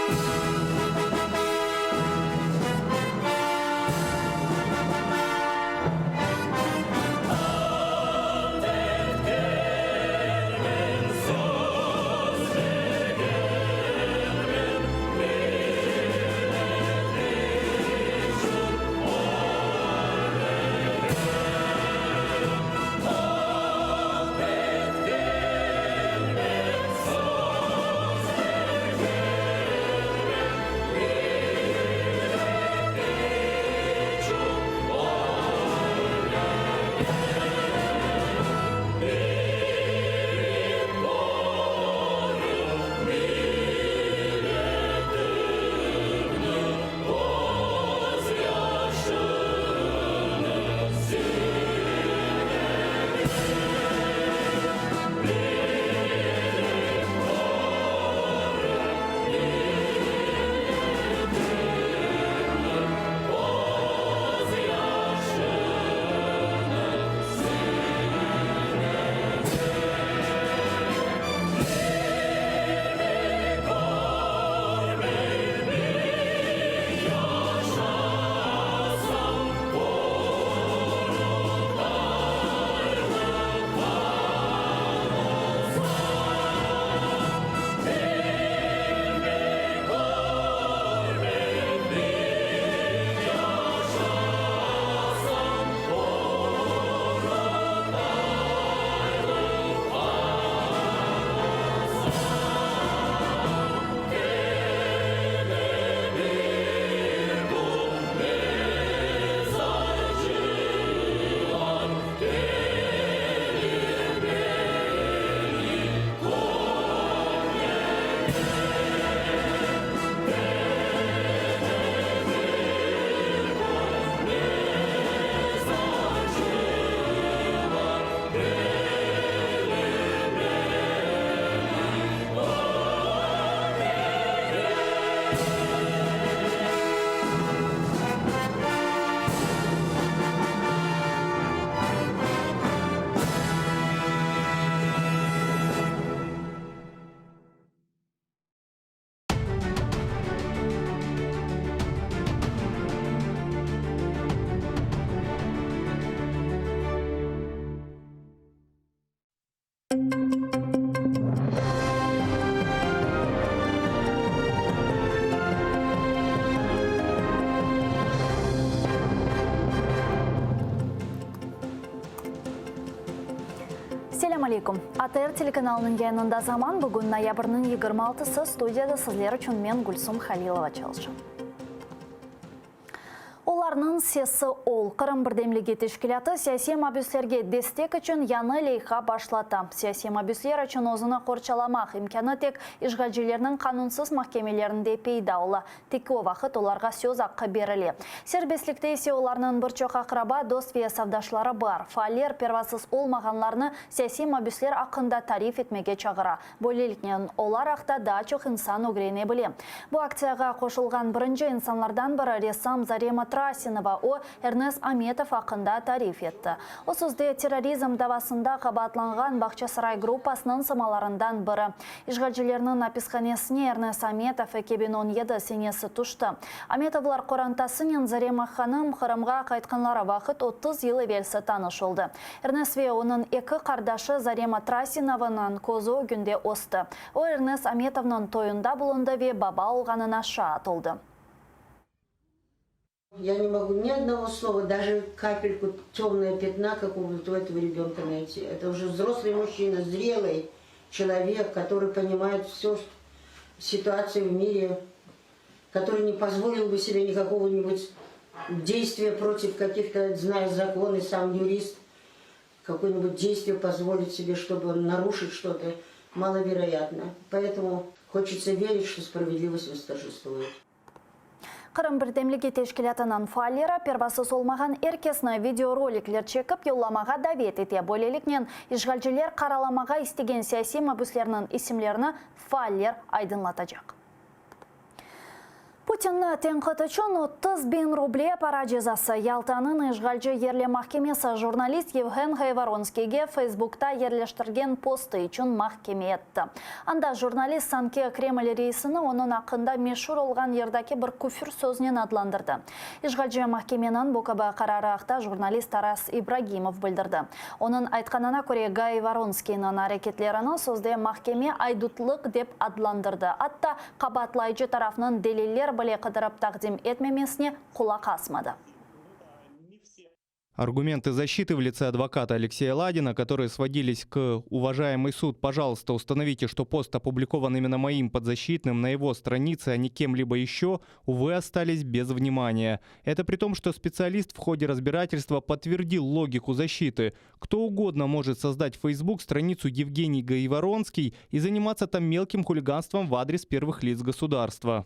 Ant etkenmen, söz bergenmen, Millet içün ölürem. Ant etkenmen, söz bergenmen, Millet içün ölürem. Birip qoru milletimniñ közyaşını silerim. Birip qoru milletimniñ közyaşını silerim. Biri körmey bir yaşasam, Qurultaylı han olsam. Bilmey, körmey bir yaşasam, Qurultaylı han olsam. Kene bir bu mezarcılar kelir meni körmege. Kene bir bu mezarcılar kelir meni körmege. Selâm aleyküm! ATR telekanalınıñ yayınında Zaman, bugün noyabrniñ 26-sı, studiyada sizler içün men, Gülsum Halilova, çalışam. Olarnıñ sesi ol. Qırım birdemligi teşkilâtı siyasiy mabüslerge destek içün yañı leyha başlata. Siyasiy mabüsler içün özüni qorçalamaq imkânı tek işğalcilerniñ qanunsız mahkemelerinde peyda ola. Tek o vaqıt olarğa söz aqqı berile. Serbestlikte ise olarnıñ bir çoq aqraba, dost ve safdaşları bar. Faaller pervasız olmağanlarnı siyasiy mabüsler aqqında tarif etmege çağıra. Böyleliknen, olar aqta daa çoq insan ögrene bile. Bu aktsiyağa qoşulğan birinci insanlardan biri ressam Zarema Trasinova, o, Ernes Ametov aqqında tarif etti. O, sözde terrorizm davasında qabaatlanğan Bağçasaray gruppasınıñ sımalarından biri. İşğalcilerniñ apishanesine Ernes Ametov 2017 senesi tüşti. Ametovlar qorantasınen Zarema hanım Qırımğa qaytqanları vaqıt 30 yıl evelsi tanış oldı. Ernes ve onıñ eki qardaşı Zarema Trasinovanıñ közü ögünde östi. O, Ernes Ametovnıñ toyunda bulundı ve baba olğanına şaat oldı. Я не могу ни одного слова, даже капельку темное пятна какого-то у этого ребенка найти. Это уже взрослый мужчина, зрелый человек, который понимает все ситуацию в мире, который не позволил бы себе никакого-нибудь действия против каких-то, зная законы, сам юрист, какое-нибудь действие позволить себе, чтобы нарушить что-то, маловероятно. Поэтому хочется верить, что справедливость восторжествует. Qırım birdemligi teşkilâtınıñ faalleri pervasız olmağan er kesni videorolikler çekip yollamağa davet ete. Böyleliknen, işğalciler qaralamağa istegen siyasiy mabüslerniñ isimlerini faaller aydınlatacaq. Putinni tenqit içün 30 biñ ruble para cezası. Yaltanıñ işğalci yerli mahkemesi jurnalist Yevhen Gayvoronskiyge Feysbukta yerleştirgen postı içün mahkeme etti. Anda jurnalist sanki Kreml reisini onıñ aqqında meşur olğan yırdaki bir küfür söznen adlandırdı. İşğalci mahkemeniñ bu kibi qararı aqta jurnalist Taras İbragimov bildirdi. Onıñ aytqanına köre, Gayvoronskiyniñ areketlerini sözde mahkeme aydutlıq dep adlandırdı, atta qabaatlayıcı tarafnıñ deliller bile qıdırıp taqdim etmemesine qulaq asmadı. Аргументы защиты в лице адвоката Алексея Ладина, которые сводились к «Уважаемый суд, пожалуйста, установите, что пост опубликован именно моим подзащитным на его странице, а не кем-либо еще», увы, остались без внимания. Это при том, что специалист в ходе разбирательства подтвердил логику защиты. Кто угодно может создать в Facebook страницу Евгений Гайворонский и заниматься там мелким хулиганством в адрес первых лиц государства.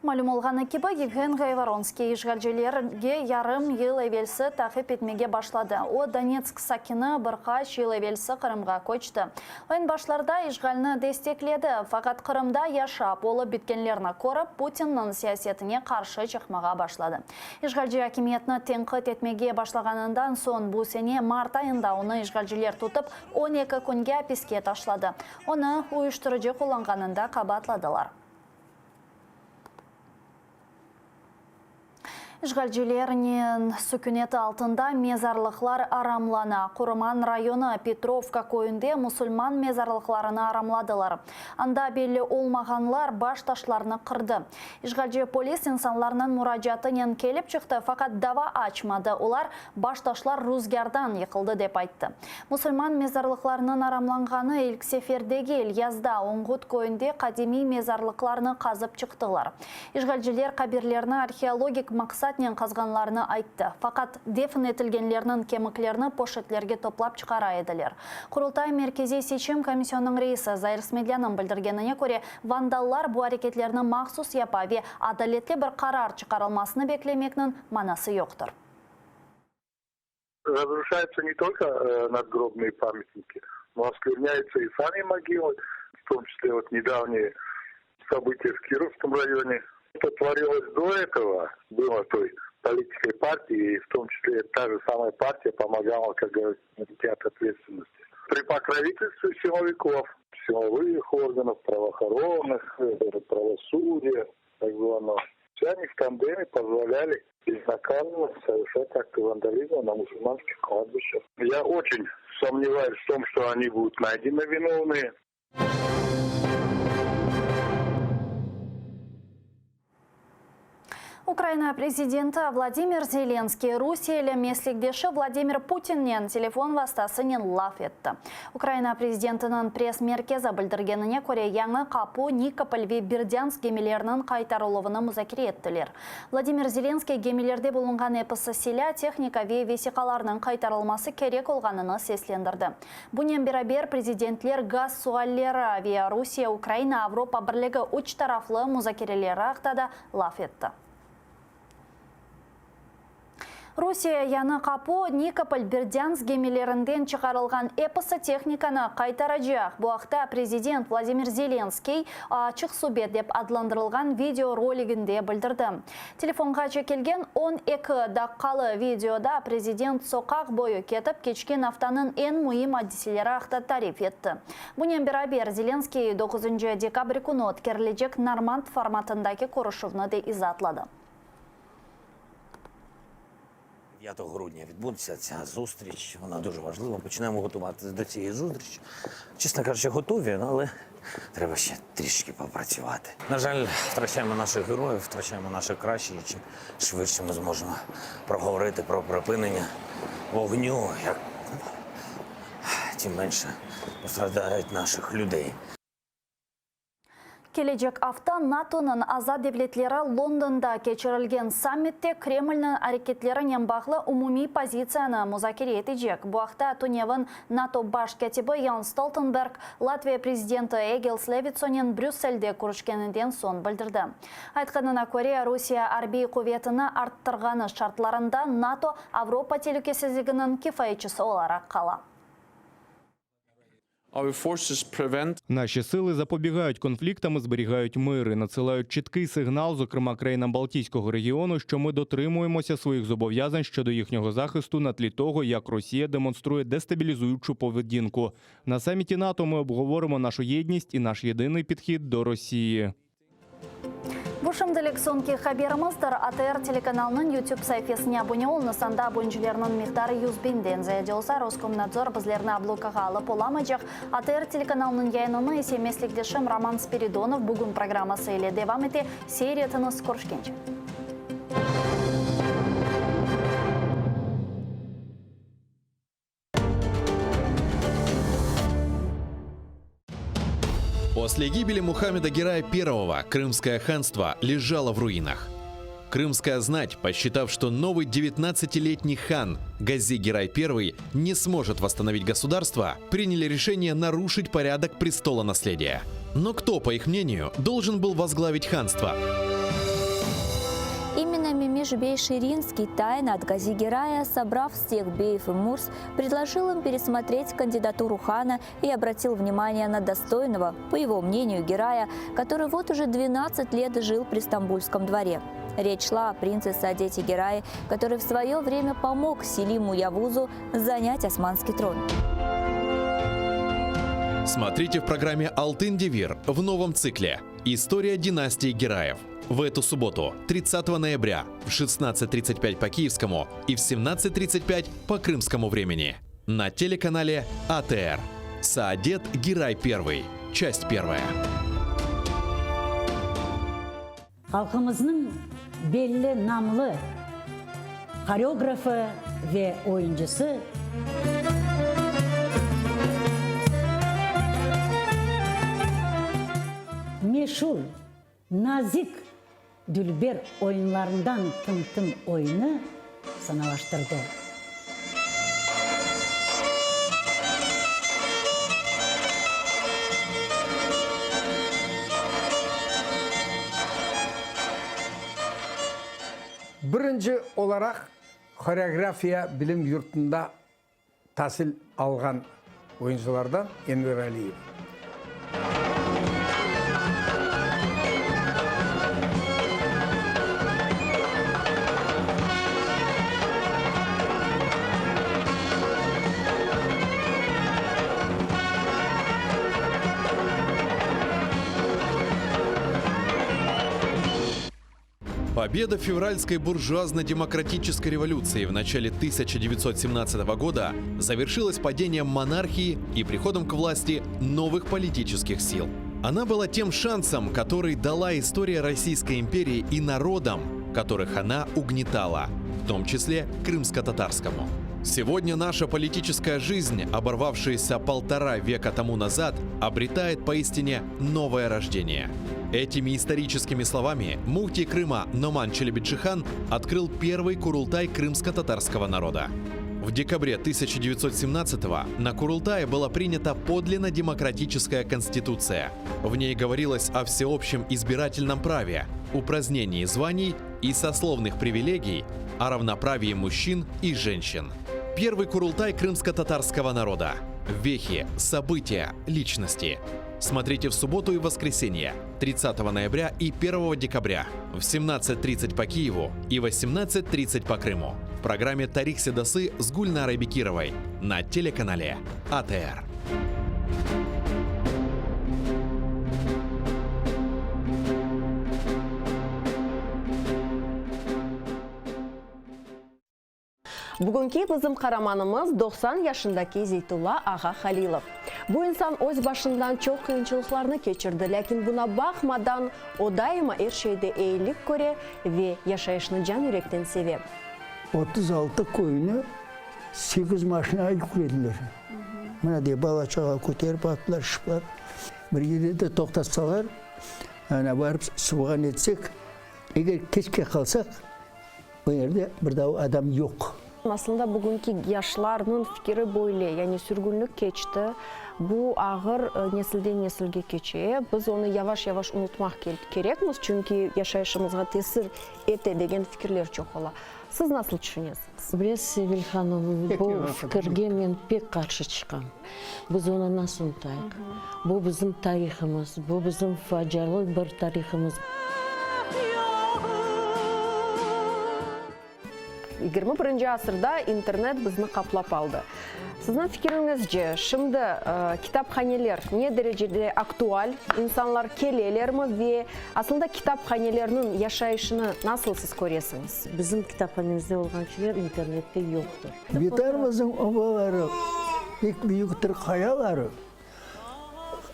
Malüm olğanı kibi, Yevhen Gayvoronskiy işğalcilerge yarım yıl evelsi taqip etmege başladı. O, Donetsk sakini, bir qaç yıl evelsi Qırımğa köçti. O, eñ başlarda işğalni destekledi, faqat Qırımda yaşap, olıp bitkenlerni körip, Putinniñ siyasetine qarşı çıqmağa başladı. İşğalci akimiyetni tenqit etmege başlağanından soñ bu sene mart ayında onı işğalciler tutıp, 12 künge apiske taşladı. Onı uyuştırıcı qullanğanında qabaatladılar. İşğalcilerniñ süküneti altında mezarlıqlar aramlana. Qurman rayonı Petrovka köyünde musulman mezarlıqlarını aramladılar. Anda belli olmağanlar baş taşlarnı qırdı. İşğalci polis insanlarnıñ muracaatınen kelip çıqtı, faqat dava açmadı. Olar, baş taşlar ruzgârdan yıqıldı, dep ayttı. Musulman mezarlıqlarınıñ aramlanğanı ilk sefer degil. Yazda Oñğut köyünde qadimiy mezarlıqlarnı qazıp çıqtılar. İşğalciler qabirlerni arheologik maqsatnen qazğanlarını ayttı. Faqat defn etilgenlerniñ kemiklerini poşetlerge toplap çıqara ediler. Qurultay Merkeziy seçim komisyonınıñ reisi Zair Smedlânıñ bildirgenine köre, vandallar bu areketlerni mahsus yapa ve adaletli bir qarar çıqarılmasını beklemekniñ manası yoqtır. Разрушаются не только э, надгробные памятники, но оскверняются и сами могилы, в том числе вот недавние события в Кировском районе. Это творилось до этого, было той политикой партии, и в том числе та же самая партия помогала, как говорится, уйти от ответственности. При покровительстве силовиков, силовых органов, правоохранных, э, правосудия, так званого. Все они в тандеме позволяли безнаказанно совершать акты вандализма на мусульманских кладбищах. Я очень сомневаюсь в том, что они будут найдены виновные. Ukraina prezidenti Vladimir Zelenskiy Rusiyeli meslekdeşi Vladimir Putinnen telefon vastasınen laf etti. Ukraina prezidentiniñ press-merkezi bildirgenine köre, Yañı Qapu, Nikopol ve Berdânsk gemileriniñ qaytarıluvını muzakere ettiler. Vladimir Zelenskiy gemilerde bulunğan episi silâ, tehnika ve vesiqalarnıñ qaytarılması kerek olğanını seslendirdi. Bunen beraber prezidentler gaz sualleri ve Rusiye-Ukraina-Avropa Birligi üç taraflı muzakereleri aqta da laf etti. Rusiye Yañı Qapu, Nikopol, Berdânsk gemilerinden çıqarılğan episi tehnikanı qaytaracaq. Bu aqta prezident Vladimir Zelenskiy Açıq subet dep adlandırılğan video roliginde bildirdi. Telefonğa çekilgen 12 daqqalı videoda prezident soqaq boyu ketip, keçken aftanıñ eñ müim adiseleri aqta tarif etti. Bunen beraber, Zelenskiy doquzıncı dekabr künü ötkerilecek normand formatındaki körüşüvni de izaatladı. 9 грудня відбудеться ця зустріч. Вона дуже важлива. Починаємо готуватися до цієї зустрічі. Чесно кажучи, готові, але треба ще трішки попрацювати. На жаль, втрачаємо наших героїв, втрачаємо наше краще, і чим швидше ми зможемо проговорити про припинення вогню, як тим менше пострадають наших людей. Kelecek afta NATOnıñ aza devletleri Londonda keçirilgen sammitte Kremlniñ areketlerinen bağlı umumiy pozitsiyanı muzakere etecek. Bu aqta tünevin NATO baş kâtibi Jens Stoltenberg Latviya prezidenti Egils Levitsonen Brüsselde körüşkeninden soñ bildirdi. Aytqanına köre, Rusiye arbiy quvetini arttırğanı şartlarında NATO Avropa telükesizliginiñ kifayetçisi olaraq qala. Our forces prevent Наші сили запобігають конфліктам і зберігають мир і надсилають чіткий сигнал, зокрема країнам Балтійського регіону, що ми дотримуємося своїх зобов'язань щодо їхнього захисту на тлі того, як Росія демонструє дестабілізуючу поведінку. На саміті НАТО ми обговоримо нашу єдність і наш єдиний підхід до Росії. Bu şimdilik soñki haberimizdir. ATR telekanalınıñ YouTube saifesine abone oluñız, anda abonecilerniñ miqdarı 100 biñden ziyade olsa, Roskomnadzor bizlerni blokağa alıp olamaycaq. ATR telekanalınıñ yayınını ise meslekdeşim Roman Spiridonov bugün programması ile devam ete. Seyir etiñiz, körüşkence. После гибели Мухаммеда Герая I Крымское ханство лежало в руинах. Крымская знать, посчитав, что новый 19-летний хан Гази Герай I не сможет восстановить государство, приняли решение нарушить порядок престолонаследия. Но кто, по их мнению, должен был возглавить ханство? Именно Мемиш бей Ширинский тайно от Гази Герая, собрав всех беев и мурз, предложил им пересмотреть кандидатуру хана и обратил внимание на достойного, по его мнению, Герая, который вот уже 12 лет жил при Стамбульском дворе. Речь шла о принце Саадете Герае, который в свое время помог Селиму Явузу занять османский трон. Смотрите в программе «Алтын Девир» в новом цикле «История династии Гераев». В эту субботу, 30 ноября, в 16.35 по киевскому и в 17.35 по крымскому времени на телеканале АТР. Саадет Герай I. Часть первая. Halqımıznıñ belli namlı horeografı ve oyuncısı. Meşur Nazik dülber oyunlarından Tım-tım oyunı sanalaştırdı. Birinci olaraq horeografiya bilim yurtunda tasil alğan oyuncılardan Enver Aliyev. Победа февральской буржуазно-демократической революции в начале 1917 года завершилась падением монархии и приходом к власти новых политических сил. Она была тем шансом, который дала история Российской империи и народам, которых она угнетала, в том числе крымско-татарскому. Сегодня наша политическая жизнь, оборвавшаяся полтора века тому назад, обретает поистине новое рождение. Этими историческими словами муфтий Крыма Номан Челебиджихан открыл первый курултай крымско-татарского народа. В декабре 1917-го на Курултае была принята подлинно демократическая конституция. В ней говорилось о всеобщем избирательном праве, упразднении званий и сословных привилегий, о равноправии мужчин и женщин. Первый Курултай крымско-татарского народа. Вехи, события, личности. Смотрите в субботу и воскресенье, 30 ноября и 1 декабря в 17.30 по Киеву и 18.30 по Крыму в программе «Тарих Седасы» с Гульнарой Бекировой на телеканале АТР. Bugünki bizim qaramanımız 90 yaşındaki Zeytulla ağa Halilov. Bu insan öz başından çoq qıyınçılıqlarnı keçirdi, lâkin buña baqmadan o daima er şeyde eyilik köre ve yaşayışnı can yürekten seve. 36 köyni sekiz maşinağa yüklediler. Mına dey, bala-çağa köterip attılar, şıplar. Bir yerde de toqtatsalar, ana barıp suvğa netsek, eger keçke qalsaq, o yerde bir daa adam yoq. Aslında bugünki yaşlarnıñ fikiri böyle, yani sürgünlik keçti, bu ağır nesilden nesilge keçe, biz onı yavaş-yavaş unutmaq kerekmiz, çünki yaşayışımızğa tesir ete degen fikirler çoq ola. Siz nasıl tüşünesiñiz? Bilesiz, Sevil hanım, bu fikirge men pek qarşı çıqam. Biz onı nasıl unutayıq? Bu bizim tarihımız, bu bizim facialı bir tarihımız. 21-nci asırda internet bizni qaplap aldı. Sizniñ fikiriñizce, şimdi kitaphaneler ne derecede aktual, insanlar kelelermi ve aslında kitaphanelerniñ yaşayışını nasıl siz köresiñiz? Bizim kitaphanemizde olğan şeyler internette yoqtır. Vetanımıznıñ obaları, pek büyüktir qayaları,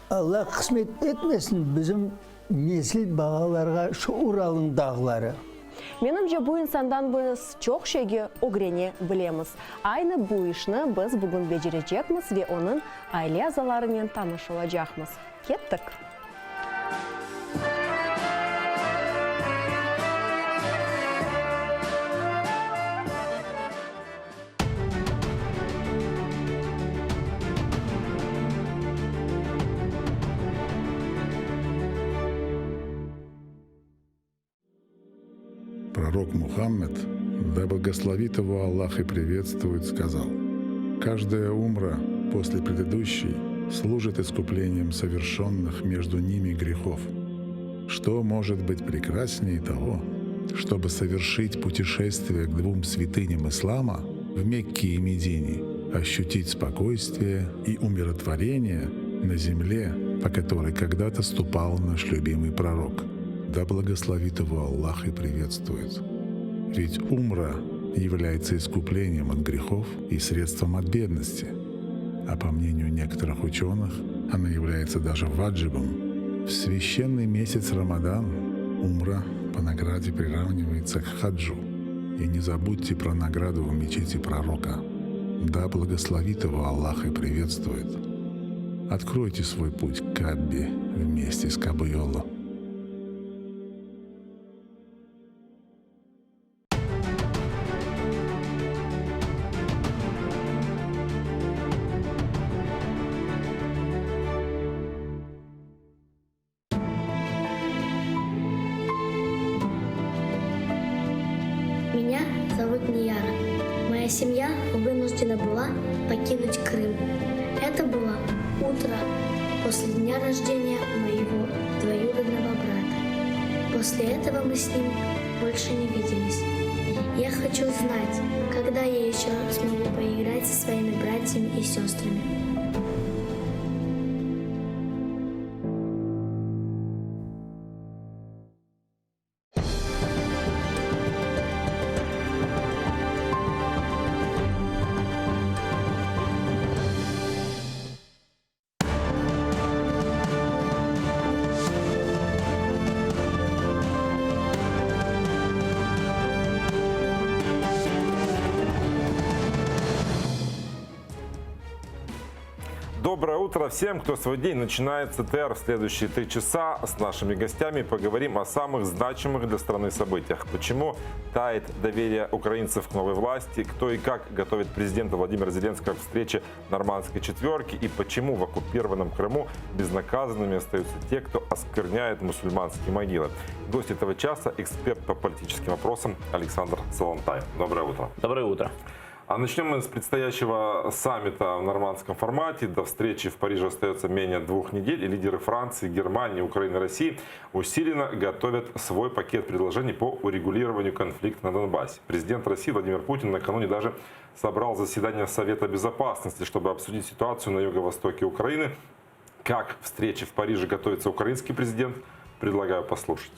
Alla qısmet etmesin bizim nesil balalarğa şu Uralnıñ dağları. Menimce, bu insandan biz çoq şeyge ögrene bilemiz. Aynı bu işni biz bugün becerecekmiz ve onıñ aile azalarınen tanış olacaqmız. Kettik! Пророк Мухаммед, да благословит его Аллах и приветствует, сказал, «Каждая умра после предыдущей служит искуплением совершенных между ними грехов. Что может быть прекраснее того, чтобы совершить путешествие к двум святыням ислама в Мекке и Медине, ощутить спокойствие и умиротворение на земле, по которой когда-то ступал наш любимый пророк. Да благословит его Аллах и приветствует. Ведь умра является искуплением от грехов и средством от бедности. А по мнению некоторых ученых, она является даже ваджибом. В священный месяц Рамадан умра по награде приравнивается к хаджу. И не забудьте про награду в мечети пророка. Да благословит его Аллах и приветствует. Откройте свой путь к Каббе вместе с Кабуйоло. Меня зовут Нияра. Моя семья вынуждена была покинуть Крым. Это было утро после дня рождения моего двоюродного брата. После этого мы с ним больше не виделись. Я хочу знать, когда я еще смогу поиграть со своими братьями и сестрами. Доброе утро всем, кто свой день начинает с ТР. В следующие три часа с нашими гостями поговорим о самых значимых для страны событиях. Почему тает доверие украинцев к новой власти, кто и как готовит президента Владимира Зеленского к встрече нормандской четверки и почему в оккупированном Крыму безнаказанными остаются те, кто оскверняет мусульманские могилы. Гость этого часа – эксперт по политическим вопросам Александр Солонтай. Доброе утро. Доброе утро. А начнем мы с предстоящего саммита в нормандском формате. До встречи в Париже остается менее двух недель. И лидеры Франции, Германии, Украины, России усиленно готовят свой пакет предложений по урегулированию конфликта на Донбассе. Президент России Владимир Путин накануне даже собрал заседание Совета Безопасности, чтобы обсудить ситуацию на юго-востоке Украины. Как к встрече в Париже готовится украинский президент, предлагаю послушать.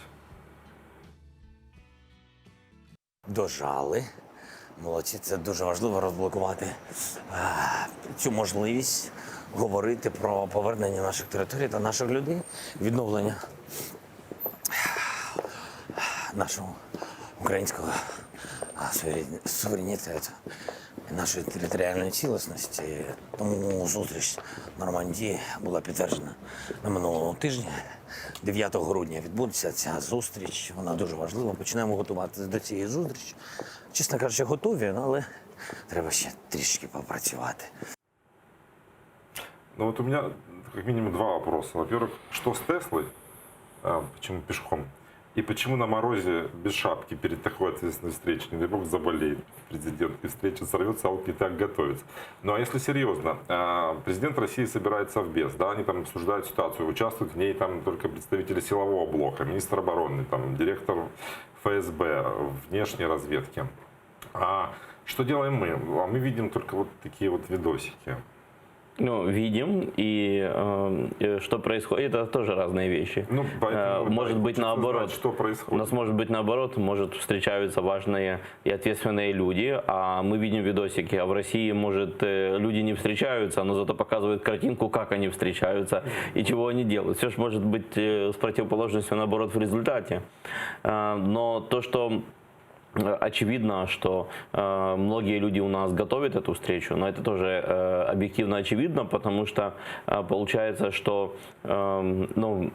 Дожали. Молодці, це дуже важливо розблокувати цю можливість говорити про повернення наших територій та наших людей, відновлення нашого українського суверенітету, нашої територіальної цілісності. Тому зустріч в Нормандії була підтверджена на минулому тижні. 9 грудня відбудеться ця зустріч. Вона дуже важлива. Почнемо готуватися до цієї зустрічі. Чесно кажучи, готові, але треба ще трішки попрацювати. Ну вот у меня как минимум два вопроса. Во-первых, что с Теслой? А, Почему пешком? И почему на морозе без шапки перед такой ответственной встречей? Не дай бог заболеет президент, и встреча сорвется, а он не так готовится. Ну а если серьезно, а, президент России собирается в БЕС, да, они там обсуждают ситуацию, участвуют в ней там только представители силового блока, министр обороны, там, директор ФСБ, внешней разведки. А что делаем мы? А мы видим только вот такие вот видосики. Ну, видим, и э, что происходит, это тоже разные вещи. Ну, поэтому, Э, может да, быть хочется наоборот. знать, что происходит. У нас может быть наоборот, может встречаются важные и ответственные люди, а мы видим видосики, а в России, может, э, люди не встречаются, но зато показывают картинку, как они встречаются и чего они делают. Все же может быть э, с противоположностью наоборот в результате. Э, Но то, что Э, Очевидно, что э, многие люди у нас готовят эту встречу, но это тоже э, объективно очевидно, потому что э, получается, что, э, ну,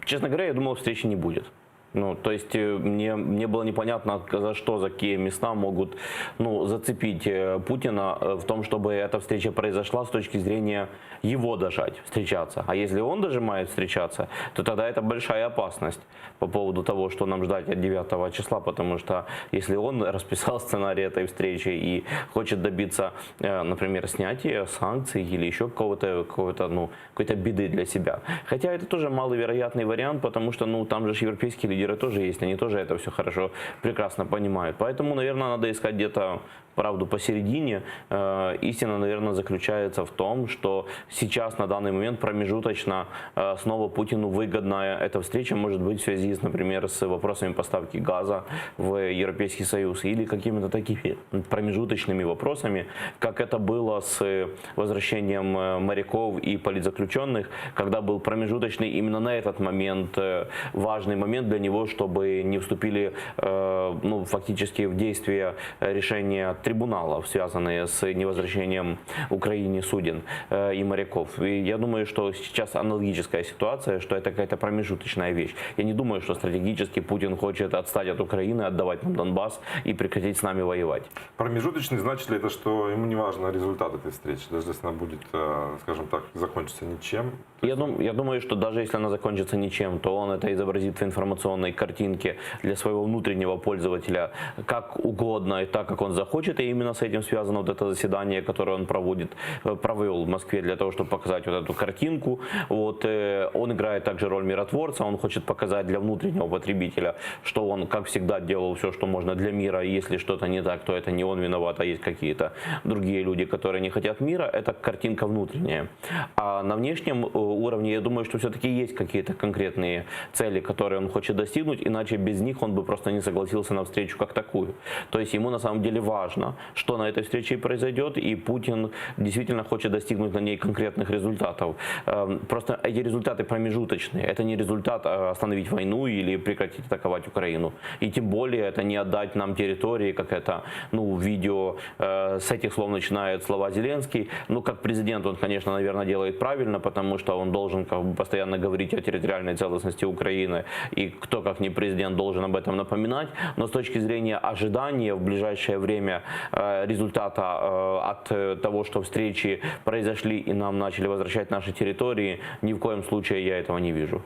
честно говоря, я думал, встречи не будет. Ну, то есть э, мне, мне было непонятно, за что, за какие места могут ну, зацепить э, Путина э, в том, чтобы эта встреча произошла с точки зрения его дожать, встречаться. А если он дожимает встречаться, то тогда это большая опасность по поводу того, что нам ждать от 9 числа, потому что если он расписал сценарий этой встречи и хочет добиться, э, например, снятия санкций или еще какого-то, какого-то, ну, какой-то беды для себя. Хотя это тоже маловероятный вариант, потому что ну, там же ж европейские лидеры тоже есть, они тоже это все хорошо, прекрасно понимают. Поэтому, наверное, надо искать где-то правду посередине. Э, Истина, наверное, заключается в том, что сейчас, на данный момент, промежуточно э, снова Путину выгодная эта встреча может быть в связи, с, например, с вопросами поставки газа в Европейский Союз или какими-то такими промежуточными вопросами, как это было с возвращением э, моряков и политзаключенных, когда был промежуточный именно на этот момент э, важный момент для него, чтобы не вступили э, ну, фактически в действие решения трибуналов, связанные с невозвращением Украине суден э, и моряков. И я думаю, что сейчас аналогическая ситуация, что это какая-то промежуточная вещь. Я не думаю, что стратегически Путин хочет отстать от Украины, отдавать нам Донбасс и прекратить с нами воевать. Промежуточный значит ли это, что ему не важно результат этой встречи, даже если она будет, э, скажем так, закончится ничем? Я, дум, я думаю, что даже если она закончится ничем, то он это изобразит в информационной картинке для своего внутреннего пользователя как угодно и так, как он захочет. И именно с этим связано вот это заседание, которое он проводит, э, провел в Москве для того, чтобы показать вот эту картинку. Вот, э, он играет также роль миротворца, он хочет показать для внутреннего потребителя, что он, как всегда, делал все, что можно для мира. И если что-то не так, то это не он виноват, а есть какие-то другие люди, которые не хотят мира. Это картинка внутренняя. А на внешнем э, уровне, я думаю, что все-таки есть какие-то конкретные цели, которые он хочет достигнуть, иначе без них он бы просто не согласился на встречу как такую. То есть ему на самом деле важно, что на этой встрече произойдет, и Путин действительно хочет достигнуть на ней конкретных результатов. Эм, Просто эти результаты промежуточные. Это не результат э, остановить войну или прекратить атаковать Украину. И тем более это не отдать нам территории, как это ну, в видео э, с этих слов начинает слова Зеленский. Ну, как президент он, конечно, наверное, делает правильно, потому что он должен как бы постоянно говорить о территориальной целостности Украины, и кто, как не президент, должен об этом напоминать. Но с точки зрения ожидания в ближайшее время э, результата э, от э, того, что встречи произошли и нам начали возвращать наши территории, ни в коем случае я этого не вижу.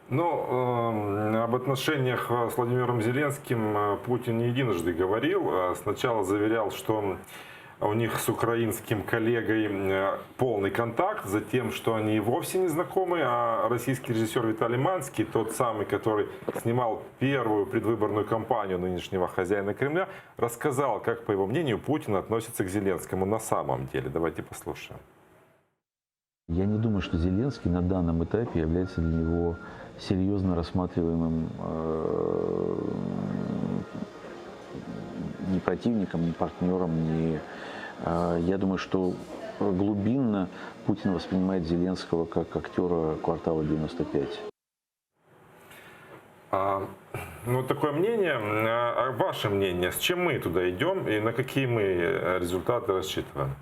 Ну, э, об отношениях э, с Владимиром Зеленским э, Путин не единожды говорил. Э, Сначала заверял, что у них с украинским коллегой э, полный контакт, затем, что они и вовсе не знакомы, а российский режиссер Виталий Манский, тот самый, который снимал первую предвыборную кампанию нынешнего хозяина Кремля, рассказал, как, по его мнению, Путин относится к Зеленскому на самом деле. Давайте послушаем. Я не думаю, что Зеленский на данном этапе является для него серьезно рассматриваемым э, ни противником, ни партнером, ни... э, Я думаю, что глубинно Путин воспринимает Зеленского как актера квартала 95. А, ну, такое мнение. А ваше мнение, с чем мы туда идем и на какие мы э, результаты рассчитываем?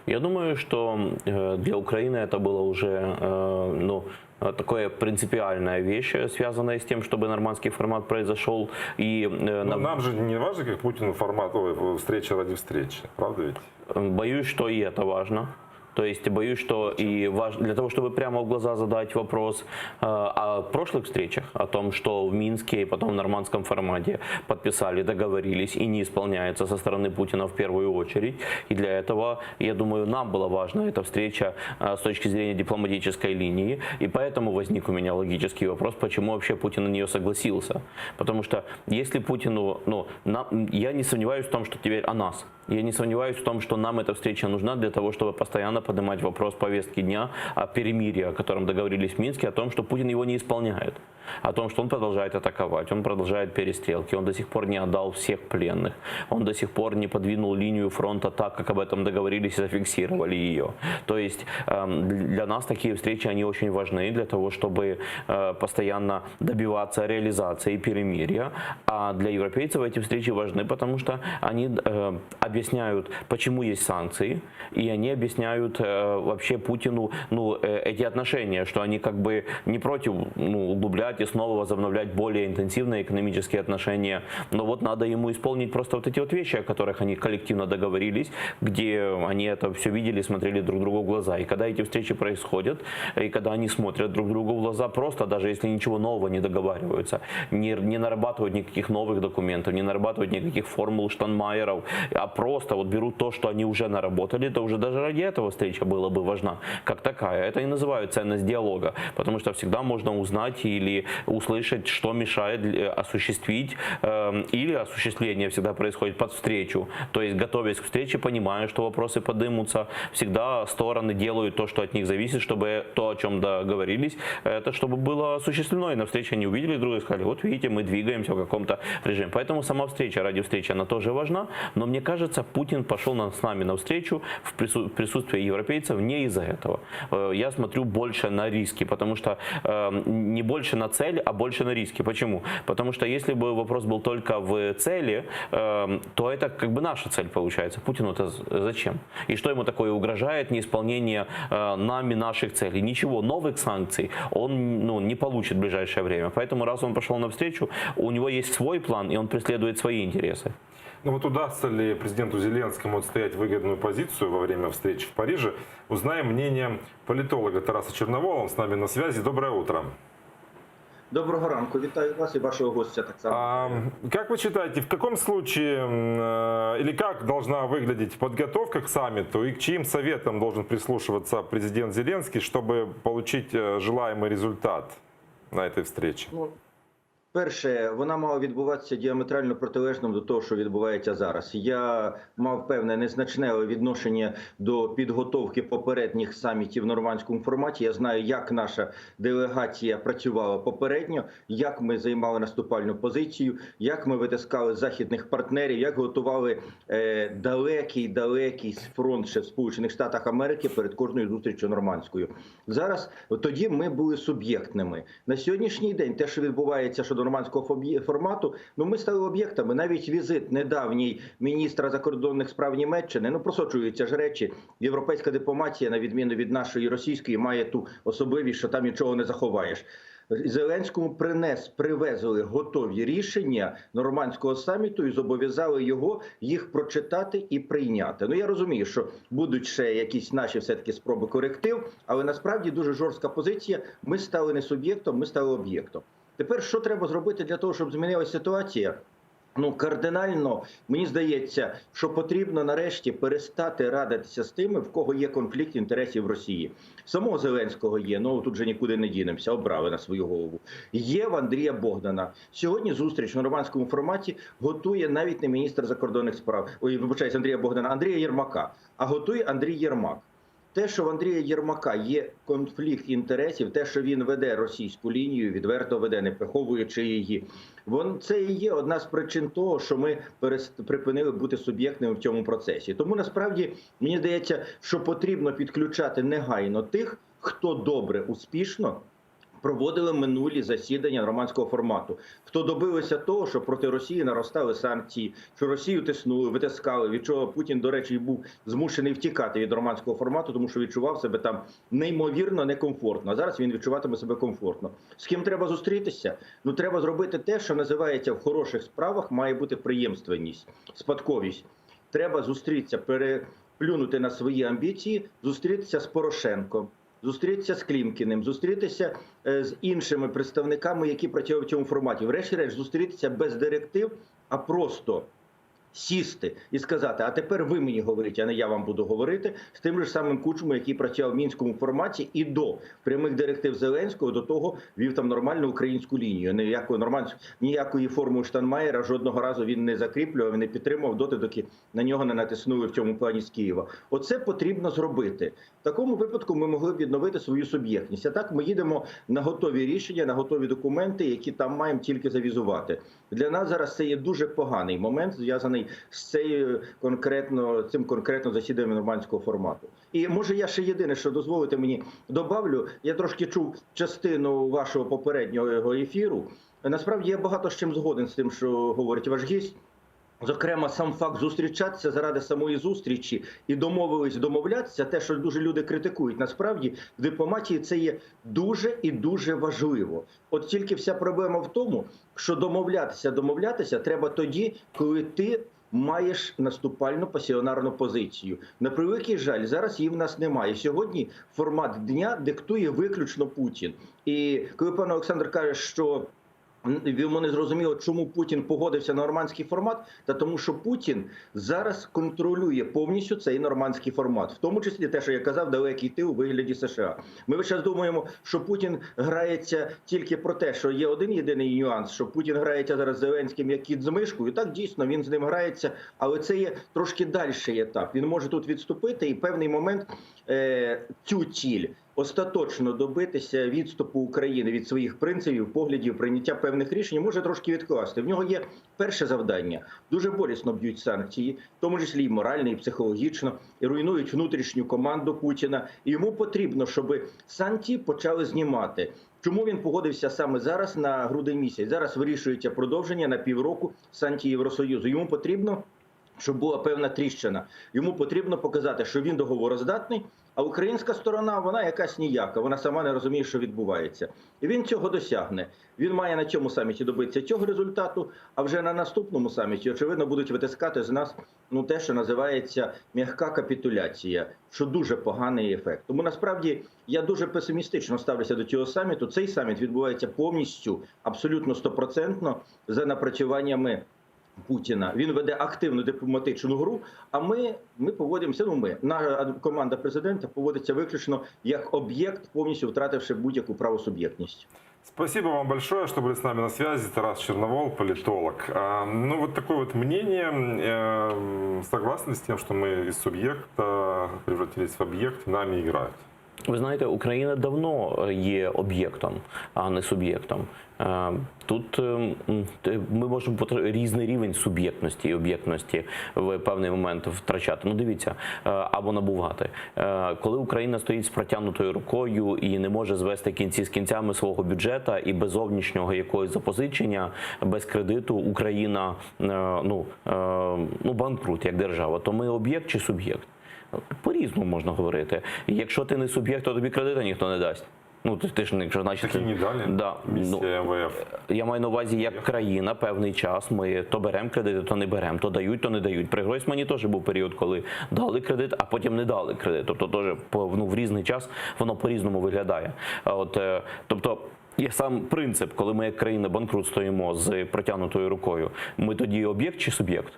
Я думаю, что э, для Украины это было уже э, ну, такая принципиальная вещь, связанная с тем, чтобы нормандский формат произошел. И, Но ну, нам же не важно, как Путину формат ой, встреча ради встречи, правда ведь? Боюсь, что и это важно. То есть боюсь, что и важ... для того, чтобы прямо в глаза задать вопрос э, о прошлых встречах, о том, что в Минске и потом в нормандском формате подписали, договорились и не исполняется со стороны Путина в первую очередь. И для этого, я думаю, нам была важна эта встреча э, с точки зрения дипломатической линии. И поэтому возник у меня логический вопрос, почему вообще Путин на нее согласился. Потому что если Путину, ну, нам, я не сомневаюсь в том, что теперь о нас. Я не сомневаюсь в том, что нам эта встреча нужна для того, чтобы постоянно поднимать вопрос повестки дня о перемирии, о котором договорились в Минске, о том, что Путин его не исполняет, о том, что он продолжает атаковать, он продолжает перестрелки, он до сих пор не отдал всех пленных, он до сих пор не подвинул линию фронта так, как об этом договорились и зафиксировали ее. То есть эм, для нас такие встречи, они очень важны для того, чтобы э, постоянно добиваться реализации перемирия, а для европейцев эти встречи важны, потому что они э, объясняют, почему есть санкции, и они объясняют э, вообще Путину ну, э, эти отношения, что они как бы не против ну, углублять и снова возобновлять более интенсивные экономические отношения, но вот надо ему исполнить просто вот эти вот вещи, о которых они коллективно договорились, где они это все видели, смотрели друг другу в глаза. И когда эти встречи происходят, и когда они смотрят друг другу в глаза, просто даже если ничего нового не договариваются, не, не нарабатывают никаких новых документов, не нарабатывают никаких формул Штанмайеров, а просто вот берут то, что они уже наработали, то уже даже ради этого встреча была бы важна, как такая. Это и называют ценность диалога, потому что всегда можно узнать или услышать, что мешает э, осуществить, э, или осуществление всегда происходит под встречу. То есть, готовясь к встрече, понимая, что вопросы подымутся, всегда стороны делают то, что от них зависит, чтобы то, о чем договорились, это чтобы было осуществлено. И на встрече они увидели друг друга и сказали, вот видите, мы двигаемся в каком-то режиме. Поэтому сама встреча ради встречи, она тоже важна, но мне кажется, Путин пошел на, с нами на встречу в присутствии европейцев не из-за этого. Э, я смотрю больше на риски, потому что э, не больше на цель, а больше на риски. Почему? Потому что если бы вопрос был только в цели, э, то это как бы наша цель получается. Путину это зачем? И что ему такое угрожает неисполнение э, нами наших целей? Ничего, новых санкций он ну, не получит в ближайшее время. Поэтому раз он пошел на встречу, у него есть свой план, и он преследует свои интересы. Ну вот удастся ли президенту Зеленскому отстоять выгодную позицию во время встречи в Париже, узнаем мнение политолога Тараса Черновола. Он с нами на связи. Доброе утро. Доброго ранку, вітаю вас і вашого гостя так само. А, как вы считаете, в каком случае э, или как должна выглядеть подготовка к саммиту и к чьим советам должен прислушиваться президент Зеленский, чтобы получить э, желаемый результат на этой встрече? Ну, Перше, вона мала відбуватися діаметрально протилежним до того, що відбувається зараз. Я мав певне незначне але відношення до підготовки попередніх самітів в нормандському форматі. Я знаю, як наша делегація працювала попередньо, як ми займали наступальну позицію, як ми витискали західних партнерів, як готували е, далекий далекий фронт ще в Сполучених Штатах Америки перед кожною зустріччю нормандською. Зараз тоді ми були суб'єктними на сьогоднішній день. Те, що відбувається щодо нормандського формату, ну ми стали об'єктами. Навіть візит недавній міністра закордонних справ Німеччини, ну просочуються ж речі. Європейська дипломатія, на відміну від нашої російської, має ту особливість, що там нічого не заховаєш. Зеленському принес, привезли готові рішення нормандського саміту і зобов'язали його їх прочитати і прийняти. Ну я розумію, що будуть ще якісь наші все таки спроби коректив, але насправді дуже жорстка позиція. Ми стали не суб'єктом, ми стали об'єктом. Тепер що треба зробити для того, щоб змінилася ситуація? Ну, кардинально мені здається, що потрібно нарешті перестати радитися з тими, в кого є конфлікт інтересів в Росії. Самого Зеленського є, ну тут же нікуди не дінемося, обрали на свою голову. Є в Андрія Богдана. Сьогодні зустріч в нормандському форматі готує навіть не міністр закордонних справ, ой, вибачаюсь, Андрія Богдана, Андрія Єрмака, а готує Андрій Єрмак. Те, що в Андрія Єрмака є конфлікт інтересів, те, що він веде російську лінію, відверто веде, не приховуючи її, вон це і є одна з причин того, що ми припинили бути суб'єктними в цьому процесі. Тому насправді мені здається, що потрібно підключати негайно тих, хто добре, успішно. Проводили минулі засідання нормандського формату. Хто добилися того, що проти Росії наростали санкції, що Росію тиснули, витискали, від чого Путін, до речі, був змушений втікати від нормандського формату, тому що відчував себе там неймовірно некомфортно. А зараз він відчуватиме себе комфортно. З ким треба зустрітися? Ну треба зробити те, що називається в хороших справах, має бути преємственність, спадковість. Треба зустрітися, переплюнути на свої амбіції, зустрітися з Порошенком. Зустрітися з Клімкіним, зустрітися е, з іншими представниками, які працюють в цьому форматі. Врешті-решт, зустрітися без директив, а просто сісти і сказати: а тепер ви мені говорите, а не я вам буду говорити з тим же самим Кучмою, який працював в мінському форматі, і до прямих директив Зеленського до того вів там нормальну українську лінію. Ніякої нормальну ніякої форми Штайнмаєра жодного разу він не закріплював, не підтримував доти, доки на нього не натиснули в цьому плані з Києва. Оце потрібно зробити. В такому випадку ми могли б відновити свою суб'єктність. А так ми їдемо на готові рішення, на готові документи, які там маємо тільки завізувати. Для нас зараз це є дуже поганий момент, зв'язаний з цією конкретно цим конкретно засіданням нормандського формату. І може я ще єдине, що дозволите мені добавлю. Я трошки чув частину вашого попереднього ефіру. Насправді я багато з чим згоден з тим, що говорить ваш гість. Зокрема, сам факт зустрічатися заради самої зустрічі і домовились домовлятися, те, що дуже люди критикують, насправді в дипломатії це є дуже і дуже важливо. От тільки вся проблема в тому, що домовлятися, домовлятися треба тоді, коли ти маєш наступальну пасіонарну позицію. На превеликий жаль, зараз її в нас немає. Сьогодні формат дня диктує виключно Путін. І коли пан Олександр каже, що Йому не зрозуміло, чому Путін погодився на нормандський формат, та тому, що Путін зараз контролює повністю цей нормандський формат, в тому числі те, що я казав, далекий тил у вигляді США. Ми весь час думаємо, що Путін грається тільки про те, що є один єдиний нюанс, що Путін грається зараз з Зеленським як кіт з мишкою. Так дійсно він з ним грається, але це є трошки дальший етап. Він може тут відступити і певний момент е, цю ціль остаточно добитися відступу України від своїх принципів, поглядів, прийняття певних рішень, може трошки відкласти. В нього є перше завдання. Дуже болісно б'ють санкції, в тому числі і морально, і психологічно, і руйнують внутрішню команду Путіна. І йому потрібно, щоб санкції почали знімати. Чому він погодився саме зараз на грудень місяць? Зараз вирішується продовження на півроку санкцій Євросоюзу. Йому потрібно щоб була певна тріщина. Йому потрібно показати, що він договороздатний, а українська сторона вона якась ніяка, вона сама не розуміє, що відбувається. І він цього досягне. Він має на цьому саміті добитися цього результату, а вже на наступному саміті, очевидно, будуть витискати з нас ну те, що називається м'яка капітуляція, що дуже поганий ефект. Тому насправді я дуже песимістично ставлюся до цього саміту. Цей саміт відбувається повністю, абсолютно стопроцентно за напрацюваннями. Путіна. Він веде активну дипломатичну гру. А ми, ми поводимося. Ну, ми наша команда президента поводиться виключно як об'єкт, повністю втративши будь-яку правосуб'єктність. Спасибо вам большое, что были с нами на связи. Тарас Черновол, политолог. А, Ну, вот такое вот мнение. Эм, Согласны с тем, что мы из субъекта превратились в объект, нами играют? Ви знаєте, Україна давно е, є об'єктом, а не суб'єктом. Е, Тут е, м, те- ми можемо потр- різний рівень суб'єктності і об'єктності в певний момент втрачати. Ну, дивіться, е, або набувати. Е, Коли Україна стоїть з протягнутою рукою і не може звести кінці з кінцями свого бюджета і без зовнішнього якогось запозичення, без кредиту Україна е, ну, е, ну, банкрут як держава, то ми об'єкт чи суб'єкт? По-різному можна говорити. І Якщо ти не суб'єкт, то тобі кредита ніхто не дасть. Ну, ти, ти ж не якщо значить. Так і не дали. Да, ну, Миссия МВФ. я маю на увазі, як країна певний час ми то беремо кредити, то не беремо, то дають, то не дають. При Гройсмані теж був період, коли дали кредит, а потім не дали кредит. Тобто, теж по ну, в різний час воно по-різному виглядає. А От, е, тобто. Є сам принцип, коли ми як країна банкрут стоїмо з протягнутою рукою, ми тоді об'єкт чи суб'єкт?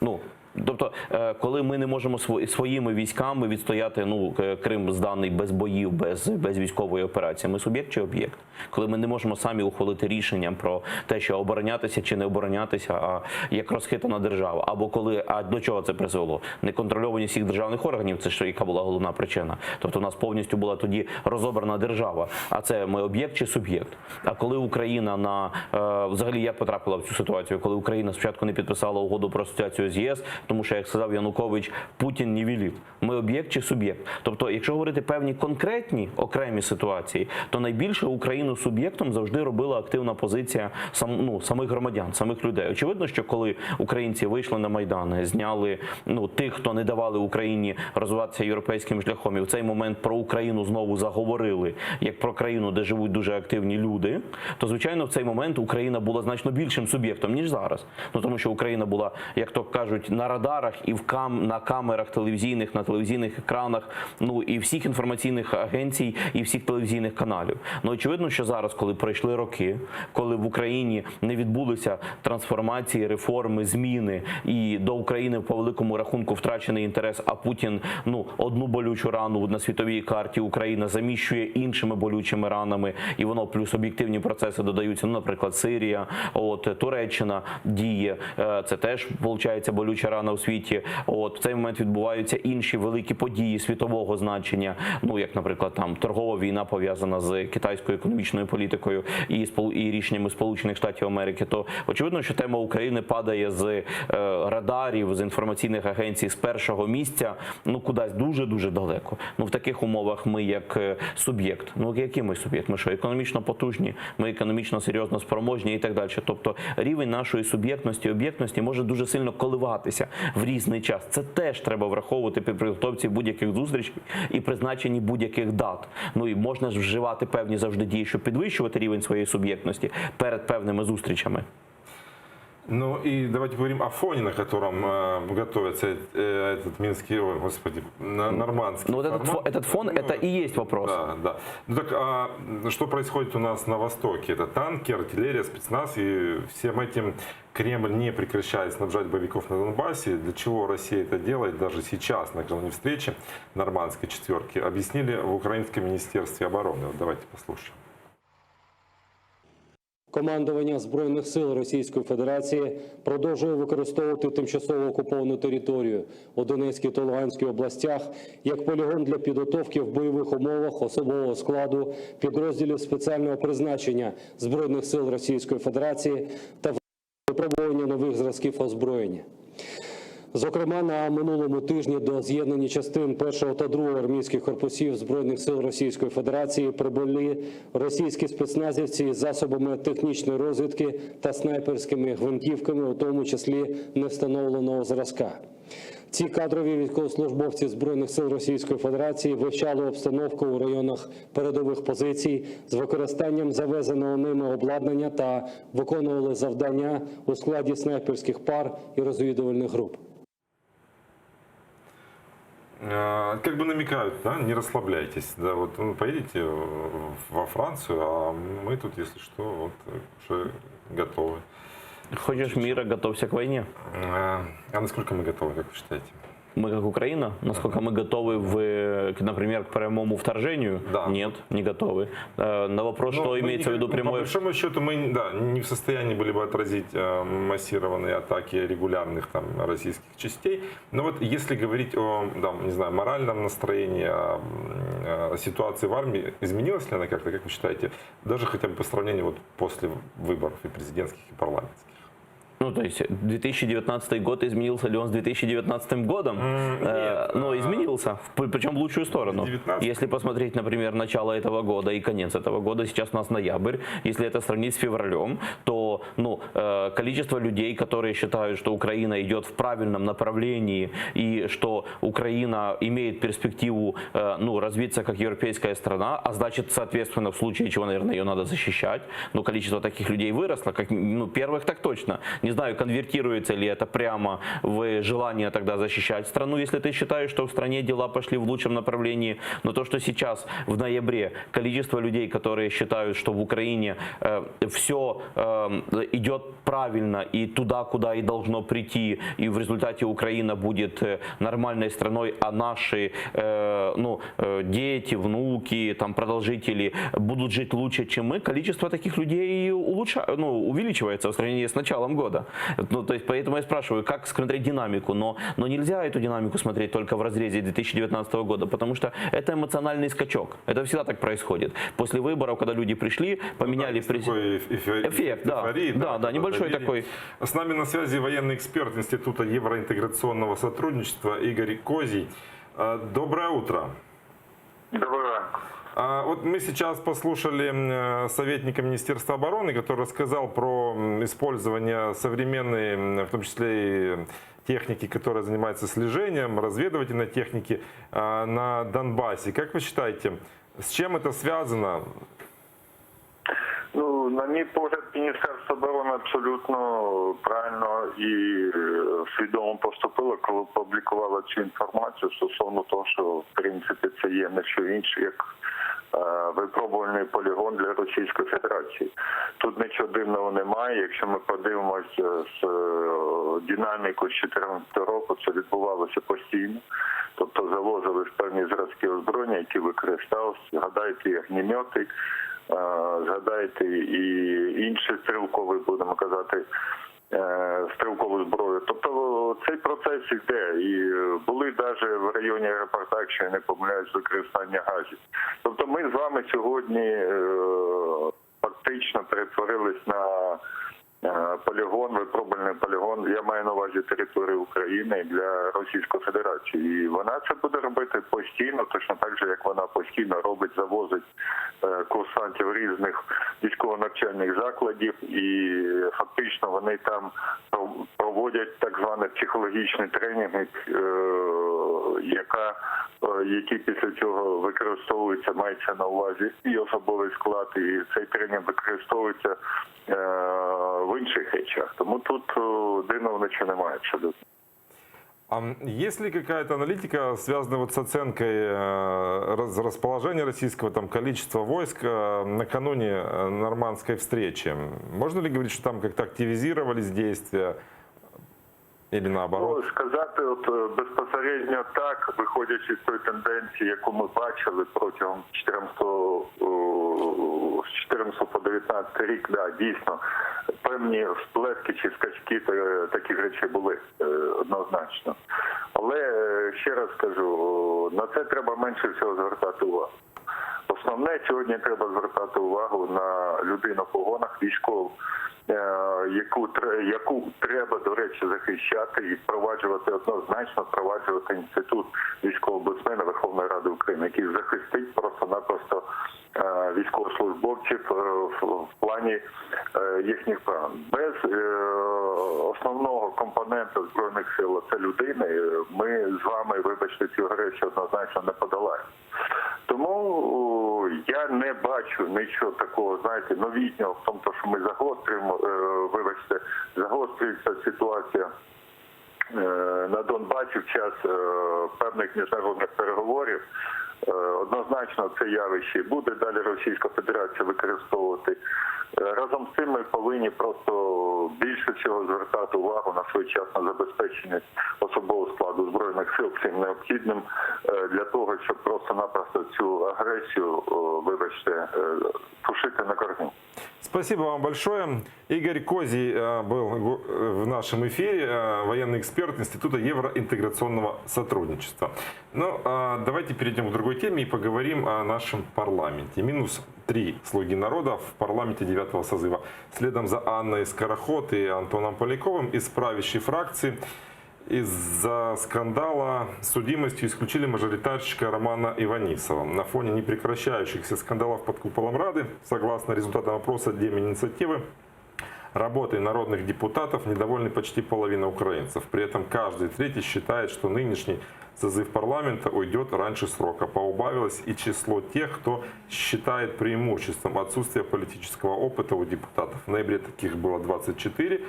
Ну, тобто, е, коли ми не можемо сво- своїми військами відстояти ну, к- Крим зданий без боїв, без, без військової операції, ми суб'єкт чи об'єкт? Коли ми не можемо самі ухвалити рішення про те, що оборонятися чи не оборонятися, а як розхитана держава, або коли а до чого це призвело? Неконтрольованість всіх державних органів, це що яка була головна причина. Тобто, у нас повністю була тоді розобрана держава. А це ми об'єкт чи суб'єкт? А коли Україна на е, взагалі як потрапила в цю ситуацію, коли Україна спочатку не підписала угоду про асоціацію з ЄС, Тому що, як сказав Янукович, Путін не велить. Ми об'єкт чи суб'єкт. Тобто, якщо говорити певні конкретні окремі ситуації, то найбільше Україну суб'єктом завжди робила активна позиція сам, ну, самих громадян, самих людей. Очевидно, що коли українці вийшли на майдани, зняли ну, тих, хто не давали Україні розвиватися європейським шляхом, і в цей момент про Україну знову заговорили як про країну, де живуть дуже активні люди, то звичайно в цей момент Україна була значно більшим суб'єктом ніж зараз. Ну тому що Україна була, як то кажуть, на радарах і в кам на камерах телевізійних, на телевізійних екранах, ну і всіх інформаційних агенцій, і всіх телевізійних каналів. Ну очевидно, що зараз, коли пройшли роки, коли в Україні не відбулися трансформації, реформи, зміни, і до України по великому рахунку втрачений інтерес, а Путін ну одну болючу рану на світовій карті Україна заміщує іншими болючими ранами, і воно плюс об'єктивні процеси додаються. Ну, наприклад, Сирія, от Туреччина діє. Е, Це теж виходить болюча рана у світі. От в цей момент відбуваються інші великі події світового значення. Ну як, наприклад, там торгова війна пов'язана з китайською економічною політикою і і рішеннями Сполучених Штатів Америки. То очевидно, що тема України падає з е, радарів, з інформаційних агенцій з першого місця, ну кудись дуже дуже далеко. Ну в таких умовах ми як е, суб'єкт. Ну який ми суб'єкт? Ми що економічно потужні, ми економічно серйозно спроможні і так далі. Тобто рівень нашої суб'єктності, об'єктності може дуже сильно коливатися в різний час. Це теж треба враховувати при підготовці будь-яких зустрічей і призначенні будь-яких дат. Ну і можна ж вживати певні завжди дії, щоб підвищувати рівень своєї суб'єктності перед певними зустрічами. Ну и давайте поговорим о фоне, на котором э, готовится э, этот Минский, ой, господи, на- нормандский Ну вот этот, формат. фо- этот фон, это и есть вопрос. Да, да. Ну так, а что происходит у нас на Востоке? Это танки, артиллерия, спецназ, и всем этим Кремль не прекращает снабжать боевиков на Донбассе. Для чего Россия это делает даже сейчас, накануне встречи нормандской четверки, объяснили в Украинском министерстве обороны. Вот давайте послушаем. Командування Збройних сил Російської Федерації продовжує використовувати тимчасово окуповану територію у Донецькій та Луганській областях як полігон для підготовки в бойових умовах особового складу підрозділів спеціального призначення Збройних сил Російської Федерації та випробування нових зразків озброєння. Зокрема, на минулому тижні до з'єднання частин 1 та 2 армійських корпусів Збройних сил Російської Федерації прибули російські спецназівці з засобами технічної розвідки та снайперськими гвинтівками, у тому числі невстановленого зразка. Ці кадрові військовослужбовці Збройних сил Російської Федерації вивчали обстановку у районах передових позицій з використанням завезеного ними обладнання та виконували завдання у складі снайперських пар і розвідувальних груп. А, Как бы намекают, да, не расслабляйтесь, да, вот ну, поедете в- во Францию, а мы тут, если что, вот уже готовы. Хочешь мира, готовься к войне. А а насколько мы готовы, как вы считаете? Мы как Украина, насколько мы готовы, в, к, например, к прямому вторжению? Нет, не готовы. Э, На вопрос, Ну, что мы имеется в не- виду По прямое большому счету мы да, не в состоянии были бы отразить э, массированные атаки регулярных там, российских частей. Но вот если говорить о да, не знаю, моральном настроении, о, м, о ситуации в армии, изменилась ли она как-то, как вы считаете, даже хотя бы по сравнению вот после выборов и президентских, и парламентских? Ну, то есть 2019 год изменился ли он с 2019 годом? Э, но изменился, в- причем в лучшую сторону. Если посмотреть, например, начало этого года и конец этого года, сейчас у нас ноябрь, если это сравнить с февралем, то ну, э, количество людей, которые считают, что Украина идет в правильном направлении и что Украина имеет перспективу э, ну, развиться как европейская страна, а значит, соответственно, в случае чего, наверное, ее надо защищать, но количество таких людей выросло, как, ну, первых так точно. Не знаю, конвертируется ли это прямо в желание тогда защищать страну, если ты считаешь, что в стране дела пошли в лучшем направлении, но то, что сейчас в ноябре количество людей, которые считают, что в Украине все идет правильно и туда, куда и должно прийти, и в результате Украина будет э, нормальной страной, а наши э, ну, э, дети, внуки, там, продолжители будут жить лучше, чем мы, количество таких людей улучша... ну, увеличивается в сравнении с началом года. года. Ну, то есть, поэтому я спрашиваю, как смотреть динамику, но, но нельзя эту динамику смотреть только в разрезе 2019 года, потому что это эмоциональный скачок. Это всегда так происходит. После выборов, когда люди пришли, поменяли... Ну, да, эффект, эффект, да. Эйфории, да, да, небольшой доверие. такой. С нами на связи военный эксперт Института евроинтеграционного сотрудничества Игорь Козий. Э, доброе утро. Доброе. А, вот мы сейчас послушали э, советника Министерства обороны, который рассказал про использование современной, в том числе и техники, которая занимается слежением, разведывательной техники э, на Донбассе. Как вы считаете, с чем это связано? Ну, на мій погляд, Міністерство оборони абсолютно правильно і е, свідомо поступило, коли публікувало цю інформацію стосовно того, що в принципі це є не що інше, як е, випробувальний полігон для Російської Федерації. Тут нічого дивного немає. Якщо ми подивимося з е, динаміку з 2014 року, це відбувалося постійно. Тобто завозили певні зразки озброєння, які використовувалися, згадайте і огнемети, е, згадайте і інші стрілкові, будемо казати, е, стрілкову зброю. Тобто цей процес йде. І були навіть в районі аеропорта, якщо я не помиляюсь, використання газів. Тобто ми з вами сьогодні е, фактично перетворились на е, полігон, випробувальний полігон, я маю на увазі територію України для Російської Федерації. І вона це буде робити постійно, точно так же, як вона постійно робить, завозить е, курсантів різних військово-навчальних закладів, і фактично вони там проводять так званий психологічний тренінг, е, яка, які після цього використовуються, мається на увазі і особовий склад, і цей тренінг використовується в інших речах. Тому тут дивного нічого немає абсолютно. А есть ли какая-то аналитика, связанная вот с оценкой э, расположения российского там, количества войск э, накануне э, нормандской встречи? Можно ли говорить, что там как-то активизировались действия или наоборот? Ну, сказати от безпосередньо так, виходячи з тої тенденції, яку ми бачили протягом 14, з 14 по 19 рік, да, дійсно, певні всплески чи скачки таких речей були однозначно. Але ще раз кажу, на це треба менше всього звертати увагу. Основне сьогодні треба звертати увагу на людину в погонах, військову, яку, яку треба, до речі, захищати і впроваджувати однозначно, впроваджувати інститут військового омбудсмена Верховної Ради України, який захистить просто-напросто військовослужбовців в плані їхніх прав. Без основного компонента Збройних сил, це людини, ми з вами, вибачте, цю агресію однозначно не подолаємо. Тому я не бачу нічого такого, знаєте, новітнього в тому, що ми загострюємо, вибачте, загострюється ситуація на Донбасі в час певних міжнародних переговорів. Однозначно це явище буде далі Російська Федерація використовувати. Разом з цим ми повинні просто більше всього звертати увагу на своєчасне забезпечення особового складу Збройних сил всім необхідним для того, щоб просто-напросто цю агресію, вибачте, тушити на корню. Спасибо вам большое. Игорь Козий был в нашем эфире, военный эксперт Института евроинтеграционного сотрудничества. Ну, давайте перейдем к другой теме и поговорим о нашем парламенте. Минус 3 слуги народа в парламенте 9 созыва. Следом за Анной Скороход и Антоном Поляковым из правящей фракции из-за скандала с судимостью исключили мажоритарщика Романа Иванисова. На фоне непрекращающихся скандалов под куполом Рады, согласно результатам опроса Деминициативы, работой народных депутатов недовольны почти половина украинцев. При этом каждый третий считает, что нынешний созыв парламента уйдет раньше срока. Поубавилось и число тех, кто считает преимуществом отсутствие политического опыта у депутатов. В ноябре таких было 24,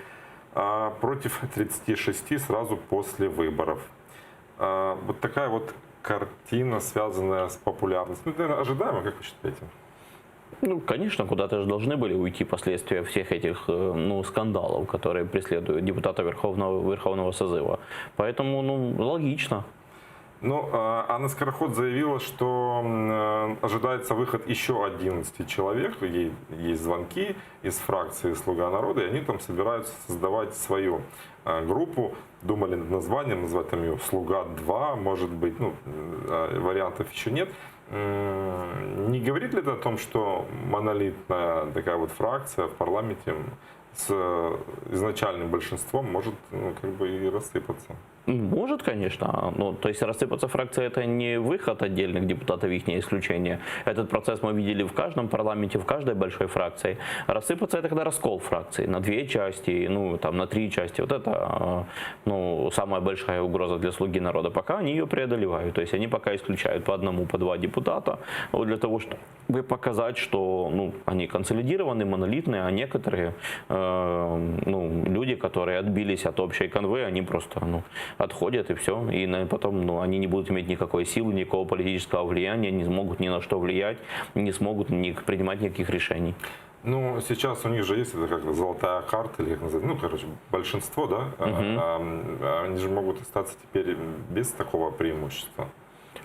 а против 36 сразу после выборов. Вот такая вот картина, связанная с популярностью. Ну, это, наверное, ожидаемо, как вы считаете? Ну, конечно, куда-то же должны были уйти последствия всех этих ну, скандалов, которые преследуют депутата Верховного, Верховного созыва. Поэтому, ну, логично. Ну, Анна Скороход заявила, что ожидается выход еще 11 человек. Ей есть звонки из фракции «Слуга народа», и они там собираются создавать свою группу. Думали над названием, назвать там ее «Слуга-2», может быть, ну, вариантов еще нет. Не говорит ли это о том, что монолитная такая вот фракция в парламенте с изначальным большинством может ну, как бы и рассыпаться? Может, конечно. Ну, то есть рассыпаться фракция это не выход отдельных депутатов, их не исключение. Этот процесс мы видели в каждом парламенте, в каждой большой фракции. Рассыпаться это когда раскол фракции на две части, ну, там, на три части. Вот это ну, самая большая угроза для слуги народа. Пока они ее преодолевают. То есть они пока исключают по одному, по два депутата, вот для того, чтобы показать, что ну, они консолидированы, монолитные, а некоторые э, ну, люди, которые отбились от общей канвы, они просто ну, отходят и все. И потом ну, они не будут иметь никакой силы, никакого политического влияния, не смогут ни на что влиять, не смогут ни принимать никаких решений. Ну, сейчас у них же есть это как золотая карта, или как называется, ну, короче, большинство, да? Угу. А, они же могут остаться теперь без такого преимущества.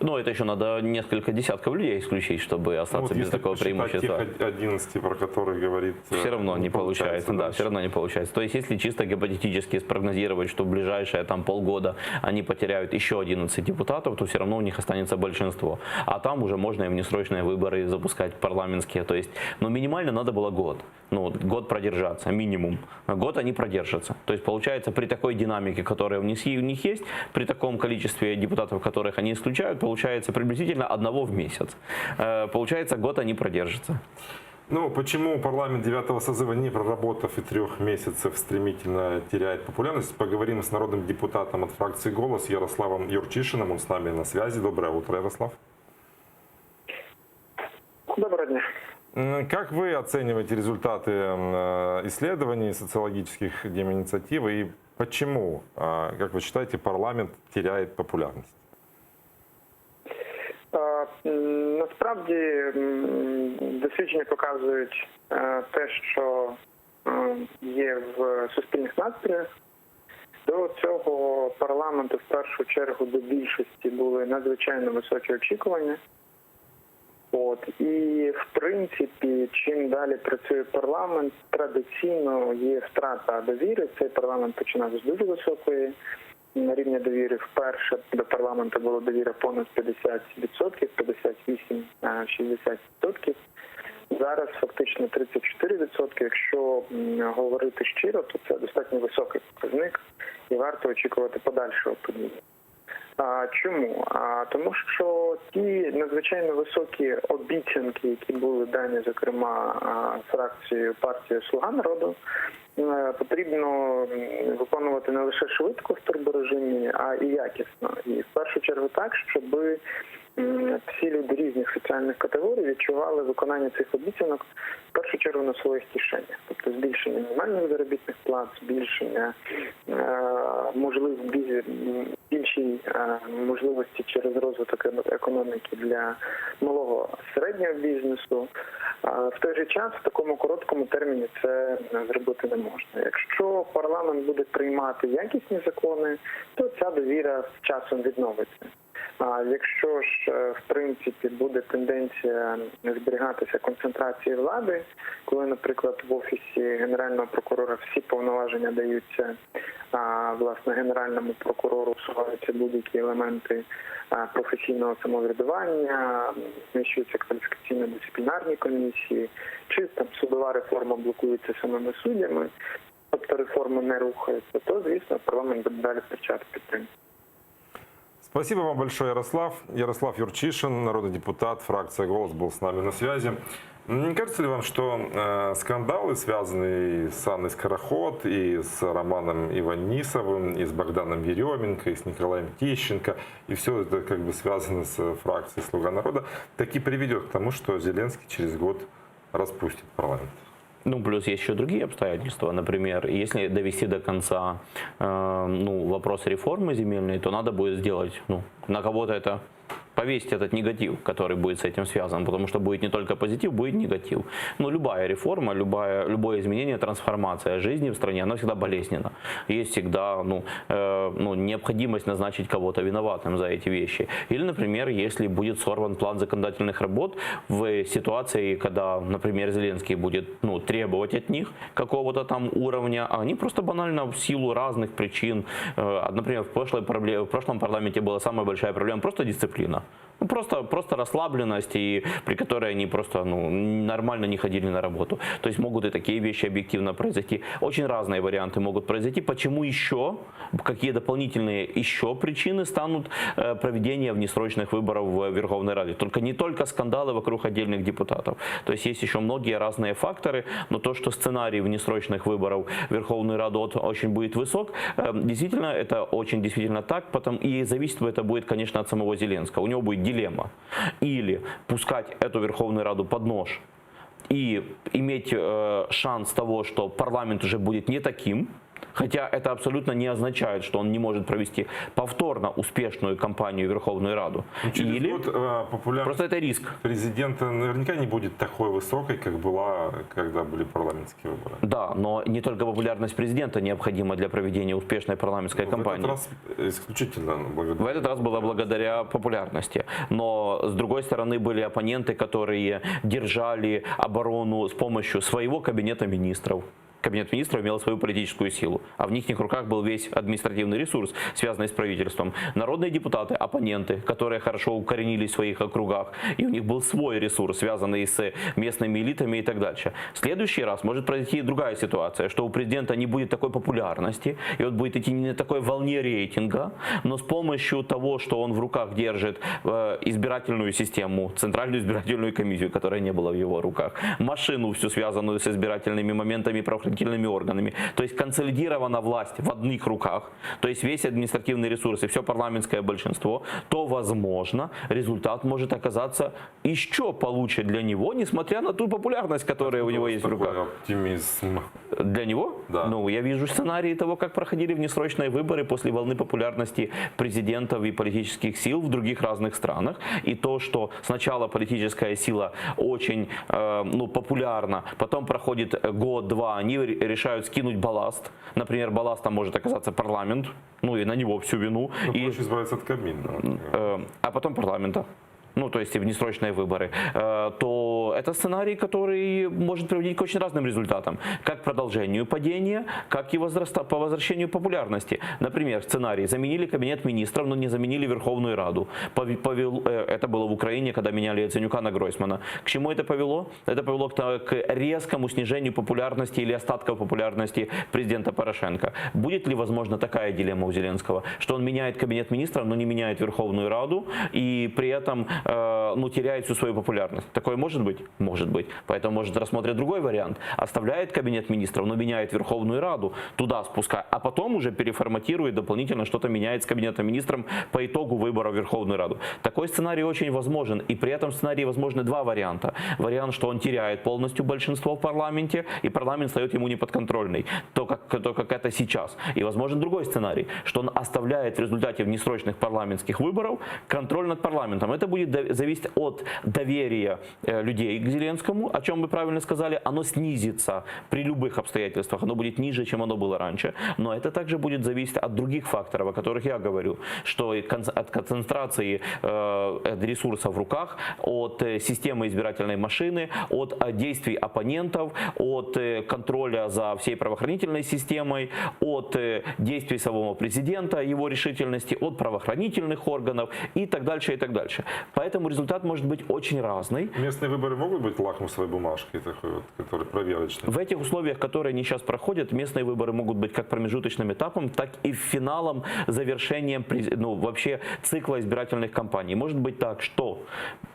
Ну, это еще надо несколько десятков людей исключить, чтобы остаться ну, вот без такого преимущества. тех 11, про которые говорит... Все равно не, не получается, получается да, все равно не получается. То есть, если чисто гипотетически спрогнозировать, что в ближайшие там полгода они потеряют еще 11 депутатов, то все равно у них останется большинство. А там уже можно и внесрочные выборы запускать парламентские. То есть, ну, минимально надо было год. Ну, год продержаться, минимум. Год они продержатся. То есть, получается, при такой динамике, которая у них, у них есть, при таком количестве депутатов, которых они исключают, получается приблизительно одного в месяц. Получается, год они продержатся. Ну, почему парламент девятого созыва, не проработав и трех месяцев, стремительно теряет популярность, поговорим с народным депутатом от фракции «Голос» Ярославом Юрчишиным. Он с нами на связи. Доброе утро, Ярослав. Доброго дня. Как вы оцениваете результаты исследований социологических Деминициативы и почему, как вы считаете, парламент теряет популярность? Насправді дослідження показують те, що є в суспільних настроях. До цього парламенту в першу чергу до більшості були надзвичайно високі очікування. От і в принципі, чим далі працює парламент, традиційно є втрата довіри. Цей парламент починав з дуже високої рівня довіри. Вперше до парламенту було довіра понад 50%, 58-60%. Зараз фактично 34%. Якщо говорити щиро, то це достатньо високий показник і варто очікувати подальшого падіння. А чому? А тому, що ті надзвичайно високі обіцянки, які були дані, зокрема фракцією партії Слуга народу, потрібно виконувати не лише швидко в турборежимі, а і якісно. І в першу чергу так, щоб всі люди різних соціальних категорій відчували виконання цих обіцянок в першу чергу на своїх кишенях, тобто збільшення мінімальних заробітних плат, збільшення можлив більшій можливості через розвиток економіки для малого середнього бізнесу. В той же час в такому короткому терміні це зробити не можна. Якщо парламент буде приймати якісні закони, то ця довіра з часом відновиться. А якщо ж в принципі буде тенденція зберігатися концентрації влади, коли, наприклад, в офісі генерального прокурора всі повноваження даються а, власне генеральному прокурору, усуваються будь-які елементи професійного самоврядування, знищуються кваліфікаційно-дисциплінарні комісії, чи там судова реформа блокується самими суддями, тобто реформа не рухається, то звісно парламент буде далі втрачати підтримку. Спасибо вам большое, Ярослав. Ярослав Юрчишин, народный депутат, фракция «Голос» был с нами на связи. Не кажется ли вам, что э, скандалы, связанные с Анной Скороход, и с Романом Иванисовым, и с Богданом Еременко, и с Николаем Тищенко, и все это как бы связано с фракцией «Слуга народа», таки приведет к тому, что Зеленский через год распустит парламент? Ну, плюс есть еще другие обстоятельства. Например, если довести до конца э, ну, вопрос реформы земельной, то надо будет сделать, ну, на кого-то это. Повесить этот негатив, который будет с этим связан, потому что будет не только позитив, будет негатив. Но любая реформа, любая, любое изменение, трансформация жизни в стране, она всегда болезненна. Есть всегда ну, э, ну, необходимость назначить кого-то виноватым за эти вещи. Или, например, если будет сорван план законодательных работ в ситуации, когда, например, Зеленский будет ну, требовать от них какого-то там уровня, а они просто банально в силу разных причин, э, например, в, прошлой пробле- в прошлом парламенте была самая большая проблема просто дисциплина. Ну, просто, просто расслабленность, и при которой они просто ну, нормально не ходили на работу. То есть могут и такие вещи объективно произойти. Очень разные варианты могут произойти. Почему еще, какие дополнительные еще причины станут э, проведения внесрочных выборов в Верховной Раде? Только не только скандалы вокруг отдельных депутатов. То есть есть еще многие разные факторы, но то, что сценарий внесрочных выборов в Верховную Раду от- очень будет высок, э, действительно, это очень действительно так. Потом, и зависит это будет, конечно, от самого Зеленского. У него будет дилемма. Или пускать эту Верховную Раду под нож и иметь э, шанс того, что парламент уже будет не таким, Хотя это абсолютно не означает, что он не может провести повторно успешную кампанию в Верховную Раду. Ну, через Или год э, популярность просто это риск. президента наверняка не будет такой высокой, как была, когда были парламентские выборы. Да, но не только популярность президента необходима для проведения успешной парламентской В кампании. этот раз исключительно благодаря. В этот раз было благодаря популярности. Но, с другой стороны, были оппоненты, которые держали оборону с помощью своего кабинета министров. Кабинет министров имел свою политическую силу, а в их руках был весь административный ресурс, связанный с правительством. Народные депутаты, оппоненты, которые хорошо укоренились в своих округах, и у них был свой ресурс, связанный с местными элитами и так дальше. В следующий раз может произойти другая ситуация, что у президента не будет такой популярности, и он будет идти не на такой волне рейтинга, но с помощью того, что он в руках держит э, избирательную систему, центральную избирательную комиссию, которая не была в его руках, машину всю связанную с избирательными моментами и правоохранительными органами. То есть консолидирована власть в одних руках, то есть весь административный ресурс и все парламентское большинство, то, возможно, результат может оказаться еще получше для него, несмотря на ту популярность, которая у него есть в руках. Оптимизм. Для него? Да. Ну, я вижу сценарии того, как проходили внесрочные выборы после волны популярности президентов и политических сил в других разных странах. И то, что сначала политическая сила очень э, ну, популярна, потом проходит год-два, они ре- решают скинуть балласт. Например, балластом может оказаться парламент, ну и на него всю вину. Ну, и, проще избавиться от Кабмина. э, а потом парламента. Ну, то есть и внесрочные выборы, э, то это сценарий, который может приводить к очень разным результатам. Как продолжению падения, как и возраста, по возвращению популярности. Например, сценарий заменили кабинет министров, но не заменили Верховную Раду. Пове- повел- э, это было в Украине, когда меняли Яценюка на Гройсмана. К чему это повело? Это повело к, та- к резкому снижению популярности или остатков популярности президента Порошенко. Будет ли, возможно, такая дилемма у Зеленского, что он меняет кабинет министров, но не меняет Верховную Раду и при этом э, ну, теряет всю свою популярность? Такое может быть? Может быть. Поэтому, может, рассмотрят другой вариант. Оставляет кабинет министров, но меняет Верховную Раду, туда спуская, а потом уже переформатирует, дополнительно что-то меняет с кабинетом министром по итогу выборов в Верховную Раду. Такой сценарий очень возможен, и при этом сценарии возможны два варианта. Вариант, что он теряет полностью большинство в парламенте, и парламент стает ему неподконтрольный, то как, то, как это сейчас. И возможен другой сценарий, что он оставляет в результате внесрочных парламентских выборов контроль над парламентом. Это будет до- зависеть от доверия э, людей к Зеленскому, о чем вы правильно сказали, оно снизится при любых обстоятельствах, оно будет ниже, чем оно было раньше. Но это также будет зависеть от других факторов, о которых я говорю, что и кон- от концентрации э, ресурсов в руках, от э, системы избирательной машины, от э, действий оппонентов, от э, контроля за всей правоохранительной системой, от э, действий самого президента, его решительности, от правоохранительных органов и так дальше, и так дальше. Поэтому результат может быть очень разный. Местные выборы могут быть лакмусовой бумажкой такой вот, которая проверочной? В этих условиях, которые они сейчас проходят, местные выборы могут быть как промежуточным этапом, так и финалом, завершением през- ну, вообще цикла избирательных кампаний. Может быть так, что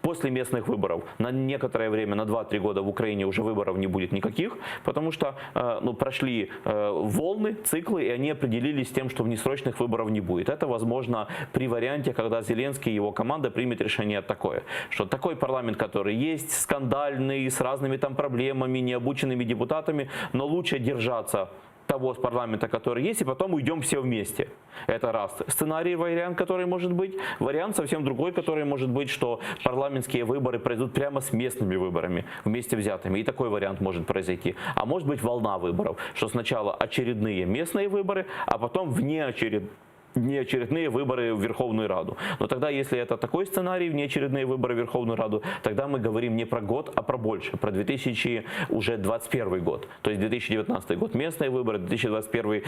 после местных выборов на некоторое время, на 2-3 года в Украине уже выборов не будет никаких, потому что э, ну, прошли э, волны, циклы, и они определились с тем, что внесрочных выборов не будет. Это возможно при варианте, когда Зеленский и его команда примет решение такое, что такой парламент, который есть, скандальный, с разными там проблемами, необученными депутатами, но лучше держаться. того с парламента, который есть, и потом уйдем все вместе. Это раз сценарий, вариант, который может быть. Вариант совсем другой, который может быть, что парламентские выборы пройдут прямо с местными выборами, вместе взятыми. И такой вариант может произойти. А может быть волна выборов, что сначала очередные местные выборы, а потом внеочередные внеочередные выборы в Верховную Раду. Но тогда, если это такой сценарий, внеочередные выборы в Верховную Раду, тогда мы говорим не про год, а про больше, про 2021 год. То есть 2019 год местные выборы, 2021 э,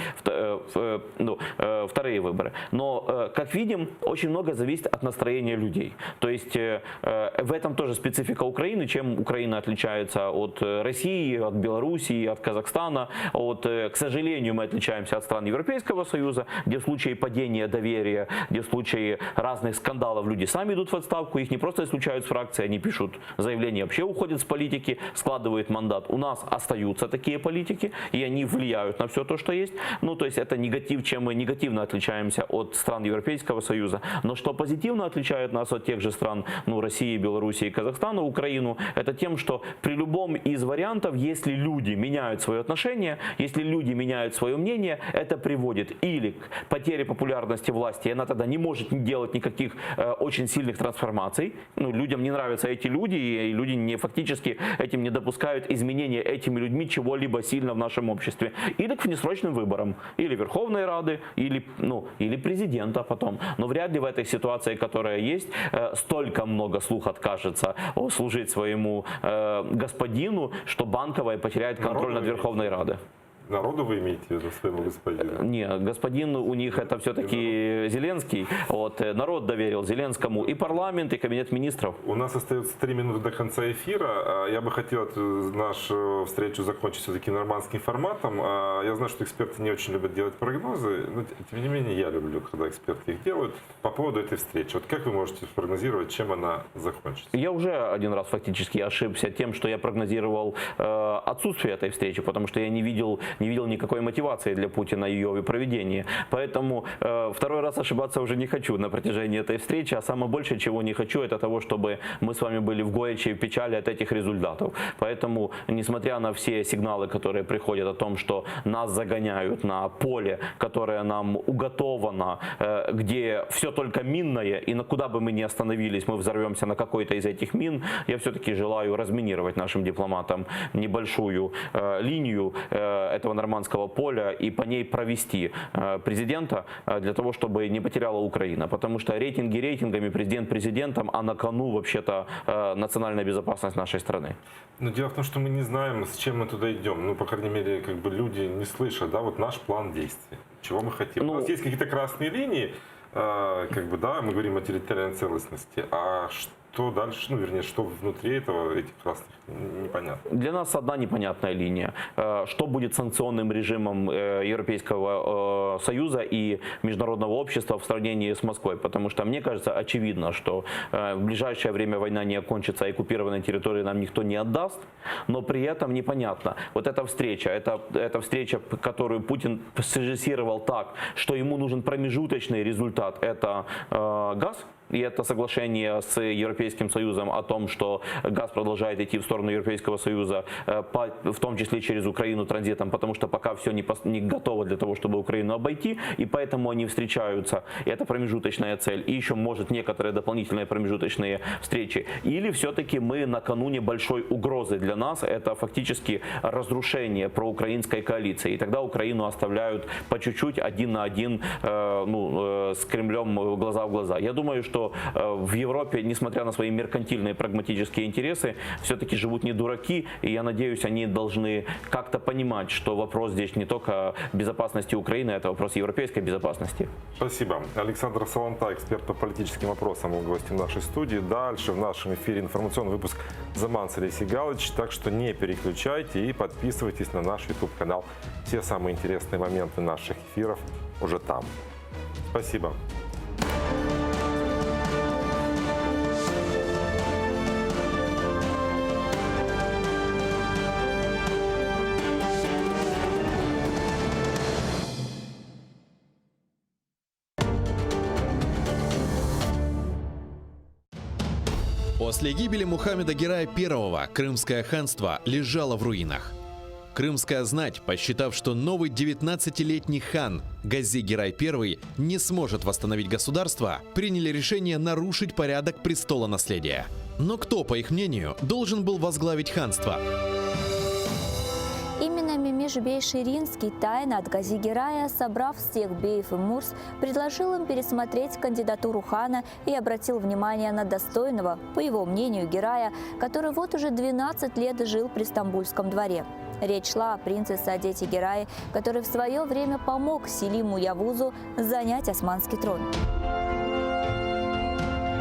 э, ну, э, вторые выборы. Но, как видим, очень много зависит от настроения людей. То есть в этом тоже специфика Украины, чем Украина отличается от России, от Белоруссии, от Казахстана. От, к сожалению, мы отличаемся от стран Европейского Союза, где в случае падения доверия, где в случае разных скандалов люди сами идут в отставку, их не просто исключают с фракции, они пишут заявление, вообще уходят с политики, складывают мандат. У нас остаются такие политики, и они влияют на все то, что есть. Ну, то есть это негатив, чем мы негативно отличаемся от стран Европейского Союза. Но что позитивно отличает нас от тех же стран, ну, России, Белоруссии, Казахстана, Украину, это тем, что при любом из вариантов, если люди меняют свое отношение, если люди меняют свое мнение, это приводит или к потере популярности власти, и она тогда не может делать никаких э, очень сильных трансформаций. Ну, людям не нравятся эти люди, и люди не, фактически этим не допускают изменения этими людьми чего-либо сильно в нашем обществе. Или к внесрочным выборам, или Верховной Рады, или, ну, или президента потом. Но вряд ли в этой ситуации, которая есть, э, столько много слух откажется служить своему э, господину, что Банковая потеряет контроль над Верховной Радой. Народу вы имеете в виду своему господину? Не, господин у них это все-таки Зеленский. Вот, э, народ доверил Зеленскому и парламент, и кабинет министров. У нас остается три минуты до конца эфира. А, я бы хотел эту нашу встречу закончить все-таки нормандским форматом. А, я знаю, что эксперты не очень любят делать прогнозы, но тем не менее я люблю, когда эксперты их делают. По поводу этой встречи. Вот как вы можете спрогнозировать, чем она закончится? Я уже один раз фактически ошибся тем, что я прогнозировал э, отсутствие этой встречи, потому что я не видел не видел никакой мотивации для Путина ее проведения. Поэтому э, второй раз ошибаться уже не хочу на протяжении этой встречи, а самое большее, чего не хочу, это того, чтобы мы с вами были в горечи и в печали от этих результатов. Поэтому, несмотря на все сигналы, которые приходят о том, что нас загоняют на поле, которое нам уготовано, э, где все только минное, и на куда бы мы ни остановились, мы взорвемся на какой-то из этих мин, я все-таки желаю разминировать нашим дипломатам небольшую э, линию э, этого нормандского поля и по ней провести э, президента э, для того, чтобы не потеряла Украина. Потому что рейтинги рейтингами, президент президентом, а на кону вообще-то э, национальная безопасность нашей страны. Но дело в том, что мы не знаем, с чем мы туда идем. Ну, по крайней мере, как бы люди не слышат, да, вот наш план действий, чего мы хотим. Ну, У нас есть какие-то красные линии, как бы, да, мы говорим о территориальной целостности, а что дальше, ну, вернее, что внутри этого, этих красных, непонятно. Для нас одна непонятная линия. Э, что будет санкционным режимом э, Европейского э, Союза и международного общества в сравнении с Москвой? Потому что, мне кажется, очевидно, что в ближайшее время война не окончится, и оккупированные территории нам никто не отдаст, но при этом непонятно. Вот эта встреча, это, эта встреча, которую Путин срежиссировал так, что ему нужен промежуточный результат, это газ, и это соглашение с Европейским Союзом о том, что газ продолжает идти в сторону Европейского Союза, э, в том числе через Украину транзитом, потому что пока все не, не готово для того, чтобы Украину обойти, и поэтому они встречаются. И это промежуточная цель. И еще, может, некоторые дополнительные промежуточные встречи. Или все-таки мы накануне большой угрозы для нас, это фактически разрушение проукраинской коалиции. И тогда Украину оставляют по чуть-чуть один на один э, ну, э, с Кремлем глаза в глаза. Я думаю, что э, в Европе, несмотря на свои меркантильные прагматические интересы, все-таки живут не дураки, и я надеюсь, они должны как-то понимать, что вопрос здесь не только безопасности Украины, это вопрос европейской безопасности. Спасибо. Александр Саланта, эксперт по политическим вопросам, был гостем нашей студии. Дальше в нашем эфире информационный выпуск Заман Алексей Галыч. Так что не переключайте и подписывайтесь на наш YouTube-канал. Все самые интересные моменты наших эфиров уже там. Спасибо. После гибели Мухаммеда Герая I Крымское ханство лежало в руинах. Крымская знать, посчитав, что новый 19-летний хан Гази Герай I не сможет восстановить государство, приняли решение нарушить порядок престола наследия. Но кто, по их мнению, должен был возглавить ханство? Именно Мемиш-бей Ширинский тайно от Гази Герая, собрав всех беев и мурс, предложил им пересмотреть кандидатуру хана и обратил внимание на достойного, по его мнению, Герая, который вот уже 12 лет жил при Стамбульском дворе. Речь шла о принце Саадете Герае, который в свое время помог Селиму Явузу занять османский трон.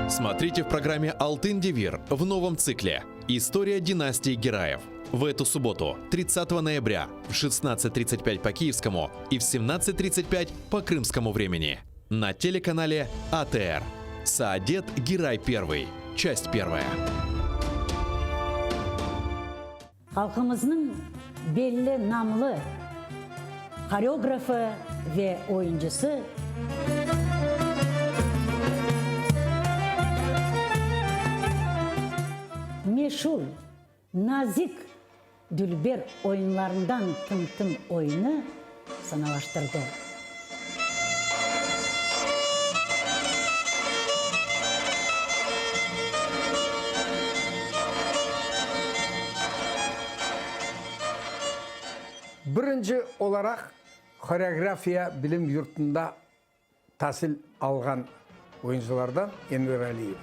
Смотрите в программе «Алтын Девир» в новом цикле «История династии Гераев». В эту субботу, 30 ноября, в 16.35 по киевскому и в 17.35 по крымскому времени на телеканале АТР. Саадет Герай I. Часть первая. Halqımıznıñ belli namlı horeografı ve oyuncısı. Meşur nazik dülber oyunlarından Tım-tım oyunı sanalaştırdı. Birinci olaraq horeografiya bilim yurtunda tasil alğan oyuncılardan Enver Aliyev.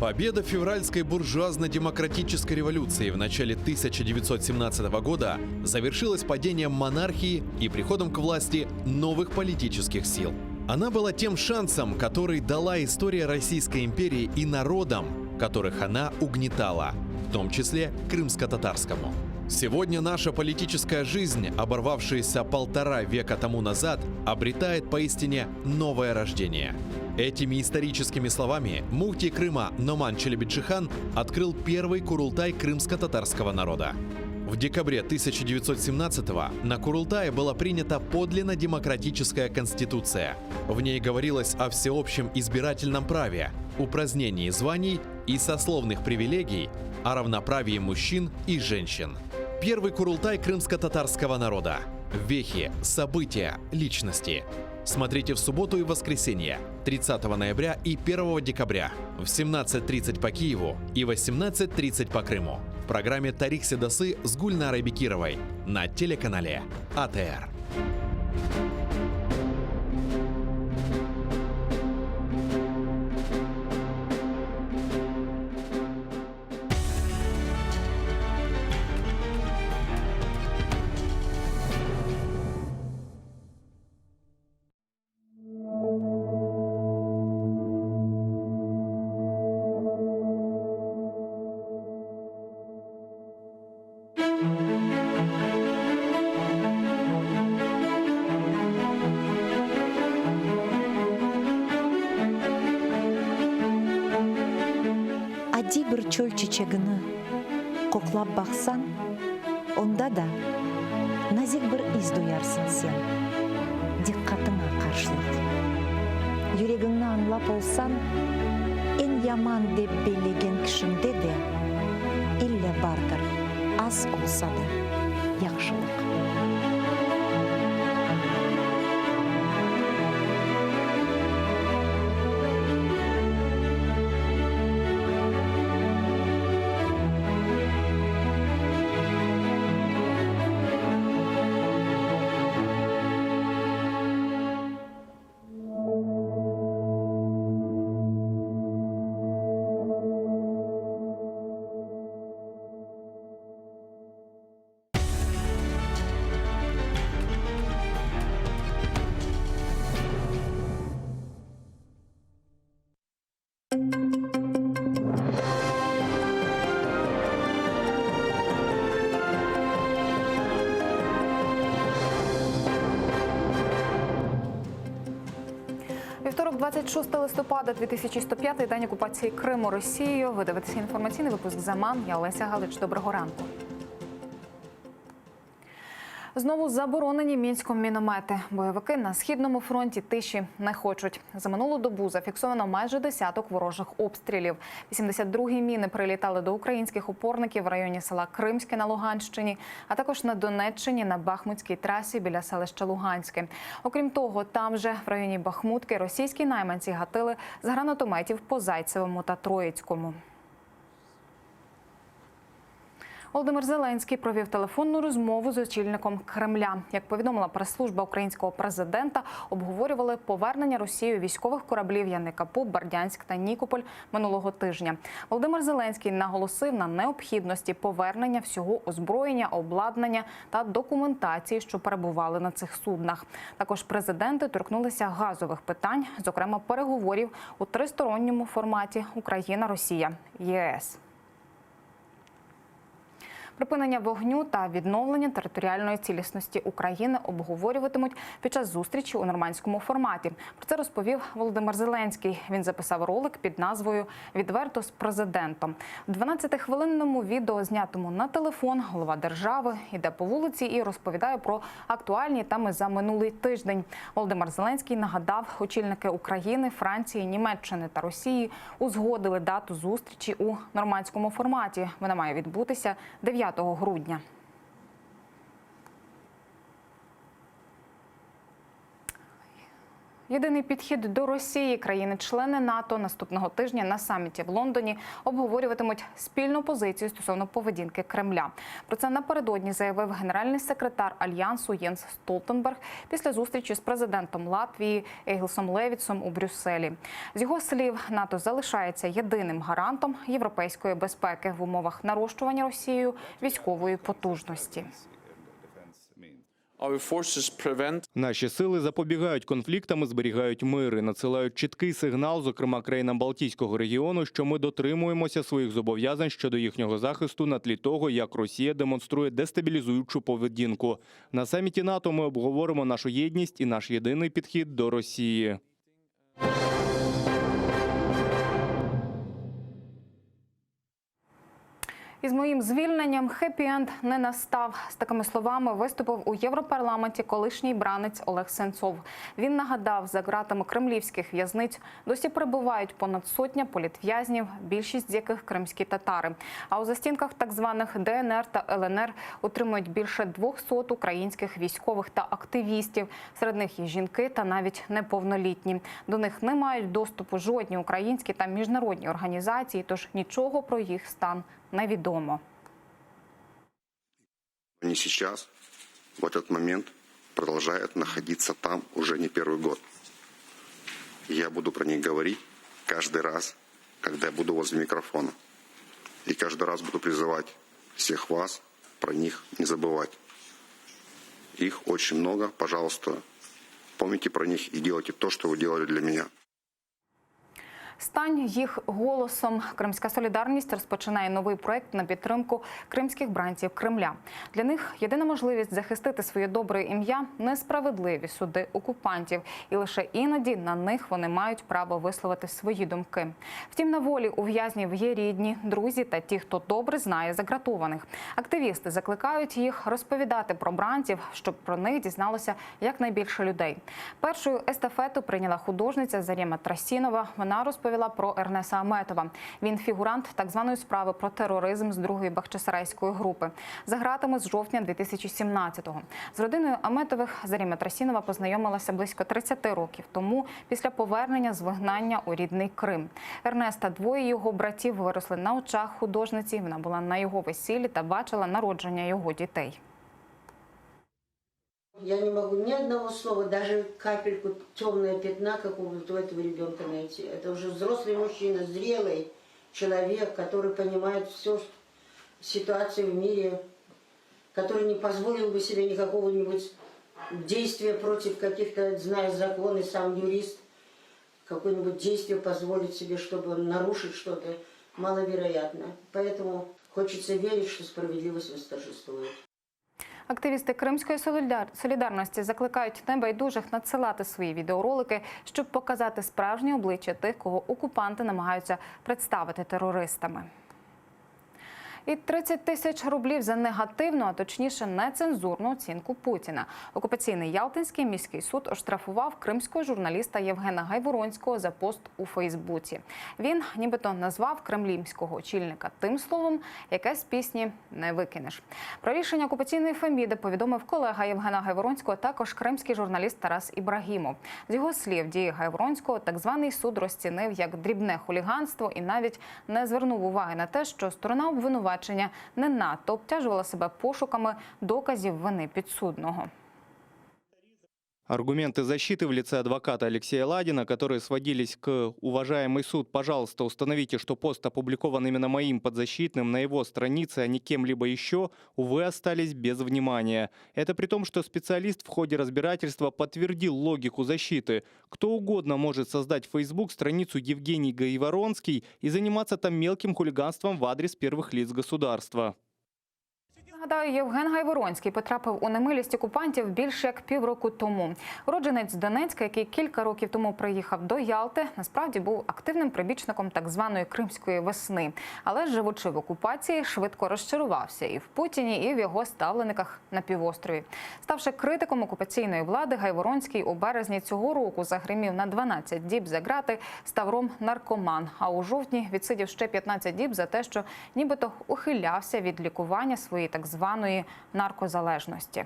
Победа февральской буржуазно-демократической революции в начале 1917 года завершилась падением монархии и приходом к власти новых политических сил. Она была тем шансом, который дала история Российской империи и народам, которых она угнетала, в том числе крымско-татарскому. Сегодня наша политическая жизнь, оборвавшаяся полтора века тому назад, обретает поистине новое рождение. Этими историческими словами муфтий Крыма Номан Челебиджихан открыл первый курултай крымско-татарского народа. В декабре 1917-го на Курултае была принята подлинно демократическая конституция. В ней говорилось о всеобщем избирательном праве, упразднении званий и сословных привилегий, о равноправии мужчин и женщин. Первый Курултай крымско-татарского народа. Вехи, события, личности. Смотрите в субботу и воскресенье, 30 ноября и 1 декабря в 17.30 по Киеву и 18.30 по Крыму в программе «Тарих Седасы» с Гульнарой Бекировой на телеканале АТР. Adiy bir çöl çiçegini qoqlap baqsañ, onda da nazik bir is duyarsıñ sen, diqqatıña qarşılıq. Yüregiñni añlap olsañ, eñ yaman dep bellegen kişiñde de ille bardır, az olsa da, yahşılıq. Понеділок, 26 листопада, 2105 день окупації Криму Росією. Ви дивитеся інформаційний випуск «Заман». Я Олеся Галич. Доброго ранку. Знову заборонені мінськом міномети. Бойовики на східному фронті тиші не хочуть. За минулу добу зафіксовано майже десяток ворожих обстрілів. 82-гі міни прилітали до українських опорників в районі села Кримське на Луганщині, а також на Донеччині на Бахмутській трасі біля селища Луганське. Окрім того, там же в районі Бахмутки російські найманці гатили з гранатометів по Зайцевому та Троїцькому. Володимир Зеленський провів телефонну розмову з очільником Кремля. Як повідомила прес-служба українського президента, обговорювали повернення Росією військових кораблів Яникапу, Бердянськ та Нікополь минулого тижня. Володимир Зеленський наголосив на необхідності повернення всього озброєння, обладнання та документації, що перебували на цих суднах. Також президенти торкнулися газових питань, зокрема переговорів у тристоронньому форматі Україна, Росія, ЄС. Припинення вогню та відновлення територіальної цілісності України обговорюватимуть під час зустрічі у нормандському форматі. Про це розповів Володимир Зеленський. Він записав ролик під назвою Відверто з президентом. В 12-хвилинному відео, знятому на телефон, голова держави йде по вулиці і розповідає про актуальні теми за минулий тиждень. Володимир Зеленський нагадав, очільники України, Франції, Німеччини та Росії узгодили дату зустрічі у нормандському форматі. Вона має відбутися 9 грудня. Єдиний підхід до Росії країни-члени НАТО наступного тижня на саміті в Лондоні обговорюватимуть спільну позицію стосовно поведінки Кремля. Про це напередодні заявив генеральний секретар Альянсу Єнс Столтенберг після зустрічі з президентом Латвії Егілсом Левітсом у Брюсселі. З його слів, НАТО залишається єдиним гарантом європейської безпеки в умовах нарощування Росією військової потужності. Наші сили запобігають конфліктам і зберігають мир і надсилають чіткий сигнал, зокрема країнам Балтійського регіону, що ми дотримуємося своїх зобов'язань щодо їхнього захисту на тлі того, як Росія демонструє дестабілізуючу поведінку. На саміті НАТО ми обговоримо нашу єдність і наш єдиний підхід до Росії. Із моїм звільненням хеппі-енд не настав. З такими словами виступив у Європарламенті колишній бранець Олег Сенцов. Він нагадав, за ґратами кремлівських в'язниць досі перебувають понад сотня політв'язнів, більшість з яких кримські татари. А у застінках так званих ДНР та ЛНР утримують більше 200 українських військових та активістів. Серед них є жінки та навіть неповнолітні. До них не мають доступу жодні українські та міжнародні організації, тож нічого про їх стан невідомо. Они сейчас, в этот момент, продолжают находиться там уже не первый год. Я буду про них говорить каждый раз, когда я буду возле микрофона. И каждый раз буду призывать всех вас про них не забывать. Их очень много, пожалуйста, помните про них и делайте то, что вы делали для меня. Стань їх голосом. Кримська солідарність розпочинає новий проект на підтримку кримських бранців Кремля. Для них єдина можливість захистити своє добре ім'я несправедливі суди окупантів, і лише іноді на них вони мають право висловити свої думки. Втім, на волі ув'язнів є рідні, друзі та ті, хто добре знає загратованих. Активісти закликають їх розповідати про бранців, щоб про них дізналося якнайбільше людей. Першою естафету прийняла художниця Зарєма Трасінова. Вона розповіла про Ернеса Аметова. Він фігурант так званої справи про тероризм з другої Бахчисарайської групи. За ґратами з жовтня 2017-го. З родиною Аметових Заріма Трасінова познайомилася близько 30 років тому після повернення з вигнання у рідний Крим. Ернест та двоє його братів виросли на очах художниці. Вона була на його весіллі та бачила народження його дітей. Я не могу ни одного слова, даже капельку темного пятна какого-то у этого ребенка найти. Это уже взрослый мужчина, зрелый человек, который понимает всю ситуацию в мире, который не позволил бы себе никакого-нибудь действия против каких-то, зная законы, сам юрист, какое-нибудь действие позволить себе, чтобы нарушить что-то, маловероятно. Поэтому хочется верить, что справедливость восторжествует. Активісти Кримської солідарності закликають небайдужих надсилати свої відеоролики, щоб показати справжнє обличчя тих, кого окупанти намагаються представити терористами. І 30 тисяч рублів за негативну, а точніше нецензурну оцінку Путіна. Окупаційний Ялтинський міський суд оштрафував кримського журналіста Євгена Гайворонського за пост у Фейсбуці. Він нібито назвав кремлівського очільника тим словом, яке з пісні не викинеш. Про рішення окупаційної Феміди повідомив колега Євгена Гайворонського, також кримський журналіст Тарас Ібрагімов. З його слів, дії Гайворонського так званий суд розцінив як дрібне хуліганство і навіть не звернув уваги на те, що сторона обвинувачення не надто обтяжувала себе пошуками доказів вини підсудного. Аргументы защиты в лице адвоката Алексея Ладина, которые сводились к «Уважаемый суд, пожалуйста, установите, что пост опубликован именно моим подзащитным на его странице, а не кем-либо еще», увы, остались без внимания. Это при том, что специалист в ходе разбирательства подтвердил логику защиты. Кто угодно может создать в Facebook страницу Евгений Гайворонский и заниматься там мелким хулиганством в адрес первых лиц государства. Нагадаю, Євген Гайворонський потрапив у немилість окупантів більше як півроку тому. Уродженець Донецька, який кілька років тому приїхав до Ялти, насправді був активним прибічником так званої Кримської весни. Але живучи в окупації, швидко розчарувався і в Путіні, і в його ставлениках на півострові. Ставши критиком окупаційної влади, Гайворонський у березні цього року загримів на 12 діб за грати ставром наркоман. А у жовтні відсидів ще 15 діб за те, що нібито ухилявся від лікування своєї так званої наркозалежності.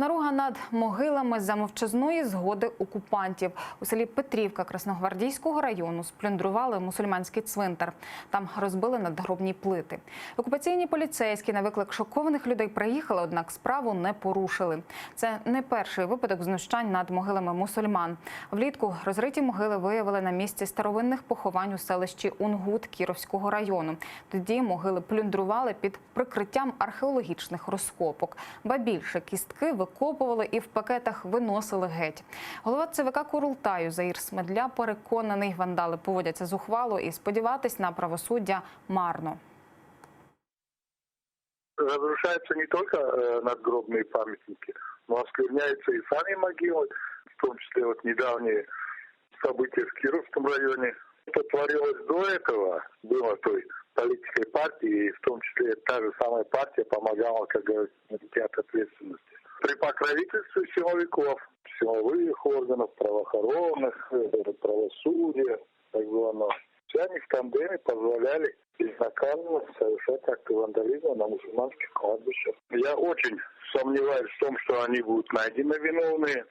Наруга над могилами за мовчазної згоди окупантів. У селі Петрівка Красногвардійського району сплюндрували мусульманський цвинтар. Там розбили надгробні плити. Окупаційні поліцейські на виклик шокованих людей приїхали, однак справу не порушили. Це не перший випадок знущань над могилами мусульман. Влітку розриті могили виявили на місці старовинних поховань у селищі Унгут Кіровського району. Тоді могили плюндрували під прикриттям археологічних розкопок. Ба більше кістки викопували і в пакетах виносили геть. Голова ЦВК Курултаю Заїр Смедля переконаний, вандали поводяться зухвало і сподіватись на правосуддя марно. Разрушаются не только э, надгробные памятники, но оскверняются и сами могилы, в том числе вот недавние события в Кировском районе. Что творилось до этого, было той политикой партии, и в том числе та же самая партия помогала, как говорится, уйти от ответственности. При покровительстве силовиков, силовых органов, правоохранных, э, правосудия, так званого. Все они в тандеме позволяли безнаказанно совершать акты вандализма на мусульманских кладбищах. Я очень сомневаюсь в том, что они будут найдены виновные.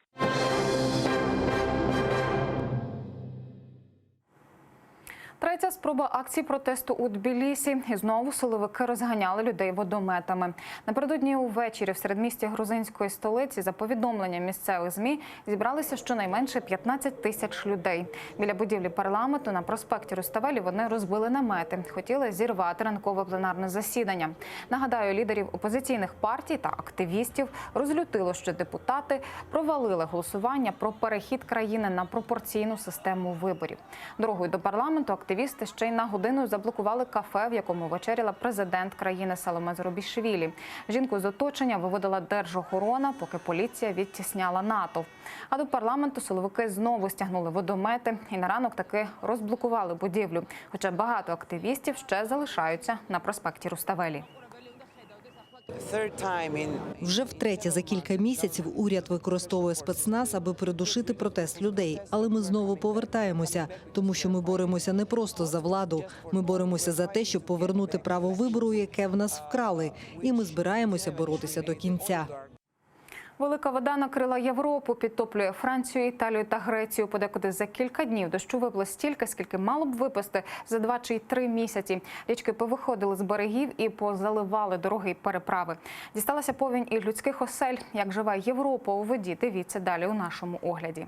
Третя спроба акції протесту у Тбілісі. І знову силовики розганяли людей водометами. Напередодні увечері в середмісті грузинської столиці, за повідомленням місцевих ЗМІ, зібралися щонайменше 15 тисяч людей. Біля будівлі парламенту на проспекті Руставелі вони розбили намети. Хотіли зірвати ранкове пленарне засідання. Нагадаю, лідерів опозиційних партій та активістів розлютило, що депутати провалили голосування про перехід країни на пропорційну систему виборів. Дорогою до парламенту активісти ще й на годину заблокували кафе, в якому вечеряла президент країни Саломе Зурабішвілі. Жінку з оточення виводила держохорона, поки поліція відтісняла натовп. А до парламенту силовики знову стягнули водомети і на ранок таки розблокували будівлю. Хоча багато активістів ще залишаються на проспекті Руставелі. Вже втретє за кілька місяців уряд використовує спецназ, аби придушити протест людей. Але ми знову повертаємося, тому що ми боремося не просто за владу. Ми боремося за те, щоб повернути право вибору, яке в нас вкрали, і ми збираємося боротися до кінця. Велика вода накрила Європу, підтоплює Францію, Італію та Грецію. Подекуди за кілька днів дощу випало стільки, скільки мало б випасти за 2 чи й 3 місяці. Річки повиходили з берегів і позаливали дороги й переправи. Дісталася повінь і людських осель. Як живе Європа у воді, дивіться далі у нашому огляді.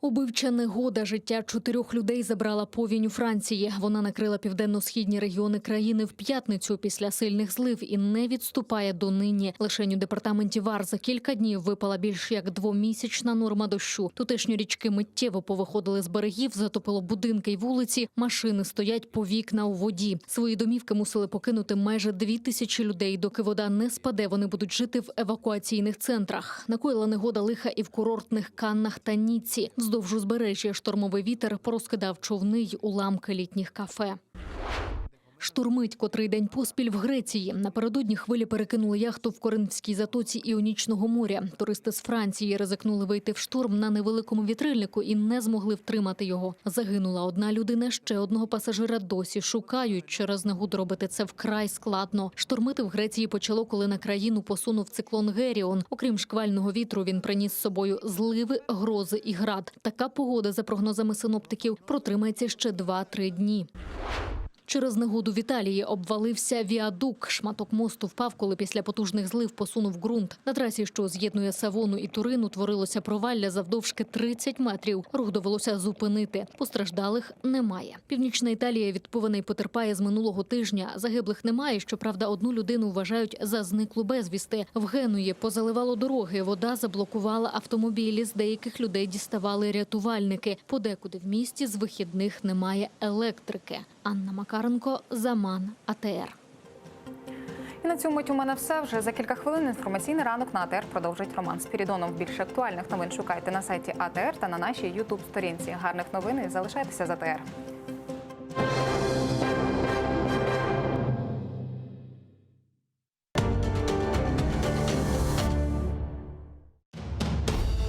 Убивча негода життя чотирьох людей забрала повінь у Франції. Вона накрила південно-східні регіони країни в п'ятницю після сильних злив і не відступає донині. Лишень у департаменті ВАР за кілька днів випала більш як двомісячна норма дощу. Тутешні річки миттєво повиходили з берегів, затопило будинки й вулиці. Машини стоять по вікна у воді. Свої домівки мусили покинути майже 2000 людей. Доки вода не спаде, вони будуть жити в евакуаційних центрах. Накоїла негода лиха і в курортних Каннах та Ніцці. Вздовж узбережжя штормовий вітер порозкидав човни й уламки літніх кафе. Штурмить котрий день поспіль в Греції. Напередодні хвилі перекинули яхту в Коринфській затоці Іонічного моря. Туристи з Франції ризикнули вийти в шторм на невеликому вітрильнику і не змогли втримати його. Загинула одна людина, ще одного пасажира досі шукають. Через негоду робити це вкрай складно. Штормити в Греції почало, коли на країну посунув циклон Геріон. Окрім шквального вітру, він приніс з собою зливи, грози і град. Така погода, за прогнозами синоптиків, протримається ще 2-3 дні. Через негоду в Італії обвалився віадук. Шматок мосту впав, коли після потужних злив посунув ґрунт. На трасі, що з'єднує Савону і Турин, утворилося провалля завдовжки 30 метрів. Рух довелося зупинити. Постраждалих немає. Північна Італія від повеней потерпає з минулого тижня. Загиблих немає. Щоправда, одну людину вважають за зниклу безвісти. В Генуї позаливало дороги. Вода заблокувала автомобілі. З деяких людей діставали рятувальники. Подекуди в місті з вихідних немає електрики. Анна Макаренко, Заман, АТР. І на цю мить у мене все. Вже за кілька хвилин інформаційний ранок на АТР продовжить Роман Спірідонов. Більше актуальних новин шукайте на сайті АТР та на нашій Ютуб сторінці. Гарних новин і залишайтеся з АТР.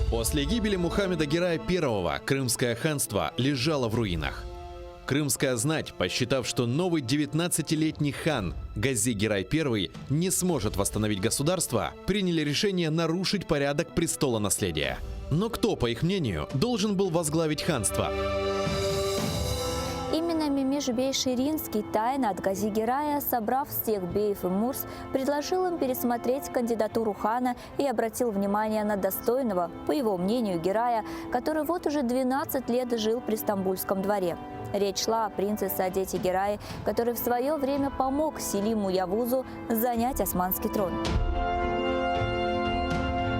После гибели Мухаммеда Герая I Крымское ханство лежало в руинах. Крымская знать, посчитав, что новый 19-летний хан Гази Герай I не сможет восстановить государство, приняли решение нарушить порядок престолонаследия. Но кто, по их мнению, должен был возглавить ханство? Именно Мемиш бей Ширинский тайно от Гази Герая, собрав всех беев и мурз, предложил им пересмотреть кандидатуру хана и обратил внимание на достойного, по его мнению, Герая, который вот уже 12 лет жил при Стамбульском дворе. Речь шла о принце Саадете Герае, который в свое время помог Селиму Явузу занять османский трон.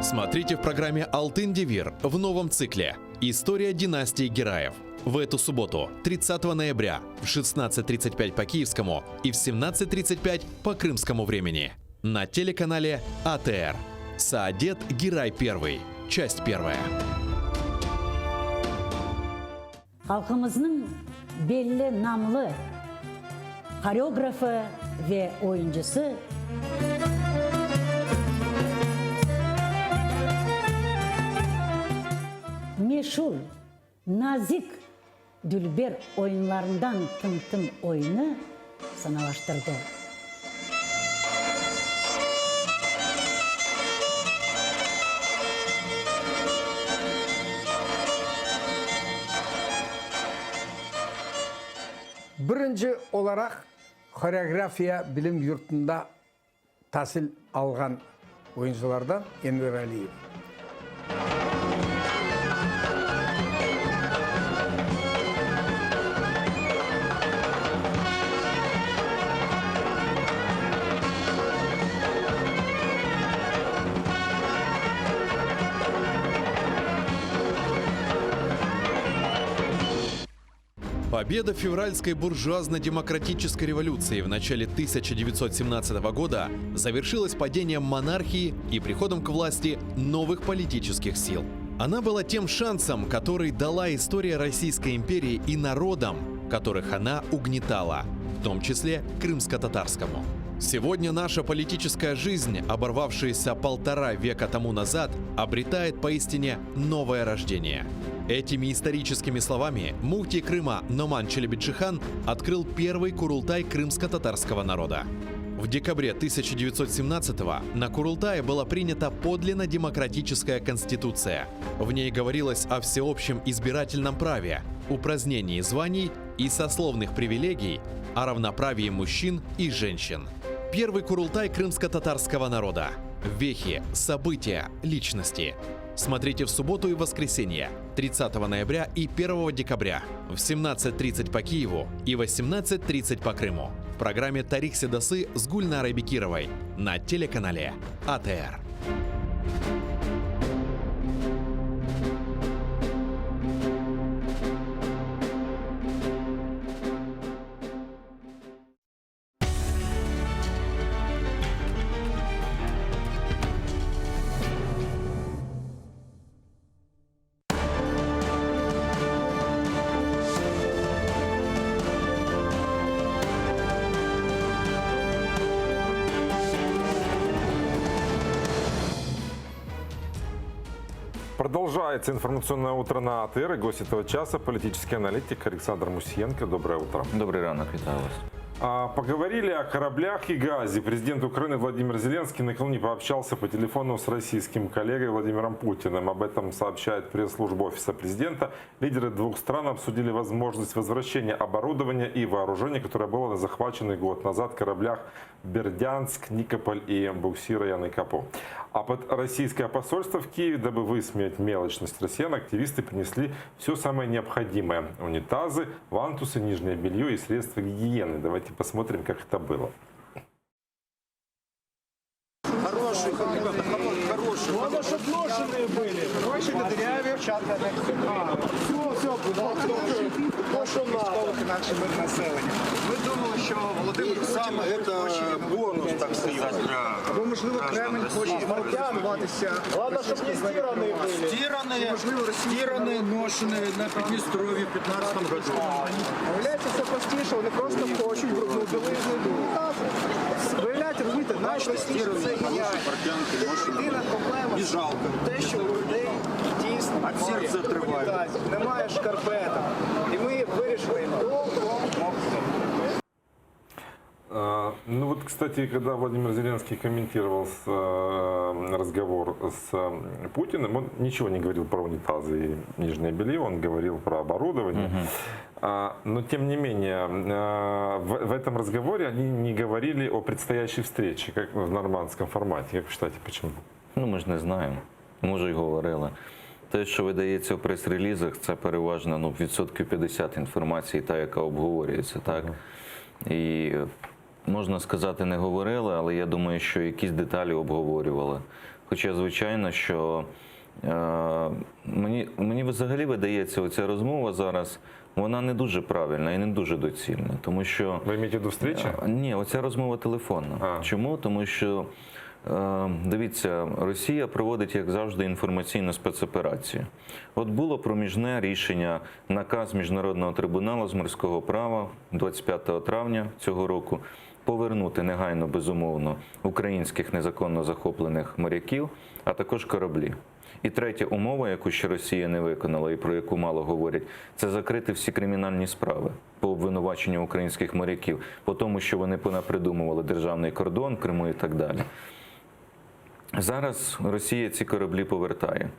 Смотрите в программе «Алтын Девир» в новом цикле «История династии Гераев». В эту субботу, 30 ноября, в 16.35 по киевскому и в 17.35 по крымскому времени на телеканале АТР. Саадет Герай I. Часть первая. Halqımıznıñ belli namlı horeografı ve oyuncısı. Meşur nazik dülber oyunlarından Tım-tım oyunı sanalaştırdı. Birinci olaraq horeografiya bilim yurtunda tasil alğan oyuncılardan Enver Aliyev. Победа февральской буржуазно-демократической революции в начале 1917 года завершилась падением монархии и приходом к власти новых политических сил. Она была тем шансом, который дала история Российской империи и народам, которых она угнетала, в том числе крымско-татарскому. Сегодня наша политическая жизнь, оборвавшаяся полтора века тому назад, обретает поистине новое рождение. Этими историческими словами муфтий Крыма Номан Челебиджихан открыл первый курултай крымско-татарского народа. В декабре 1917-го на Курултае была принята подлинно демократическая конституция. В ней говорилось о всеобщем избирательном праве, упразднении званий и сословных привилегий, о равноправии мужчин и женщин. Первый Курултай крымско-татарского народа. Вехи, события, личности. Смотрите в субботу и воскресенье, 30 ноября и 1 декабря в 17.30 по Киеву и 18.30 по Крыму в программе «Тарих Седасы» с Гульнарой Бекировой на телеканале АТР. Продолжается информационное утро на АТР. И гость этого часа – политический аналитик Александр Мусиенко. Доброе утро. Добрий ранок, вітаю вас. А, Поговорили о кораблях и газе. Президент Украины Владимир Зеленский накануне пообщался по телефону с российским коллегой Владимиром Путиным. Об этом сообщает пресс-служба Офиса президента. Лидеры двух стран обсудили возможность возвращения оборудования и вооружения, которое было на захваченных год назад кораблях Бердянск, Никополь и буксира Яны Капу. А под российское посольство в Киеве, дабы высмеять мелочность россиян, активисты принесли все самое необходимое. Унитазы, вантусы, нижнее белье и средства гигиены. Давайте посмотрим, как это было. Хороший, ребята, хороший, хороший. Главное, чтоб ношеные были. Гроші не дыряві. Все, все, то, що надо. інакше мирне населення. Ми думали, що Володимир Саме це бонус, так сказати, для Або, можливо, Кремль хоче користуватися. Главное, щоб не стираные были. Стираные, стираные, ношеные на Приднестровье в 15 году. Виявляється, все простіше, вони просто хочуть брудну білизну і унітази. Виявляється, розумієте, найпростіше це геніально. Єдина проблема Не жалко. те, що у людей дійсно От немає серця отрывают. унітазів, немає шкарпеток. І ми вирішили їм допомогти. А, Ну вот, кстати, когда Владимир Зеленский комментировал с, э, разговор с э, Путиным, он ничего не говорил про унитазы и нижнее белье, он говорил про оборудование. А, Но тем не менее, э, в, в этом разговоре они не говорили о предстоящей встрече, как в нормандском формате. Как вы считаете, почему? Ну, ми ж не знаємо. Може, й говорили. Те, що видається в прес-релізах, це переважно ну, відсотків 50 інформації, та, яка обговорюється, так? І е, можна сказати, не говорили, але я думаю, що якісь деталі обговорювали. Хоча, звичайно, що е, мені, мені взагалі видається, оця розмова зараз, вона не дуже правильна і не дуже доцільна. Тому що. Ви маєте в виду встреча? Е, Ні, оця розмова телефонна. Чому? Тому що е, дивіться, Росія проводить, як завжди, інформаційну спецоперацію. От було проміжне рішення, наказ Міжнародного трибуналу з морського права 25 травня цього року повернути негайно, безумовно, українських незаконно захоплених моряків, а також кораблі. І третя умова, яку ще Росія не виконала і про яку мало говорять, це закрити всі кримінальні справи по обвинуваченню українських моряків, по тому, що вони понапридумували державний кордон в Криму і так далі. Зараз Росія ці кораблі повертає.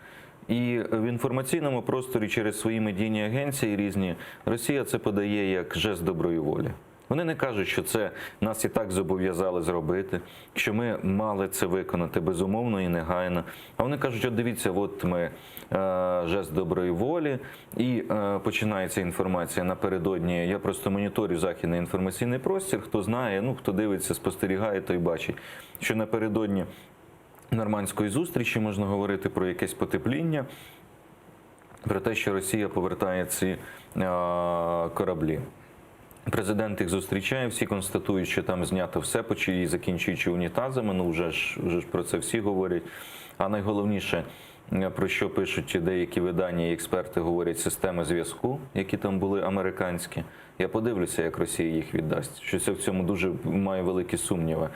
І в інформаційному просторі через свої медійні агенції різні Росія це подає як жест доброї волі. Вони не кажуть, що це нас і так зобов'язали зробити, що ми мали це виконати безумовно і негайно. А вони кажуть, от дивіться, от ми е, жест доброї волі, і е, починається інформація напередодні. Я просто моніторю західний інформаційний простір. Хто знає, ну хто дивиться, спостерігає, той бачить, що напередодні нормандської зустрічі можна говорити про якесь потепління, про те, що Росія повертає ці е, кораблі. Президент їх зустрічає, всі констатують, що там знято все, почи- і закінчуючи унітазами. Ну вже ж вже ж про це всі говорять. А найголовніше, е, про що пишуть деякі видання і експерти говорять, системи зв'язку, які там були американські. Я подивлюся, як Росія їх віддасть. Щось я в цьому дуже маю великі сумніви.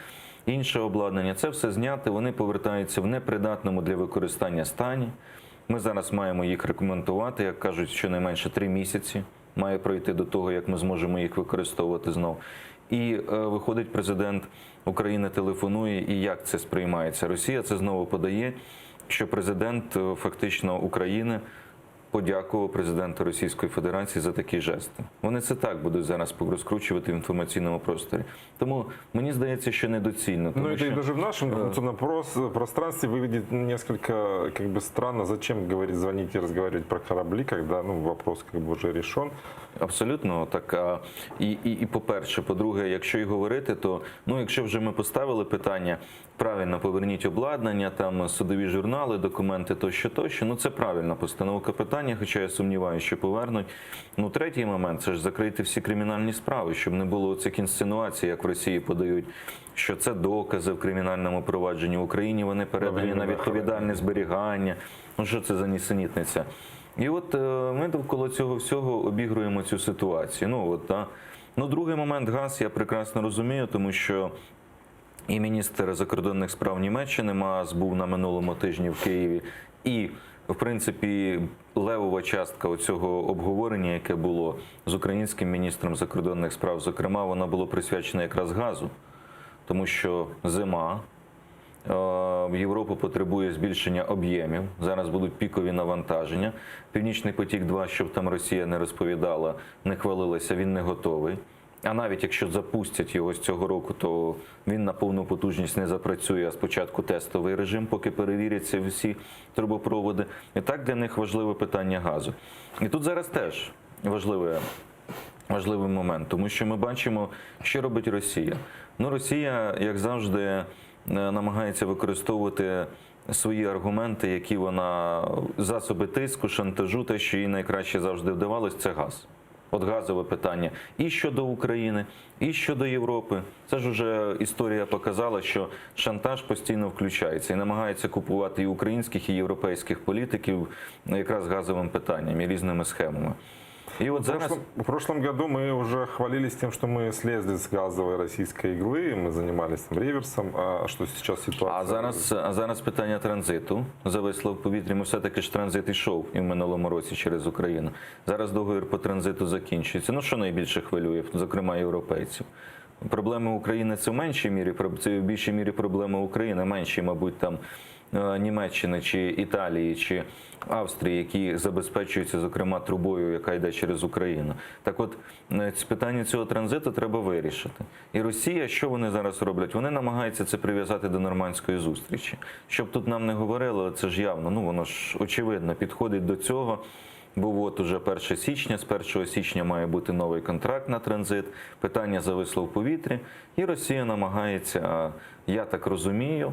Інше обладнання, це все зняти, вони повертаються в непридатному для використання стані. Ми зараз маємо їх рекомендувати, як кажуть, щонайменше три місяці має пройти до того, як ми зможемо їх використовувати знов. І е, виходить, президент України телефонує, і як це сприймається? Росія це знову подає, що президент е, фактично України. подякував президенту Російської Федерації за такі жести. Вони це так будуть зараз розкручувати в інформаційному просторі. Тому мені здається, що недоцільно. Тому Ну, это що, и даже в нашем э, информационном прос- пространстве выглядит несколько как бы странно. Зачем говорить, звонить и разговаривать про корабли, когда ну, вопрос как бы уже решен. Абсолютно так. А, і, і, і по-перше, по-друге, якщо і говорити, то ну, якщо вже ми поставили питання, правильно поверніть обладнання, там судові журнали, документи тощо, тощо. Ну це правильна постановка питання, хоча я сумніваюся, що повернуть. Ну, третій момент це ж закрити всі кримінальні справи, щоб не було цих інсинуацій, як в Росії подають, що це докази в кримінальному провадженні в Україні. Вони передані на відповідальне зберігання. Ну що це за нісенітниця? І от е, ми довкола цього всього обігруємо цю ситуацію. Ну от та ну другий момент газ я прекрасно розумію, тому що і міністр закордонних справ Німеччини Маас був на минулому тижні в Києві, і в принципі левова частка цього обговорення, яке було з українським міністром закордонних справ, зокрема, воно було присвячене якраз газу, тому що зима. Е, Європа потребує збільшення об'ємів. Зараз будуть пікові навантаження. Північний потік 2 щоб там Росія не розповідала, не хвалилася, він не готовий. А навіть якщо запустять його з цього року, то він на повну потужність не запрацює. А спочатку тестовий режим, поки перевіряться всі трубопроводи. І так для них важливе питання газу. І тут зараз теж важливе важливий момент, тому що ми бачимо, що робить Росія. Ну, Росія, як завжди, е, намагається використовувати свої аргументи, які вона засоби тиску, шантажу, те, що їй найкраще завжди вдавалось, це газ. От газове питання і щодо України, і щодо Європи. Це ж уже історія показала, що шантаж постійно включається і намагається купувати і українських, і європейських політиків якраз газовим питанням і різними схемами. І от В зараз прошлом, в прошлом году мы уже хвалились тем, что мы слезли с газовой российской иглы, мы занимались там реверсом, а что сейчас ситуация? А зараз, а зараз питання транзиту зависло в повітрі. Ми все-таки ж транзит ішов і в минулому році через Україну. Зараз договір по транзиту закінчується. Ну що найбільше хвилює, зокрема європейців. Проблеми України це в меншій мірі, це в більшій мірі проблеми України, менші, мабуть, там е, Німеччини чи Італії чи Австрії, які забезпечуються, зокрема, трубою, яка йде через Україну. Так от, е, питання цього транзиту треба вирішити. І Росія, що вони зараз роблять? Вони намагаються це прив'язати до нормандської зустрічі. Щоб тут нам не говорили, це ж явно, ну воно ж очевидно підходить до цього. Бо от уже 1 січня, з 1 січня має бути новий контракт на транзит, питання зависло в повітрі, і Росія намагається, я так розумію,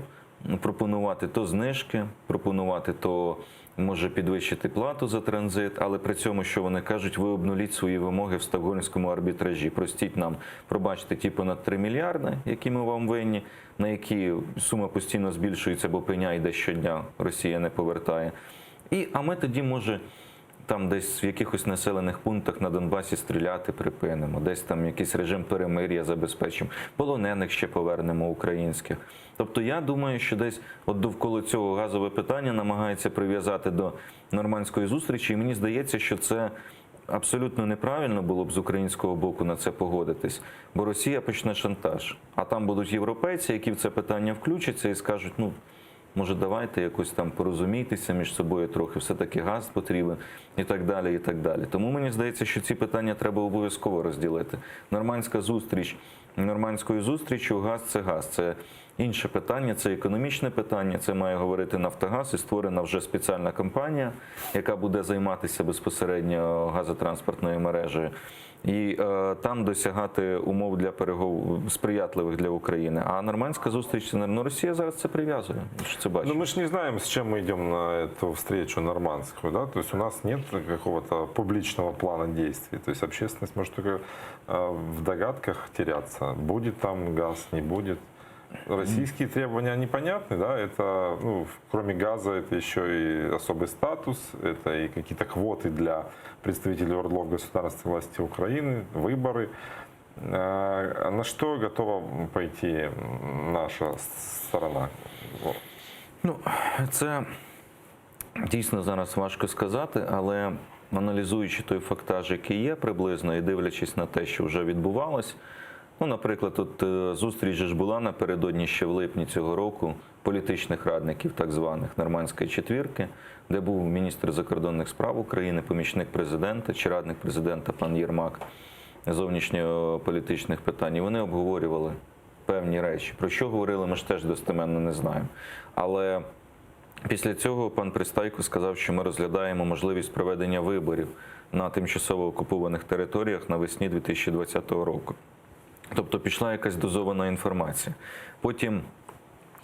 пропонувати то знижки, пропонувати то може підвищити плату за транзит, але при цьому, що вони кажуть, ви обнуліть свої вимоги в Стокгольмському арбітражі. Простіть нам, пробачте ті понад 3 мільярди, які ми вам винні, на які сума постійно збільшується, бо пеня йде щодня, Росія не повертає. І, а ми тоді, може, там десь в якихось населених пунктах на Донбасі стріляти припинимо, десь там якийсь режим перемир'я забезпечимо, полонених ще повернемо українських. Тобто я думаю, що десь от довкола цього газове питання намагається прив'язати до нормандської зустрічі, і мені здається, що це абсолютно неправильно було б з українського боку на це погодитись, бо Росія почне шантаж, а там будуть європейці, які в це питання включаться і скажуть, ну. Може, давайте якось там порозумійтеся між собою трохи, все-таки газ потрібен і так далі. і так далі. Тому мені здається, що ці питання треба обов'язково розділити. Нормандська зустріч нормандською зустрічю, газ це газ. Це інше питання, це економічне питання. Це має говорити Нафтогаз і створена вже спеціальна компанія, яка буде займатися безпосередньо газотранспортною мережею. І е, там досягати умов для переговорів сприятливих для України. А нормандська зустріч, ну Росія зараз це прив'язує. Ми ж це бачимо. Но мы же не знаем, с чем мы идем на эту встречу нормандскую, да? То есть у нас нет какого-то публичного плана действий. То есть общественность может только э, в догадках теряться. Будет там газ, не будет. Российские требования непонятны, да? Это, ну, кроме газа, это еще и особый статус, это и какие-то квоты для представителей ордлов государственной власти Украины, выборы. А На что готова пойти наша сторона? Ну, це дійсно зараз важко сказати, але аналізуючи той фактаж, який є приблизно, і дивлячись на те, що вже відбувалось, Ну, наприклад, от е, зустріч же ж була напередодні ще в липні цього року політичних радників, так званих нормандської четвірки, де був міністр закордонних справ України, помічник президента чи радник президента пан Єрмак зовнішньополітичних питань. І вони обговорювали певні речі. Про що говорили, ми ж теж достеменно не знаємо. Але Після цього пан Пристайко сказав, що ми розглядаємо можливість проведення виборів на тимчасово окупованих територіях навесні 2020 року. Тобто пішла якась дозована інформація. Потім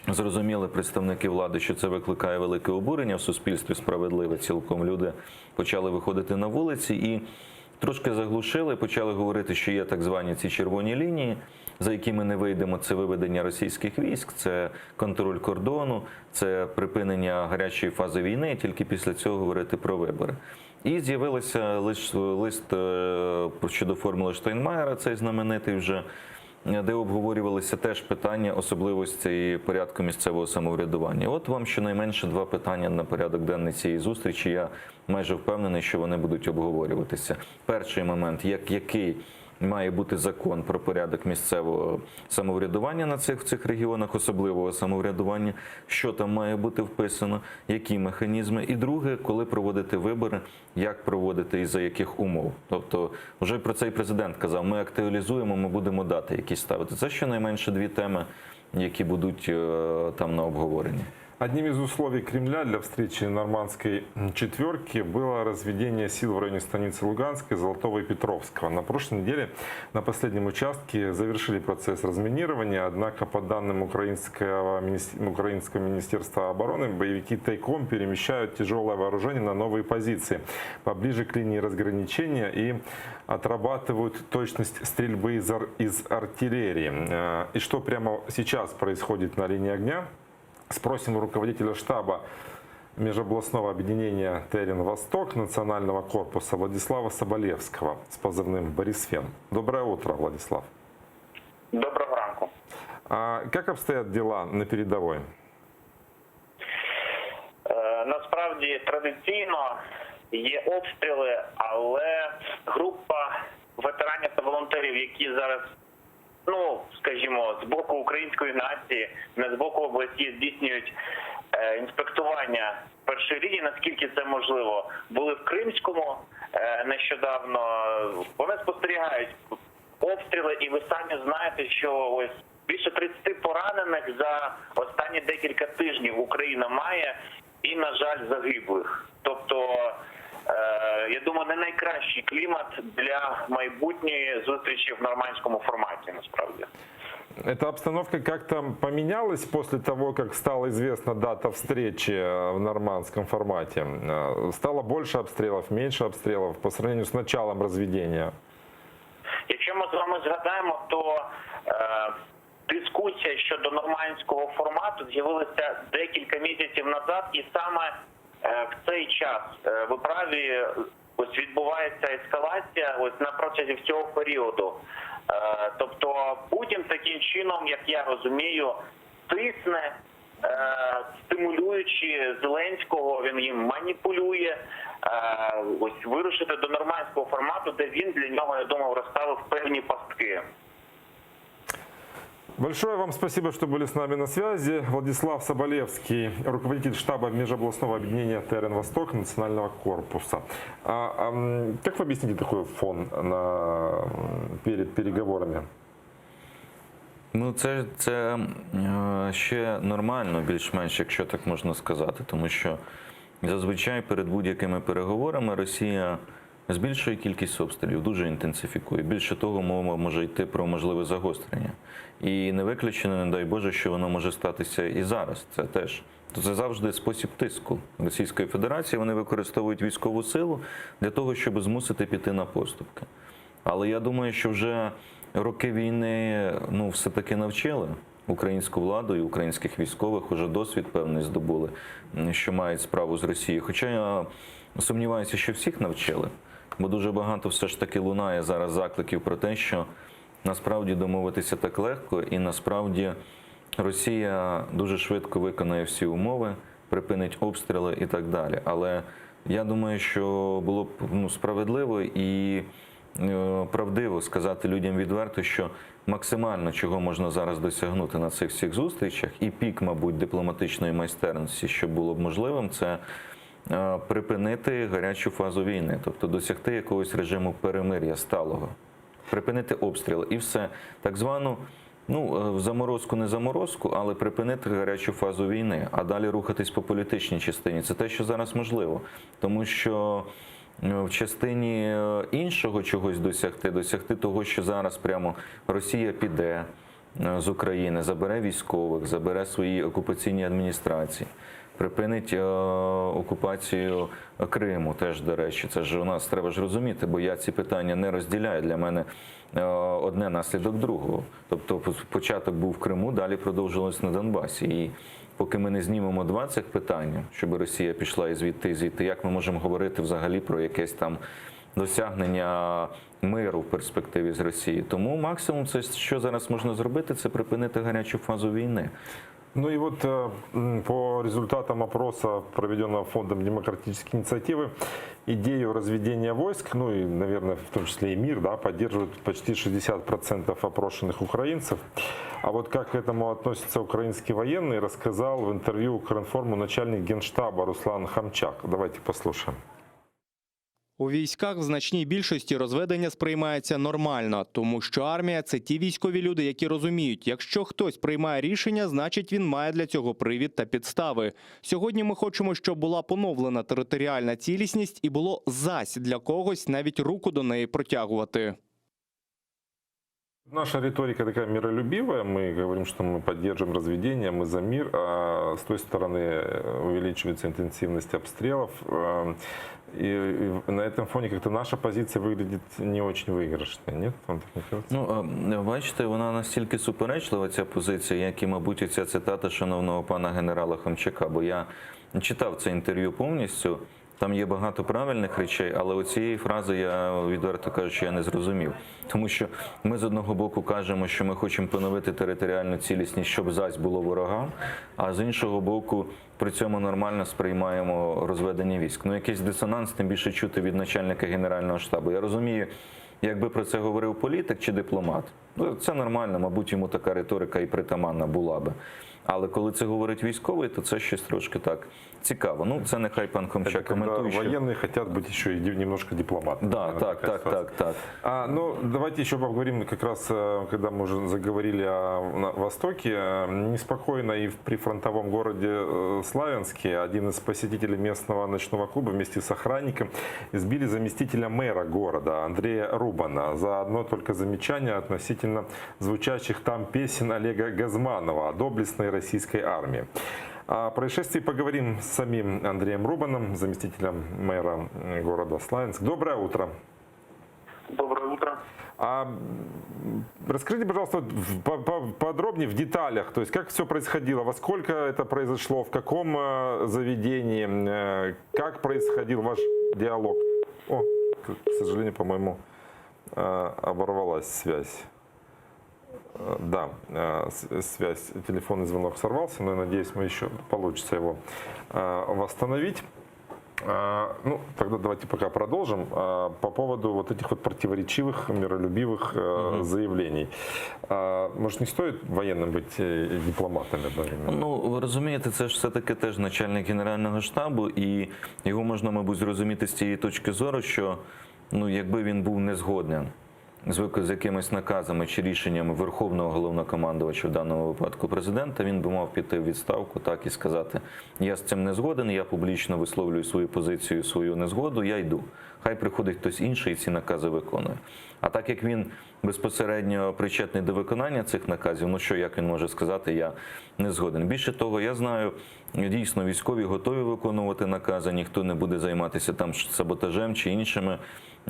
зрозуміли представники влади, що це викликає велике обурення в суспільстві, справедливе цілком. Люди почали виходити на вулиці і трошки заглушили, почали говорити, що є так звані ці червоні лінії, за які ми не вийдемо. Це виведення російських військ, це контроль кордону, це припинення гарячої фази війни, і тільки після цього говорити про вибори. І з'явився лист, лист е, щодо формули Штайнмаєра, цей знаменитий вже, де обговорювалися теж питання особливостей порядку місцевого самоврядування. От вам щонайменше два питання на порядок денний цієї зустрічі. Я майже впевнений, що вони будуть обговорюватися. Перший момент, як який має бути закон про порядок місцевого самоврядування на цих в цих регіонах, особливого самоврядування, що там має бути вписано, які механізми. І друге, коли проводити вибори, як проводити і за яких умов. Тобто, вже про це і президент казав: ми актуалізуємо, ми будемо дати якісь ставити. Це щонайменше дві теми, які будуть е, там на обговоренні. Одним из условий Кремля для встречи нормандской четверки было разведение сил в районе станицы Луганской, Золотого и Петровского. На прошлой неделе на последнем участке завершили процесс разминирования, однако по данным Украинского, минист- Украинского министерства обороны, боевики тайком перемещают тяжелое вооружение на новые позиции, поближе к линии разграничения и отрабатывают точность стрельбы из, ар- из артиллерии. Э, И что прямо сейчас происходит на линии огня? Спросим у руководителя штаба межобластного объединения «Терен Восток» Национального корпуса Владислава Соболевского с позывным «Борисфен». Доброе утро, Владислав. Доброго ранку. А как обстоят дела на передовой? Е, Насправді традиційно є обстріли, але група ветеранів та волонтерів, які зараз, ну скажімо, з боку української нації, не з боку області здійснюють е, інспектування першої лінії, наскільки це можливо, були в Кримському е, нещодавно. Вони спостерігають обстріли, і ви самі знаєте, що ось більше 30 поранених за останні декілька тижнів Україна має, і, на жаль, загиблих. Тобто, е, я думаю, не найкращий клімат для майбутньої зустрічі в нормандському форматі, насправді. Эта обстановка как-то поменялась после того, как стала известна дата встречи э, в нормандском формате? Э, Стало больше обстрелов, меньше обстрелов по сравнению с началом разведения? Якщо ми з вами згадаємо, то е, дискусія щодо нормандського формату з'явилася декілька місяців назад, і саме е, в цей час е, ви праві, ось відбувається ескалація ось на протязі всього періоду. Е, тобто Путін таким чином, як я розумію, тисне. е, Стимулюючи Зеленського, він їм маніпулює. е, Ось вирушити до нормандського формату, де він для нього, я думав, розставив певні пастки. Большое вам спасибо, что были с нами на связи. Владислав Соболевский, руководитель штаба межобластного объединения ТРН «Восток» Национального корпуса. А, ам, как вы объясните такой фон на, перед переговорами? Ну, це, це е, ще нормально, більш-менш, якщо так можна сказати, тому що зазвичай перед будь-якими переговорами Росія збільшує кількість обстрілів, дуже інтенсифікує. Більше того, мова може йти про можливе загострення. І не виключено, не дай Боже, що воно може статися і зараз. Це теж. То це завжди спосіб тиску Російської Федерації. Вони використовують військову силу для того, щоб змусити піти на поступки. Але я думаю, що вже роки війни ну, все-таки навчили українську владу і українських військових, уже досвід певний здобули, м, що мають справу з Росією. Хоча я сумніваюся, що всіх навчили, бо дуже багато все ж таки лунає зараз закликів про те, що насправді домовитися так легко, і насправді Росія дуже швидко виконає всі умови, припинить обстріли і так далі. Але я думаю, що було б ну, справедливо і е, правдиво сказати людям відверто, що. Максимально чого можна зараз досягнути на цих всіх зустрічах, і пік, мабуть, дипломатичної майстерності, що було б можливим, це е, припинити гарячу фазу війни, тобто досягти якогось режиму перемир'я сталого, припинити обстріли і все. Так звану ну, е, заморозку не заморозку, але припинити гарячу фазу війни, а далі рухатись по політичній частині. Це те, що зараз можливо, тому що. е, В частині е, іншого чогось досягти, досягти того, що зараз прямо Росія піде е, з України, забере військових, забере свої окупаційні адміністрації, припинить е, окупацію Криму. Теж до речі, це ж у нас треба ж розуміти, бо я ці питання не розділяю. Для мене е, одне наслідок другого. Тобто, початок був в Криму, далі продовжилось на Донбасі. І поки ми не знімемо два цих питання, щоб Росія пішла і звідти, і звідти, як ми можемо говорити взагалі про якесь там досягнення миру в перспективі з Росією? Тому максимум, це що зараз можна зробити, це припинити гарячу фазу війни. Ну и вот э, м, по результатам опроса, проведенного Фондом демократической инициативы, идею разведения войск, ну и, наверное, в том числе и мир, да, поддерживают почти 60% опрошенных украинцев. А вот как к этому относятся украинские военные, рассказал в интервью Укринформу начальник генштаба Руслан Хомчак. Давайте послушаем. У військах в значній більшості розведення сприймається нормально, тому що армія це ті військові люди, які розуміють, якщо хтось приймає рішення, значить він має для цього привід та підстави. Сьогодні ми хочемо, щоб була поновлена територіальна цілісність і було зась для когось навіть руку до неї протягувати. Наша риторика такая миролюбивая. Мы говорим, что мы поддерживаем разведение, мы за мир. А с той стороны э, увеличивается интенсивность обстрелов. Э, И и на этом фоне как-то наша позиция выглядит не очень выигрышной. Нет? Вам так не кажется? Ну, е, бачите, вона настільки суперечлива, ця позиція, як і, мабуть, ця цитата шановного пана генерала Хомчака. Бо я читав це інтерв'ю повністю. Там є багато правильних речей, але оцієї фрази я відверто кажучи, я не зрозумів. Тому що ми з одного боку кажемо, що ми хочемо поновити територіальну цілісність, щоб зась було ворогам, а з іншого боку, при цьому нормально сприймаємо розведення військ. Ну, якийсь дисонанс, тим більше чути від начальника генерального штабу. Я розумію, якби про це говорив політик чи дипломат, ну, це нормально, мабуть, йому така риторика і притаманна була би. Але коли це говорить військовий, то це щось трошки так цікаво. Ну, це нехай пан Хомчак Когда коментує. що- военные хотят быть еще и немножко дипломатами. Да, Наверное, так, такая так, ситуация. так, так. А, ну, давайте еще поговорим как раз, э, когда мы уже заговорили о на Востоке. Э, Неспокойно и в прифронтовом городе э, Славянске один из посетителей местного ночного клуба вместе с охранником избили заместителя мэра города Андрея Рубана за одно только замечание относительно звучащих там песен Олега Газманова о доблестной российской армии. О происшествии поговорим с самим Андреем Рубаном, заместителем мэра э, города Славянск. Доброе утро. Доброе утро. А м, расскажите, пожалуйста, вот в- по- по- подробнее в деталях, то есть как все происходило, во сколько это произошло, в каком э, заведении, э, как происходил ваш диалог? О, к к сожалению, по-моему, э, оборвалась связь. Э, Да, э, с- связь, телефонный звонок сорвался, но я надеюсь, мы еще получится его э, восстановить. А, Ну, тогда давайте пока продолжим. А, По поводу вот этих вот противоречивых, миролюбивых э, заявлений. А, Может, не стоит военным быть э, дипломатами одновременно? Ну, ви розумієте, це ж все-таки теж начальник Генерального штабу, і його можна, мабуть, зрозуміти з тієї точки зору, що ну, якби він був не згоден з вик- з якимись наказами чи рішеннями Верховного головнокомандувача, в даному випадку президента, він би мав піти в відставку так і сказати: я з цим не згоден, я публічно висловлюю свою позицію, свою незгоду, я йду. Хай приходить хтось інший і ці накази виконує. А так як він безпосередньо причетний до виконання цих наказів, ну що як він може сказати, я не згоден. Більше того, я знаю, дійсно військові готові виконувати накази, ніхто не буде займатися там саботажем чи іншими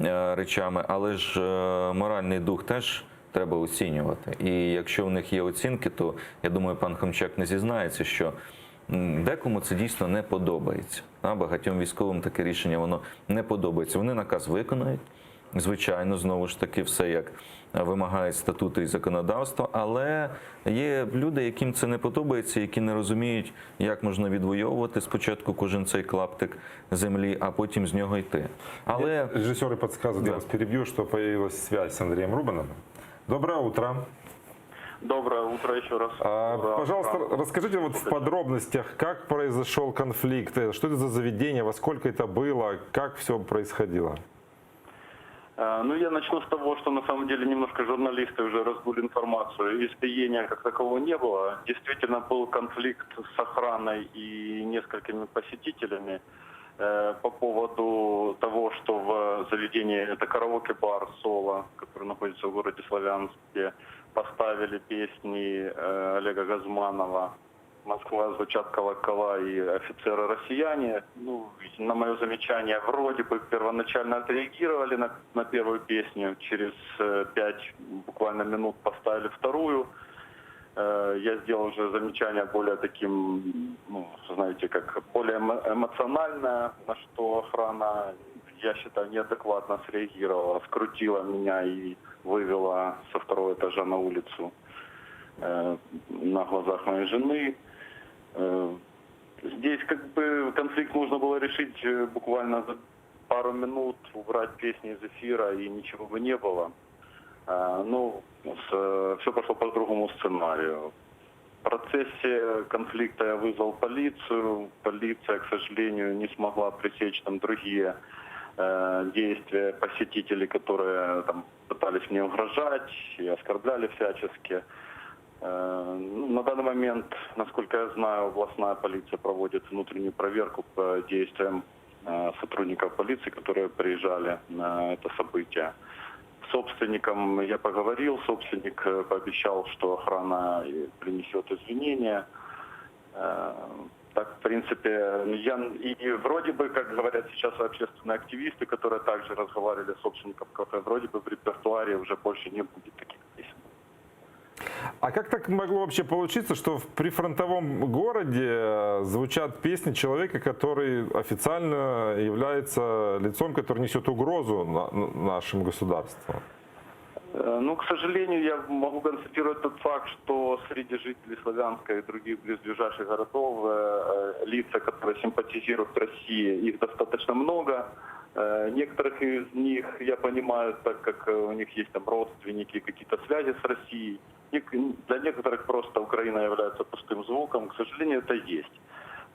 е, речами, але ж е, моральний дух теж треба оцінювати. І якщо в них є оцінки, то я думаю, пан Хомчак не зізнається, що м, декому це дійсно не подобається. А багатьом військовим таке рішення воно не подобається. Вони наказ виконають. Звичайно, знову ж таки, все як вимагають статути і законодавство, але є люди, яким це не подобається, які не розуміють, як можна відвоювати спочатку кожен цей клаптик землі, а потім з нього йти. Але Режиссеры подсказывают, я вас перебью, что появилась связь с Андреем Рубаном. Доброе утро. Доброе утро еще раз. А, Доброе Пожалуйста, утро. расскажите вот в подробностях, как произошел конфликт, э, что это за заведение, во сколько это было, как все происходило? Э, Ну, я начну с того, что на самом деле немножко журналисты уже раздули информацию. Избиения как такового не было. Действительно был конфликт с охраной и несколькими посетителями э, по поводу того, что в заведении, это караоке-бар «Соло», который находится в городе Славянске, поставили песни э, Олега Газманова «Москва звучат колокола» и «Офицеры-россияне». Ну, на мое замечание, вроде бы первоначально отреагировали на, на первую песню, через э, пять буквально минут поставили вторую. Э, Я сделал уже замечание более таким, ну, знаете, как более эмо- эмоциональное, на что охрана, я считаю, неадекватно среагировала, скрутила меня и вывела со второго этажа на улицу э, на глазах моей жены. Э, Здесь как бы конфликт можно было решить э, буквально за пару минут, убрать песни из эфира и ничего бы не было. Э, Ну, все пошло по другому сценарию. В процессе конфликта я вызвал полицию. Полиция, к сожалению, не смогла пресечь там другие э, действия посетителей, которые там пытались мне угрожать и оскорбляли всячески. Э, ну, На данный момент, насколько я знаю, областная полиция проводит внутреннюю проверку по действиям э, сотрудников полиции, которые приезжали на это событие. С собственником я поговорил, собственник э, пообещал, что охрана э, принесет извинения. Э, Так, в принципе, я, и вроде бы, как говорят сейчас общественные активисты, которые также разговаривали с собственником кафе, вроде бы в репертуаре уже больше не будет таких песен. А как так могло вообще получиться, что в прифронтовом городе э, звучат песни человека, который официально является лицом, который несет угрозу на- на- нашему государству? Э, Ну, к сожалению, я могу констатировать тот факт, что среди жителей Славянска и других близлежащих городов э, э, лица, которые симпатизируют России, их достаточно много. Э, Некоторых из них я понимаю, так как э, у них есть там родственники, какие-то связи с Россией. Нек- Для некоторых просто Украина является пустым звуком. К сожалению, это есть.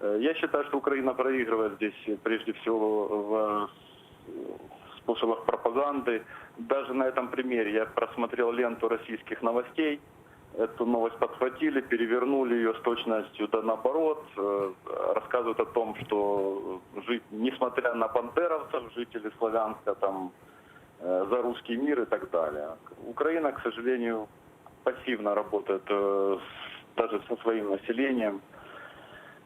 Э, Я считаю, что Украина проигрывает здесь э, прежде всего в способах пропаганды. Даже на этом примере я просмотрел ленту российских новостей. Эту новость подхватили, перевернули ее с точностью да наоборот. Э, Рассказывают о том, что жить, несмотря на бандеровцев, жители Славянска там э, за русский мир и так далее. Украина, к сожалению, пассивно работает э, с- даже со своим населением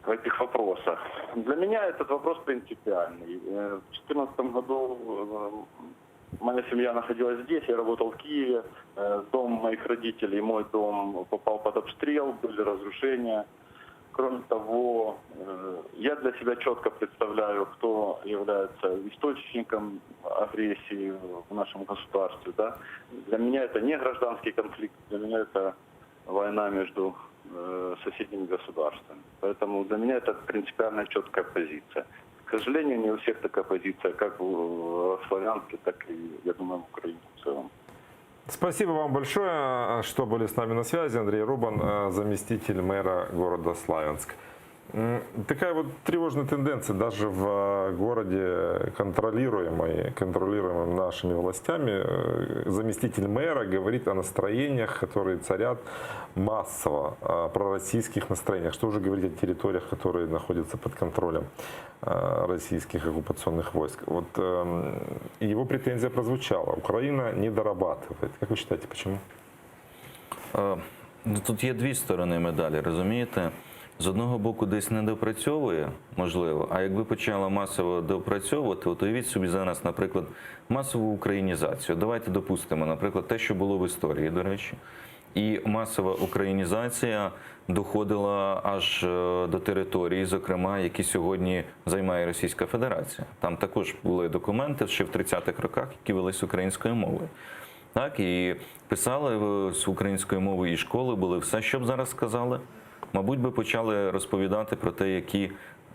в этих вопросах. Для меня этот вопрос принципиальный. Э, В 2014 году э, моя семья находилась здесь, я работал в Киеве. Э, Дом моих родителей, мой дом попал под обстрел, были разрушения. Кроме того, э, я для себя четко представляю, кто является источником агрессии в нашем государстве. Да? Для меня это не гражданский конфликт, для меня это война между э, соседними государствами. Поэтому для меня это принципиально четкая позиция. К сожалению, не у всех такая позиция, как в Славянске, так и, я думаю, в Украине в целом. Спасибо вам большое, что были с нами на связи. Андрей Рубан, э, заместитель мэра города Славянск. М, Такая вот тревожная тенденция даже в э, городе, контролируемой, контролируемом нашими властями, э, заместитель мэра говорит о настроениях, которые царят массово, о пророссийских настроениях. Что уже говорить о территориях, которые находятся под контролем э, российских оккупационных войск. Вот эм, его претензия прозвучала. Украина не дорабатывает. Как вы считаете, почему? Е, Ну, тут є дві сторони медалі, розумієте? З одного боку, десь не допрацьовує, можливо, а якби почала масово допрацьовувати, от уявіть собі зараз, наприклад, масову українізацію. Давайте допустимо, наприклад, те, що було в історії, до речі. І масова українізація доходила аж е, до території, зокрема, які сьогодні займає Російська Федерація. Там також були документи ще в 30-х роках, які велись українською мовою. Так, і писали е, з української мови, і школи були все, що б зараз сказали. Мабуть, би почали розповідати про те, які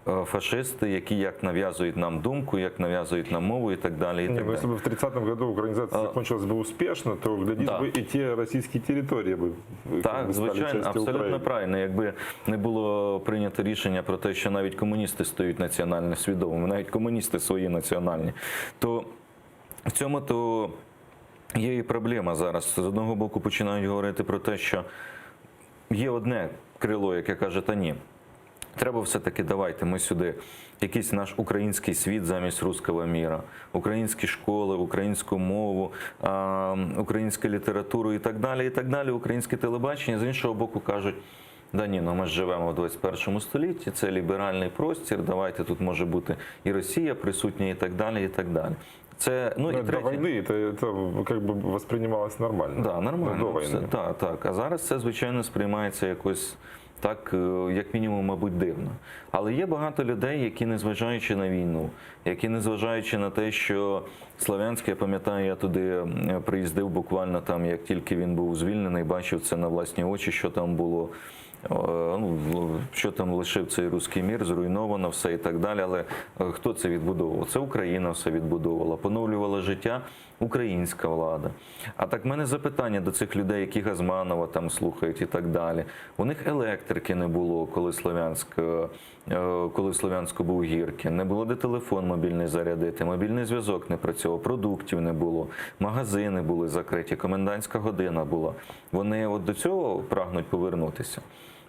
е, фашисти, які як нав'язують нам думку, як нав'язують нам мову і так далі. І Не, так ну далі. если бы в 30-м году украинизация закончилась бы успешно, то, глядишь Да. бы, и те российские территории бы как Так, бы стали звичайно, частью абсолютно Украины. правильно. Якби не було прийнято рішення про те, що навіть комуністи стають національно свідомими, навіть комуністи свої національні, то в цьому то є і проблема зараз. З одного боку починають говорити про те, що є одне крило, яке каже, та ні. Треба все-таки давайте ми сюди якийсь наш український світ замість русского мира, українські школи, українську мову, а, українську літературу і так далі, і так далі, українське телебачення. З іншого боку кажуть, да ні, ну ми ж живемо в 21 столітті, це ліберальний простір, давайте тут може бути і Росія присутня, і так далі, і так далі. Це, ну, Но і до третє. войны это, это как бы воспринималось нормально. Да, нормально. До войны. Все, так, так. А зараз це, звичайно, сприймається якось так, е, як мінімум, мабуть, дивно. Але є багато людей, які, незважаючи на війну, які, незважаючи на те, що Слов'янськ, я пам'ятаю, я туди е, приїздив буквально там, як тільки він був звільнений, бачив це на власні очі, що там було. Е, Ну, в- що там лишив цей руський мір, зруйновано все і так далі. Але е, хто це відбудовував? Це Україна все відбудовувала, поновлювала життя українська влада. А так в мене запитання до цих людей, які Газманова там слухають і так далі. У них електрики не було, коли Слов'янськ, е, е, коли в Слов'янську був Гіркін, не було де телефон мобільний зарядити, мобільний зв'язок не працював, продуктів не було, магазини були закриті, комендантська година була. Вони от до цього прагнуть повернутися.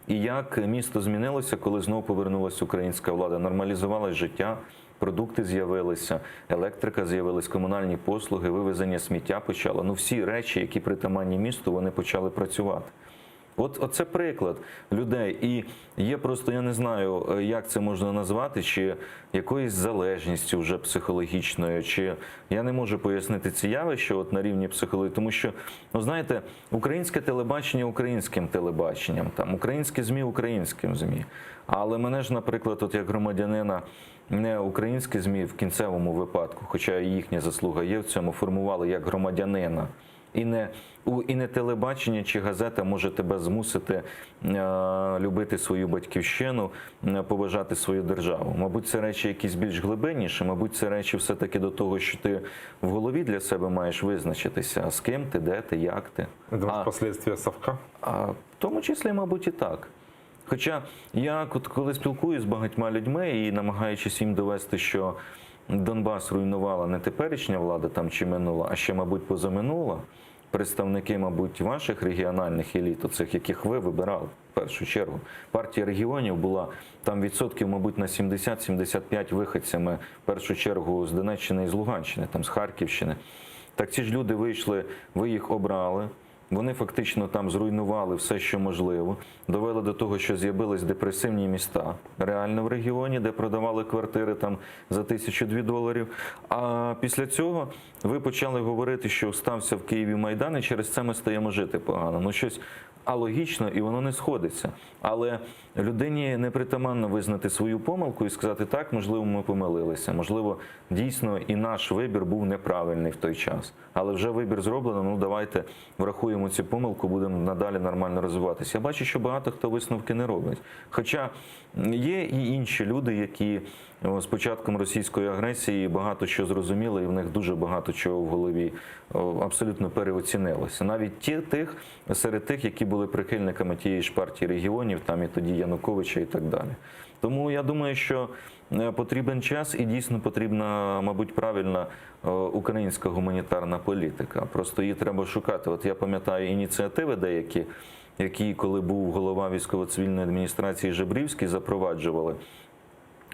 І як місто змінилося, коли знову повернулася українська влада, нормалізувалось життя, продукти з'явилися, електрика з'явилась, комунальні послуги, вивезення сміття почало. Ну всі речі, які притаманні місту, вони почали працювати. От оце приклад людей. І є просто, я не знаю, е, як це можна назвати, чи якоюсь залежністю вже психологічною, чи я не можу пояснити ці явища от на рівні психології, тому що, ну знаєте, українське телебачення українським телебаченням, там українські ЗМІ українським ЗМІ. Але мене ж, наприклад, от як громадянина. Не українські ЗМІ в кінцевому випадку, хоча і їхня заслуга є в цьому, формували як громадянина. І не, у, і не телебачення чи газета може тебе змусити е, любити свою батьківщину, е, поважати свою державу. Мабуть, це речі якісь більш глибинніші, мабуть, це речі все-таки до того, що ти в голові для себе маєш визначитися, з ким ти, де ти, як ти. Это может, последствия совка? А, в тому числі, мабуть, і так. Хоча я от коли спілкуюся з багатьма людьми і намагаючись їм довести, що Донбас руйнувала не теперішня влада там чи минула, а ще, мабуть, позаминула, представники, мабуть, ваших регіональних еліт, оцих, яких ви вибирали в першу чергу. Партія регіонів була там відсотків, мабуть, на 70-75 виходцями, в першу чергу з Донеччини і з Луганщини, там з Харківщини. Так ці ж люди вийшли, ви їх обрали. Вони фактично там зруйнували все, що можливо, довели до того, що з'явились депресивні міста реально в регіоні, де продавали квартири там за тисячу-дві доларів. А після цього ви почали говорити, що стався в Києві Майдан, і через це ми стаємо жити погано. Ну щось алогічно і воно не сходиться. Але людині непритаманно визнати свою помилку і сказати так, можливо, ми помилилися, можливо, дійсно і наш вибір був неправильний в той час. Але вже вибір зроблено, ну давайте врахуємо цю помилку, будемо надалі нормально розвиватися. Я бачу, що багато хто висновки не робить. Хоча є і інші люди, які о, з початком російської агресії багато що зрозуміли, і в них дуже багато чого в голові о, абсолютно переоцінилося. Навіть ті тих серед тих, які були прихильниками тієї ж партії регіонів, там і тоді Януковича і так далі. Тому я думаю, що е, потрібен час і дійсно потрібна, мабуть, правильна е, українська гуманітарна політика. Просто її треба шукати. От я пам'ятаю ініціативи деякі, які, коли був голова військово-цивільної адміністрації Жебрівський, запроваджували.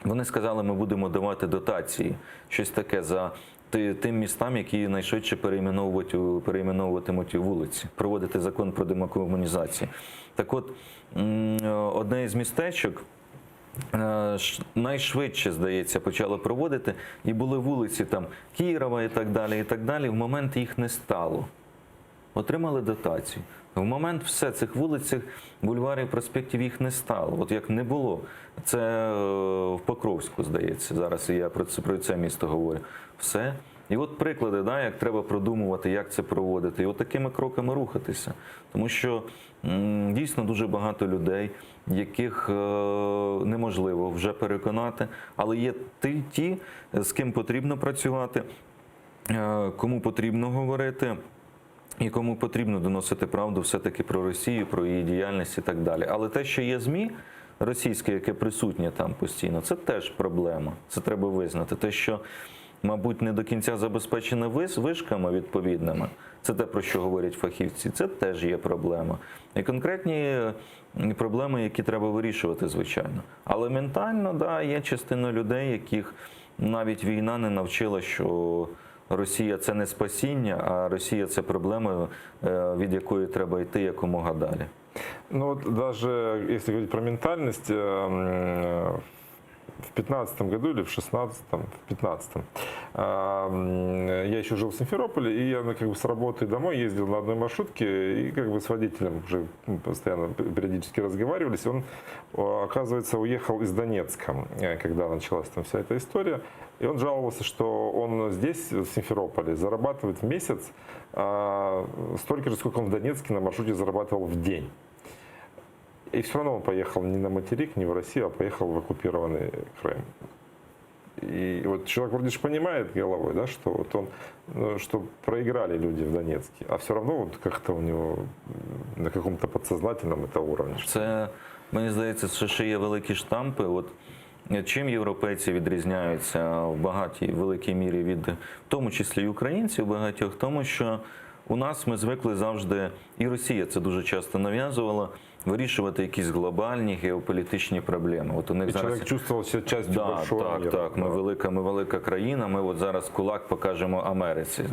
Вони сказали, ми будемо давати дотації, щось таке за ти- тим містам, які найшвидше перейменовувати, перейменовуватимуть вулиці, проводити закон про демокомунізацію. Так от, м, е, одне із містечок. е, ш- Найшвидше, здається, почали проводити, і були вулиці там Кірова і так далі, і так далі. В момент їх не стало отримали дотацію. В момент все цих вулиць, цих бульварів, проспектів їх не стало. От як не було. Це е, в Покровську, здається, зараз я про це, про це місто говорю. Все. І от приклади, да, як треба продумувати, як це проводити, і от такими кроками рухатися. Тому що м, дійсно дуже багато людей, яких е, неможливо вже переконати, але є ті, ті, з ким потрібно працювати, е, кому потрібно говорити. І кому потрібно доносити правду все-таки про Росію, про її діяльність і так далі. Але те, що є ЗМІ російське, яке присутнє там постійно, це теж проблема. Це треба визнати. Те, що, мабуть, не до кінця забезпечено вис- вишками відповідними, це те, про що говорять фахівці, це теж є проблема. І конкретні м, проблеми, які треба вирішувати, звичайно. Але ментально, да, є частина людей, яких навіть війна не навчила, що Росія це не спасіння, а Росія це проблема, е, від якої треба йти якомога далі. Ну вот даже если говорить про ментальность, э, м, в 15 году или в 16 в 15 я еще жил в Симферополе, и я ну, как бы с работы домой ездил на одной маршрутке, и как бы с водителем уже ну, постоянно периодически разговаривались. Он, э, оказывается, уехал из Донецка, э, когда началась там вся эта история. И он жаловался, что он здесь, в Симферополе, зарабатывает в месяц а, столько же, сколько он в Донецке на маршруте зарабатывал в день. И все равно он поехал не на материк, не в Россию, а поехал в оккупированный Крым. И вот человек вроде же понимает головой, да, что вот он, ну, что проиграли люди в Донецке, а все равно вот как-то у него м, на каком-то подсознательном это уровне. Це, мені здається, це ще є великі штампи. От е, чим європейці відрізняються в багатій великій мірі від, в тому числі і українців багатьох, тому що у нас ми звикли завжди, і Росія це дуже часто нав'язувала, вирішувати якісь глобальні геополітичні проблеми. От у них И зараз человек чувствовал себя частью да, большого так, мира. так. Ми велика, ми велика країна. Ми от зараз кулак покажемо Америці.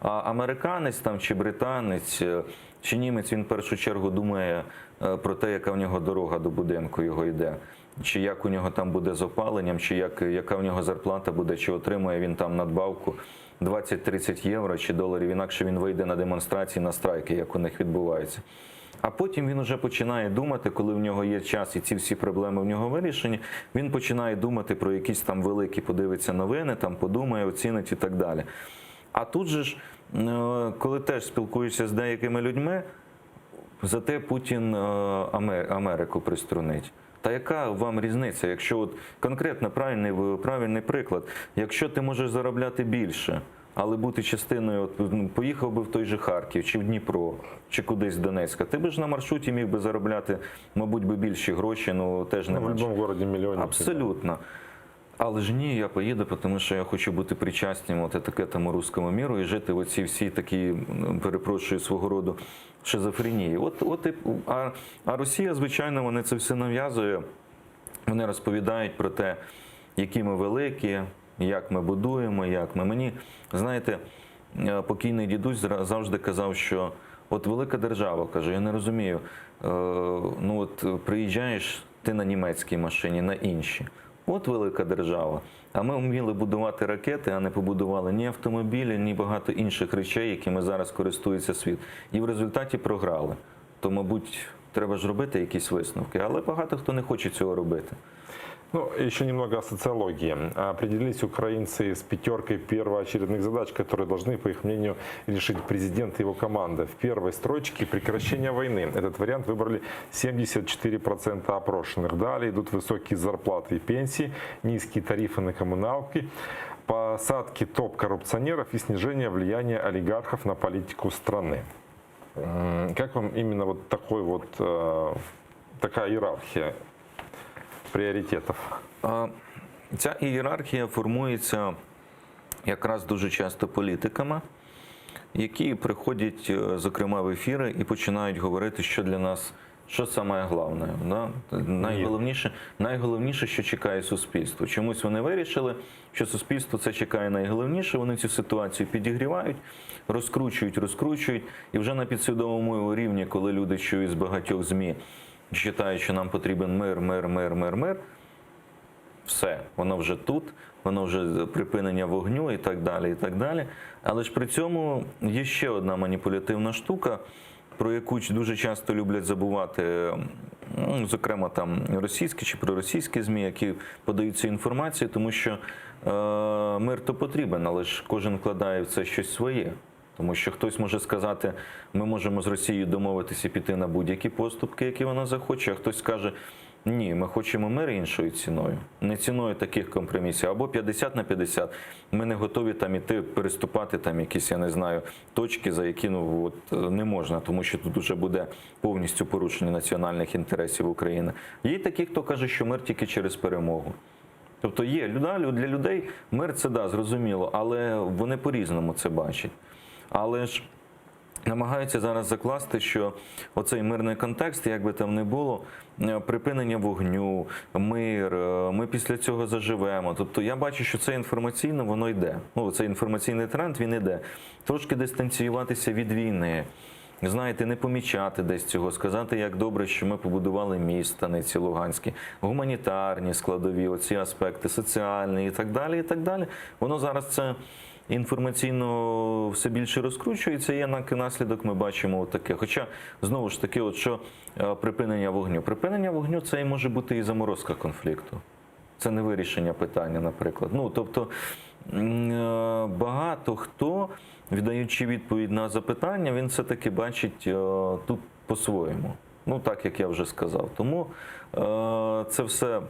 А американець там чи британець, е, чи німець, він в першу чергу думає е, про те, яка в нього дорога до будинку його йде. Чи як у нього там буде з опаленням, чи як, яка в нього зарплата буде, чи отримує він там надбавку 20-30 євро чи доларів, інакше він вийде на демонстрації, на страйки, як у них відбувається. А потім він уже починає думати, коли в нього є час і ці всі проблеми в нього вирішені, він починає думати про якісь там великі, подивиться новини, там подумає, оцінить і так далі. А тут же ж, е, коли теж спілкуєшся з деякими людьми, зате Путін е, Амер- Америку приструнить. Та яка вам різниця, якщо от конкретно правильний, правильний приклад, якщо ти можеш заробляти більше, але бути частиною, от, ну, поїхав би в той же Харків, чи в Дніпро, чи кудись в Донецька, ти би ж на маршруті міг би заробляти, мабуть, би більші гроші, ну теж не Ну, в менше. любом городе миллионник. Абсолютно. Але ж ні, я поїду, тому що я хочу бути причастним от к этому русскому миру і жити в оцій всій такій, м, перепрошую, свого роду шизофренії. От, от і, а, а Росія, звичайно, вони це все нав'язує. Вони розповідають про те, які ми великі, як ми будуємо, як ми. Мені, знаєте, е, покійний дідусь зра- завжди казав, що от велика держава, каже, я не розумію, е, ну от е, приїжджаєш ти на німецькій машині, на інші. От велика держава. А ми вміли будувати ракети, а не побудували ні автомобілі, ні багато інших речей, якими зараз користується світ. І в результаті програли. То, мабуть, треба ж робити якісь висновки, але багато хто не хоче цього робити. Ну, еще немного о социологии. Определились украинцы с пятеркой первоочередных задач, которые должны, по их мнению, решить президент и его команда. В первой строчке прекращение войны. Этот вариант выбрали 74% опрошенных. Далее идут высокие зарплаты и пенсии, низкие тарифы на коммуналки, посадки топ-коррупционеров и снижение влияния олигархов на политику страны. М, Как вам именно вот такой вот, э, такая иерархия приоритетов? А, Ця ієрархія формується якраз дуже часто політиками, які приходять, е, зокрема, в ефіри і починають говорити, що для нас, що саме головне, да? найголовніше, найголовніше, що чекає суспільство. Чомусь вони вирішили, що суспільство це чекає найголовніше. Вони цю ситуацію підігрівають, розкручують, розкручують, і вже на підсвідомому рівні, коли люди чують з багатьох ЗМІ, читають, що нам потрібен мир, мир, мир, мир, мир все, воно вже тут, воно вже припинення вогню і так далі. і так далі. Але ж при цьому є ще одна маніпулятивна штука, про яку дуже часто люблять забувати. Ну, зокрема, там російські чи проросійські ЗМІ, які подають цю інформацію, тому що е, мир то потрібен, але ж кожен вкладає в це щось своє. Тому що хтось може сказати, ми можемо з Росією домовитися і піти на будь-які поступки, які вона захоче, а хтось скаже, ні, ми хочемо мир іншою ціною, не ціною таких компромісів, або 50 на 50. Ми не готові там іти, переступати там якісь, я не знаю, точки, за які ну от е, не можна, тому що тут уже буде повністю порушення національних інтересів України. Є й такі, хто каже, що мир тільки через перемогу. Тобто є люда, для людей мир це да, зрозуміло, але вони по-різному це бачать. Але ж намагаються зараз закласти, що оцей мирний контекст, як би там не було, е, припинення вогню, мир, е, ми після цього заживемо. Тобто я бачу, що це інформаційно воно йде. Ну, цей інформаційний тренд він йде. Трошки дистанціюватися від війни. Знаєте, не помічати десь цього, сказати, як добре, що ми побудували міст станиці Луганські, гуманітарні складові, оці аспекти, соціальні і так далі. І так далі. Воно зараз це інформаційно все більше розкручується, і як наслідок ми бачимо таке. Хоча, знову ж таки, от що е, припинення вогню. Припинення вогню це і може бути і заморозка конфлікту. Це не вирішення питання, наприклад. Ну, тобто м, е, багато хто, віддаючи відповідь на запитання, він все-таки бачить е, тут по-своєму. Ну, так як я вже сказав. Тому е, це все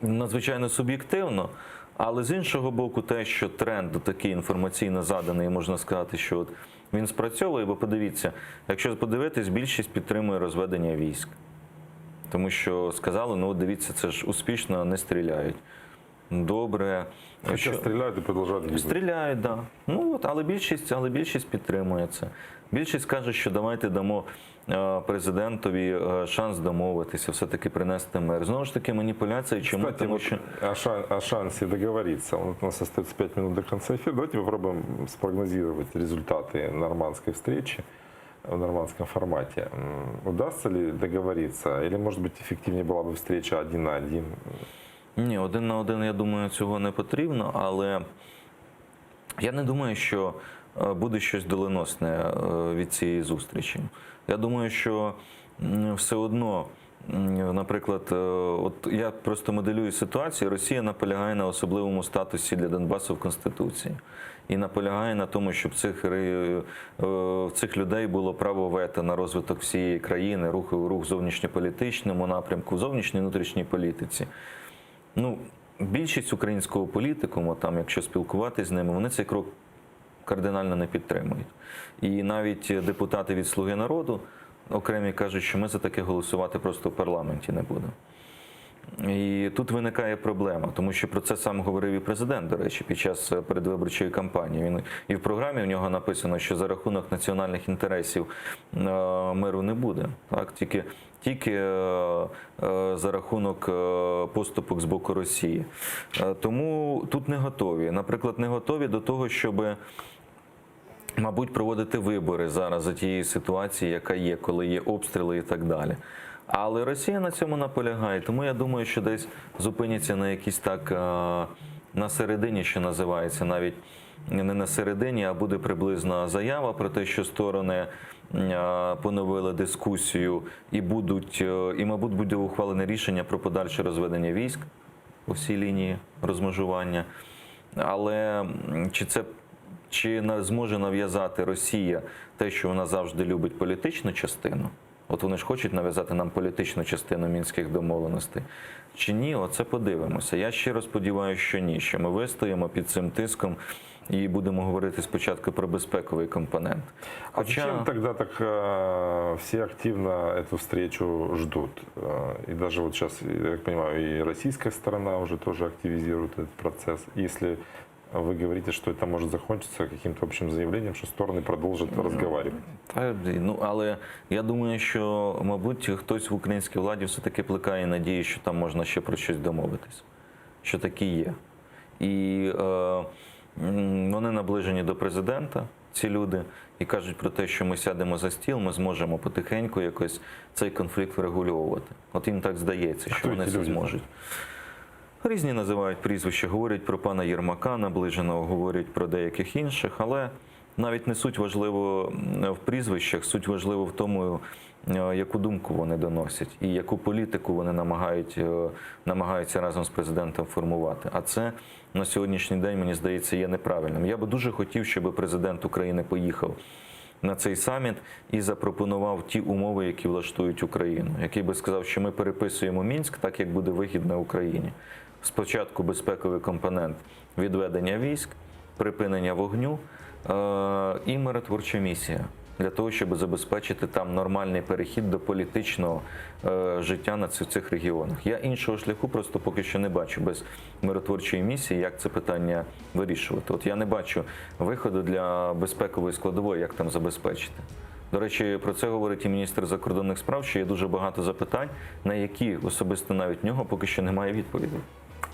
надзвичайно суб'єктивно. Але з іншого боку, те, що тренд такий інформаційно заданий, можна сказати, що от він спрацьовує, бо подивіться, якщо подивитись, більшість підтримує розведення військ. Тому що сказали, ну от дивіться, це ж успішно не стріляють. Добре. Хоча Що- стріляють і продовжують гибнути. Стріляють, да. Ну от, але більшість, але більшість підтримує це. Більшість каже, що давайте дамо е, президентові е, шанс домовитися, все-таки принести мир. Знову ж таки, маніпуляції. Чому? Кстати, Тому вот що о, шан- о шансе договориться. Вот У нас остается 5 минут до конца эфира. Давайте попробуем спрогнозировать результаты нормандской встречи в нормандском формате. М, Удастся ли договориться? Или, может быть, эффективнее была бы встреча один на один? Ні, один на один, я думаю, цього не потрібно, але я не думаю, що е, буде щось доленосне е, від цієї зустрічі. Я думаю, що м, все одно, м, наприклад, е, от я просто моделюю ситуацію, Росія наполягає на особливому статусі для Донбасу в Конституції. І наполягає на тому, щоб цих, ре- е, цих людей було право вето на розвиток всієї країни, рух, рух в зовнішньополітичному напрямку, в зовнішній і внутрішній політиці. Ну, більшість українського політикуму, там, якщо спілкуватись з ними, вони цей крок кардинально не підтримують. І навіть депутати від Слуги народу окремі кажуть, що ми за таке голосувати просто в парламенті не будемо. І тут виникає проблема, тому що про це сам говорив і президент, до речі, під час е, передвиборчої кампанії. Він і в програмі в нього написано, що за рахунок національних інтересів е, миру не буде. Так, тільки, тільки е, е, за рахунок е, поступок з боку Росії. Е, Тому тут не готові. Наприклад, не готові до того, щоби мабуть, проводити вибори зараз за тієї ситуації, яка є, коли є обстріли і так далі. Але Росія на цьому наполягає, тому я думаю, що десь зупиняться на якійсь так е, на середині, що називається, навіть не на середині, а буде приблизна заява про те, що сторони е, поновили дискусію і будуть, е, і, мабуть, буде ухвалене рішення про подальше розведення військ по всій лінії розмежування. Але м, чи це чи на- зможе нав'язати Росія те, що вона завжди любить політичну частину? От вони ж хочуть нав'язати нам політичну частину мінських домовленостей. Чи ні, оце подивимося. Я щиро сподіваюся, що ні, що ми вистоїмо під цим тиском і будемо говорити спочатку про безпековий компонент. А зачем тогда так э, все активно эту встречу ждут? Э, И даже вот сейчас, я так понимаю, и российская сторона уже тоже активизирует этот процесс. Если вы говорите, что это может закончиться каким-то общим заявлением, что стороны продолжат разговаривать. Та, ну, але я думаю, що, мабуть, хтось в українській владі все-таки плекає надію, що там можна ще про щось домовитись, що такі є. І е, м, вони наближені до президента, ці люди, і кажуть про те, що ми сядемо за стіл, ми зможемо потихеньку якось цей конфлікт врегульовувати. От їм так здається, що Хто вони ці це люди? зможуть. Різні називають прізвища, говорять про пана Єрмака наближеного, говорять про деяких інших, але Навіть не суть важливо в прізвищах, суть важливо в тому, е, яку думку вони доносять і яку політику вони намагають, е, намагаються разом з президентом формувати. А це на сьогоднішній день, мені здається, є неправильним. Я би дуже хотів, щоб президент України поїхав на цей саміт і запропонував ті умови, які влаштують Україну, який би сказав, що ми переписуємо Мінськ так, як буде вигідно Україні. Спочатку безпековий компонент відведення військ, припинення вогню е, і миротворча місія для того, щоб забезпечити там нормальний перехід до політичного е, життя на цих, цих регіонах. Я іншого шляху просто поки що не бачу без миротворчої місії, як це питання вирішувати. От я не бачу виходу для безпекової складової, як там забезпечити. До речі, про це говорить і міністр закордонних справ, що є дуже багато запитань, на які особисто навіть в нього поки що немає відповідей.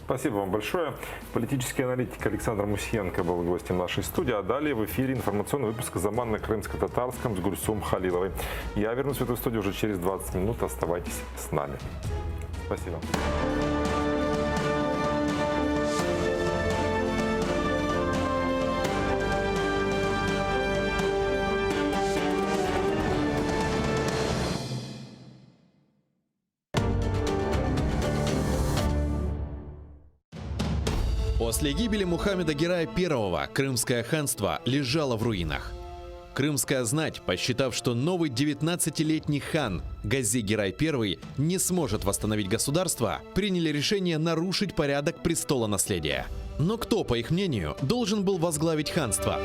Спасибо вам большое. Политический аналитик Александр Мусиенко был гостем нашей студии. А далее в эфире информационный выпуск «Заман» на крымско-татарском с Гульсум Халиловой. Я вернусь в эту студию уже через 20 минут. Оставайтесь с нами. Спасибо. После гибели Мухаммеда Герая I Крымское ханство лежало в руинах. Крымская знать, посчитав, что новый 19-летний хан Гази Герай I не сможет восстановить государство, приняли решение нарушить порядок престола наследия. Но кто, по их мнению, должен был возглавить ханство?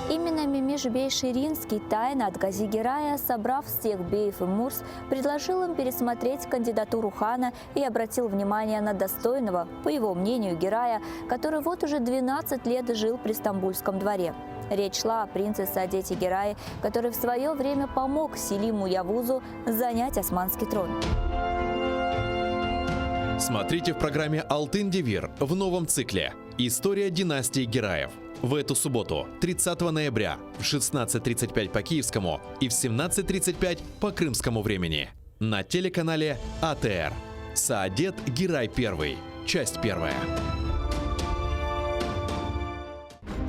Именно Мемиш-бей Ширинский тайно от Гази Герая, собрав всех беев и мурз, предложил им пересмотреть кандидатуру хана и обратил внимание на достойного, по его мнению, Герая, который вот уже 12 лет жил при Стамбульском дворе. Речь шла о принце Саадете Герае, который в свое время помог Селиму Явузу занять османский трон. Смотрите в программе «Алтын Девир» в новом цикле «История династии Гераев». В эту субботу, 30 ноября, в 16.35 по киевскому и в 17.35 по крымскому времени. На телеканале АТР. Саадет Герай I. Часть первая.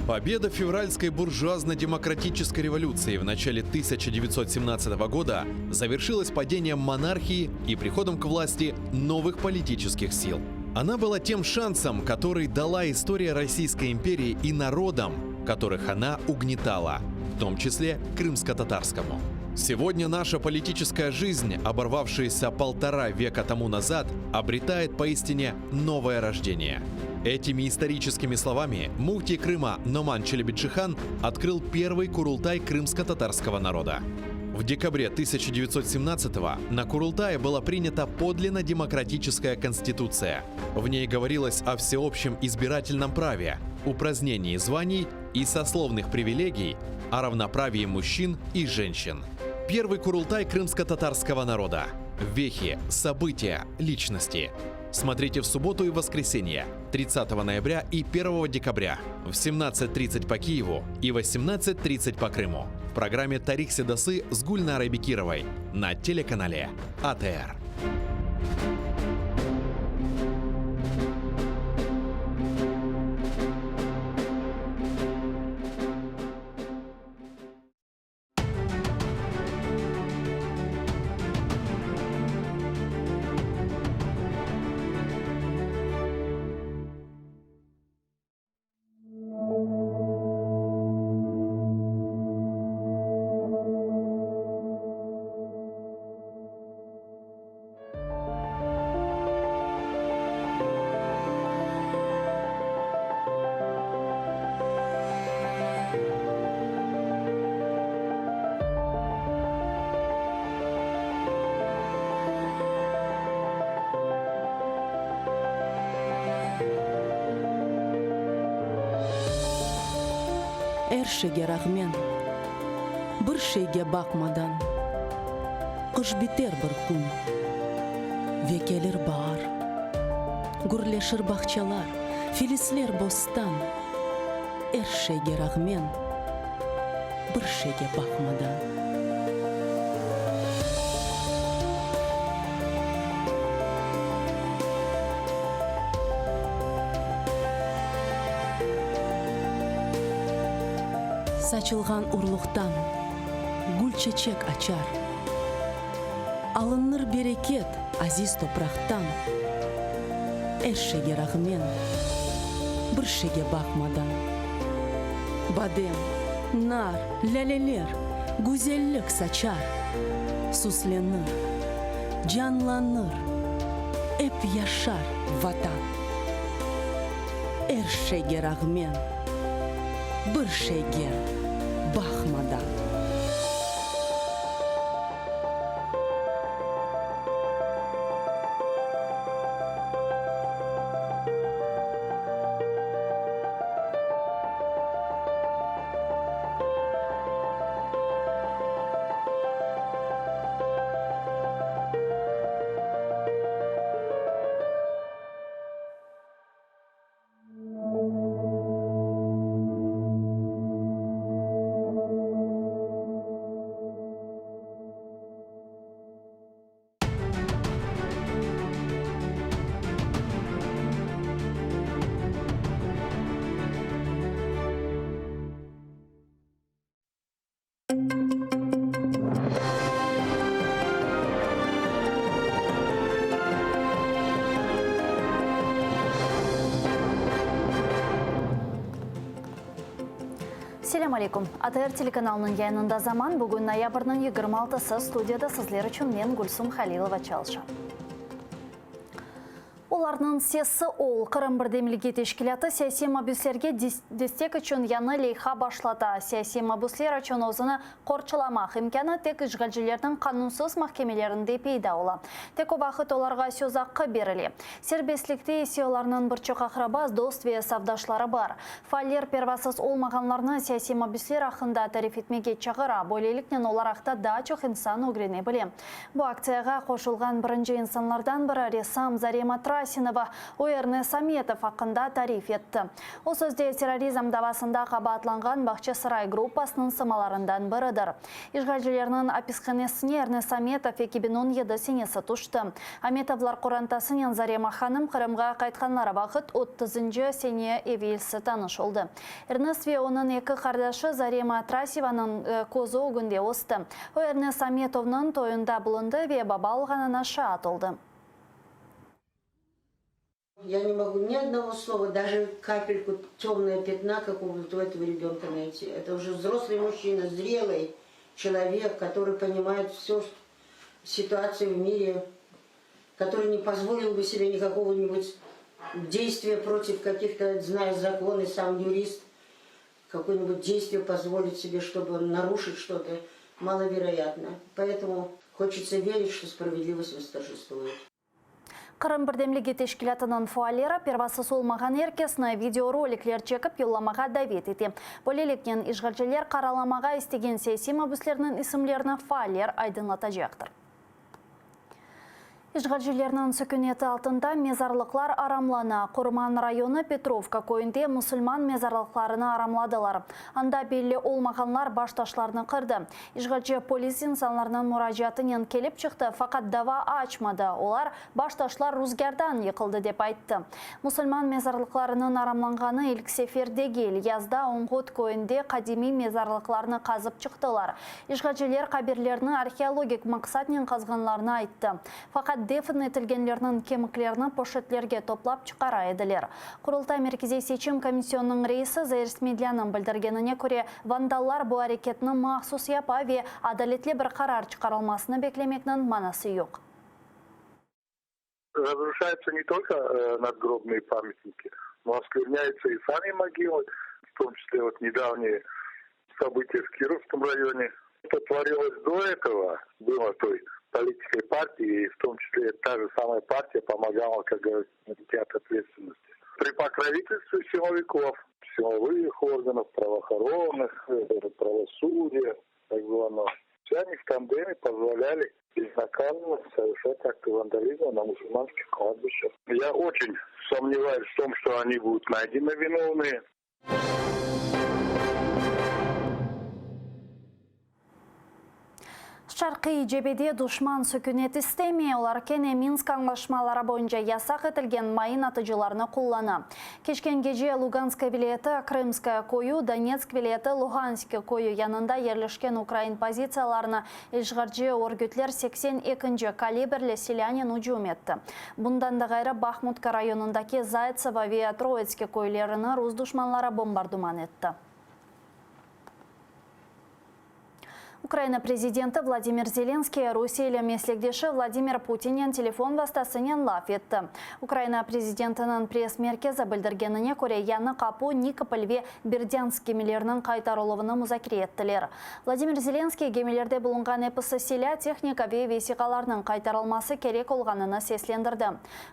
Победа февральской буржуазно-демократической революции в начале 1917 года завершилась падением монархии и приходом к власти новых политических сил. Она была тем шансом, который дала история Российской империи и народам, которых она угнетала, в том числе крымско-татарскому. Сегодня наша политическая жизнь, оборвавшаяся полтора века тому назад, обретает поистине новое рождение. Этими историческими словами муфтий Крыма Номан Челебиджихан открыл первый курултай крымско-татарского народа. В декабре 1917-го на Курултае была принята подлинно демократическая конституция. В ней говорилось о всеобщем избирательном праве, упразднении званий и сословных привилегий, о равноправии мужчин и женщин. Первый Курултай крымско-татарского народа. Вехи, события, личности. Смотрите в субботу и воскресенье, 30 ноября и 1 декабря в 17.30 по Киеву и 18.30 по Крыму. В программе «Тарих Седасы» с Гульнарой Бекировой на телеканале АТР. Er şeyge rağmen, bir şeyge baqmadan, Qış biter bir kün ve kelir baar. Gürleşir bağçalar, filisler bostan, Er şeyge rağmen, bir şeyge baqmadan. Saçılğan urluqtan gül-çeçek açar. Alınır bereket aziz topraqtan. Er şeyge rağmen, bir şeyge baqmadan. Badem, nar, lâleler güzellik saçar. Süslenir, canlanır, ep yaşar Vatan. Er şeyge rağmen, bir şeyge baqmadan. Selâm aleyküm. ATR telekanalınıñ yayınında Zaman, bugün noyabrniñ 26-sı, studiyada sizler içün men, Gülsum Halilova, çalışam. Olarnıñ sesi ol. Qırım birdemligi teşkilâtı siyasiy mabüslerge destek içün yañı leyha başlata. Siyasiy mabüsler içün özüni qorçalamaq imkânı tek işğalcilerniñ qanunsız mahkemelerinde peyda ola. Tek o vaqıt olarğa söz aqqı berile. Serbestlikte ise olarnıñ bir çoq aqraba, dost ve safdaşları bar. Faaller pervasız olmağanlarnı siyasiy mabüsler aqqında tarif etmege çağıra, böyleliknen olar aqta daa çoq insan ögrene bile. Bu aktsiyağa qoşulğan birinci insanlardan biri ressam Zarema Trasinova o Ernes Ametov aqqında tarif etti. O sözde terrorizm davasında qabaatlanğan Bağçasaray gruppasınıñ sımalarından biridir. İşğalcilerniñ apishanesine Ernes Ametov 2017 senesi tüşti. Ametovlar qorantasınen Zarema hanım Qırımğa qaytqanları vaqıt otuzıncı sene evelsi tanış oldı. Ernes ve onıñ eki qardaşı Zarema Trasivanıñ közü ögünde östi. O, Ernes Ametovnıñ toyunda bulundı ve baba olğanına şaat oldı. Я не могу ни одного слова, даже капельку темное пятна какого-то у этого ребенка найти. Это уже взрослый мужчина, зрелый человек, который понимает все ситуацию в мире, который не позволил бы себе никакого-нибудь действия против каких-то, зная законы, сам юрист, какое-нибудь действие позволить себе, чтобы нарушить что-то, маловероятно. Поэтому хочется верить, что справедливость восторжествует. Qırım birdemligi teşkilâtınıñ faalleri pervasız olmağan er kesni videorolikler çekip yollamağa davet ete. Böyleliknen, işğalciler qaralamağa istegen siyasiy mabüslerniñ isimlerini faaller aydınlatacaqtır. İşğalcilerniñ süküneti altında mezarlıqlar aramlana. Qurman rayonı Petrovka köyünde musulman mezarlıqlarını aramladılar. Anda belli olmağanlar baştaşlarnı qırdı. İşğalci polis insanlarnıñ muracaatınen kelip çıqtı, faqat dava açmadı. Olar, baştaşlar ruzgârdan yıqıldı, dep ayttı. Musulman mezarlıqlarınıñ aramlanğanı ilk sefer degil. Yazda Oñğut köyünde qadimiy mezarlıqlarnı qazıp çıqtılar. İşğalciler qabirlerni arheologik maqsatnen qazğanlarını ayttı. Faqat defn etilgenlerniñ kemiklerini poşetlerge toplap çıqara ediler. Qurultay Merkeziy seçim komisyonınıñ reisi Zair Smedlânıñ bildirgenine köre, vandallar bu areketni mahsus yapa ve adaletli bir qarar çıqarılmasını beklemekniñ manası yoq. Razruşayutsa ne tolko nadgrobnıye pamyatniki, no oskvernyayutsa i sami mogily, v tom çisle vot nedavniye sobıtiya v Kirovskom rayone. Çto tvorilos do etogo, bylo toy politikoy partii, i v tom çisle ta je samaya partiya pomogala, kak govoritsya, uyti ot otvetstvennosti. Pri pokrovitelstve silovikov, silovıh organov, pravohoronıh, pravosudiya, tak zvanogo, vse oni v tandeme pozvolyali beznaказанно совершать акты вандализма на мусульманских кладбищах. Я очень сомневаюсь в том, что они будут найдены виновные. Şarqiy cebede duşman sükünet istemey, olar kene Minsk añlaşmaları boyunca yasaq etilgen mayın atıcılarnı qullana. Keçken gece Luganska vilâyeti Krımskaya köyü, Donetsk vilâyeti Luhanske köyü yanında yerleşken ukrain pozitsiyalarına işğalci örgütler 82 kalibrli silânen ücüm etti. Bundan da ğayrı, Bahmutka rayonındaki Zaytsevo ve Troitske köylerini rus duşmanları bombardıman etti. Ukraina prezidenti Vladimir Zelenskiy rusiyeli meslekdeşi Vladimir Putinnen telefon vastasınen laf etti. Ukraina prezidentiniñ press-merkezi bildirgenine köre, Yañı Qapu, Nikopol ve Berdânsk gemileriniñ qaytarıluvını muzakere ettiler. Vladimir Zelenskiy gemilerde bulunğan episi silâ, tehnika ve vesiqalarnıñ qaytarılması kerek olğanını seslendirdi.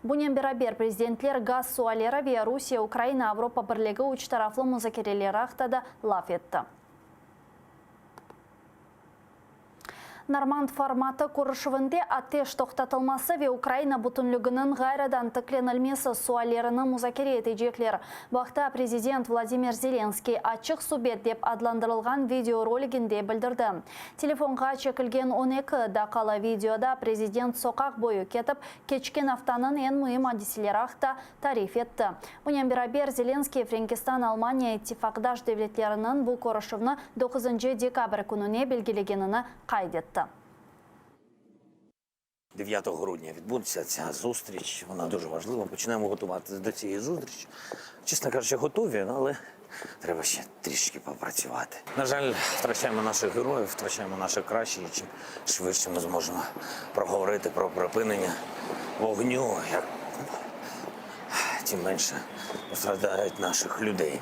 Bunen beraber, prezidentler gaz sualleri ve Rusiye-Ukraina-Avropa Birligi üç taraflı muzakereleri aqta da laf etti. Normand formatı körüşüvinde ateş toqtatılması ve Ukraina bütünliginiñ ğayrıdan tiklenilmesi suallerini muzakere etecekler. Bu aqta prezident Vladimir Zelenskiy Açıq subet dep adlandırılğan videoroliginde bildirdi. Telefonğa çekilgen 12 daqqalı videoda prezident soqaq boyu ketip, keçken aftanıñ eñ müim adiseleri aqta tarif etti. Bunen beraber, Zelenskiy Frenkistan-Almaniya ittifaqdaş devletleriniñ bu körüşüvni doquzıncı dekabr kününe belgilegenini qayd etti. Дев'ятого грудня відбудеться ця зустріч. Вона дуже важлива. Починаємо готуватися до цієї зустрічі. Чесно кажучи, готові, але треба ще трішки попрацювати. На жаль, втрачаємо наших героїв, втрачаємо наших кращих. І чим швидше ми зможемо проговорити про припинення вогню, як тим менше пострадають наших людей.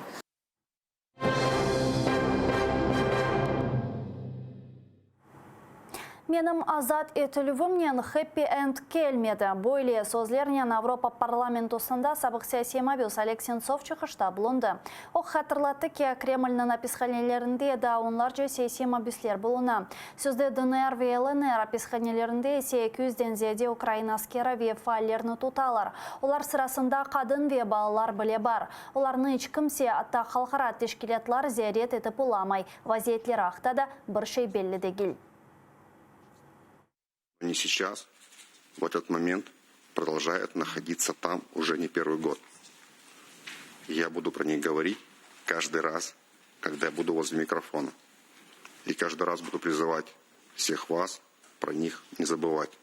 Menim azat etilüvimnen happy end kelmedi. Böyle sözlernen Avropa parlamentosında sabıq siyasiy mabüs Oleg Sentsov çıqışta bulundı. O hatırlattı ki, Kremlniñ apishanelerinde daa onlarca siyasiy mabüsler buluna. Sözde DNR ve LNR apishanelerinde ise eki yüzden ziyade ukrain askeri ve faallerni tutalar. Olar sırasında qadın ve balalar bile bar. Olarnı iç kimse, atta halqara teşkilâtlar ziyaret etip olamay. Vaziyetleri aqta da bir şey belli degil. Они сейчас, в этот момент, продолжают находиться там уже не первый год. Я буду про них говорить каждый раз, когда я буду возле микрофона. И каждый раз буду призывать всех вас про них не забывать.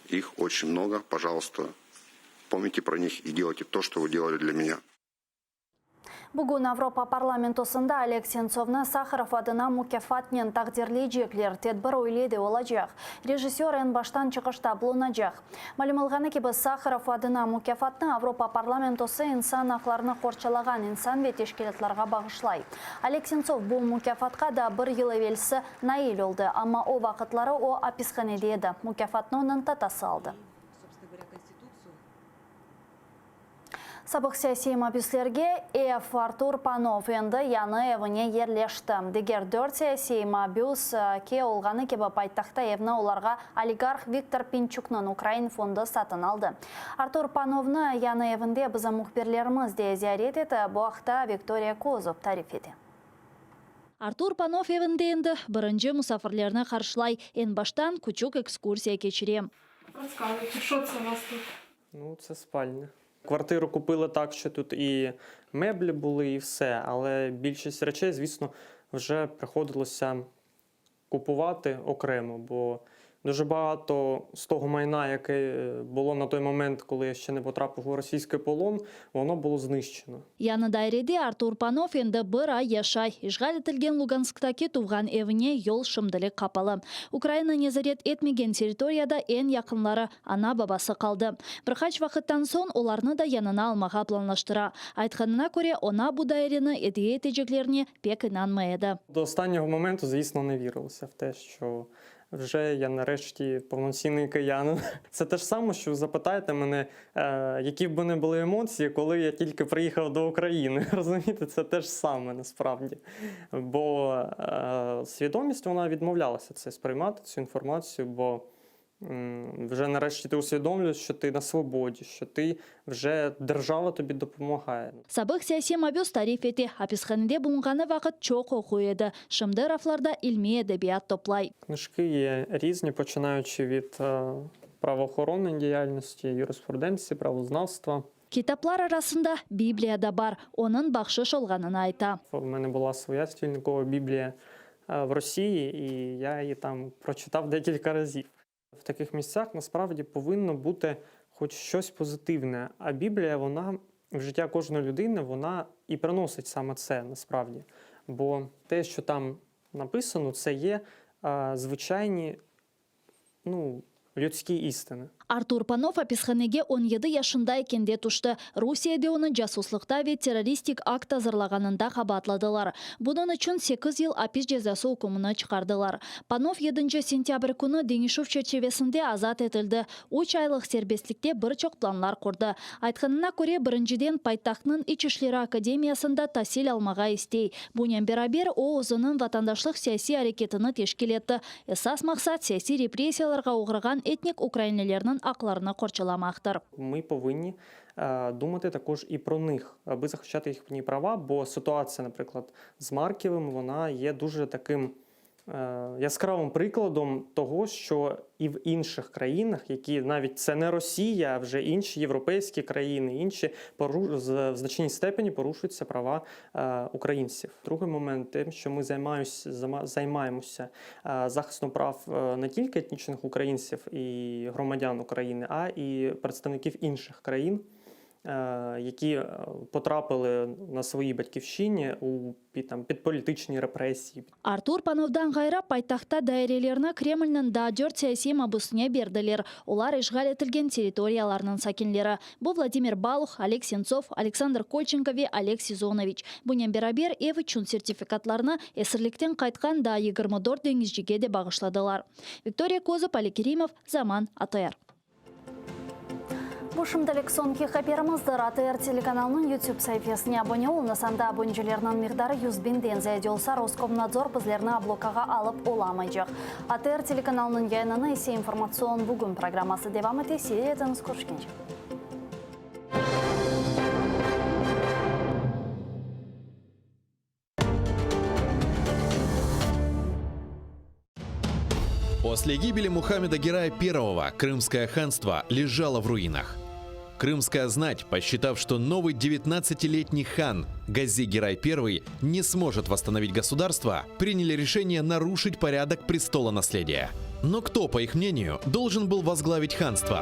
Их очень много, пожалуйста, помните про них и делайте то, что вы делали для меня. Bugün Avropa parlamentosında Oleg Sentsovnı Saharov adına mukâfatnen taqdirleycekler. Tedbir öyle de olacaq. Rejissör eñ baştan çıqışta bulunacaq. Malüm olğanı kibi, Saharov adına mukâfatnı Avropa parlamentosı insan aqlarını qorçalağan insan ve teşkilâtlarğa bağışlay. Oleg Sentsov bu mukâfatqa daa bir yıl evelsi nail oldı, amma o vaqıtları o apishanede edi. Mukâfatnı onıñ tatası aldı. Sabıq siyasiy mabüslerge ev, Artur Panov endi yañı evine yerleşti. Diger dört siyasiy mabüs ke olğanı kibi paytahtta evni olarğa oligarh Viktor Pinçuknıñ Ukrain fondu satın aldı. Artur Panovnı yañı evinde bizim mühbirlerimiz de ziyaret etti. Bu aqta Viktoriya Kozub tarif ete. Artur Panov evinde endi birinci musafirlerni qarşılay. Eñ baştan küçük ekskursiya keçire. Rasskazıyte, şo tse u vas tut? Nu, tse spalnâ. Kvartiru kupili tak, şo tut i meblі buli, i vse, ale bilşість rечей, zvісно, вже приходилося купувати окремо, бо дуже багато з того майна, яке було на той момент, коли я ще не потрапив у російський полон, воно було знищено. Yañı dairede Artur Panov endi bir ay yaşay. İşğal etilgen Lugansktaki tuvğan evine yol şimdilik qapalı. Ukraina nezaret etmegen territoriyada eñ yaqınları, ana-babası qaldı. Bir qaç vaqıttan soñ olarnı da yanına almağa planlaştıra. Aytqanına köre, oña bu daireni ediye eteceklerine pek inanmay edi. До останнього моменту, звісно, не вірилося в те, що вже я нарешті повноцінний киянин. Це те ж саме, що запитаєте мене, які б мене були емоції, коли я тільки приїхав до України. Розумієте, це те ж саме насправді. Бо свідомість вона відмовлялася це сприймати, цю інформацію, бо. М, Вже нарешті ти усвідомлюєш, що ти на свободі, що ти вже держава тобі допомагає. Sabıq siyasiy mabüs tarif ete, apishanede bulunğanı vaqıt çoq oquy edi, şimdi raflarda ilmiy edebiyat toplay. Книжки є різні, починаючи від е, правоохоронної діяльності, юриспруденції, правознавства. Kitaplar arasında Bibliya da bar, onıñ bahşış olğanını ayta. У мене була своя стільникова Біблія е, в Росії, і я її там прочитав декілька разів. В таких місцях насправді повинно бути хоч щось позитивне. А Біблія, вона в життя кожної людини, вона і приносить саме це насправді. Бо те, що там написано, це є е, звичайні ну, людські істини. Artur Panov apishanege 17 yaşında ekende tüşti. Rusiyede onı casuslıqta ve terroristik akt azırlağanında qabaatladılar. Bunıñ içün 8 yıl apis cezası ükmüni çıqardılar. Panov 7 sentâbr künü deñişüv çerçivesinde azat etildi. Üç aylıq serbestlikte bir çoq planlar qurdı. Aytqanına köre, birinciden paytahtnıñ İç işleri akademiyasında tasil almağa istey. Bunen beraber o, özüniñ vatandaşlıq siyasiy areketini teşkil etti. Esas maqsat, siyasiy repressiyalarğa oğrağan etnik ukrainlilerniñ aqlarını qorçalamaqtır. Ми повинні е, думати також і про них, аби захищати їхні права, бо ситуація, наприклад, з Марківим, вона є дуже таким е, яскравим прикладом того, що і в інших країнах, які навіть це не Росія, а вже інші європейські країни, інші пору- з- в значній степені порушуються права е, українців. Другий момент тим, що ми займаюсь, зама- займаємося е, захистом прав е, не тільки етнічних українців і громадян України, а і представників інших країн, е, які е, потрапили на своїй батьківщині у під, там, під політичні репресії, Artur Panovdan ğayrı paytahtta dairelerni Kremlniñ daa dört siyasiy mabüsine berdiler. Olar işğal etilgen territoriyalarnıñ sakinleri. Bu Vladimir Baluh, Oleg Sentsov, Aleksandr Kolçenko ve Oleg Sizonoviç. Bunen beraber ev içün sertifikatlarnı esirlikten qaytqan daa 24 deñizcige de bağışladılar. Viktoriya Kozub, Ali Kerimov, Zaman, ATR. Bu şimdilik soñki haberimizdir. ATR telekanalınıñ YouTube saifesine abone oluñız. Anda abonelerniñ miqdarı 100 biñden ziyade olsa, Roskomnadzor bizlerni blokağa alıp olamaycaq. ATR telekanalınıñ yayınını ise informatsion bugün programması devam ete. Seyir etiñiz körüşkence. После гибели Мухаммеда Герая I Крымское ханство лежало в руинах. Крымская знать, посчитав, что новый 19-летний хан Гази Герай I не сможет восстановить государство, приняли решение нарушить порядок престолонаследия. Но кто, по их мнению, должен был возглавить ханство?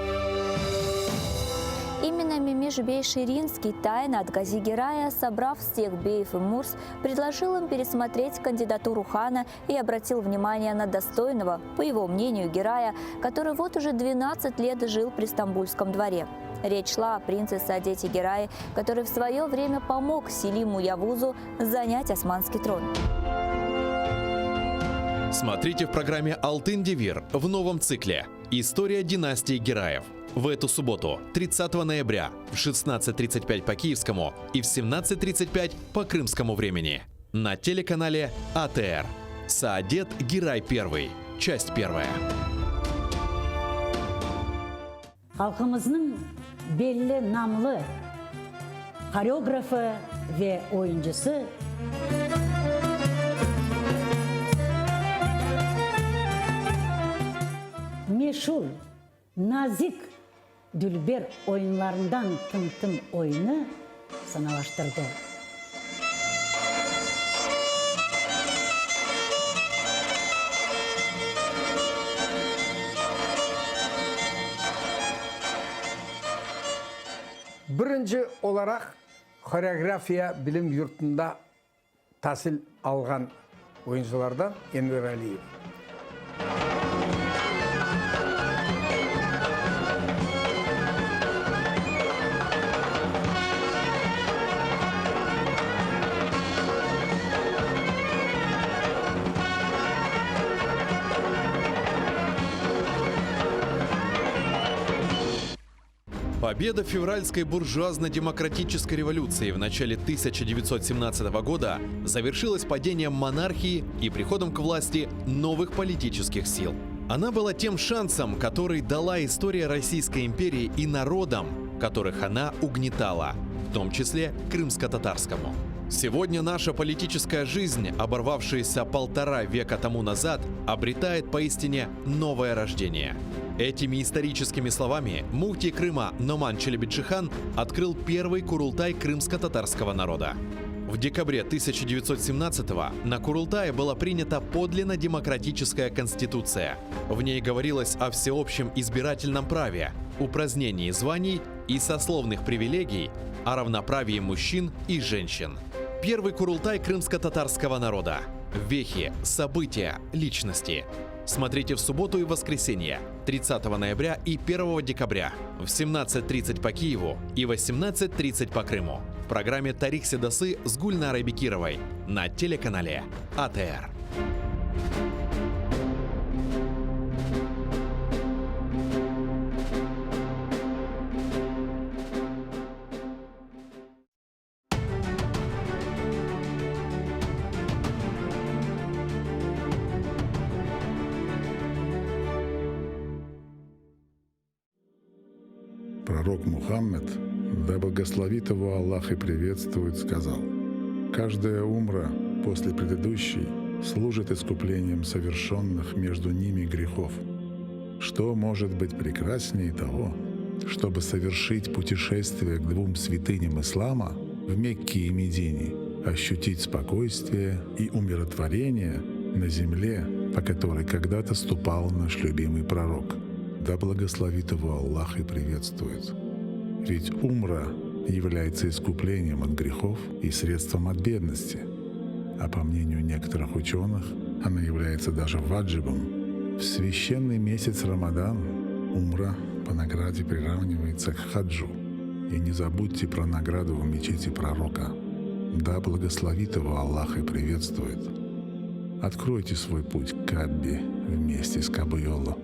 Именно Мемиш Бей Ширинский тайно от Гази Герая, собрав всех беев и мурз, предложил им пересмотреть кандидатуру хана и обратил внимание на достойного, по его мнению, Герая, который вот уже 12 лет жил при Стамбульском дворе. Речь шла о принце Саадете Герае, который в свое время помог Селиму Явузу занять османский трон. Смотрите в программе «Алтын Девир» в новом цикле «История династии Гераев». В эту субботу, 30 ноября, в 16.35 по киевскому и в 17.35 по крымскому времени. На телеканале АТР. Саадет Герай I. Часть первая. Halqımıznıñ belli namlı horeografı ve oyuncısı. Meşur, nazik, dülber oyunlarından Tım-tım oyunı sanalaştırdı. Birinci olaraq horeografiya bilim yurtunda tasil alğan oyuncılardan Enver Aliyev. Победа февральской буржуазно-демократической революции в начале 1917 года завершилась падением монархии и приходом к власти новых политических сил. Она была тем шансом, который дала история Российской империи и народам, которых она угнетала, в том числе крымско-татарскому. Сегодня наша политическая жизнь, оборвавшаяся полтора века тому назад, обретает поистине новое рождение. Этими историческими словами муфтий Крыма Номан Челебиджихан открыл первый курултай крымско-татарского народа. В декабре 1917-го на Курултае была принята подлинно демократическая конституция. В ней говорилось о всеобщем избирательном праве, упразднении званий и сословных привилегий, о равноправии мужчин и женщин. Первый Курултай крымско-татарского народа. Вехи, события, личности. Смотрите в субботу и воскресенье, 30 ноября и 1 декабря в 17.30 по Киеву и 18.30 по Крыму. В программе «Тарих Седасы» с Гульнарой Бекировой на телеканале АТР. Пророк Мухаммед, да благословит его Аллах и приветствует, сказал, «Каждая умра после предыдущей служит искуплением совершенных между ними грехов. Что может быть прекраснее того, чтобы совершить путешествие к двум святыням ислама в Мекке и Медине, ощутить спокойствие и умиротворение на земле, по которой когда-то ступал наш любимый пророк. Да благословит его Аллах и приветствует. Ведь умра является искуплением от грехов и средством от бедности. А по мнению некоторых ученых, она является даже ваджибом. В священный месяц Рамадан умра по награде приравнивается к хаджу. И не забудьте про награду в мечети пророка. Да благословит его Аллах и приветствует. Откройте свой путь к Каббе вместе с Кабуйоло.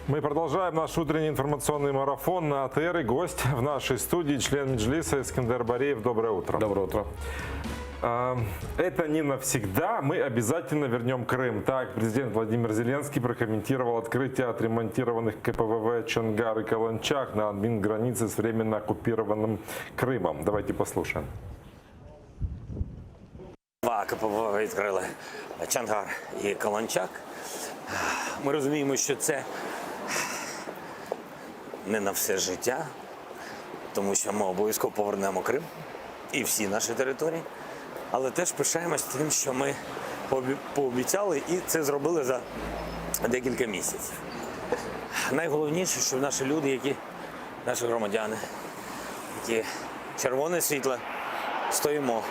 Мы продолжаем наш утренний информационный марафон на АТР. И гость в нашей студии, член Меджлиса Эскендер Бареев. Доброе утро. Доброе утро. Это не навсегда. Мы обязательно вернем Крым. Так президент Владимир Зеленский прокомментировал открытие отремонтированных КПВВ Чонгар и Каланчак на админгранице с временно оккупированным Крымом. Давайте послушаем. Два КПВВ відкрили Чонгар і Каланчак. Ми розуміємо, що це не на все життя, тому що ми обов'язково повернемо Крим і всі наші території. Але теж пишаємось тим, що ми пообіцяли і це зробили за декілька місяців. Найголовніше, щоб наші люди, які, наші громадяни, які червоне світло, стоїмо.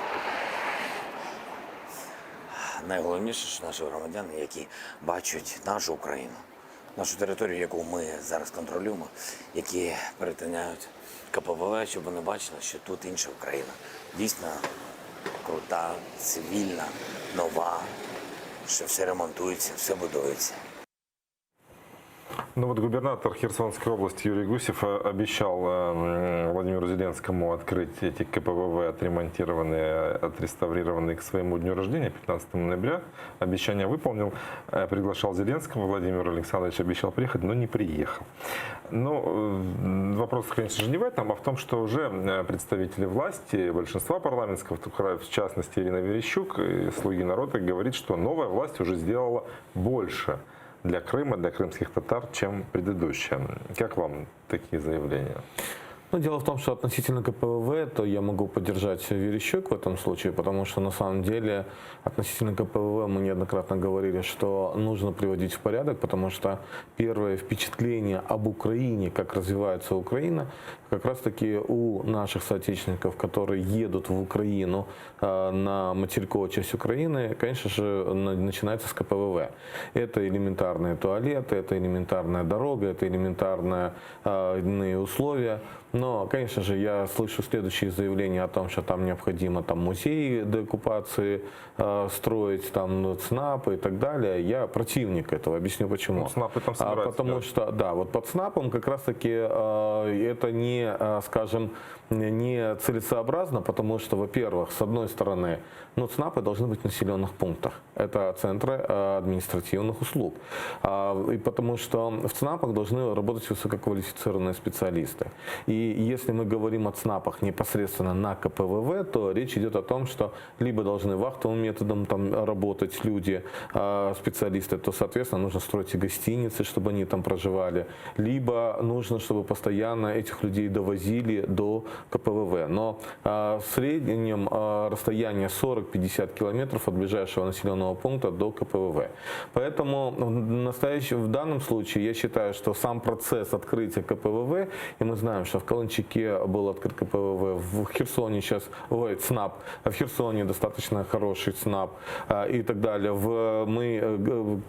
Найголовніше, що наші громадяни, які бачать нашу Україну, нашу територію, яку ми зараз контролюємо, які перетинають КПВВ, щоб вони бачили, що тут інша Україна. Дійсно крута, цивільна, нова, що все ремонтується, все будується. Ну вот губернатор Херсонской области Юрий Гусев э, обещал э, Владимиру Зеленскому открыть эти КПВВ, отремонтированные, отреставрированные к своему дню рождения, 15 ноября. Обещание выполнил. Э, приглашал Зеленского, Владимир Александрович обещал приехать, но не приехал. Ну, вопрос, конечно же, не в этом, а в том, что уже представители власти, большинства парламентского, в частности Ирина Верещук, «Слуги народа», говорит, что новая власть уже сделала больше для Крыма, для крымских татар, чем предыдущая. Как вам такие заявления? Ну, дело в том, что относительно КПВВ, то я могу поддержать Верещук в этом случае, потому что на самом деле относительно КПВВ мы неоднократно говорили, что нужно приводить в порядок, потому что первое впечатление об Украине, как развивается Украина, Как раз-таки у наших соотечественников, которые едут в Украину, э, на материковую часть Украины, конечно же, начинается с КПВВ. Это элементарные туалеты, это элементарная дорога, это элементарные э, условия. Но, конечно же, я слышу следующие заявления о том, что там необходимо там музей деоккупации э, строить, там ну, ЦНАПы и так далее. Я противник этого, объясню почему. Ну, ЦНАПы там а, Потому делать. что, да, вот под ЦНАПом как раз-таки э, это не, э, скажем, не целесообразно, потому что, во-первых, с одной стороны, ну, ЦНАПы должны быть в населенных пунктах. Это центры э, административных услуг. А, и потому что в ЦНАПах должны работать высококвалифицированные специалисты. И если мы говорим о ЦНАПах непосредственно на КПВВ, то речь идет о том, что либо должны вахтовым методом там работать люди, э, специалисты, то, соответственно, нужно строить и гостиницы, чтобы они там проживали, либо нужно, чтобы постоянно этих людей довозили до КПВВ. Но э, в среднем э, расстояние 40-50 километров от ближайшего населенного пункта до КПВВ. Поэтому в, настоящем, в данном случае я считаю, что сам процесс открытия КПВВ, и мы знаем, что в Каланчике был открыт КПВВ, в Херсоне сейчас, ой, ЦНАП, в Херсоне достаточно хороший ЦНАП а, и так далее. В, мы э,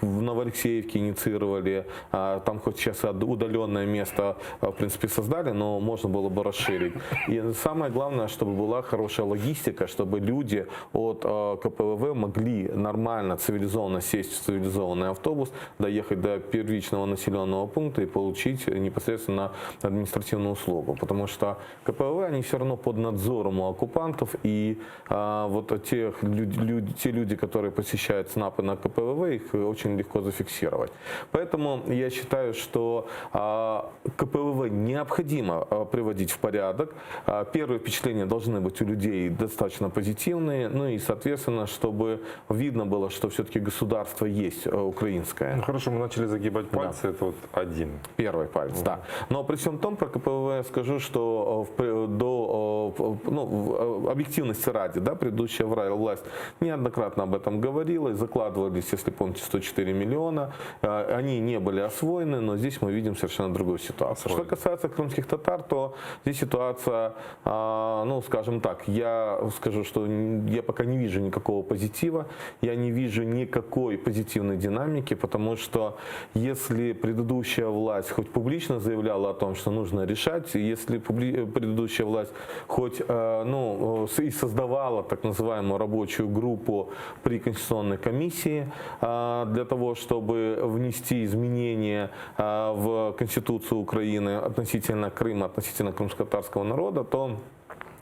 в Новоалексеевке инициировали, а, там хоть сейчас удаленное место, а, в принципе, создали, но можно было бы расширить. И самое главное, чтобы была хорошая логистика, чтобы люди от КПВВ могли нормально, цивилизованно сесть в цивилизованный автобус, доехать до первичного населенного пункта и получить непосредственно административную услугу. Потому что КПВВ, они все равно под надзором у оккупантов, и а, вот тех, люд, люд, те люди, которые посещают ЦНАПы на КПВВ, их очень легко зафиксировать. Поэтому я считаю, что а, КПВВ необходимо а, приводить в порядок. А, первые впечатления должны быть у людей достаточно позитивные, ну и, соответственно, чтобы видно было, что все-таки государство есть э, украинское. Ну хорошо, мы начали загибать пальцы, да. это вот один. Первый палец, угу. да. Но при всем том про КПВВ скажу, что э, до, э, ну, объективности ради, да, предыдущая власть неоднократно об этом говорила, и закладывались, если помните, 104 миллиона, они не были освоены, но здесь мы видим совершенно другую ситуацию. Что касается крымских татар, то здесь ситуация, ну, скажем так, я скажу, что я пока не вижу никакого позитива, я не вижу никакой позитивной динамики, потому что если предыдущая власть хоть публично заявляла о том, что нужно решать, если предыдущая власть хоть э, ну, и создавала так называемую рабочую группу при Конституционной комиссии э, для того, чтобы внести изменения э, в Конституцию Украины относительно Крыма, относительно крымско-татарского народа, то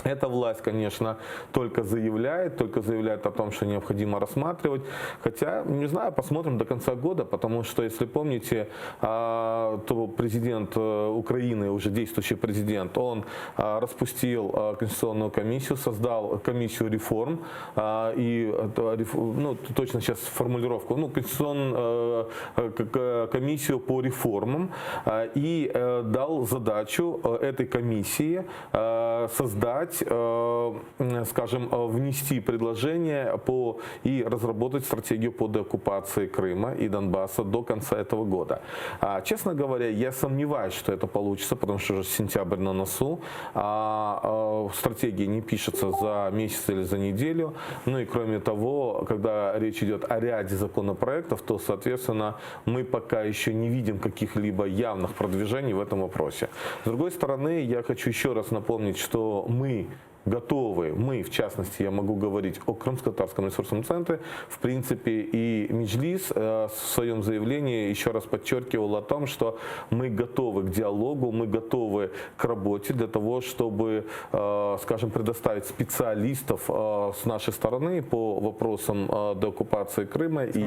эта власть, конечно, только заявляет, только заявляет о том, что необходимо рассматривать. Хотя, не знаю, посмотрим до конца года, потому что, если помните, а, то президент э, Украины, уже действующий президент, он а, распустил а, Конституционную комиссию, создал комиссию реформ, и, ну, точно сейчас формулировку, ну, конституционную э, комиссию по реформам, и э, дал задачу этой комиссии создать э, скажем, э, внести предложение по и разработать стратегию по деоккупации Крыма и Донбасса до конца этого года. А, честно говоря, я сомневаюсь, что это получится, потому что уже сентябрь на носу, а, а стратегия не пишется за месяц или за неделю. Ну и кроме того, когда речь идет о ряде законопроектов, то, соответственно, мы пока еще не видим каких-либо явных продвижений в этом вопросе. С другой стороны, я хочу еще раз напомнить, что мы готовы, мы, в частности, я могу говорить о Крымско-Татарском ресурсном центре, в принципе, и Меджлис э, в своем заявлении еще раз подчеркивал о том, что мы готовы к диалогу, мы готовы к работе для того, чтобы, э, скажем, предоставить специалистов э, с нашей стороны по вопросам деоккупации Крыма и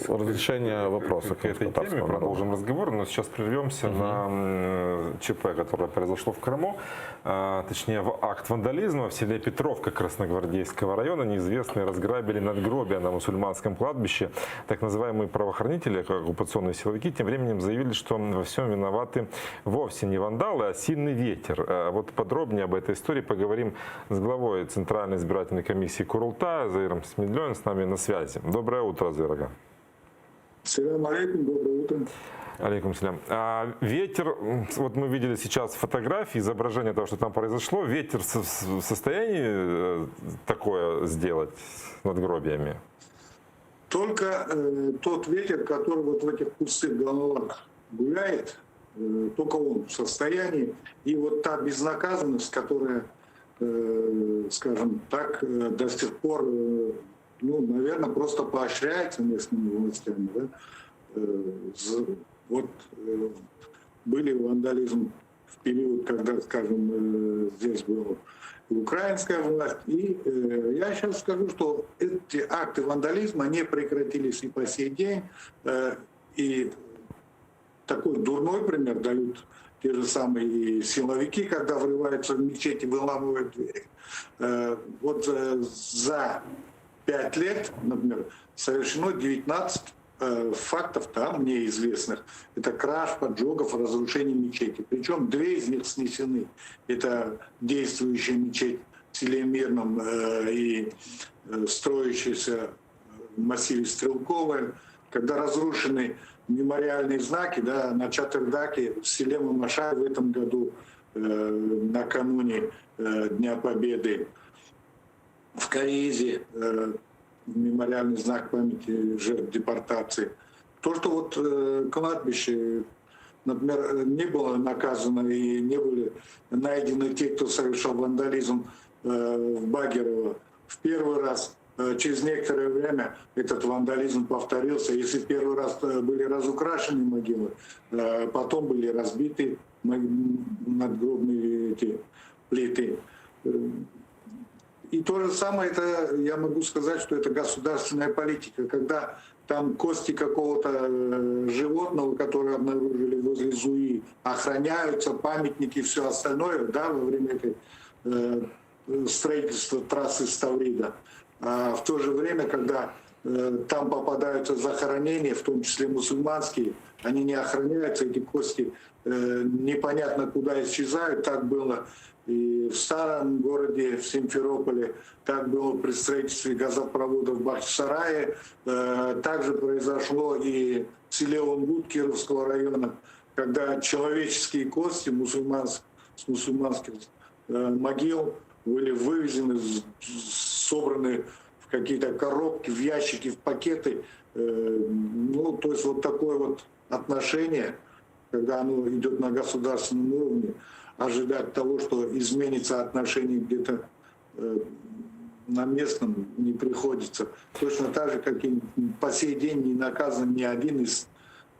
разрешения вопроса. К этой теме продолжим разговор, но сейчас прервемся угу. на ЧП, которое произошло в Крыму, точнее в акт вандализма в селе Петровка Красногвардейского района неизвестные разграбили надгробия на мусульманском кладбище. Так называемые правоохранители, оккупационные силовики, тем временем заявили, что во всем виноваты вовсе не вандалы, а сильный ветер. А вот подробнее об этой истории поговорим с главой Центральной избирательной комиссии Курултая Заиром Смедлёем с нами на связи. Доброе утро, Заир Салам алейкум, доброе утро. Алейкум селям. А, ветер, вот мы видели сейчас фотографии, изображение того, что там произошло. Ветер в состоянии э, такое сделать с надгробиями? Только э, тот ветер, который вот в этих пустых головах гуляет, э, только он в состоянии. И вот та безнаказанность, которая, э, скажем так, э, до сих пор, э, ну, наверное, просто поощряется местными властями. Да? Э, вот э, были вандализм в период, когда, скажем, э, здесь была украинская власть. И э, я сейчас скажу, что эти акты вандализма не прекратились и по сей день. И такой дурной пример дают те же самые силовики, когда врываются в мечети, выламывают двери. Вот за пять лет, например, совершено 19 фактов там мне известных. Это краж, поджогов, разрушение мечети. Причем две из них снесены. Это действующая мечеть в селе Мирном э, и э, строящаяся в массиве Стрелковая. Когда разрушены мемориальные знаки да, на Чатырдаке в селе Мамашай в этом году, э, накануне э, Дня Победы, в Каризе э, мемориальный знак памяти жертв депортации. То, что вот э, кладбище, например, не было наказано и не были найдены те, кто совершал вандализм э, в Багерово в первый раз, э, через некоторое время этот вандализм повторился. Если в первый раз были разукрашены могилы, потом были разбиты надгробные эти плиты. И то же самое, это, я могу сказать, что это государственная политика, когда там кости какого-то э, животного, которое обнаружили возле Зуи, охраняются, памятники и все остальное, да, во время этой э, строительства трассы Ставрида. А в то же время, когда э, там попадаются захоронения, в том числе мусульманские, они не охраняются, эти кости э, непонятно куда исчезают. Так было и в старом городе, в Симферополе, так было при строительстве газопровода в Бахчисарае, э, также произошло и в селе Онгут Кировского района, когда человеческие кости мусульманск, с мусульманских э, могил были вывезены, собраны в какие-то коробки, в ящики, в пакеты. Э, ну, то есть вот такое вот отношение, когда оно идет на государственном уровне, ожидать того, что изменится отношение где-то э, на местном не приходится. Точно так же, как и по сей день не наказан ни один из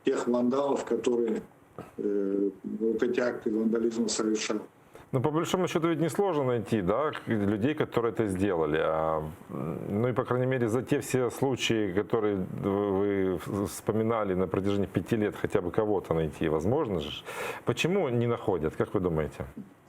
тех вандалов, которые э, вот эти акты вандализма совершал. Ну, по большому счету, ведь несложно найти, да, людей, которые это сделали. А, ну и, по крайней мере, за те все случаи, которые вы вспоминали на протяжении пяти лет, хотя бы кого-то найти возможно же. Почему не находят, как вы думаете?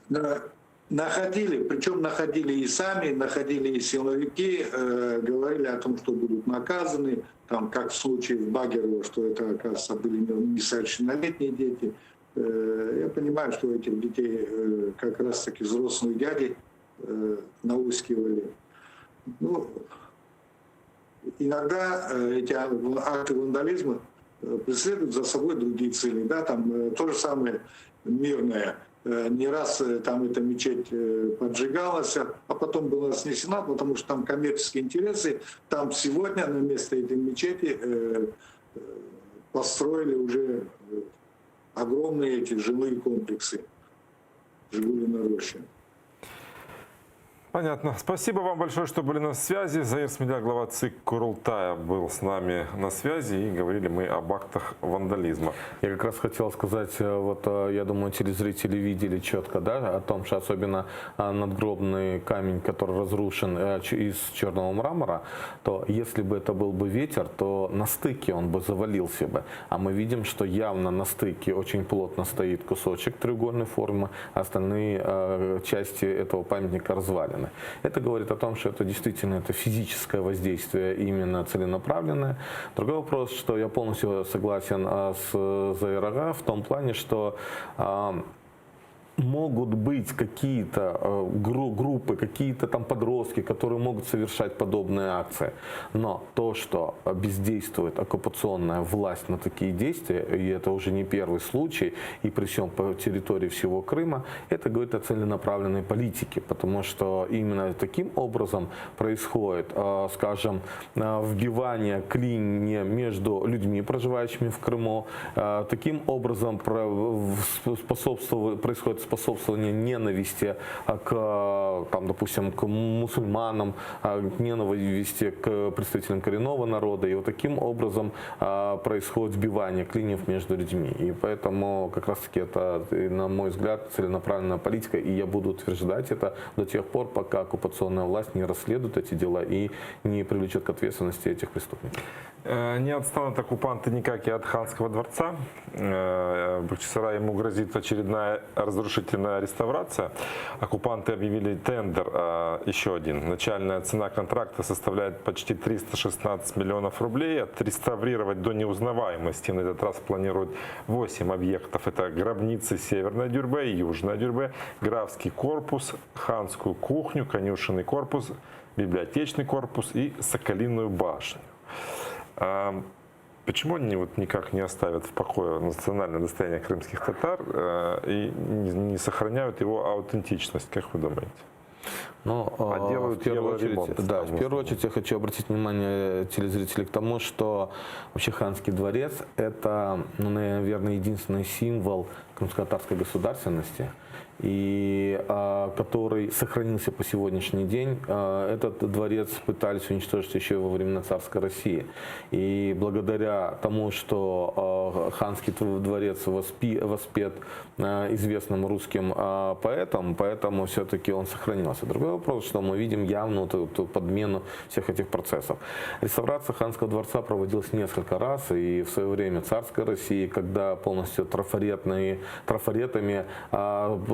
Да, находили, причем находили и сами, находили и силовики, э, говорили о том, что будут наказаны, там, как в случае в Багерово, что это, оказывается, были несовершеннолетние дети. Э, я понимаю, что этих детей э, как раз-таки взрослые дяди э, наускивали. Ну, иногда эти акты вандализма преследуют за собой другие цели. Да, там то же самое мирное. Не раз там эта мечеть поджигалась, а потом была снесена, потому что там коммерческие интересы. Там сегодня на место этой мечети построили уже огромные эти жилые комплексы Жигулина роща. Понятно. Спасибо вам большое, что были на связи. Заир Смедя, глава ЦИК Курултая, был с нами на связи и говорили мы об актах вандализма. Я как раз хотел сказать, э, вот э, я думаю, телезрители видели четко, да, о том, что особенно э, надгробный камень, который разрушен из черного мрамора, то если бы это был бы ветер, то на стыке он бы завалился бы. А мы видим, что явно на стыке очень плотно стоит кусочек треугольной формы, остальные части этого памятника развалены. Это говорит о том, что это действительно это физическое воздействие именно целенаправленное. Другой вопрос, что я полностью согласен а, с Заирага в том плане, что а, Могут быть какие-то э, группы, какие-то там подростки, которые могут совершать подобные акции. Но то, что бездействует оккупационная власть на такие действия, и это уже не первый случай, и при всем по территории всего Крыма, это говорит о целенаправленной политике, потому что именно таким образом происходит, э, скажем, э, вбивание клинья между людьми, проживающими в Крыму, таким образом способствует, происходит способствование ненависти а, к, там, допустим, к мусульманам, а, к ненависти к представителям коренного народа. И вот таким образом а, происходит вбивание клиньев между людьми. И поэтому как раз-таки это, на мой взгляд, целенаправленная политика. И я буду утверждать это до тех пор, пока оккупационная власть не расследует эти дела и не привлечет к ответственности этих преступников. Э, не отстанут оккупанты никак и от Ханского дворца. Э, в Бахчисарае ему грозит очередная разрушительная реставрация. Оккупанты объявили тендер э, еще один. Начальная цена контракта составляет почти 316 миллионов рублей. Отреставрировать до неузнаваемости на этот раз планируют 8 объектов. Это гробницы Северной Дюрбе и Южная Дюрбе, Графский корпус, Ханскую кухню, конюшенный корпус, библиотечный корпус и Соколиную башню. Почему они вот никак не оставят в покое национальное достояние крымских татар э, и не сохраняют его аутентичность, как вы думаете? Ну, а делают в первую очередь, да, в первую очередь я хочу обратить внимание телезрителей к тому, что вообще Ханский дворец – это, ну, наверное, единственный символ крымско-татарской государственности – и а, который сохранился по сегодняшний день. А, этот дворец пытались уничтожить еще во времена царской России. И благодаря тому, что а, ханский дворец воспи, воспет известным русским поэтом, поэтому все-таки он сохранился. Другой вопрос, что мы видим явную эту, эту подмену всех этих процессов. Реставрация ханского дворца проводилась несколько раз, и в свое время царской России, когда полностью трафаретные, трафаретами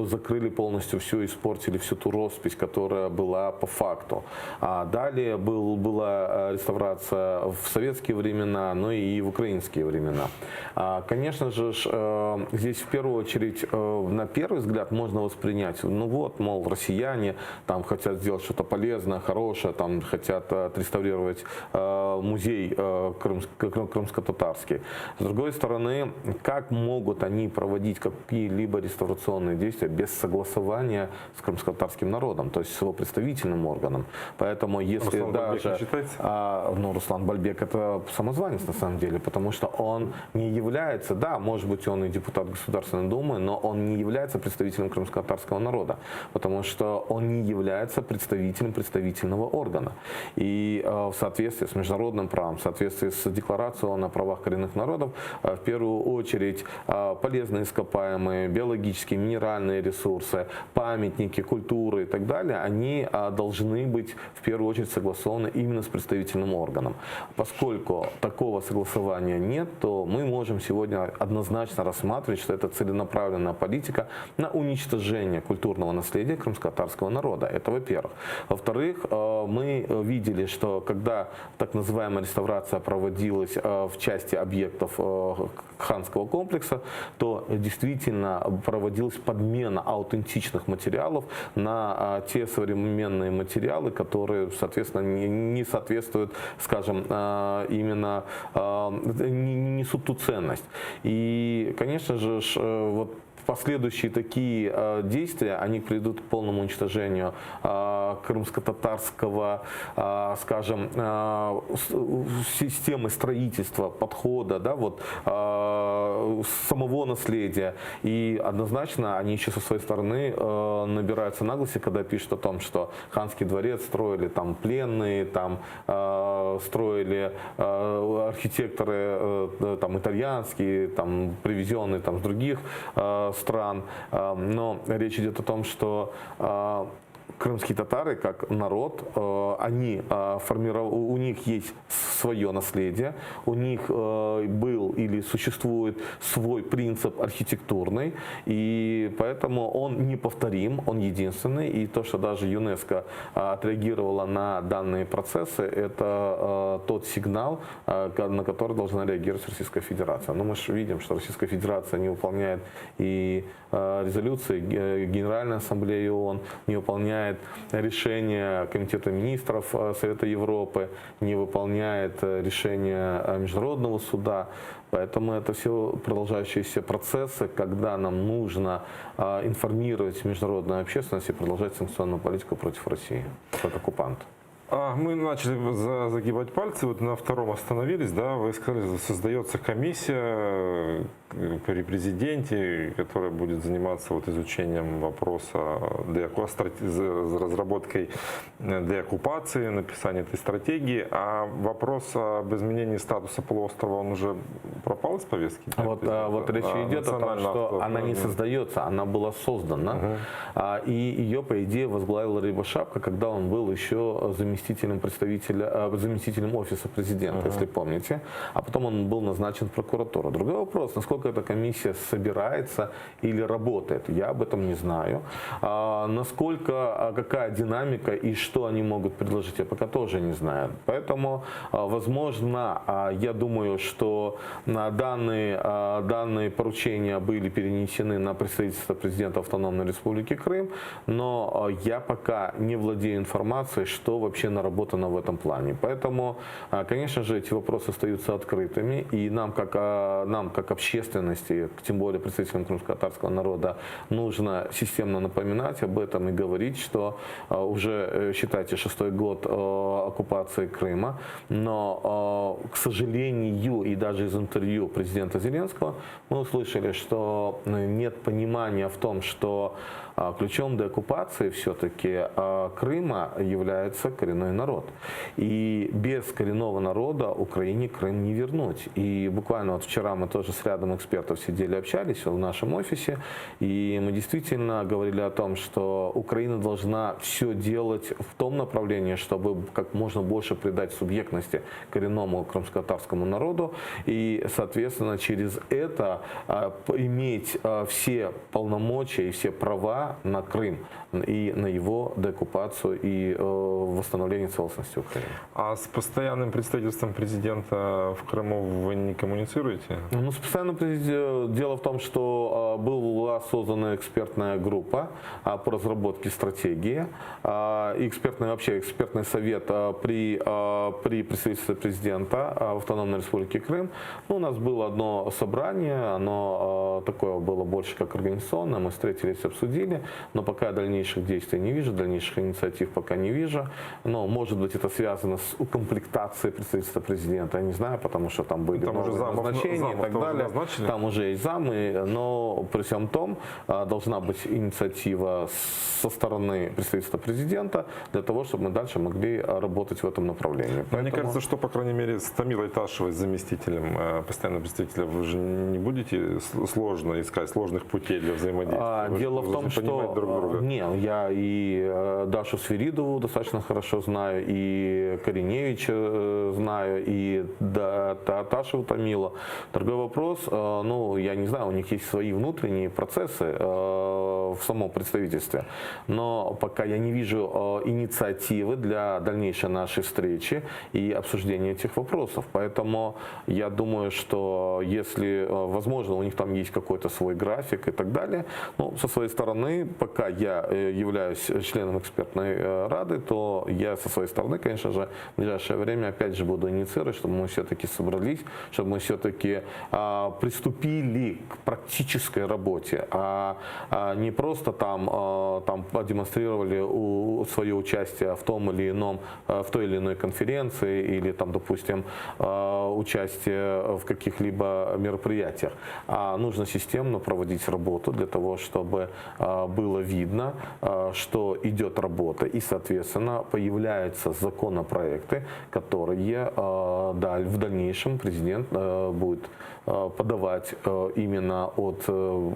закрыли полностью все, испортили всю ту роспись, которая была по факту. А далее был, была э, реставрация в советские времена, но и в украинские времена. А, конечно же, э, здесь в первую очередь, э, на первый взгляд можно воспринять, ну вот, мол, россияне там хотят сделать что-то полезное, хорошее, там хотят отреставрировать музей крымско- крымско-татарский. С другой стороны, как могут они проводить какие-либо реставрационные действия без согласования с крымско-татарским народом, то есть с его представительным органом. Поэтому если Руслан даже... Бальбек не а, ну, Руслан Бальбек это самозванец на самом деле, потому что он не является, да, может быть, он и депутат Государственной Думы, но он не является представителем крымско-татарского народа, потому что он не является представителем представительного органа. И э, в соответствии с международным правом, в соответствии с декларацией о правах коренных народов, э, в первую очередь э, полезные ископаемые, биологические, минеральные ресурсы, памятники, культуры и так далее, они а, должны быть в первую очередь согласованы именно с представительным органом. Поскольку такого согласования нет, то мы можем сегодня однозначно рассматривать, что это целенаправленная политика на уничтожение культурного наследия крымско-татарского народа. Это во-первых. Во-вторых, э, мы видели, что когда так называемая реставрация проводилась э, в части объектов э, ханского комплекса, то действительно проводилась подмена аутентичных материалов на а, те современные материалы, которые, соответственно, не соответствуют, скажем, а, именно а, не несут ту ценность. И, конечно же, э, вот последующие такие э, действия, они приведут к полному уничтожению э, крымско-татарского, э, скажем, э, системы строительства, подхода, да, вот, э, самого наследия. И однозначно они еще со своей стороны э, набираются наглости, когда пишут о том, что ханский дворец строили там пленные, там э, строили э, архитекторы э, там итальянские, там привезенные там с других э, стран. Э, но речь идет о том, что э, Крымские татары, как народ, э, они э, формировали, у них есть свое наследие, у них э, был или существует свой принцип архитектурный, и поэтому он неповторим, он единственный, и то, что даже ЮНЕСКО отреагировала на данные процессы, это тот сигнал, на который должна реагировать Российская Федерация. Но мы же видим, что Российская Федерация не выполняет и резолюции Генеральной Ассамблеи ООН, не выполняет решения Комитета министров э, Совета Европы, не выполняет э, решения э, Международного суда. Поэтому это все продолжающиеся процессы, когда нам нужно информировать международную общественность и продолжать санкционную политику против России как оккупанта. А, мы начали загибать пальцы, вот на втором остановились, да, вы сказали, создается комиссия э, при президенте, которая будет заниматься вот изучением вопроса разработкой э, деоккупации, написанием этой стратегии, а вопрос об изменении статуса полуострова, он уже пропал из повестки? Вот, а, вот речь а, идет о том, что она не создается, она была создана, угу. а, и ее, по идее, возглавил Рябошапка, когда он был еще заместителем заместителем представителя, э, заместителем офиса президента, uh-huh. если помните. А потом он был назначен в прокуратуру. Другой вопрос, насколько эта комиссия собирается или работает, я об этом не знаю. А, насколько, а какая динамика и что они могут предложить, я пока тоже не знаю. Поэтому, а, возможно, а, я думаю, что данные, данные поручения были перенесены на представительство президента Автономной Республики Крым, но я пока не владею информацией, что вообще наработано в этом плане. Поэтому, а, конечно же, эти вопросы остаются открытыми, и нам как, а, нам, как общественности, тем более представителям крымско-татарского народа, нужно системно напоминать об этом и говорить, что а, уже, э, считайте, шестой год оккупации Крыма, но, к сожалению, и даже из интервью президента Зеленского мы услышали, что нет понимания в том, что ключом деоккупации все-таки Крыма является коренной народ. И без коренного народа Украине Крым не вернуть. И буквально вот вчера мы тоже с рядом экспертов сидели, общались в нашем офисе, и мы действительно говорили о том, что Украина должна все делать в том направлении, чтобы как можно больше придать субъектности коренному крымско-татарскому народу, и, соответственно, через это а, иметь а, все полномочия и все права на Крым и на его деоккупацию и э, восстановление целостности Украины. А с постоянным представительством президента в Крыму вы не коммуницируете? Ну, с постоянным дело в том, что а, была создана экспертная группа а, по разработке стратегии. А, экспертный, вообще экспертный совет при, при представительстве президента в Автономной Республике Крым. Ну, у нас было одно собрание, оно такое было больше как организационное, мы встретились, обсудили, но пока дальнейших действий не вижу, дальнейших инициатив пока не вижу. Но, может быть, это связано с укомплектацией представительства президента, я не знаю, потому что там были там новые уже замов, назначения и так далее. Там уже есть замы, но при всем том а, должна быть инициатива со стороны представительства президента для того, чтобы мы дальше могли работать в этом направлении. Но мне кажется, что, по крайней мере, с Тамилой Ташевой, заместителем э, постоянного представителя, вы же не будете сложно искать сложных путей для взаимодействия. А, дело в том, что друг друга. Не, я и э, Дашу Свиридову достаточно хорошо знаю, и Кориневича э, знаю, и Ташеву Тамилу. Другой вопрос, э, ну, я не знаю, у них есть свои внутренние процессы в самом представительстве, но пока я не вижу инициативы для дальнейшей нашей встречи и обсуждения этих вопросов. Поэтому я думаю, что если, возможно, у них там есть какой-то свой график и так далее, но со своей стороны, пока я являюсь членом экспертной рады, то я со своей стороны, конечно же, в ближайшее время опять же буду инициировать, чтобы мы все-таки собрались, чтобы мы все-таки а, приступили к практической работе, а, а не просто там, а, там продемонстрировали у, свое участие в том или ином, в той или иной конференции или там, допустим, а, участие в каких-либо мероприятиях. А нужно системно проводить работу для того, чтобы а, было видно, что идет работа и, соответственно, появляются законопроекты, которые в дальнейшем президент будет подавать именно от,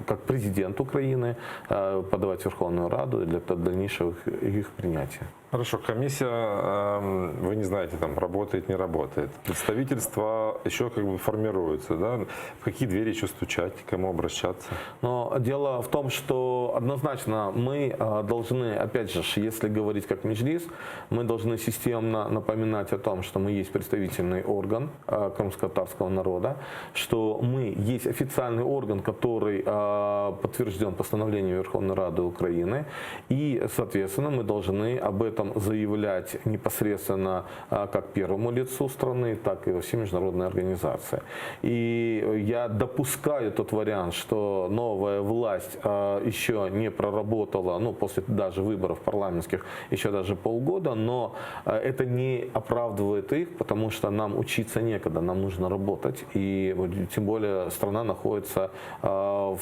как президент Украины, подавать в Верховную Раду для дальнейшего их принятия. Хорошо, комиссия, эм, вы не знаете, там работает, не работает. Представительство еще как бы формируется, да? В какие двери еще стучать, к кому обращаться? Но дело в том, что однозначно мы э, должны, опять же, если говорить как Меджлис, мы должны системно напоминать о том, что мы есть представительный орган э, крымско-татарского народа, что мы есть официальный орган, который э, подтвержден постановлением Верховной Рады Украины, и, соответственно, мы должны об этом заявлять непосредственно как первому лицу страны, так и во все международные организации. И я допускаю тот вариант, что новая власть еще не проработала, ну, после даже выборов парламентских, еще даже полгода, но это не оправдывает их, потому что нам учиться некогда, нам нужно работать, и тем более страна находится в,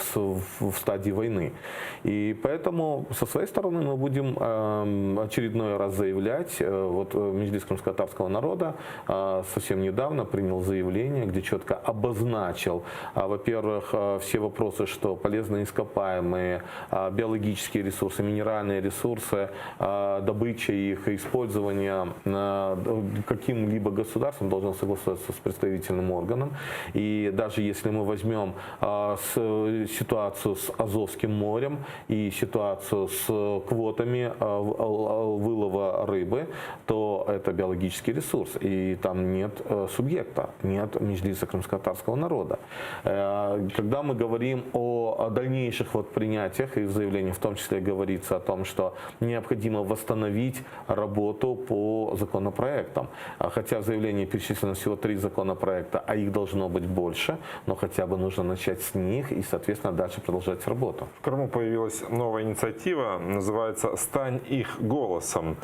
в стадии войны. И поэтому со своей стороны мы будем очередной раз заявлять, э, вот э, Меджлис крымско-татарского народа э, совсем недавно принял заявление, где четко обозначил, во-первых, все вопросы, что полезные ископаемые, биологические ресурсы, минеральные ресурсы, добыча их, использование каким-либо государством должно согласоваться с представительным органом. И даже если мы возьмем ситуацию с Азовским морем и ситуацию с квотами вылова рыбы, то это биологический ресурс, и там нет э, субъекта, нет Меджлиса крымско-татарского народа. Э, когда мы говорим о дальнейших вот принятиях, и в заявлении в том числе говорится о том, что необходимо восстановить работу по законопроектам. А хотя в заявлении перечислено всего три законопроекта, а их должно быть больше, но хотя бы нужно начать с них и, соответственно, дальше продолжать работу. В Крыму появилась новая инициатива, называется «Стань их голосом».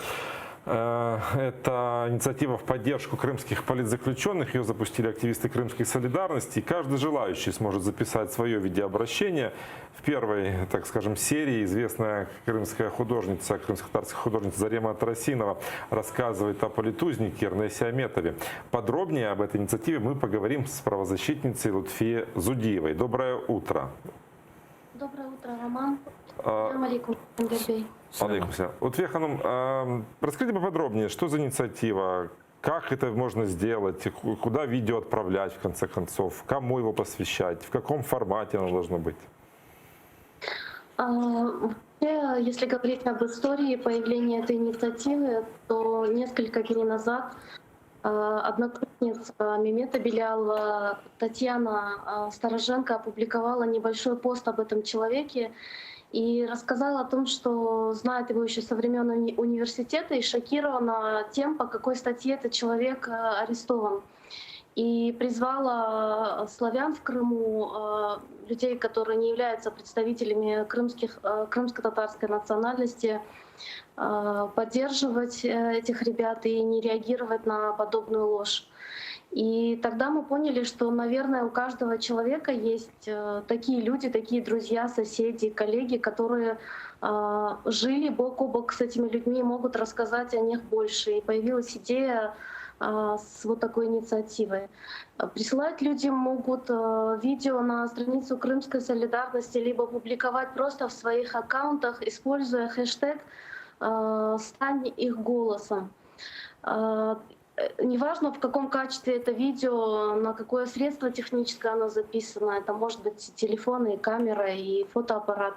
Э, это инициатива в поддержку крымских политзаключенных. Ее запустили активисты Крымской солидарности. И каждый желающий сможет записать свое видеообращение. В первой, так скажем, серии известная крымская художница, крымско-татарская художница Зарема Тарасинова рассказывает о политузнике Эрнесе Аметове. Подробнее об этой инициативе мы поговорим с правозащитницей Лутфией Зудиевой. Доброе утро. Доброе утро, Роман. А, алейкум, Алейкум Лутфия Ханум, а, расскажите поподробнее, что за инициатива, как это можно сделать, куда видео отправлять, в конце концов, кому его посвящать, в каком формате оно должно быть? А, вообще, если говорить об истории появления этой инициативы, то несколько дней назад одноклассница Мемета Белялова Татьяна Стороженко опубликовала небольшой пост об этом человеке и рассказала о том, что знает его еще со времен уни университета и шокирована тем, по какой статье этот человек арестован. И призвала славян в Крыму, людей, которые не являются представителями крымских, крымско-татарской национальности, поддерживать этих ребят и не реагировать на подобную ложь. И тогда мы поняли, что, наверное, у каждого человека есть такие люди, такие друзья, соседи, коллеги, которые жили бок о бок с этими людьми и могут рассказать о них больше. И появилась идея с вот такой инициативой. Присылать люди могут видео на страницу Крымской солидарности, либо публиковать просто в своих аккаунтах, используя хэштег «Стань их голосом». Неважно, в каком качестве это видео, на какое средство техническое оно записано, это может быть телефон, и камера, и фотоаппарат.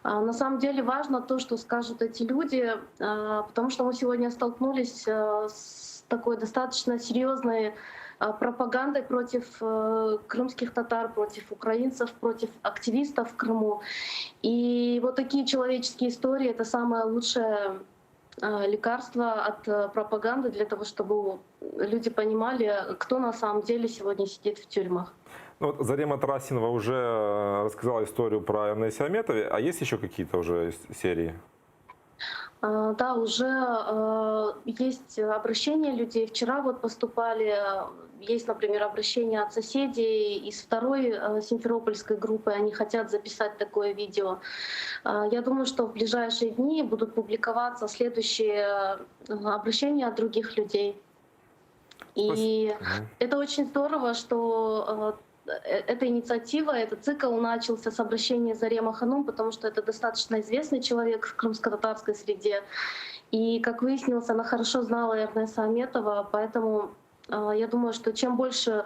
На самом деле важно то, что скажут эти люди, потому что мы сегодня столкнулись с такой достаточно серьезной пропагандой против крымских татар, против украинцев, против активистов в Крыму. И вот такие человеческие истории — это самое лучшее лекарство от пропаганды для того, чтобы люди понимали, кто на самом деле сегодня сидит в тюрьмах. Ну, вот Зарема Тарасинова уже рассказала историю про Эрнесе Аметове. А есть еще какие-то уже серии? Да, уже есть обращения людей. Вчера вот поступали, есть, например, обращения от соседей из второй симферопольской группы. Они хотят записать такое видео. Я думаю, что в ближайшие дни будут публиковаться следующие обращения от других людей. И это очень здорово, что эта инициатива, этот цикл начался с обращения Зарема Ханум, потому что это достаточно известный человек в крымско-татарской среде. И, как выяснилось, она хорошо знала Эрнеса Аметова, поэтому я думаю, что чем больше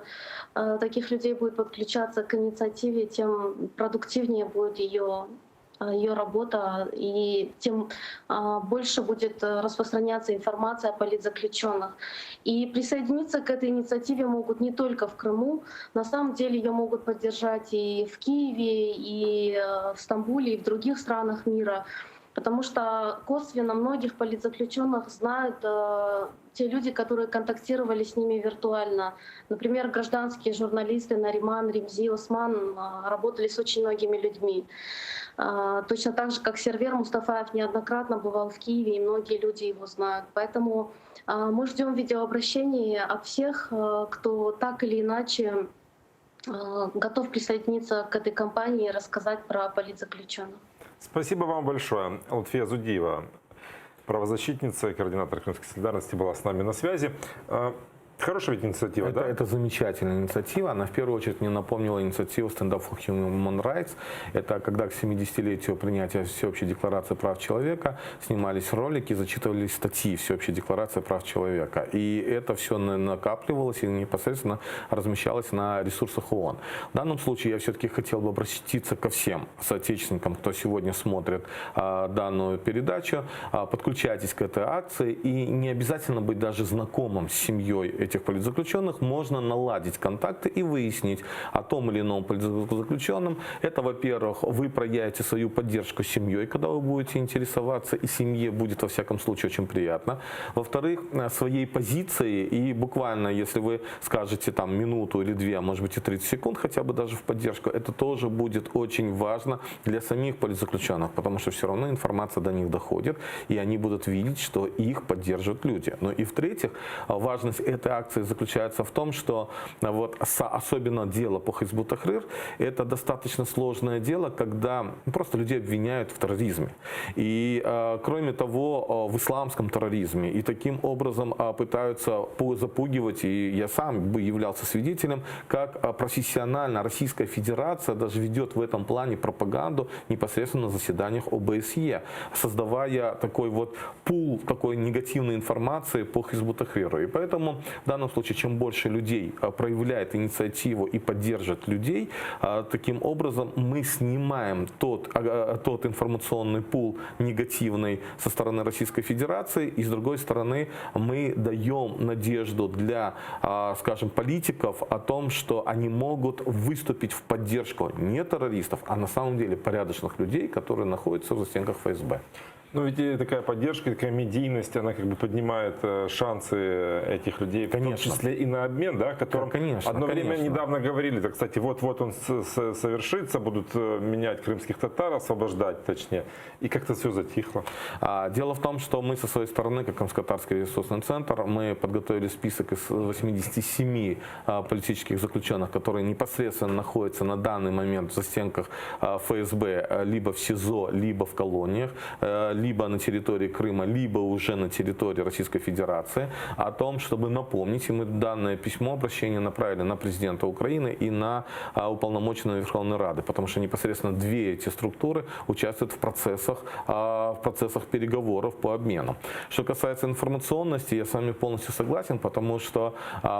таких людей будет подключаться к инициативе, тем продуктивнее будет ее ее работа, и тем больше будет распространяться информация о политзаключенных. И присоединиться к этой инициативе могут не только в Крыму, на самом деле ее могут поддержать и в Киеве, и в Стамбуле, и в других странах мира, потому что косвенно многих политзаключенных знают те люди, которые контактировали с ними виртуально. Например, гражданские журналисты Нариман, Ремзи, Осман работали с очень многими людьми. Точно так же, как Сервер Мустафаев неоднократно бывал в Киеве, и многие люди его знают. Поэтому мы ждем видеообращений от всех, кто так или иначе готов присоединиться к этой кампании и рассказать про политзаключенных. Спасибо вам большое. Лутфия Зудиева, правозащитница и координатор Крымской солидарности, была с нами на связи. Хорошая ведь инициатива, это, да? Это замечательная инициатива. Она в первую очередь мне напомнила инициативу Stand Up for Human Rights. Это когда к 70-летию принятия Всеобщей декларации прав человека снимались ролики, зачитывались статьи Всеобщей декларации прав человека. И это все накапливалось и непосредственно размещалось на ресурсах ООН. В данном случае я все-таки хотел бы обратиться ко всем соотечественникам, кто сегодня смотрит данную передачу. Подключайтесь к этой акции. И не обязательно быть даже знакомым с семьей этих политзаключенных, можно наладить контакты и выяснить о том или ином политзаключенном. Это, во-первых, вы проявите свою поддержку семьей, когда вы будете интересоваться, и семье будет, во всяком случае, очень приятно. Во-вторых, своей позицией, и буквально, если вы скажете там минуту или две, а может быть и 30 секунд хотя бы даже в поддержку, это тоже будет очень важно для самих политзаключенных, потому что все равно информация до них доходит, и они будут видеть, что их поддерживают люди. Ну и в-третьих, важность этой акции заключается в том, что особенно дело по Хизб ут-Тахрир, это достаточно сложное дело, когда просто людей обвиняют в терроризме. И, кроме того, в исламском терроризме. И таким образом пытаются запугивать, и я сам бы являлся свидетелем, как профессионально Российская Федерация даже ведет в этом плане пропаганду непосредственно на заседаниях ОБСЕ, создавая такой пул такой негативной информации по Хизб ут-Тахриру. И поэтому в данном случае, чем больше людей проявляет инициативу и поддержит людей, таким образом мы снимаем тот информационный пул негативный со стороны Российской Федерации, и с другой стороны мы даем надежду для, скажем, политиков о том, что они могут выступить в поддержку не террористов, а на самом деле порядочных людей, которые находятся в застенках ФСБ. Ну ведь и такая поддержка, такая медийность, она поднимает шансы этих людей, в том числе и на обмен, да, о котором одно время недавно говорили, да, кстати, вот-вот он совершится, будут менять крымских татар, освобождать точнее, и как-то все затихло. Дело в том, что мы со своей стороны, как Крымско-татарский ресурсный центр, мы подготовили список из 87 политических заключенных, которые непосредственно находятся на данный момент в застенках ФСБ, либо в СИЗО, либо в колониях, либо на территории Крыма, либо уже на территории Российской Федерации, о том, чтобы напомнить, и мы данное письмо, обращение направили на президента Украины и на уполномоченного Верховной Рады, потому что непосредственно две эти структуры участвуют в процессах переговоров по обмену. Что касается информационности, я с вами полностью согласен, потому что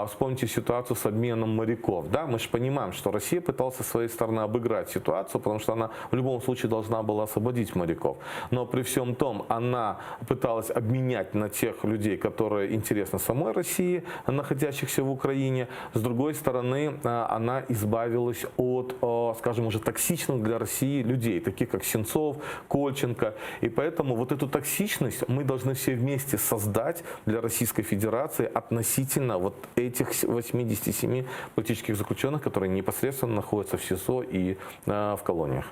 вспомните ситуацию с обменом моряков. Да? Мы же понимаем, что Россия пыталась со своей стороны обыграть ситуацию, потому что она в любом случае должна была освободить моряков. Но при всем том, она пыталась обменять на тех людей, которые интересны самой России, находящихся в Украине. С другой стороны, она избавилась от, скажем, уже токсичных для России людей, таких как Сенцов, Кольченко. И поэтому эту токсичность мы должны все вместе создать для Российской Федерации относительно этих 87 политических заключенных, которые непосредственно находятся в СИЗО и в колониях.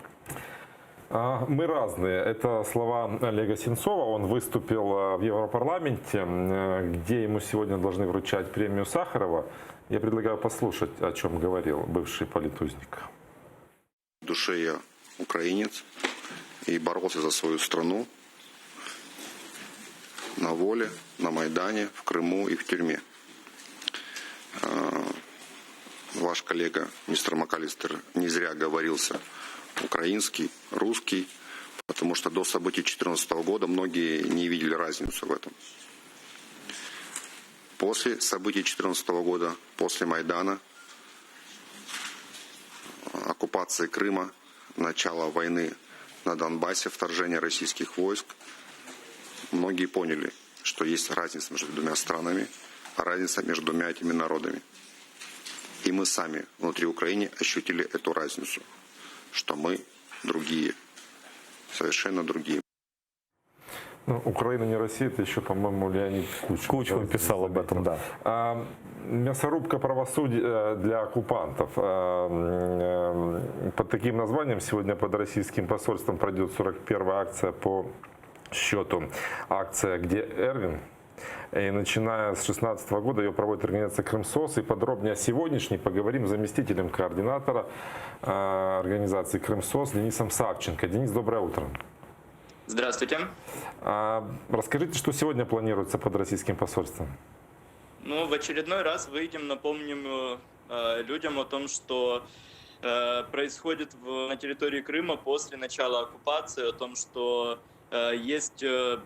А, мы разные. Это слова Олега Сенцова. Он выступил э, в Европарламенте, э, где ему сегодня должны вручать премию Сахарова. Я предлагаю послушать, о чем говорил бывший политузник. В душе я украинец и боролся за свою страну на воле, на Майдане, в Крыму и в тюрьме. А, ваш коллега, мистер МакАлистер, не зря говорился украинский, русский, потому что до событий 2014 года многие не видели разницу в этом. После событий 2014 года, после Майдана, оккупации Крыма, начала войны на Донбассе, вторжения российских войск, многие поняли, что есть разница между двумя странами, разница между двумя этими народами. И мы сами внутри Украины ощутили эту разницу, что мы другие, совершенно другие. Ну, Украина не Россия, это еще, по-моему, Леонид Кучма. Кучма писал об этом, да. А, мясорубка правосудия э, для оккупантов. А, э, под таким названием сегодня под российским посольством пройдет 41-я акция по счету. Акция «Где Эрвин?» И начиная с 2016 года ее проводит организация «Крымсос». И подробнее о сегодняшней поговорим с заместителем координатора э, организации «Крымсос» Денисом Савченко. Денис, доброе утро. Здравствуйте. А, расскажите, что сегодня планируется под российским посольством? Ну, в очередной раз выйдем, напомним э, людям о том, что э, происходит в, на территории Крыма после начала оккупации, о том, что э, есть э,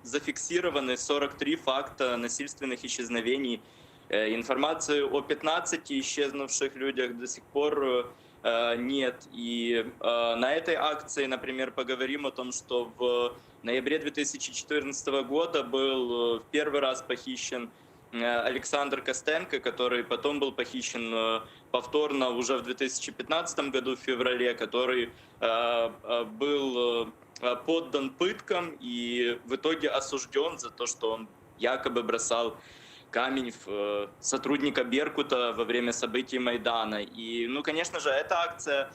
зафиксированы 43 факта насильственных исчезновений. Э, информацию о 15 исчезнувших людях до сих пор э, нет. И э, на этой акции, например, поговорим о том, что в ноябре 2014 года был в первый раз похищен Александр Костенко, который потом был похищен повторно уже в 2015 году в феврале, который был поддан пыткам и в итоге осужден за то, что он якобы бросал камень в сотрудника Беркута во время событий Майдана. И, ну, конечно же, эта акция,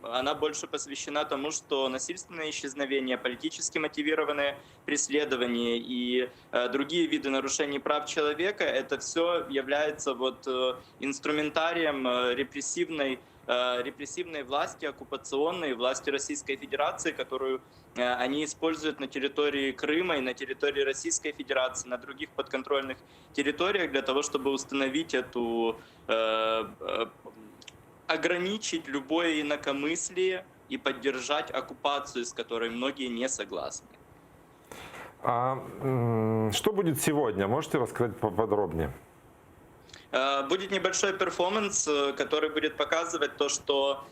она больше посвящена тому, что насильственное исчезновение, политически мотивированные преследования и другие виды нарушений прав человека, это все является вот инструментарием репрессивной репрессивной власти, оккупационной власти Российской Федерации, которую они используют на территории Крыма и на территории Российской Федерации, на других подконтрольных территориях для того, чтобы установить эту, э, ограничить любое инакомыслие и поддержать оккупацию, с которой многие не согласны. А что будет сегодня? Можете рассказать поподробнее? Будет небольшой перформанс, который будет показывать то, что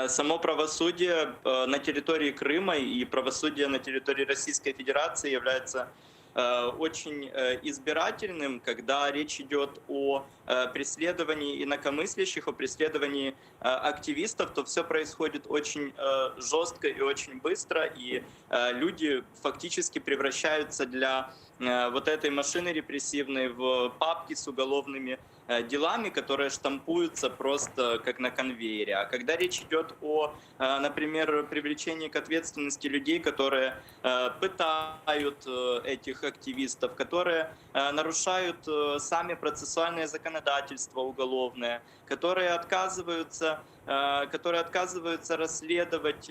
само правосудие на территории Крыма и правосудие на территории Российской Федерации является очень избирательным, когда речь идет о преследовании инакомыслящих, о преследовании активистов, то все происходит очень жестко и очень быстро, и люди фактически превращаются для вот этой машины репрессивной в папки с уголовными делами, которые штампуются просто как на конвейере. А когда речь идет о, например, привлечении к ответственности людей, которые пытают этих активистов, которые нарушают сами процессуальное законодательство уголовное, которые отказываются, которые отказываются расследовать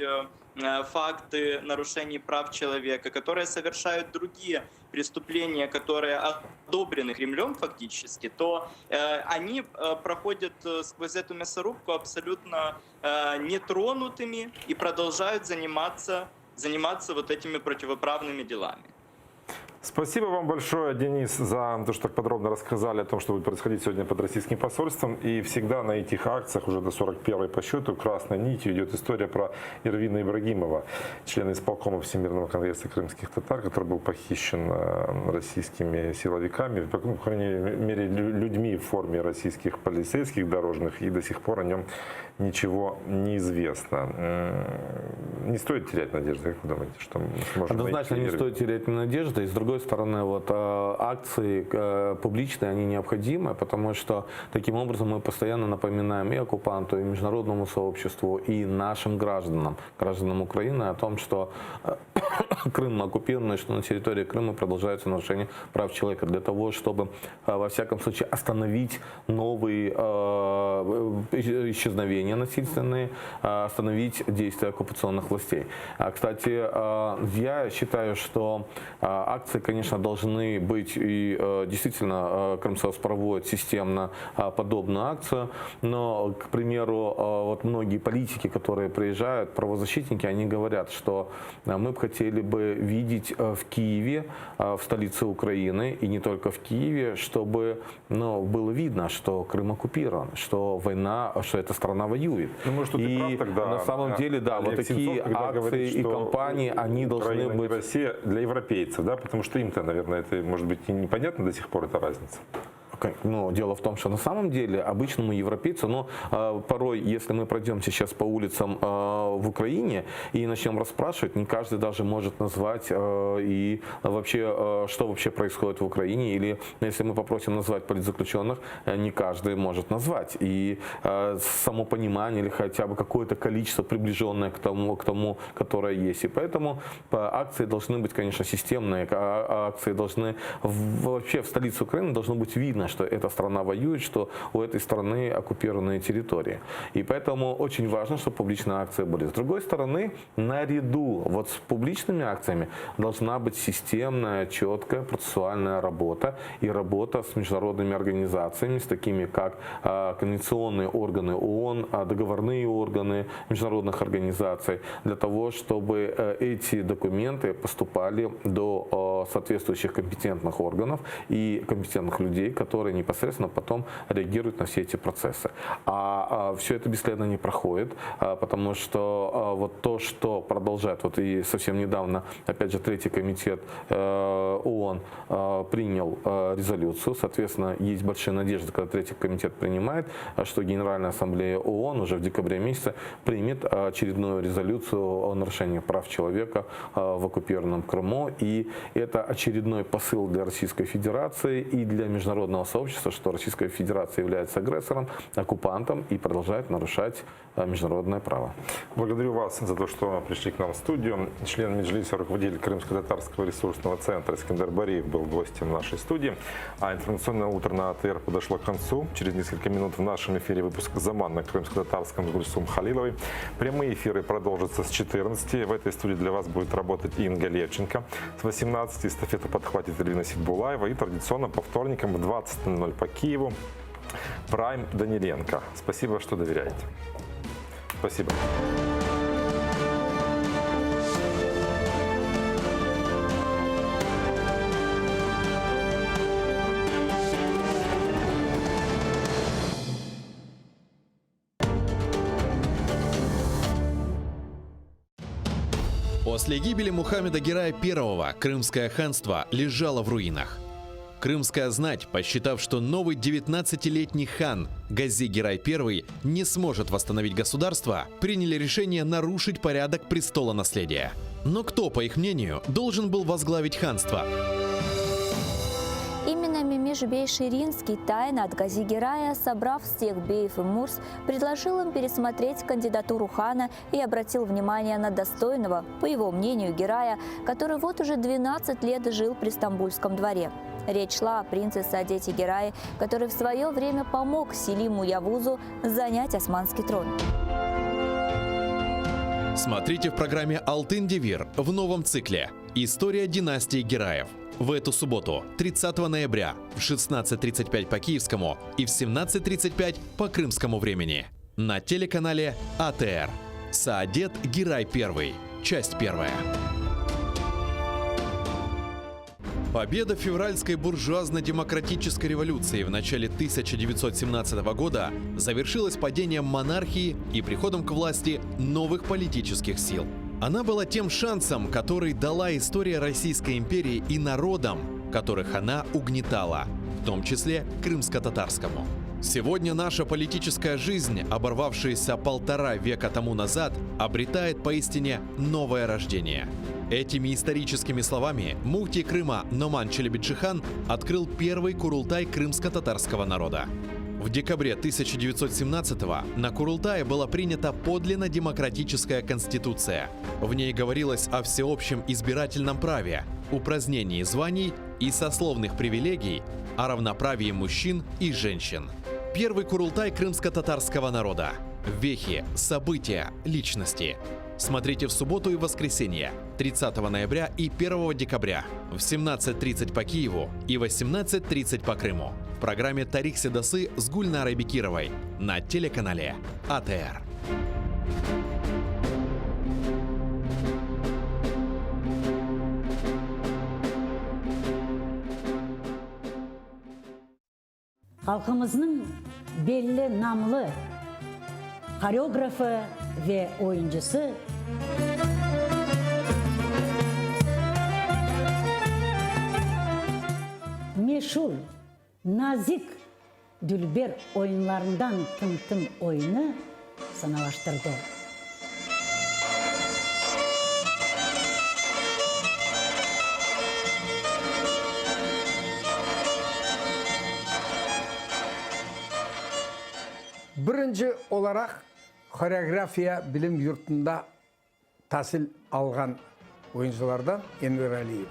факты нарушений прав человека, которые совершают другие преступления, которые одобрены Кремлем фактически, то э, они проходят сквозь эту мясорубку абсолютно э, нетронутыми и продолжают заниматься, заниматься вот этими противоправными делами. Спасибо вам большое, Денис, за то, что так подробно рассказали о том, что будет происходить сегодня под российским посольством. И всегда на этих акциях, уже до 41-й по счету, красной нитью идет история про Ирвина Ибрагимова, члена исполкома Всемирного конгресса крымских татар, который был похищен э, российскими силовиками, по крайней мере, людьми в форме российских полицейских дорожных, и до сих пор о нем ничего не известно. Не стоит терять надежды, как вы думаете, что мы сможем Однозначно найти не стоит терять надежды. И с другой. другой стороны, вот э, акции э, публичные, они необходимы, потому что таким образом мы постоянно напоминаем и оккупанту, и международному сообществу, и нашим гражданам, гражданам Украины о том, что э, Крым оккупирован, и что на территории Крыма продолжаются нарушения прав человека, для того, чтобы, во всяком случае, остановить новые исчезновения насильственные, остановить действия оккупационных властей. А, кстати, я считаю, что акции, конечно, должны быть, и действительно Крымсоц проводит системно подобную акцию, но, к примеру, вот многие политики, которые приезжают, правозащитники, они говорят, что мы бы хотели бы видеть в Киеве, в столице Украины, и не только в Киеве, чтобы ну, было видно, что Крым оккупирован, что война, что эта страна воюет. Ну, может, тут и и прав тогда, на самом деле, да, Олег вот такие Сенцов, когда акции говорит, и что кампании, они должны Украина не быть... Россия для европейцев, да, потому что им-то, наверное, это, может быть, и непонятно до сих пор эта разница. Ну, дело в том, что на самом деле обычному европейцу, но э, порой, если мы пройдем сейчас по улицам э, в Украине и начнем расспрашивать, не каждый даже может назвать э, и вообще, э, что вообще происходит в Украине, или если мы попросим назвать политзаключенных, э, не каждый может назвать. И э, само понимание или хотя бы какое-то количество приближенное к тому, к тому, которое есть. И поэтому акции должны быть, конечно, системные, а, акции должны вообще в столице Украины должно быть видно, что эта страна воюет, что у этой страны оккупированные территории. И поэтому очень важно, чтобы публичные акции были. С другой стороны, наряду вот с публичными акциями должна быть системная, четкая процессуальная работа и работа с международными организациями, с такими как э, конвенционные органы ООН, договорные органы международных организаций, для того, чтобы э, эти документы поступали до э, соответствующих компетентных органов и компетентных людей, которые непосредственно потом реагируют на все эти процессы. А, а все это бесследно не проходит, а, потому что а, вот то, что продолжает, вот и совсем недавно, опять же, третий комитет э, ООН э, принял э, резолюцию, соответственно, есть большие надежды, когда третий комитет принимает, что Генеральная Ассамблея ООН уже в декабре месяце примет очередную резолюцию о нарушении прав человека в оккупированном Крыму. И это очередной посыл для Российской Федерации и для международного сообщества, что Российская Федерация является агрессором, оккупантом и продолжает нарушать международное право. Благодарю вас за то, что пришли к нам в студию. Член Меджлиса, руководитель Крымско-Татарского ресурсного центра Искандер Бариев был гостем нашей студии. А информационное утро на АТР подошло к концу. Через несколько минут в нашем эфире выпуск «Заман» на крымско-татарском с Гульсум Халиловой. Прямые эфиры продолжатся с 14. В этой студии для вас будет работать Инга Левченко. С 18 эстафету подхватит Эльвина Сидбулаева. И традиционно по вторникам в 20.00 по Киеву Прайм Даниленко. Спасибо, что доверяете. Спасибо. После гибели Мухаммеда Герая I Крымское ханство лежало в руинах. Крымская знать, посчитав, что новый 19-летний хан Гази Герай I не сможет восстановить государство, приняли решение нарушить порядок престола наследия. Но кто, по их мнению, должен был возглавить ханство? Именно Мемиш-бей Ширинский тайно от Гази Герая, собрав всех беев и мурс, предложил им пересмотреть кандидатуру хана и обратил внимание на достойного, по его мнению, Герая, который вот уже 12 лет жил при Стамбульском дворе. Речь шла о принце Саадете Герае, который в свое время помог Селиму Явузу занять османский трон. Смотрите в программе «Алтын Девир» в новом цикле «История династии Гераев». В эту субботу, 30 ноября, в 16.35 по киевскому и в 17.35 по крымскому времени. На телеканале АТР. Саадет Герай I. Часть первая. Победа февральской буржуазно-демократической революции в начале 1917 года завершилась падением монархии и приходом к власти новых политических сил. Она была тем шансом, который дала история Российской империи и народам, которых она угнетала, в том числе крымско-татарскому. Сегодня наша политическая жизнь, оборвавшаяся полтора века тому назад, обретает поистине новое рождение. Этими историческими словами муфтий Крыма Номан Челебиджихан открыл первый курултай крымско-татарского народа. В декабре 1917-го на Курултае была принята подлинно демократическая конституция. В ней говорилось о всеобщем избирательном праве, упразднении званий и сословных привилегий, о равноправии мужчин и женщин. Первый Курултай крымско-татарского народа. Вехи, события, личности. Смотрите в субботу и воскресенье, 30 ноября и 1 декабря в 17.30 по Киеву и 18.30 по Крыму. В программе «Тарих Седасы» с Гульнарой Бекировой на телеканале АТР. Halqımıznıñ belli namlı horeografı ve oyuncısı. Meşur, nazik, dülber oyunlarından Tım-tım oyunı sanalaştırdı. Birinci olaraq horeografiya bilim yurtunda tasil alğan oyuncılardan Enver Aliyev.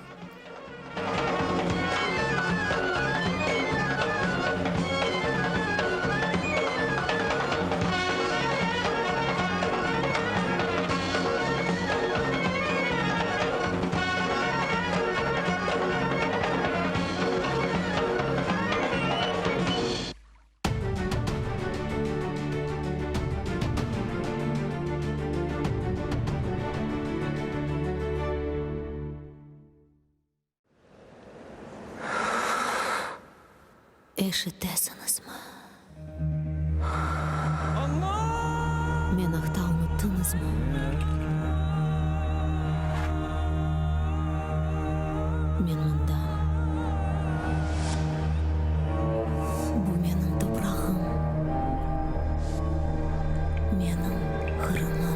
Eşitesiñizmi? Men aqta unuttıñızmı? Men mındam. Bu menim toprağım, menim Qırımım.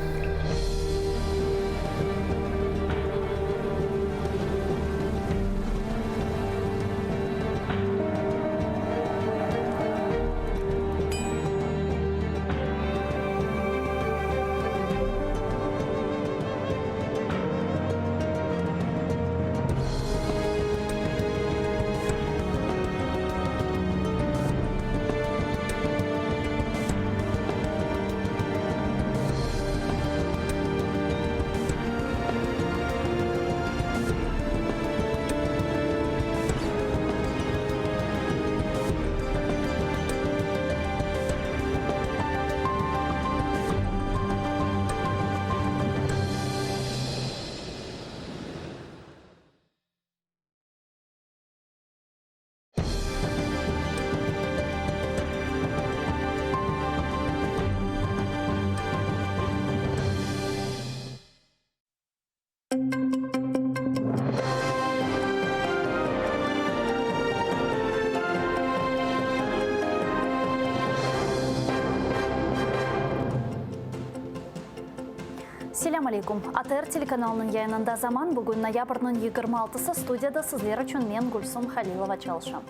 Selâm aleykum. ATR telekanalınıñ yayınında Zaman, bugün noyabrniñ 26-sı, studiyada sizler içün men, Gülsum Halilova, çalışam.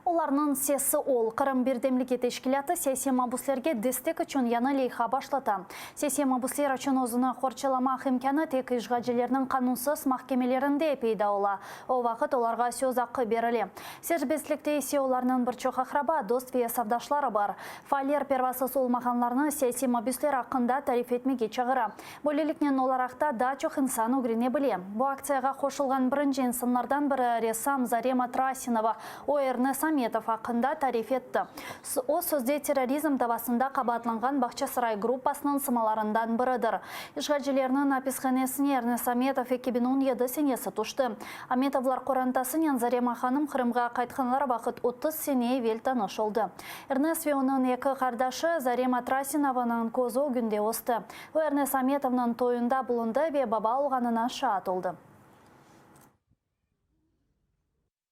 Olarnıñ sesi ol. Qırım birdemligi teşkilâtı siyasiy mabüslerge destek içün yañı leyha başlata. Siyasiy mabüsler içün özüni qorçalamaq imkânı tek işğalcilerniñ qanunsız mahkemelerinde peyda ola, o vaqıt olarğa söz aqqı berile. Serbestlikte ise olarnıñ bir çoq aqraba, dost ve safdaşları bar. Faaller pervasız olmağanlarnı siyasiy mabüsler aqqında tarif etmege çağıra. Böyleliknen olar aqta daa çoq insan ögrene bile. Bu aktsiyağa qoşulğan birinci insanlardan biri ressam Zarema Trasinova, o Ernes Ametov aqqında tarif etti. O, sözde terrorizm davasında qabaatlanğan Bağçasaray gruppasınıñ sımalarından biridir. İşğalcilerniñ apishanesine Ernes Ametov 2017 senesi tüşti. Ametovlar qorantasınen Zarema hanım Qırımğa qaytqanları vaqıt 30 sene evel tanış oldı. Ernes ve onıñ eki qardaşı Zarema Trasinovanıñ közü ögünde östi. O, Ernes Ametovnıñ toyunda bulundı ve baba olğanına şaat oldı.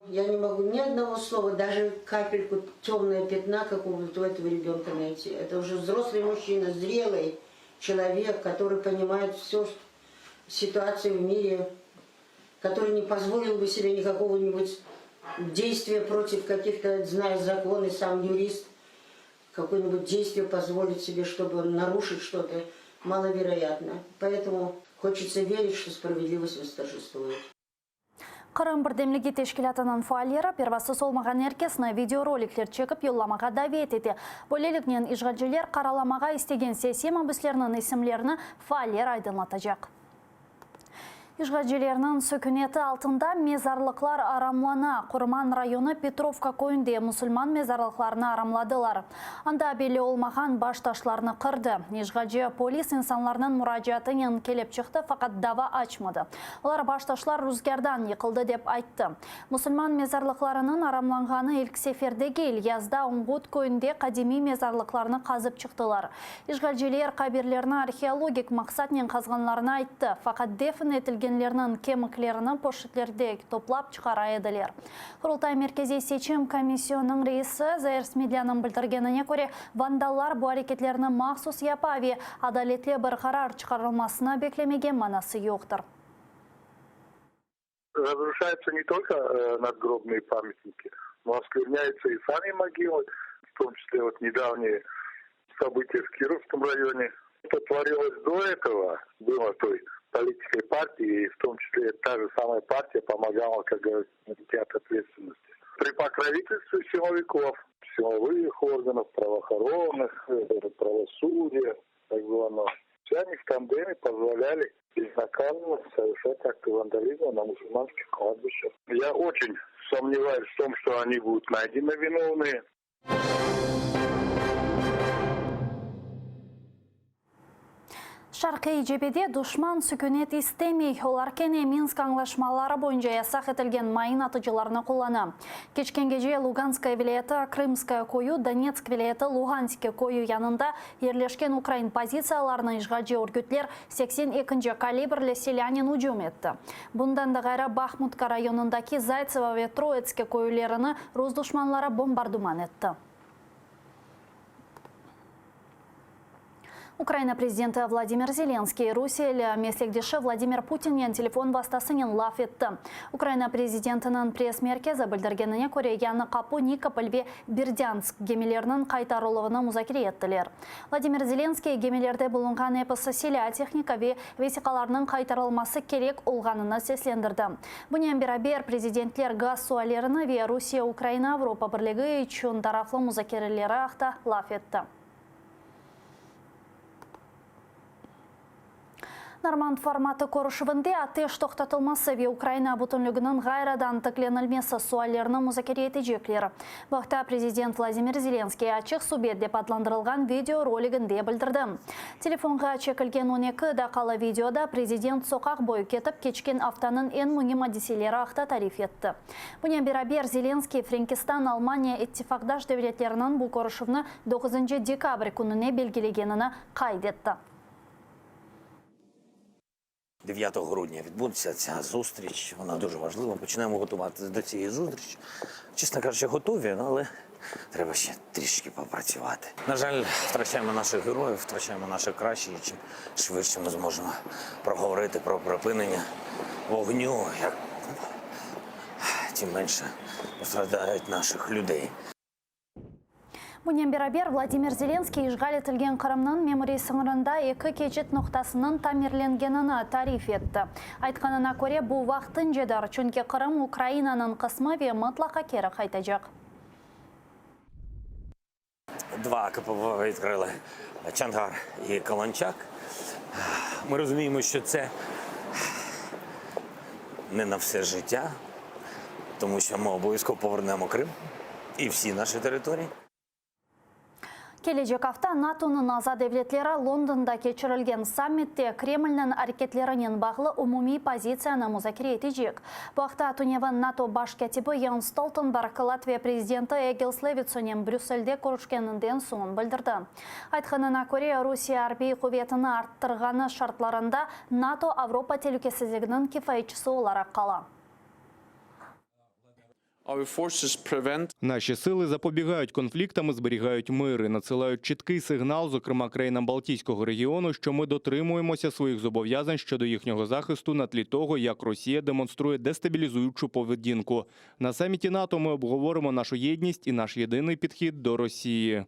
Я не могу ни одного слова, даже капельку темного пятна какого-то у этого ребенка найти. Это уже взрослый мужчина, зрелый человек, который понимает все. ситуацию в мире, который не позволил бы себе никакого-нибудь действия против каких-то, зная законы, сам юрист, какое-нибудь действие позволить себе, чтобы нарушить что-то, маловероятно. Поэтому хочется верить, что справедливость восторжествует. Qırım birdemligi teşkilâtınıñ faalleri pervasız olmağan er kesni videorolikler çekip yollamağa davet ete. Böyleliknen, işğalciler qaralamağa istegen siyasiy mabüslerniñ isimlerini faaller aydınlatacaq. İşğalcilerniñ süküneti altında mezarlıqlar aramlana. Qurman rayonı Petrovka köyünde musulman mezarlıqlarını aramladılar. Anda belli olmağan baş taşlarnı qırdı. İşğalci polis insanlarnıñ muracaatınen kelip çıqtı, faqat dava açmadı. Olar baş taşlar ruzgârdan yıqıldı, dep ayttı. Musulman mezarlıqlarınıñ aramlanğanı ilk sefer degil. Yazda Ungut köyünde qadimiy mezarlıqlarnı qazıp çıqtılar. İşğalciler qabirlerni arheologik maqsatnen qazğanlarını ayttı, faqat defn etilgenlerniñ kemiklerini poşetlerde toplap çıqara ediler. Qurultay Merkeziy seçim komisyonınıñ reisi Zair Smedlânıñ bildirgenine köre, vandallar bu areketlerni mahsus yapa ve adaletli bir qarar çıqarılmasını beklemege manası yoqtır. Разрушаются не только э, надгробные памятники, но оскверняются и сами могилы, в том числе вот недавние события в Кировском районе. Что творилось до этого, было той политикой партии, и в том числе та же самая партия помогала, как говорится, уйти от ответственности. При покровительстве силовиков, силовых органов, правоохранных, э, правосудия, так званого. Все они в тандеме позволяли безнаказанно совершать акты вандализма на мусульманских кладбищах. Я очень сомневаюсь в том, что они будут найдены виновные. Şarqiy cebede duşman sükünet istemey, olar kene Minsk añlaşmaları boyunca yasaq etilgen mayın atıcılarnı qullana. Keçken gece Luganskaya vilâyeti Krımskaya köyü, Donetsk vilâyeti Luğanske köyü yanında yerleşken ukrain pozitsiyalarına işğalci örgütler Seksen ekinci kalibrli silânen ücüm etti. Bundan da ğayrı, Bahmutka rayonındaki Zaytsevo ve Troitske köylerini rus duşmanları bombardıman etti. Ukraina prezidenti Vladimir Zelenskiy rusiyeli meslekdeşi Vladimir Putinnen telefon vastasınen laf etti. Ukraina prezidentiniñ press-merkezi bildirgenine köre, Yañı Qapu, Nikopol ve Berdânsk gemileriniñ qaytarıluvını muzakere ettiler. Vladimir Zelenskiy, gemilerde bulunğan episi silâ, tehnika ve vesiqalarnıñ qaytarılması kerek olğanını seslendirdi. Bunen beraber, prezidentler gaz suallerini ve Rusiye-Ukraina-Avropa Birligi içün taraflı muzakereleri aqta laf etti. Normand formatı körüşüvinde ateş toqtatılması ve Ukraina bütünliginiñ ğayrıdan tiklenilmesi suallerini muzakere etecekler. Bu aqta prezident Vladimir Zelenskiy Açıq subet dep adlandırılğan video roliginde bildirdi. Telefonğa çekilgen on eki daqqalı videoda prezident soqaq boyu ketip, keçken aftanıñ eñ müim adiseleri aqta tarif etti. Bunen beraber, Zelenskiy Frenkistan, Almaniya ittifaqdaş devletleriniñ bu körüşüvni doquzıncı dekabr kününe belgilegenini qayd etti. 9 грудня відбудеться ця зустріч. Вона дуже важлива. Починаємо готуватися до цієї зустрічі. Чесно кажучи, готові, але треба ще трішки попрацювати. На жаль, втрачаємо наших героїв, втрачаємо наших кращих. І чим швидше ми зможемо проговорити про припинення вогню, як тим менше пострадають наших людей. Bunen beraber, Vladimir Zelenskiy işğal etilgen Qırımnıñ memuriy sıñırında eki keçit noqtasınıñ tamirlengenini tarif etti. Aytqanına köre, bu vaqtıncadır, çünki Qırım Ukrainanıñ qısmı ve mıtlaqa keri qaytacaq. Два КПВ відкрили Чонгар і Каланчак. Ми розуміємо, що це не на все життя, тому що ми обов'язково повернемо Крим і всі наші території. Kelecek afta NATOnıñ aza devletleri Londonda keçirilgen sammitte Kremlniñ areketlerinen bağlı umumiy pozitsiyanı muzakere etecek. Bu aqta tünevin NATO baş kâtibi Jens Stoltenberg Latviya prezidenti Egils Levitsonen Brüsselde körüşkeninden soñ bildirdi. Aytqanına köre, Rusiye arbiy quvetini arttırğanı şartlarında NATO Avropa telükesizliginiñ kifayetçisi olaraq qala. Наші сили запобігають конфліктам і зберігають мир і надсилають чіткий сигнал, зокрема країнам Балтійського регіону, що ми дотримуємося своїх зобов'язань щодо їхнього захисту на тлі того, як Росія демонструє дестабілізуючу поведінку. На саміті НАТО ми обговоримо нашу єдність і наш єдиний підхід до Росії.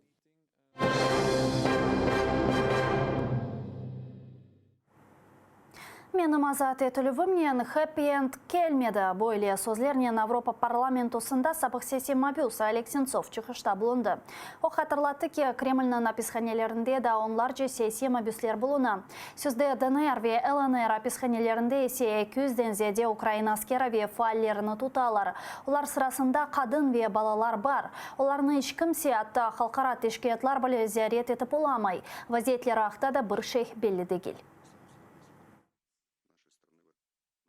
Menim azat etilüvimnen happy end kelmedi. Böyle sözlernen Avropa parlamentosında sabıq siyasiy mabüs Oleg Sentsov çıqışta bulundı. O hatırlattı ki, Kremlniñ apishanelerinde daa onlarca siyasiy mabüsler buluna. Sözde DNR ve LNR apishanelerinde ise 200-den ziyade ukrain askeri ve faallerini tutalar. Olar sırasında qadın ve balalar bar. Olarnı iç kimse, atta halqara teşkilâtlar bile ziyaret etip olamay. Vaziyetleri aqta da bir şey belli degil.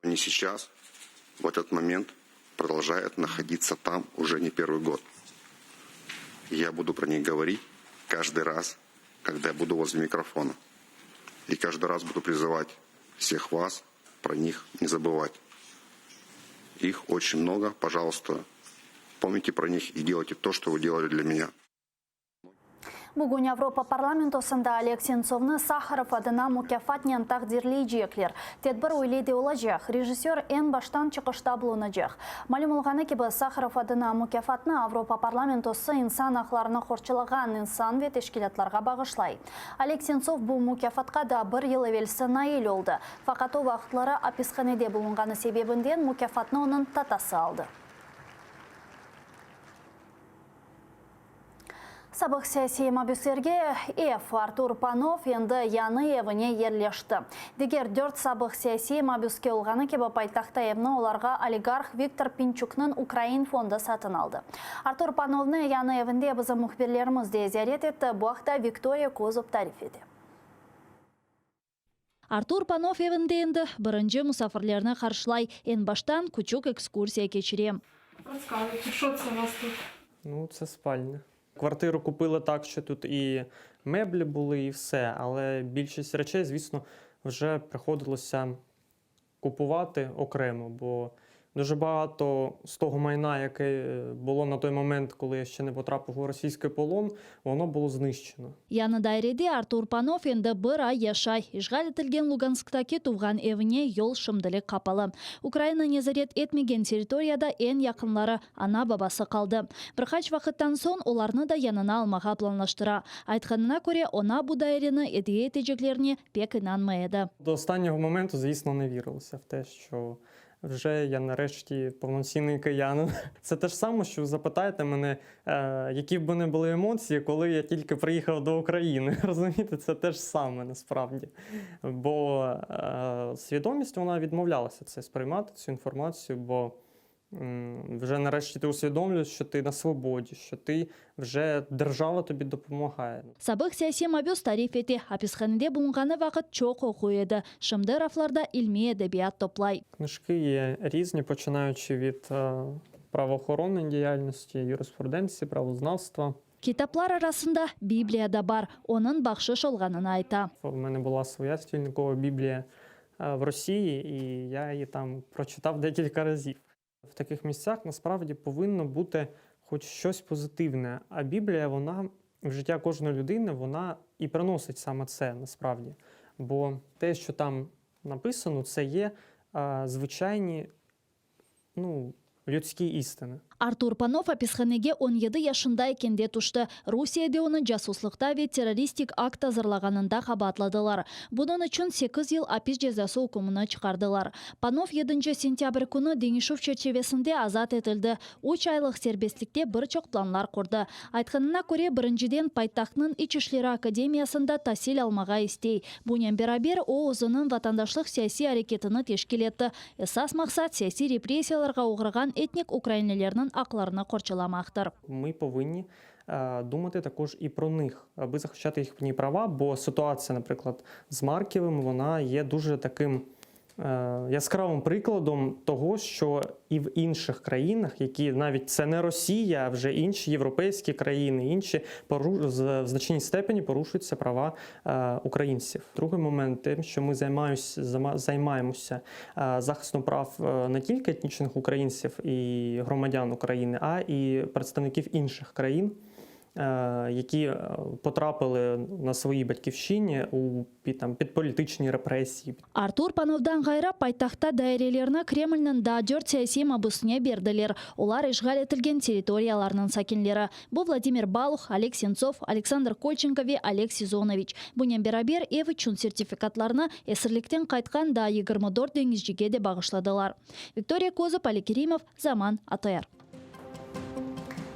Они сейчас, в этот момент, продолжают находиться там уже не первый год. Я буду про них говорить каждый раз, когда я буду возле микрофона. И каждый раз буду призывать всех вас про них не забывать. Их очень много, пожалуйста, помните про них и делайте то, что вы делали для меня. Bugün Avropa parlamentosında Oleg Sentsovnı Saharov adına mukâfatnen taqdirleycekler. Tedbir öyle de olacaq, rejissör eñ baştan çıqışta bulunacaq. Malüm olğanı kibi, Saharov adına mukâfatnı Avropa parlamentosı insan aqlarını qorçalağan insan ve teşkilâtlarğa bağışlay. Oleg Sentsov bu mukâfatqa daa bir yıl evelsi nail oldı. Faqat o vaqıtları apishanede bulunğanı sebebinden mukâfatnı onıñ tatası aldı. Sabıq siyasiy mabüslerge ev, Artur Panov endi yañı evine yerleşti. Diger dört sabıq siyasiy mabüske olğanı kibi paytahtta evni olarğa oligarh Viktor Pinçuknıñ Ukrain fondu satın aldı. Artur Panovnı yañı evinde bizim mühbirlerimiz de ziyaret etti. Bu aqta Viktoriya Kozub tarif ete. Artur Panov evinde endi birinci musafirlerni qarşılay, eñ baştan küçük ekskursiya keçire. Розказуйте, що це у вас тут? Ну, це спальня. Квартиру купили так, що тут і меблі були, і все, але більшість речей, звісно, вже приходилося купувати окремо, бо дуже багато з того майна, яке е, було на той момент, коли я ще не потрапив у російський полон, воно було знищено. Yañı dairede Artur Panov endi bir ay yaşay. İşğal etilgen Lugansktaki tuvğan evine yol şimdilik qapalı. Ukraina nezaret etmegen territoriyada eñ yaqınları, ana-babası qaldı. Bir qaç vaqıttan soñ olarnı da yanına almağa planlaştıra. Aytqanına köre, oña bu daireni ediye eteceklerine pek inanmay edi. До останнього моменту, звісно, не вірилося в те, що вже я нарешті повноцінний киянин. Це те ж саме, що запитаєте мене, е, які б мене були емоції, коли я тільки приїхав до України. Розумієте, це те ж саме насправді. Бо е, свідомість вона відмовлялася це сприймати, цю інформацію, бо м, вже нарешті ти усвідомлюєш, що ти на свободі, що ти вже держава тобі допомагає. Sabıq siyasiy mabüs tarif ete, apishanede bulunğanı vaqıt çoq oquy edi, şimdi raflarda ilmiy edebiyat toplay. Книжки є різні, починаючи від е, правоохоронної діяльності, юриспруденції, правознавства. Kitaplar arasında Bibliya da bar, onıñ bahşış olğanını ayta. У мене була своя стільникова Біблія е, в Росії, і я її там прочитав декілька разів. В таких місцях насправді повинно бути хоч щось позитивне. А Біблія, вона в життя кожної людини, вона і приносить саме це насправді. Бо те, що там написано, це є е, звичайні ну, людські істини. Artur Panov apishanege on yedi yaşında ekende tüşti. Rusiyede onı casuslıqta ve terroristik akt azırlağanında qabaatladılar. Bunıñ içün sekiz yıl apis cezası ükmüni çıqardılar. Panov yedinci sentâbr künü deñişüv çerçivesinde azat etildi. Üç aylıq serbestlikte bir çoq planlar qurdı. Aytqanına köre, birinciden paytahtnıñ İç işleri akademiyasında tasil almağa istey. Bunen beraber o, özüniñ vatandaşlıq siyasiy areketini teşkil etti. Esas maqsat, siyasiy repressiyalarğa oğrağan etnik ukrainlilerniñ aqlarını qorçalamaqtır. Ми повинні е, думати також і про них, аби захищати їхні права, бо ситуація, наприклад, з Марківим, вона є дуже таким. Яскравим прикладом того, що і в інших країнах, які навіть це не Росія, а вже інші європейські країни, інші в значній степені порушуються права українців. Другий момент тим, що ми займаємося захистом прав не тільки етнічних українців і громадян України, а і представників інших країн, які потрапили на своїй батьківщині у під, там, під політичні репресії. Artur Panovdan ğayrı, paytahtta dairelerni Kremlniñ daa dört siyasiy mabüsine berdiler, olar işğal etilgen territoriyalarnıñ sakinleri. Bu Vladimir Baluh, Oleg Sentsov, Aleksandr Kolçenko ve Oleg Sizonoviç. Bunen beraber, ev içün sertifikatlarnı esirlikten qaytqan daa 24 deñizcige de bağışladılar. Viktoriya Kozub, Ali Kerimov, Zaman, ATR.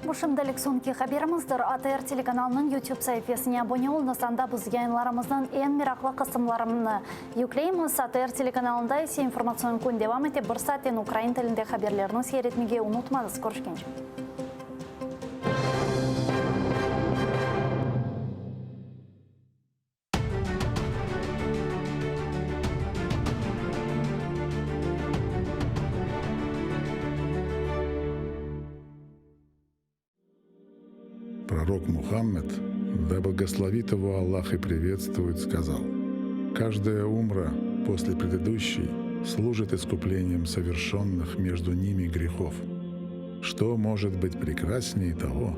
Bu şimdilik soñki haberimizdir. ATR telekanalınıñ YouTube saifesine abone oluñız, anda biz yayınlarımıznıñ eñ meraqlı qısımlarını yükleymiz. ATR telekanalında ise informatsion kün devam ete, bir saatten ukrain tilinde haberlerni seyir etmege unutmañız. Körüşkence. Пророк Мухаммед, да благословит его Аллах и приветствует, сказал, «Каждая умра после предыдущей служит искуплением совершенных между ними грехов. Что может быть прекраснее того,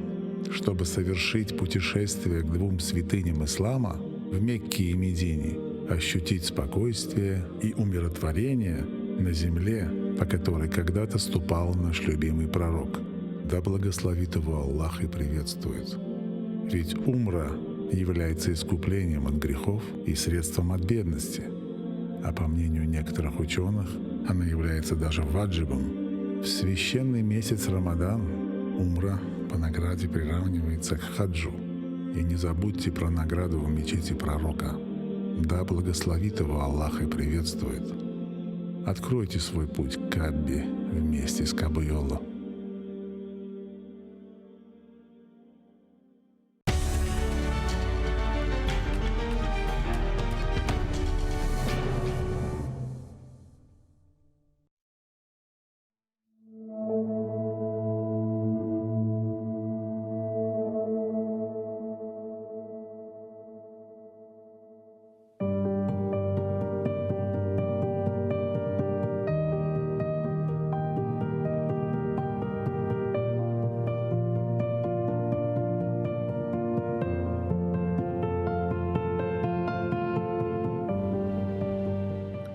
чтобы совершить путешествие к двум святыням ислама в Мекке и Медине, ощутить спокойствие и умиротворение на земле, по которой когда-то ступал наш любимый пророк. Да благословит его Аллах и приветствует. Ведь умра является искуплением от грехов и средством от бедности. А по мнению некоторых ученых, она является даже ваджибом. В священный месяц Рамадан умра по награде приравнивается к хаджу. И не забудьте про награду в мечети пророка. Да благословит его Аллах и приветствует. Откройте свой путь к Каббе вместе с Кабуйоло.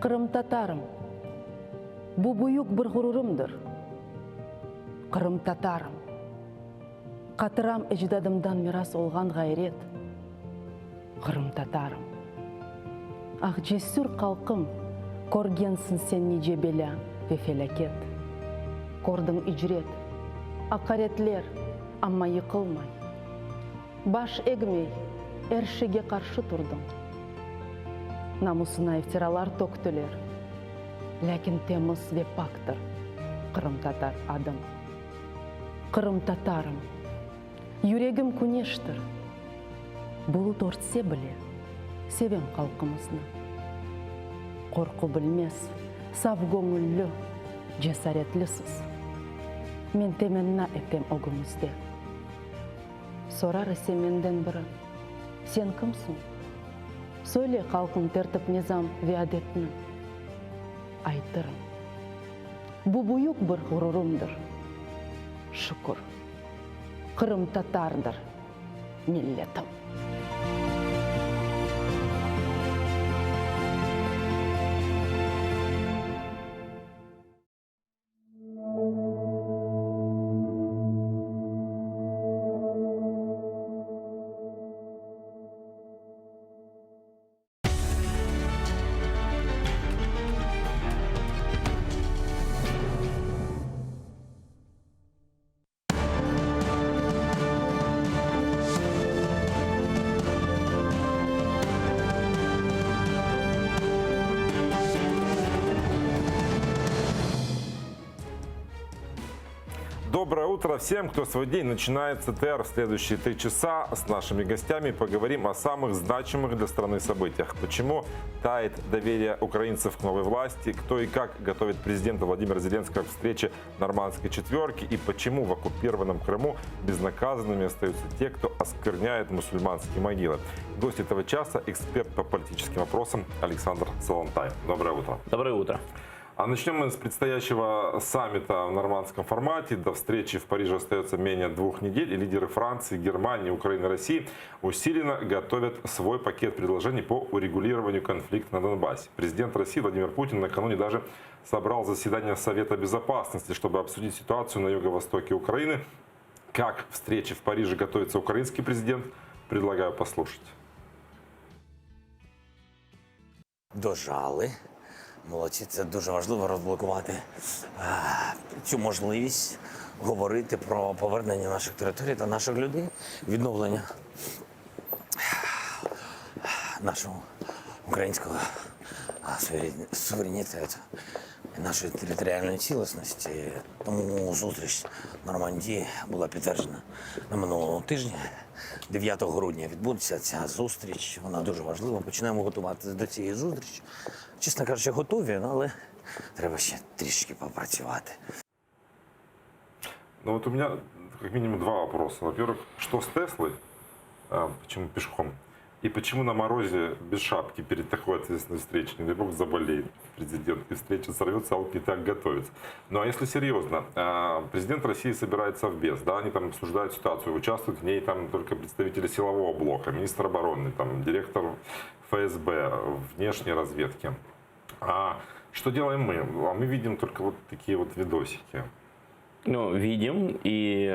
Qırımtatarım. Bu büyük bir ğururımdır. Qırımtatarım. Hatıram ecdadımdan miras olğan ğayret. Qırımtatarım. Ah, cesür halqım, körgensiñ sen nice belâ ve felâket. Kördiñ icret, aqaretler, amma yıqılmay. Baş egmey, er şeyge qarşı turdıñ. Namusına iftiralar töktüler, lâkin temiz ve paktır qırımtatar adıñ. Qırımtatarım, yüregim küneştir, bulut örtse bile, sevem halqımıznı. Qorqu bilmez, saf göñüllü, cesaretlisiz. Men temenna etem ögüñizde. Sorar ise menden biri, Sen kimsiñ? Söyle halqıñ tertip-nizam ve adetni. Aytırım. Bu büyük bir ğururımdır. Şükür, qırımtatardır milletim. Доброе утро всем, кто свой день начинает с ЭТР. В следующие три часа с нашими гостями поговорим о самых значимых для страны событиях. Почему тает доверие украинцев к новой власти, кто и как готовит президента Владимира Зеленского к встрече нормандской четверки и почему в оккупированном Крыму безнаказанными остаются те, кто оскверняет мусульманские могилы. Гость этого часа – эксперт по политическим вопросам Александр Солонтай. Доброе утро. Доброе утро. А начнем мы с предстоящего саммита в нормандском формате. До встречи в Париже остается менее двух недель. И лидеры Франции, Германии, Украины, России усиленно готовят свой пакет предложений по урегулированию конфликта на Донбассе. Президент России Владимир Путин накануне даже собрал заседание Совета Безопасности, чтобы обсудить ситуацию на юго-востоке Украины. Как к встрече в Париже готовится украинский президент, предлагаю послушать. Дожали. Молодці, це дуже важливо розблокувати е, цю можливість говорити про повернення наших територій та наших людей, відновлення нашого українського суверенітету, нашої територіальної цілісності. Тому зустріч в Нормандії була підтверджена на минулому тижні. 9 грудня відбудеться ця зустріч. Вона дуже важлива. Починаємо готуватися до цієї зустрічі. Чесно кажучи, готові, але треба ще трішки попрацювати. Ну вот у меня как минимум два вопроса. Во-первых, что с Теслой? А, Почему пешком? И почему на морозе без шапки перед такой ответственной встречей? Не дай бог заболеет президент, и встреча сорвется, а он не так готовится. Ну а если серьезно, а, президент России собирается в БЕС, да, они там обсуждают ситуацию, участвуют в ней там только представители силового блока, министр обороны, там, директор ФСБ, внешней разведки. А что делаем мы? А мы видим только вот такие вот видосики. Ну, видим, и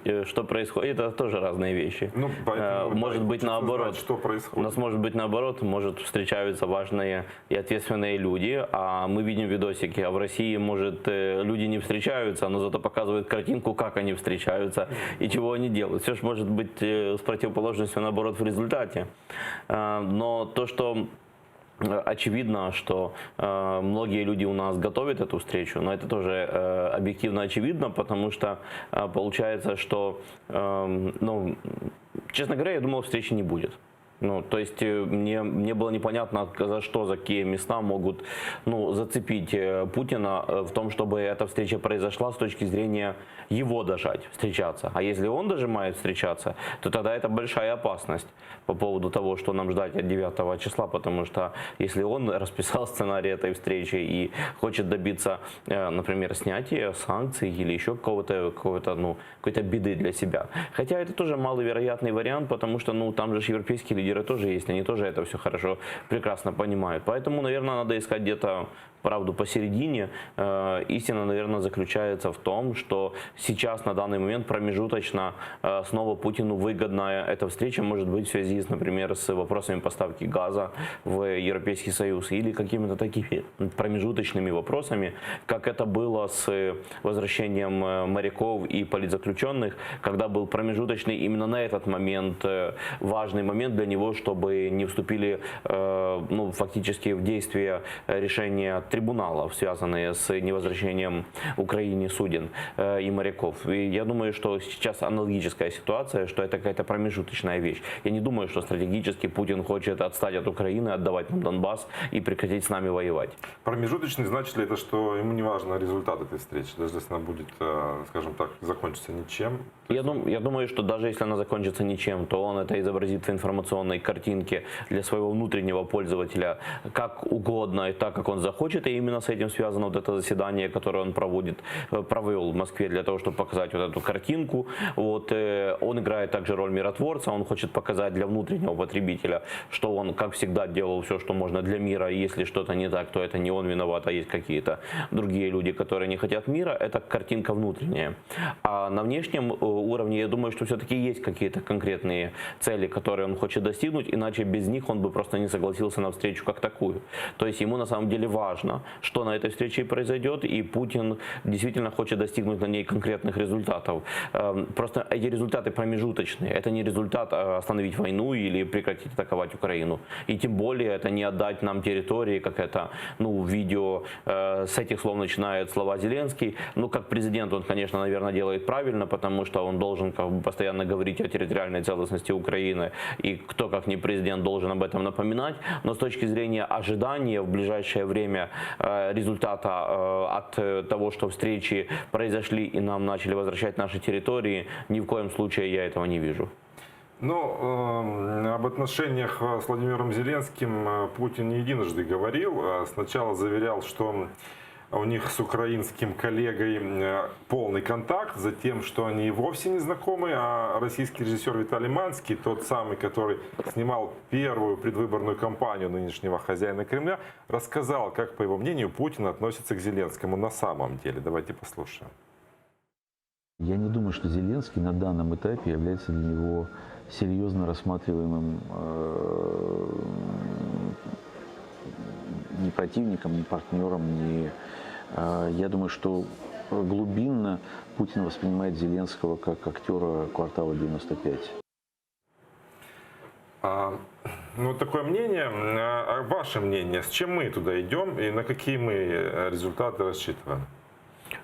э, что происходит, это тоже разные вещи. Ну, поэтому, Э, может да, быть хочется наоборот. знать, что происходит. У нас может быть наоборот, может встречаются важные и ответственные люди, а мы видим видосики, а в России, может, э, люди не встречаются, но зато показывают картинку, как они встречаются и чего они делают. Все же может быть э, с противоположностью наоборот в результате. Э, Но то, что Э, Очевидно, что э, многие люди у нас готовят эту встречу, но это тоже э, объективно очевидно, потому что э, получается, что, э, ну, честно говоря, я думал, встречи не будет. Ну, то есть э, мне, мне было непонятно, за что, за какие места могут ну, зацепить э, Путина э, в том, чтобы эта встреча произошла с точки зрения его дожать, встречаться. А если он дожимает встречаться, то тогда это большая опасность по поводу того, что нам ждать от 9 числа, потому что если он расписал сценарий этой встречи и хочет добиться, э, например, снятия санкций или еще какого-то, какого-то, ну, какой-то беды для себя. Хотя это тоже маловероятный вариант, потому что ну, там же ж европейские лидеры тоже есть, они тоже это все хорошо, прекрасно понимают. Поэтому, наверное, надо искать где-то правду посередине. Э, Истина, наверное, заключается в том, что сейчас, на данный момент, промежуточно э, снова Путину выгодна эта встреча, может быть, в связи, с, например, с вопросами поставки газа в Европейский Союз или какими-то такими промежуточными вопросами, как это было с возвращением э, моряков и политзаключенных, когда был промежуточный именно на этот момент э, важный момент для него, чтобы не вступили э, ну, фактически в действие решения трибуналов, связанные с невозвращением Украине суден э, и моряков. И я думаю, что сейчас аналогическая ситуация, что это какая-то промежуточная вещь. Я не думаю, что стратегически Путин хочет отстать от Украины, отдавать нам Донбасс и прекратить с нами воевать. Промежуточный, значит ли это, что ему не важно результат этой встречи, даже если она будет, э, скажем так, закончится ничем? Я, дум, я думаю, что даже если она закончится ничем, то он это изобразит в информационной картинке для своего внутреннего пользователя как угодно и так, как он захочет. И именно с этим связано вот это заседание, которое он проводит, э, провел в Москве для того, чтобы показать вот эту картинку. Вот, э, он играет также роль миротворца, он хочет показать для внутреннего потребителя, что он, как всегда, делал все, что можно для мира. И если что-то не так, то это не он виноват, а есть какие-то другие люди, которые не хотят мира. Это картинка внутренняя. А на внешнем э, уровне, я думаю, что все-таки есть какие-то конкретные цели, которые он хочет достигнуть, иначе без них он бы просто не согласился на встречу как такую. То есть ему на самом деле важно. важно, что на этой встрече и произойдет, и Путин действительно хочет достигнуть на ней конкретных результатов. Эм, Просто эти результаты промежуточные. Это не результат э, остановить войну или прекратить атаковать Украину. И тем более это не отдать нам территории, как это ну, в видео э, с этих слов начинает слова Зеленский. Ну, как президент он, конечно, наверное, делает правильно, потому что он должен как бы постоянно говорить о территориальной целостности Украины, и кто, как не президент, должен об этом напоминать. Но с точки зрения ожидания в ближайшее время э, результата э, от э, того, что встречи произошли и нам начали возвращать наши территории, ни в коем случае я этого не вижу. Ну, э, об отношениях э, с Владимиром Зеленским э, Путин не единожды говорил. Э, Сначала заверял, что у них с украинским коллегой э, полный контакт, затем, что они и вовсе не знакомы, а российский режиссер Виталий Манский, тот самый, который снимал первую предвыборную кампанию нынешнего хозяина Кремля, рассказал, как, по его мнению, Путин относится к Зеленскому на самом деле. Давайте послушаем. Я не думаю, что Зеленский на данном этапе является для него серьезно рассматриваемым э, ни противником, ни партнером, ни... э, Я думаю, что глубинно Путин воспринимает Зеленского как актера квартала 95. А, ну, такое мнение. А ваше мнение, с чем мы туда идем и на какие мы э, результаты рассчитываем?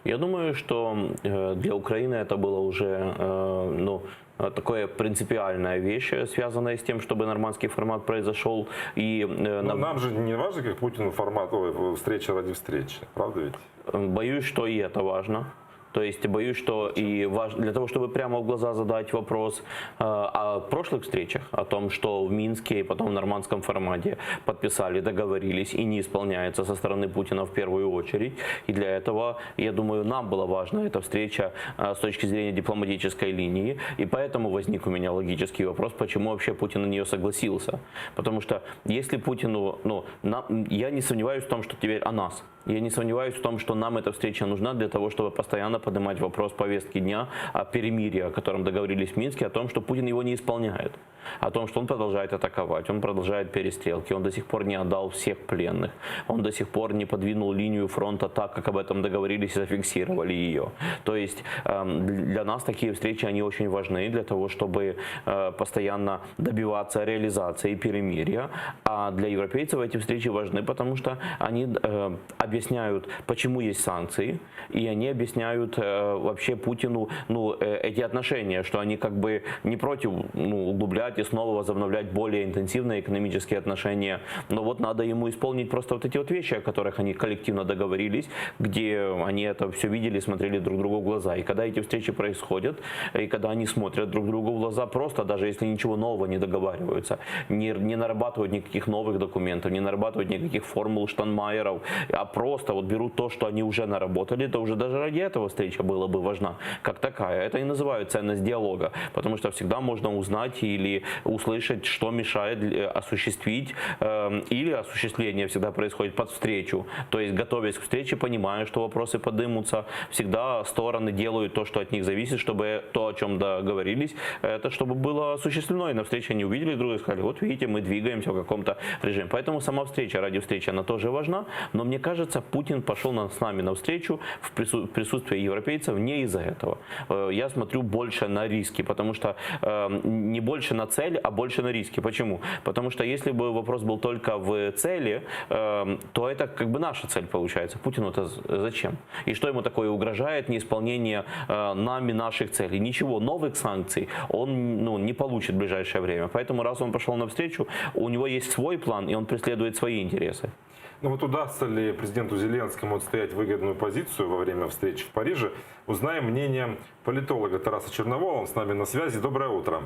Я думаю, что э, для Украины это было уже э, ну, э, такое принципиальная вещь, э, связанная с тем, чтобы нормандский формат произошел. И, э, Но на- нам же не важно, как Путину формат ой, встреча ради встречи, правда ведь? Боюсь, что и это важно. То есть боюсь, что и важ... для того, чтобы прямо в глаза задать вопрос э, о прошлых встречах, о том, что в Минске и потом в нормандском формате подписали, договорились и не исполняется со стороны Путина в первую очередь. И для этого, я думаю, нам была важна эта встреча э, с точки зрения дипломатической линии. И поэтому возник у меня логический вопрос, почему вообще Путин на нее согласился. Потому что если Путину, ну, нам, я не сомневаюсь в том, что теперь о нас. Я не сомневаюсь в том, что нам эта встреча нужна для того, чтобы постоянно поднимать вопрос повестки дня о перемирии, о котором договорились в Минске, о том, что Путин его не исполняет, о том, что он продолжает атаковать, он продолжает перестрелки, он до сих пор не отдал всех пленных, он до сих пор не подвинул линию фронта так, как об этом договорились и зафиксировали ее. То есть эм, для нас такие встречи, они очень важны для того, чтобы э, постоянно добиваться реализации перемирия, а для европейцев эти встречи важны, потому что они э, объясняют, почему есть санкции, и они объясняют э, вообще Путину ну, э, эти отношения, что они как бы не против ну, углублять и снова возобновлять более интенсивные экономические отношения, но вот надо ему исполнить просто вот эти вот вещи, о которых они коллективно договорились, где они это все видели, смотрели друг другу в глаза. И когда эти встречи происходят, и когда они смотрят друг другу в глаза, просто даже если ничего нового не договариваются, не, не нарабатывают никаких новых документов, не нарабатывают никаких формул Штайнмайеров, а просто вот берут то, что они уже наработали, то уже даже ради этого встреча была бы важна, как такая. Это и называют ценность диалога, потому что всегда можно узнать или услышать, что мешает э, осуществить, э, или осуществление всегда происходит под встречу. То есть, готовясь к встрече, понимая, что вопросы подымутся, всегда стороны делают то, что от них зависит, чтобы то, о чем договорились, это чтобы было осуществлено. И на встрече они увидели друг друга и сказали, вот видите, мы двигаемся в каком-то режиме. Поэтому сама встреча ради встречи, она тоже важна, но мне кажется, Путин пошел на, с нами на встречу в прису- присутствии европейцев не из-за этого. Э, Я смотрю больше на риски, потому что э, не больше на цель, а больше на риски. Почему? Потому что если бы вопрос был только в цели, э, то это как бы наша цель получается. Путину это зачем? И что ему такое угрожает неисполнение э, нами наших целей? Ничего, новых санкций он ну, не получит в ближайшее время. Поэтому раз он пошел на встречу, у него есть свой план, и он преследует свои интересы. Ну вот удастся ли президенту Зеленскому отстоять выгодную позицию во время встречи в Париже, узнаем мнение политолога Тараса Черновола. Он с нами на связи. Доброе утро.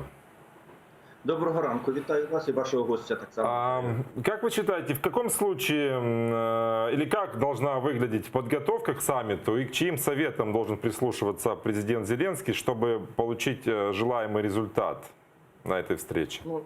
Доброго ранку, вітаю вас і вашого гостя так само. А, как вы считаете, в каком случае э, или как должна выглядеть подготовка к саммиту и к чьим советам должен прислушиваться президент Зеленский, чтобы получить э, желаемый результат на этой встрече? Ну,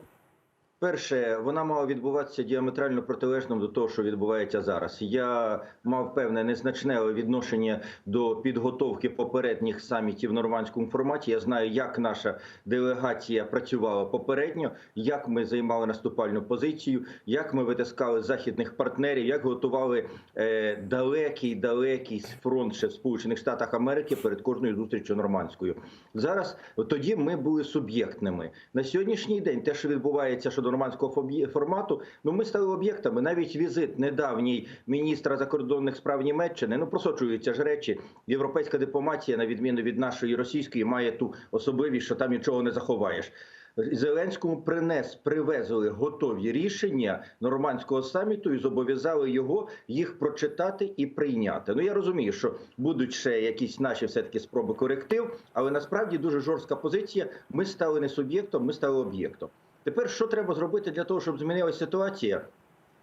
в Перше, вона мала відбуватися діаметрально протилежним до того, що відбувається зараз. Я мав певне незначне відношення до підготовки попередніх самітів в нормандському форматі. Я знаю, як наша делегація працювала попередньо, як ми займали наступальну позицію, як ми витискали західних партнерів, як готували е, далекий далекий фронт ще в Сполучених Штатах Америки перед кожною зустріччю нормандською. Зараз тоді ми були суб'єктними. На сьогоднішній день те, що відбувається щодо нормандського фобі- формату, ну ми стали об'єктами. Навіть візит недавній міністра закордонних справ Німеччини, ну просочуються ж речі. Європейська дипломатія, на відміну від нашої російської, має ту особливість, що там нічого не заховаєш. Зеленському принес, привезли готові рішення нормандського саміту і зобов'язали його їх прочитати і прийняти. Ну я розумію, що будуть ще якісь наші все таки спроби коректив, але насправді дуже жорстка позиція. Ми стали не суб'єктом, ми стали об'єктом. Тепер що треба зробити для того, щоб змінилася ситуація?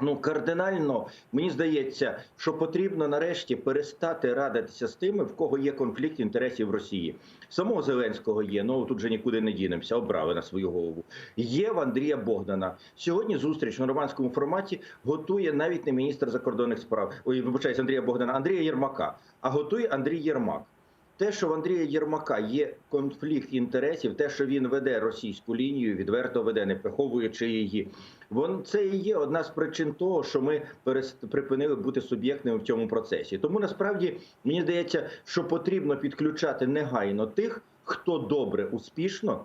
Ну, кардинально мені здається, що потрібно нарешті перестати радитися з тими, в кого є конфлікт інтересів в Росії. Самого Зеленського є, ну тут же нікуди не дінемося, обрали на свою голову. Є в Андрія Богдана. Сьогодні зустріч в нормандському форматі готує навіть не міністр закордонних справ, ой, вибачаюсь, Андрія Богдана, Андрія Єрмака, а готує Андрій Єрмак. Те, що в Андрія Єрмака є конфлікт інтересів, те, що він веде російську лінію, відверто веде, не приховуючи її, вон це і є одна з причин того, що ми перес- припинили бути суб'єктними в цьому процесі. Тому насправді мені здається, що потрібно підключати негайно тих, хто добре успішно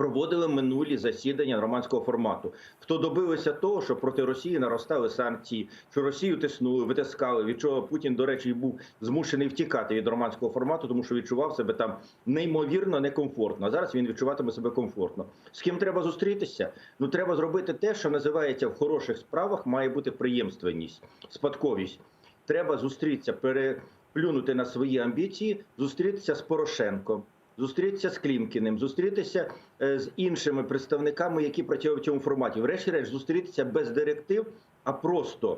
проводили минулі засідання нормандського формату, хто добилися того, що проти Росії наростали санкції, що Росію тиснули, витискали, від чого Путін, до речі, і був змушений втікати від нормандського формату, тому що відчував себе там неймовірно некомфортно. А зараз він відчуватиме себе комфортно. З ким треба зустрітися? Ну треба зробити те, що називається в хороших справах, має бути приємственність, спадковість. Треба зустрітися, переплюнути на свої амбіції, зустрітися з Порошенком, зустрітися з Клімкіним, зустрітися е, з іншими представниками, які працюють в цьому форматі. Врешті-решт, зустрітися без директив, а просто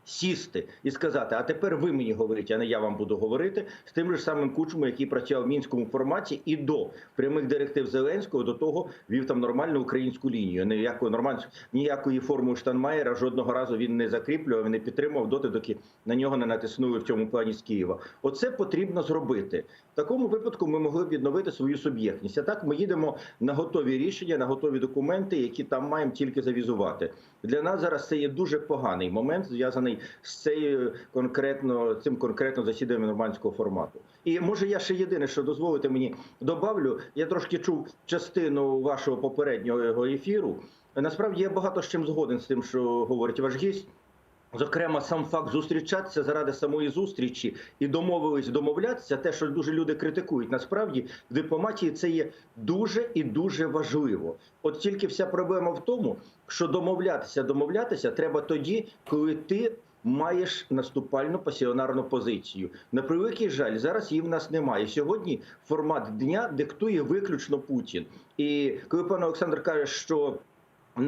сісти і сказати: а тепер ви мені говорите, а не я вам буду говорити з тим же самим Кучмою, який працював в мінському форматі, і до прямих директив Зеленського до того вів там нормальну українську лінію. Ніякої нормальну ніякої форми Штанмаєра жодного разу він не закріплював, не підтримував доти, доки на нього не натиснули в цьому плані з Києва. Оце потрібно зробити. В такому випадку ми могли б відновити свою суб'єктність. А так ми їдемо на готові рішення, на готові документи, які там маємо тільки завізувати. Для нас зараз це є дуже поганий момент, зв'язаний з цією конкретно цим конкретно засіданням нормандського формату. І може я ще єдине, що дозволите мені добавлю. Я трошки чув частину вашого попереднього ефіру. Насправді я багато з чим згоден з тим, що говорить ваш гість. Зокрема, сам факт зустрічатися заради самої зустрічі і домовились домовлятися, те, що дуже люди критикують, насправді в дипломатії це є дуже і дуже важливо. От тільки вся проблема в тому, що домовлятися, домовлятися треба тоді, коли ти маєш наступальну пасіонарну позицію. На превеликий жаль, зараз її в нас немає. Сьогодні формат дня диктує виключно Путін. І коли пан Олександр каже, що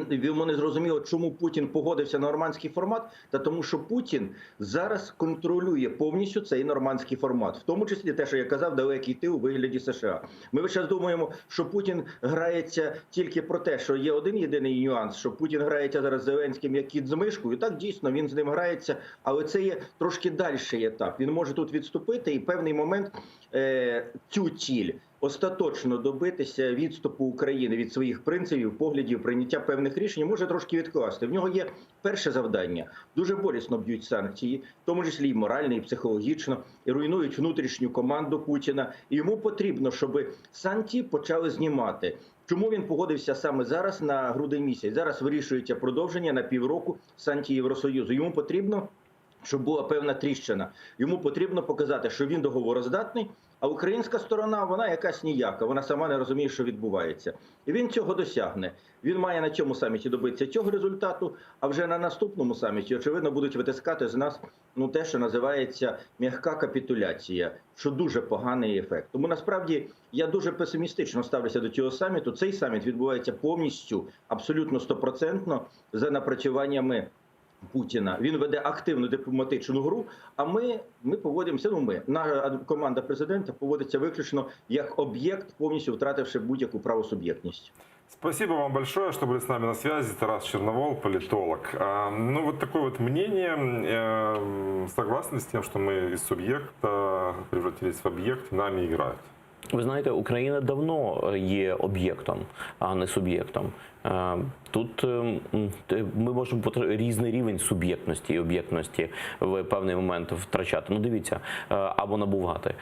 йому не зрозуміло, чому Путін погодився на нормандський формат, та тому, що Путін зараз контролює повністю цей нормандський формат, в тому числі те, що я казав, далекий тил у вигляді США. Ми весь час думаємо, що Путін грається тільки про те, що є один єдиний нюанс, що Путін грається зараз з Зеленським як кіт з мишкою. Так дійсно він з ним грається, але це є трошки дальший етап. Він може тут відступити і певний момент е, цю ціль остаточно добитися відступу України від своїх принципів, поглядів, прийняття певних рішень, може трошки відкласти. В нього є перше завдання. Дуже болісно б'ють санкції, в тому числі і морально, і психологічно, і руйнують внутрішню команду Путіна. І йому потрібно, щоб санкції почали знімати. Чому він погодився саме зараз на грудень місяць? Зараз вирішується продовження на півроку санкцій Євросоюзу. Йому потрібно щоб була певна тріщина. Йому потрібно показати, що він договороздатний, а українська сторона вона якась ніяка, вона сама не розуміє, що відбувається. І він цього досягне. Він має на цьому саміті добитися цього результату, а вже на наступному саміті, очевидно, будуть витискати з нас ну, те, що називається м'яка капітуляція, що дуже поганий ефект. Тому насправді я дуже песимістично ставлюся до цього саміту. Цей саміт відбувається повністю, абсолютно стопроцентно за напрацюваннями. Путіна. Він веде активну дипломатичну гру. А ми, ми поводимося. Ну ми наша команда президента поводиться виключно як об'єкт, повністю втративши будь-яку правосуб'єктність. Спасибо вам большое, что были с нами на связи. Тарас Черновол, политолог. А, ну, вот такое вот мнение. Э, согласны с тем, что мы из субъекта превратились в объект, нами играют? Ви знаєте, Україна давно є об'єктом, а не суб'єктом. Е, Тут е, ми можемо різний рівень суб'єктності і об'єктності в певний момент втрачати. Ну, дивіться, е, або набувати.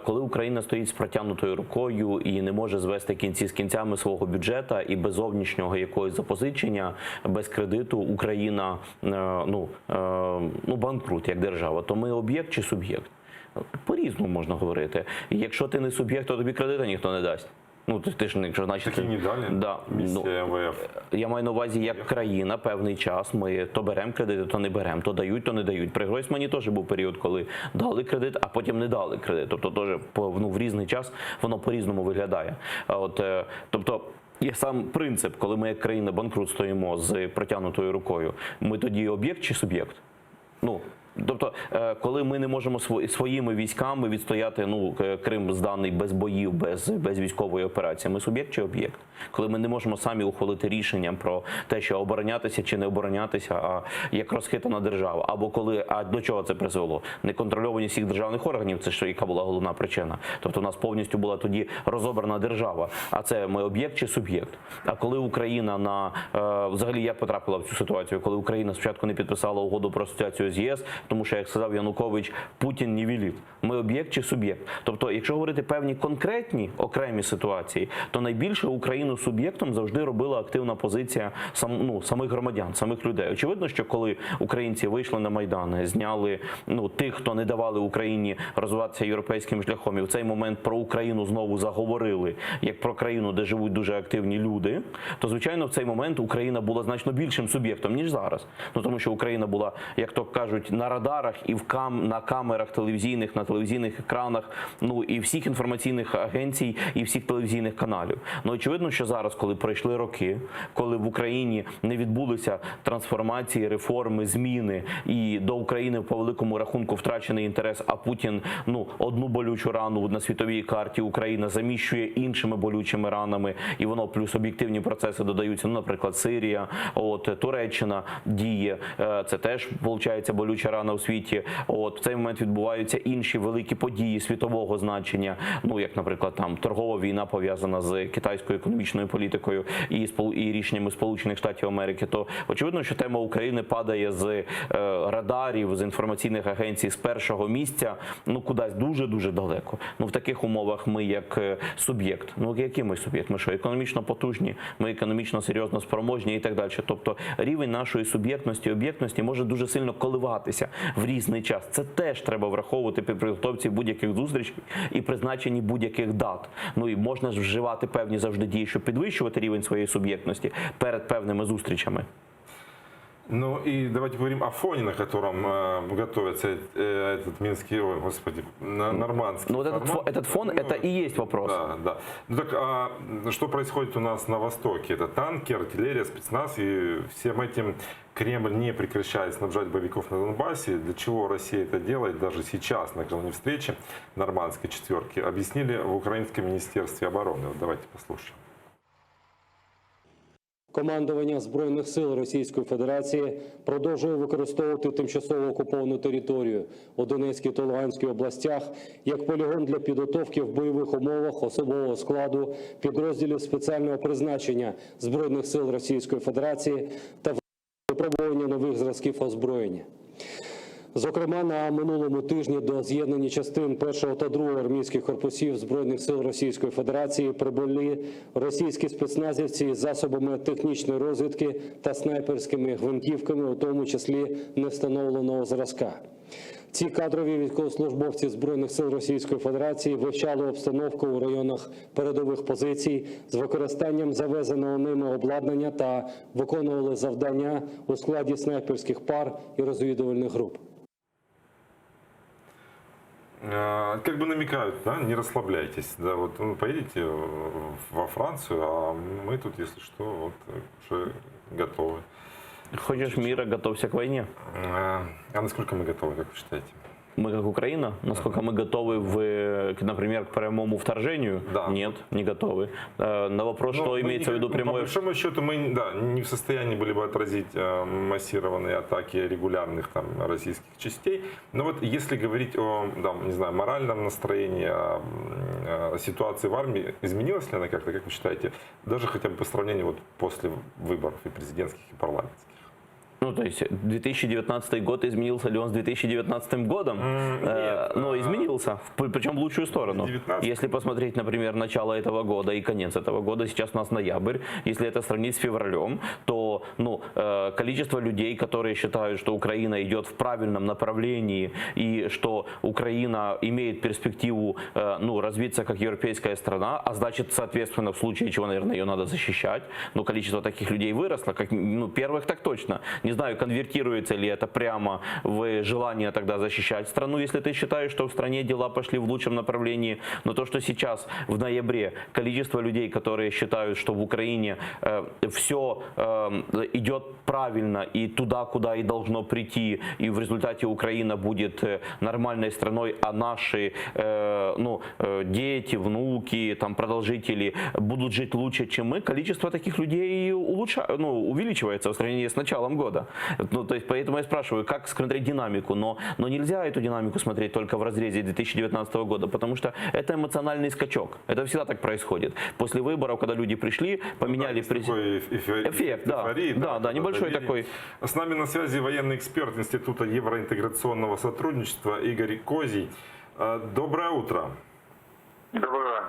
Коли Україна стоїть з протягнутою рукою і не може звести кінці з кінцями свого бюджету і без зовнішнього якогось запозичення, без кредиту Україна ну, ну банкрут як держава, то ми об'єкт чи суб'єкт? По-різному можна говорити. Якщо ти не суб'єкт, то тобі кредита ніхто не дасть. Ну, ти, ти ж якщо значить, Так і не дали. Да, ну, МВФ. я маю на увазі, як країна певний час ми то беремо кредити, то не беремо, то дають, то не дають. При Гройсмані теж був період, коли дали кредит, а потім не дали кредит. Тобто, теж по ну, в різний час воно по-різному виглядає. От, е, тобто. Є сам принцип, коли ми як країна банкрут стоїмо з протягнутою рукою, ми тоді об'єкт чи суб'єкт? Ну, тобто, е, коли ми не можемо своїми військами відстояти, ну, Крим зданий без боїв, без, без військової операції, ми суб'єкт чи об'єкт? Коли ми не можемо самі ухвалити рішення про те, що оборонятися чи не оборонятися, а як розхитана держава, або коли, а до чого це призвело? Неконтрольованість всіх державних органів, це що яка була головна причина. Тобто у нас повністю була тоді розобрана держава, а це ми об'єкт чи суб'єкт? А коли Україна на е, взагалі як потрапила в цю ситуацію, коли Україна спочатку не підписала угоду про асоціацію з ЄС, тому що, як сказав Янукович, Путін не велить. Ми об'єкт чи суб'єкт? Тобто, якщо говорити певні конкретні окремі ситуації, то найбільше Україну суб'єктом завжди робила активна позиція сам, ну, самих громадян, самих людей. Очевидно, що коли українці вийшли на майдани, зняли ну, тих, хто не давали Україні розвиватися європейським шляхом, і в цей момент про Україну знову заговорили як про країну, де живуть дуже активні люди, то звичайно в цей момент Україна була значно більшим суб'єктом ніж зараз. Ну тому що Україна була, як то кажуть, на радарах і в кам на камерах телевізійних, на телевізійних екранах, ну і всіх інформаційних агенцій, і всіх телевізійних каналів. Ну очевидно, що зараз, коли пройшли роки, коли в Україні не відбулися трансформації, реформи, зміни, і до України по великому рахунку втрачений інтерес, а Путін ну одну болючу рану на світовій карті Україна заміщує іншими болючими ранами, і воно плюс об'єктивні процеси додаються. Ну, наприклад, Сирія, от Туреччина діє. Е, Це теж виходить болюча рана у світі. От в цей момент відбуваються інші великі події світового значення. Ну як, наприклад, там торгова війна пов'язана з китайською економічною політикою і і рішеннями Сполучених Штатів Америки. То очевидно, що тема України падає з е, радарів, з інформаційних агенцій з першого місця, ну кудись дуже дуже далеко. Ну в таких умовах ми як е, суб'єкт. Ну який ми суб'єкт? Ми що економічно потужні, ми економічно серйозно спроможні і так далі. Тобто рівень нашої суб'єктності, об'єктності може дуже сильно коливатися в різний час. Це теж треба враховувати при підготовці будь-яких зустрічей і призначенні будь-яких дат. Ну і можна ж вживати певні завжди дії, щоб підвищувати рівень своєї суб'єктності перед певними зустрічами. Ну и давайте поговорим о фоне, на котором э, готовится э, этот Минский, ой, господи, на, нормандский Ну вот этот, формат. фо- этот фон, это и есть вопрос. Да, да. Ну так, а что происходит у нас на Востоке? Это танки, артиллерия, спецназ, и всем этим Кремль не прекращает снабжать боевиков на Донбассе. Для чего Россия это делает даже сейчас, накануне встречи нормандской четверки, объяснили в Украинском министерстве обороны. Вот давайте послушаем. Командування Збройних сил Російської Федерації продовжує використовувати тимчасово окуповану територію у Донецькій та Луганській областях як полігон для підготовки в бойових умовах особового складу підрозділів спеціального призначення Збройних сил Російської Федерації та випробування нових зразків озброєння. Зокрема, на минулому тижні до з'єднання частин першого та другого армійських корпусів Збройних сил Російської Федерації прибули російські спецназівці з засобами технічної розвідки та снайперськими гвинтівками, у тому числі невстановленого зразка. Ці кадрові військовослужбовці Збройних сил Російської Федерації вивчали обстановку у районах передових позицій з використанням завезеного ними обладнання та виконували завдання у складі снайперських пар і розвідувальних груп. Э, Как бы намекают, да, не расслабляйтесь, да, вот вы поедете во Францию, а мы тут, если что, вот уже готовы. Хочешь мира, готовься к войне. А насколько мы готовы, как вы считаете? Мы как Украина, насколько мы готовы, в, к, например, к прямому вторжению? Нет, не готовы. Э, На вопрос, Ну, что мы имеется в виду никак- ну, прямое... По большому счету мы да, не в состоянии были бы отразить э, массированные атаки регулярных там, российских частей. Но вот если говорить о там, не знаю, моральном настроении, о, м, о ситуации в армии, изменилась ли она как-то, как вы считаете, даже хотя бы по сравнению вот после выборов и президентских, и парламентских? Ну, то есть 2019 год изменился ли он с 2019 годом? Э, но изменился, в- причем в лучшую сторону. Если посмотреть, например, начало этого года и конец этого года, сейчас у нас ноябрь, если это сравнить с февралем, то ну, э, количество людей, которые считают, что Украина идет в правильном направлении и что Украина имеет перспективу э, ну, развиться как европейская страна, а значит, соответственно, в случае чего, наверное, ее надо защищать, но количество таких людей выросло, как, ну, первых так точно. Не знаю, конвертируется ли это прямо в желание тогда защищать страну, если ты считаешь, что в стране дела пошли в лучшем направлении, но то, что сейчас в ноябре количество людей, которые считают, что в Украине все идет правильно и туда, куда и должно прийти, и в результате Украина будет э, нормальной страной, а наши э, ну, э, дети, внуки, там, продолжители будут жить лучше, чем мы, количество таких людей улучша... ну, увеличивается в сравнении с началом года. Ну, то есть, поэтому я спрашиваю, как смотреть динамику, но, но нельзя эту динамику смотреть только в разрезе 2019 года, потому что это эмоциональный скачок. Это всегда так происходит. После выборов, когда люди пришли, поменяли... Такой Эффект, да. эйфории, Да, да, небольшой доверие. такой. С нами на связи военный эксперт Института евроинтеграционного сотрудничества Игорь Козий. Э, Доброе утро. Доброе.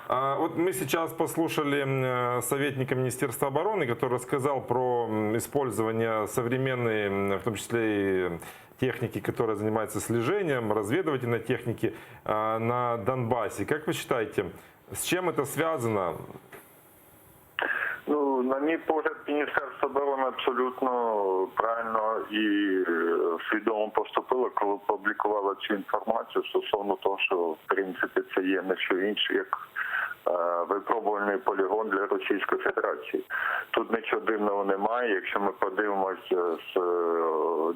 А, Вот мы сейчас послушали м, э, советника Министерства обороны, который рассказал про м, использование современной, м, в том числе и техники, которая занимается слежением, разведывательной техники а, на Донбассе. Как вы считаете, с чем это связано? Ну, на мій погляд, Міністерство оборони абсолютно правильно і е, свідомо поступило, коли публікувало цю інформацію стосовно того, що в принципі це є не що інше, як е, випробувальний полігон для Російської Федерації. Тут нічого дивного немає. Якщо ми подивимося з е,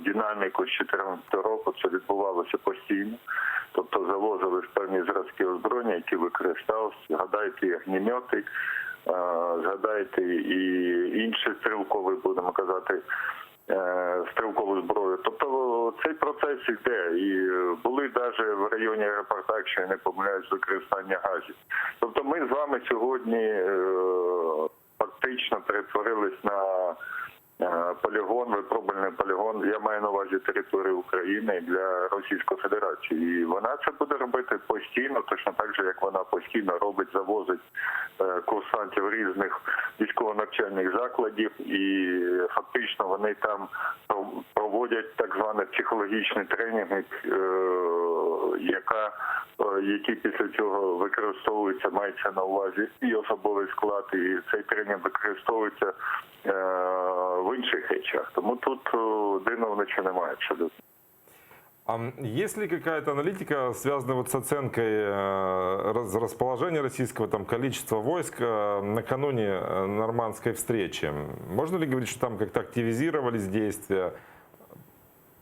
динаміку з 2014 року, це відбувалося постійно. Тобто завозили ж певні зразки озброєння, які використовувалися, згадайте і огнемети, е, згадайте і інші стрілкові, будемо казати, е, стрілкову зброю. Тобто цей процес йде. І е, були навіть в районі аеропорта, якщо я не помиляюсь, використання газів. Тобто ми з вами сьогодні е, фактично перетворились на е, полігон, випробувальний полігон, я маю на увазі територію України для Російської Федерації. І вона це буде робити постійно, точно так же, як вона постійно робить, завозить е, курсантів різних військово-навчальних закладів, і фактично вони там проводять так званий психологічний тренінг, е, яка, е, який після цього використовується, мається на увазі і особовий склад, і цей тренінг використовується е, в інших речах. Тому тут е, дивного нічого немає абсолютно. А есть ли какая-то аналитика, связанная вот с оценкой э, раз- расположения российского там, количества войск э, накануне э, нормандской встречи? Можно ли говорить, что там как-то активизировались действия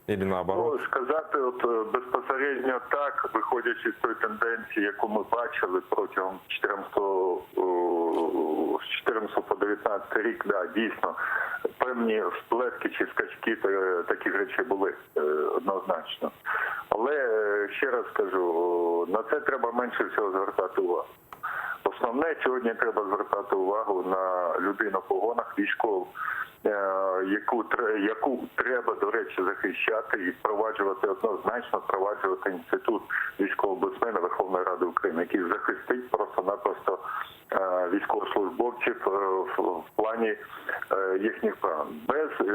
или наоборот? Ну, сказати от е, безпосередньо так, виходячи з тої тенденції, яку ми бачили протягом 14, о, з 14 по 19 рік, да, дійсно, певні всплески чи скачки та- таких речей були е, однозначно. Але е, ще раз кажу, о, на це треба менше всього звертати увагу. Основне сьогодні треба звертати увагу на людину в погонах військову, е, яку тре- яку треба, до речі, захищати і впроваджувати однозначно впроваджувати інститут військового омбудсмена Верховної Ради України, який захистить просто-напросто е, військовослужбовців е, в, в плані е, їхніх прав. Без е,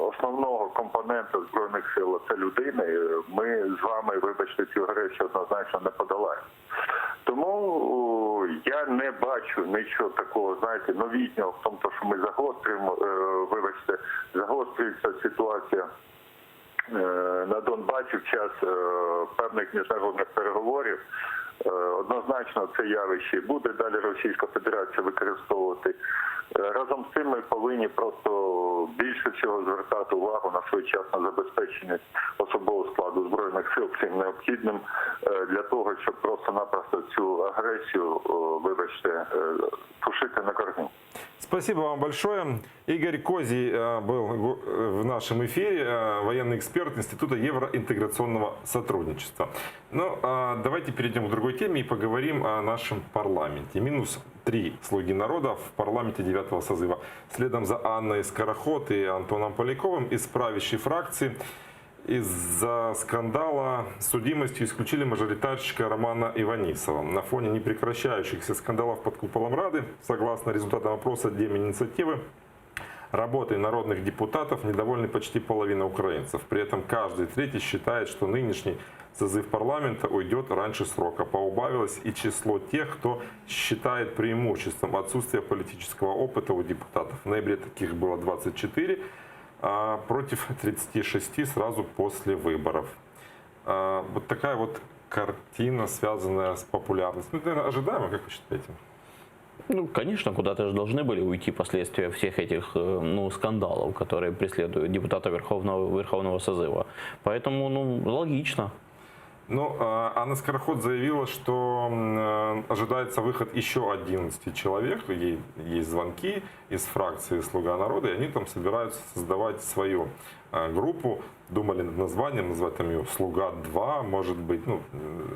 основного компонента збройних сил а це людини. е, Ми з вами, вибачте, цю агресію однозначно не подолаємо. Тому о, я не бачу нічого такого, знаєте, новітнього в тому, що ми загострюємо, е, вибачте, загострюється ситуація е, на Донбасі в час е, певних міжнародних переговорів. Е, Однозначно це явище буде далі Російська Федерація використовувати. Е, Разом з цим ми повинні просто. більше всього звертати увагу на своєчасне забезпечення особового складу збройних сил всім необхідним е, для того, щоб просто-напросто цю агресію, о, вибачте, е, тушити на корню. Спасибо вам большое. Игорь Козий э, был го- э, в нашем эфире, э, военный эксперт Института евроинтеграционного сотрудничества. Ну, а давайте перейдем к другой теме и поговорим о нашем парламенте. Минус три слуги народа в парламенте девятого созыва. Следом за Анной Скороход и Антоном Поляковым из правящей фракции из-за скандала с судимостью исключили мажоритарщика Романа Иванисова. На фоне непрекращающихся скандалов под куполом Рады, согласно результатам опроса Деминициативы, работой народных депутатов недовольны почти половина украинцев. При этом каждый третий считает, что нынешний созыв парламента уйдет раньше срока. Поубавилось и число тех, кто считает преимуществом отсутствие политического опыта у депутатов. В ноябре таких было 24, а против 36 сразу после выборов. А, Вот такая вот картина, связанная с популярностью. Ну, это, наверное, ожидаемо, как вы считаете? Ну, конечно, куда-то же должны были уйти последствия всех этих э, ну, скандалов, которые преследуют депутата Верховного, Верховного созыва. Поэтому, ну, логично. Ну, а, Анна Скороход заявила, что м, э, ожидается выход еще 11 человек. Ей есть звонки из фракции «Слуга народа», и они там собираются создавать свою э, группу. Думали над названием, назвать там ее «Слуга-2», может быть, ну,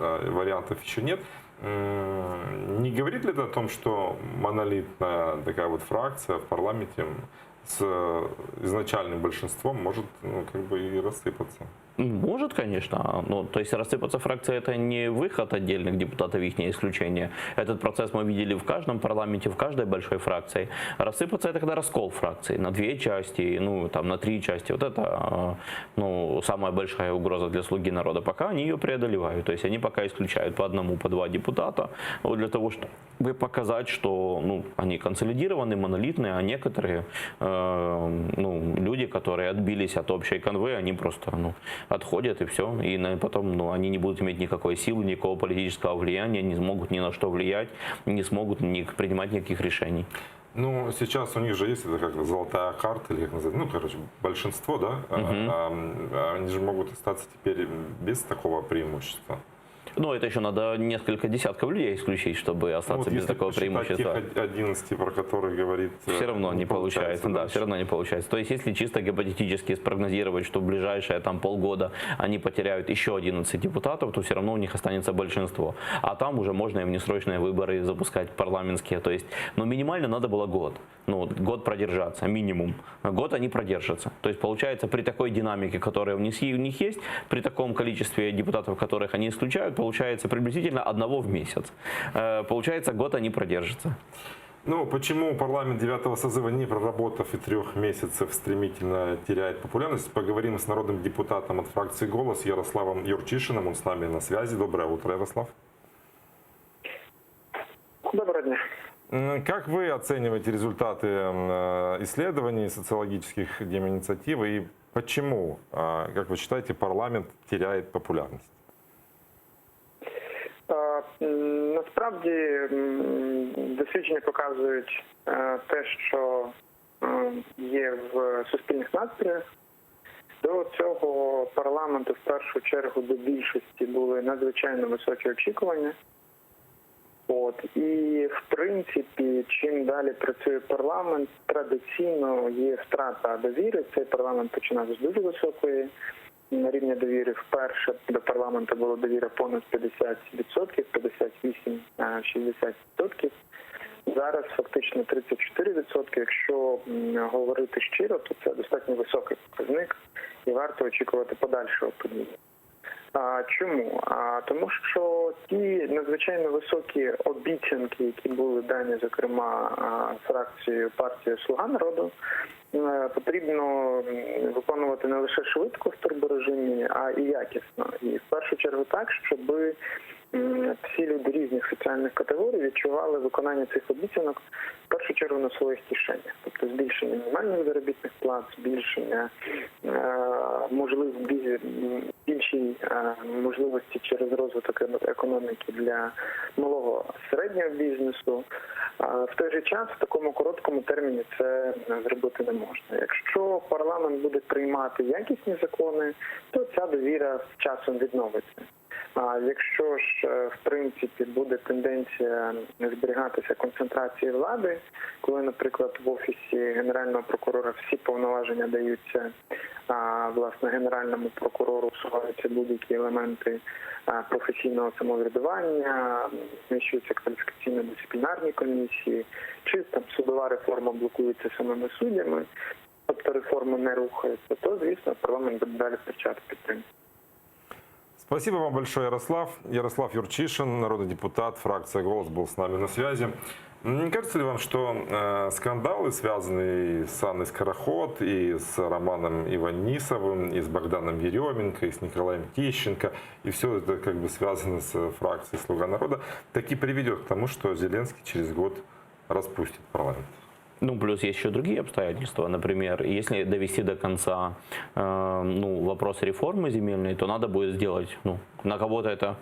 э, вариантов еще нет. М, Не говорит ли это о том, что монолитная такая вот фракция в парламенте с э, изначальным большинством может ну, как бы и рассыпаться? Может, конечно. Ну, то есть рассыпаться фракция это не выход отдельных депутатов, их не исключение. Этот процесс мы видели в каждом парламенте, в каждой большой фракции. Рассыпаться это когда раскол фракции на две части, ну, там, на три части. Вот это э, ну, самая большая угроза для слуги народа. Пока они ее преодолевают. То есть они пока исключают по одному, по два депутата, вот для того, чтобы показать, что ну, они консолидированы, монолитные, а некоторые э, ну, люди, которые отбились от общей канвы, они просто ну, отходят и все. И на- потом ну, они не будут иметь никакой силы, никакого политического влияния, не смогут ни на что влиять, не смогут ни принимать никаких решений. Ну, сейчас у них же есть это как золотая карта, или как называется, ну, короче, большинство, да? А, а, Они же могут остаться теперь без такого преимущества. Ну, это еще надо несколько десятков людей исключить, чтобы Ну, остаться вот без если такого посчитать преимущества. тех 11, про которых говорит... э, Все равно не получается, да, дальше. все равно не получается. То есть, если чисто гипотетически спрогнозировать, что в ближайшие там полгода они потеряют еще 11 депутатов, то все равно у них останется большинство. А там уже можно и внесрочные выборы запускать парламентские. То есть, ну, минимально надо было год. Ну, год продержаться, минимум. Год они продержатся. То есть, получается, при такой динамике, которая у них, у них есть, при таком количестве депутатов, которых они исключают, получается приблизительно одного в месяц. Э, Получается, год они продержатся. Ну, почему парламент девятого созыва, не проработав и трех месяцев, стремительно теряет популярность, поговорим с народным депутатом от фракции «Голос» Ярославом Юрчишиным. Он с нами на связи. Доброе утро, Ярослав. Доброго дня. М, Как вы оцениваете результаты м, э, исследований социологических Деминициативы и почему, а, как вы считаете, парламент теряет популярность? Е, м, Насправді м, дослідження показують е, те, що е, є в суспільних настроях. До цього парламенту в першу чергу до більшості були надзвичайно високі очікування. От і в принципі, чим далі працює парламент, традиційно є втрата довіри. Цей парламент починав з дуже високої рівня довіри. Вперше до парламенту було довіра понад 50%, 58-60%. Зараз фактично 34%. Якщо м, говорити щиро, то це достатньо високий показник і варто очікувати подальшого падіння. А чому? А тому, що ті надзвичайно високі обіцянки, які були дані, зокрема а, фракцією партії Слуга народу, е, потрібно м, виконувати не лише швидко в турборежимі, а і якісно. І в першу чергу так, щоб всі люди різних соціальних категорій відчували виконання цих обіцянок в першу чергу на своїх кишенях, тобто збільшення мінімальних заробітних плат, збільшення е, можлив бі- більшій е, можливості через розвиток економіки для малого середнього бізнесу. В той же час в такому короткому терміні це зробити не можна. Якщо парламент буде приймати якісні закони, то ця довіра з часом відновиться. А якщо ж в принципі буде тенденція зберігатися концентрації влади, коли, наприклад, в офісі генерального прокурора всі повноваження даються а, власне генеральному прокурору, усуваються будь-які елементи професійного самоврядування, знищуються кваліфікаційно-дисциплінарні комісії, чи там судова реформа блокується самими суддями, тобто реформи не рухаються, то звісно парламент буде далі втрачати підтримку. Спасибо вам большое, Ярослав. Ярослав Юрчишин, народный депутат, фракция «Голос» был с нами на связи. Не кажется ли вам, что э, скандалы, связанные с Анной Скороход, и с Романом Иванисовым, и с Богданом Еременко, и с Николаем Тищенко, и все это как бы связано с фракцией «Слуга народа», таки приведет к тому, что Зеленский через год распустит парламент? Ну, плюс есть еще другие обстоятельства. Например, если довести до конца э, ну, вопрос реформы земельной, то надо будет сделать, ну, на кого-то это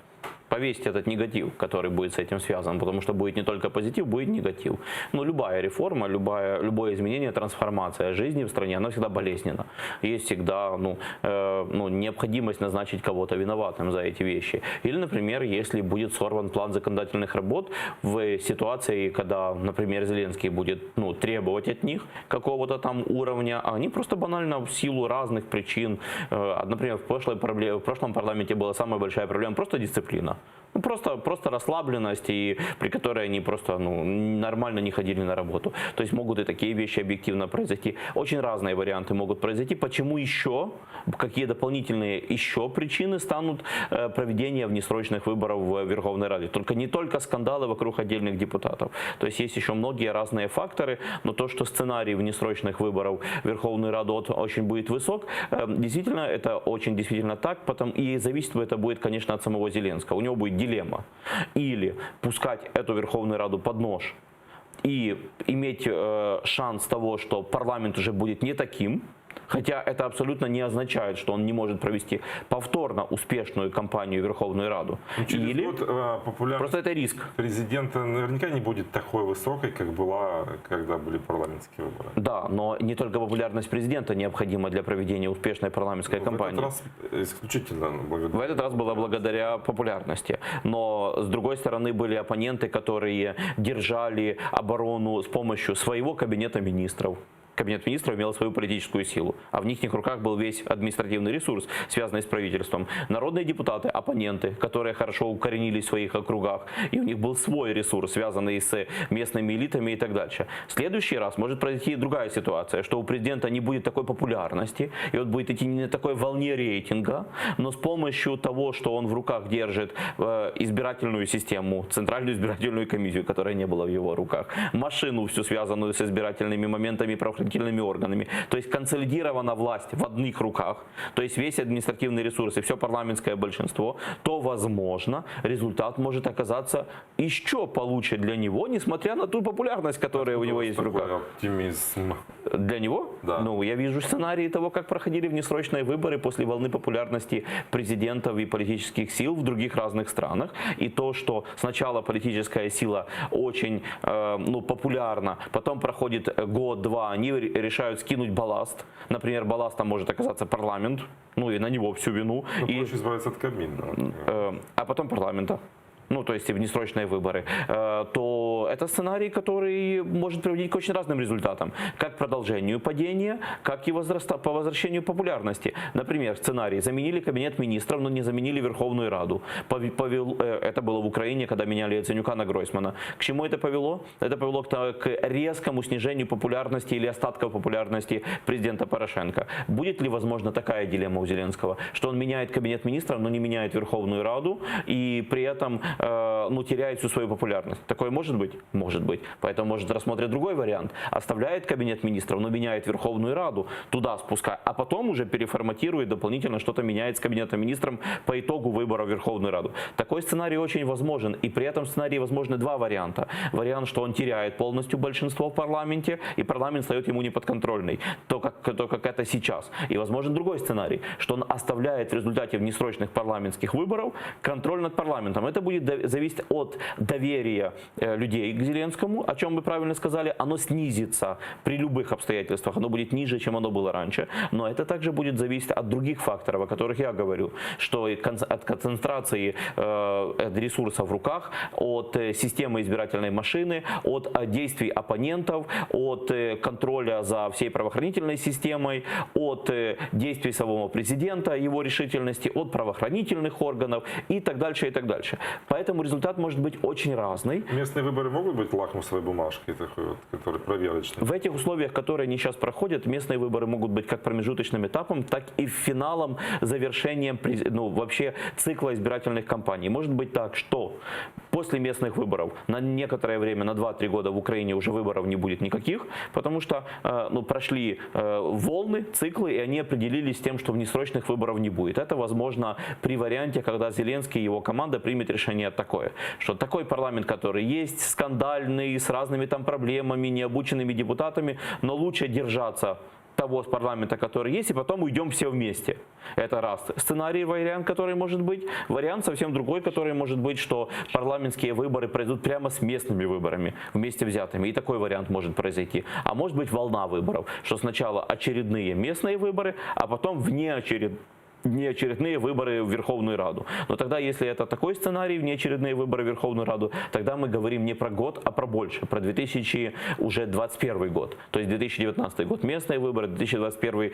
повесить этот негатив, который будет с этим связан, потому что будет не только позитив, будет негатив. Но любая реформа, любая, любое изменение, трансформация жизни в стране, она всегда болезненна. Есть всегда ну, э, ну, необходимость назначить кого-то виноватым за эти вещи. Или, например, если будет сорван план законодательных работ в ситуации, когда, например, Зеленский будет ну, требовать от них какого-то там уровня, а они просто банально в силу разных причин, э, например, в, прошлой пробле- в прошлом парламенте была самая большая проблема, просто дисциплина. Ну, просто, просто расслабленность, и при которой они просто ну, нормально не ходили на работу. То есть могут и такие вещи объективно произойти. Очень разные варианты могут произойти. Почему еще, какие дополнительные еще причины станут э, проведения внесрочных выборов в Верховной Раде? Только не только скандалы вокруг отдельных депутатов. То есть есть еще многие разные факторы, но то, что сценарий внесрочных выборов в Верховную Раду от- очень будет высок, э, действительно, это очень действительно так. Потом, и зависит это будет, конечно, от самого Зеленского. У него будет дилемма. Или пускать эту Верховную Раду под нож и иметь э, шанс того, что парламент уже будет не таким, Хотя это абсолютно не означает, что он не может провести повторно успешную кампанию в Верховную Раду. Ну, через Или год э, популярность просто это риск. президента наверняка не будет такой высокой, как была, когда были парламентские выборы. Да, но не только популярность президента необходима для проведения успешной парламентской В кампании. этот раз исключительно благодаря. В этот раз было благодаря популярности. Но, с другой стороны, были оппоненты, которые держали оборону с помощью своего кабинета министров. Кабинет министров имел свою политическую силу, а в их руках был весь административный ресурс, связанный с правительством. Народные депутаты, оппоненты, которые хорошо укоренились в своих округах, и у них был свой ресурс, связанный с местными элитами и так дальше. В следующий раз может произойти другая ситуация, что у президента не будет такой популярности, и он будет идти не на такой волне рейтинга, но с помощью того, что он в руках держит э, избирательную систему, центральную избирательную комиссию, которая не была в его руках, машину всю связанную с избирательными моментами и правоохранительными органами. То есть консолидирована власть в одних руках, то есть весь административный ресурс и все парламентское большинство, то, возможно, результат может оказаться еще получше для него, несмотря на ту популярность, которая у него есть в руках. Оптимизм. Для него? Да. Ну, я вижу сценарии того, как проходили внесрочные выборы после волны популярности президентов и политических сил в других разных странах. И то, что сначала политическая сила очень э, ну, популярна, потом проходит год-два, они решают скинуть балласт. Например, балластом может оказаться парламент, ну и на него всю вину. Ну, и, проще избавиться от Кабмина. э, а потом парламента. Ну, то есть и внесрочные выборы, э, то это сценарий, который может приводить к очень разным результатам. Как продолжению падения, как и возраста, по возвращению популярности. Например, сценарий. Заменили кабинет министров, но не заменили Верховную Раду. Пове- повел- э, это было в Украине, когда меняли Яценюка на Гройсмана. К чему это повело? Это повело к, та- к резкому снижению популярности или остатков популярности президента Порошенко. Будет ли, возможно, такая дилемма у Зеленского, что он меняет кабинет министров, но не меняет Верховную Раду и при этом э, ну, теряет всю свою популярность? Такое может быть? Может быть. Поэтому, может, рассмотрит другой вариант. Оставляет кабинет министров, но меняет Верховную Раду, туда спуская, а потом уже переформатирует, дополнительно что-то меняет с кабинетом министров по итогу выборов в Верховную Раду. Такой сценарий очень возможен, и при этом сценарии возможны два варианта. Вариант, что он теряет полностью большинство в парламенте, и парламент стает ему неподконтрольный, то как, то, как это сейчас. И возможен другой сценарий, что он оставляет в результате внесрочных парламентских выборов контроль над парламентом. Это будет. будет зависеть от доверия э, людей к Зеленскому, о чем вы правильно сказали, оно снизится при любых обстоятельствах, оно будет ниже, чем оно было раньше. Но это также будет зависеть от других факторов, о которых я говорю, что от концентрации э, ресурсов в руках, от э, системы избирательной машины, от действий оппонентов, от контроля за всей правоохранительной системой, от действий самого президента, его решительности, от правоохранительных органов и так дальше, и так дальше. Поэтому результат может быть очень разный. Местные выборы могут быть лакмусовой бумажкой такой вот, которая проверочной? В этих условиях, которые они сейчас проходят, местные выборы могут быть как промежуточным этапом, так и финалом, завершением ну, вообще цикла избирательных кампаний. Может быть так, что после местных выборов на некоторое время, на 2-3 года в Украине уже выборов не будет никаких, потому что э, ну, прошли э, волны, циклы, и они определились с тем, что внесрочных выборов не будет. Это возможно при варианте, когда Зеленский и его команда примет решение такое, что такой парламент, который есть, скандальный, с разными там проблемами, необученными депутатами, но лучше держаться того парламента, который есть, и потом уйдем все вместе. Это раз. Сценарий, вариант, который может быть. Вариант совсем другой, который может быть, что парламентские выборы пройдут прямо с местными выборами, вместе взятыми. И такой вариант может произойти. А может быть волна выборов, что сначала очередные местные выборы, а потом внеочередные внеочередные выборы в Верховную Раду. Но тогда, если это такой сценарий, внеочередные выборы в Верховную Раду, тогда мы говорим не про год, а про больше, про 2021 год. То есть 2019 год местные выборы, 2021 э,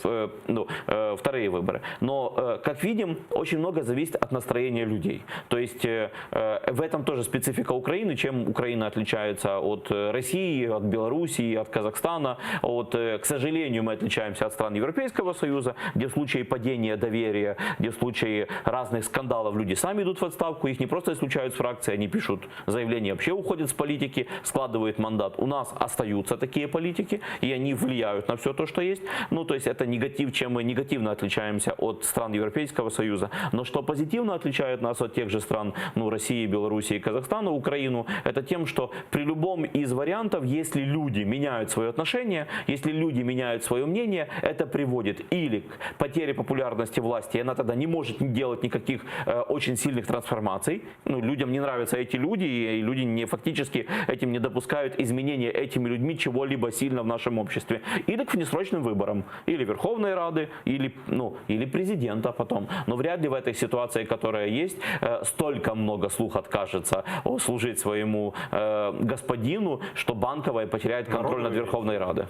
э, ну, э, вторые выборы. Но, как видим, очень много зависит от настроения людей. То есть в этом тоже специфика Украины, чем Украина отличается от России, от Белоруссии, от Казахстана, от, к сожалению, мы отличаемся от стран Европейского Союза, где в случае падения доверия, где в случае разных скандалов люди сами идут в отставку, их не просто исключают с фракции, они пишут заявление, вообще уходят с политики, складывают мандат. У нас остаются такие политики, и они влияют на все то, что есть. Ну, то есть это негатив, чем мы негативно отличаемся от стран Европейского Союза. Но что позитивно отличает нас от тех же стран, ну, России, Белоруссии, Казахстана, Украину, это тем, что при любом из вариантов, если люди меняют свое отношение, если люди меняют свое мнение, это приводит или к потере популярности власти, и она тогда не может делать никаких э, очень сильных трансформаций. Ну, людям не нравятся эти люди, и люди не, фактически этим не допускают изменения этими людьми чего-либо сильно в нашем обществе. Или к внесрочным выборам, или Верховной Рады, или, ну, или президента потом. Но вряд ли в этой ситуации, которая есть, э, столько много слух откажется служить своему э, господину, что Банковая потеряет контроль над Верховной Радой.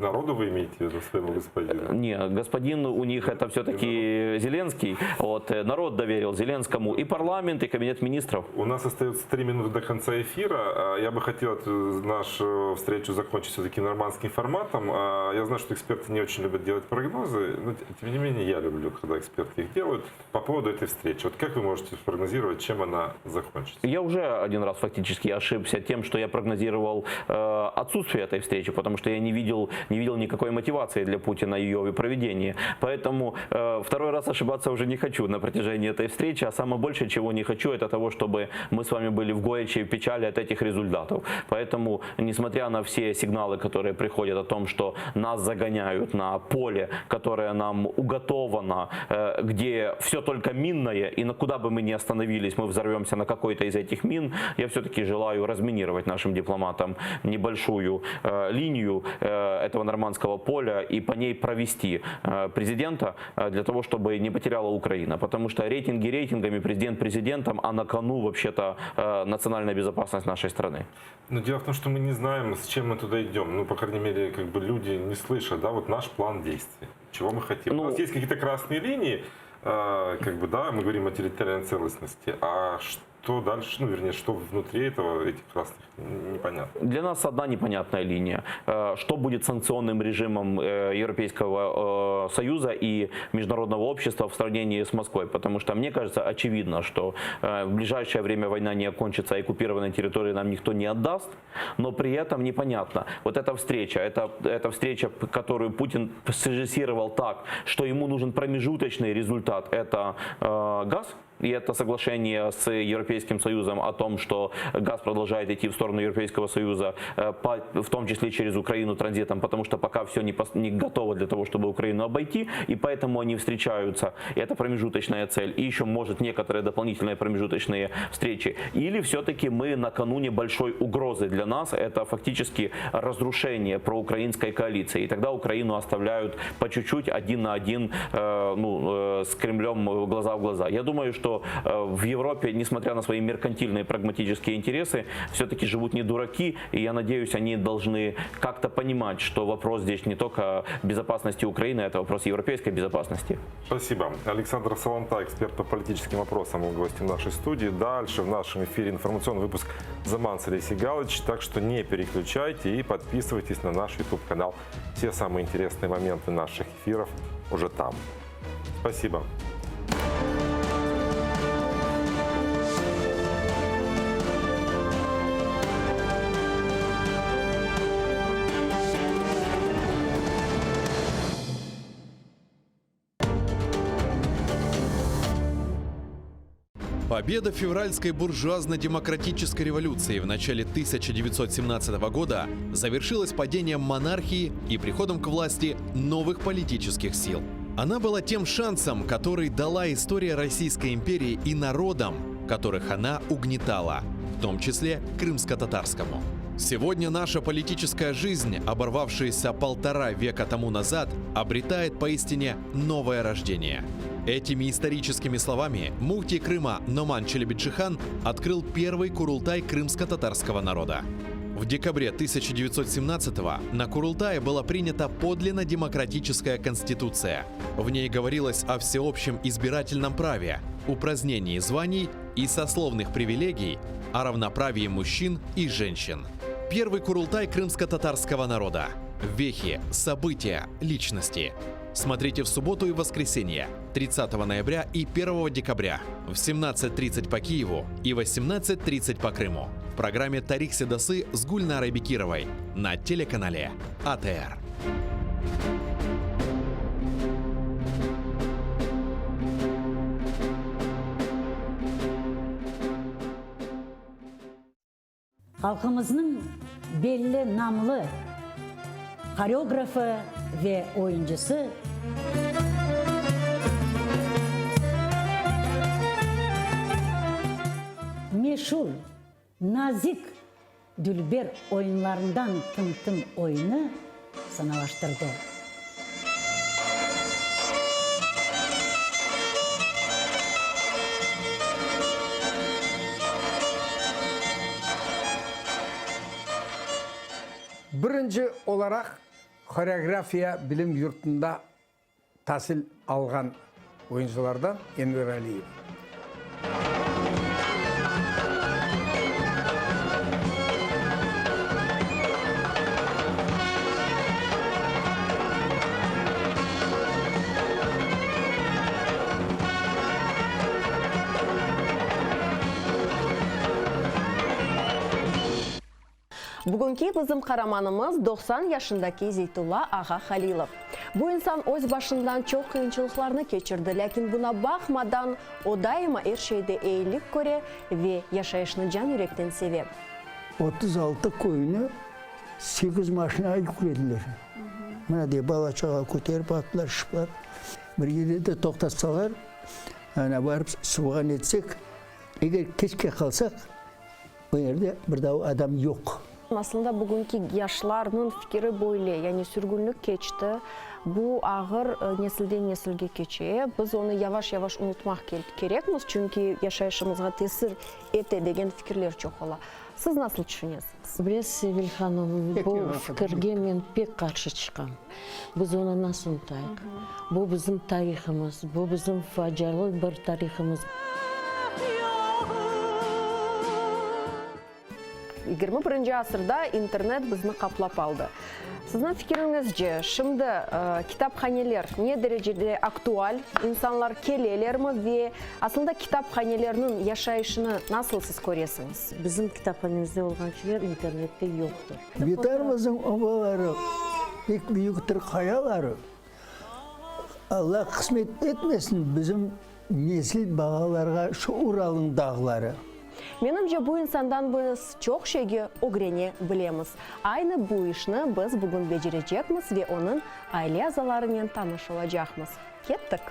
Народу вы имеете в виду своему господину? Не, господин у них это все-таки Зеленский. Вот, э, народ доверил Зеленскому и парламент, и кабинет министров. У нас остается три минуты до конца эфира. А, я бы хотел нашу встречу закончить все-таки нормандским форматом. А, я знаю, что эксперты не очень любят делать прогнозы, но тем не менее я люблю, когда эксперты их делают. По поводу этой встречи. Вот как вы можете спрогнозировать, чем она закончится? Я уже один раз фактически ошибся тем, что я прогнозировал э, отсутствие этой встречи, потому что я не видел не видел никакой мотивации для Путина ее проведения. Поэтому э, второй раз ошибаться уже не хочу на протяжении этой встречи, а самое большее, чего не хочу, это того, чтобы мы с вами были в горечи и печали от этих результатов. Поэтому, несмотря на все сигналы, которые приходят о том, что нас загоняют на поле, которое нам уготовано, э, где все только минное, и на куда бы мы ни остановились, мы взорвемся на какой-то из этих мин, я все-таки желаю разминировать нашим дипломатам небольшую э, линию э, этого нормандского поля и по ней провести э, президента э, для того, чтобы не потеряла Украина. Потому что рейтинги рейтингами, президент президентом, а на кону вообще-то э, национальная безопасность нашей страны. Но дело в том, что мы не знаем, с чем мы туда идем. Ну, по крайней мере, как бы люди не слышат, да, вот наш план действий. Чего мы хотим. Ну, У нас есть какие-то красные линии, как бы, да, мы говорим о территориальной целостности, а что дальше, ну, вернее, что внутри этого, этих красных, непонятно. Для нас одна непонятная линия. Э, что будет санкционным режимом э, Европейского э, Союза и международного общества в сравнении с Москвой? Потому что мне кажется очевидно, что в ближайшее время война не окончится, и оккупированные территории нам никто не отдаст, но при этом непонятно. Вот эта встреча, это, эта встреча, которую Путин срежиссировал так, что ему нужен промежуточный результат, это э, газ, И это соглашение с Европейским Союзом о том, что газ продолжает идти в сторону Европейского Союза, э, в том числе через Украину транзитом, потому что пока все не, не готово для того, чтобы Украину обойти, и поэтому они встречаются. И это промежуточная цель. И еще, может, некоторые дополнительные промежуточные встречи. Или все-таки мы накануне большой угрозы для нас, это фактически разрушение проукраинской коалиции. И тогда Украину оставляют по чуть-чуть один на один э, ну, э, с Кремлем глаза в глаза. Я думаю, что э, в Европе, несмотря на свои меркантильные прагматические интересы, все-таки живут не дураки, и я надеюсь, они должны как-то понимать, что вопрос здесь не только безопасности Украины, это вопрос европейской безопасности. Спасибо. Александр Саланта, эксперт по политическим вопросам, был гостем нашей студии. Дальше в нашем эфире информационный выпуск «Заман с Галыч», так что не переключайте и подписывайтесь на наш YouTube-канал. Все самые интересные моменты наших эфиров уже там. Спасибо. Победа февральской буржуазно-демократической революции в начале 1917 года завершилась падением монархии и приходом к власти новых политических сил. Она была тем шансом, который дала история Российской империи и народам, которых она угнетала, в том числе крымско-татарскому. Сегодня наша политическая жизнь, оборвавшаяся полтора века тому назад, обретает поистине новое рождение. Этими историческими словами муфтий Крыма Номан Челебиджихан открыл первый курултай крымско-татарского народа. В декабре 1917-го на Курултае была принята подлинно демократическая конституция. В ней говорилось о всеобщем избирательном праве, упразднении званий и сословных привилегий, о равноправии мужчин и женщин. Первый Курултай крымско-татарского народа. Вехи, события, личности. Смотрите в субботу и воскресенье, 30 ноября и 1 декабря в 17.30 по Киеву и 18.30 по Крыму. В программе «Тарих Седасы» с Гульнарой Бекировой на телеканале АТР. Halqımıznıñ belli namlı horeografı ve oyuncısı. Meşur, nazik, dülber oyunlarından Tım-tım oyunı sanalaştırdı. Birinci olaraq horeografiya bilim yurtunda tasil alğan oyuncılardan Enver Aliyev. Bugünki bizim qaramanımız 90 yaşındaki Zeytulla ağa Halilov. Bu insan öz başından çoq qıyınçılıqlarnı keçirdi, lâkin buna baqmadan, o daima er şeyde eyilik köre ve yaşayışnı can-yürekten seve. 36 köyni sekiz maşinağa yüklediler. Mına dey, bala-çağa köterip attılar, şıplar. Bir yerde de toqtatsalar, ana barıp suvğa netsek, eger keçke qalsaq, O yerde bir daa adam yoq. Aslında bugünki yaşlarnıñ fikiri böyle, yani sürgünlik keçti, bu ağır nesilden nesilge keçe, biz onı yavaş-yavaş unutmaq kerekmiz, çünki yaşayışımızğa tesir ete degen fikirler çoq ola. Siz nasıl tüşünesiñiz? Bilesiz, Sevil hanım, bu fikirge men pek qarşı çıqam. Biz onı nasıl unutayıq? Bu bizim tarihımız, bu bizim facialı bir tarihımız. 21-nci asırda internet bizni qaplap aldı. Sizniñ fikiriñizce, şimdi kitaphaneler ne derecede aktual, insanlar kelelermi ve aslında kitaphanelerniñ yaşayışını nasıl siz köresiñiz? Bizim kitaphanemizde olğan şeyler internette yoqtır. Vetanımıznıñ obaları, pek büyüktir qayaları. Alla qısmet etmesin, bizim. Nesil balalarğa şu Uralnıñ dağları. Menimce, bu insandan biz çoq şeyge ögrene bilemiz. Aynı bu işni biz bugün becerecekmiz ve onıñ aile azalarınen tanış olacaqmız. Kettik!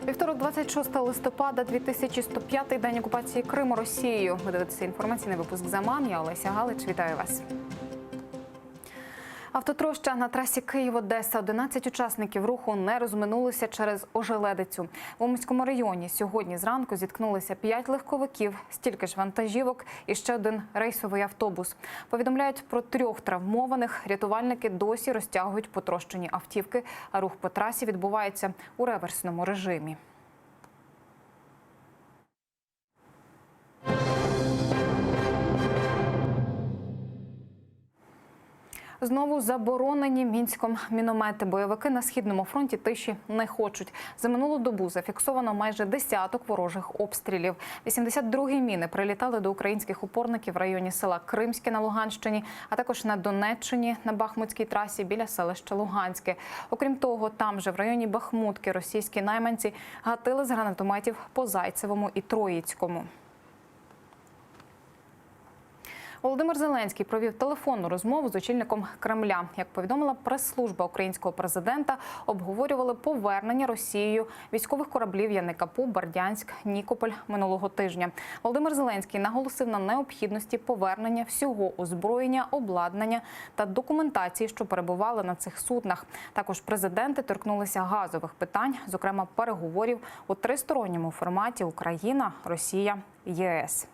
Вівторок, 26 листопада, 2105-й день окупації Криму Росією. Ви дивитеся інформаційний випуск «Заман». Я Олеся Галич. Вітаю вас. Автотроща на трасі Київ-Одеса. 11 учасників руху не розминулися через ожеледицю. В Уманському районі сьогодні зранку зіткнулися 5 легковиків, стільки ж вантажівок і ще один рейсовий автобус. Повідомляють про трьох травмованих. Рятувальники досі розтягують потрощені автівки, а рух по трасі відбувається у реверсному режимі. Знову заборонені Мінськом міномети. Бойовики на Східному фронті тиші не хочуть. За минулу добу зафіксовано майже десяток ворожих обстрілів. 82-гі міни прилітали до українських опорників в районі села Кримське на Луганщині, а також на Донеччині на Бахмутській трасі біля селища Луганське. Окрім того, там же в районі Бахмутки російські найманці гатили з гранатометів по Зайцевому і Троїцькому. Володимир Зеленський провів телефонну розмову з очільником Кремля. Як повідомила прес-служба українського президента, обговорювали повернення Росією військових кораблів Яникапу, Бердянськ, Нікополь минулого тижня. Володимир Зеленський наголосив на необхідності повернення всього озброєння, обладнання та документації, що перебували на цих суднах. Також президенти торкнулися газових питань, зокрема переговорів у тристоронньому форматі Україна, Росія, ЄС.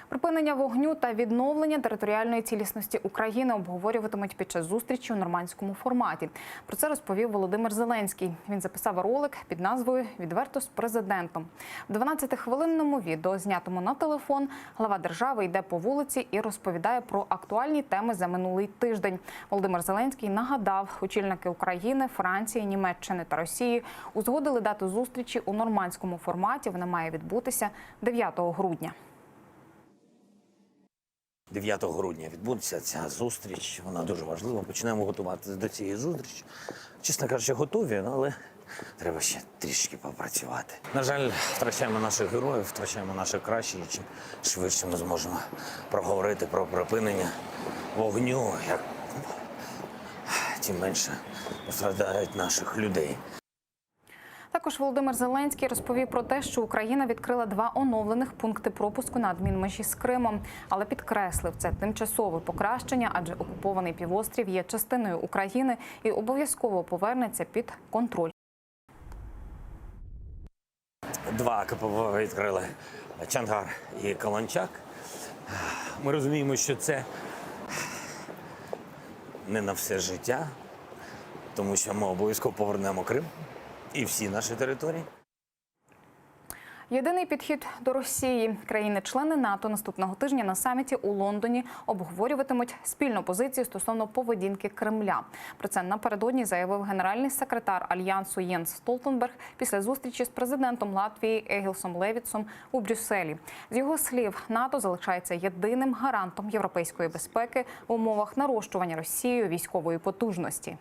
Припинення вогню та відновлення територіальної цілісності України обговорюватимуть під час зустрічі у нормандському форматі. Про це розповів Володимир Зеленський. Він записав ролик під назвою «Відверто з президентом». В 12-хвилинному відео, знятому на телефон, глава держави йде по вулиці і розповідає про актуальні теми за минулий тиждень. Володимир Зеленський нагадав, очільники України, Франції, Німеччини та Росії узгодили дату зустрічі у нормандському форматі. Вона має відбутися 9 грудня. 9 грудня відбудеться ця зустріч. Вона дуже важлива. Починаємо готуватися до цієї зустрічі. Чесно кажучи, готові, але треба ще трішки попрацювати. На жаль, втрачаємо наших героїв, втрачаємо наших кращих. І чим швидше ми зможемо проговорити про припинення вогню, як тим менше пострадають наших людей. Також Володимир Зеленський розповів про те, що Україна відкрила 2 оновлених пункти пропуску на адмінмежі з Кримом. Але підкреслив, це тимчасове покращення, адже окупований півострів є частиною України і обов'язково повернеться під контроль. 2 КПВ відкрили Чонгар і Каланчак. Ми розуміємо, що це не на все життя, тому що ми обов'язково повернемо Крим і всі наші території. Єдиний підхід до Росії. Країни-члени НАТО наступного тижня на саміті у Лондоні обговорюватимуть спільну позицію стосовно поведінки Кремля. Про це напередодні заявив генеральний секретар Альянсу Єнс Столтенберг після зустрічі з президентом Латвії Егілсом Левітсом у Брюсселі. З його слів, НАТО залишається єдиним гарантом європейської безпеки в умовах нарощування Росією військової потужності.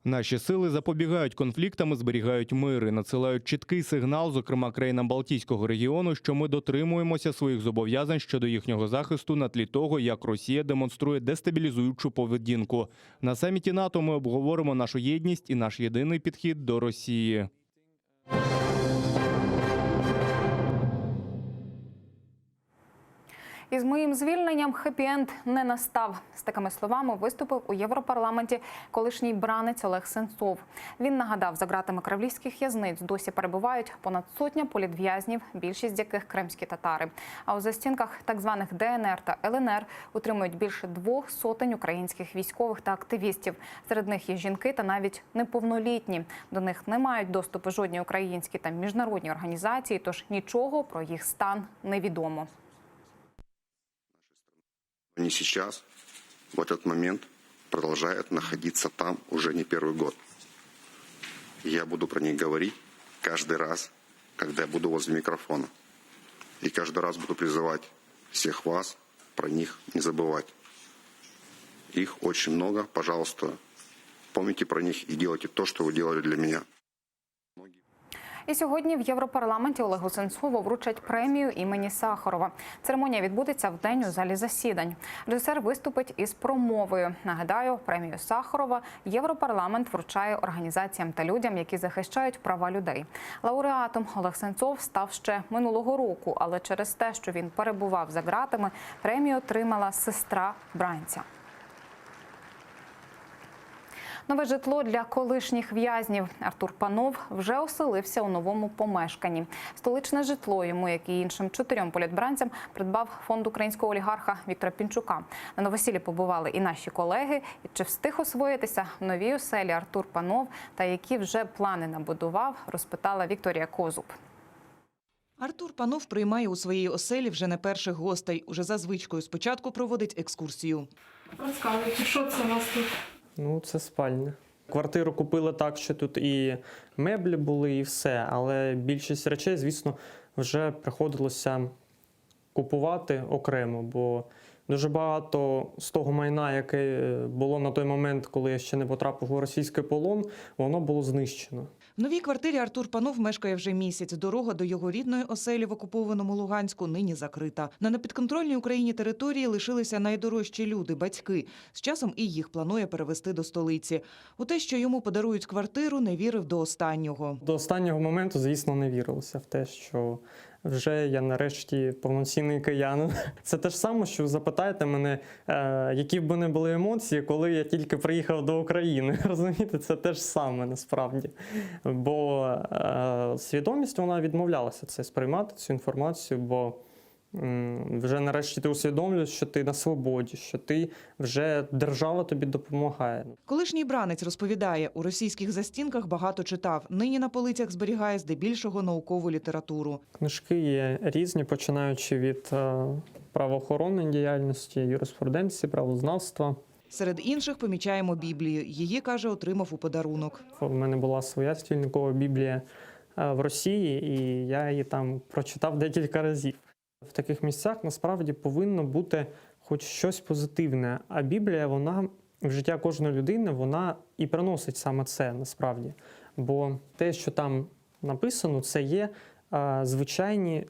Наші сили запобігають конфліктам і зберігають мир, і надсилають чіткий сигнал, зокрема країнам Балтійського регіону, що ми дотримуємося своїх зобов'язань щодо їхнього захисту на тлі того, як Росія демонструє дестабілізуючу поведінку. На саміті НАТО ми обговоримо нашу єдність і наш єдиний підхід до Росії. Із моїм звільненням хеппі-енд не настав. З такими словами виступив у Європарламенті колишній бранець Олег Сенцов. Він нагадав, за ґратами кремлівських в'язниць досі перебувають понад сотня політв'язнів, більшість з яких кримські татари. А у застінках так званих ДНР та ЛНР утримують більше двох сотень українських військових та активістів. Серед них є жінки та навіть неповнолітні. До них не мають доступу жодні українські та міжнародні організації, тож нічого про їх стан невідомо. Они сейчас, в этот момент, продолжают находиться там уже не первый год. Я буду про них говорить каждый раз, когда я буду возле микрофона. И каждый раз буду призывать всех вас про них не забывать. Их очень много, пожалуйста, помните про них и делайте то, что вы делали для меня. І сьогодні в Європарламенті Олегу Сенцову вручать премію імені Сахарова. Церемонія відбудеться в день у залі засідань. Режисер виступить із промовою. Нагадаю, премію Сахарова Європарламент вручає організаціям та людям, які захищають права людей. Лауреатом Олег Сенцов став ще минулого року, але через те, що він перебував за ґратами, премію отримала сестра бранця. Нове житло для колишніх в'язнів. Артур Панов вже оселився у новому помешканні. Столичне житло йому, як і іншим чотирьом політбранцям, придбав фонд українського олігарха Віктора Пінчука. На новосіллі побували і наші колеги. І чи встиг освоїтися в новій оселі Артур Панов та які вже плани набудував, розпитала Вікторія Козуб. Артур Панов приймає у своїй оселі вже не перших гостей. Уже за звичкою спочатку проводить екскурсію. Розказуйте, що це у вас тут? Ну, це спальня. Квартиру купили так, що тут і меблі були, і все. Але більшість речей, звісно, вже приходилося купувати окремо, бо дуже багато з того майна, яке було на той момент, коли я ще не потрапив у російський полон, воно було знищено. В новій квартирі Артур Панов мешкає вже місяць. Дорога до його рідної оселі в окупованому Луганську нині закрита. На непідконтрольній Україні території лишилися найдорожчі люди – батьки. З часом і їх планує перевести до столиці. У те, що йому подарують квартиру, не вірив до останнього. До останнього моменту, звісно, не вірилося в те, що вже я нарешті повноцінний киянин. Це те ж саме, що ви запитаєте мене, е, які б мене були емоції, коли я тільки приїхав до України. Розумієте, це те ж саме насправді. Бо е, свідомість вона відмовлялася це сприймати, цю інформацію, бо м, вже нарешті ти усвідомлюєш, що ти на свободі, що ти вже держава тобі допомагає. Колишній бранець розповідає, у російських застінках багато читав. Нині на полицях зберігає здебільшого наукову літературу. Книжки є різні, починаючи від е, правоохоронної діяльності, юриспруденції, правознавства. Серед інших помічаємо Біблію. Її, каже, отримав у подарунок. У мене була своя стільникова Біблія е, в Росії, і я її там прочитав декілька разів. В таких місцях насправді повинно бути хоч щось позитивне. А Біблія, вона в життя кожної людини, вона і приносить саме це насправді. Бо те, що там написано, це є е, звичайні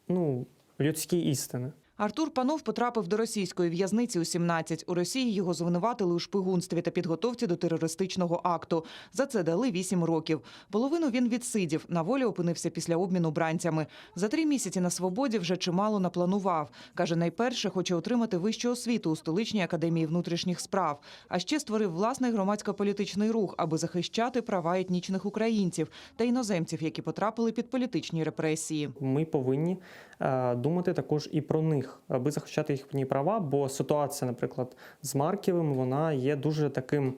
ну, людські істини. Артур Панов потрапив до російської в'язниці у 17. У Росії його звинуватили у шпигунстві та підготовці до терористичного акту. За це дали 8 років. Половину він відсидів, на волі опинився після обміну бранцями. За три місяці на свободі вже чимало напланував. Каже, найперше хоче отримати вищу освіту у столичній академії внутрішніх справ. А ще створив власний громадсько-політичний рух, аби захищати права етнічних українців та іноземців, які потрапили під політичні репресії. Ми повинні е, думати також і про них, аби захищати їхні права, бо ситуація, наприклад, з Марківим, вона є дуже таким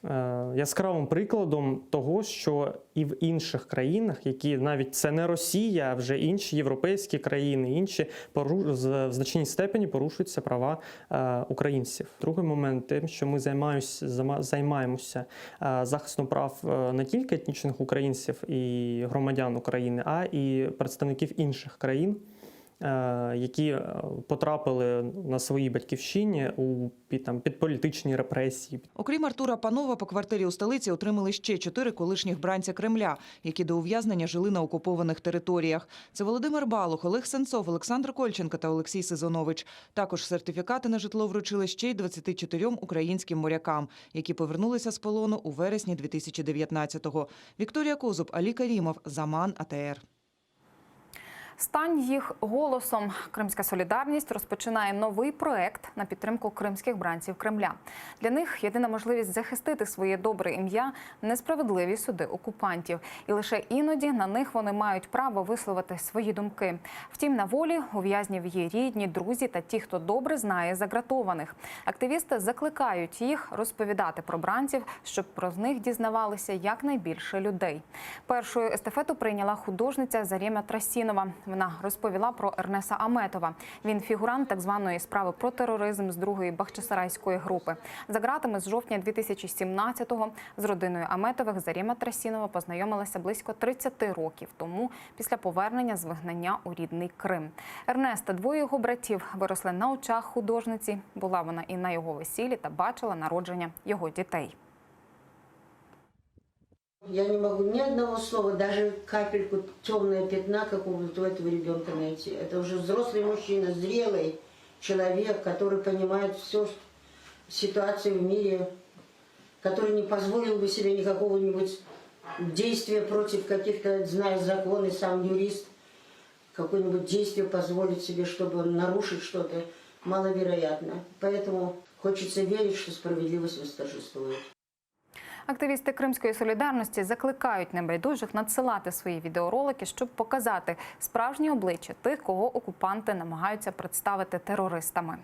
е, яскравим прикладом того, що і в інших країнах, які навіть це не Росія, а вже інші європейські країни, інші пору- з- в значній степені порушуються права е, українців. Другий момент тим, що ми займаюсь, зама- займаємося е, захистом прав е, не тільки етнічних українців і громадян України, а і представників інших країн. е, Які е, потрапили на своїй батьківщині у під, там, під політичні репресії, Окрім Артура Панова, по квартирі у столиці отримали ще чотири колишніх бранця Кремля, які до ув'язнення жили на окупованих територіях. Це Володимир Балух, Олег Сенцов, Олександр Кольченко та Олексій Сезонович. Також сертифікати на житло вручили ще й 24 українським морякам, які повернулися з полону у вересні 2019-го. Вікторія Козуб, Алі Карімов, Заман, АТР. Стань їх голосом. Кримська солідарність розпочинає новий проект на підтримку кримських бранців Кремля. Для них єдина можливість захистити своє добре ім'я несправедливі суди окупантів. І лише іноді на них вони мають право висловити свої думки. Втім, на волі у в'язнів є рідні, друзі та ті, хто добре знає загратованих. Активісти закликають їх розповідати про бранців, щоб про них дізнавалися якнайбільше людей. Першою естафету прийняла художниця Зарєма Трасінова. Вона розповіла про Ернеса Аметова. Він фігурант так званої справи про тероризм з другої Бахчисарайської групи. За ґратами з жовтня 2017-го з родиною Аметових Зарєма Трасінова познайомилася близько 30 років тому після повернення з вигнання у рідний Крим. Ернест та двоє його братів виросли на очах художниці. Була вона і на його весіллі та бачила народження його дітей. Я не могу ни одного слова, даже капельку темного пятна какого-то у этого ребенка найти. Это уже взрослый мужчина, зрелый человек, который понимает всю ситуацию в мире, который не позволил бы себе никакого-нибудь действия против каких-то, зная законы, сам юрист, какое-нибудь действие позволить себе, чтобы нарушить что-то, маловероятно. Поэтому хочется верить, что справедливость восторжествует. Активісти Кримської солідарності закликають небайдужих надсилати свої відеоролики, щоб показати справжнє обличчя тих, кого окупанти намагаються представити терористами.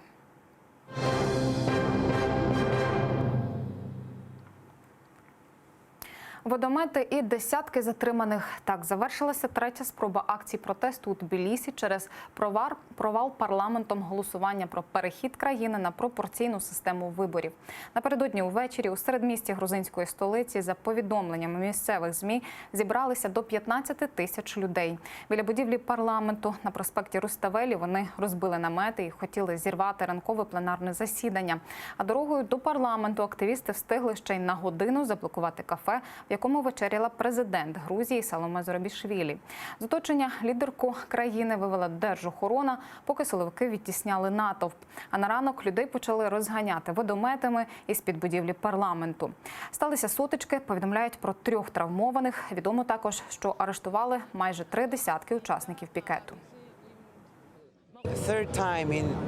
Водомети і десятки затриманих. Так завершилася третя спроба акції протесту у Тбілісі через провар, провал парламентом голосування про перехід країни на пропорційну систему виборів. Напередодні увечері у середмісті грузинської столиці за повідомленнями місцевих ЗМІ зібралися до 15 тисяч людей. Біля будівлі парламенту на проспекті Руставелі вони розбили намети і хотіли зірвати ранкове пленарне засідання. А дорогою до парламенту активісти встигли ще й на годину заблокувати кафе, в якому вечеряла президент Грузії Саломе Зоробішвілі. З оточення лідерку країни вивела держохорона, поки силовики відтісняли натовп. А на ранок людей почали розганяти водометами із під будівлі парламенту. Сталися сутички, повідомляють про трьох травмованих. Відомо також, що арештували майже три десятки учасників пікету.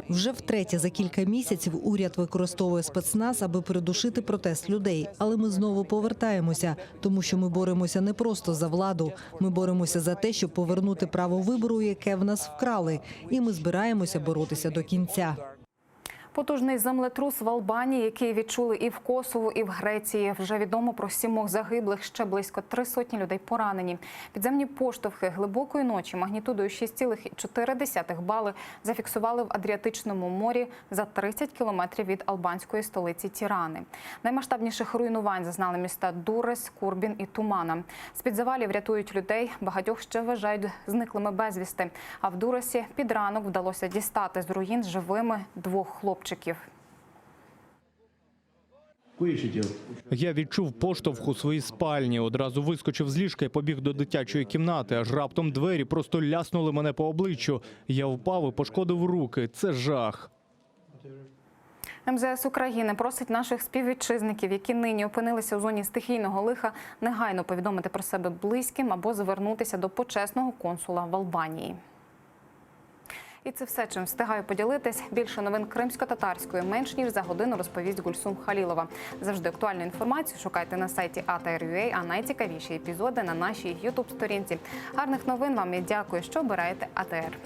Вже втретє за кілька місяців уряд використовує спецназ, аби придушити протест людей. Але ми знову повертаємося, тому що ми боремося не просто за владу. Ми боремося за те, щоб повернути право вибору, яке в нас вкрали, і ми збираємося боротися до кінця. Потужний землетрус в Албанії, який відчули і в Косово, і в Греції. Вже відомо про сімох загиблих, ще близько три сотні людей поранені. Підземні поштовхи глибокої ночі магнітудою 6,4 бали зафіксували в Адріатичному морі за 30 кілометрів від албанської столиці Тірани. Наймасштабніших руйнувань зазнали міста Дурес, Курбін і Тумана. З-під завалів рятують людей, багатьох ще вважають зниклими безвісти. А в Дуресі під ранок вдалося дістати з руїн живими двох хлопчиків. Я відчув поштовх у своїй спальні. Одразу вискочив з ліжка і побіг до дитячої кімнати. Аж раптом двері просто ляснули мене по обличчю. Я впав і пошкодив руки. Це жах. МЗС України просить наших співвітчизників, які нині опинилися у зоні стихійного лиха, негайно повідомити про себе близьким або звернутися до почесного консула в Албанії. І це все, чим встигаю поділитись. Більше новин кримсько-татарської менш ніж за годину розповість Гульсум Халілова. Завжди актуальну інформацію шукайте на сайті ATR.ua, а найцікавіші епізоди на нашій youtube сторінці. Гарних новин вам і дякую, що обираєте АТР.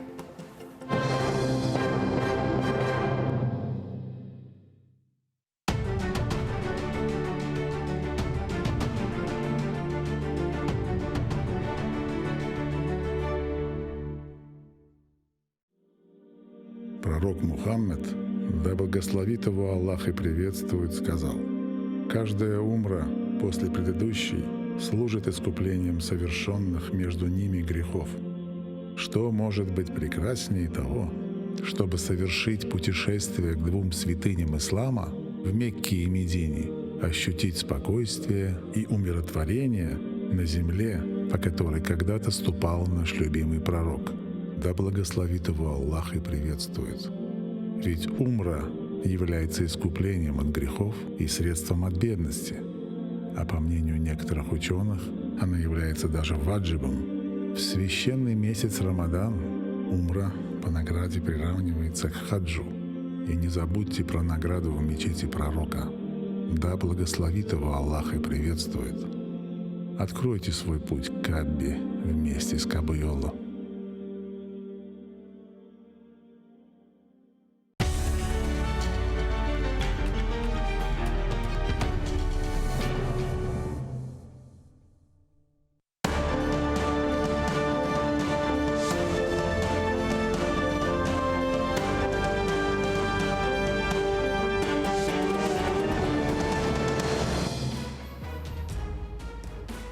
Пророк Мухаммед, да благословит его Аллах и приветствует, сказал, «Каждая умра после предыдущей служит искуплением совершенных между ними грехов. Что может быть прекраснее того, чтобы совершить путешествие к двум святыням ислама в Мекке и Медине, ощутить спокойствие и умиротворение на земле, по которой когда-то ступал наш любимый пророк. Да благословит его Аллах и приветствует. Ведь умра является искуплением от грехов и средством от бедности. А по мнению некоторых ученых, она является даже ваджибом. В священный месяц Рамадан умра по награде приравнивается к хаджу. И не забудьте про награду в мечети пророка. Да благословит его Аллах и приветствует. Откройте свой путь к Каббе вместе с Кабайоло.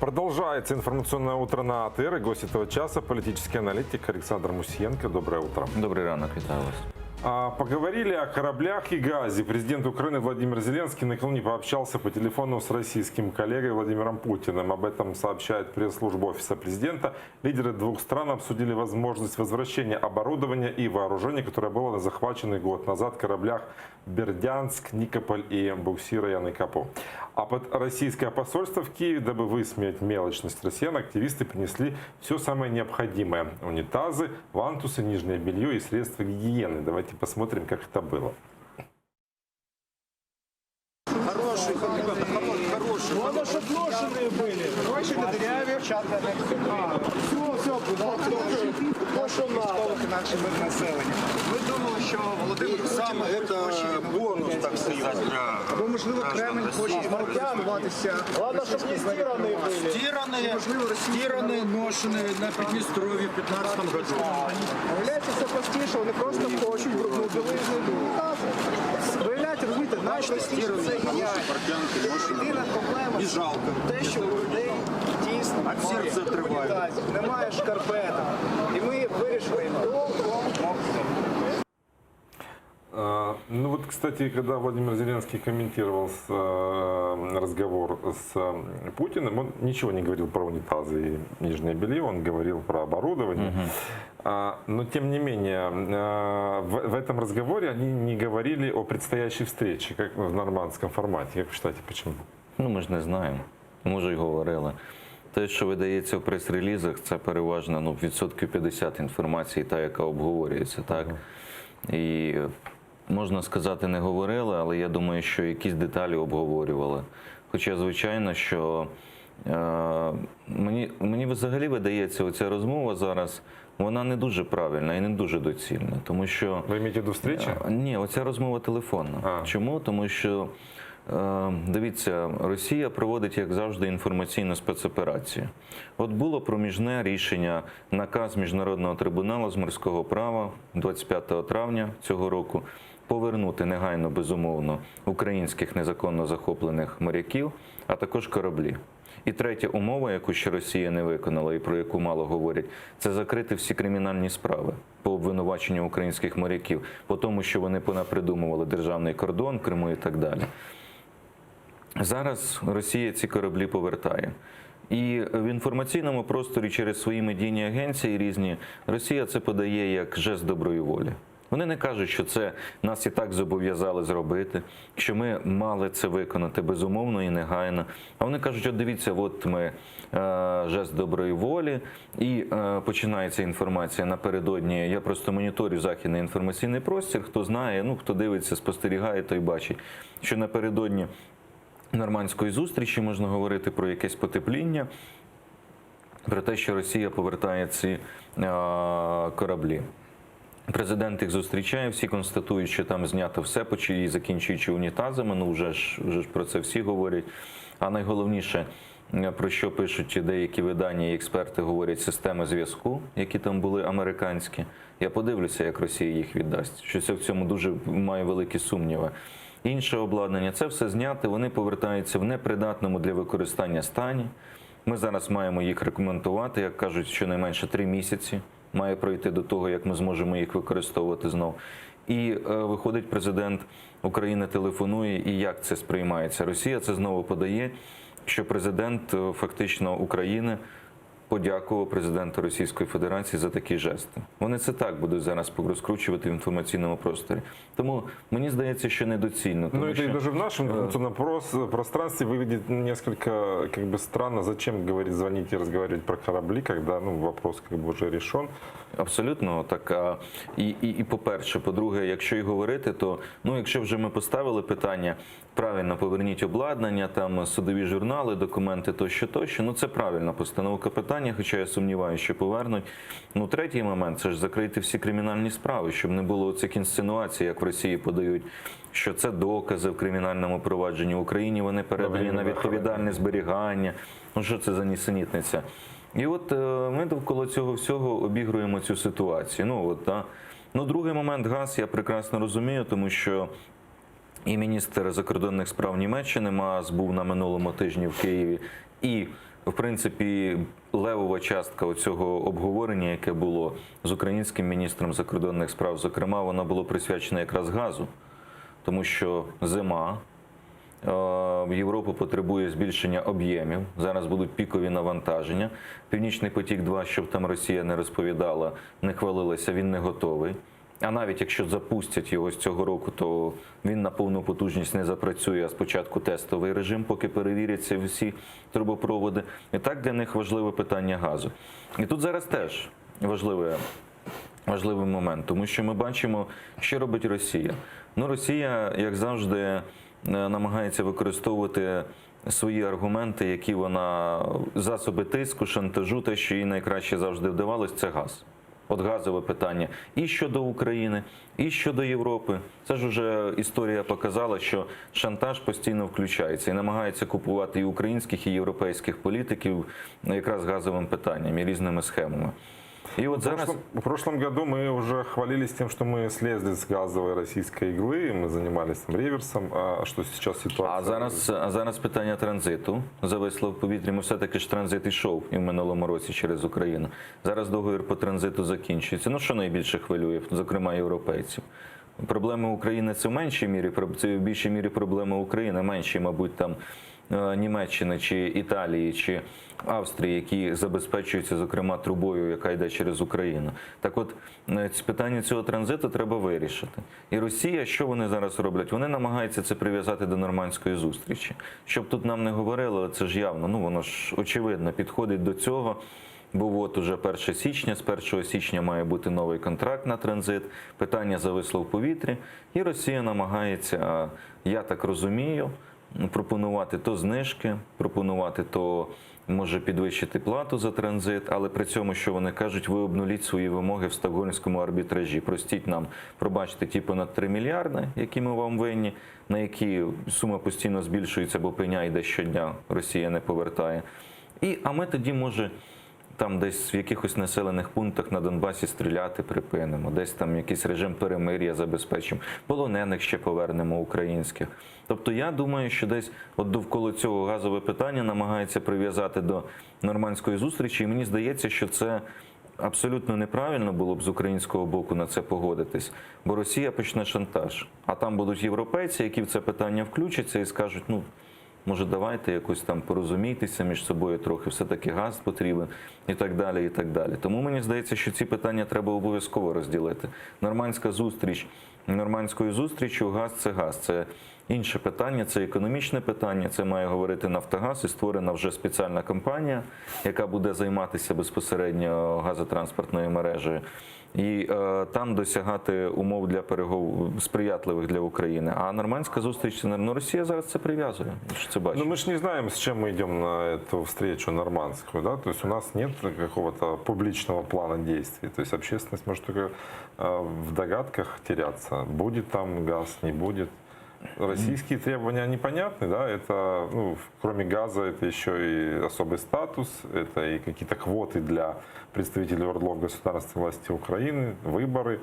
Продолжается информационное утро на АТР. И гость этого часа – политический аналитик Александр Мусиенко. Доброе утро. Добрий ранок, вітаю вас. А, Поговорили о кораблях и газе. Президент Украины Владимир Зеленский накануне пообщался по телефону с российским коллегой Владимиром Путиным. Об этом сообщает пресс-служба Офиса президента. Лидеры двух стран обсудили возможность возвращения оборудования и вооружения, которое было на захваченных год назад кораблях Бердянск, Никополь и буксира Яны Капу. А под российское посольство в Киеве, дабы высмеять мелочность россиян, активисты принесли все самое необходимое. Унитазы, вантусы, нижнее белье и средства гигиены. Давайте посмотрим, как это было. Хороший, ребята, хороший, хороший. Главное, чтоб ношеные были. Гроші не дыряві. Все, все, то, що надо. інакше мир населення. Ми думали, що Володимир Сам Путін это бонус, так сказать, для Або, можливо, Кремль хоче користуватися. Главное, чтоб не стираные были. Стираные, стираные, ношеные на Приднестровье в 15 году. Виявляється, все простіше, вони просто хочуть брудну білизну до унітазу. Виявляється, розумієте, найпростіше це геніально. Єдина проблема Не жалко. те, що у людей дійсно От немає серця отрывают. унітазів, немає шкарпеток. І ми вирішили їм допомогти. А, Ну вот, кстати, когда Владимир Зеленский комментировал с, э, разговор с э, Путиным, он ничего не говорил про унитазы и нижнее белье, он говорил про оборудование. А, Но тем не менее, э, в, в этом разговоре они не говорили о предстоящей встрече, как в нормандском формате. Как вы считаете, почему? Ну, ми ж не знаємо. Може, й говорили. Те, що видається в прес-релізах, це переважно ну, відсотків 50 інформації, та, яка обговорюється, так? І можна сказати, не говорили, але я думаю, що якісь деталі обговорювали. Хоча, звичайно, що е, мені, мені взагалі видається, оця розмова зараз, вона не дуже правильна і не дуже доцільна, тому що... Ви маєте до встречі? Ні, оця розмова телефонна. Чому? Тому що е, дивіться, Росія проводить, як завжди, інформаційну спецоперацію. От було проміжне рішення, наказ Міжнародного трибуналу з морського права 25 травня цього року повернути негайно, безумовно, українських незаконно захоплених моряків, а також кораблі. І третя умова, яку ще Росія не виконала і про яку мало говорять, це закрити всі кримінальні справи по обвинуваченню українських моряків, по тому, що вони понапридумували державний кордон в Криму і так далі. Зараз Росія ці кораблі повертає. І в інформаційному просторі через свої медійні агенції різні Росія це подає як жест доброї волі. Вони не кажуть, що це нас і так зобов'язали зробити, що ми мали це виконати безумовно і негайно. А вони кажуть, от дивіться, от ми е, жест доброї волі, і е, починається інформація напередодні. Я просто моніторю західний інформаційний простір. Хто знає, ну хто дивиться, спостерігає, той бачить, що напередодні нормандської зустрічі можна говорити про якесь потепління, про те, що Росія повертає ці е, кораблі. Президент їх зустрічає, всі констатують, що там знято все, почи- і закінчуючи унітазами. Ну вже ж вже ж про це всі говорять. А найголовніше, е, про що пишуть деякі видання і експерти говорять, системи зв'язку, які там були американські. Я подивлюся, як Росія їх віддасть. Щось я в цьому дуже маю великі сумніви. Інше обладнання, це все зняти, вони повертаються в непридатному для використання стані. Ми зараз маємо їх рекомендувати, як кажуть, щонайменше три місяці має пройти до того, як ми зможемо їх використовувати знов. І е, виходить, президент України телефонує, і як це сприймається? Росія це знову подає, що президент е, фактично України. подякував президенту Російської Федерації за такі жести. Вони це так будуть зараз розкручувати в інформаційному просторі. Тому мені здається, що недоцільно. Тому Ну, это що, и даже в нашем е, информационном прос- пространстве выглядит несколько как бы странно. Зачем говорить, звонить и разговаривать про корабли, когда ну, вопрос как бы уже решен. Абсолютно так. А, і, і, і по-перше, по-друге, якщо і говорити, то ну, якщо вже ми поставили питання, правильно поверніть обладнання, там судові журнали, документи тощо, тощо. Ну це правильна постановка питання, хоча я сумніваюся, що повернуть. Ну, третій момент це ж закрити всі кримінальні справи, щоб не було цих інсинуацій, як в Росії подають, що це докази в кримінальному провадженні в Україні. Вони передані на відповідальне зберігання. Ну що це за нісенітниця? І от е, ми довкола цього всього обігруємо цю ситуацію. Ну от да. Ну, другий момент газ я прекрасно розумію, тому що і міністр закордонних справ Німеччини Маас був на минулому тижні в Києві, і в принципі левова частка цього обговорення, яке було з українським міністром закордонних справ, зокрема, воно було присвячене якраз газу, тому що зима. Е, Європа потребує збільшення об'ємів. Зараз будуть пікові навантаження. Північний потік 2 щоб там Росія не розповідала, не хвалилася, він не готовий. А навіть якщо запустять його з цього року, то він на повну потужність не запрацює, а спочатку тестовий режим, поки перевіряться всі трубопроводи. І так для них важливе питання газу. І тут зараз теж важливе важливий момент, тому що ми бачимо, що робить Росія. Ну, Росія, як завжди, е, намагається використовувати свої аргументи, які вона засоби тиску, шантажу, те, що їй найкраще завжди вдавалось, це газ. От газове питання і щодо України, і щодо Європи. Це ж уже історія показала, що шантаж постійно включається і намагається купувати і українських, і європейських політиків якраз газовим питанням і різними схемами. І от В зараз прошлом, в прошлом году мы уже хвалились тем, что мы слезли с газовой российской иглы, мы занимались там реверсом, а что сейчас ситуация? А зараз, а зараз питання транзиту зависло в повітрі. Ми все-таки ж транзит ішов і в минулому році через Україну. Зараз договір по транзиту закінчується. Ну що найбільше хвилює, зокрема європейців? Проблеми України це в меншій мірі, це в більшій мірі проблеми України, менші, мабуть, там е, Німеччини чи Італії чи Австрії, які забезпечуються, зокрема, трубою, яка йде через Україну. Так от, е, питання цього транзиту треба вирішити. І Росія, що вони зараз роблять? Вони намагаються це прив'язати до нормандської зустрічі. Щоб тут нам не говорили, це ж явно, ну воно ж очевидно підходить до цього. Бо от уже 1 січня, з 1 січня має бути новий контракт на транзит, питання зависло в повітрі, і Росія намагається, я так розумію, пропонувати то знижки, пропонувати то може підвищити плату за транзит, але при цьому, що вони кажуть, ви обнуліть свої вимоги в Стокгольмському арбітражі. Простіть нам, пробачте ті понад 3 мільярди, які ми вам винні, на які сума постійно збільшується, бо пеня йде щодня, Росія не повертає. І, а ми тоді, може, там десь в якихось населених пунктах на Донбасі стріляти припинимо, десь там якийсь режим перемир'я забезпечимо, полонених ще повернемо українських. Тобто я думаю, що десь от довкола цього газове питання намагається прив'язати до нормандської зустрічі, і мені здається, що це абсолютно неправильно було б з українського боку на це погодитись, бо Росія почне шантаж. А там будуть європейці, які в це питання включаться і скажуть, ну. Може, давайте якось там порозумійтеся між собою трохи, все-таки газ потрібен і так далі. і так далі. Тому мені здається, що ці питання треба обов'язково розділити. Нормандська зустріч нормандською зустрічю, газ це газ. Це інше питання, це економічне питання. Це має говорити Нафтогаз і створена вже спеціальна компанія, яка буде займатися безпосередньо газотранспортною мережею. І е, там досягати умов для переговорів сприятливих для України. А нормандська зустріч це ну, Росія зараз це прив'язує. Ми ж це бачимо. Но мы же не знаем, с чем мы идем на эту встречу нормандскую, да? То есть у нас нет какого-то публичного плана действий. То есть общественность может только э, в догадках теряться. Будет там газ, не будет. Российские требования непонятны, да, это, ну, кроме газа, это еще и особый статус, это и какие-то квоты для представителей ОРДЛО в государственной власти Украины, выборы.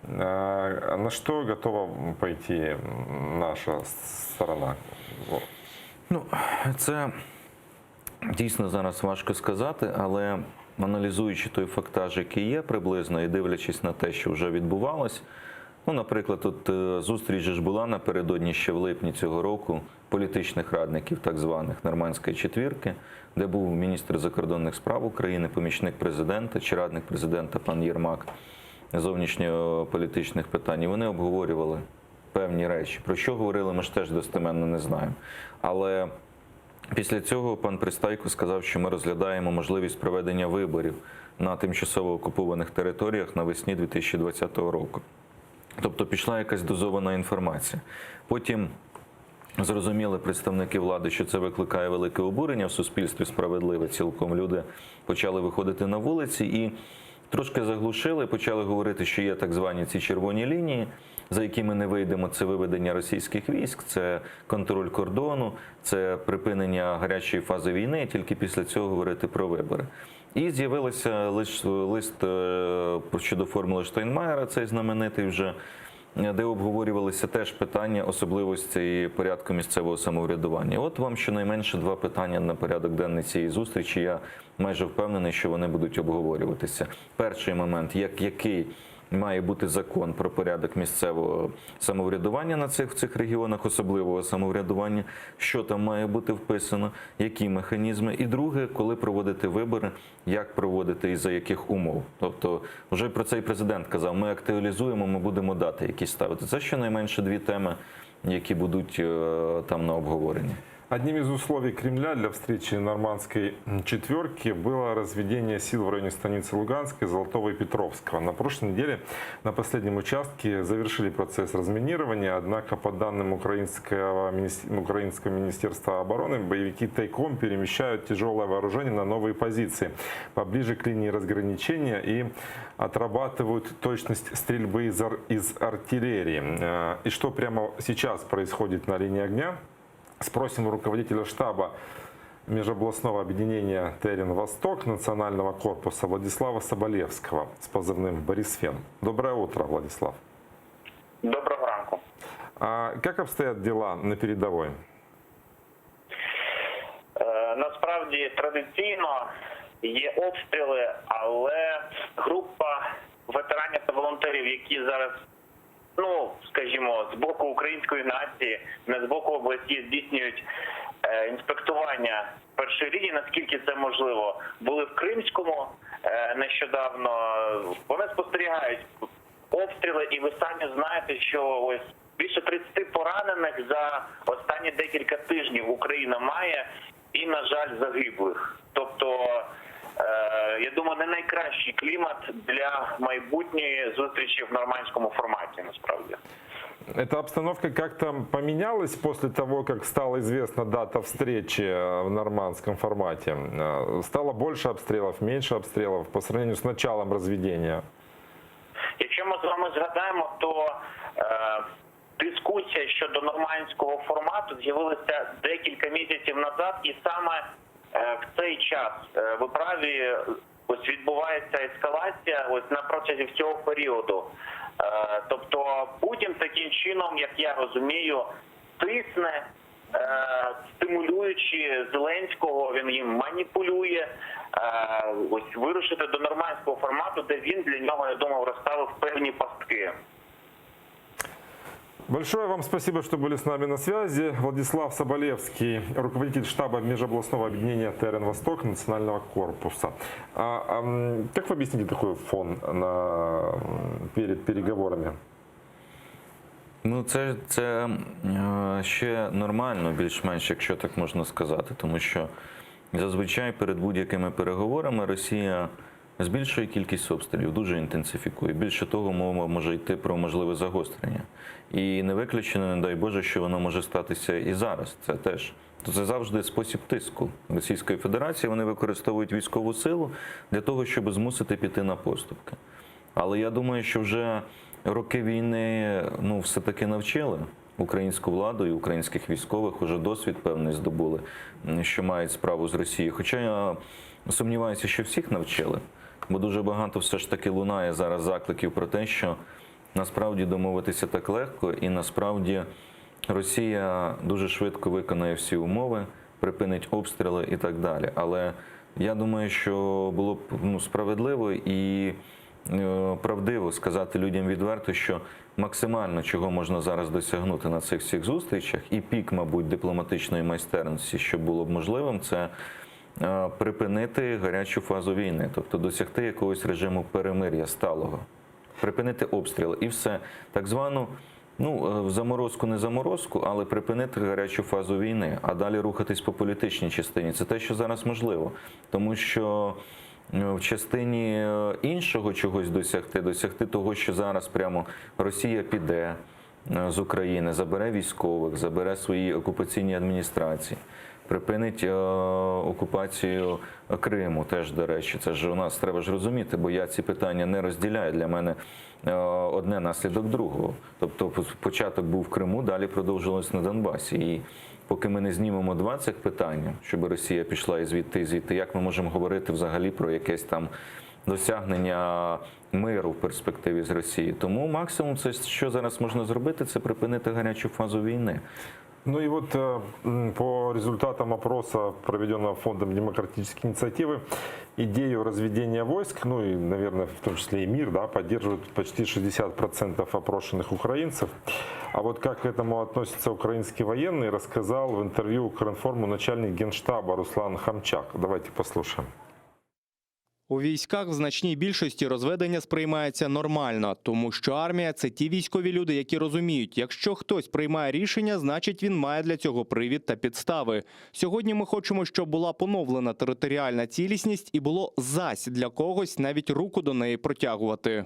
А На что готова пойти наша сторона? Ну, це дійсно зараз важко сказати, але аналізуючи той фактаж, який є приблизно, і дивлячись на те, що вже відбувалось, Ну, наприклад, тут е, зустріч же ж була напередодні ще в липні цього року політичних радників, так званих нормандської четвірки, де був міністр закордонних справ України, помічник президента чи радник президента пан Єрмак зовнішньополітичних питань. І вони обговорювали певні речі. Про що говорили, ми ж теж достеменно не знаємо. Але після цього пан Пристайко сказав, що ми розглядаємо можливість проведення виборів на тимчасово окупованих територіях навесні 2020 року. Тобто пішла якась дозована інформація. Потім зрозуміли представники влади, що це викликає велике обурення в суспільстві справедливе цілком. Люди почали виходити на вулиці і трошки заглушили, почали говорити, що є так звані ці червоні лінії, за які ми не вийдемо. Це виведення російських військ, це контроль кордону, це припинення гарячої фази війни, і тільки після цього говорити про вибори. І з'явилося лист, лист е, щодо формули Штайнмаєра, цей знаменитий вже, де обговорювалися теж питання особливостей порядку місцевого самоврядування. От вам щонайменше два питання на порядок денний цієї зустрічі. Я майже впевнений, що вони будуть обговорюватися. Перший момент, як який має бути закон про порядок місцевого самоврядування на цих в цих регіонах, особливого самоврядування, що там має бути вписано, які механізми. І друге, коли проводити вибори, як проводити і за яких умов. Тобто, вже про це і президент казав: ми актуалізуємо, ми будемо дати якісь ставити. Це щонайменше дві теми, які будуть е, там на обговоренні. Одним из условий Кремля для встречи нормандской четверки было разведение сил в районе станицы Луганской, Золотого и Петровского. На прошлой неделе на последнем участке завершили процесс разминирования, однако по данным Украинского, минист- Украинского министерства обороны, боевики тайком перемещают тяжелое вооружение на новые позиции, поближе к линии разграничения и отрабатывают точность стрельбы из, ар- из артиллерии. Э, И что прямо сейчас происходит на линии огня? Спросим у руководителя штаба межобластного объединения «Терен Восток» Национального корпуса Владислава Соболевского с позывным «Борисфен». Доброе утро, Владислав. Доброго ранку. А как обстоят дела на передовой? Е, Насправді традиційно є обстріли, але група ветеранів та волонтерів, які зараз, ну скажімо, з боку української нації, не з боку області, здійснюють е, інспектування першої лінії, наскільки це можливо, були в Кримському е, нещодавно. Вони спостерігають обстріли, і ви самі знаєте, що ось більше 30 поранених за останні декілька тижнів Україна має, і, на жаль, загиблих. Тобто, е, я думаю, не найкращий клімат для майбутньої зустрічі в нормандському форматі, насправді. Эта обстановка как-то поменялась после того, как стала известна дата встречи э, в нормандском формате? Э, Стало больше обстрелов, меньше обстрелов по сравнению с началом разведения? Якщо ми з вами згадаємо, то е, дискусія щодо нормандського формату з'явилася декілька місяців назад, і саме е, в цей час е, ви праві ось відбувається ескалація ось на протязі всього періоду. Е, тобто Путін таким чином, як я розумію, тисне. е, Стимулюючи Зеленського, він їм маніпулює е, ось вирушити до нормандського формату, де він для нього, я думаю, розставив певні пастки. Большое вам спасибо, что были с нами на связи. Владислав Соболевский, руководитель штаба межобластного объединения ТРН «Восток» Национального корпуса. А, ам, как вы объясните такой фон на, перед переговорами? Ну, це, це е, ще нормально, більш-менш, якщо так можна сказати, тому що зазвичай перед будь-якими переговорами Росія збільшує кількість обстрілів, дуже інтенсифікує. Більше того, мова може йти про можливе загострення. І не виключено, не дай Боже, що воно може статися і зараз. Це теж. То це завжди спосіб тиску Російської Федерації. Вони використовують військову силу для того, щоб змусити піти на поступки. Але я думаю, що вже роки війни ну, все-таки навчили українську владу і українських військових, уже досвід певний здобули, м, що мають справу з Росією. Хоча я сумніваюся, що всіх навчили, бо дуже багато все ж таки лунає зараз закликів про те, що насправді домовитися так легко, і насправді Росія дуже швидко виконає всі умови, припинить обстріли і так далі. Але я думаю, що було б ну, справедливо і. е, правдиво сказати людям відверто, що максимально чого можна зараз досягнути на цих всіх зустрічах, і пік, мабуть, дипломатичної майстерності, що було б можливим, це е, припинити гарячу фазу війни, тобто досягти якогось режиму перемир'я сталого, припинити обстріли і все. Так звану. Ну, е, заморозку не заморозку, але припинити гарячу фазу війни, а далі рухатись по політичній частині. Це те, що зараз можливо, тому що е, в частині е, іншого чогось досягти, досягти того, що зараз прямо Росія піде е, з України, забере військових, забере свої окупаційні адміністрації, припинить е, окупацію Криму. Теж до речі, це ж у нас треба ж розуміти, бо я ці питання не розділяю. Для мене е, одне наслідок другого. Тобто, початок був в Криму, далі продовжилось на Донбасі. І поки ми не знімемо два цих питання, щоб Росія пішла і звідти, і звідти, як ми можемо говорити взагалі про якесь там досягнення миру в перспективі з Росією? Тому максимум, це що зараз можна зробити, це припинити гарячу фазу війни. Ну и вот э, м, по результатам опроса, проведенного Фондом демократической инициативы, идею разведения войск, ну и, наверное, в том числе и мир, да, поддерживают почти 60% опрошенных украинцев. А вот как к этому относятся украинские военные, рассказал в интервью Укринформу начальник генштаба Руслан Хомчак. Давайте послушаем. У військах в значній більшості розведення сприймається нормально, тому що армія це ті військові люди, які розуміють, якщо хтось приймає рішення, значить він має для цього привід та підстави. Сьогодні ми хочемо, щоб була поновлена територіальна цілісність і було зась для когось навіть руку до неї протягувати.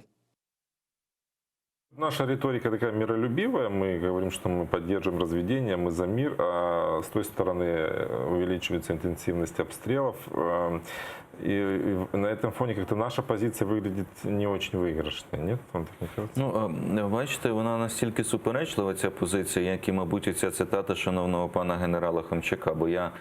Наша риторика такая миролюбивая, мы говорим, что мы поддерживаем разведение, мы за мир, а с той стороны э, увеличивается интенсивность обстрелов, э, и и на этом фоне как-то наша позиция выглядит не очень выигрышной, нет? Вам так не кажется? Ну, е, бачите, вона настільки суперечлива, ця позиція, як і, мабуть, ця цитата шановного пана генерала Хомчака, бо я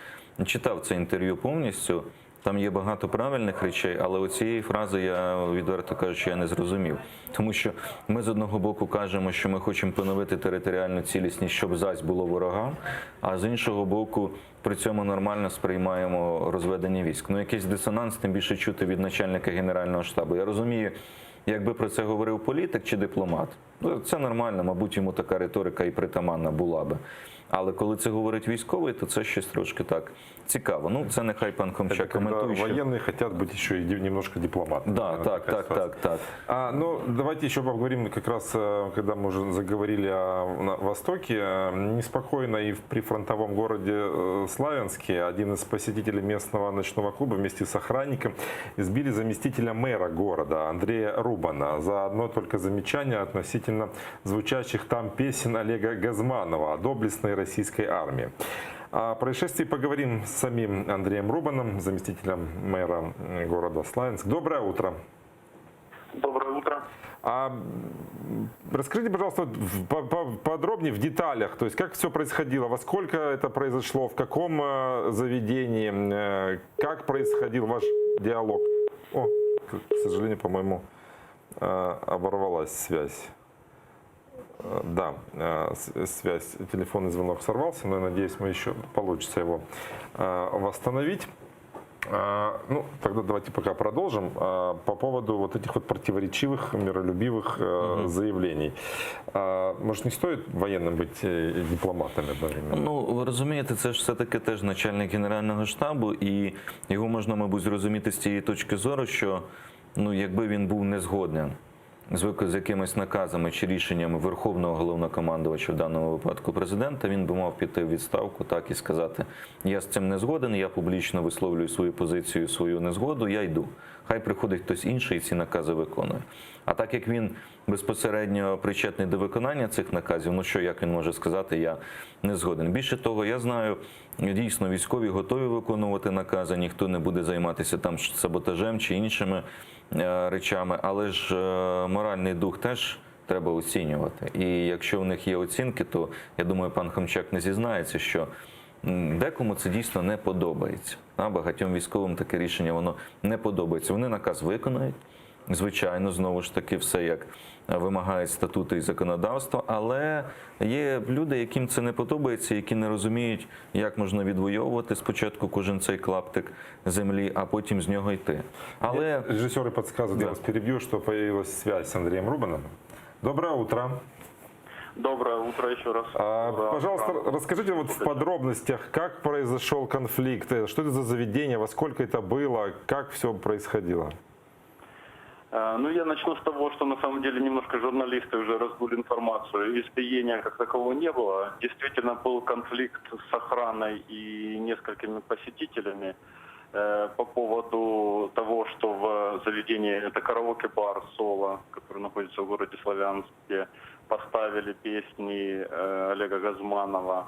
читав це інтерв'ю повністю. Там є багато правильних речей, але оцієї фрази я, відверто кажучи, я не зрозумів. Тому що ми з одного боку кажемо, що ми хочемо поновити територіальну цілісність, щоб зась було ворогам, а з іншого боку, при цьому нормально сприймаємо розведення військ. Ну, якийсь дисонанс, тим більше чути від начальника Генерального штабу. Я розумію, якби про це говорив політик чи дипломат, ну, це нормально, мабуть, йому така риторика і притаманна була би. Але коли це говорить військовий, то це щось трошки так цікаво. Ну, це нехай пан Хомчак Это когда коментує. що- военные хотят быть еще и немножко дипломатами. Да, Наверное, так, такая так, ситуация. так, так. А, ну, давайте еще поговорим как раз, э, когда мы уже заговорили о на Востоке. Э, Неспокойно и в прифронтовом городе э, Славянске один из посетителей местного ночного клуба вместе с охранником избили заместителя мэра города Андрея Рубана за одно только замечание относительно звучащих там песен Олега Газманова о доблестной российской армии. О происшествии поговорим с самим Андреем Рубаном, заместителем мэра м, города Славянск. Доброе утро. Доброе утро. А м, расскажите, пожалуйста, вот в- по- по- подробнее в деталях, то есть как все происходило, во сколько это произошло, в каком э, заведении, э, как происходил ваш диалог? О, к к сожалению, по-моему, э, оборвалась связь. Э, Да, э, с- связь, телефонный звонок сорвался, но я надеюсь, мы еще получится его э, восстановить. А, Ну, тогда давайте пока продолжим. А, По поводу вот этих вот противоречивых, миролюбивых э, заявлений. А, Может, не стоит военным быть э, дипломатами одновременно? Ну, ви розумієте, це ж все-таки теж начальник Генерального штабу, і його можна, мабуть, зрозуміти з тієї точки зору, що ну, якби він був не згоден з вик- з якимись наказами чи рішеннями Верховного головнокомандувача, в даному випадку президента, він би мав піти в відставку так і сказати: я з цим не згоден, я публічно висловлюю свою позицію, свою незгоду, я йду. Хай приходить хтось інший і ці накази виконує. А так як він безпосередньо причетний до виконання цих наказів, ну що, як він може сказати, я не згоден. Більше того, я знаю, дійсно військові готові виконувати накази, ніхто не буде займатися там саботажем чи іншими е, речами, але ж е, моральний дух теж треба оцінювати. І якщо в них є оцінки, то я думаю, пан Хомчак не зізнається, що м, декому це дійсно не подобається. А багатьом військовим таке рішення воно не подобається. Вони наказ виконають. Звичайно, знову ж таки, все як. вимагають статути і законодавство. Але є люди, яким це не подобається, які не розуміють, як можна відвоювати спочатку кожен цей клаптик землі, а потім з нього йти. Але Режиссеры подсказывают, я вас перебью, что появилась связь с Андреем Рубаном. Доброе утро. Доброе утро еще раз. А, Доброе Пожалуйста, утро. расскажите вот в подробностях, как произошел конфликт, э, что это за заведение, во сколько это было, как все происходило? Э, Ну, я начну с того, что на самом деле немножко журналисты уже раздули информацию. Избиения как такового не было. Действительно был конфликт с охраной и несколькими посетителями э, по поводу того, что в заведении, это караоке-бар «Соло», который находится в городе Славянске, поставили песни э, Олега Газманова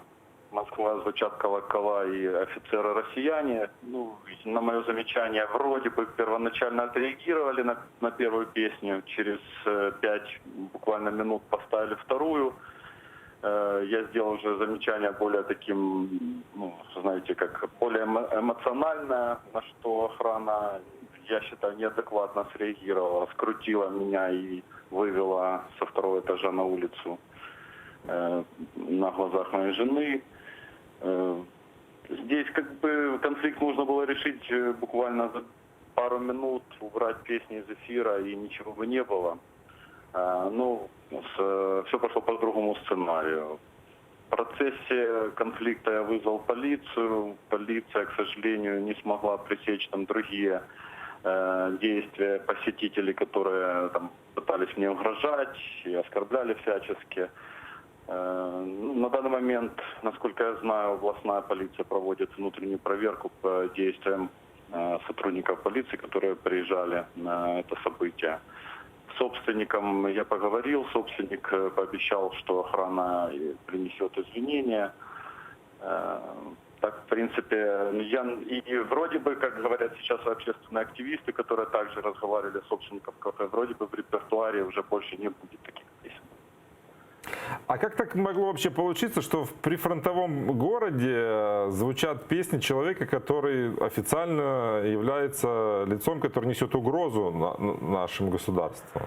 «Москва звучат колокола» и «Офицеры-россияне». Ну, на мое замечание, вроде бы первоначально отреагировали на, на первую песню, через э, пять буквально минут поставили вторую. Э, Я сделал уже замечание более таким, ну, знаете, как более эмо- эмоциональное, на что охрана, я считаю, неадекватно среагировала, скрутила меня и вывела со второго этажа на улицу э, на глазах моей жены. Э, Здесь как бы конфликт можно было решить э, буквально за пару минут, убрать песни из эфира и ничего бы не было. Э, Ну, все пошло по другому сценарию. В процессе конфликта я вызвал полицию. Полиция, к сожалению, не смогла пресечь там другие э, действия посетителей, которые там пытались мне угрожать и оскорбляли всячески. Э, ну, На данный момент, насколько я знаю, областная полиция проводит внутреннюю проверку по действиям э, сотрудников полиции, которые приезжали на это событие. С собственником я поговорил, собственник э, пообещал, что охрана э, принесет извинения. Э, Так, в принципе, я и вроде бы, как говорят сейчас общественные активисты, которые также разговаривали с собственником кафе, вроде бы в репертуаре уже больше не будет таких песен. А как так могло вообще получиться, что в прифронтовом городе э, звучат песни человека, который официально является лицом, который несет угрозу на- на- нашему государству?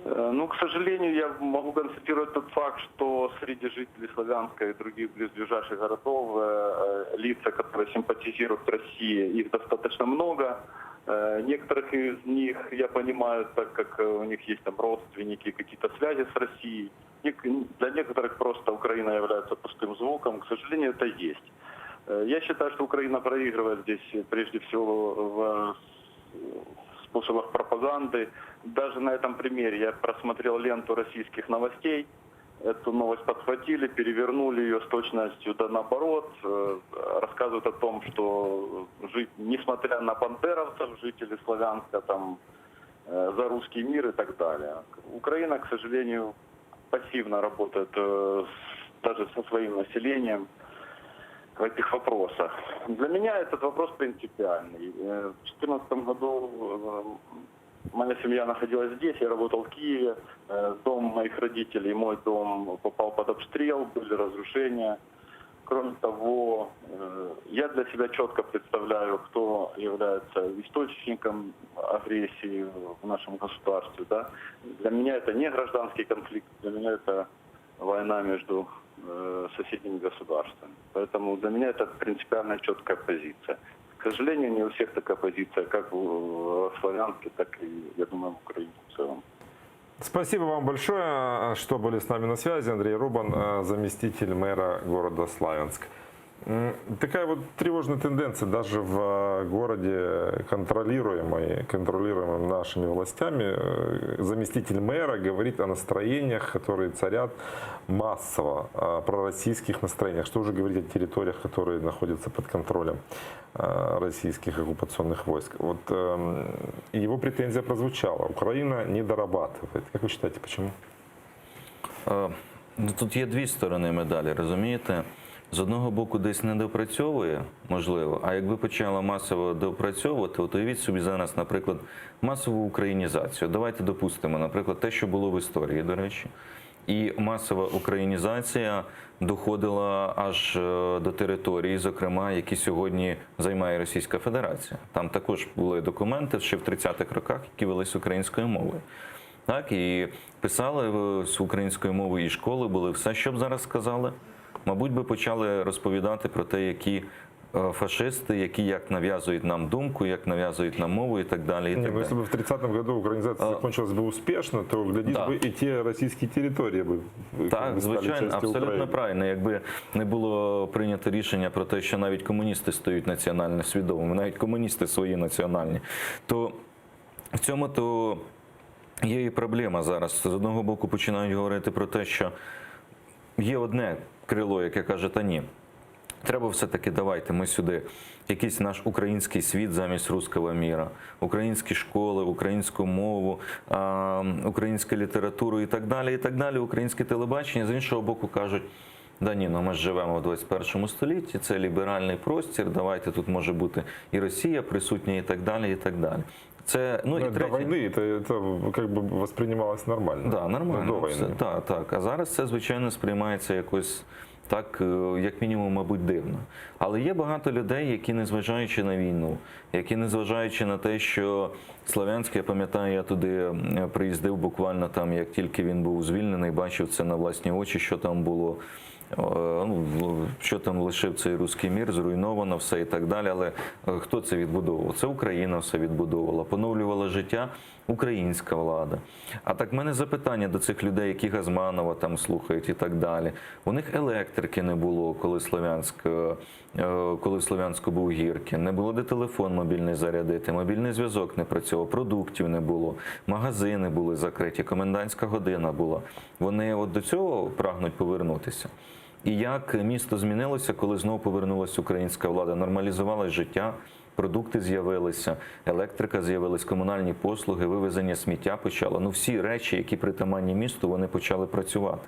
Э, Ну, к сожалению, я могу констатировать тот факт, что среди жителей Славянска и других близлежащих городов э, э, лица, которые симпатизируют России, их достаточно много. Э, Некоторых из них я понимаю, так как э, у них есть там родственники, какие-то связи с Россией. Нек- Для некоторых просто Украина является пустым звуком. К сожалению, это есть. Э, Я считаю, что Украина проигрывает здесь э, прежде всего в способах пропаганды. Даже на этом примере я просмотрел ленту российских новостей. Эту новость подхватили, перевернули ее с точностью да наоборот. Э, Рассказывают о том, что жить, несмотря на бандеровцев, жители Славянска там э, за русский мир и так далее. Украина, к сожалению, пассивно работает э, с- даже со своим населением в этих вопросах. Для меня этот вопрос принципиальный. Э, В 2014 году э, моя семья находилась здесь, я работал в Киеве. Э, Дом моих родителей, мой дом попал под обстрел, были разрушения. Кроме того, э, я для себя четко представляю, кто является источником агрессии в нашем государстве. Да? Для меня это не гражданский конфликт, для меня это война между э, соседними государствами. Поэтому для меня это принципиально четкая позиция. К сожалению, не у всех такая позиция, как в в Славянске, так и, я думаю, в Украине в целом. Спасибо вам большое, что были с нами на связи. Андрей Рубан, э, заместитель мэра города Славянск. М, Такая вот тревожная тенденция даже в э, городе, контролируемой, контролируемом нашими властями, э, заместитель мэра говорит о настроениях, которые царят массово, о пророссийских настроениях. Что уже говорить о территориях, которые находятся под контролем э, российских оккупационных войск. Вот эм, его претензия прозвучала. Украина не дорабатывает. Как вы считаете, почему? Е, Ну, тут є дві сторони медалі, розумієте? З одного боку, десь не допрацьовує, можливо, а якби почала масово допрацьовувати, от уявіть собі зараз, наприклад, масову українізацію. Давайте допустимо, наприклад, те, що було в історії, до речі. І масова українізація доходила аж е, до території, зокрема, які сьогодні займає Російська Федерація. Там також були документи ще в 30-х роках, які велись українською мовою. Так, і писали е, з українською мовою, і школи були, все, що б зараз сказали, мабуть, би почали розповідати про те, які е, фашисти, які як нав'язують нам думку, як нав'язують нам мову і так далі. І Не, так ну далі. если бы в 30-м году украинизация закончилась бы успешно, то, глядишь Да. бы, и те российские территории бы как Так, бы стали звичайно, частью абсолютно Украины. правильно. Якби не було прийнято рішення про те, що навіть комуністи стають національно свідомими, навіть комуністи свої національні, то в цьому то є і проблема зараз. З одного боку починають говорити про те, що є одне крило, яке каже, та ні. Треба все-таки давайте ми сюди якийсь наш український світ замість русского мира, українські школи, українську мову, а, українську літературу і так далі, і так далі, українське телебачення. З іншого боку кажуть, да ні, ну ми ж живемо в 21 столітті, це ліберальний простір, давайте тут може бути і Росія присутня, і так далі, і так далі. Це, ну, Ну, і до третє- войны это, это как бы воспринималось нормально. Да, нормально. До Все, войны. так, так. А зараз це, звичайно, сприймається якось так, е, як мінімум, мабуть, дивно. Але є багато людей, які, незважаючи на війну, які, незважаючи на те, що Слов'янськ, я пам'ятаю, я туди е, приїздив буквально там, як тільки він був звільнений, бачив це на власні очі, що там було. Е, Ну, в- що там лишив цей русский мир, зруйновано все і так далі. Але е, хто це відбудовував? Це Україна все відбудовувала, поновлювала життя українська влада. А так в мене запитання до цих людей, які Газманова там слухають і так далі. У них електрики не було, коли Слов'янськ, е, е, коли в Слов'янську був Гіркін, не було де телефон мобільний зарядити, мобільний зв'язок не працював, продуктів не було, магазини були закриті, комендантська година була. Вони от до цього прагнуть повернутися. І як місто змінилося, коли знову повернулася українська влада, нормалізувалось життя, продукти з'явилися, електрика з'явилась, комунальні послуги, вивезення сміття почало. Ну всі речі, які притаманні місту, вони почали працювати.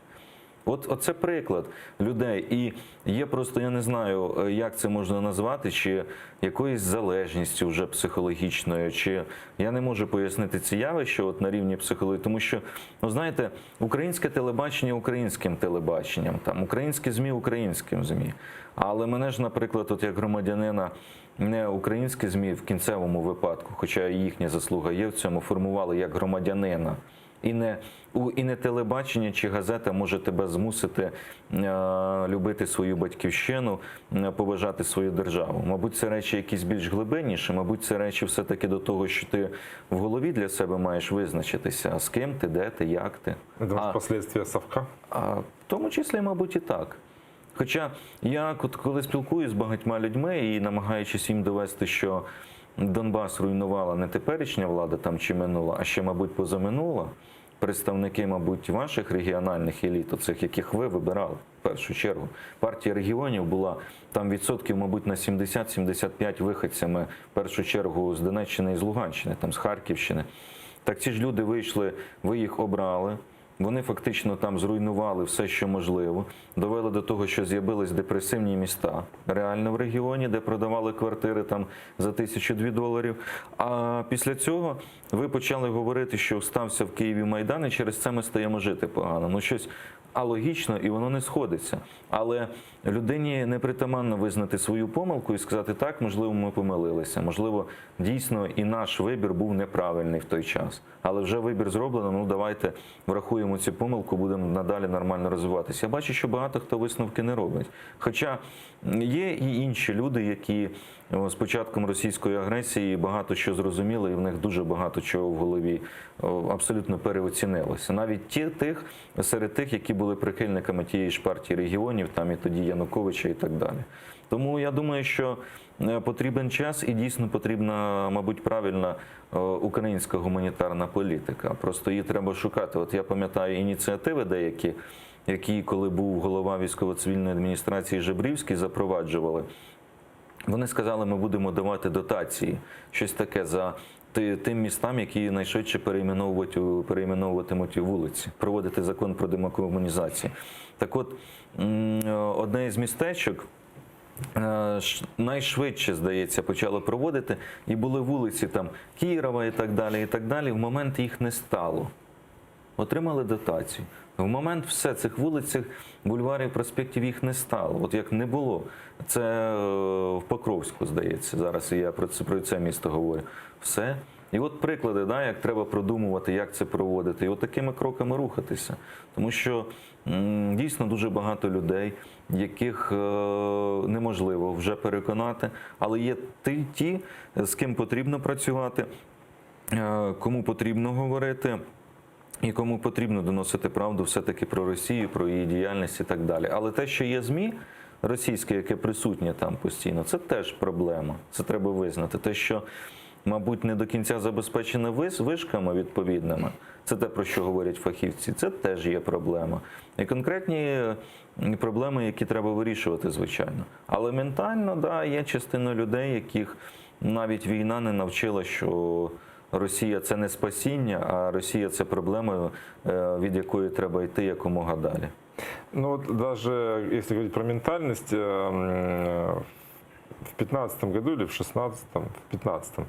От оце приклад людей. І є просто, я не знаю, е, як це можна назвати, чи якоюсь залежністю вже психологічною, чи я не можу пояснити ці явища от на рівні психології, тому що, ну знаєте, українське телебачення українським телебаченням, там українські ЗМІ українським ЗМІ. Але мене ж, наприклад, от як громадянина. Не українські ЗМІ в кінцевому випадку, хоча і їхня заслуга є в цьому, формували як громадянина. І не, у, і не телебачення чи газета може тебе змусити е, любити свою батьківщину, е, поважати свою державу. Мабуть, це речі якісь більш глибинніші, мабуть, це речі все-таки до того, що ти в голові для себе маєш визначитися, з ким ти, де ти, як ти. Это может, последствия совка? А, в тому числі, мабуть, і так. Хоча я от коли спілкуюся з багатьма людьми і намагаючись їм довести, що Донбас руйнувала не теперішня влада там чи минула, а ще, мабуть, позаминула, представники, мабуть, ваших регіональних еліт, оцих, яких ви вибирали в першу чергу. Партія регіонів була там відсотків, мабуть, на 70-75 виходцями, в першу чергу з Донеччини і з Луганщини, там з Харківщини. Так ці ж люди вийшли, ви їх обрали. Вони фактично там зруйнували все, що можливо, довели до того, що з'явились депресивні міста реально в регіоні, де продавали квартири там за тисячу-дві доларів. А після цього ви почали говорити, що стався в Києві Майдан, і через це ми стаємо жити погано. Ну щось алогічно і воно не сходиться. Але людині непритаманно визнати свою помилку і сказати так, можливо, ми помилилися. Можливо, дійсно і наш вибір був неправильний в той час. Але вже вибір зроблено. Ну давайте врахуємо цю помилку, будемо надалі нормально розвиватися. Я бачу, що багато хто висновки не робить. Хоча є і інші люди, які о, з початком російської агресії багато що зрозуміли, і в них дуже багато чого в голові о, абсолютно переоцінилося. Навіть ті тих серед тих, які були прихильниками тієї ж партії регіонів, там і тоді Януковича, і так далі. Тому я думаю, що е, потрібен час і дійсно потрібна, мабуть, правильна е, українська гуманітарна політика. Просто її треба шукати. От я пам'ятаю ініціативи деякі, які, коли був голова військово-цивільної адміністрації Жебрівський, запроваджували. Вони сказали, ми будемо давати дотації, щось таке за ти- тим містам, які найшвидше перейменовувати, перейменовуватимуть вулиці, проводити закон про демокомунізацію. Так от, м, одне із містечок. е, ш- Найшвидше, здається, почало проводити, і були вулиці там Кірова і так далі. І так далі. В момент їх не стало отримали дотацію. В момент все цих вулиць, цих бульварів, проспектів їх не стало. От як не було. Це е, в Покровську, здається, зараз я про це, про це місто говорю. Все. І от приклади, да, як треба продумувати, як це проводити, і от такими кроками рухатися. Тому що м, дійсно дуже багато людей, яких е, неможливо вже переконати, але є ті, ті, з ким потрібно працювати, е, кому потрібно говорити. І кому потрібно доносити правду все-таки про Росію, про її діяльність і так далі. Але те, що є ЗМІ російське, яке присутнє там постійно, це теж проблема. Це треба визнати. Те, що, мабуть, не до кінця забезпечене вис- вишками відповідними, це те, про що говорять фахівці, це теж є проблема. І конкретні е, проблеми, які треба вирішувати, звичайно. Але ментально, да, є частина людей, яких навіть війна не навчила, що Росія це не спасіння, а Росія це проблема, е, від якої треба йти якомога далі. Ну вот даже если говорить про ментальность, э, м, в 15 году или в 16 в 15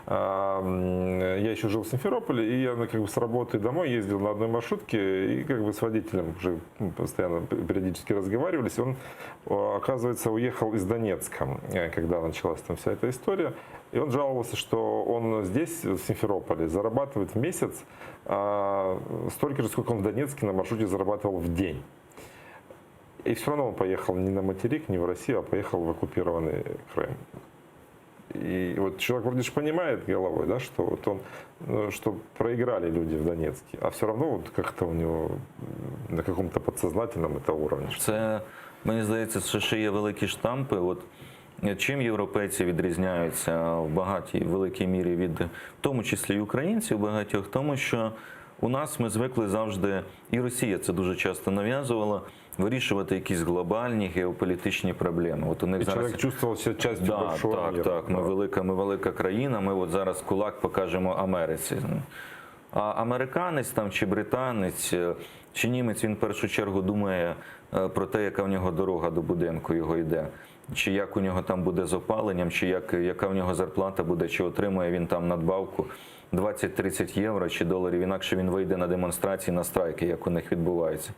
я еще жил в Симферополе, и я ну, как бы с работы домой ездил на одной маршрутке, и как бы с водителем уже ну, постоянно периодически разговаривались. Он, э, оказывается, уехал из Донецка, э, когда началась там вся эта история. И он жаловался, что он здесь, в Симферополе, зарабатывает в месяц а, столько же, сколько он в Донецке на маршруте зарабатывал в день. И все равно он поехал не на материк, не в Россию, а поехал в оккупированный Крым. И вот человек вроде же понимает головой, да, что вот он, ну, что проиграли люди в Донецке, а все равно вот как-то у него на каком-то подсознательном это уровне. Це, мені здається, це ще є великі штампи. От е, чим європейці відрізняються в багатій великій мірі від, в тому числі і українців багатьох, тому що у нас ми звикли завжди, і Росія це дуже часто нав'язувала, вирішувати якісь глобальні геополітичні проблеми. От у них И зараз человек чувствовал себя частью да, большого так, мира. так. Ми велика, ми велика країна. Ми от зараз кулак покажемо Америці. А американець там чи британець, е, чи німець, він в першу чергу думає е, про те, яка в нього дорога до будинку його йде, чи як у нього там буде з опаленням, чи як, яка в нього зарплата буде, чи отримує він там надбавку 20-30 євро чи доларів, інакше він вийде на демонстрації, на страйки, як у них відбувається.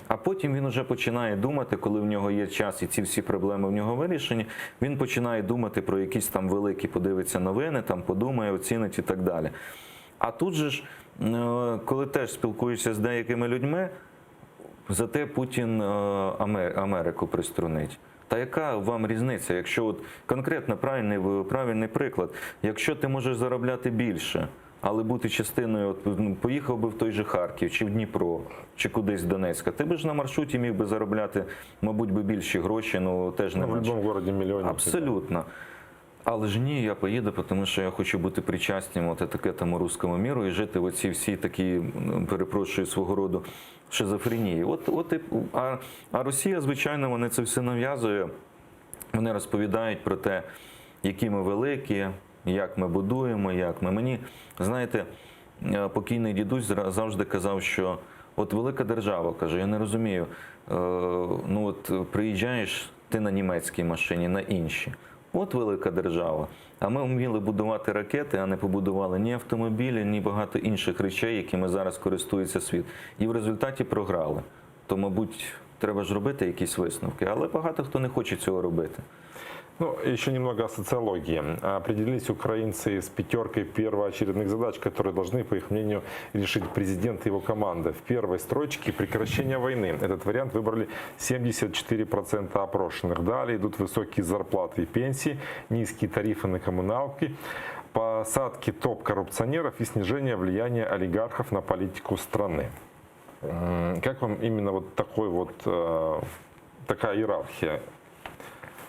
А потім він уже починає думати, коли в нього є час і ці всі проблеми в нього вирішені, він починає думати про якісь там великі, подивиться новини, там подумає, оцінить і так далі. А тут же ж, е, коли теж спілкуєшся з деякими людьми, зате Путін е, Амер- Америку приструнить. Та яка вам різниця, якщо от конкретно правильний, правильний приклад, якщо ти можеш заробляти більше, але бути частиною, от, ну, поїхав би в той же Харків, чи в Дніпро, чи кудись в Донецька, ти би ж на маршруті міг би заробляти, мабуть, би більші гроші, ну теж не Ну, в менше. любом городе миллионник. Абсолютно. Але ж ні, я поїду, тому що я хочу бути причастним от к этому русскому миру і жити в оцій всій такій, м, перепрошую, свого роду шизофренії. От, от і, а, а Росія, звичайно, вони це все нав'язує. Вони розповідають про те, які ми великі, як ми будуємо, як ми. Мені, знаєте, е, покійний дідусь зра- завжди казав, що от велика держава, каже, я не розумію, е, ну от е, приїжджаєш ти на німецькій машині, на інші. От велика держава. А ми вміли будувати ракети, а не побудували ні автомобілі, ні багато інших речей, якими зараз користується світ. І в результаті програли. То, мабуть, треба ж робити якісь висновки, але багато хто не хоче цього робити. Ну, еще немного о социологии. Определились украинцы с пятеркой первоочередных задач, которые должны, по их мнению, решить президент и его команда. В первой строчке прекращение войны. Этот вариант выбрали 74% опрошенных. Далее идут высокие зарплаты и пенсии, низкие тарифы на коммуналки, посадки топ-коррупционеров и снижение влияния олигархов на политику страны. М, Как вам именно вот такой вот, э, такая иерархия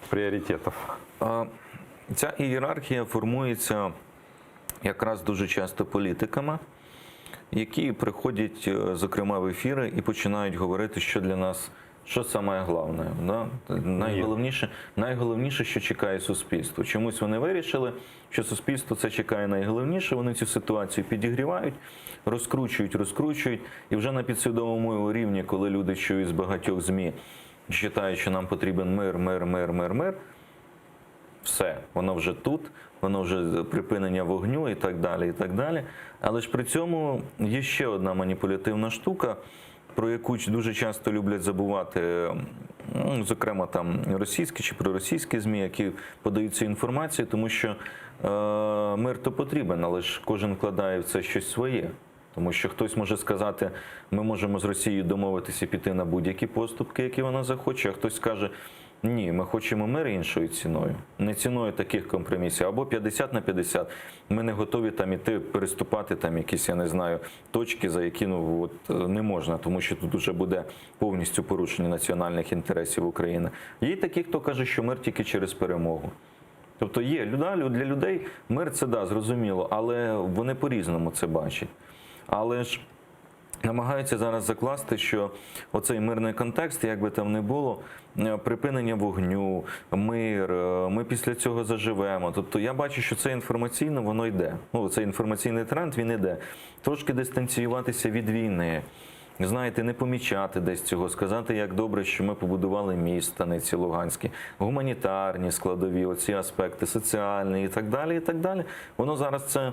приоритетов? А, Ця ієрархія формується якраз дуже часто політиками, які приходять, е, зокрема, в ефіри і починають говорити, що для нас, що саме головне, да? найголовніше, найголовніше, що чекає суспільство. Чомусь вони вирішили, що суспільство це чекає найголовніше. Вони цю ситуацію підігрівають, розкручують, розкручують, і вже на підсвідомому рівні, коли люди чують з багатьох ЗМІ, читають, що нам потрібен мир, мир, мир, мир, мир. Все, воно вже тут, воно вже припинення вогню і так далі. і так далі. Але ж при цьому є ще одна маніпулятивна штука. про яку дуже часто люблять забувати, ну, зокрема там російські чи проросійські ЗМІ, які подають цю інформацію, тому що е, мир то потрібен, але ж кожен вкладає в це щось своє. Тому що хтось може сказати, ми можемо з Росією домовитися і піти на будь-які поступки, які вона захоче, а хтось скаже, ні, ми хочемо мир іншою ціною, не ціною таких компромісів, або 50 на 50. Ми не готові там іти, переступати там якісь, я не знаю, точки, за які ну от е, не можна, тому що тут уже буде повністю порушення національних інтересів України. Є й такі, хто каже, що мир тільки через перемогу. Тобто є люда, для людей мир це да, зрозуміло, але вони по-різному це бачать. Але ж намагаються зараз закласти, що оцей мирний контекст, як би там не було, е, припинення вогню, мир, е, ми після цього заживемо. Тобто я бачу, що це інформаційно воно йде. Ну, цей інформаційний тренд він йде. Трошки дистанціюватися від війни. Знаєте, не помічати десь цього, сказати, як добре, що ми побудували міст Станиці Луганській, гуманітарні складові, оці аспекти, соціальні і так далі. І так далі. Воно зараз це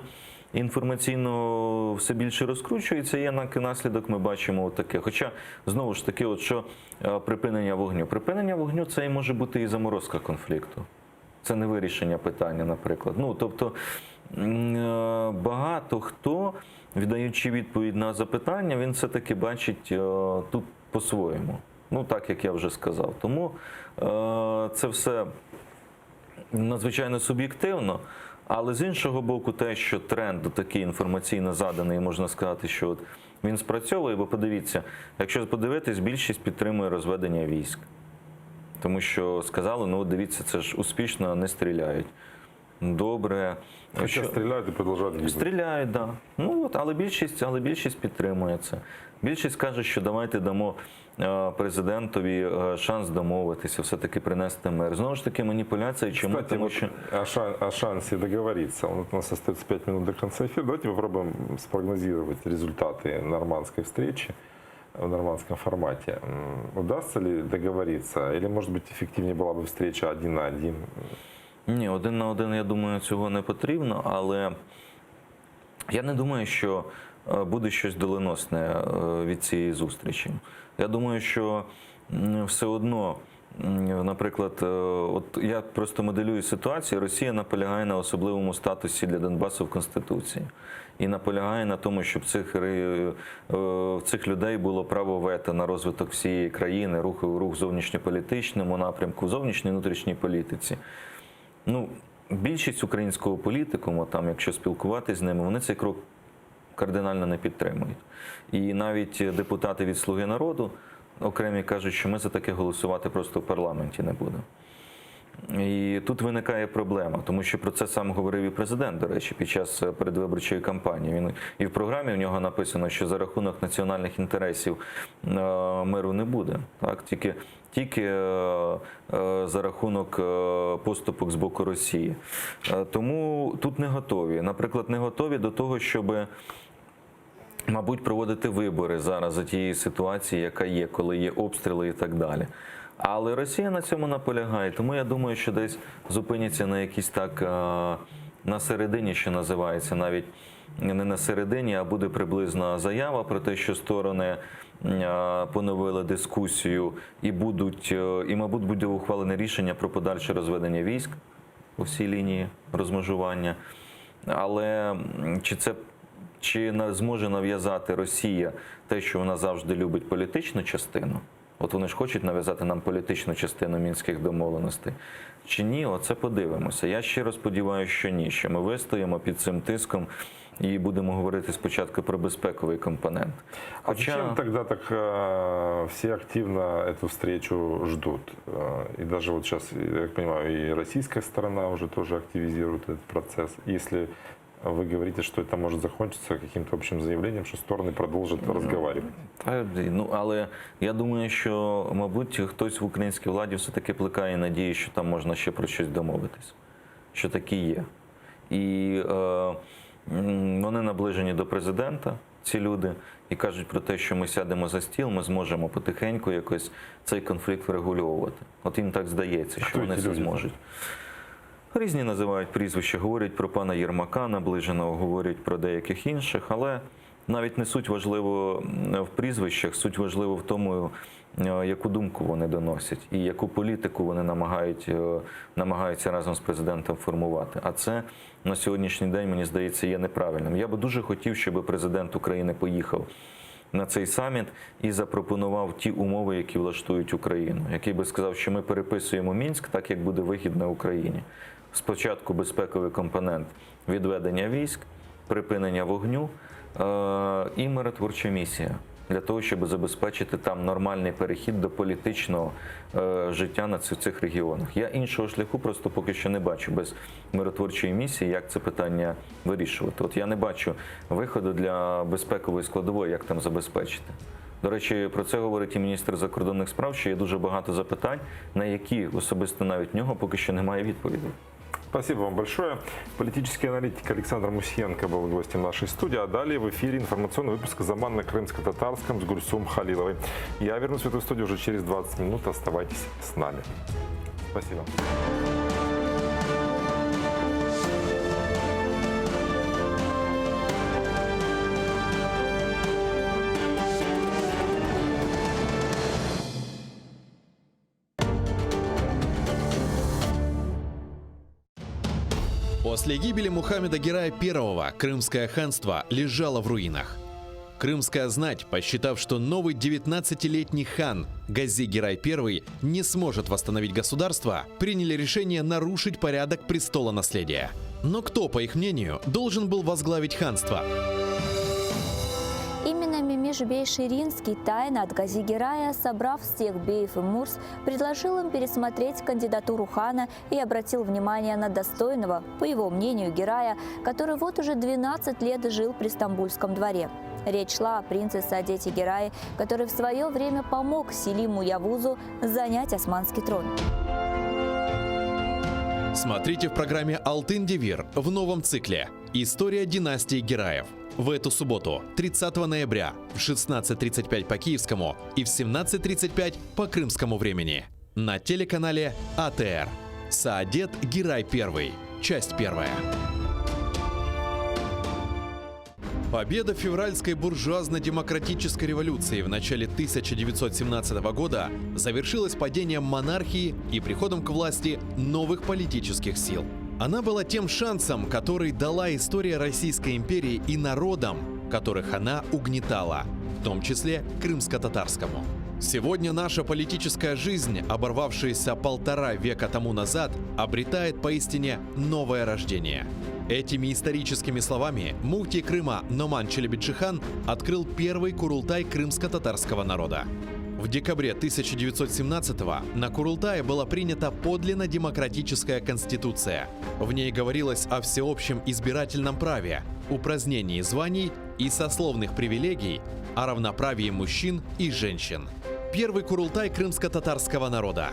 інформаційно все більше розкручується, і як наслідок ми бачимо таке. Хоча, знову ж таки, от що е, припинення вогню. Припинення вогню це і може бути і заморозка конфлікту. Це не вирішення питання, наприклад. Ну, тобто е, багато хто, віддаючи відповідь на запитання, він все-таки бачить е, тут по-своєму. Ну, так як я вже сказав. Тому це все надзвичайно суб'єктивно. Але з іншого боку, те, що тренд такий інформаційно заданий, можна сказати, що от він спрацьовує, бо подивіться, якщо подивитись, більшість підтримує розведення військ. Тому що сказали, ну от дивіться, це ж успішно не стріляють. Добре. Хоча Що- стріляють і продовжують гибнути. Стріляють, так. Да. Ну от, але більшість, але більшість підтримує це. Більшість каже, що давайте дамо е, президентові е, шанс домовитися, все-таки принести мир. Знову ж таки, маніпуляція. Чому? Кстати, Тому вот що о, шан- о шансе договориться. Вот у нас остается 5 минут до конца эфира. Давайте попробуем спрогнозировать результаты нормандской встречи в нормандском формате. М, Удастся ли договориться? Или, может быть, эффективнее была бы встреча один на один? Ні, один на один, я думаю, цього не потрібно, але я не думаю, що е, буде щось доленосне е, від цієї зустрічі. Я думаю, що все одно, наприклад, е, от я просто моделюю ситуацію, Росія наполягає на особливому статусі для Донбасу в Конституції. І наполягає на тому, щоб цих, цих людей було право вето на розвиток всієї країни, рух, рух в зовнішньополітичному напрямку, в зовнішній внутрішній політиці. Ну, більшість українського політикуму, там, якщо спілкуватись з ними, вони цей крок кардинально не підтримують. І навіть депутати від Слуги народу окремі кажуть, що ми за таке голосувати просто в парламенті не будемо. І тут виникає проблема, тому що про це сам говорив і президент, до речі, під час е, передвиборчої кампанії. Він і в програмі в нього написано, що за рахунок національних інтересів е, миру не буде. Так, тільки, тільки е, за рахунок поступок з боку Росії. Тому тут не готові. Наприклад, не готові до того, щоб мабуть, проводити вибори зараз за тієї ситуації, яка є, коли є обстріли і так далі. Але Росія на цьому наполягає, тому я думаю, що десь зупиняться на якійсь так е, на середині, що називається, навіть не на середині, а буде приблизна заява про те, що сторони е, поновили дискусію і будуть, е, і, мабуть, буде ухвалене рішення про подальше розведення військ по всій лінії розмежування. Але чи це чи зможе нав'язати Росія те, що вона завжди любить політичну частину? От вони ж хочуть нав'язати нам політичну частину мінських домовленостей. Чи ні, оце подивимося. Я щиро сподіваюся, що ні, що ми вистоїмо під цим тиском і будемо говорити спочатку про безпековий компонент. А зачем тогда так э, все активно эту встречу ждут? Э, И даже вот сейчас, я так понимаю, и российская сторона уже тоже активизирует этот процесс. Если вы говорите, что это может закончиться каким-то общим заявлением, что стороны продолжат разговаривать. Та, ну, але я думаю, що, мабуть, хтось в українській владі все-таки плекає надії, що там можна ще про щось домовитись, що такі є. І е, вони наближені до президента, ці люди, і кажуть про те, що ми сядемо за стіл, ми зможемо потихеньку якось цей конфлікт врегульовувати. От їм так здається, що Хто вони це зможуть. Різні називають прізвища, говорять про пана Єрмака наближеного, говорять про деяких інших, але Навіть не суть важливо в прізвищах, суть важливо в тому, е, яку думку вони доносять і яку політику вони намагають, е, намагаються разом з президентом формувати. А це на сьогоднішній день, мені здається, є неправильним. Я би дуже хотів, щоб президент України поїхав на цей саміт і запропонував ті умови, які влаштують Україну, який би сказав, що ми переписуємо Мінськ так, як буде вигідно Україні. Спочатку безпековий компонент відведення військ, припинення вогню е, і миротворча місія для того, щоб забезпечити там нормальний перехід до політичного е, життя на цих, цих регіонах. Я іншого шляху просто поки що не бачу без миротворчої місії, як це питання вирішувати. От я не бачу виходу для безпекової складової, як там забезпечити. До речі, про це говорить і міністр закордонних справ, що є дуже багато запитань, на які особисто навіть в нього поки що немає відповідей. Спасибо вам большое. Политический аналитик Александр Мусиенко был гостем нашей студии. А далее в эфире информационный выпуск «Заман» на крымско-татарском с Гульсум Халиловой. Я вернусь в эту студию уже через 20 минут. Оставайтесь с нами. Спасибо. После гибели Мухаммеда Герая I Крымское ханство лежало в руинах. Крымская знать, посчитав, что новый 19-летний хан Гази Герай I не сможет восстановить государство, приняли решение нарушить порядок престолонаследия. Но кто, по их мнению, должен был возглавить ханство? Именно Мемиш бей Ширинский тайно от Гази Герая, собрав всех беев и мурз, предложил им пересмотреть кандидатуру хана и обратил внимание на достойного, по его мнению, Герая, который вот уже 12 лет жил при Стамбульском дворе. Речь шла о принце Саадете Герае, который в свое время помог Селиму Явузу занять османский трон. Смотрите в программе «Алтын Девир» в новом цикле «История династии Гераев». В эту субботу, 30 ноября, в 16.35 по киевскому и в 17.35 по крымскому времени на телеканале АТР. Саадет Герай I. Часть первая. Победа февральской буржуазно-демократической революции в начале 1917 года завершилась падением монархии и приходом к власти новых политических сил. Она была тем шансом, который дала история Российской империи и народам, которых она угнетала, в том числе крымско-татарскому. Сегодня наша политическая жизнь, оборвавшаяся полтора века тому назад, обретает поистине новое рождение. Этими историческими словами муфтий Крыма Номан Челебиджихан открыл первый курултай крымско-татарского народа. В декабре 1917-го на Курултае была принята подлинно демократическая конституция. В ней говорилось о всеобщем избирательном праве, упразднении званий и сословных привилегий, о равноправии мужчин и женщин. Первый Курултай крымско-татарского народа.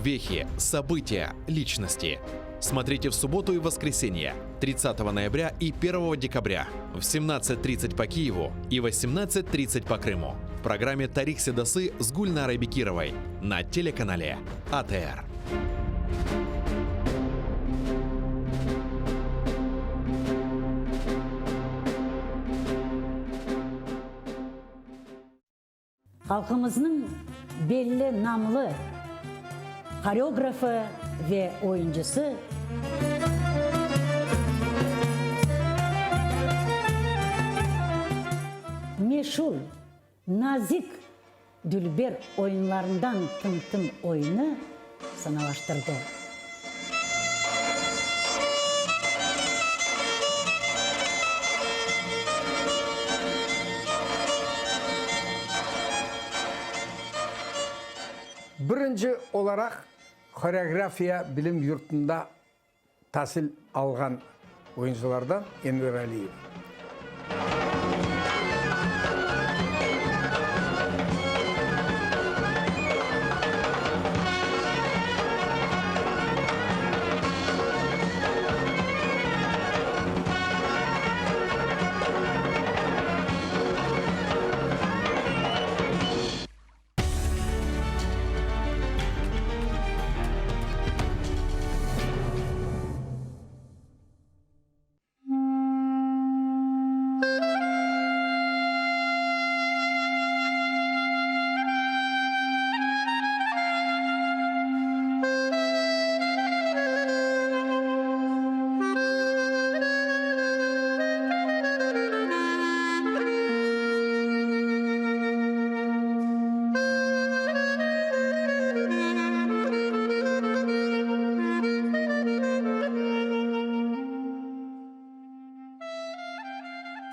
Вехи, события, личности. Смотрите в субботу и воскресенье, 30 ноября и 1 декабря в 17.30 по Киеву и 18.30 по Крыму. В программе «Тарих Седасы» с Гульнарой Бекировой на телеканале АТР. Halqımıznıñ belli namlı horeografı ve oyuncısı. Meşur, nazik, dülber oyunlarından Tım-tım oyunı sanalaştırdı. Birinci olaraq horeografiya bilim yurtunda tasil alğan oyuncılardan Enver Aliyev.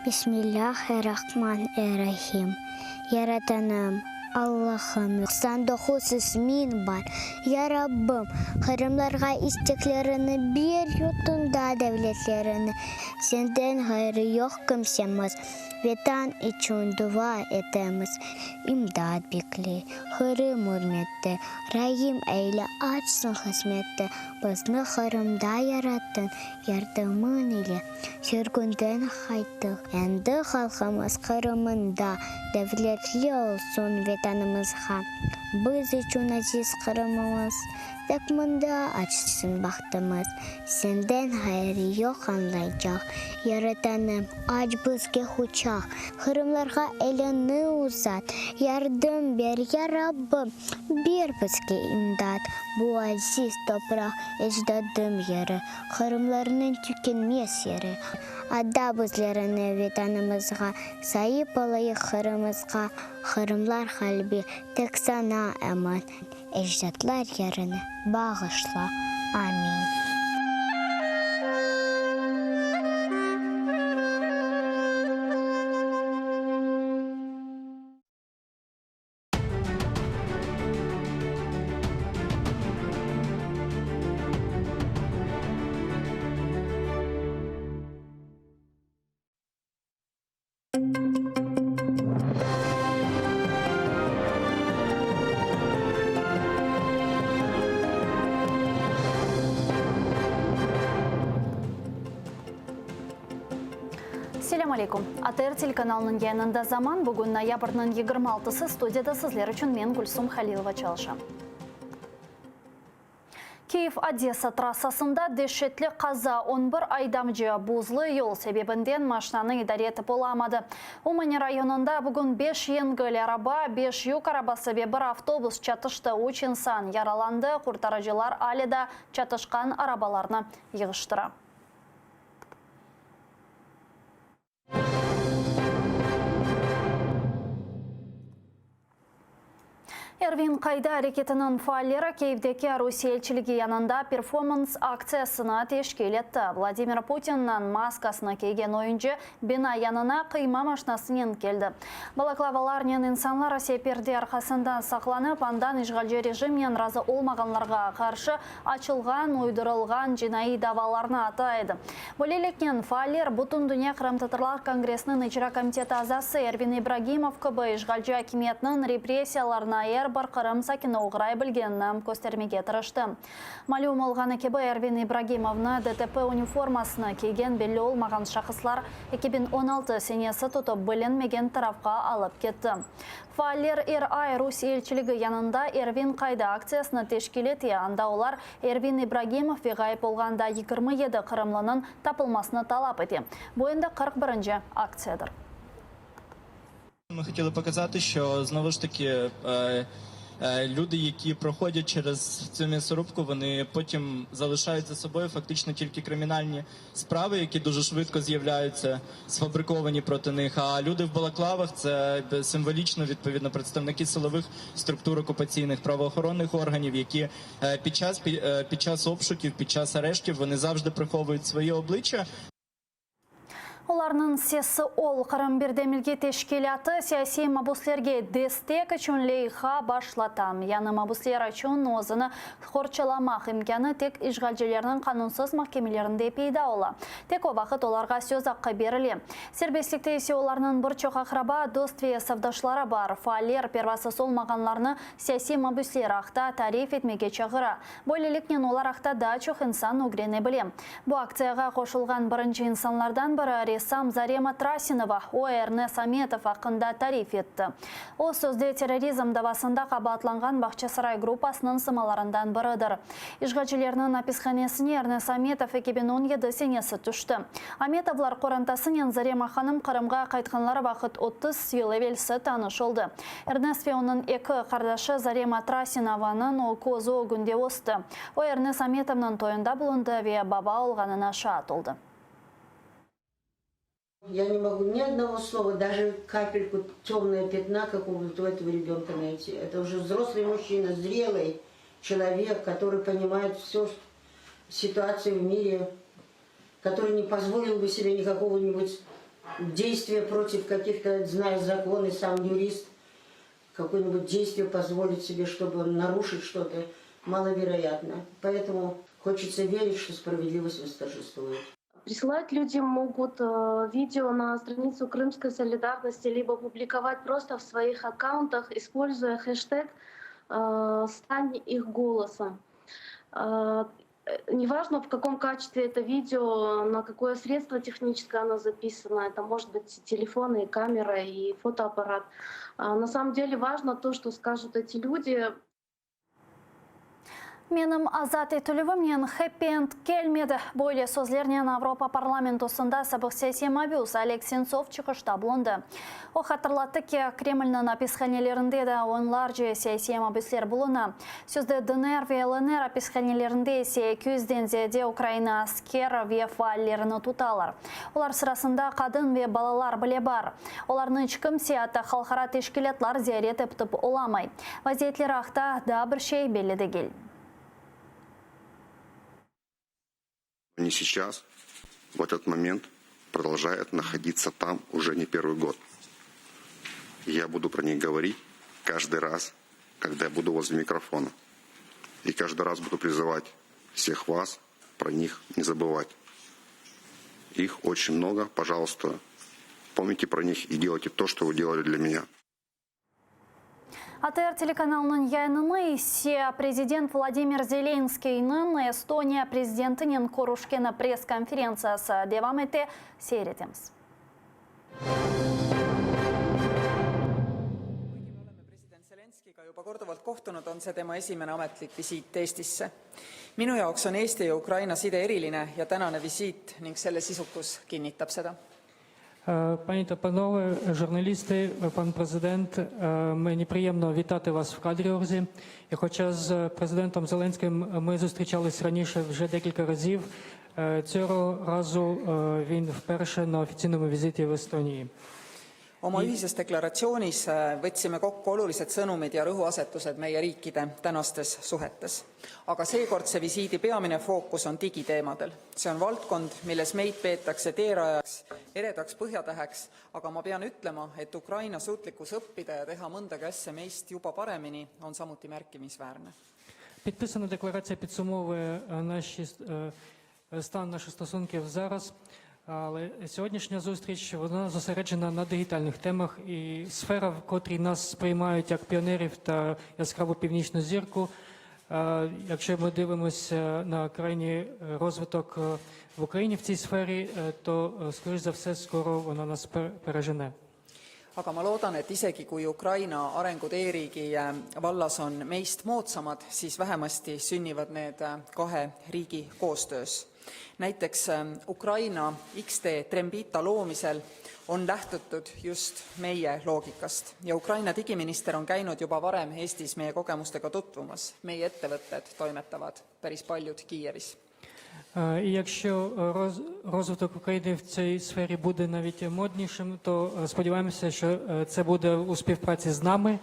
Bismillâh-er-Rahman-er-Rahim. Yaratanım, Allahım, 99 ismiñ bar. Ya Rabbim, qırımlarğa isteklerini ber, yurtunda devletlerini. Senden ğayrı yoq kimsemiz, Vetan içün dua etemiz. İmdat bekley, Qırım ürmette, Rahim eyle, açsın qısmetti. Bizni Qırımda yarattıñ, Yardımıñ ile sürgünden qayttıq. Endi halqımız Qırımında devletli olsun Vetanımızğa. Biz içün aziz Qırımımız, tek mında açsın bahtımız. Senden ğayrı yoq añlaycaq, Yaratanım, aç bizge quçaq. Qırımlarğa eliñni uzat, yardım ber, ya Rabbim, ber bizge imdat. Bu aziz topraq ecdadım yeri, Qırımlarnıñ tükenmez yeri. Ada bizlerni Vetanımızğa, Saip olayıq Qırımızğa. Qırımlar qalbi tek saña emin, Ecdatlar yerini bağışla. Amin. Selâm aleykum. ATR telekanalınıñ yayınında Zaman. Bugün noyabrniñ 26-sı, studiyada sizler içün men, Gülsum Halilova, çalışam. Kiyev-Odesa trassasında deşetli qaza, on bir aydavcı buzlı yol sebebinden maşinanı idare etip olamadı. Umani rayonında bugün beş yengil araba, beş yük arabası ve bir avtobus çatıştı, üç insan yaralandı, qurtarıcılar ale da çatışqan arabalarnı yığıştıra. Ervin Qayda areketiniñ faalleri Kiyevdeki Rusiye elçiligi yanında performans aktsiyasını teşkil etti. Vladimir Putinniñ maskasını kiygen oyuncı bina yanına qıyma maşinasınen keldi. Balaklavalarnen insanlar ise perde arqasında saqlanıp, andan işğalci rejimnen razı olmağanlarğa qarşı açılğan uydurılğan cinaiy davalarnı ata edi. Böyleliknen, faaller Bütündünya qırımtatarlar kongressiniñ icra komiteti azası Ervin İbragimov kibi işğalci akimiyetniñ repressiyalarına er bir Qırım sakini oğray bilgenini köstermege tırıştı. Malüm olğanı kibi, Ervin İbragimovnı DTP uniformasını kiygen belli olmağan şahıslar 2016 senesi tutıp bilinmegen tarafqa alıp ketti. Faaller er ay Rusiye elçiligi yanında Ervin qayda aktsiyasını teşkil ete, anda olar Ervin İbragimov ve ğayıp olğan daa 27 qırımlınıñ tapılmasını talap ete. Bu endi 41-nci aktsiyadır. Ми хотіли показати, що знову ж таки люди, які проходять через цю м'ясорубку, вони потім залишають за собою фактично тільки кримінальні справи, які дуже швидко з'являються, сфабриковані проти них. А люди в балаклавах це символічно, відповідно, представники силових структур окупаційних правоохоронних органів, які під час, під час обшуків, під час арештів вони завжди приховують свої обличчя. Olarnıñ sesi ol Qırım birdemligi teşkilâtı siyasiy mabuslerge destek içün leyha başlata. Yañı mabusler içün özüni qorçalamaq imkânı tek işğalcilerniñ qanunsız mahkemelerinde peyda ola. Tek o vaqıt olarğa söz aqqı berile. Serbestlikte ise olarnıñ bir çoq aqraba, dost ve safdaşları bar. Faaller pervasız olmağanlarnı siyasiy mabüsler aqta tarif etmege çağıra. Böyleliknen olar aqta daa çoq insan ögrene bile. Bu aktsiyağa qoşulğan birinci insanlardan biri ressam Zarema Trasinova, o Ernes Ametov aqqında tarif etti. O, sözde terrorizm davasında qabaatlanğan Bağçasaray gruppasınıñ sımalarından biridir. İşğalcilerniñ apishanesine Ernes Ametov 2017 senesi tüşti. Ametovlar qorantasınen Zarema hanım Qırımğa qaytqanları vaqıt 30 yıl evelsi tanış oldı. Ernes ve onıñ eki qardaşı Zarema Trasinovanıñ közü ögünde östi. O, Ernes Ametovnıñ toyunda bulundı ve baba olğanına şaat oldı. Я не могу ни одного слова, даже капельку темного пятна какого-то у этого ребенка найти. Это уже взрослый мужчина, зрелый человек, который понимает всю ситуацию в мире, который не позволил бы себе никакого-нибудь... Действие против каких-то, зная законы, сам юрист, какое-нибудь действие позволить себе, чтобы нарушить что-то, маловероятно. Поэтому хочется верить, что справедливость восторжествует. Присылать люди могут э, видео на страницу Крымской солидарности, либо публиковать просто в своих аккаунтах, используя хэштег э, «Стань их голосом». Э, неважно, в каком качестве это видео, на какое средство техническое оно записано, это может быть телефон и камера, и фотоаппарат. На самом деле важно то, что скажут эти люди. Menim azat etilüvimnen happy end kelmedi. Böyle sözlernen Avropa parlamentosında sabıq siyasiy mabüs Oleg Sentsov çıqışta bulundı. O hatırlattı ki, Kremlniñ apishanelerinde de onlarca siyasiy mabüsler buluna. Sözde DNR ve LNR apishanelerinde ise eki yüzden ziyade Ukraina asker ve faallerini tutalar. Olar sırasında qadın ve balalar bile bar. Olarnı iç kimse, atta halqara teşkilâtlar ziyaret eptip olamay. Vaziyetleri aqta daa bir şey belli degil. Они сейчас, в этот момент, продолжают находиться там уже не первый год. Я буду про них говорить каждый раз, когда я буду возле микрофона. И каждый раз буду призывать всех вас про них не забывать. Их очень много, пожалуйста, помните про них и делайте то, что вы делали для меня. ATR telekanalınıñ yayınını ise prezident Vladimir Zelenskıynıñ Estoniya prezidentinen körüşkeni press-konferentsiyası devam ete, seyir etemiz. Zelenskõiga juba korduvalt kohtunud, on see tema esimene ametlik visiit Eestisse. Minu jaoks on Eesti ja Ukraina side eriline ja tänane visiit ning selle sisukus kinnitab seda. Пані та панове, журналісти, пан президент, мені приємно вітати вас в Кадріорзі. І хоча з президентом Зеленським ми зустрічались раніше вже декілька разів, цього разу він вперше на офіційному візиті в Естонії. Oma ühises deklaratsioonis võtsime kokku olulised sõnumid ja rõhuasetused meie riikide tänastes suhetes. Aga seekordse visiidi peamine fookus on digiteemadel. See on valdkond, milles meid peetakse teerajajaks, eredaks põhjatäheks, aga ma pean ütlema, et Ukraina suutlikkus õppida ja teha mõndagi asja meist juba paremini on samuti märkimisväärne. Підписана декларація підсумовує наші стан наших стосунків зараз. Але сьогоднішня зустріч вона зосереджена на дигітальних темах і сфера, в котрій нас сприймають як піонерів та яскраву північну зірку. Якщо ми дивимося на крайній розвиток в Україні в цій сфері, то, скоріш за все, скоро вона нас пережене. Aga ma loodan, et isegi kui Ukraina arengud e-riigi vallas on meist moodsamad, siis vähemasti sünnivad need kahe riigi koostöös. Näiteks Ukraina X-tee Trembita loomisel on lähtutud just meie loogikast ja Ukraina digiminister on käinud juba varem Eestis meie kogemustega tutvumas. Meie ettevõtted toimetavad päris paljud Kiievis. І якщо розвиток України в цій сфері буде навіть моднішим, то сподіваємося, що це буде у співпраці з нами.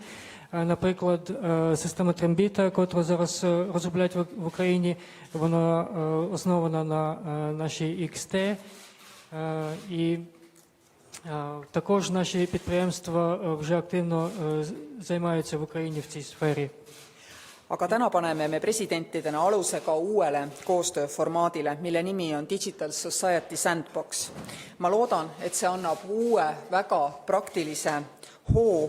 Наприклад, система Трембіта, котру зараз розробляють в Україні, вона основана на нашій XT. І також наші підприємства вже активно займаються в Україні в цій сфері. Aga täna paneme me presidentidena aluse ka uuele koostööformaadile, mille nimi on Digital Society Sandbox. Ma loodan, et see annab uue väga praktilise hoo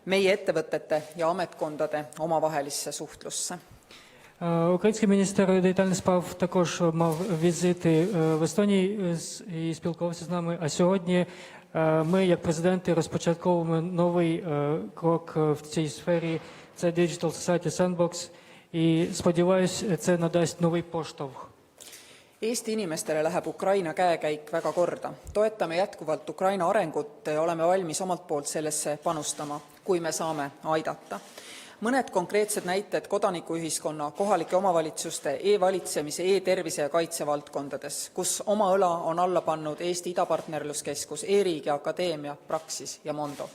meie ettevõtete ja ametkondade omavahelisse suhtlusse. Український міністр дигітальних справ також мав візити в Естонії і спілкувався з нами. А сьогодні ми, як президенти, розпочатковуємо новий крок в цій сфері. Це Digital Society Sandbox. І сподіваюсь, це надасть новий поштовх. Eesti inimestele läheb Ukraina käekäik väga korda. Toetame jätkuvalt Ukraina arengut ja oleme valmis omalt poolt sellesse panustama, kui me saame aidata. Mõned konkreetsed näited kodanikuühiskonna, kohalike omavalitsuste, e-valitsemise, e-tervise ja kaitse valdkondades, kus oma õla on alla pannud Eesti Idapartnerluskeskus, E-riigi Akadeemia, Praxis ja Mondo.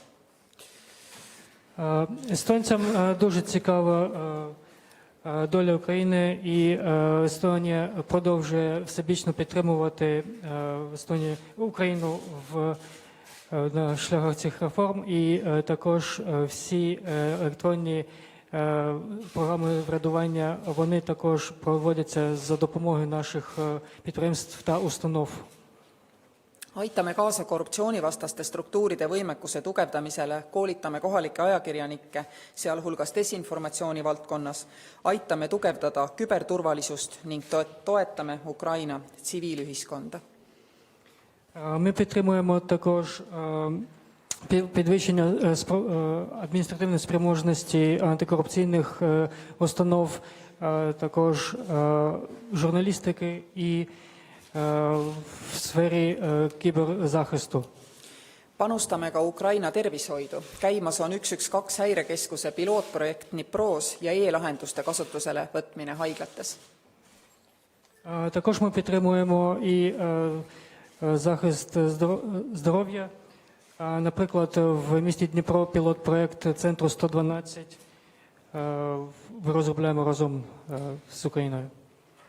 Естонцям дуже цікава Доля України і Естонія продовжує всебічно підтримувати Естонію Україну в на шляхах цих реформ, і також всі електронні програми врядування вони також проводяться за допомогою наших підприємств та установ. Aitame kaasa korruptsioonivastaste struktuuride võimekuse tugevdamisele, koolitame kohalikke ajakirjanikke, sealhulgas desinformatsiooni valdkonnas, aitame tugevdada küberturvalisust ning toetame Ukraina tsiviilühiskonda. Ми підтримуємо також підвищення адміністративної спроможності антикорупційних установ, також журналістики і в сфері кіберзахисту. Panustame ka Ukraina tervishoidu. Käimas on 112 häirekeskuse pilootprojekt Dnipros ja e-lahenduste kasutusele võtmine haiglates. Також ми підтримуємо і захист здоров'я. Наприклад, в місті Дніпро пілот-проект Центру 112 ми розробляємо разом з Україною.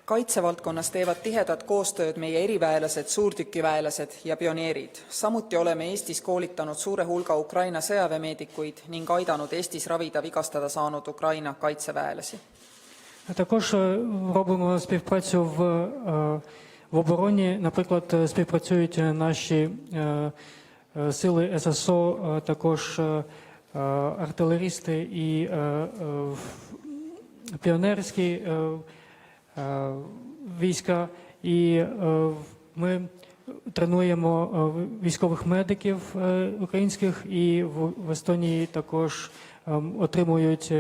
Kaitsevaldkonnas teevad tihedat koostööd meie eriväelased, suurtükiväelased ja pioneerid. Samuti oleme Eestis koolitanud suure hulga Ukraina sõjaväemeedikuid ning aidanud Eestis ravida vigastada saanud Ukraina kaitseväelasi. Також робимо співпрацю в, в обороні. Наприклад, співпрацюють наші сили ССО, також артилерісти і піонерські війська. І ми тренуємо військових медиків українських, і в Естонії також отримують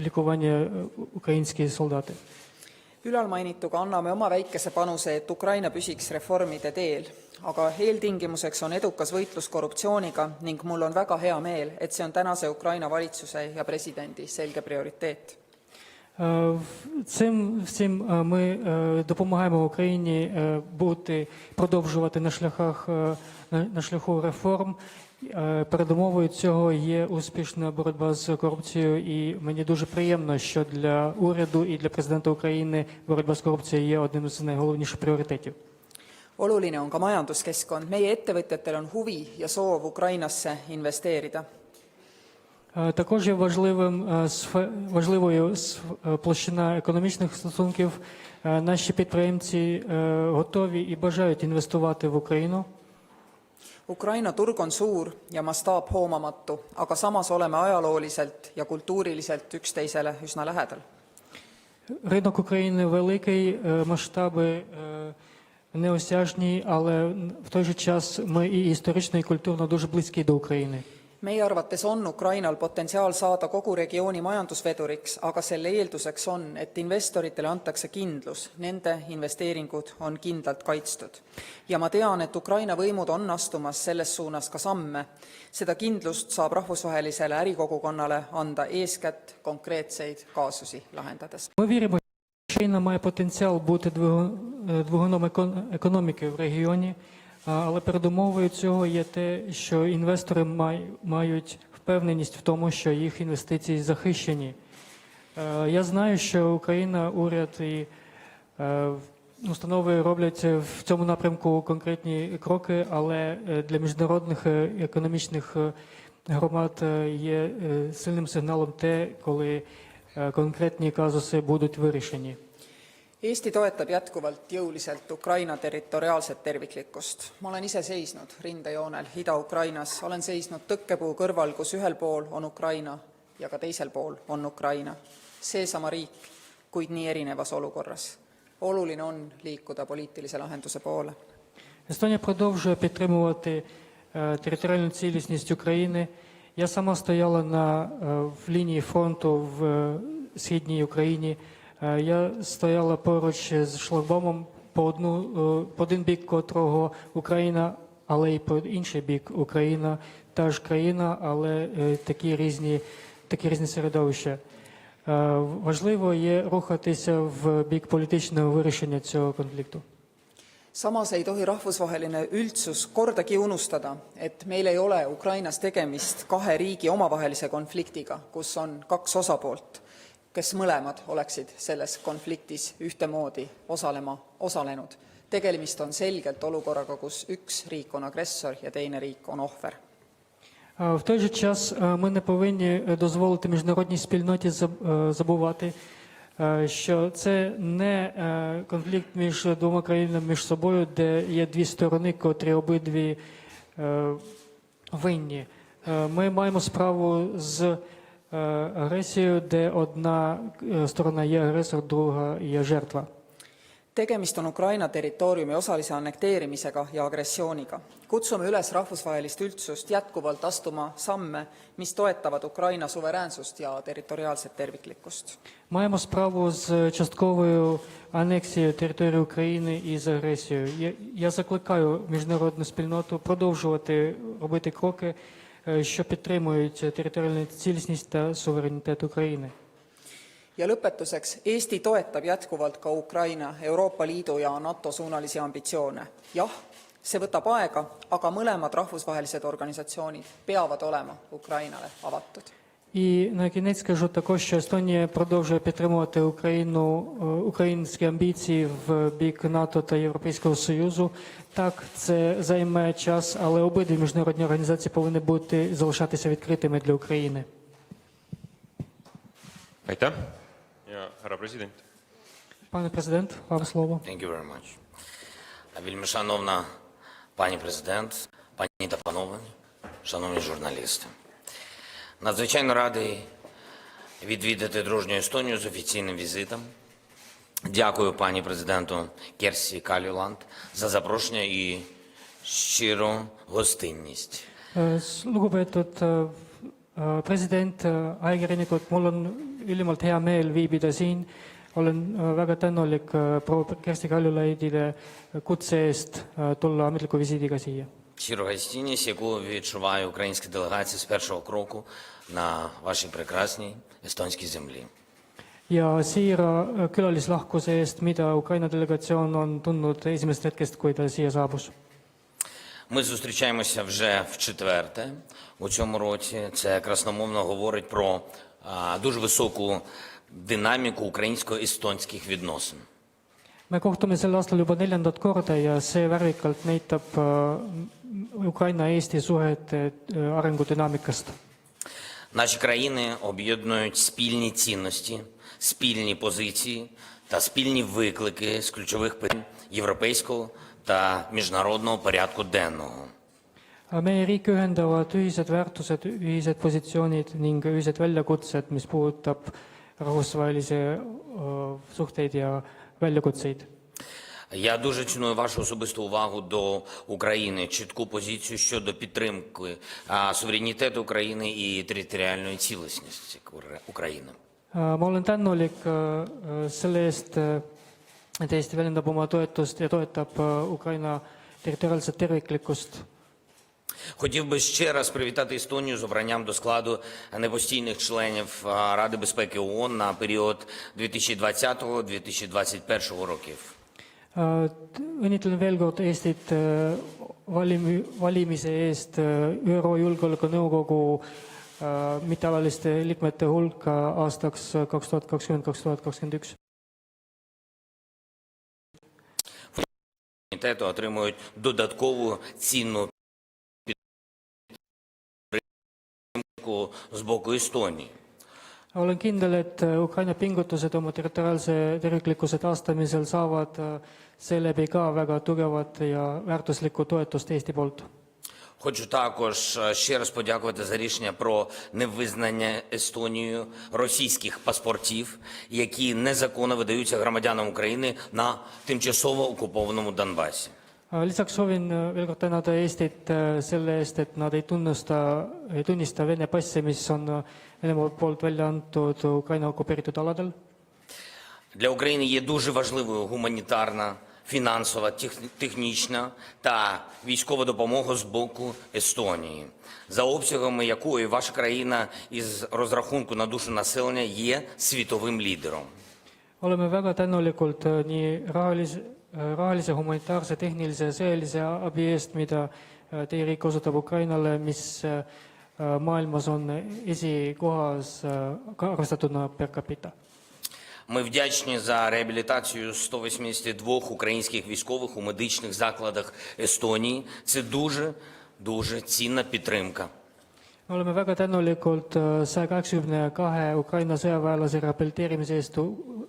лікування українські солдати. Ülalmainituga anname oma väikese panuse, et Ukraina püsiks reformide teel, aga eeltingimuseks on edukas võitlus korruptsiooniga ning mul on väga hea meel, et see on tänase Ukraina valitsuse ja presidendi selge prioriteet. Цим всім ми допомагаємо Україні бути, продовжувати на шляхах на шляху реформ. Передумовою цього є успішна боротьба з корупцією, і мені дуже приємно, що для уряду і для президента України боротьба з корупцією є одним з найголовніших пріоритетів. Oluline on ka majanduskeskkond. Meie ettevõtjatel on huvi ja soov Ukrainasse investeerida. Також є важливим важливою площина економічних стосунків. Наші підприємці готові і бажають інвестувати в Україну. Ukraina turg on suur ja mastaap hoomamatu, aga samas oleme ajalooliselt ja kultuuriliselt üksteisele üsna lähedal. Ринок України великий, масштаби неосяжні, але в той же час ми і історично, і культурно дуже близькі до України. Meie arvates on Ukrainal potentsiaal saada kogu regiooni majandusveduriks, aga selle eelduseks on, et investoritele antakse kindlus, nende investeeringud on kindlalt kaitstud. Ja ma tean, et Ukraina võimud on astumas selles suunas ka samme. Seda kindlust saab rahvusvahelisele ärikogukonnale anda eeskätt konkreetseid kaasusi lahendades. Ми віримо, що Україна має потенціал бути двигуном економіки в регіоні, але передумовою цього є те, що інвестори мають впевненість в тому, що їх інвестиції захищені. Е, Я знаю, що Україна, уряд і е, установи роблять в цьому напрямку конкретні кроки, але е, для міжнародних економічних громад є сильним сигналом те, коли конкретні казуси будуть вирішені. Eesti toetab jätkuvalt jõuliselt Ukraina territoriaalset terviklikkust. Ma olen ise seisnud rindejoonel Ida-Ukrainas, olen seisnud tõkkepuu kõrval, kus ühel pool on Ukraina ja ka teisel pool on Ukraina. Seesama riik, kuid nii erinevas olukorras. Oluline on liikuda poliitilise lahenduse poole. Естонія продовжує підтримувати е, територіальну цілісність України. Я сама стояла на е, в лінії фронту в е, східній Україні. Е, Я стояла поруч з шлагбаумом по одну е, по один бік котрого Україна, але й по інший бік Україна, та ж країна, але е, такі різні, такі різні середовища. Важливо є рухатися в бік політичного вирішення цього конфлікту. Samas ei tohi rahvusvaheline üldsus kordagi unustada, et meil ei ole Ukrainas tegemist kahe riigi omavahelise konfliktiga, kus on kaks osapoolt. Kes mõlemad oleksid selles konfliktis ühtemoodi osalema, osalenud. Tegemist on selgelt olukorraga, kus üks riik on agressor ja teine riik on ohver. Е, В той же час е, ми не повинні е, дозволити міжнародній спільноті заб- е, забувати, е, що це не е, конфлікт між двома країнами між собою, де є дві сторони, котрі обидві е, винні. Е, Ми маємо справу з е, агресією, де одна е, сторона є агресор, друга є жертва. Tegemist on Ukraina territooriumi osalise annekteerimisega ja agressiooniga. Kutsume üles rahvusvahelist üldsust jätkuvalt astuma samme, mis toetavad Ukraina suveräänsust ja territoriaalset terviklikkust. Маємо справу з частковою анексією території України і з агресією. Я, я закликаю міжнародну спільноту продовжувати робити кроки, е, що підтримують територіальну цілісність та суверенітет України. Ja lõpetuseks, Eesti toetab jätkuvalt ka Ukraina Euroopa Liidu ja NATO suunalisi ambitsioone. Jah, see võtab aega, aga mõlemad rahvusvahelised organisatsioonid peavad olema Ukrainale avatud. І на кінець скажу також, що Естонія продовжує підтримувати Україну, е, українські амбіції в бік НАТО та Європейського Союзу. Так, це займе час, але обидві міжнародні організації повинні бути залишатися відкритими для України. Aitäh ja härra president. Пане президент, вам слово. Thank you very much. Вельмишановна пані президент, пані та панове, шановні журналісти. Надзвичайно радий відвідати дружню Естонію з офіційним візитом. Дякую пані президенту Керсі Калюланд за запрошення і щиру гостинність. Е, s- Lugupeetud äh, äh, president, äh, ajakirjanikud, mul on ülimalt hea meel viibida siin. Olen äh, väga tänulik äh, proua Kersti Kaljulaidile kutse eest äh, tulla ametliku visiidiga siia. Щиру гостинність, яку відчуває українська делегація з першого кроку на вашій прекрасній естонській землі. Ja siira äh, külalislahkuse eest, mida Ukraina delegatsioon on tundnud esimesest hetkest, kui ta siia saabus. Ми зустрічаємося вже вчетверте у цьому році. Це красномовно говорить про а, дуже високу динаміку українсько-естонських відносин. Me kohtume sel aastal juba neljandat korda ja see värvikalt näitab äh, Ukraina-Eesti suhete äh, arengudünaamikast. Наші країни об'єднують спільні цінності, спільні позиції та спільні виклики з ключових питань європейського та міжнародного порядку денного. Meie riike ühendavad ühised väärtused, ühised positsioonid ning ühised väljakutsed, mis puudutab rahvusvahelisi öö, suhteid ja väljakutseid. Я дуже ціную вашу особисту увагу до України, чітку позицію щодо підтримки а, суверенітету України і територіальної цілісності України. Ma olen tänulik öö, selle eest, et Eesti väljendab oma toetust ja toetab öö, Ukraina territoriaalset terviklikkust. Хотів би ще раз привітати Естонію з обранням до складу непостійних членів а, Ради безпеки ООН на період 2020-2021 років. Äh, Õnnitlen veel kord Eestit äh, valimi-, valimise eest äh, ÜRO Julgeolekunõukogu äh, mittealaliste liikmete hulka aastaks 2020, 2021. Суверенітету отримують додаткову цінну підтримку з боку Естонії. Olen kindel, et äh, Ukraina pingutused oma territoriaalse terviklikkuse taastamisel saavad äh, seeläbi ka väga tugevat ja väärtuslikku toetust Eesti poolt. Хочу також е, ще раз подякувати за рішення про невизнання Естонією російських паспортів, які незаконно видаються громадянам України на тимчасово окупованому Донбасі. Äh, Lisaks soovin äh, veel kord tänada Eestit äh, selle eest, et nad ei tunnusta, ei tunnista Vene passe, mis on äh, Venemaa poolt välja antud Ukraina okupeeritud aladel. Для України є дуже важливою гуманітарна, фінансова, тех- технічна та військова допомога з боку Естонії, за обсягами якої ваша країна із розрахунку на душу населення є світовим лідером. Oleme väga tänulikud äh, nii rahalise, rahalise, humanitaarse, tehnilise ja sõjalise abi eest, mida äh, teie riik osutab Ukrainale, mis äh, Maailmas on esikohas arvestatuna per capita. Ми вдячні за реабілітацію 182 українських військових у медичних закладах Естонії. Це дуже, дуже цінна підтримка. Me oleme väga tänulikud 182 Ukraina sõjaväelase rehabiliteerimise eest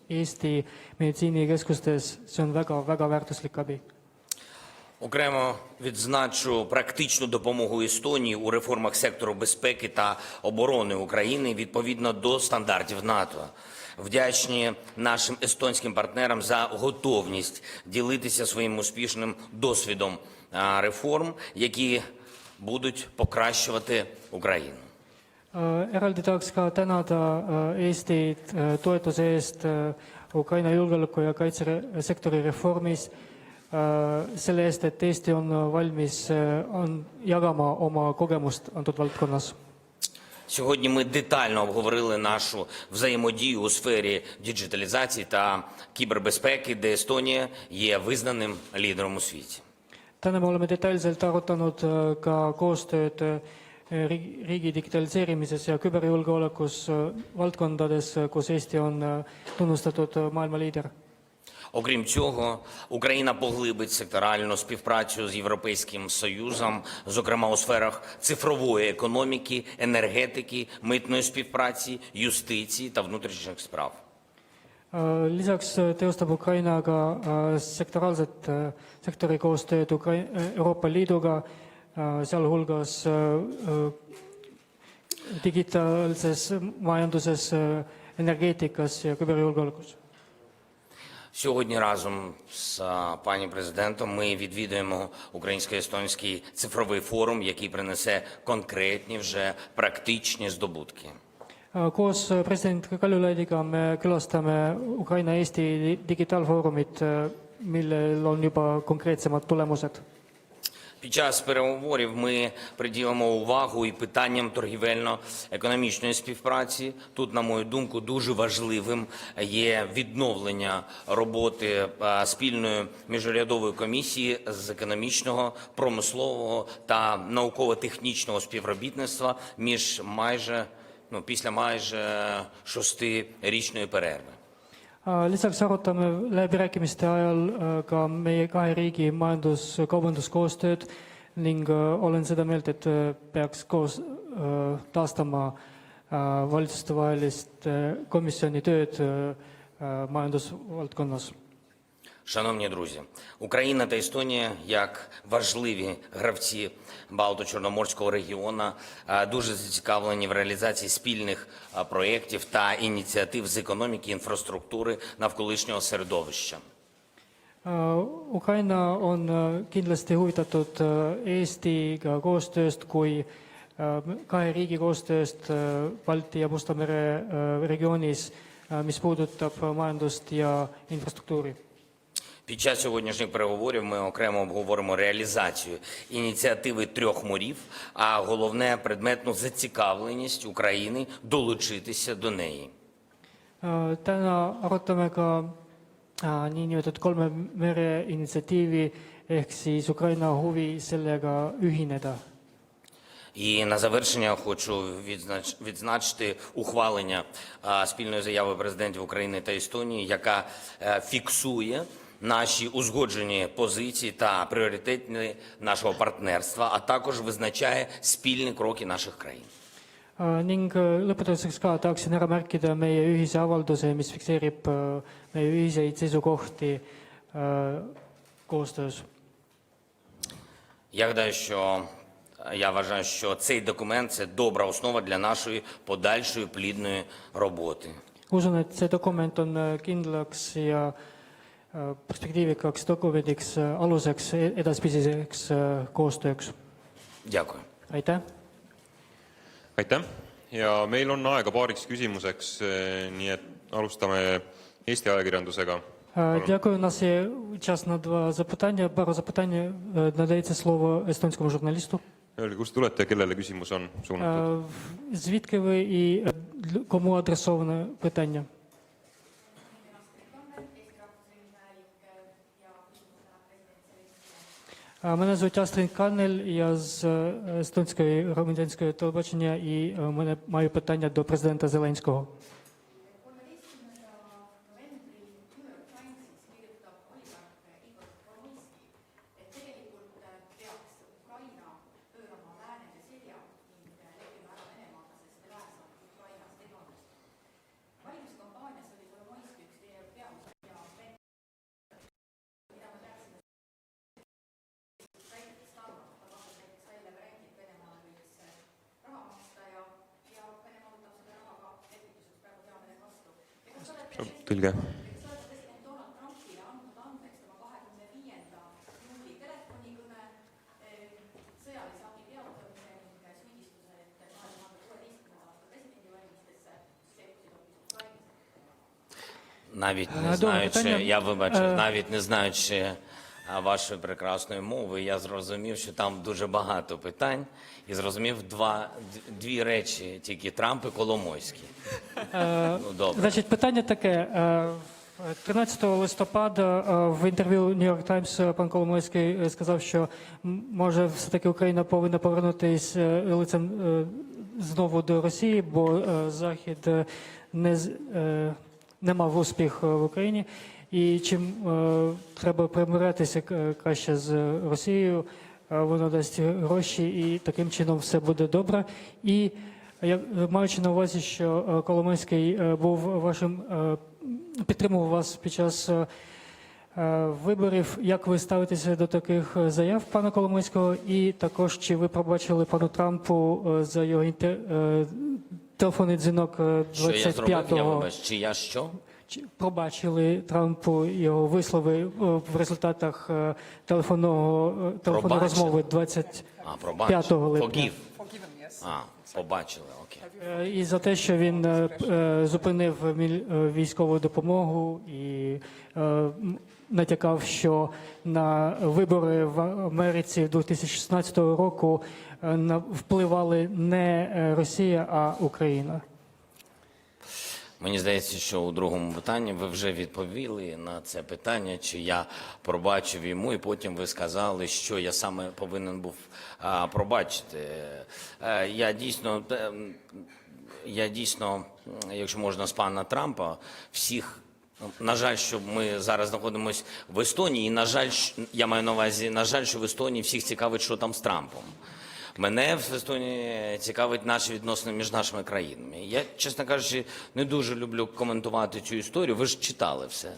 Eesti meditsiinikeskustes, see on väga-väga väärtuslik abi. Окремо відзначу практичну допомогу Естонії у реформах сектору безпеки та оборони України відповідно до стандартів НАТО. Вдячні нашим естонським партнерам за готовність ділитися своїм успішним досвідом а, реформ, які будуть покращувати Україну. Eraldi tahaks ka tänada Eestit toetuse eest Ukraina julgeoleku ja kaitsesektori reformis, selle eest, et Eesti on valmis on jagama oma kogemust antud valdkonnas. Сьогодні ми детально обговорили нашу взаємодію у сфері діджиталізації та кібербезпеки, де Естонія є визнаним лідером у світі. Täna me oleme detailselt arutanud ka koostööd riigi, riigi digitaliseerimises ja küberjulgeolekus valdkondades, kus Eesti on tunnustatud maailma liider. Окрім цього, Україна поглибить секторальну співпрацю з Європейським Союзом, зокрема у сферах цифрової економіки, енергетики, митної співпраці, юстиції та внутрішніх справ. Lisaks teostab Ukraina ka sektoraalset sektori koostööd Ukrai-, Euroopa Liiduga, sealhulgas digitaalses majanduses, energeetikas ja küberjulgeolekus. Сьогодні разом з а, пані президентом ми відвідуємо українсько-естонський цифровий форум, який принесе конкретні вже практичні здобутки. Koos president Kaljulaidiga me külastame Ukraina-Eesti digitaalfoorumit, millel on juba konkreetsemad tulemused. Під час переговорів ми приділимо увагу і питанням торгівельно-економічної співпраці. Тут, на мою думку, дуже важливим є відновлення роботи а, спільної міжурядової комісії з економічного, промислового та науково-технічного співробітництва між майже ну, після майже шестирічної перерви. Lisaks arutame läbirääkimiste ajal ka meie kahe riigi majandus-kaubanduskoostööd ning olen seda meelt, et peaks koos taastama valitsustevahelist komisjoni tööd majandusvaldkonnas. Шановні друзі, Україна та Естонія, як важливі гравці Балто-Чорноморського регіону, е, дуже зацікавлені в реалізації спільних е, проєктів та ініціатив з економіки, інфраструктури навколишнього середовища. Ukraina on kindlasti huvitatud Eestiga koostööst kui kahe riigi koostööst Balti ja Musta mere regioonis, mis puudutab majandust ja infrastruktuuri. Під час сьогоднішніх переговорів ми окремо обговоримо реалізацію ініціативи трьох морів, а головне предметну зацікавленість України долучитися до неї. Täna arutame ka niinimetatud kolme mere initsiatiivi ehk siis Ukraina huvi sellega ühineda. І на завершення хочу відзнач... відзначити ухвалення а, спільної заяви президентів України та Естонії, яка е, фіксує наші узгоджені позиції та пріоритети нашого партнерства, а також визначає спільні кроки наших країн. Ning lõpetuseks ka tahaksin ära märkida meie ühise avalduse, mis fikseerib meie ühiseid seisukohti koostöös. Я гадаю, що я вважаю, що цей документ це добра основа для нашої подальшої плідної роботи. Usun, et see dokument on kindlaks ja perspektiivikaks dokumendiks aluseks edaspidiseks koostööks. Дякую. Aitäh! Aitäh ja meil on aega paariks küsimuseks, nii et alustame Eesti ajakirjandusega. Дякую. У нас є час на два запитання. Пару запитань надається слово естонському журналісту. Öelge, kust tulete ja kellele küsimus on suunatud? Звідки ви і кому адресоване питання? Мене звуть Астрін Канель, я з естонської громадянської телебачення і мене маю питання до президента Зеленського. Tõlge. Навіть не Добре, знаючи, питання. я вибачу, Е. навіть не знаючи а, вашої прекрасної мови, я зрозумів, що там дуже багато питань, і зрозумів два, дві речі: тільки Трамп і Коломойський. Е, Ну, добре. Значить, питання таке. Е, 13 листопада е, в інтерв'ю New York Times пан Коломойський е, сказав, що м, може все-таки Україна повинна повернутись е, лицем е, знову до Росії, бо е, Захід е, не, з- е, не мав успіх е, в Україні. І чим е, треба примирятися е, краще з Росією, е, воно дасть гроші, і таким чином все буде добре. І я маючи на увазі, що е, Коломойський е, був вашим е, підтримував вас під час е, е, виборів. Як ви ставитеся до таких е, заяв пана Коломойського? І також чи ви пробачили пану Трампу е, за його інтер... е, телефонний дзвінок е, Що я зробив? Я 25-го? вибач, чи я що? Чи пробачили Трампу його вислови е, в результатах е, телефонного е, телефонної Пробачили? розмови 25 А, пробачили. липня? Forgive. А, побачили, окей. Е, І за те, що він е, е, зупинив міль- е, військову допомогу і е, м, натякав, що на вибори в Америці 2016 року е, на- впливали не е, Росія, а Україна. Мені здається, що у другому питанні ви вже відповіли на це питання, чи я пробачив йому, і потім ви сказали, що я саме повинен був а, пробачити. Е, Я дійсно, е, м, я дійсно, м, якщо можна, з пана Трампа, всіх. ну, На жаль, що ми зараз знаходимося в Естонії, і на жаль, щ- я маю на увазі, на жаль, що в Естонії всіх цікавить, що там з Трампом. Мене в Естонії цікавить наші відносини між нашими країнами. Я, чесно кажучи, не дуже люблю коментувати цю історію. Ви ж читали все.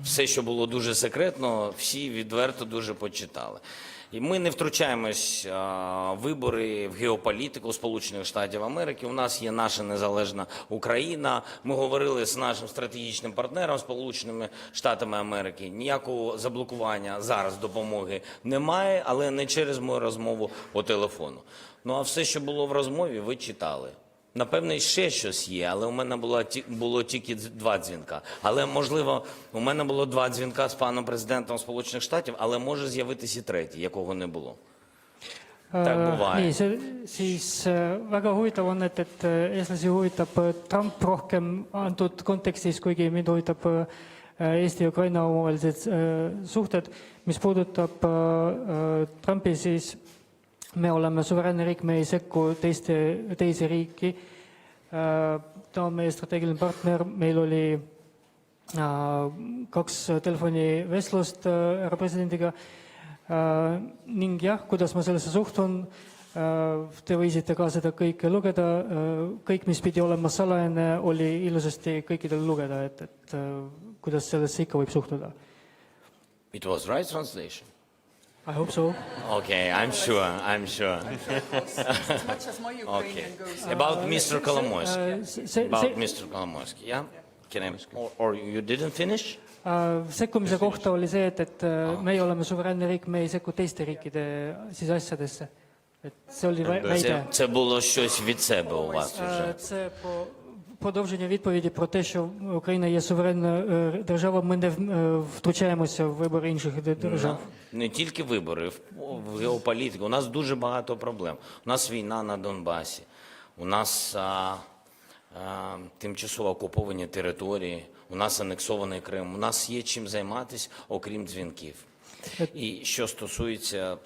Все, що було дуже секретно, всі відверто дуже почитали. І ми не втручаємось а, в вибори в геополітику Сполучених Штатів Америки. У нас є наша незалежна Україна. Ми говорили з нашим стратегічним партнером Сполученими Штатами Америки. Ніякого заблокування зараз допомоги немає, але не через мою розмову по телефону. Ну а все, що було в розмові, ви читали. Напевне, ще щось є, але у мене було, ті- було тільки дз- два дзвінка. Але, можливо, у мене було два дзвінка з паном президентом Сполучених Штатів, але може з'явитися і третій, якого не було. Так Äh, буває. Nii, see siis äh, väga huvitav on, et, et äh, eestlasi huvitab äh, Trump rohkem antud kontekstis, kuigi mind huvitab äh, Eesti ja Ukraina omavahelised äh, suhted. Mis puudutab äh, äh, Trumpi, siis me oleme suveräänne riik, me ei sekku teiste, teise riiki. Äh, Ta on meie strateegiline partner, meil oli äh, kaks telefonivestlust äh, härra presidendiga. Äh, Ning jah, kuidas ma sellesse suhtun, äh, te võisite ka seda kõike lugeda, äh, kõik, mis pidi olema salajane, oli ilusasti kõikidel lugeda, et, et äh, kuidas sellesse ikka võib suhtuda. It was right translation. I hope so. Okay, I'm sure, I'm sure. As much as my Okay. Ukrainian goes. About Mr. Kolomoisky. Äh, see- About see- Mr. Kolomoisky, yeah? Can I, or, or you didn't finish? Äh, Sekkumise kohta oli see, et, et äh, meie oleme suveräänne riik, me ei sekku teiste riikide siseasjadesse. Et see oli vä- väide. Це, це було щось від себе у вас Е, уже. Це по продовження відповіді про те, що Україна є суверенна е, держава, ми не в- е, втручаємося в вибори інших де- держав. Не тільки вибори, в, в геополітику. У нас дуже багато проблем. У нас війна на Донбасі, у нас а, а, тимчасово окуповані території, у нас анексований Крим. У нас є чим займатися, окрім дзвінків. І що стосується,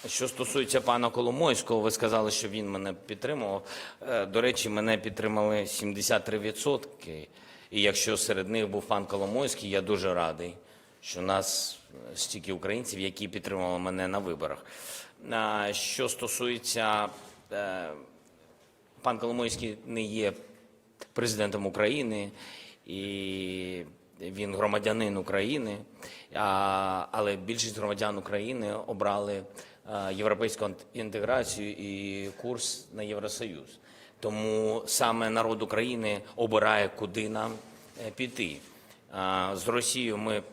що стосується пана Коломойського, ви сказали, що він мене підтримував. Е, До речі, мене підтримали 73%. І якщо серед них був пан Коломойський, я дуже радий, що нас стільки українців, які підтримували мене на виборах. А Що стосується, е, пан Коломойський не є президентом України, і він громадянин України, а, але більшість громадян України обрали е, європейську інтеграцію і курс на Євросоюз. Тому саме народ України обирає, куди нам е, піти. З Росією ми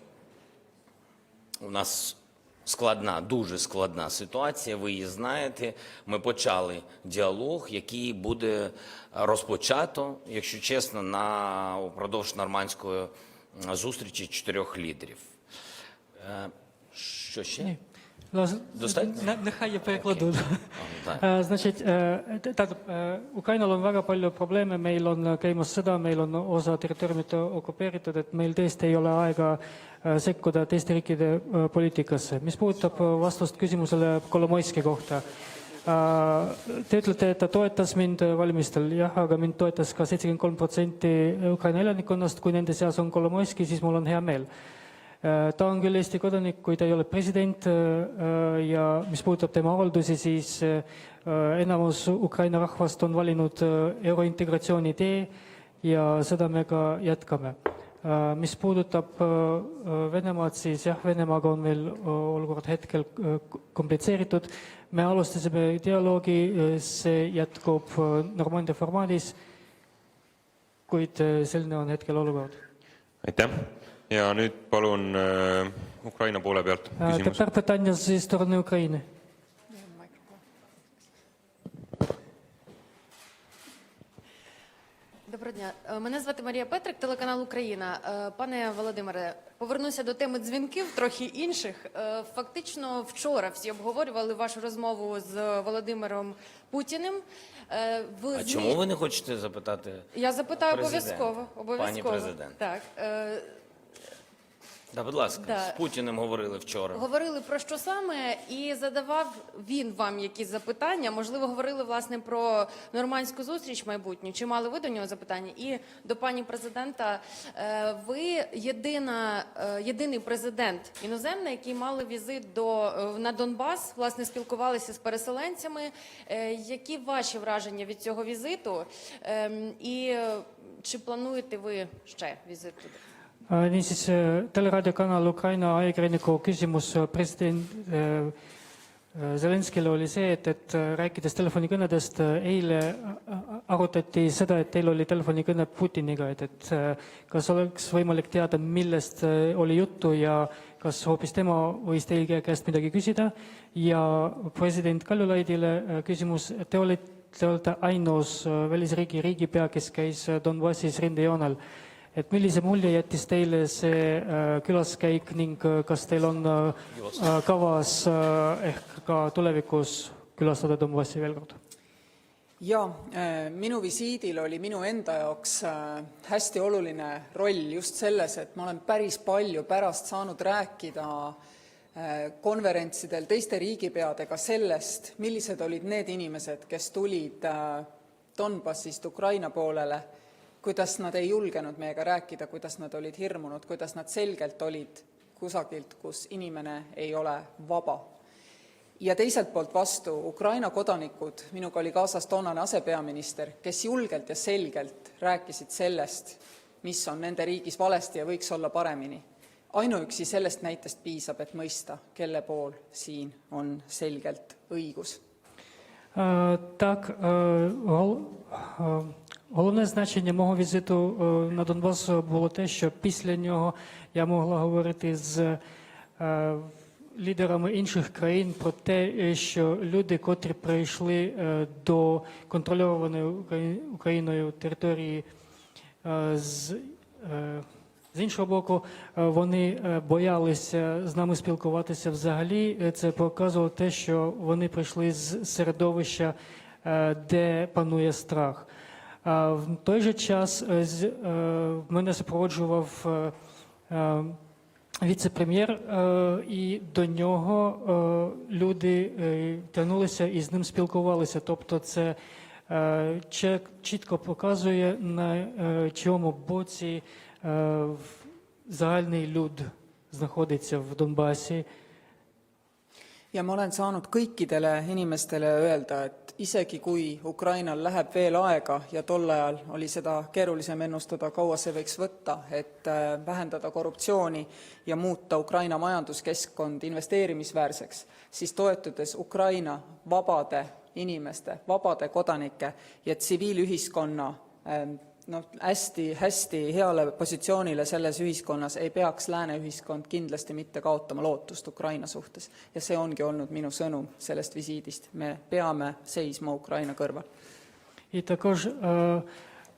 у нас складна, дуже складна ситуація. Ви її знаєте. Ми почали діалог, який буде розпочато, якщо чесно, на упродовж нормандської зустрічі чотирьох лідерів. Е, Що ще? Ні. Достатньо? Не- Нехай я перекладу. Так. Äh, Значит, äh, tähendab, äh, Ukrainal on väga palju probleeme, meil on käimas sõda, meil on osa territooriumit okupeeritud, et meil tõesti ei ole aega äh, sekkuda teiste riikide äh, poliitikasse. Mis puudutab äh, vastust küsimusele Kolomoiski kohta, Te ütlete, et ta toetas mind valimistel, jah, aga mind toetas ka 73% Ukraina elanikkonnast, kui nende seas on Kolomoiski, siis mul on hea meel. Ta on küll Eesti kodanik, kuid ta ei ole president ja mis puudutab tema avaldusi, siis enamus Ukraina rahvast on valinud eurointegratsiooni tee ja seda me ka jätkame. Mis puudutab Venemaad, siis jah, Venemaaga on meil olukord hetkel komplitseeritud. Me alustasime dialoogi, see jätkub Normandia formaadis, kuid selline on hetkel olukord. Aitäh ja nüüd palun äh, Ukraina poole pealt küsimus. Тепер питання зі сторони України. Доброго дня. Е, Мене звати Марія Петрик, телеканал Україна. Е, Пане Володимире, повернуся до теми дзвінків, трохи інших. Е, Фактично, вчора всі обговорювали вашу розмову з Володимиром Путіним. В А чому ви не хочете запитати? Я запитаю обов'язково. Обов'язково. Пані президент. Так. Да, будь ласка, Да. з Путіним говорили вчора. Говорили про що саме, і задавав він вам якісь запитання. Можливо, говорили власне про нормандську зустріч майбутню. Чи мали ви до нього запитання? І до пані президента, е, ви єдина, е, єдиний президент іноземний, який мали візит до е, на Донбас, власне, спілкувалися з переселенцями. Які ваші враження від цього візиту? Ем, І чи плануєте ви ще візит туди? Äh, Niisiis, äh, teleraadiokanal Ukraina ajakirjaniku küsimus äh, president Zelenskile oli see, et, et rääkides telefonikõnedest, eile arutati seda, et teil oli telefonikõne Putiniga, et, et kas oleks võimalik teada, millest oli juttu ja kas hoopis tema võis teie käest midagi küsida ja president Kaljulaidile küsimus, te olete, te olete ainus välisriigi riigipea, kes käis Donbassis rindejoonel et millise mulje jättis teile see äh, külaskäik ning äh, kas teil on äh, kavas ehk ka tulevikus külastada Donbassi veel kord? Jaa, minu visiidil oli minu enda jaoks hästi oluline roll just selles, et ma olen päris palju pärast saanud rääkida konverentsidel teiste riigipeadega sellest, millised olid need inimesed, kes tulid Donbassist Ukraina poolele, kuidas nad ei julgenud meiega rääkida, kuidas nad olid hirmunud, kuidas nad selgelt olid kusagilt, kus inimene ei ole vaba. ja teiselt poolt vastu Ukraina kodanikud, minuga oli kaasas toonane asepeaminister, kes julgelt ja selgelt rääkisid sellest, mis on nende riigis valesti ja võiks olla paremini. ainuüksi sellest näitest piisab, et mõista, kelle pool siin on selgelt õigus. Е, Так, е, гол- е, головне значення мого візиту е, на Донбас було те, що після нього я могла говорити з е, лідерами інших країн про те, е, що люди, котрі прийшли до контрольованої Україною території з, з іншого боку, вони боялися з нами спілкуватися взагалі. Це показувало те, що вони прийшли з середовища, де панує страх. В той же час е, е, мене супроводжував е, віце-прем'єр, е, і до нього е, люди е, тягнулися і з ним спілкувалися. Тобто, це е, че- чітко показує, на е, чийому боці е, в- загальний люд знаходиться в Донбасі. Ja ma olen saanud kõikidele inimestele öelda, et isegi kui Ukrainal läheb veel aega ja tol ajal oli seda keerulisem ennustada, kaua see võiks võtta, et äh, vähendada korruptsiooni ja muuta Ukraina majanduskeskkond investeerimisväärseks, siis toetudes Ukraina vabade inimeste, vabade kodanike ja tsiviilühiskonna ähm, noh, hästi-hästi heale positsioonile selles ühiskonnas ei peaks lääne ühiskond kindlasti mitte kaotama lootust Ukraina suhtes. Ja see ongi olnud minu sõnum sellest visiidist. Me peame seisma Ukraina kõrval. І також е,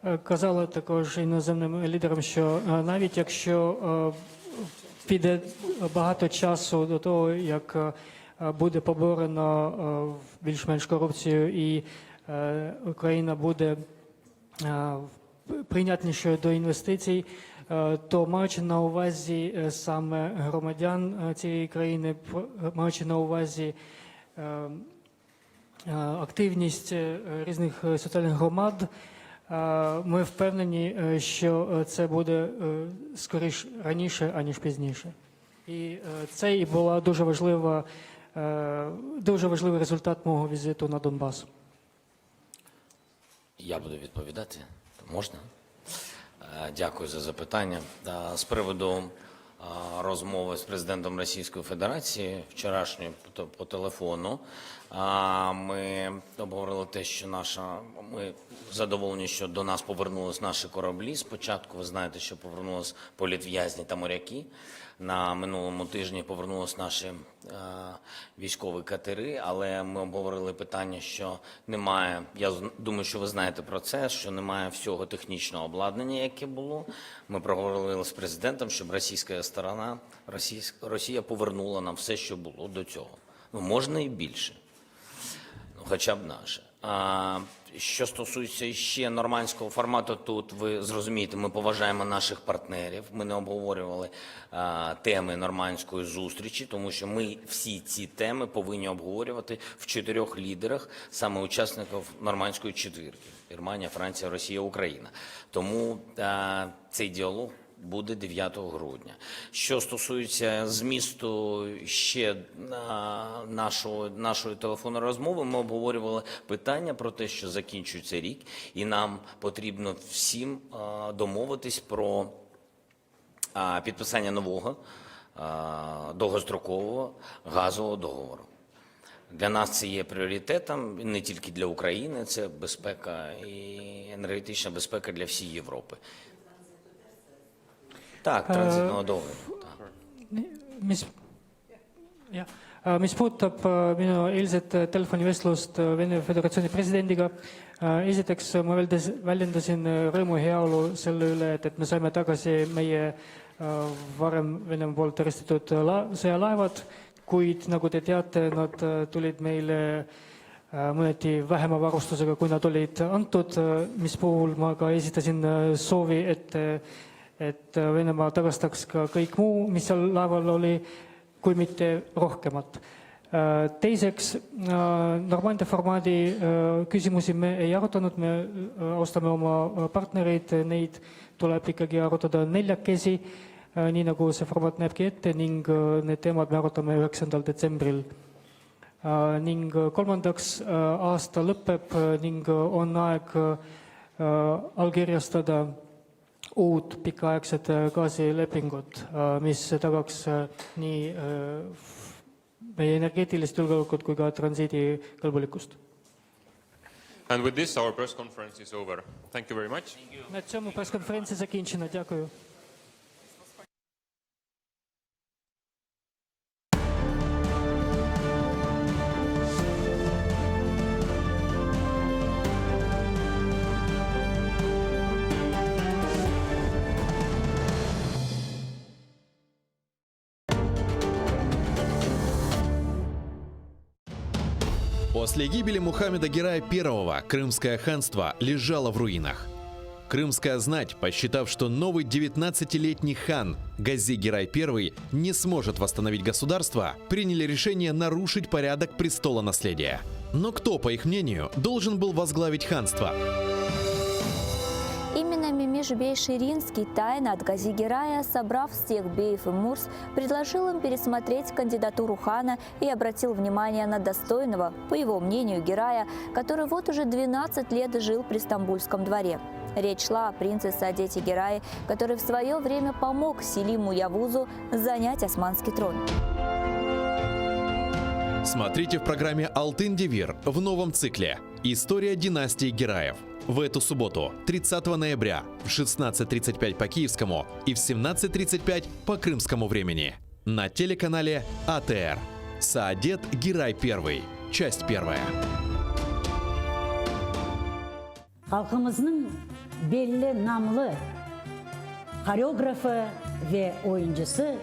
е, казала також іноземним лідерам, що е, навіть якщо е, піде багато часу до того, як е, буде поборено е, більш-менш корупцію і е, Україна буде е, прийнятнішою до інвестицій, е, то маючи на увазі е, саме громадян е, цієї країни, про- маючи на увазі е, е, активність е, різних е, соціальних громад, е, ми впевнені, е, що е, це буде е, скоріш раніше, аніж пізніше. І е, це і була дуже важлива, е, дуже важливий результат мого візиту на Донбас. Я буду відповідати. Можна? Е, Дякую за запитання. Е, З приводу е, розмови з президентом Російської Федерації вчорашньої по те- по телефону. е, Ми обговорили те, що наша ми задоволені, що до нас повернулись наші кораблі. Спочатку ви знаєте, що повернулись політв'язні та моряки. На минулому тижні повернулись наші е, військові катери, але ми обговорили питання, що немає. Я з- думаю, що ви знаєте про це, що немає всього технічного обладнання, яке було. Ми проговорили з президентом, щоб російська сторона, Російська, Росія повернула нам все, що було до цього. Ну можна і більше ну, хоча б наше. А, що стосується ще нормандського формату, тут ви зрозумієте, ми поважаємо наших партнерів. Ми не обговорювали а, теми нормандської зустрічі, тому що ми всі ці теми повинні обговорювати в чотирьох лідерах, саме учасників нормандської четвірки: Германія, Франція, Росія, Україна. Тому а, цей діалог буде 9 грудня. Що стосується змісту ще а, нашого, нашої телефонної розмови, ми обговорювали питання про те, що закінчується рік, і нам потрібно всім а, домовитись про а, підписання нового а, довгострокового газового договору. Для нас це є пріоритетом не тільки для України, це безпека і енергетична безпека для всієї Європи. Так, транзитного договору. Так. Mis, jah, mis puudutab äh, minu eilset äh, telefonivestlust äh, Vene Föderatsiooni presidendiga, esiteks ma väldes, väljendasin äh, rõõmu ja heaolu selle üle, et, et me saime tagasi meie äh, varem Venemaa poolt arestitud äh, la-, sõjalaevad, kuid nagu te teate, nad äh, tulid meile äh, mõneti vähema varustusega, kui nad olid antud, mis puhul ma ka esitasin äh, soovi, et et Venemaa tagastaks ka kõik muu, mis seal laeval oli, kui mitte rohkemat. Teiseks, Normandia formaadi äh, küsimusi me ei arutanud, me äh, austame oma partnereid, neid tuleb ikkagi arutada neljakesi, äh, nii nagu see formaat näebki ette ning äh, need teemad me arutame 9. detsembril. Äh, ning kolmandaks, aasta lõpeb ning on aeg äh, allkirjastada uut pikaaegset äh, gaasilepingut, mis tagaks äh, nii äh, meie energeetilist julgeolekut kui ka transiidikõlbulikkust. And with this, our press conference is over. Thank you very much. На цьому прес-конференція закінчена. Дякую. После гибели Мухаммеда Герая I Крымское ханство лежало в руинах. Крымская знать, посчитав, что новый 19-летний хан Гази Герай I не сможет восстановить государство, приняли решение нарушить порядок престола наследия. Но кто, по их мнению, должен был возглавить ханство? Именно Мемиш Бей Ширинский тайно от Гази Герая, собрав всех беев и мурс, предложил им пересмотреть кандидатуру хана и обратил внимание на достойного, по его мнению, Герая, который вот уже 12 лет жил при Стамбульском дворе. Речь шла о принце Саадете Герае, который в свое время помог Селиму Явузу занять османский трон. Смотрите в программе «Алтын Девир» в новом цикле «История династии Гераев». В эту субботу, 30 ноября, в 16.35 по киевскому и в 17.35 по крымскому времени на телеканале АТР. Саадет Герай I. Часть первая. Halqımıznıñ belli namlı horeografı ve oyuncısı.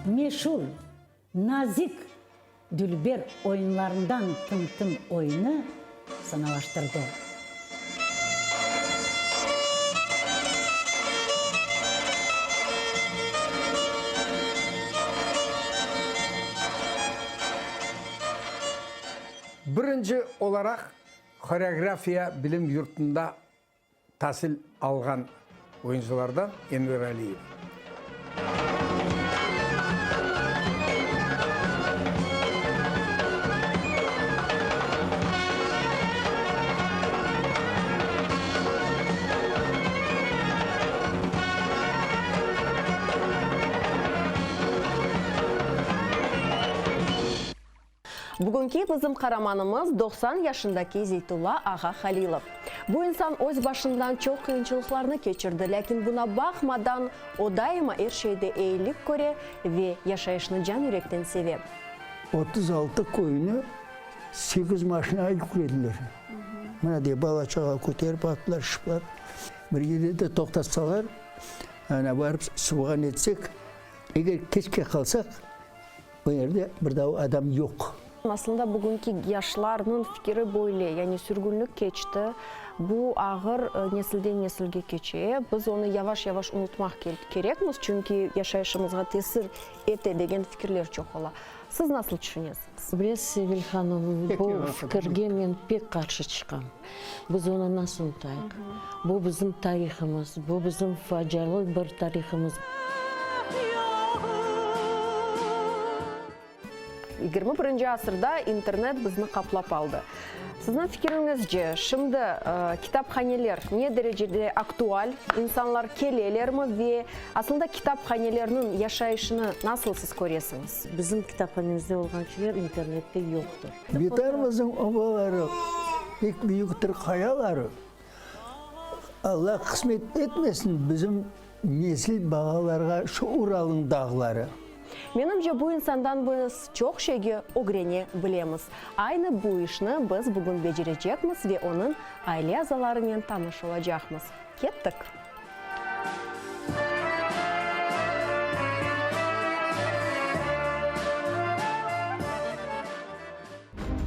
Meşur nazik dülber oyunlarından Tım-tım oyunı sanalaştırdı. Birinci olaraq horeografiya bilim yurtunda tasil alğan oyuncılardan Enver Aliyev. Bugünki bizim qaramanımız 90 yaşındaki Zeytulla ağa Halilov. Bu insan öz başından çoq qıyınçılıqlarnı keçirdi, lâkin buna baqmadan, o daima er şeyde eyilik köre ve yaşayışnı can-yürekten seve. 36 köyni sekiz maşinağa yüklediler. Mına dey, bala-çağa köterip attılar, şıplar. Bir yerde de toqtatsalar, ana barıp suvğa netsek, eger keçke qalsaq, O yerde bir daa adam yoq. Aslında bugünki yaşlarnıñ fikiri böyle, yani sürgünlik keçti, bu ağır nesilden nesilge keçe, biz onı yavaş-yavaş unutmaq kerekmiz, çünki yaşayışımızğa tesir ete degen fikirler çoq ola. Siz nasıl tüşünesiñiz? Bilesiz, Sevil hanım, bu fikirge men pek qarşı çıqam. Biz onı nasıl unutayıq? Bu bizim tarihımız, bu bizim facialı bir tarihımız. 21-nci asırda internet bizni qaplap aldı. Sizniñ fikiriñizce, şimdi kitaphaneler ne derecede aktual, insanlar kelelermi ve aslında kitaphanelerniñ yaşayışını nasıl siz köresiñiz? Bizim kitaphanemizde olğan şeyler internette yoqtır. Vetanımıznıñ obaları, pek büyüktir qayaları. Alla qısmet etmesin bizim nesil balalarğa şu Uralnıñ dağları. Menimce, bu insandan biz çoq şeyge ögrene bilemiz. Aynı bu işni biz bugün becerecekmiz ve onıñ aile azalarınen tanış olacaqmız. Kettik!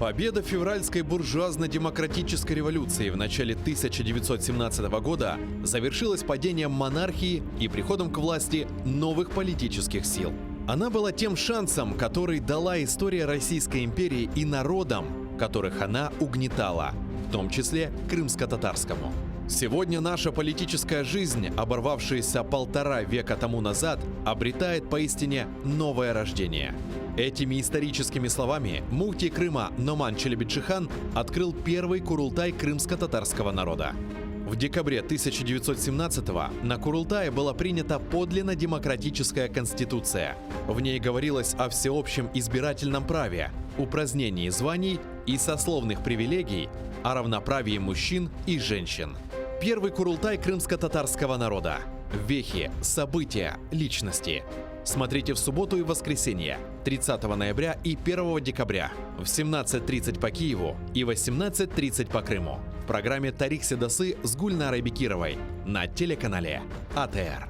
Победа февральской буржуазно-демократической революции в начале 1917 года завершилась падением монархии и приходом к власти новых политических сил. Она была тем шансом, который дала история Российской империи и народам, которых она угнетала, в том числе крымско-татарскому. Сегодня наша политическая жизнь, оборвавшаяся полтора века тому назад, обретает поистине новое рождение. Этими историческими словами муфтий Крыма Номан Челебиджихан открыл первый курултай крымско-татарского народа. В декабре 1917-го на Курултае была принята подлинно демократическая конституция. В ней говорилось о всеобщем избирательном праве, упразднении званий и сословных привилегий, о равноправии мужчин и женщин. Первый Курултай крымско-татарского народа. Вехи, события, личности. Смотрите в субботу и воскресенье, 30 ноября и 1 декабря в 17.30 по Киеву и 18.30 по Крыму в программе «Тарих Седасы» с Гульнарой Бекировой на телеканале АТР.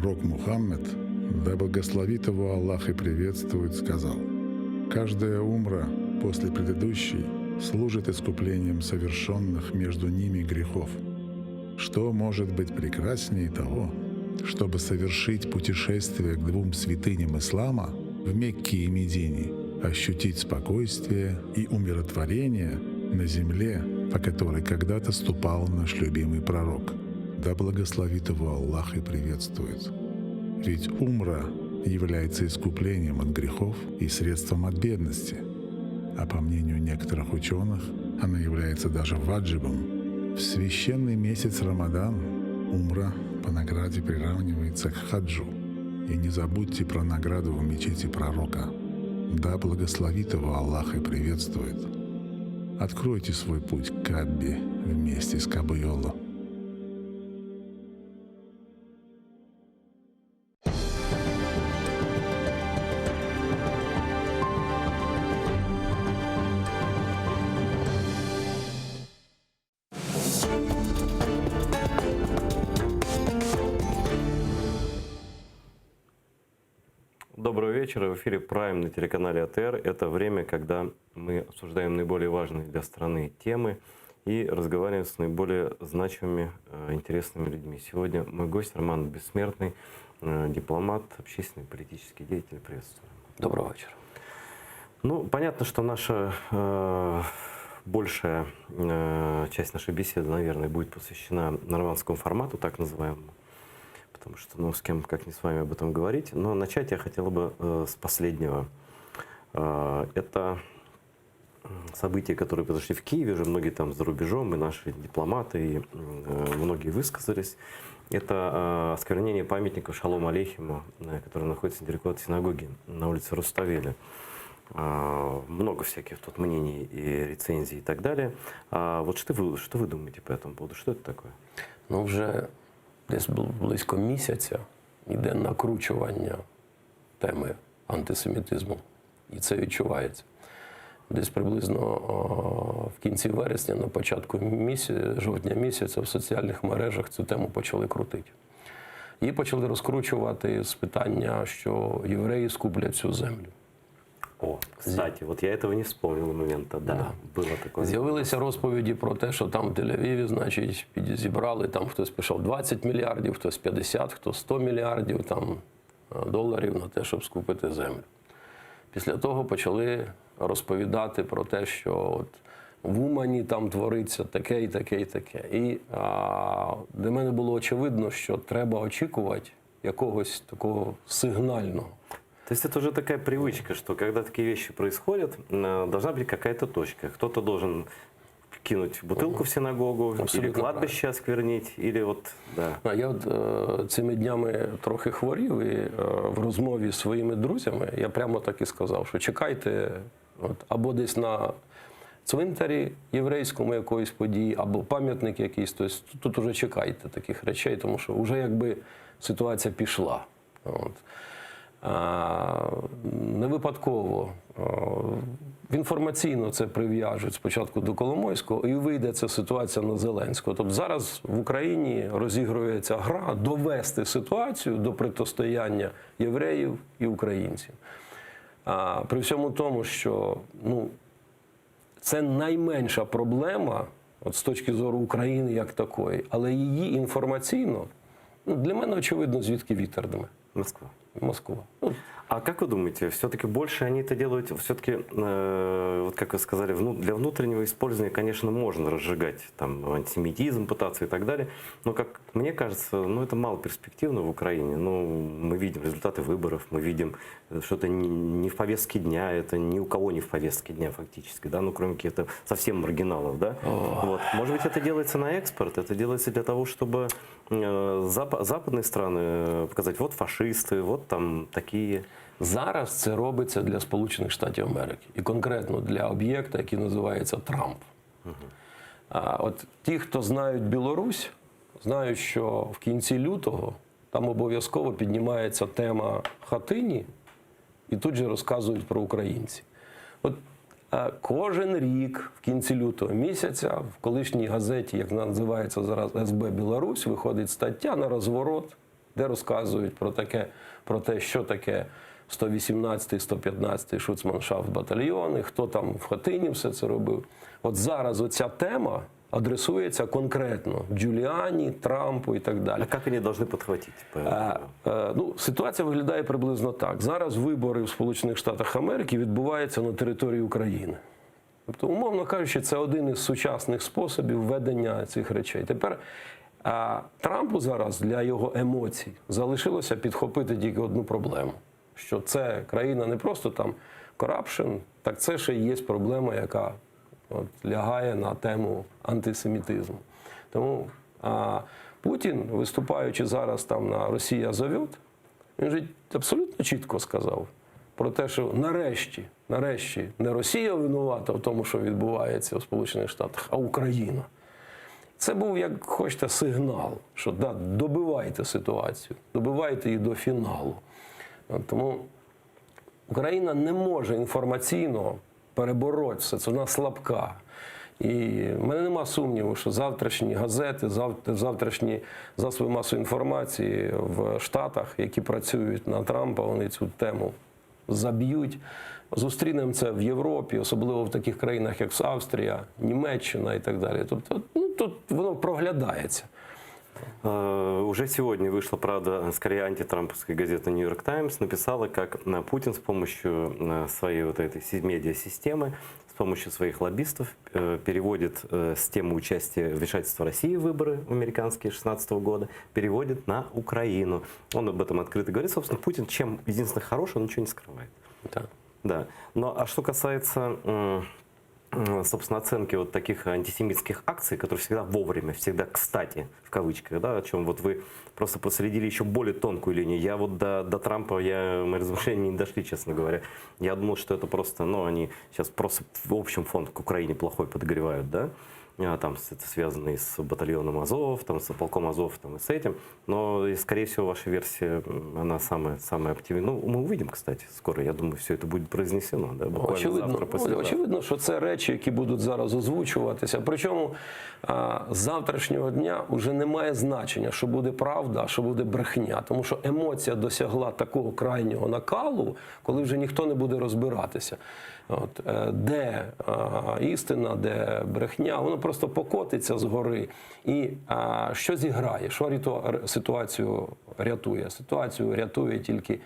Пророк Мухаммед, да благословит его Аллах и приветствует, сказал, «Каждая умра после предыдущей служит искуплением совершенных между ними грехов. Что может быть прекраснее того, чтобы совершить путешествие к двум святыням ислама в Мекке и Медине, ощутить спокойствие и умиротворение на земле, по которой когда-то ступал наш любимый пророк. Да благословит его Аллах и приветствует. Ведь умра является искуплением от грехов и средством от бедности. А по мнению некоторых ученых, она является даже ваджибом. В священный месяц Рамадан умра по награде приравнивается к хаджу. И не забудьте про награду в мечети пророка. Да благословит его Аллах и приветствует. Откройте свой путь к Каббе вместе с Кабуйоло. Доброго вечера. В эфире Prime на телеканале АТР. Это время, когда мы обсуждаем наиболее важные для страны темы и разговариваем с наиболее значимыми, э, интересными людьми. Сегодня мой гость Роман Бессмертный, э, дипломат, общественный, политический деятель. Приветствую. Доброго вечера. Ну, понятно, что наша э, большая э, часть нашей беседы, наверное, будет посвящена нормандскому формату, так называемому потому что, ну, с кем, как не с вами об этом говорить. Но начать я хотела бы э, с последнего. Э, это события, которые произошли в Киеве, уже многие там за рубежом, и наши дипломаты, и э, многие высказались. Это э, осквернение памятника Шалом Алейхиму, э, который находится недалеко от синагоги на улице Руставели. Э, много всяких тут мнений и рецензий и так далее. А вот что вы, что вы думаете по этому поводу? Что это такое? Ну, вже десь близько місяця йде накручування теми антисемітизму. І це відчувається. Десь приблизно в кінці вересня, на початку місяця, жовтня місяця в соціальних мережах цю тему почали крутити. Її почали розкручувати з питання, що євреї скуплять цю землю. О, кстати, вот я этого не вспомнил момента, да, да. было такое. З'явилися розповіді про те, що там в Тель-Авіві, значить, підзібрали, там хтось пішов 20 мільярдів, хтось 50, хтось 100 мільярдів там, доларів на те, щоб скупити землю. Після того почали розповідати про те, що от в Умані там твориться таке і таке, і таке. І а, для мене було очевидно, що треба очікувати якогось такого сигнального. То есть это уже такая привычка, что когда такие вещи происходят, э, должна быть какая-то точка. Кто-то должен кинуть бутылку в синагогу, Абсолютно или кладбище осквернить, или вот, да. А я от, е, цими днями трохи хворів, і е, в розмові з своїми друзями я прямо так і сказав, що чекайте от, або десь на цвинтарі єврейському якоїсь події, або пам'ятник якийсь, тобто тут уже чекайте таких речей, тому що вже якби ситуація пішла. От. Не випадково інформаційно це прив'яжуть спочатку до Коломойського, і вийде ця ситуація на Зеленського. Тобто зараз в Україні розігрується гра довести ситуацію до протистояння євреїв і українців. А, при всьому тому, що ну, це найменша проблема от з точки зору України як такої, але її інформаційно ну, для мене очевидно, звідки вітер дме. Москва. Москва. А как вы думаете, все-таки больше они это делают, все-таки, э, вот как вы сказали, вну, для внутреннего использования, конечно, можно разжигать там антисемитизм, пытаться и так далее, но, как мне кажется, ну, это мало перспективно в Украине. Ну, мы видим результаты выборов, мы видим, что это не, не в повестке дня, это ни у кого не в повестке дня фактически, да, ну, кроме каких-то совсем маргиналов, да. Вот. Может быть, это делается на экспорт, это делается для того, чтобы э, зап западные страны показать, вот фашисты, вот там такие. Зараз це робиться для Сполучених Штатів Америки і конкретно для об'єкта, який називається Трамп. А от ті, хто знають Білорусь, знають, що в кінці лютого там обов'язково піднімається тема хатині, і тут же розказують про українців. От кожен рік в кінці лютого місяця в колишній газеті, як називається зараз СБ Білорусь, виходить стаття на розворот. де розказують про таке, про те, що таке 118-й, 115-й Шуцманшафт батальйони, хто там в Хатині все це робив. От зараз оця тема адресується конкретно Джуліані, Трампу і так далі. А як вони повинні підхватити? Е, е, ну, ситуація виглядає приблизно так. Зараз вибори в Сполучених Штатах Америки відбуваються на території України. Тобто, умовно кажучи, це один із сучасних способів ведення цих речей. Тепер а, Трампу зараз для його емоцій залишилося підхопити тільки одну проблему: що це країна не просто там corruption, так це ще й є проблема, яка от, лягає на тему антисемітизму. Тому а, Путін, виступаючи зараз там на Россия зовёт, він же абсолютно чітко сказав про те, що нарешті, нарешті не Росія винувата в тому, що відбувається у Сполучених Штатах, а Україна. Це був, як хочете, сигнал, що да, добивайте ситуацію, добивайте її до фіналу. От Тому Україна не може інформаційно перебороти все це, вона слабка. І в мене нема сумніву, що завтрашні газети, зав- завтрашні засоби масової інформації в Штатах, які працюють на Трампа, вони цю тему заб'ють. Зустрінемо це в Європі, особливо в таких країнах, як Австрія, Німеччина і так далі. Тобто, ну тут воно проглядається. Э, Уже сегодня вышла, правда, скорее антитрамповская газета «Нью-Йорк Таймс» написала, как э, Путин с помощью э, своей вот этой си- медиасистемы, с помощью своих лоббистов э, переводит э, с темы участия вмешательства России в выборы американские 2016 года, переводит на Украину. Он об этом открыто говорит. Собственно, Путин чем единственное хорош, он ничего не скрывает. Да. Да. Но а что касается м, м, собственно, оценки вот таких антисемитских акций, которые всегда вовремя, всегда кстати, в кавычках, да, о чем вот вы просто проследили еще более тонкую линию. Я вот до, до Трампа, я, мои размышления не дошли, честно говоря. Я думал, что это просто, ну, они сейчас просто в общем фон к Украине плохой подогревают, да, А, там с- это связано и с батальоном Азов, там, с полком Азов, там, и с этим. Но, и, скорее всего, ваша версия, м, она самая, самая оптимистичная. Ну, мы увидим, кстати, скоро. Я думаю, все это будет произнесено, да, буквально Очевидно, завтра, послезавтра. очевидно, що це речі, які будуть зараз озвучуватися. Причому а, з завтрашнього дня вже немає значення, що буде правда, а що буде брехня. Тому що емоція досягла такого крайнього накалу, коли вже ніхто не буде розбиратися. От, е, де а, істина, де брехня, воно просто покотиться згори. І а, що зіграє? Що ряту- ситуацію рятує? Ситуацію рятує тільки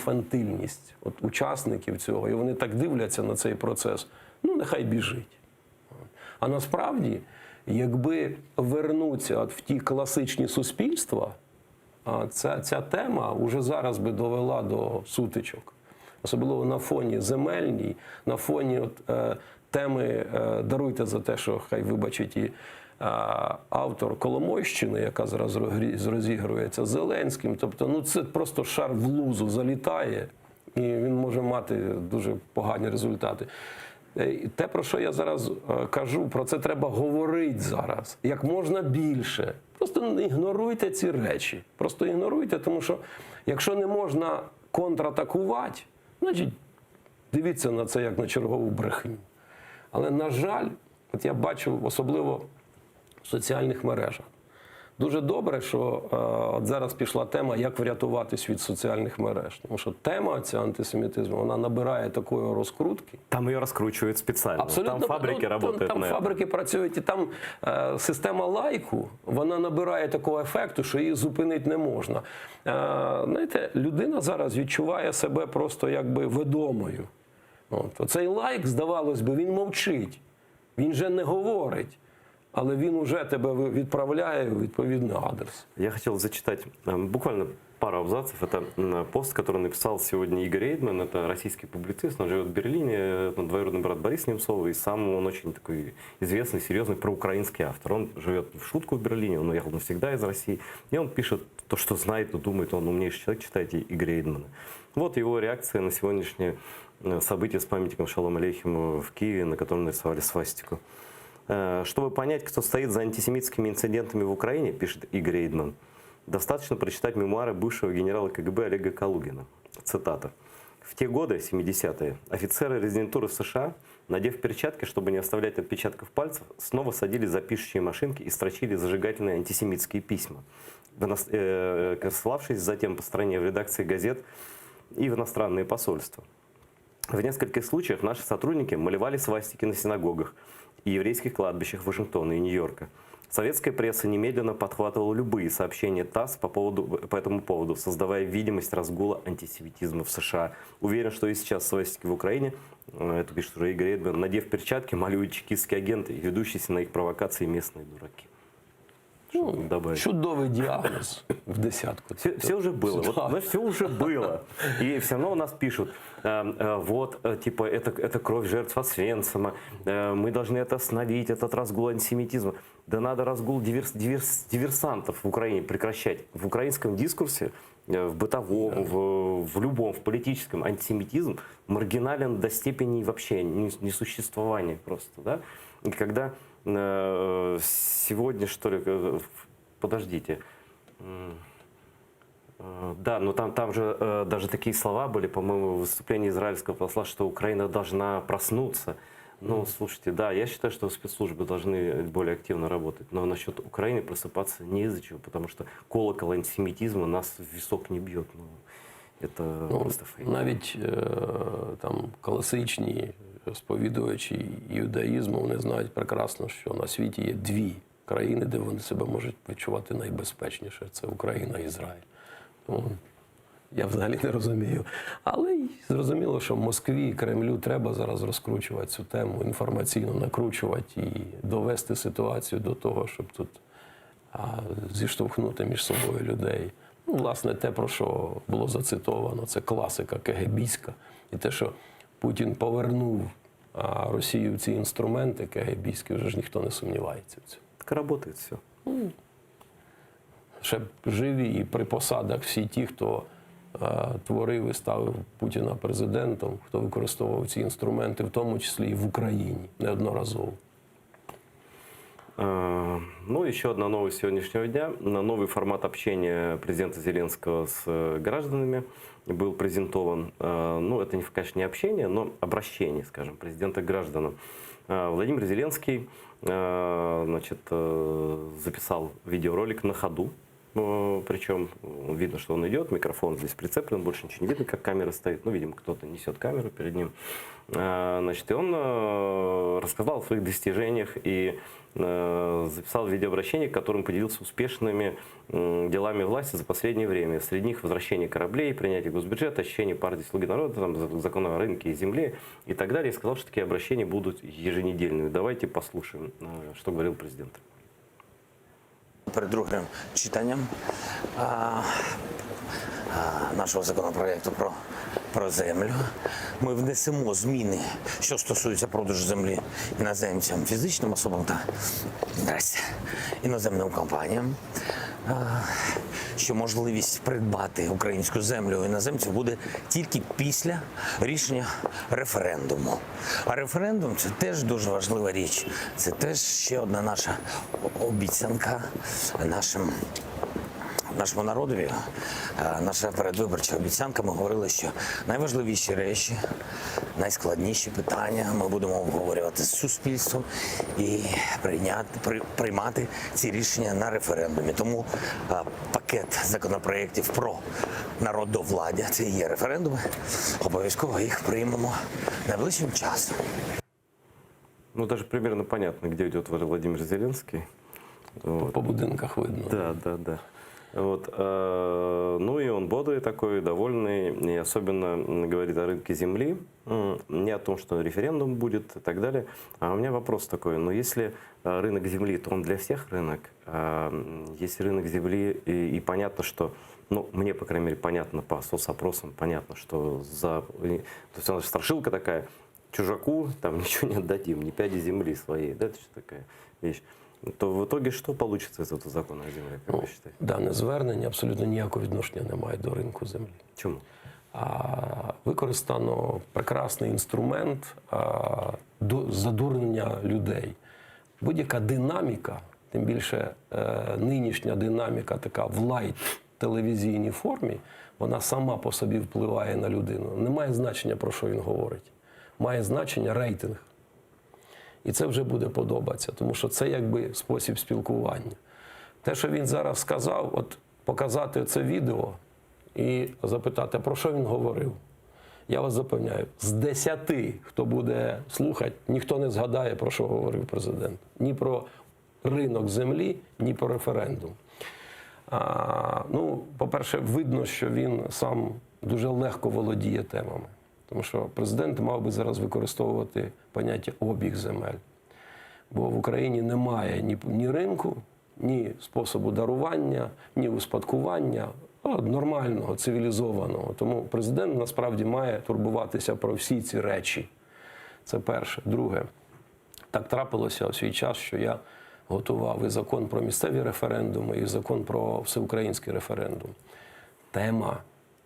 інфантильність от учасників цього, і вони так дивляться на цей процес. Ну, нехай біжить. А насправді, якби вернуться от в ті класичні суспільства, а, ця, ця тема вже зараз би довела до сутичок. Особливо на фоні земельній, на фоні от, е, теми, е, даруйте за те, що хай вибачить і е, автор Коломойщини, яка зараз розгрі- розігрується з Зеленським. Тобто, ну це просто шар в лузу залітає, і він може мати дуже погані результати. Е, і Те, про що я зараз е, кажу, про це треба говорити зараз як можна більше. Просто не ігноруйте ці речі. Просто ігноруйте, тому що якщо не можна контратакувати, значить дивіться на це як на чергову брехню. Але, на жаль, от я бачу особливо в соціальних мережах. Дуже добре, що е, от зараз пішла тема, як врятуватись від соціальних мереж. Тому що тема ця антисемітизму, вона набирає такої розкрутки. Там ее раскручивают специально. Абсолютно, Там фабрики ну, работают Там, там на этом. фабрики працюють, і там е, система лайку, вона набирає такого ефекту, що її зупинити не можна. Е, знаєте, людина зараз відчуває себе просто якби ведомою. От. Оцей лайк, здавалось би, він мовчить, він же не говорить, але він уже тебе відправляє у відповідний адрес. Я хотел зачитать э, буквально пару абзацев. Это м, пост, который написал сегодня Игорь Эйдман. Это российский публицист, он живет в Берлине, это двоюродный брат Бориса Немцова, и сам он очень такой известный, серьезный проукраинский автор. Он живет в шутку в Берлине, он уехал навсегда из России, и он пишет то, что знает, но думает, он умнейший человек, читайте Игоря Эйдмана. Вот его реакция на сегодняшнее э, событие с памятником Шалом Алейхиму в Киеве, на котором нарисовали свастику. Э, Чтобы понять, кто стоит за антисемитскими инцидентами в Украине, пишет Игорь Эйдман, достаточно прочитать мемуары бывшего генерала КГБ Олега Калугина. Цитата. В те годы, 70-е, офицеры резидентуры США, надев перчатки, чтобы не оставлять отпечатков пальцев, снова садились за пишущие машинки и строчили зажигательные антисемитские письма. э, рассылавшиеся затем по стране в редакции газет и в иностранные посольства. В нескольких случаях наши сотрудники малевали свастики на синагогах и еврейских кладбищах Вашингтона и Нью-Йорка. Советская пресса немедленно подхватывала любые сообщения ТАСС по, поводу, по этому поводу, создавая видимость разгула антисемитизма в США. Уверен, что и сейчас свастики в Украине, э, это пишет уже Игорь Эдман, надев перчатки, малюют чекистские агенты и ведущиеся на их провокации местные дураки. Ну, чудовий діагноз в десятку. Все, все уже было. Вот, знаешь, все уже было. И все равно у нас пишут, э, э, вот, э, типа, это, это кровь жертв Освенцима, э, мы должны это остановить, этот разгул антисемитизма. Да надо разгул диверс, диверс, диверсантов в Украине прекращать. В украинском дискурсе, э, в бытовом, в, в любом, в политическом, антисемитизм маргинален до степени вообще несуществования просто. Да? И когда э, сегодня, что ли, э, подождите, М, э, Да, но там, там же э, даже такие слова были, по-моему, в выступлении израильского посла, что Украина должна проснуться. Ну, слушайте, да, я считаю, что спецслужбы должны более активно работать, но насчет Украины просыпаться не из-за чего, потому что колокол антисемитизма нас в висок не бьет. Ну, это Ну, просто фейк. навіть е, там класичні сповідувачі іудаїзму, вони знають прекрасно, що на світі є дві країни, де вони себе можуть відчувати найбезпечніше. Це Україна і Ізраїль. Тому я взагалі не розумію. Але й зрозуміло, що Москві і Кремлю треба зараз розкручувати цю тему, інформаційно накручувати і довести ситуацію до того, щоб тут а, зіштовхнути між собою людей. Ну, власне, те, про що було зацитовано, це класика кегебійська. І те, що Путін повернув а, Росію в ці інструменти кегебійські, вже ж ніхто не сумнівається в цьому. Так работает все. Ще б живі і при посадах всі ті, хто е, творив і ставив Путіна президентом, хто використовував ці інструменти, в тому числі і в Україні неодноразово. Э, Ну, еще одна новость сегодняшнего дня. На Новый формат общения президента Зеленского с э, гражданами был презентован. Э, Ну, это, не, конечно, не общение, но обращение, скажем, президента к гражданам. Э, Владимир Зеленский э, значит, э, записал видеоролик на ходу. Э, Причем э, видно, что он идет, микрофон здесь прицеплен, больше ничего не видно, как камера стоит. Ну, видимо, кто-то несет камеру перед ним. Э, Значит, и он э, рассказал о своих достижениях и э, записал видеообращение, которым поделился успешными м, делами власти за последнее время. Среди них возвращение кораблей, принятие госбюджета, очищение партии «Слуги народа», там, за- закон о рынке и земле и так далее. И сказал, что такие обращения будут еженедельными. Давайте послушаем, э, что говорил президент. Перед другим читанням а, а, нашого законопроекту про, про землю ми внесемо зміни, що стосуються продажу землі іноземцям, фізичним особам та здрасте, іноземним компаніям. А, Що можливість придбати українську землю у іноземців буде тільки після рішення референдуму. А референдум це теж дуже важлива річ. Це теж ще одна наша обіцянка нашим нашому народові, е, наша передвиборча обіцянка, ми говорили, що найважливіші речі, найскладніші питання ми будемо обговорювати з суспільством і прийняти, при, приймати ці рішення на референдумі. Тому е, пакет законопроєктів про народовладдя, це і є референдуми, обов'язково їх приймемо найближчим часом. Ну, даже примерно понятно, где идет Владимир Зеленский. Вот. По будинках видно. Да, да, да. Вот, э, ну и он бодрый такой, довольный, и особенно м, говорит о рынке земли, м, не о том, что референдум будет и так далее. А у меня вопрос такой, ну если э, рынок земли, то он для всех рынок. А, м, если рынок земли, и, и понятно, что, ну мне, по крайней мере, понятно по соцопросам, понятно, что за... То есть у нас страшилка такая, чужаку там ничего не отдадим, ни пяди земли своей, да, это что такая вещь. То в итоге что получится из этого закона о земле, как вы считаете? Дане звернення абсолютно ніякого відношення не має до ринку землі. Чому? А, використано прекрасний інструмент а, до задурнення людей. Будь-яка динаміка, тим більше е, нинішня динаміка, така в лайт телевізійній формі, вона сама по собі впливає на людину. Немає значення, про що він говорить. Має значення рейтинг. І це вже буде подобатися, тому що це якби спосіб спілкування. Те, що він зараз сказав, от. Показати це відео і запитати, про що він говорив. Я вас запевняю, з десяти, хто буде слухати, ніхто не згадає, про що говорив президент. Ні про ринок землі, ні про референдум. А, ну, по-перше, видно, що він сам дуже легко володіє темами. Тому що президент мав би зараз використовувати поняття обіг земель. Бо в Україні немає ні, ні ринку, ні способу дарування, ні успадкування а, нормального, цивілізованого. Тому президент насправді має турбуватися про всі ці речі. Це перше. Друге, так трапилося у свій час, що я готував і закон про місцеві референдуми, і закон про всеукраїнський референдум. Тема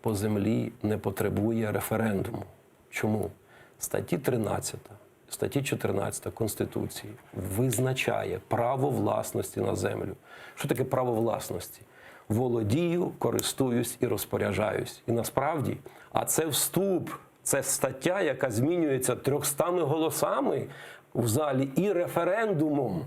по землі не потребує референдуму. Чому? Статті 13, статті 14 Конституції визначає право власності на землю. Що таке право власності? Володію, користуюсь і розпоряджаюсь. І насправді, а це вступ, це стаття, яка змінюється 300 голосами в залі і референдумом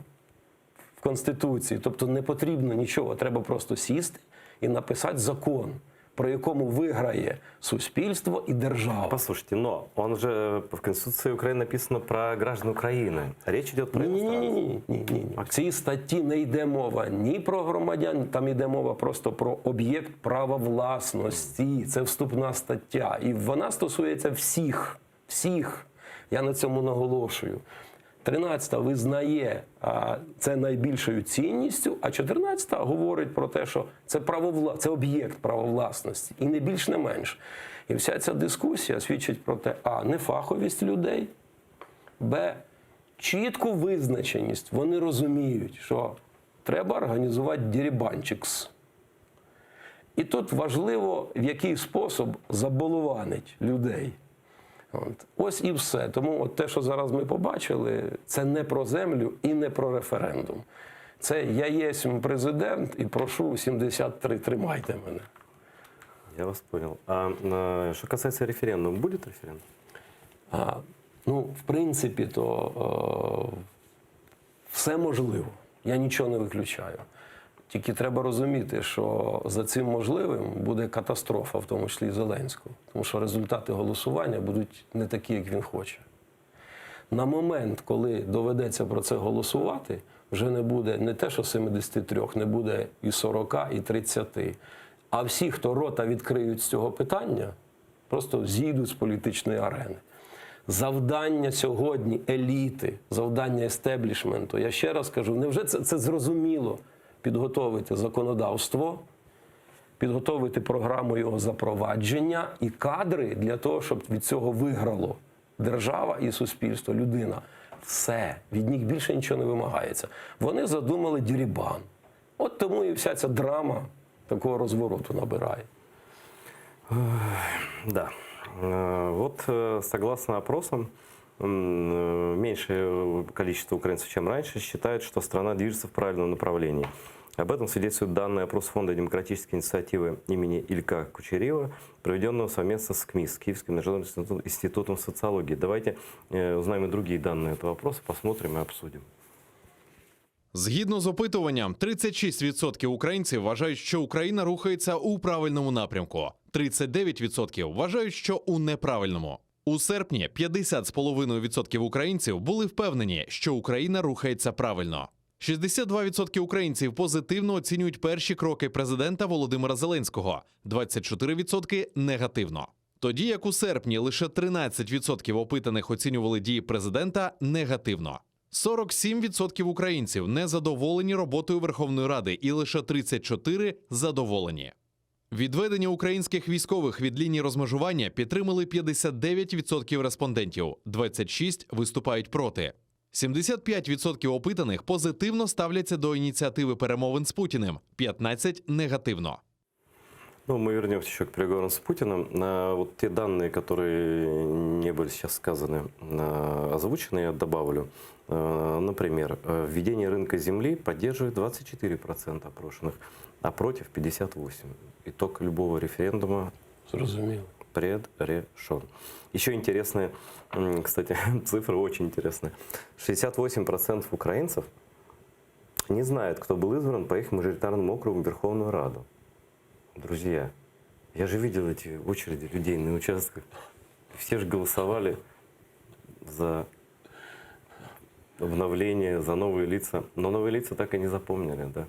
в Конституції. Тобто не потрібно нічого, треба просто сісти і написати закон, про якому виграє суспільство і держава. Послушайте, но он же в Конституции Украины написано про граждан Украины. Речь идет про Ні, ні, иностранцев. ні, ні, ні, ні. В цій статті не йде мова ні про громадян, там йде мова просто про об'єкт права власності. Це вступна стаття. І вона стосується всіх. Всіх. Я на цьому наголошую. 13 визнає а, це найбільшою цінністю, а 14 говорить про те, що це правовла... це об'єкт права власності, і не більш не менш. І вся ця дискусія свідчить про те, а нефаховість людей, Б. Чітку визначеність. Вони розуміють, що треба організувати дерибанчикс. І тут важливо, в який спосіб заболванить людей. От. Ось і все. Тому от те, що зараз ми побачили, це не про землю і не про референдум. Це я єсмь президент і прошу 73, тримайте мене. Я вас понял. А э, что касается референдума, будет референдум? А, ну, в принципі, то е, все можливо. Я нічого не виключаю. Тільки треба розуміти, що за цим можливим буде катастрофа, в тому числі і Зеленського, тому що результати голосування будуть не такі, як він хоче. На момент, коли доведеться про це голосувати, вже не буде не те, що 73, не буде і 40, і 30. А всі, хто рота відкриють з цього питання, просто зійдуть з політичної арени. Завдання сьогодні еліти, завдання естеблішменту, я ще раз кажу, невже це, це зрозуміло підготовити законодавство, підготовити програму його запровадження і кадри для того, щоб від цього виграло держава і суспільство, людина. Все, від них більше нічого не вимагається. Вони задумали дерибан. От тому і вся ця драма такого розвороту набирає. Да. Э, Вот, э, согласно опросам, м, э, меньшее количество украинцев, чем раньше, считают, что страна движется в правильном направлении. Об этом свидетельствуют данные опрос Фонда демократической инициативы имени Илька Кучерива, проведенного совместно с КМИС, Киевским международным институтом- институтом социологии. Давайте э, узнаем и другие данные этого опроса, посмотрим и обсудим. Згідно з опитуванням, 36% українців вважають, що Україна рухається у правильному напрямку. 39% вважають, що у неправильному. У серпні 50,5% українців були впевнені, що Україна рухається правильно. 62% українців позитивно оцінюють перші кроки президента Володимира Зеленського, 24% негативно. Тоді як у серпні лише 13% опитаних оцінювали дії президента негативно. 47% українців не задоволені роботою Верховної Ради, і лише 34% задоволені. Відведення українських військових від лінії розмежування підтримали 59% респондентів, 26% виступають проти. 75% опитаних позитивно ставляться до ініціативи перемовин з Путіним, 15% негативно. Ну, мы вернемся еще к переговорам с Путиным. На вот те данные, которые не были сейчас сказаны, э, озвучены, я добавлю. Э, Например, э, введение рынка земли поддерживает 24% опрошенных, а против 58%. Итог любого референдума Зрозуміло. предрешен. Еще интересные, м, кстати, цифры очень интересные. 68% украинцев не знают, кто был избран по их мажоритарному округу в Верховную Раду. Друзья, я же видел эти очереди людей на участках. Все же голосовали за обновление, за новые лица. Но новые лица так и не запомнили, да.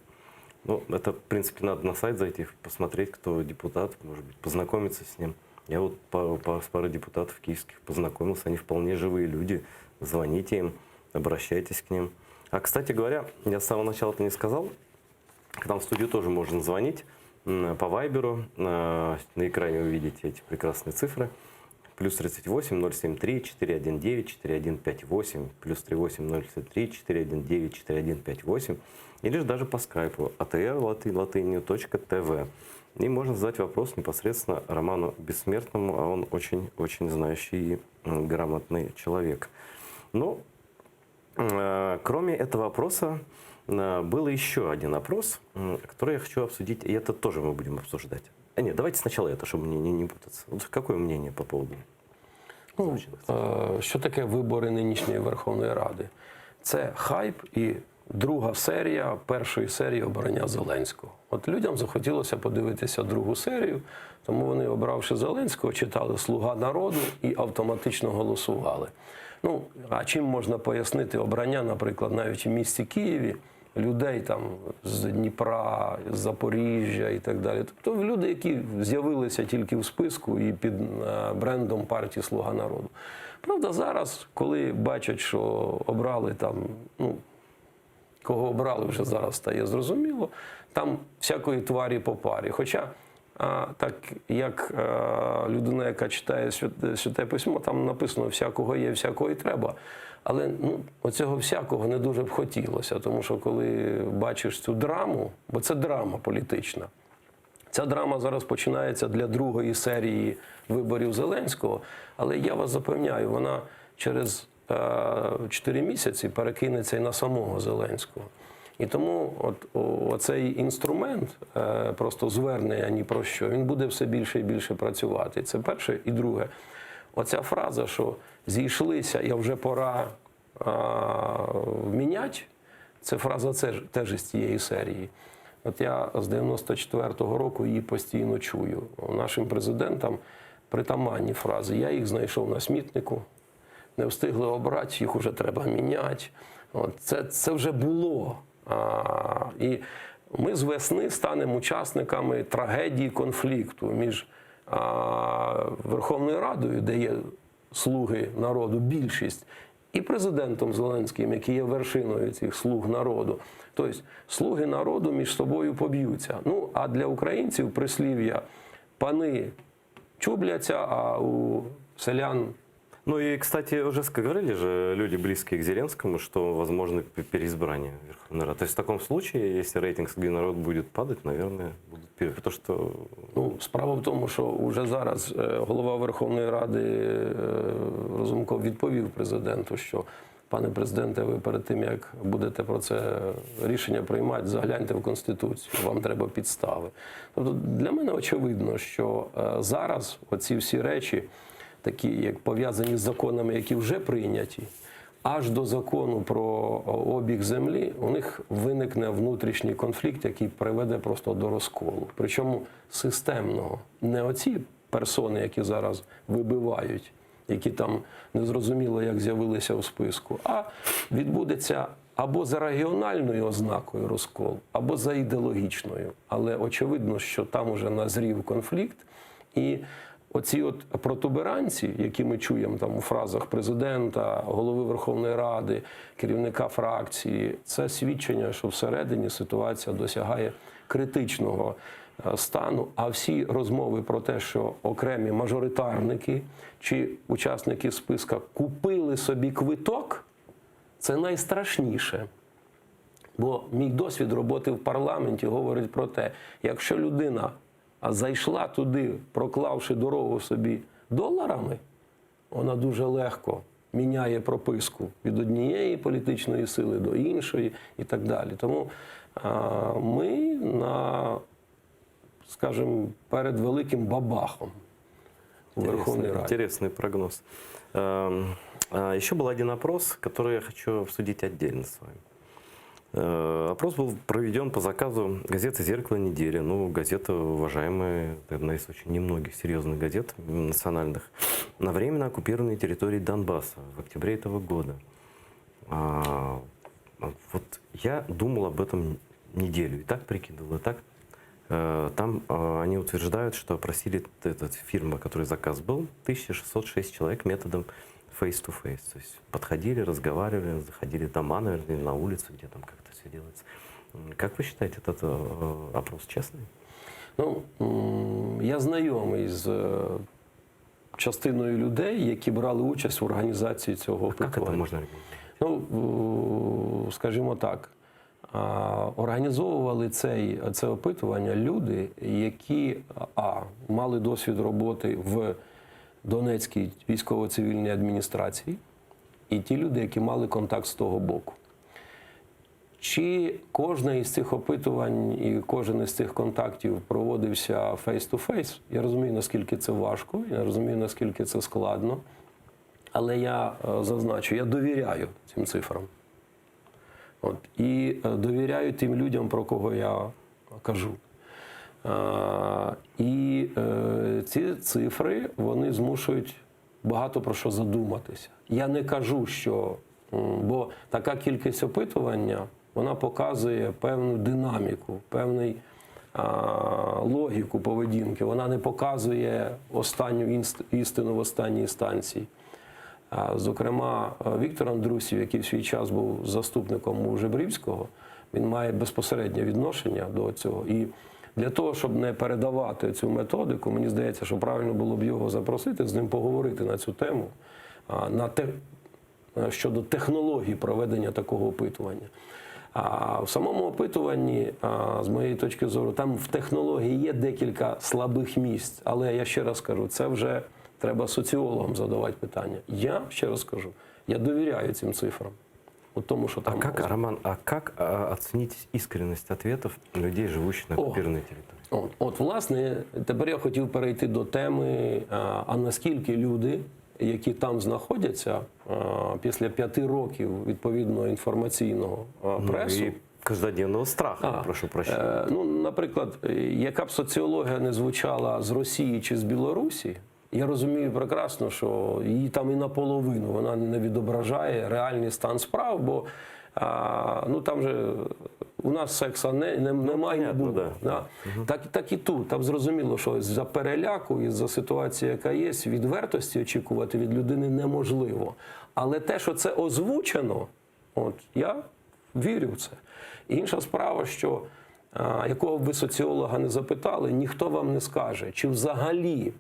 Ну, это, в принципе, надо на сайт зайти, посмотреть, кто депутат, может быть, познакомиться с ним. Я вот по, по, с парой депутатов киевских познакомился, они вполне живые люди. Звоните им, обращайтесь к ним. А, кстати говоря, я с самого начала это не сказал, к нам в студию тоже можно звонить по Вайберу. На экране вы видите эти прекрасные цифры. Плюс 38 073 419 4158, плюс 38 073 419 4158, или же даже по скайпу atr латы, латынью, точка тв. И можно задать вопрос непосредственно Роману Бессмертному, а он очень-очень знающий и грамотный человек. Ну, э, кроме этого вопроса, э, был еще один опрос, который я хочу обсудить, и это тоже мы будем обсуждать. А нет, давайте сначала это, чтобы не, не, не путаться. Вот какое мнение по поводу? Ну, е, що таке вибори нинішньої Верховної Ради? Це хайп і друга серія першої серії обрання Зеленського. От людям захотілося подивитися другу серію, тому вони, обравши Зеленського, читали Слуга народу і автоматично голосували. Ну, а чим можна пояснити обрання, наприклад, навіть у місті Києві людей там з Дніпра, з Запоріжжя і так далі. Тобто люди, які з'явилися тільки в списку і під е, брендом партії Слуга народу. Правда, зараз, коли бачать, що обрали там, ну, кого обрали, вже зараз стає зрозуміло, там всякої тварі по парі. Хоча, а, так як е, людина, яка читає святе письмо, там написано всякого є, всякого і треба. Але ну, оцього всякого не дуже б хотілося, тому що коли бачиш цю драму, бо це драма політична. Ця драма зараз починається для другої серії виборів Зеленського, але я вас запевняю, вона через 4 місяці перекинеться і на самого Зеленського. І тому от оцей інструмент, е, просто звернення ні про що, він буде все більше і більше працювати. Це перше. І друге, оця фраза, що зійшлися і вже пора а, міняти, це фраза це теж із тієї серії. От я з 94-го року її постійно чую. Нашим президентам притаманні фрази. Я їх знайшов на смітнику, не встигли обрати, їх вже треба міняти. От, це, це вже було. А, і ми з весни станемо учасниками трагедії конфлікту між а, Верховною Радою, де є слуги народу, більшість, і президентом Зеленським, який є вершиною цих слуг народу. Тобто слуги народу між собою поб'ються. Ну, а для українців прислів'я пани чубляться, а у селян Ну и, кстати, уже говорили же люди, близкие к Зеленскому, что возможно переизбрание Верховной Рады. То есть в таком случае, если рейтинг «Слуги народа» будет падать, наверное, будут пере... Потому что... Ну, справа в тому, що вже зараз е, голова Верховної Ради е, Разумков відповів президенту, що пане президенте, ви перед тим як будете про це рішення приймати, загляньте в Конституцію, вам треба підстави. Тобто для мене очевидно, що е, зараз оці всі речі, такі як пов'язані з законами, які вже прийняті, аж до закону про обіг землі, у них виникне внутрішній конфлікт, який приведе просто до розколу. Причому системного. Не оці персони, які зараз вибивають, які там незрозуміло як з'явилися у списку, а відбудеться або за регіональною ознакою розкол, або за ідеологічною. Але очевидно, що там уже назрів конфлікт. І оці от протуберанці, які ми чуємо там у фразах президента, голови Верховної Ради, керівника фракції, це свідчення, що всередині ситуація досягає критичного е, стану. А всі розмови про те, що окремі мажоритарники чи учасники списка купили собі квиток, це найстрашніше. Бо мій досвід роботи в парламенті говорить про те, якщо людина зайшла туди, проклавши дорогу собі доларами, вона дуже легко міняє прописку від однієї політичної сили до іншої і так далі. Тому а, ми на, скажімо, перед великим бабахом у Верховній Раді. Интересный прогноз. Эм, а, Еще был один опрос, который я хочу обсудить отдельно с вами. Э, Опрос был проведен по заказу газеты «Зеркало недели». Ну, газета уважаемая, одна из очень немногих серьезных газет национальных, на временно оккупированной территории Донбасса в октябре этого года. А, вот я думал об этом неделю, и так прикидывал, и так. Э, Там э, они утверждают, что опросили этот фирма, которой заказ был, 1606 человек методом face-to-face. То есть подходили, разговаривали, заходили дома, наверное, или на улицу, где там как-то все делается. М, Как вы считаете, этот э, опрос честный? Ну, м, я знайомий з е, частиною людей, які брали участь в організації цього опитування. Як це можна Ну, е, скажімо так, а, організовували цей, це опитування люди, які а, мали досвід роботи в Донецькій військово-цивільній адміністрації, і ті люди, які мали контакт з того боку. Чи кожне із цих опитувань і кожен із цих контактів проводився face-to-face? Я розумію, наскільки це важко, я розумію, наскільки це складно. Але я е, зазначу, я довіряю цим цифрам. От, і е, довіряю тим людям, про кого я кажу. Е, І е, ці цифри вони змушують багато про що задуматися. Я не кажу, що м, бо така кількість опитування вона показує певну динаміку, певний а, логіку поведінки. Вона не показує останню інст- істину в останній інстанції. А, Зокрема, е, Віктор Андрусів, який в свій час був заступником у Жебрівського, він має безпосереднє відношення до цього. І для того, щоб не передавати цю методику, мені здається, що правильно було б його запросити, з ним поговорити на цю тему, а, на те, е, щодо технології проведення такого опитування. А в самому опитуванні, а, з моєї точки зору, там в технології є декілька слабих місць, але я ще раз кажу, це вже треба соціологам задавати питання. Я ще раз кажу, я довіряю цим цифрам. От тому, що там А как, Роман, а как а, оценить искренность ответов людей, живущих на О. оккупированной территории? От, от, власне, тепер я хотів перейти до теми, а, а наскільки люди, які там знаходяться, а, після п'яти років відповідного інформаційного а, Ну, пресу. и каждодневного страха, прошу прощения. Е, Ну, наприклад, е, яка б соціологія не звучала з Росії чи з Білорусі, я розумію прекрасно, що її там і наполовину вона не відображає реальний стан справ, бо а, ну, там же у нас секса не, не, немає і не було. Да. Так, так і тут. Там зрозуміло, що за переляку і за ситуації, яка є, відвертості очікувати від людини неможливо. Але те, що це озвучено, от я вірю в це. Інша справа, що а, якого б ви соціолога не запитали, ніхто вам не скаже, чи взагалі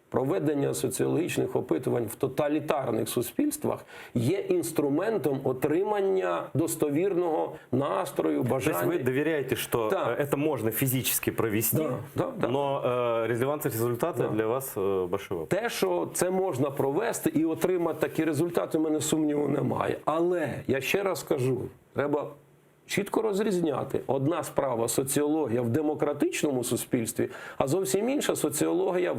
проведення соціологічних опитувань в тоталітарних суспільствах є інструментом отримання достовірного настрою, То есть бажання. вы доверяете, что Да. э, это можно физически провести, но э, релевантность результата для вас э, большой вопрос. Те, що це можна провести і отримати такі результати, у мене сумніву немає. Але я ще раз кажу, треба чітко розрізняти. Одна справа соціологія в демократичному суспільстві, а зовсім інша соціологія в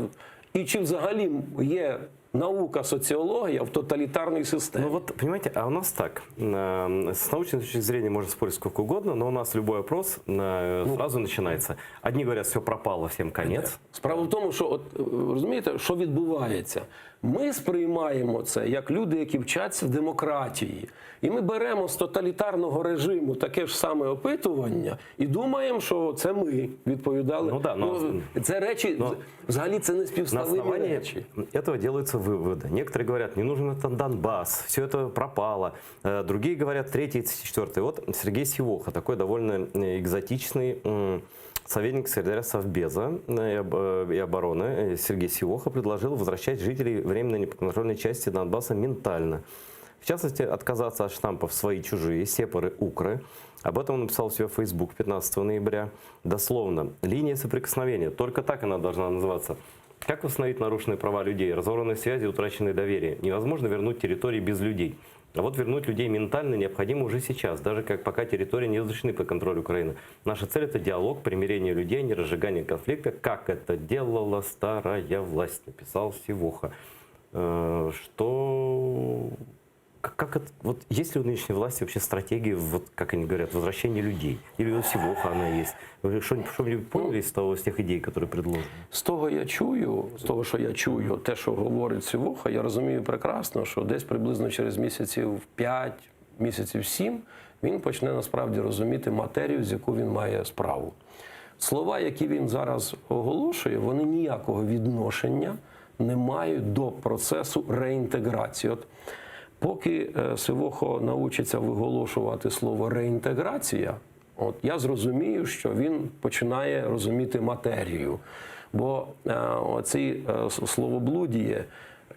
і чи взагалі є наука соціологія в тоталітарній системі. Ну вот, понимаете, а у нас так, э, с научной точки зрения можно спорить сколько угодно, но у нас любой опрос э, Ну. сразу начинается. Одни говорят, все пропало, всем конец. Справа в тому, що от е, розумієте, що відбувається? Ми сприймаємо це як люди, які вчаться в демократії. І ми беремо з тоталітарного режиму таке ж саме опитування і думаємо, що це ми відповідали. Ну да, но- це речі, взагалі це не На співставимі основании речі. этого делаются выводы. Некоторые говорят, не нужен этот Донбасс, все это пропало. Э, Другие говорят, третий, четвертый. Вот Сергей Сивоха, такой довольно э, экзотичный м, советник секретаря Совбеза э, и об- э, и обороны э, Сергей Сивоха предложил возвращать жителей временно неподконтрольной части Донбасса ментально. В частности, отказаться от штампов «свои-чужие», «сепары», «укры». Об этом он написал у себя в Facebook 15 ноября. Дословно, «Линия соприкосновения», только так она должна называться. Как восстановить нарушенные права людей, разорванные связи, утраченное доверие? Невозможно вернуть территории без людей. А вот вернуть людей ментально необходимо уже сейчас, даже как пока территории не возвращены под контроль Украины. Наша цель – это диалог, примирение людей, а не разжигание конфликта, как это делала старая власть, написал Сивоха. Э, Что... Как как вы. Как это, вот есть ли у нынешней власти вообще стратегия, вот, как они говорят, возвращения людей? Или у Сивохо она есть? Вы что-нибудь, что-нибудь поняли из того, из тех идей, которые предложены? З того я чую, з того, що я чую, те, що говорить Сивоха, я розумію прекрасно, що десь приблизно через місяців 5, місяців 7 він почне насправді розуміти матерію, з яку він має справу. Слова, які він зараз оголошує, вони ніякого відношення не мають до процесу реінтеграції. От поки е, Сивохо научиться виголошувати слово реінтеграція, от я зрозумію, що він починає розуміти матерію. Бо е, оці е, словоблудіє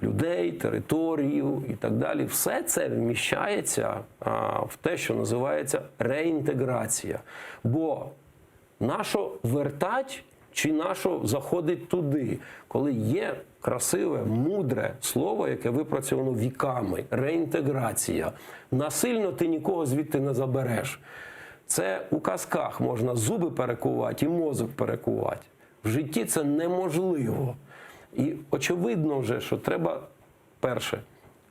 людей, територію і так далі, все це вміщається а, в те, що називається реінтеграція. Бо нащо вертать чи нащо заходить туди, коли є красиве, мудре слово, яке випрацьовано віками реінтеграція. Насильно ти нікого звідти не забереш. Це у казках можна зуби перекувати і мозок перекувати. В житті це неможливо. І очевидно вже, що треба перше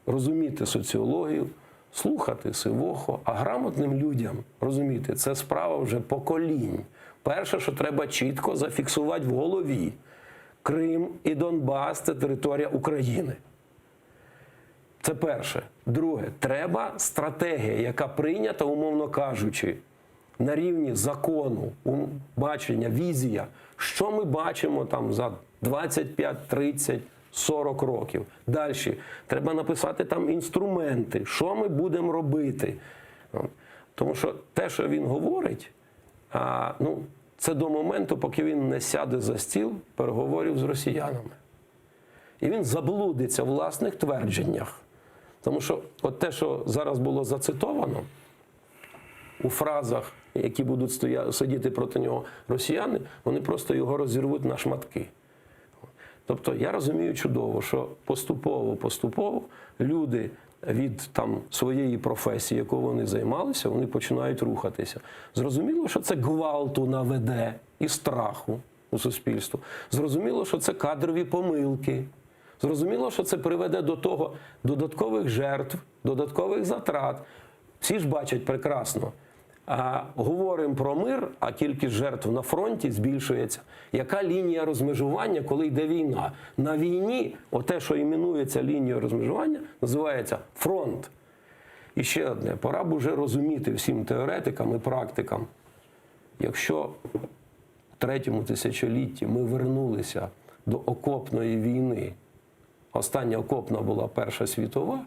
розуміти соціологію, слухати Сивохо, а грамотним людям розуміти, це справа вже поколінь. Перше, що треба чітко зафіксувати в голові. Крим і Донбас це територія України. Це перше. Друге, треба стратегія, яка прийнята, умовно кажучи, на рівні закону, бачення, візія, що ми бачимо там за 25, 30, 40 років. Далі треба написати там інструменти, що ми будемо робити. Тому що те, що він говорить, а, ну, це до моменту, поки він не сяде за стіл переговорів з росіянами. І він заблудиться в власних твердженнях. Тому що от те, що зараз було зацитовано у фразах, які будуть стоя... сидіти проти нього росіяни, вони просто його розірвуть на шматки. Тобто я розумію чудово, що поступово, поступово люди від там своєї професії, якою вони займалися, вони починають рухатися. Зрозуміло, що це гвалту наведе і страху у суспільство. Зрозуміло, що це кадрові помилки. Зрозуміло, що це приведе до того додаткових жертв, додаткових затрат. Всі ж бачать прекрасно. А говоримо про мир, а кількість жертв на фронті збільшується. Яка лінія розмежування, коли йде війна? На війні, оте, що іменується лінією розмежування, називається фронт. І ще одне, пора б уже розуміти всім теоретикам і практикам, якщо в третьому тисячолітті ми вернулися до окопної війни, остання окопна була Перша світова,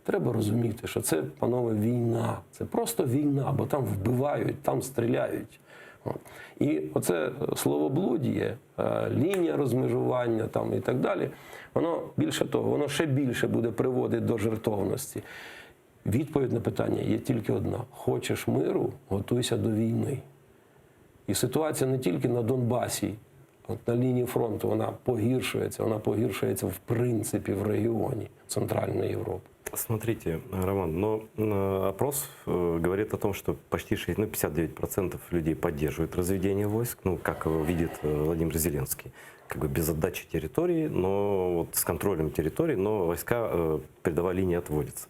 треба розуміти, що це, панове, війна. Це просто війна, бо там вбивають, там стріляють. От. І оце словоблудіє, е, лінія розмежування там і так далі, воно більше того, воно ще більше буде приводити до жертовності. Відповідь на питання є тільки одна: хочеш миру, готуйся до війни. І ситуація не тільки на Донбасі, от на лінії фронту, вона погіршується, вона погіршується в принципі в регіоні Центральної Європи. Смотрите, Роман, но э, опрос э, говорит о том, что почти 6, ну, 59% людей поддерживают разведение войск, ну, как его видит э, Владимир Зеленский. Как бы без отдачи территории, но вот с контролем территории, но войска э, передовая линия отводится.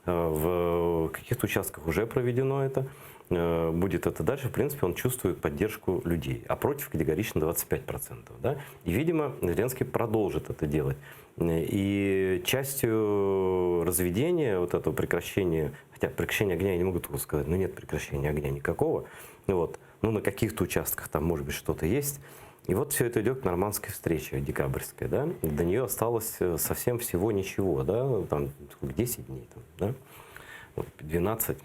Э, В каких-то участках уже проведено это, э, будет это дальше. В принципе, он чувствует поддержку людей, а против категорично 25%. Да? И, видимо, Зеленский продолжит это делать. И частью разведения вот этого прекращения, хотя прекращение огня я не могу такого сказать, но нет прекращения огня никакого, вот, ну на каких-то участках там может быть что-то есть. И вот все это идет к нормандской встрече декабрьской, да, до нее осталось э, совсем всего ничего, да, там сколько, 10 дней, там, да, вот, 12.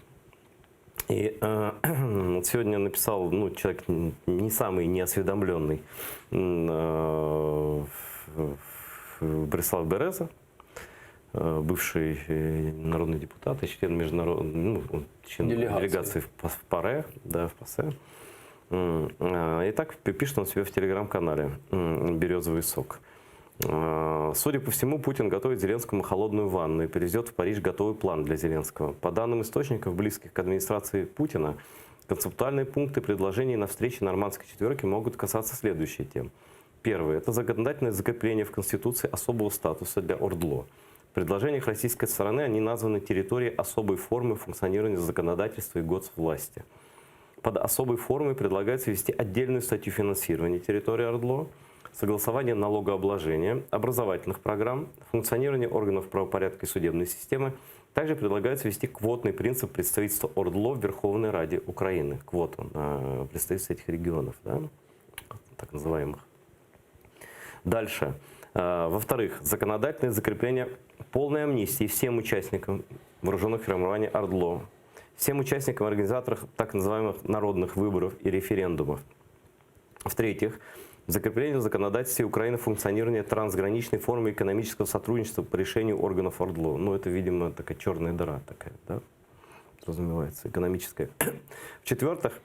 И э, вот сегодня написал, ну, человек не самый неосведомленный, э, Борислав Береза, э, бывший э, народный депутат и член международной, ну, член Делегации. делегации в, в ПАРЕ, да, в ПАСЕ. Э, И так пишет он себе в телеграм-канале «Березовый сок». Судя по всему, Путин готовит Зеленскому холодную ванну и привезет в Париж готовый план для Зеленского. По данным источников, близких к администрации Путина, концептуальные пункты предложений на встрече нормандской четверки могут касаться следующей тем. Первое – это законодательное закрепление в Конституции особого статуса для ОРДЛО. В предложениях российской стороны они названы территорией особой формы функционирования законодательства и госвласти. Под особой формой предлагается ввести отдельную статью финансирования территории Ордло, согласование налогообложения, образовательных программ, функционирование органов правопорядка и судебной системы. Также предлагается ввести квотный принцип представительства Ордло в Верховной Раде Украины. Квоту на представительство этих регионов, да, так называемых. Дальше. Э, во-вторых, законодательное закрепление полной амнистии всем участникам вооруженных формирований Ордло, всем участникам и организаторам так называемых народных выборов и референдумов. В-третьих, закрепление в законодательстве Украины функционирования трансграничной формы экономического сотрудничества по решению органов ОРДЛО. Ну, это, видимо, такая черная дыра такая, да, подразумевается, экономическая. В-четвертых,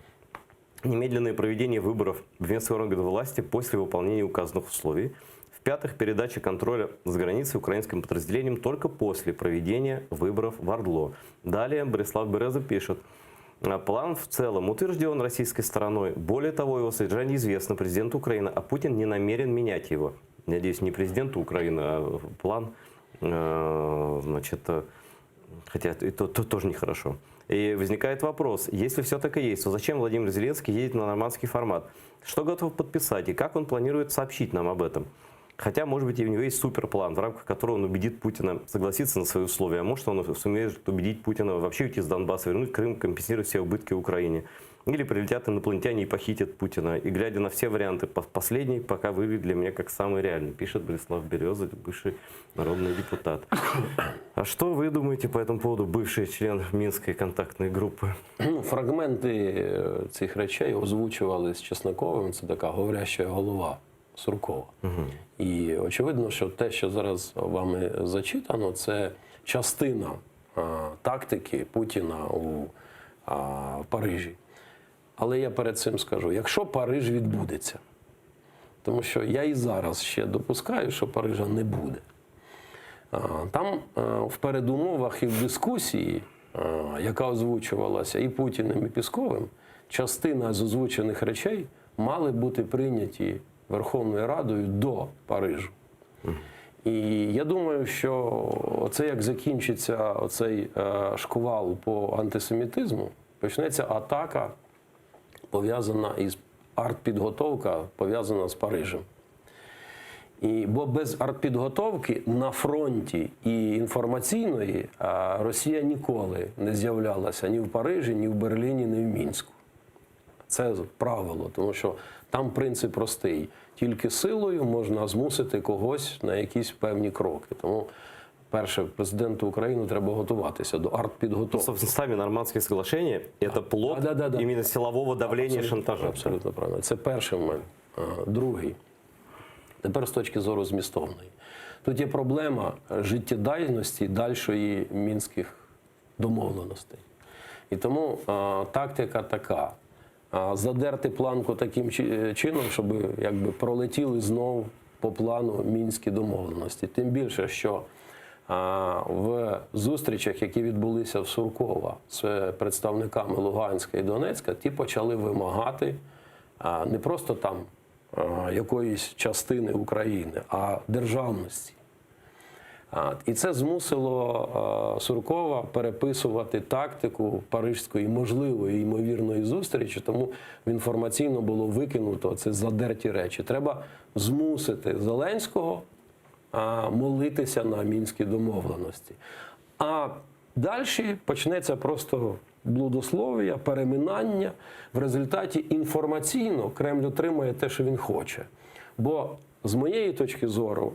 немедленное проведение выборов в местные органы власти после выполнения указанных условий. В-пятых, передача контроля с границей украинским подразделениям только после проведения выборов в Ордло. Далее Борислав Береза пишет – а план в целом утвержден российской стороной. Более того, его содержание известно президенту Украины, а Путин не намерен менять его. Надеюсь, не президенту Украины, а план, э, значит, э, хотя и то, то тоже нехорошо. И возникает вопрос, если все так и есть, то зачем Владимир Зеленский едет на нормандский формат? Что готов подписать и как он планирует сообщить нам об этом? Хотя, может быть, и у него есть суперплан, в рамках которого он убедит Путина согласиться на свои условия. А может, он сумеет убедить Путина вообще уйти с Донбасса, вернуть Крым, компенсировать все убытки Украине. Или прилетят инопланетяне и похитят Путина. И глядя на все варианты, последний пока выглядит для меня как самый реальный, пишет Борислав Береза, бывший народный депутат. А что вы думаете по этому поводу, бывший член Минской контактной группы? Ну, фрагменти е, цих речей озвучували з Чесноковим, це така говоряща голова Суркова. Угу. І очевидно, що те, що зараз вами зачитано, це частина а, тактики Путіна у а, Парижі. Але я перед цим скажу: якщо Париж відбудеться, тому що я і зараз ще допускаю, що Парижа не буде. Там в передумовах і в дискусії, яка озвучувалася і Путіним, і Пісковим, частина з озвучених речей мали бути прийняті Верховною Радою до Парижу. І я думаю, що оце як закінчиться оцей е, шквал по антисемітизму, почнеться атака, пов'язана із артпідготовка, пов'язана з Парижем. І, бо без артпідготовки на фронті і інформаційної Росія ніколи не з'являлася ні в Парижі, ні в Берліні, ні в Мінську. Це правило, тому що там принцип простий. Тільки силою можна змусити когось на якісь певні кроки. Тому, перше, президенту України треба готуватися до артпідготовки. Собственно, сами нормандские соглашения – это плод да, да, да, именно силового давления абсолютно, шантажа. Абсолютно правильно. Це перший момент. Другий. Тепер з точки зору змістовної. Тут є проблема життєдайності дальшої мінських домовленостей. І тому а, тактика така: а, задерти планку таким чином, щоб якби пролетіли знов по плану мінські домовленості. Тим більше, що а, в зустрічах, які відбулися в Суркова з представниками Луганська і Донецька, ті почали вимагати а, не просто там а, якоїсь частини України, а державності. І це змусило Суркова переписувати тактику парижської можливої ймовірної зустрічі, тому в інформаційно було викинуто це задерті речі. Треба змусити Зеленського молитися на мінські домовленості. А далі почнеться просто блудослов'я, переминання. В результаті інформаційно Кремль отримає те, що він хоче. Бо з моєї точки зору,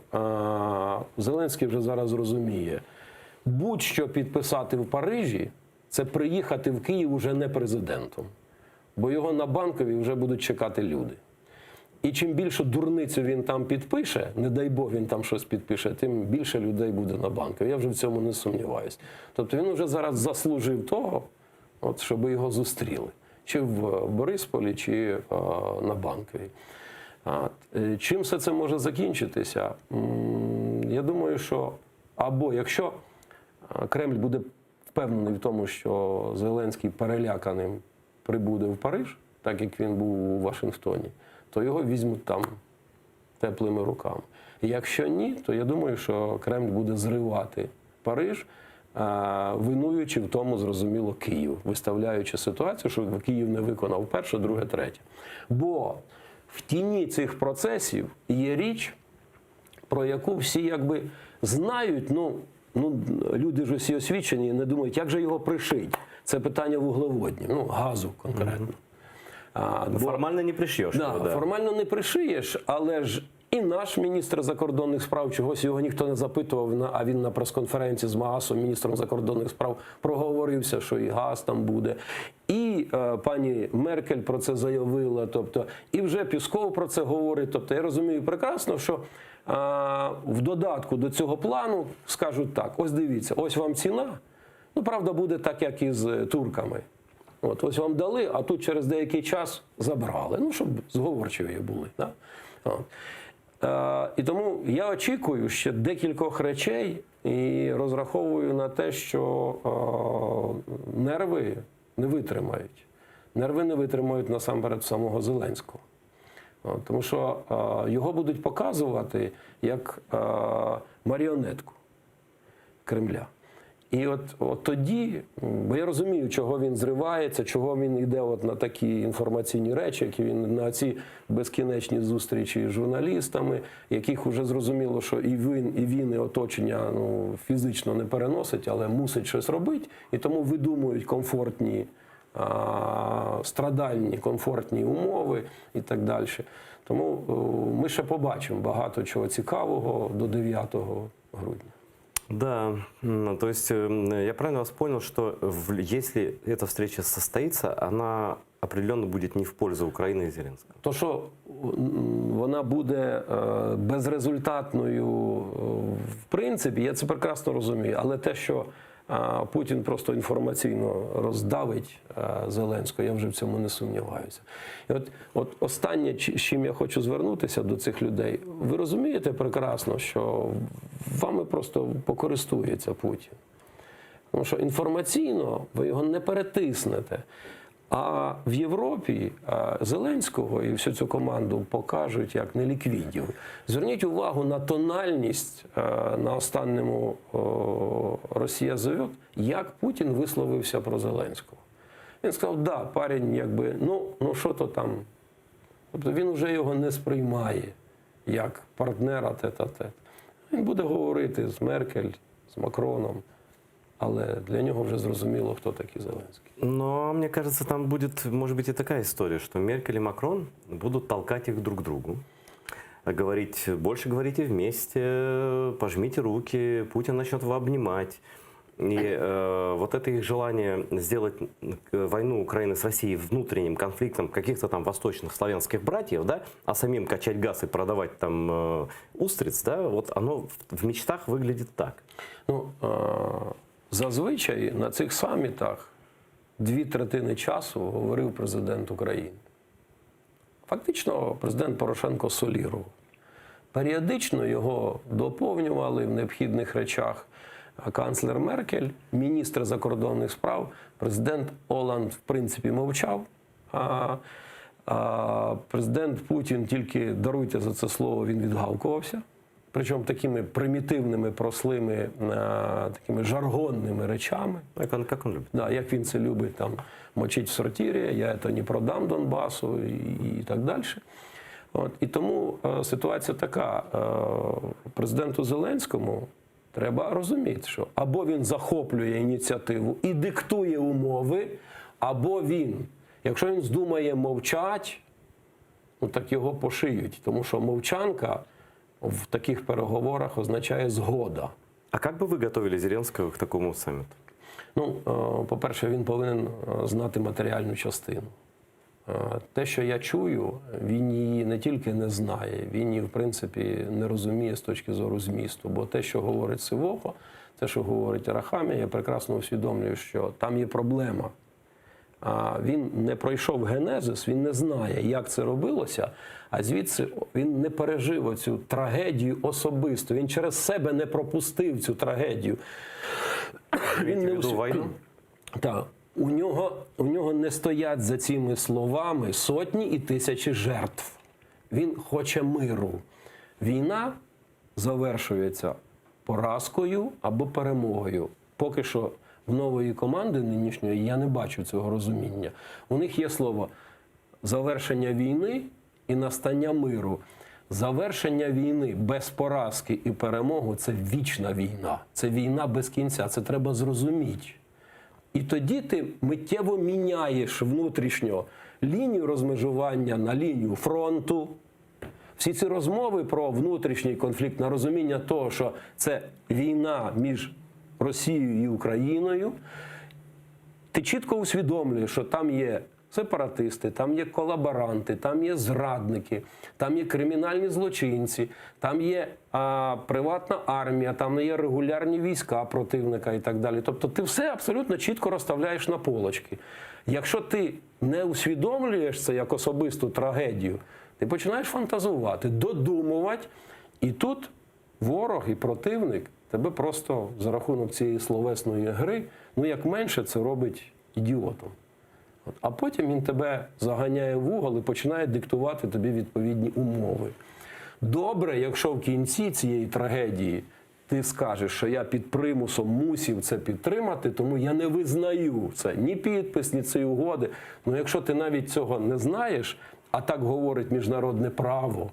Зеленський вже зараз розуміє, будь-що підписати в Парижі, це приїхати в Київ уже не президентом, бо його на банковій вже будуть чекати люди. І чим більше дурницю він там підпише, не дай Бог він там щось підпише, тим більше людей буде на банковій. Я вже в цьому не сумніваюсь. Тобто він вже зараз заслужив того, от, щоб його зустріли. Чи в Борисполі, чи е, на банковій. Е, Чим все це може закінчитися? Я думаю, що або якщо е, Кремль буде впевнений в тому, що Зеленський переляканим прибуде в Париж, так як він був у Вашингтоні, то його візьмуть там теплими руками. Якщо ні, то я думаю, що Кремль буде зривати Париж, винуючи в тому, зрозуміло, Київ, виставляючи ситуацію, що Київ не виконав перше, друге, третє. Бо в тіні цих процесів є річ, про яку всі якби знають, ну, ну люди ж усі освічені і не думають, як же його пришить. Це питання вуглеводнів, ну, газу конкретно. А, Ну, формально не пришьешь Да, его, да. Формально не пришиєш, але ж і наш міністр закордонних справ чогось його ніхто не запитував, на- а він на прес-конференції з Маасом, міністром закордонних справ, проговорився, що і газ там буде. І е, пані Меркель про це заявила, тобто, і вже Пісков про це говорить. Тобто я розумію прекрасно, що е, в додатку до цього плану скажуть так: ось дивіться, ось вам ціна. Ну, правда, буде так, як і з е, турками. От, ось вам дали, а тут через деякий час забрали. Ну, щоб зговорчиві були. Да? От. Е, і тому я очікую ще декількох речей і розраховую на те, що е, нерви не витримають. Нерви не витримають насамперед самого Зеленського. От, тому що е, його будуть показувати як е, маріонетку Кремля. І от, от тоді, бо я розумію, чого він зривається, чого він йде от на такі інформаційні речі, які він на ці безкінечні зустрічі з журналістами, яких уже зрозуміло, що і він, і він, і оточення ну, фізично не переносить, але мусить щось робити, і тому видумують комфортні, а, страдальні, комфортні умови і так далі. Тому о, ми ще побачимо багато чого цікавого до 9 грудня. Да, м, то есть м, я правильно вас понял, что в- если эта встреча состоится, она определенно будет не в пользу Украины и Зеленского. То, що м, вона буде е, безрезультатною, е, в принципі, я це прекрасно розумію. Але те, що е, Путін просто інформаційно роздавить е, Зеленського, я вже в цьому не сумніваюся. І от, от останнє, чи- з чим я хочу звернутися до цих людей, ви розумієте прекрасно, що вами просто покористується Путін. Тому що інформаційно ви його не перетиснете. А в Європі е, Зеленського і всю цю команду покажуть як неліквідів. Зверніть увагу на тональність е, на останньому о, Россия зовёт, як Путін висловився про Зеленського. Він сказав, да, парень, якби, ну, ну що то там. Тобто він вже його не сприймає як партнера тет-а-тет. Він буде говорити з Меркель, з Макроном, але для нього вже зрозуміло, хто такий Зеленський. Но мне кажется, там будет, может быть, и такая история, что Меркель и Макрон будут толкать их друг к другу, говорить, больше говорите вместе, пожмите руки, Путин начнет его обнимать. И э, вот это их желание сделать э, войну Украины с Россией внутренним конфликтом каких-то там восточных славянских братьев, да, а самим качать газ и продавать там э, устриц, да, вот оно в, в мечтах выглядит так. Ну, е, зазвичай на цих самітах дві третини часу говорив президент України. Фактично, президент Порошенко солірував. Періодично його доповнювали в необхідних речах канцлер Меркель, міністр закордонних справ, президент Оланд, в принципі, мовчав. А, а президент Путін тільки даруйте за це слово, він відгавкувався. Причому такими примітивними, прослими, е, такими жаргонними речами. Як він, як він любить. Да, як він це любить, там, мочить в сортире, я це не продам Донбасу і, і так далі. От, і тому е, ситуація така: е, президенту Зеленському треба розуміти, що або він захоплює ініціативу і диктує умови, або він, якщо він здумає мовчать, ну так його пошиють, тому що мовчанка в таких переговорах означає згода. А как бы вы готовили Зеленского к такому саммиту? Ну, е, по-перше, він повинен е, знати матеріальну частину. Е, Те, що я чую, він її не тільки не знає, він її, в принципі, не розуміє з точки зору змісту. Бо те, що говорить Сивохо, те, що говорить Арахамія, я прекрасно усвідомлюю, що там є проблема. А Він не пройшов генезис, він не знає, як це робилося, а звідси він не пережив оцю трагедію особисто. Він через себе не пропустив цю трагедію. Він не усв... війну? Так. У нього, у нього не стоять за цими словами сотні і тисячі жертв. Він хоче миру. Війна. завершується поразкою або перемогою. Поки що в нової команди нинішньої я не бачу цього розуміння. У них є слово завершення війни і настання миру. Завершення війни без поразки і перемоги це вічна війна. Це війна без кінця. Це треба зрозуміти. І тоді ти миттєво міняєш внутрішньо лінію розмежування на лінію фронту. Всі ці розмови про внутрішній конфлікт на розуміння того, що це війна між Росією і Україною, ти чітко усвідомлюєш, що там є сепаратисти, там є колаборанти, там є зрадники, там є кримінальні злочинці, там є а, приватна армія, там є регулярні війська противника і так далі. Тобто ти все абсолютно чітко розставляєш на полочки. Якщо ти не усвідомлюєш це як особисту трагедію, ти починаєш фантазувати, додумувати, і тут ворог і противник тебе просто за рахунок цієї словесної гри, ну як менше це робить ідіотом. От. А потім він тебе заганяє в угол і починає диктувати тобі відповідні умови. Добре, якщо в кінці цієї трагедії ти скажеш, що я під примусом мусів це підтримати, тому я не визнаю це ні підпис, ні цієї угоди. Ну якщо ти навіть цього не знаєш, а так говорить міжнародне право,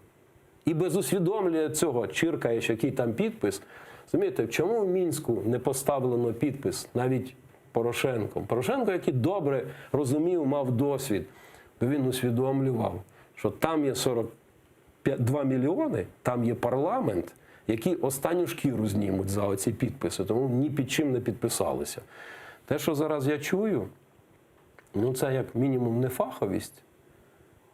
і без усвідомлення цього чиркаєш, який там підпис. Розумієте, чому в Мінську не поставлено підпис навіть Порошенком? Порошенко, який добре розумів, мав досвід, бо він усвідомлював, що там є 42 мільйони, там є парламент, які останню шкіру знімуть за оці підписи, тому ні під чим не підписалися. Те, що зараз я чую, ну це як мінімум не фаховість.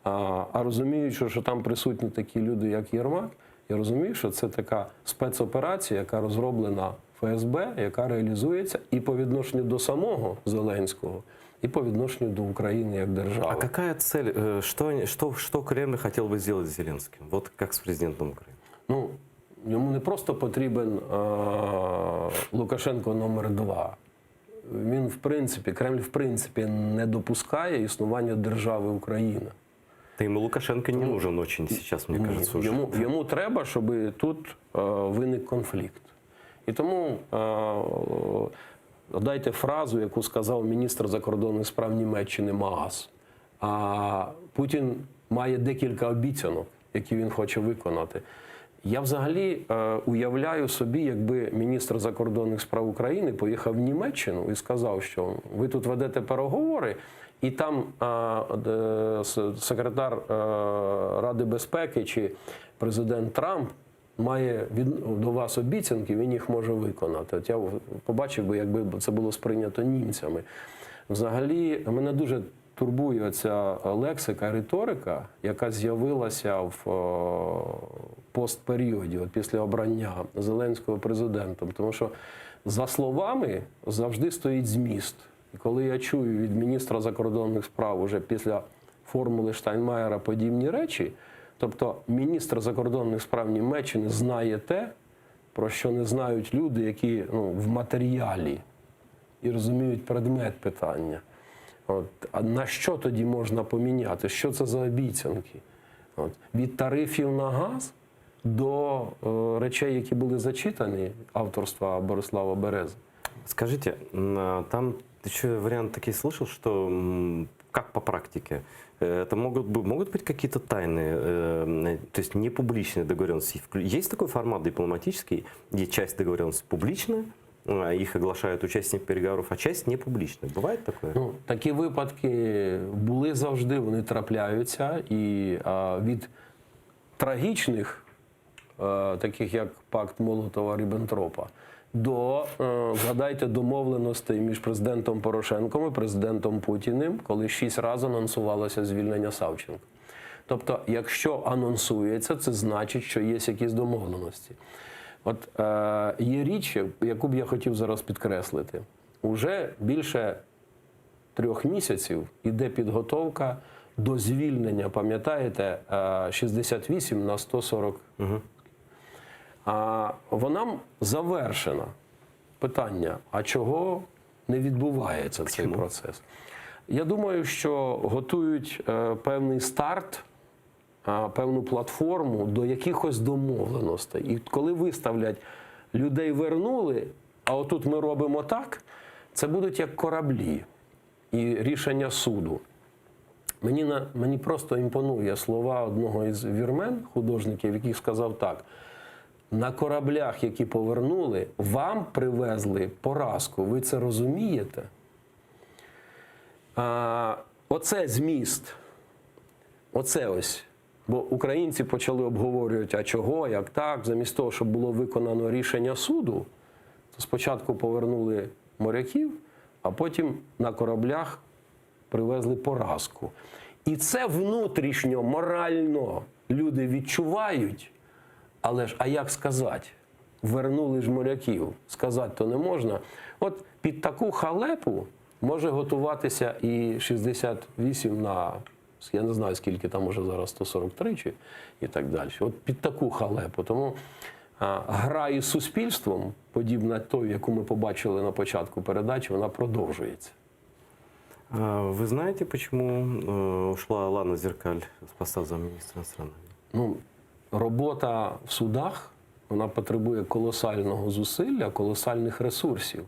А, а розуміючи, що там присутні такі люди, як Єрмак, я розумію, що це така спецоперація, яка розроблена ФСБ, яка реалізується і по відношенню до самого Зеленського, і по відношенню до України як держави. А какая цель? э, Что, они- что, что Кремль хотел бы сделать с Зеленским? Вот как с президентом Украины. Ну, йому не просто потрібен е, Лукашенко номер два. Він, в принципі, Кремль, в принципі, не допускає існування держави Україна. Да ему Лукашенко не нужен очень сейчас, мне Ні, кажется, уже. Йому, йому треба, щоб тут е, виник конфлікт. І тому е, дайте фразу, яку сказав міністр закордонних справ Німеччини Маас. А Путін має декілька обіцянок, які він хоче виконати. Я взагалі е, уявляю собі, якби міністр закордонних справ України поїхав в Німеччину і сказав, що ви тут ведете переговори, і там е, е, с- секретар е, Ради безпеки чи президент Трамп має від, до вас обіцянки, він їх може виконати. От я побачив би, якби це було сприйнято німцями. Взагалі, мене дуже турбує ця лексика, риторика, яка з'явилася в е, постперіоді, от після обрання Зеленського президентом. Тому що за словами завжди стоїть зміст. І коли я чую від міністра закордонних справ уже після формули Штайнмаєра подібні речі, тобто міністр закордонних справ Німеччини знає те, про що не знають люди, які ну, в матеріалі і розуміють предмет питання. От, а на що тоді можна поміняти? Що це за обіцянки? От, від тарифів на газ до е, речей, які були зачитані авторства Борислава Берези. Скажите, м, а, там еще вариант такие слышал, что м, как по практике? Э, Это могут, бы- могут быть какие-то тайные, э, то есть не публичные договоренности. Вклю- Есть такой формат дипломатический, где часть договоренностей публичная, а, их оглашают участники переговоров, а часть не публичная. Бывает такое? Ну, такі випадки були завжди, вони трапляються. І а, від трагічних, е, таких як пакт Молотова Ріббентропа, до, е, згадайте, домовленостей між президентом Порошенком і президентом Путіним, коли шість разів анонсувалося звільнення Савченко. Тобто, якщо анонсується, це значить, що є якісь домовленості. От е, є річ, яку б я хотів зараз підкреслити. Уже більше трьох місяців іде підготовка до звільнення, пам'ятаєте, е, 68 на 140. А вона завершена. Питання: а чого не відбувається цей процес? Я думаю, що готують е, певний старт. певну платформу до якихось домовленостей. І коли виставлять людей вернули, а отут ми робимо так, це будуть як кораблі і рішення суду. Мені, на, мені просто імпонує слова одного із вірмен, художників, який сказав так: на кораблях, які повернули, вам привезли поразку. Ви це розумієте? А, оце зміст. Оце ось. Бо українці почали обговорювати, а чого, як так, замість того, щоб було виконано рішення суду, то спочатку повернули моряків, а потім на кораблях привезли поразку. І це внутрішньо, морально люди відчувають, але ж, а як сказати? Вернули ж моряків, сказати то не можна. От під таку халепу може готуватися і 68 на, я не знаю, скільки там уже зараз 143 чи і так далі. От під таку халепу. Тому а, гра із суспільством, подібна той, яку ми побачили на початку передачі, вона продовжується. А Вы знаете, почему э, ушла Лана Зеркаль с поста замминистра иностранных дел? Ну, робота в судах вона потребує колосального зусилля, колосальних ресурсів.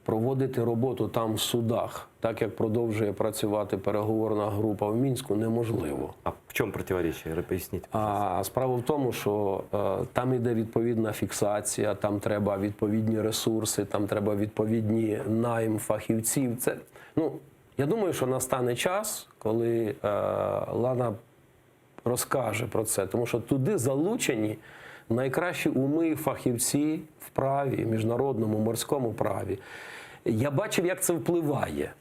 Проводити роботу там в судах, так як продовжує працювати переговорна група в Мінську, неможливо. А в чем противоречие? Поясните. А справа в тому, що е, там іде відповідна фіксація, там треба відповідні ресурси, там треба відповідні найм фахівців. Це, ну, я думаю, що настане час, коли е, Лана розкаже про це, тому що туди залучені найкращі уми і фахівці в праві, міжнародному морському праві. Я бачив, як це впливає.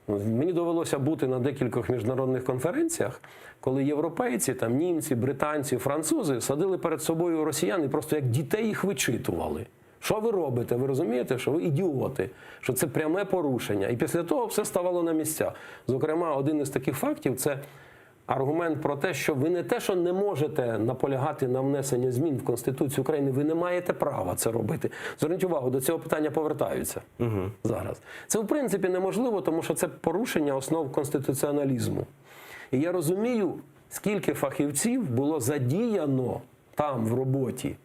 Мені довелося бути на декількох міжнародних конференціях, коли європейці, там німці, британці, французи садили перед собою росіян і просто як дітей їх вичитували. Що ви робите? Ви розумієте, що ви ідіоти, що це пряме порушення. І після того все ставало на місця. Зокрема, один із таких фактів це аргумент про те, що ви не те, що не можете наполягати на внесення змін в Конституцію України, ви не маєте права це робити. Зверніть увагу, до цього питання повертаються зараз. Це в принципі неможливо, тому що це порушення основ конституціоналізму. І я розумію, скільки фахівців було задіяно там в роботі.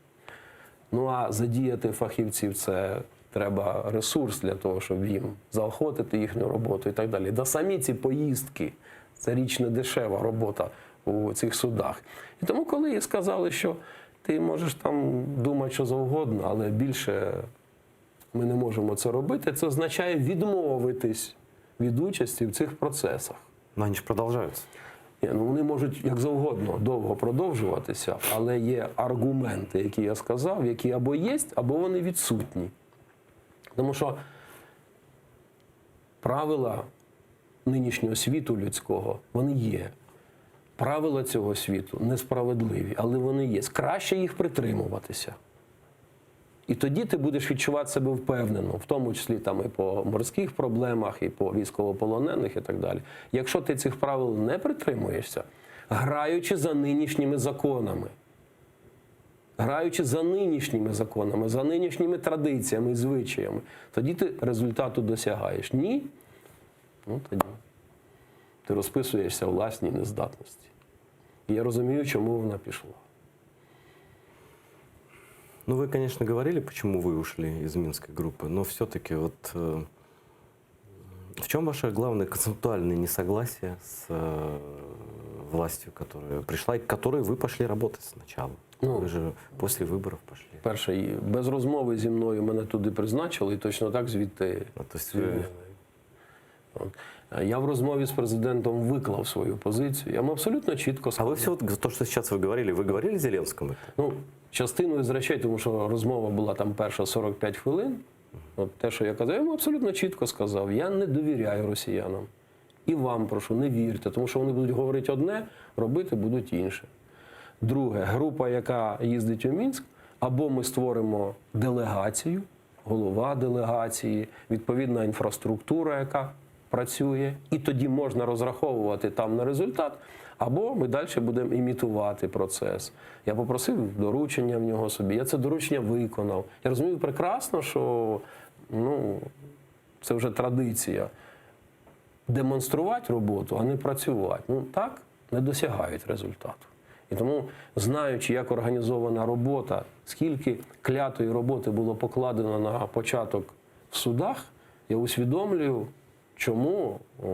Ну а задіяти фахівців це треба ресурс для того, щоб їм заохотити їхню роботу і так далі. Да самі ці поїздки це річ не дешева робота у цих судах. І тому, коли їй сказали, що ти можеш там думати що завгодно, але більше ми не можемо це робити, це означає відмовитись від участі в цих процесах. Но они же продолжаются. Ні, ну вони можуть як завгодно довго продовжуватися, але є аргументи, які я сказав, які або є, або вони відсутні. Тому що правила нинішнього світу людського, вони є. Правила цього світу несправедливі, але вони є. Краще їх притримуватися. І тоді ти будеш відчувати себе впевнено, в тому числі там і по морських проблемах, і по військовополонених, і так далі. Якщо ти цих правил не притримуєшся, граючи за нинішніми законами, граючи за нинішніми законами, за нинішніми традиціями і звичаями, тоді ти результату досягаєш. Ні, ну тоді ти розписуєшся у власній нездатності. І я розумію, чому вона пішла. Ну, вы, конечно, говорили, почему вы ушли из Минской группы, но все-таки вот э, в чем ваше главное концептуальное несогласие с э, властью, которая пришла и к которой вы пошли работать сначала? Ну, вы же после выборов пошли. Перше, і без розмови зі мною мене туди призначили, і точно так звідти звільнили. От. Я в розмові з президентом виклав свою позицію. Я йому абсолютно чітко А сказав. вы все вот то, что сейчас вы говорили, вы говорили Зеленскому это? Ну, частину із речей, тому що розмова була там перша 45 хвилин. От те, що я казав, я йому абсолютно чітко сказав: я не довіряю росіянам. І вам прошу, не вірте, тому що вони будуть говорити одне, робити будуть інше. Друге, група, яка їздить у Мінськ, або ми створимо делегацію, голова делегації, відповідна інфраструктура, яка працює, і тоді можна розраховувати там на результат, або ми далі будемо імітувати процес. Я попросив доручення в нього собі, я це доручення виконав. Я розумію прекрасно, що ну, це вже традиція. Демонструвати роботу, а не працювати. Ну так. не досягають результату. І тому, знаючи, як організована робота, скільки клятої роботи було покладено на початок в судах, я усвідомлюю, чому о,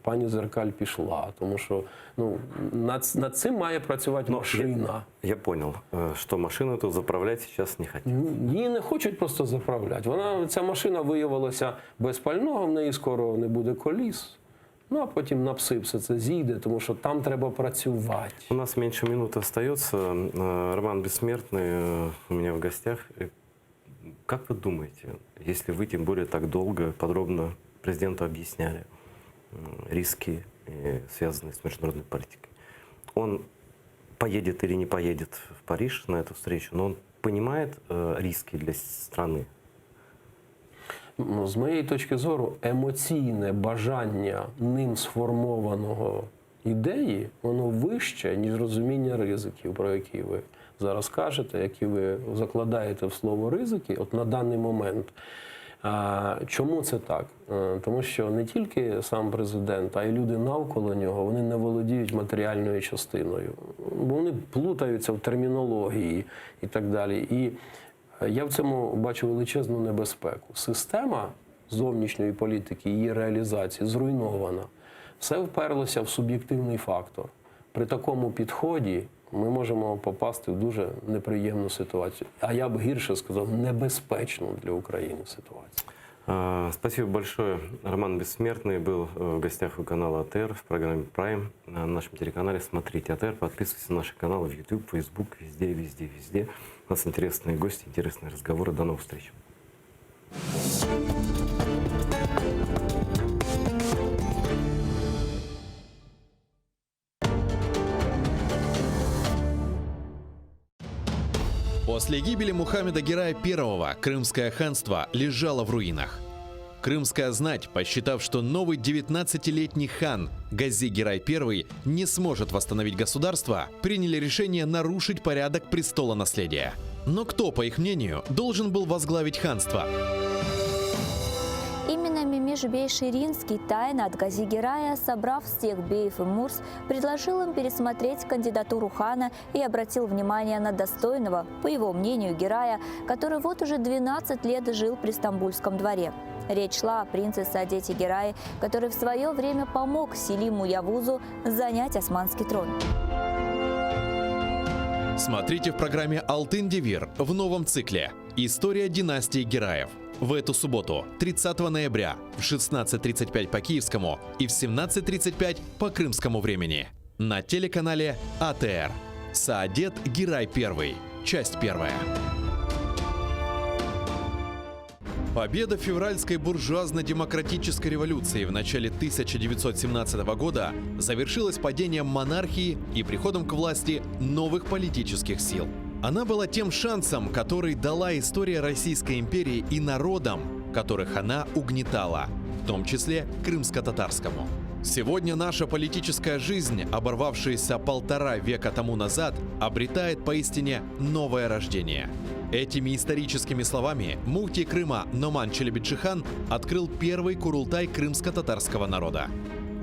пані Зеркаль пішла. Тому що ну, над, над цим має працювати машина. Я понял, э, что машину эту заправлять сейчас не хотят. Її не хочуть просто заправляти. Вона, ця машина виявилася без пального, в неї скоро не буде коліс. Ну а потім на пси все це зійде, тому що там треба працювати. У нас меньше минуты остается. Э, Роман Бессмертный э, у меня в гостях. Э, Как вы думаете, если вы, тем более, так долго, подробно президенту объясняли м, риски, э, связанные с международной политикой, он поедет или не поедет в Париж на эту встречу, но он понимает э, риски для страны? Ну, З моєї точки зору, емоційне бажання ним сформованого ідеї, воно вище, ніж розуміння ризиків, про які ви зараз кажете, які ви закладаєте в слово ризики, от на даний момент. А, Чому це так? Е, Тому що не тільки сам президент, а й люди навколо нього вони не володіють матеріальною частиною, бо вони плутаються в термінології і так далі. І я в цьому бачу величезну небезпеку. Система зовнішньої політики, її реалізації зруйнована. Все вперлося в суб'єктивний фактор. При такому підході ми можемо попасти в дуже неприємну ситуацію. А я б гірше сказав, небезпечну для України ситуацію. А, Спасибо большое. Роман Бессмертный был э, в гостях у канала АТР в программе Prime на нашем телеканале. Смотрите АТР, подписывайтесь на наши каналы в YouTube, Facebook, везде, везде, везде. У нас интересные гости, интересные разговоры. До новых встреч. После гибели Мухаммеда Герая I Крымское ханство лежало в руинах. Крымская знать, посчитав, что новый 19-летний хан Гази Герай I не сможет восстановить государство, приняли решение нарушить порядок престола наследия. Но кто, по их мнению, должен был возглавить ханство? Именно Мемиш Бей Ширинский тайно от Гази Герая, собрав всех беев и мурз, предложил им пересмотреть кандидатуру хана и обратил внимание на достойного, по его мнению, Герая, который вот уже 12 лет жил при Стамбульском дворе. Речь шла о принце Саадете Герае, который в свое время помог Селиму Явузу занять османский трон. Смотрите в программе «Алтын Девир» в новом цикле «История династии Гераев». В эту субботу, 30 ноября, в 16.35 по киевскому и в 17.35 по крымскому времени. На телеканале АТР. Саадет Герай I. Часть первая. Победа февральской буржуазно-демократической революции в начале 1917 года завершилась падением монархии и приходом к власти новых политических сил. Она была тем шансом, который дала история Российской империи и народам, которых она угнетала, в том числе крымско-татарскому. Сегодня наша политическая жизнь, оборвавшаяся полтора века тому назад, обретает поистине новое рождение. Этими историческими словами муфтий Крыма Номан Челебиджихан открыл первый курултай крымско-татарского народа.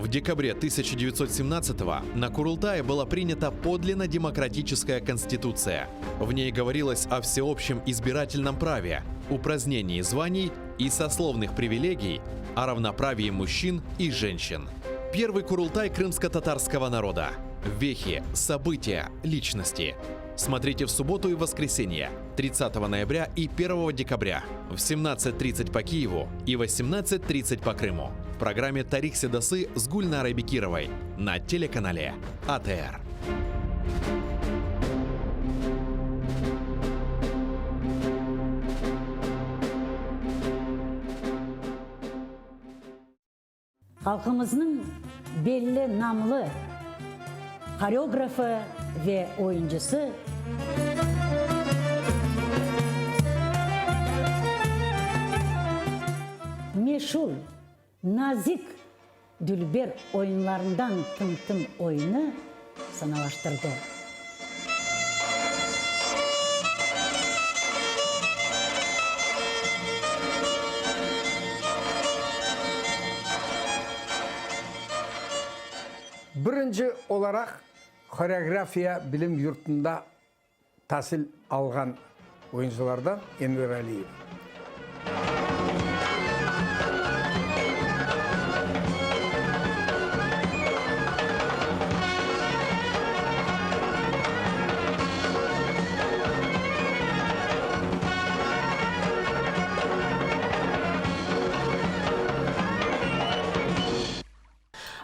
В декабре 1917-го на Курултае была принята подлинно демократическая конституция. В ней говорилось о всеобщем избирательном праве, упразднении званий и сословных привилегий, о равноправии мужчин и женщин. Первый Курултай крымско-татарского народа. Вехи, события, личности. Смотрите в субботу и воскресенье, 30 ноября и 1 декабря в 17.30 по Киеву и 18.30 по Крыму. В программе «Тарих Седасы» с Гульнарой Бекировой на телеканале АТР. Halqımıznıñ belli namlı horeografı ve oyuncısı. Meşur, nazik, dülber oyunlarından Tım-tım oyunı sanalaştırdı. Birinci olaraq horeografiya bilim yurtunda tasil alğan oyuncılardan Enver Aliyev.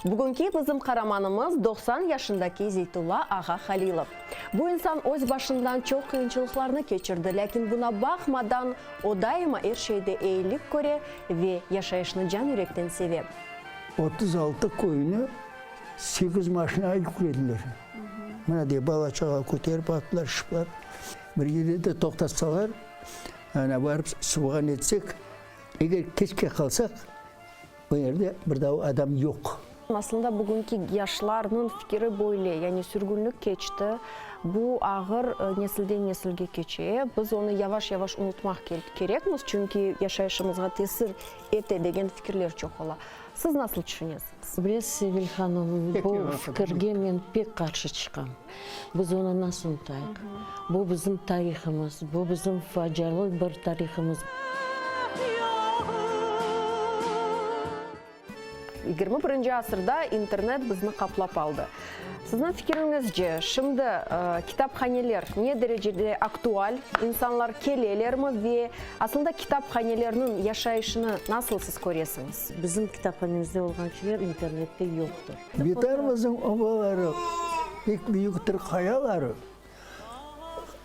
Bugünki bizim qaramanımız 90 yaşındaki Zeytulla ağa Halilov. Bu insan öz başından çoq qıyınçılıqlarnı keçirdi, lâkin buna baqmadan, o daima er şeyde eyilik köre ve yaşayışnı can-yürekten seve. 36 köyni sekiz maşinağa yüklediler. Mına dey, bala-çağa köterip attılar, şıplar. Bir yerde de toqtatsalar, ana barıp suvğa netsek, eger keçke qalsaq, O yerde bir daa adam yoq. Aslında bugünki yaşlarnıñ fikiri böyle, yani sürgünlik keçti, bu ağır nesilden nesilge keçe, biz onı yavaş-yavaş unutmaq kerekmiz, çünki yaşayışımızğa tesir ete degen fikirler çoq ola. Siz nasıl tüşünesiñiz? Bilesiz, Sevil hanım, bu fikirge men pek qarşı çıqam. Biz onı nasıl unutayıq? Bu bizim tarihımız, bu bizim facialı bir tarihımız. 21-nci asırda internet bizni qaplap aldı. Sizniñ fikiriñizce, şimdi kitaphaneler ne derecede aktual, insanlar kelelermi ve aslında kitaphanelerniñ yaşayışını nasıl siz köresiñiz? Bizim kitaphanemizde olğan şeyler internette yoqtır. Vetanımıznıñ obaları, pek büyüktir qayaları.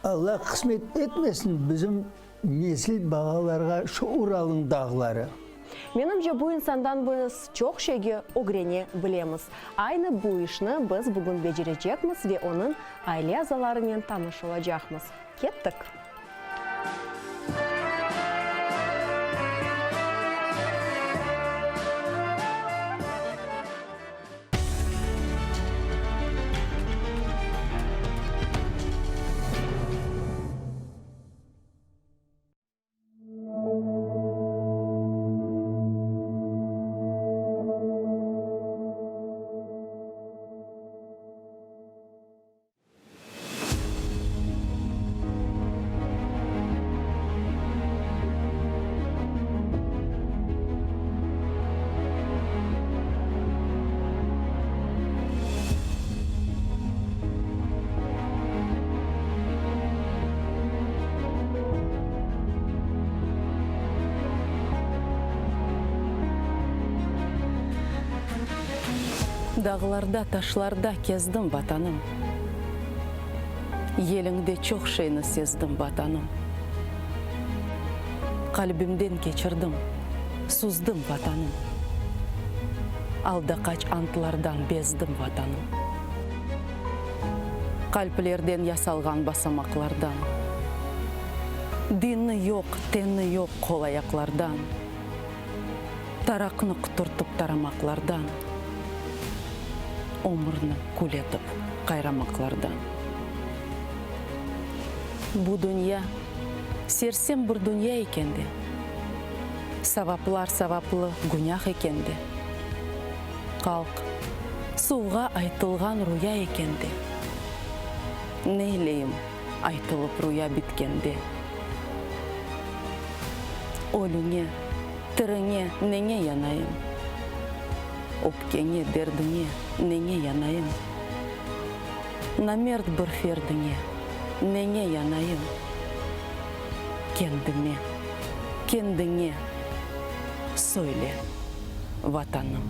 Alla qısmet etmesin bizim nesil balalarğa şu Uralnıñ dağları. Menimce, bu insandan biz çoq şeyge ögrene bilemiz. Aynı bu işni biz bugün becerecekmiz ve onıñ aile azalarınen tanış olacaqmız. Kettik! Dağlarda, taşlarda kezdim, Vatanım. Yeliñde çoq şeyni sezdim, Vatanım. Qalbimden keçirdim, suzdım, Vatanım. Aldaqaç antlardan bezdim, Vatanım. Qalplerden yasalğan basamaqlardan. Dini yoq, teni yoq qol-ayaqlardan. Taraqnı quturtıp taramaqlardan, Ömürni kül etip qayramaqlardan. Bu dünya sersem bir dünya eken de, Savaplar savaplı günâh eken de, Qalq, suvğa aytılğan ruya eken de, Neyleyim aytılıp ruya bitkende? Ölüñe, tiriñe neñe yanayım? Öpkeñe, derdiñe neñe yanayım? Namert bir ferdiñe neñe yanayım? Kendime, kendiñe söyle, Vatanım.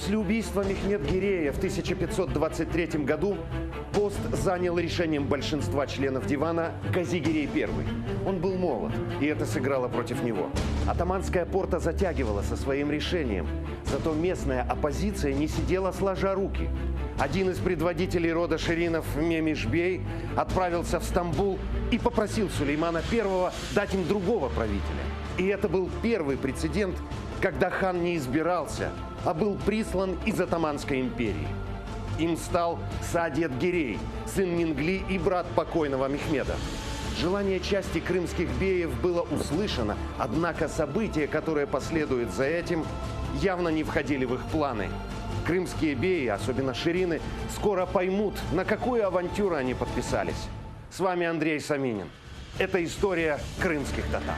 После убийства Мехмед Гирея в 1523 году пост занял решением большинства членов дивана Газигирей I. Он был молод, и это сыграло против него. Атаманская порта затягивала со своим решением. Зато местная оппозиция не сидела сложа руки. Один из предводителей рода Ширинов, Мемишбей, отправился в Стамбул и попросил Сулеймана I дать им другого правителя. И это был первый прецедент, когда хан не избирался, а был прислан из Атаманской империи. Им стал Саадет Гирей, сын Мингли и брат покойного Мехмеда. Желание части крымских беев было услышано, однако события, которые последуют за этим, явно не входили в их планы. Крымские беи, особенно Ширины, скоро поймут, на какую авантюру они подписались. С вами Андрей Саминин. Это история крымских татар.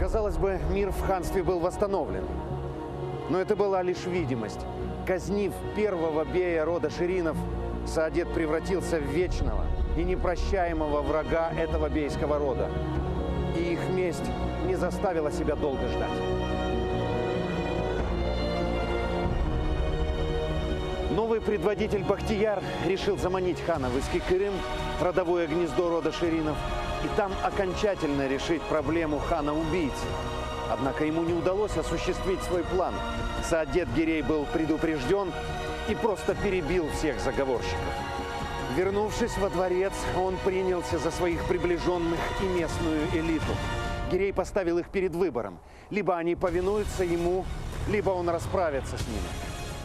Казалось бы, мир в ханстве был восстановлен. Но это была лишь видимость. Казнив первого бея рода Ширинов, Саадет превратился в вечного и непрощаемого врага этого бейского рода. И их месть не заставила себя долго ждать. Новый предводитель Бахтияр решил заманить хана в Искикырым, родовое гнездо рода Ширинов, и там окончательно решить проблему хана-убийцы. Однако ему не удалось осуществить свой план. Саадет Гирей был предупрежден и просто перебил всех заговорщиков. Вернувшись во дворец, он принялся за своих приближенных и местную элиту. Гирей поставил их перед выбором. Либо они повинуются ему, либо он расправится с ними.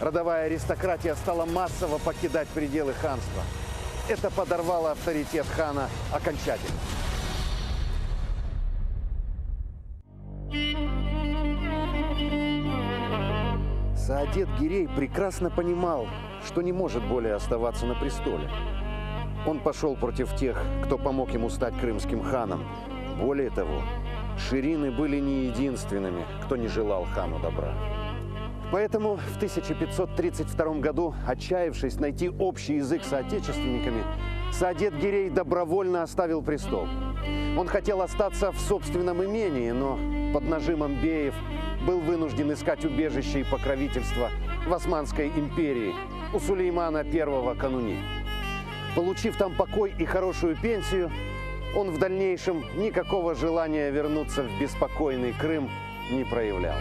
Родовая аристократия стала массово покидать пределы ханства. Это подорвало авторитет хана окончательно. Саадет Гирей прекрасно понимал, что не может более оставаться на престоле. Он пошел против тех, кто помог ему стать крымским ханом. Более того, Ширины были не единственными, кто не желал хану добра. Поэтому в 1532 году, отчаявшись найти общий язык с соотечественниками, Саадет Гирей добровольно оставил престол. Он хотел остаться в собственном имении, но под нажимом беев был вынужден искать убежище и покровительство в Османской империи у Сулеймана I Кануни. Получив там покой и хорошую пенсию, он в дальнейшем никакого желания вернуться в беспокойный Крым не проявлял.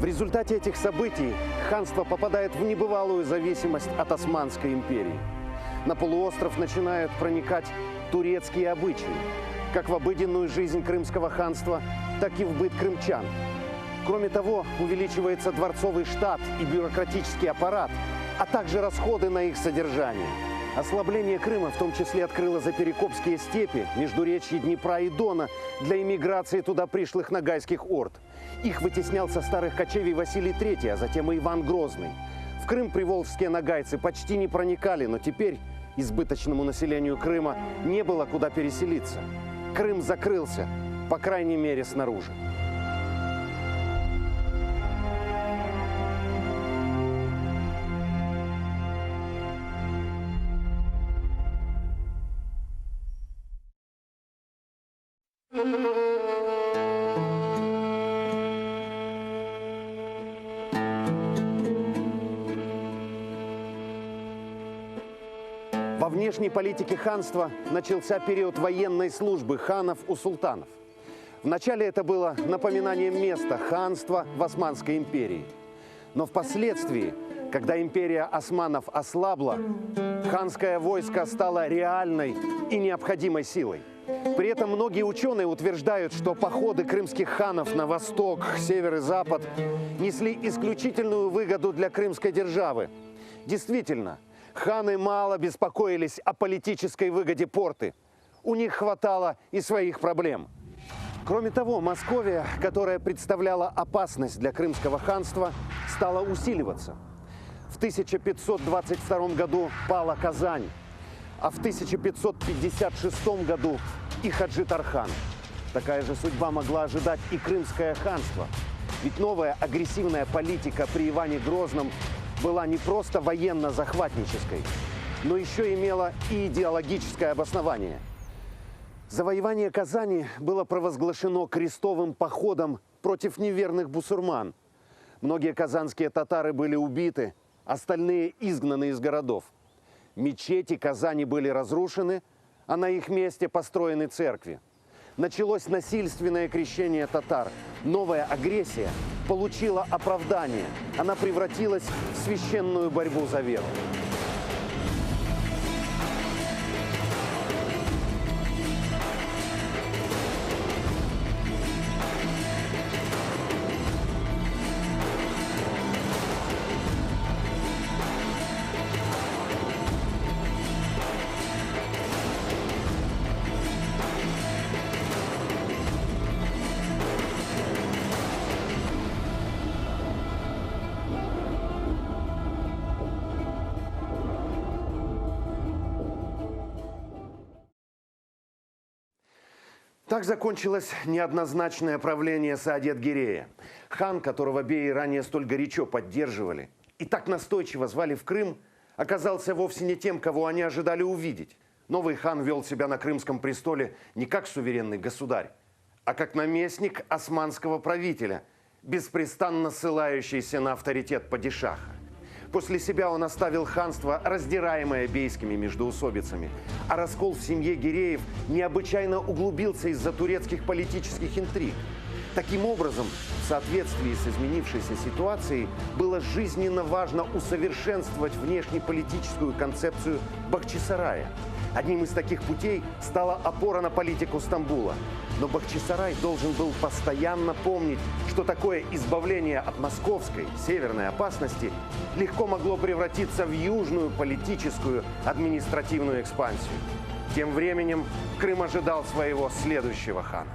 В результате этих событий ханство попадает в небывалую зависимость от Османской империи. На полуостров начинают проникать турецкие обычаи, как в обыденную жизнь крымского ханства, так и в быт крымчан. Кроме того, увеличивается дворцовый штат и бюрократический аппарат, а также расходы на их содержание. Ослабление Крыма в том числе открыло заперекопские степи, междуречье Днепра и Дона для эмиграции туда пришлых ногайских орд. Их вытеснял со старых кочевий Василий III, а затем и Иван Грозный. В Крым приволжские ногайцы почти не проникали, но теперь избыточному населению Крыма не было куда переселиться. Крым закрылся, по крайней мере, снаружи. Во внешней политике ханства начался период военной службы ханов у султанов. Вначале это было напоминанием места ханства в Османской империи. Но впоследствии. Когда империя османов ослабла, ханское войско стало реальной и необходимой силой. При этом многие ученые утверждают, что походы крымских ханов на восток, север и запад несли исключительную выгоду для крымской державы. Действительно, ханы мало беспокоились о политической выгоде порты. У них хватало и своих проблем. Кроме того, Московия, которая представляла опасность для крымского ханства, стала усиливаться. В 1522 году пала Казань, а в 1556 году и Хаджи Тархан. Такая же судьба могла ожидать и Крымское ханство. Ведь новая агрессивная политика при Иване Грозном была не просто военно-захватнической, но еще имела и идеологическое обоснование. Завоевание Казани было провозглашено крестовым походом против неверных бусурман. Многие казанские татары были убиты, остальные изгнаны из городов. Мечети Казани были разрушены, а на их месте построены церкви. Началось насильственное крещение татар. Новая агрессия получила оправдание. Она превратилась в священную борьбу за веру. Так закончилось неоднозначное правление Саадет-Гирея. Хан, которого беи ранее столь горячо поддерживали и так настойчиво звали в Крым, оказался вовсе не тем, кого они ожидали увидеть. Новый хан вел себя на крымском престоле не как суверенный государь, а как наместник османского правителя, беспрестанно ссылающийся на авторитет падишаха. После себя он оставил ханство, раздираемое бейскими междоусобицами. А раскол в семье Гиреев необычайно углубился из-за турецких политических интриг. Таким образом, в соответствии с изменившейся ситуацией, было жизненно важно усовершенствовать внешнеполитическую концепцию Бахчисарая. Одним из таких путей стала опора на политику Стамбула. Но Бахчисарай должен был постоянно помнить, что такое избавление от московской северной опасности легко могло превратиться в южную политическую административную экспансию. Тем временем Крым ожидал своего следующего хана.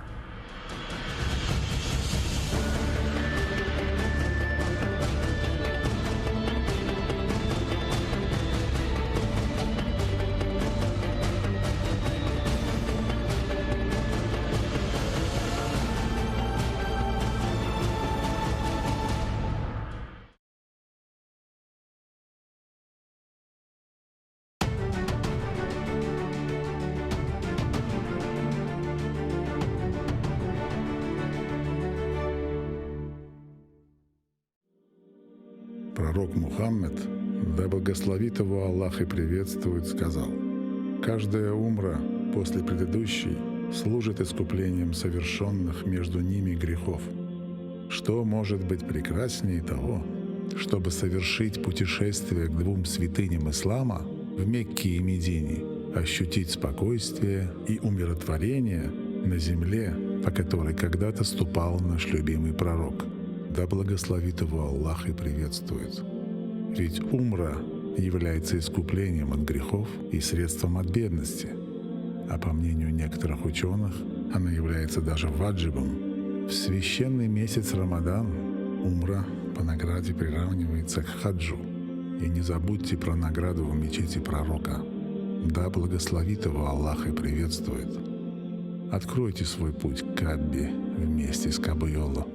Пророк Мухаммед, да благословит его Аллах и приветствует, сказал, «Каждая умра после предыдущей служит искуплением совершенных между ними грехов. Что может быть прекраснее того, чтобы совершить путешествие к двум святыням ислама в Мекке и Медине, ощутить спокойствие и умиротворение на земле, по которой когда-то ступал наш любимый пророк. Да благословит его Аллах и приветствует. Ведь умра является искуплением от грехов и средством от бедности. А по мнению некоторых ученых, она является даже ваджибом. В священный месяц Рамадан умра по награде приравнивается к хаджу. И не забудьте про награду в мечети пророка. Да благословит его Аллах и приветствует. Откройте свой путь к Каббе вместе с Кабуйолу.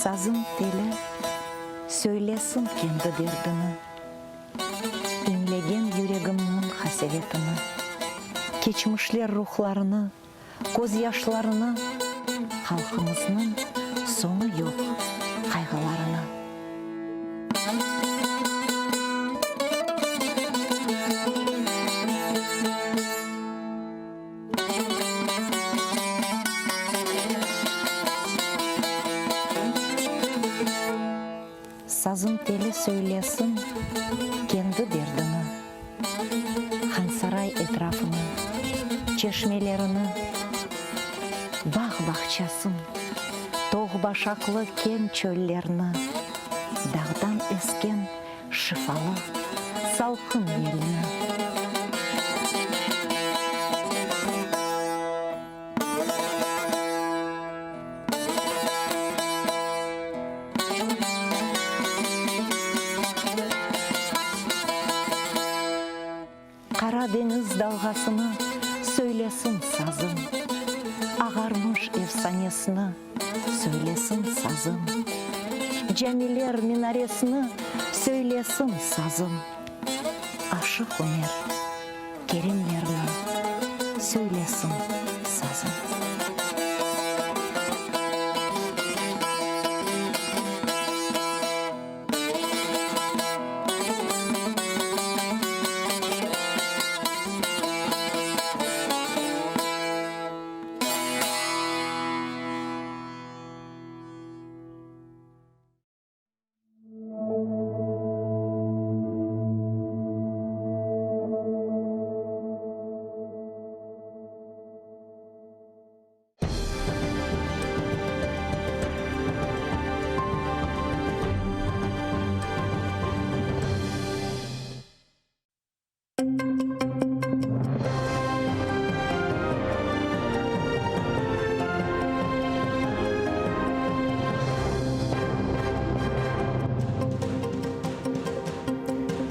Sazım teli söylesin kendi derdini, İñlegen yüregimniñ qasevetini, Keçmişler ruhlarını, közyaşlarını, Halqımıznıñ soñu yoq qayğılarını. Sazım teli söylesin kendi derdini, Hansaray etrafını, çeşmelerini, Bağ-bağçasın, toğ-başaqlı keñ çöllerni, Dağdan esken Şifalı salqın yelni. Qara deñiz dalğasını söylesin sazım, Ağarmış efsanesini söylesin sazım, Camiler minaresini söylesin sazım, Aşıq Ümer Kerimlerni söylesin sazım.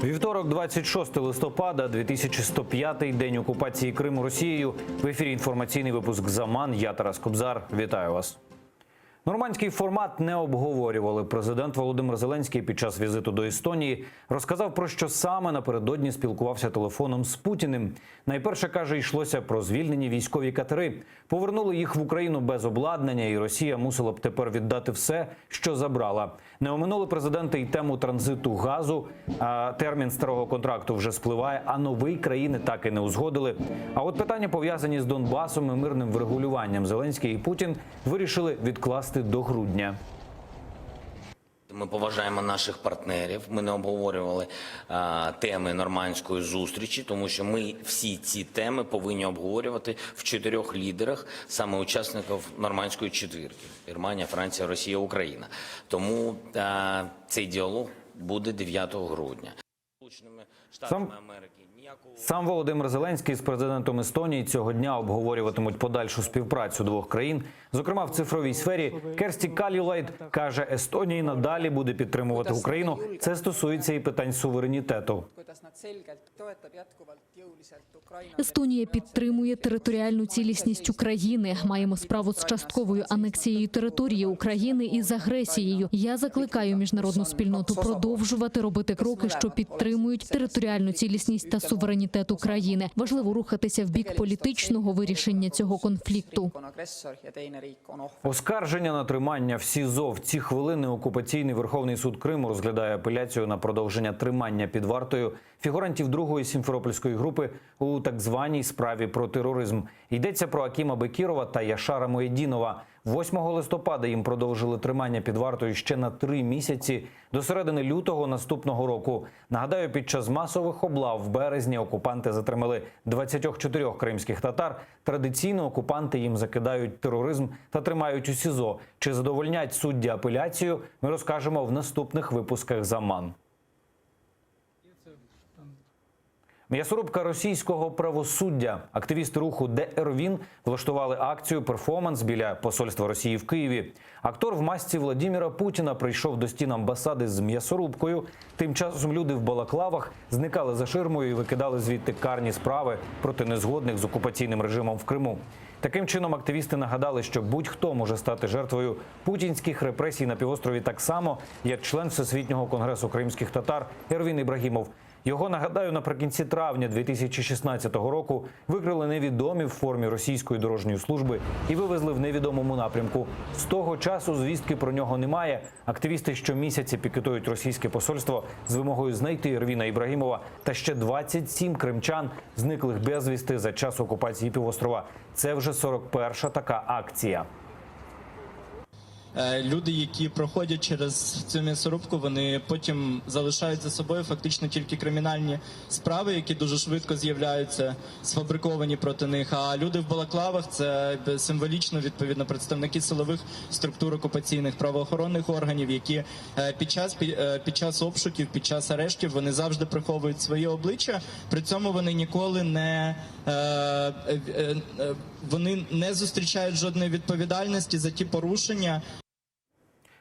Вівторок, 26 листопада, 2105 день окупації Криму Росією. В ефірі інформаційний випуск «Заман». Я Тарас Кобзар. Вітаю вас. Нормандський формат не обговорювали. Президент Володимир Зеленський під час візиту до Естонії розказав про що саме напередодні спілкувався телефоном з Путіним. Найперше каже, йшлося про звільнені військові катери. Повернули їх в Україну без обладнання, і Росія мусила б тепер віддати все, що забрала. Не оминули президента й тему транзиту газу. Термін старого контракту вже спливає, а новий країни так і не узгодили. А от питання пов'язані з Донбасом і мирним врегулюванням Зеленський і Путін вирішили відкласти до грудня. Ми поважаємо наших партнерів. Ми не обговорювали а, теми нормандської зустрічі, тому що ми всі ці теми повинні обговорювати в чотирьох лідерах, саме учасників нормандської четвірки: Германія, Франція, Росія, Україна. Тому а, цей діалог буде 9 грудня. Сам, сам Володимир Зеленський з президентом Естонії цього дня обговорюватимуть подальшу співпрацю двох країн, зокрема в цифровій сфері. Керсті Кальюлайд каже, Естонія надалі буде підтримувати Україну. Це стосується і питань суверенітету. Естонія підтримує територіальну цілісність України. Маємо справу з частковою анексією території України і з агресією. Я закликаю міжнародну спільноту продовжувати робити кроки, що підтримують територіальну цілісність та суверенітет України. Важливо рухатися в бік політичного вирішення цього конфлікту. Оскарження на тримання в СІЗО в ці хвилини окупаційний Верховний суд Криму розглядає апеляцію на продовження тримання під вартою фігурантів другої сімферопольської групи у так званій справі про тероризм. Йдеться про Акіма Бекірова та Яшара Моєдінова. 8 листопада їм продовжили тримання під вартою ще на три місяці до середини лютого наступного року. Нагадаю, під час масових облав в березні окупанти затримали 24 кримських татар. Традиційно окупанти їм закидають тероризм та тримають у СІЗО. Чи задовольнять судді апеляцію, ми розкажемо в наступних випусках «Заман». М'ясорубка російського правосуддя. Активісти руху ДРВІН влаштували акцію перформанс біля посольства Росії в Києві. Актор в масці Владіміра Путіна прийшов до стін амбасади з м'ясорубкою. Тим часом люди в балаклавах зникали за ширмою і викидали звідти карні справи проти незгодних з окупаційним режимом в Криму. Таким чином, активісти нагадали, що будь-хто може стати жертвою путінських репресій на півострові так само, як член Всесвітнього конгресу кримських татар Ервін Ібрагімов. Його нагадаю, наприкінці травня 2016 року викрили невідомі в формі російської дорожньої служби і вивезли в невідомому напрямку. З того часу звістки про нього немає. Активісти щомісяці пікетують російське посольство з вимогою знайти Ервіна Ібрагімова та ще 27 кримчан, зниклих безвісти за час окупації півострова. Це вже 41-ша така акція. Е, Люди, які проходять через цю м'ясорубку, вони потім залишають за собою фактично тільки кримінальні справи, які дуже швидко з'являються, сфабриковані проти них. А люди в балаклавах це символічно відповідно представники силових структур окупаційних правоохоронних органів, які е, під час е, під час обшуків, під час арештів вони завжди приховують свої обличчя. При цьому вони ніколи не вони не зустрічають жодної відповідальності за ті порушення.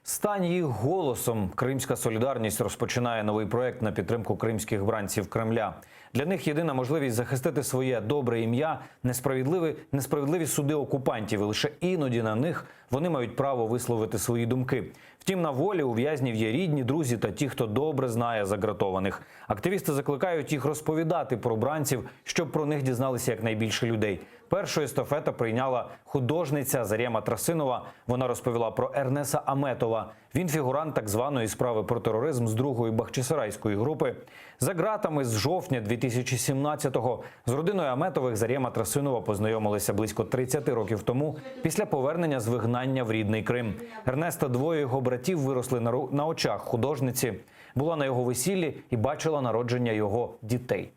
Стань їх голосом. Кримська солідарність розпочинає новий проект на підтримку кримських бранців Кремля. Для них єдина можливість захистити своє добре ім'я несправедливі, несправедливі суди окупантів. І лише іноді на них вони мають право висловити свої думки. Втім, на волі у в'язнів є рідні, друзі та ті, хто добре знає загратованих. Активісти закликають їх розповідати про бранців, щоб про них дізналися якнайбільше людей. Першу естафета прийняла художниця Зарєма Трасинова. Вона розповіла про Ернеса Аметова. Він фігурант так званої справи про тероризм з другої Бахчисарайської групи. За ґратами з жовтня 2017-го з родиною Аметових Зарєма Трасинова познайомилися близько 30 років тому після повернення з вигнання в рідний Крим. Ернеста двоє його братів виросли на на очах художниці. Була на його весіллі і бачила народження його дітей.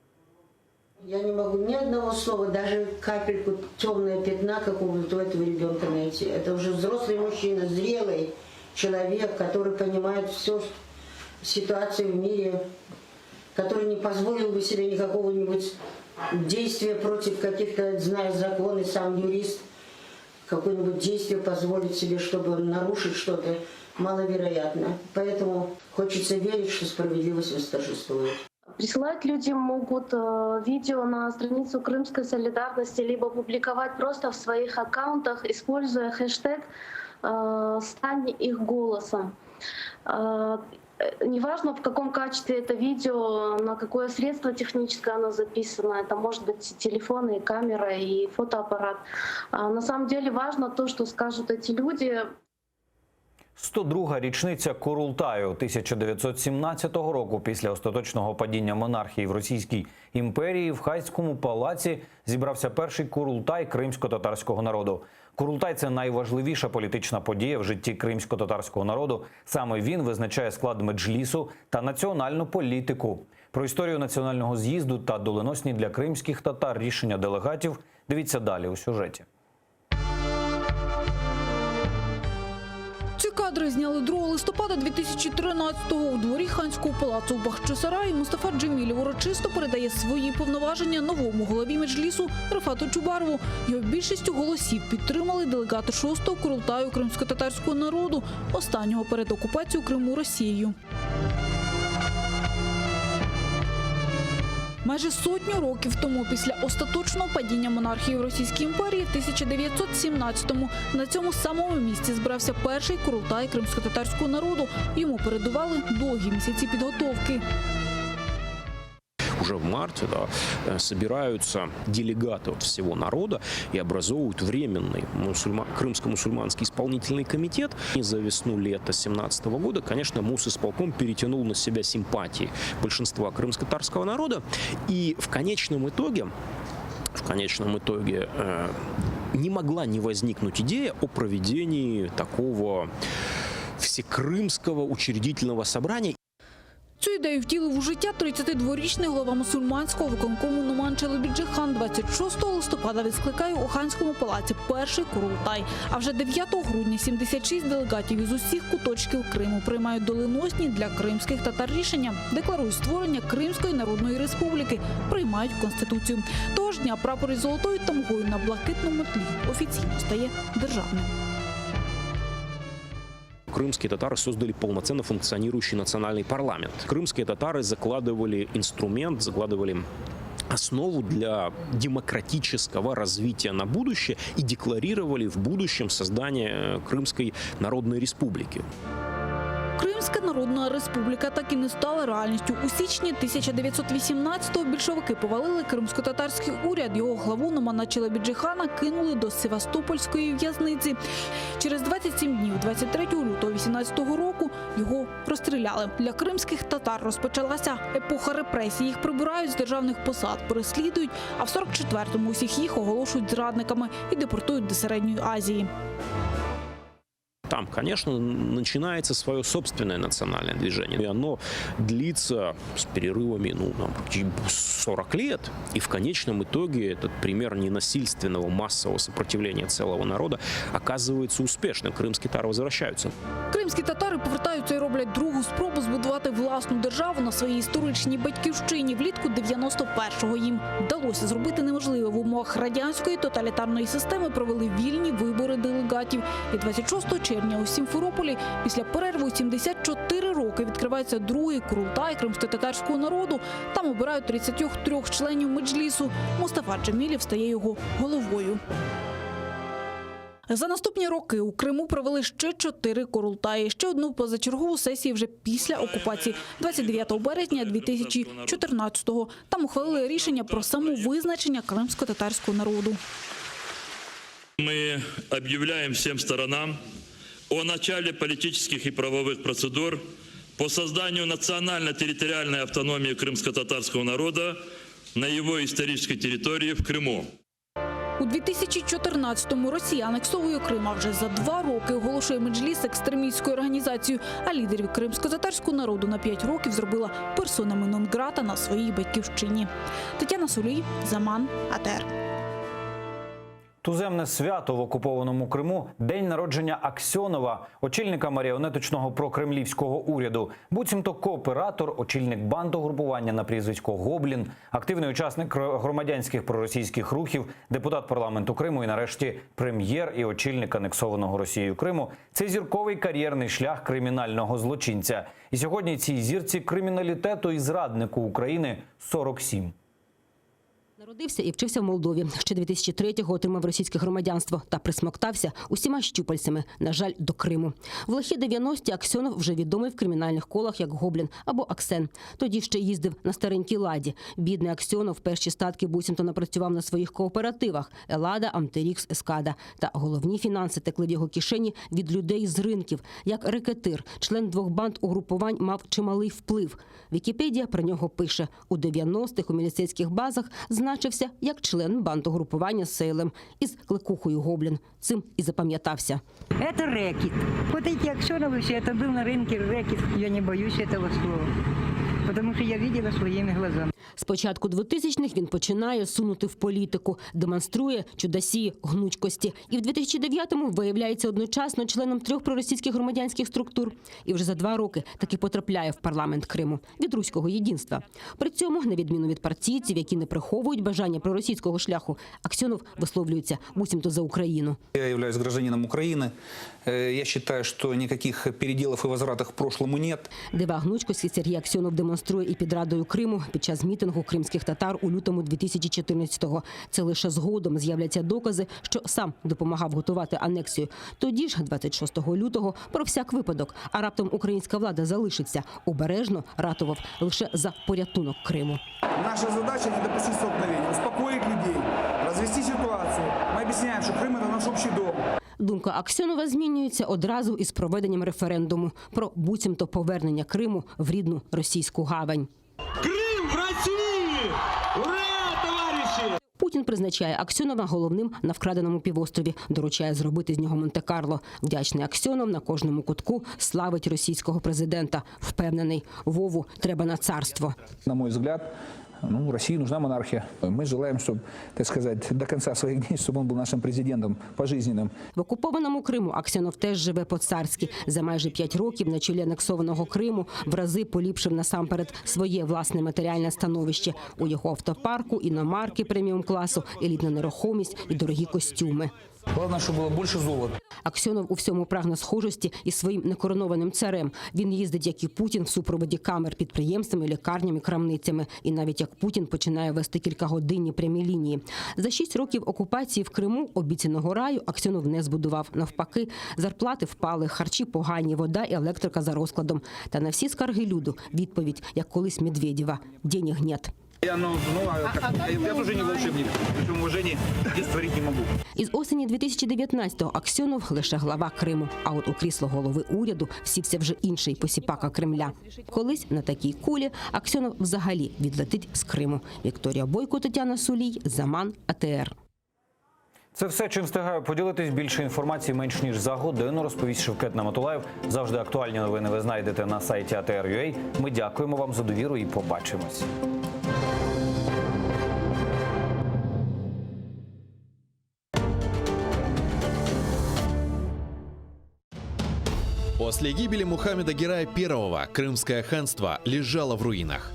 Я не могу ни одного слова, даже капельку темное пятна какого-то у этого ребенка найти. Это уже взрослый мужчина, зрелый человек, который понимает все ситуацию в мире, который не позволил бы себе никакого-нибудь действия против каких-то, зная законы, сам юрист, какое-нибудь действие позволить себе, чтобы нарушить что-то, маловероятно. Поэтому хочется верить, что справедливость восторжествует. Присылать люди могут э, видео на страницу Крымской солидарности, либо публиковать просто в своих аккаунтах, используя хэштег э, «Стань их голосом». Э, Неважно, в каком качестве это видео, на какое средство техническое оно записано. Это может быть телефон, и камера, и фотоаппарат. А На самом деле важно то, что скажут эти люди. 102-га річниця Курултаю 1917 року після остаточного падіння монархії в Російській імперії в Ханському палаці зібрався перший Курултай кримсько-татарського народу. Курултай – це найважливіша політична подія в житті кримсько-татарського народу. Саме він визначає склад меджлісу та національну політику. Про історію національного з'їзду та доленосні для кримських татар рішення делегатів дивіться далі у сюжеті. Ці кадри зняли 2 листопада 2013-го у дворі ханського палацу у Бахчисараї. Мустафа Джемілєв урочисто передає свої повноваження новому голові Меджлісу Рефату Чубарову. Його більшістю голосів підтримали делегати 6-го курултаю кримськотатарського народу, останнього перед окупацією Криму Росією. Майже сотню років тому, після остаточного падіння монархії в Російській імперії в 1917-му на цьому самому місці збирався перший курултай кримськотатарського народу. Йому передували довгі місяці підготовки. Уже в марте да, э, собираются делегаты от всего народа и образовывают временный мусульма... крымско-мусульманский исполнительный комитет. И за весну-лето 17 года, конечно, Мусисполком перетянул на себя симпатии большинства крымско-татарского народа. И в конечном итоге в конечном итоге э, не могла не возникнуть идея о проведении такого всекрымского учредительного собрания. Цю ідею втілив у життя 32-річний голова мусульманського виконкому Нуман Челебіджихан. 26 листопада він скликає у Ханському палаці перший курултай. А вже 9 грудня 76 делегатів із усіх куточків Криму приймають доленосні для кримських татар рішення. Декларують створення Кримської Народної Республіки, приймають Конституцію. Того ж дня прапор із золотою тамгою на блакитному тлі офіційно стає державним. Крымские татары создали полноценно функционирующий национальный парламент. Крымские татары закладывали инструмент, закладывали. Основу для демократического развития на будущее и декларировали в будущем создание Крымской Народной Республики. Кримська Народна Республіка так і не стала реальністю. У січні 1918-го більшовики повалили кримськотатарський уряд. Його главу Номана Челебіджихана кинули до Севастопольської в'язниці. Через 27 днів, 23 лютого 18 року, його розстріляли. Для кримських татар розпочалася епоха репресій. Їх прибирають з державних посад, переслідують, а в 44-му усіх їх оголошують зрадниками і депортують до Середньої Азії. Там, конечно, начинается свое собственное национальное движение. И оно длится с перерывами ну, там, 40 лет. И в конечном итоге этот пример ненасильственного массового сопротивления целого народа оказывается успешным. Крымские татары возвращаются. Кримські татари повертаються і роблять другу спробу збудувати власну державу на своїй історичній батьківщині. Влітку 91-го їм вдалося зробити неможливе в умовах радянської тоталітарної системи. Провели вільні вибори делегатів. І 26 червня у Сімферополі після перерви у 74 роки відкривається другий курултай кримськотатарського народу. Там обирають 33 членів меджлісу. Мустафа Джемілєв стає його головою. За наступні роки у Криму провели ще чотири курултаї. Ще одну позачергову сесію вже після окупації 29 березня 2014-го. Там ухвалили рішення про самовизначення кримськотатарського народу. Мы объявляем всем сторонам о начале политических и правовых процедур по созданию национально-территориальной автономии крымско-татарского народа на его исторической территории в Крыму. У 2014-му Росія анексовує Крим, а вже за два роки оголошує Меджліс екстремістською організацією, а лідерів кримськотатарського народу на 5 років зробила персонами нон-грата на своїй батьківщині. Тетяна Сулій, Заман, АТР. Туземне свято в окупованому Криму день народження Аксьонова, очільника маріонеточного прокремлівського уряду. Буцімто кооператор, очільник бандугрупування на прізвисько Гоблін, активний учасник громадянських проросійських рухів, депутат парламенту Криму і нарешті прем'єр і очільник анексованого Росією Криму. Це зірковий кар'єрний шлях кримінального злочинця. І сьогодні цій зірці криміналітету і зраднику України 47. Народився і вчився в Молдові. Ще 2003-го отримав російське громадянство та присмоктався усіма щупальцями, на жаль, до Криму. В лихі 90-ті Аксьонов вже відомий в кримінальних колах як Гоблін або Аксен. Тоді ще їздив на старенькій Ладі. Бідний Аксьонов перші статки буцімто напрацював на своїх кооперативах – Елада, Амтерікс, Ескада. Та головні фінанси текли в його кишені від людей з ринків. Як рекетир, член двох банд угрупувань мав чималий вплив. Вікіпедія про нього пише – у 90-х у міліцейських базах значився як член бандугрупування Сейлем із кликухою Гоблін. Цим і запам'ятався. Это рэкет. Вот эти Аксеновы все, это был на рынке рэкет. Я не боюсь этого слова, потому что я видела своими глазами. З початку 2000-х він починає сунути в політику, демонструє чудасії гнучкості. І в 2009-му виявляється одночасно членом трьох проросійських громадянських структур. І вже за два роки таки потрапляє в парламент Криму від Руського єдинства. При цьому, на відміну від партійців, які не приховують бажання проросійського шляху, Аксьонов висловлюється буцімто за Україну. Я являюсь гражданином Украины. Э, Я считаю, что никаких переделов и возвратов к прошлому нет. Дива гнучкості Сергій Аксьонов демонструє і під Радою Криму під час мітингу кримських татар у лютому 2014-го. Це лише згодом з'являться докази, що сам допомагав готувати анексію. Тоді ж, 26 лютого, про всяк випадок, а раптом українська влада залишиться, обережно ратував лише за порятунок Криму. Наша задача не допустить столкновения, успокоить людей, развести ситуацию. Мы объясняем, что Крым – это наш общий дом. Думка Аксьонова змінюється одразу із проведенням референдуму про буцімто повернення Криму в рідну російську гавань. Крым в России! Ура, товарищи! Путін призначає Аксьонова головним на вкраденому півострові, доручає зробити з нього Монте-Карло. Вдячний Аксьонов на кожному кутку славить російського президента. Впевнений, Вову треба на царство. На мой взгляд, ну, России нужна монархия. Мы желаем, чтобы, так сказать, до конца своих дней, чтобы он был нашим президентом пожизненным. В окупованому Криму Аксьонов теж живе по-царськи. За майже п'ять років на чолі анексованого Криму в рази поліпшив насамперед своє власне матеріальне становище. У його автопарку іномарки преміум-класу, елітна нерухомість і дорогі костюми. Главное, чтобы было больше золота. Аксьонов у всьому прагне схожості із своїм некоронованим царем. Він їздить, як і Путін, в супроводі камер підприємствами, лікарнями, крамницями. І навіть як Путін починає вести кількагодинні прямі лінії. За шість років окупації в Криму обіцяного раю Аксьонов не збудував. Навпаки, зарплати впали, харчі погані, вода і електрика за розкладом. Та на всі скарги люду відповідь, як колись Медведєва – «Денег нет». Я, ну, ну, а как, я, я тоже не волшебник. При всем уважении, чудес творить не могу. Із осені 2019-го Аксьонов лише глава Криму. А от у крісло голови уряду сівся вже інший посіпака Кремля. Колись на такій кулі Аксьонов взагалі відлетить з Криму. Вікторія Бойко, Тетяна Сулій, Заман, АТР. Це все, чим встигаю поділитись. Більше інформації менш ніж за годину розповість Шевкет Наматулаєв. Завжди актуальні новини ви знайдете на сайті ATR.ua. Ми дякуємо вам за довіру і побачимось. После гибели Мухаммеда Герая I Крымское ханство лежало в руинах.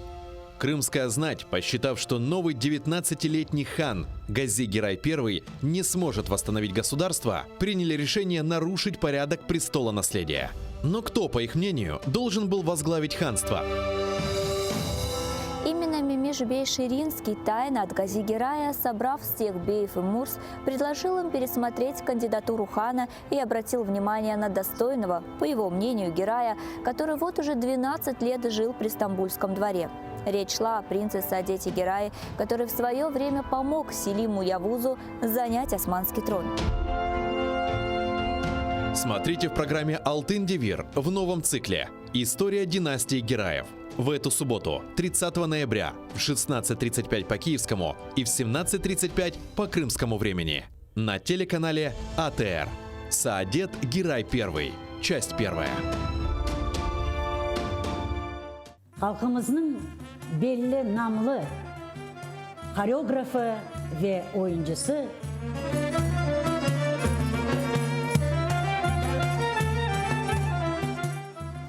Крымская знать, посчитав, что новый 19-летний хан Гази Герай I не сможет восстановить государство, приняли решение нарушить порядок престола наследия. Но кто, по их мнению, должен был возглавить ханство? Именно Мемиш бей Ширинский тайно от Гази Герая, собрав всех беев и мурс, предложил им пересмотреть кандидатуру хана и обратил внимание на достойного, по его мнению, Герая, который вот уже 12 лет жил при Стамбульском дворе. Речь шла о принце Саадете Герае, который в свое время помог Селиму Явузу занять османский трон. Смотрите в программе «Алтын Девир» в новом цикле «История династии Гераев». В эту субботу, 30 ноября, в 16.35 по киевскому и в 17.35 по крымскому времени на телеканале АТР. Саадет Герай I. Часть первая. Halqımıznıñ belli namlı horeografı ve oyuncısı.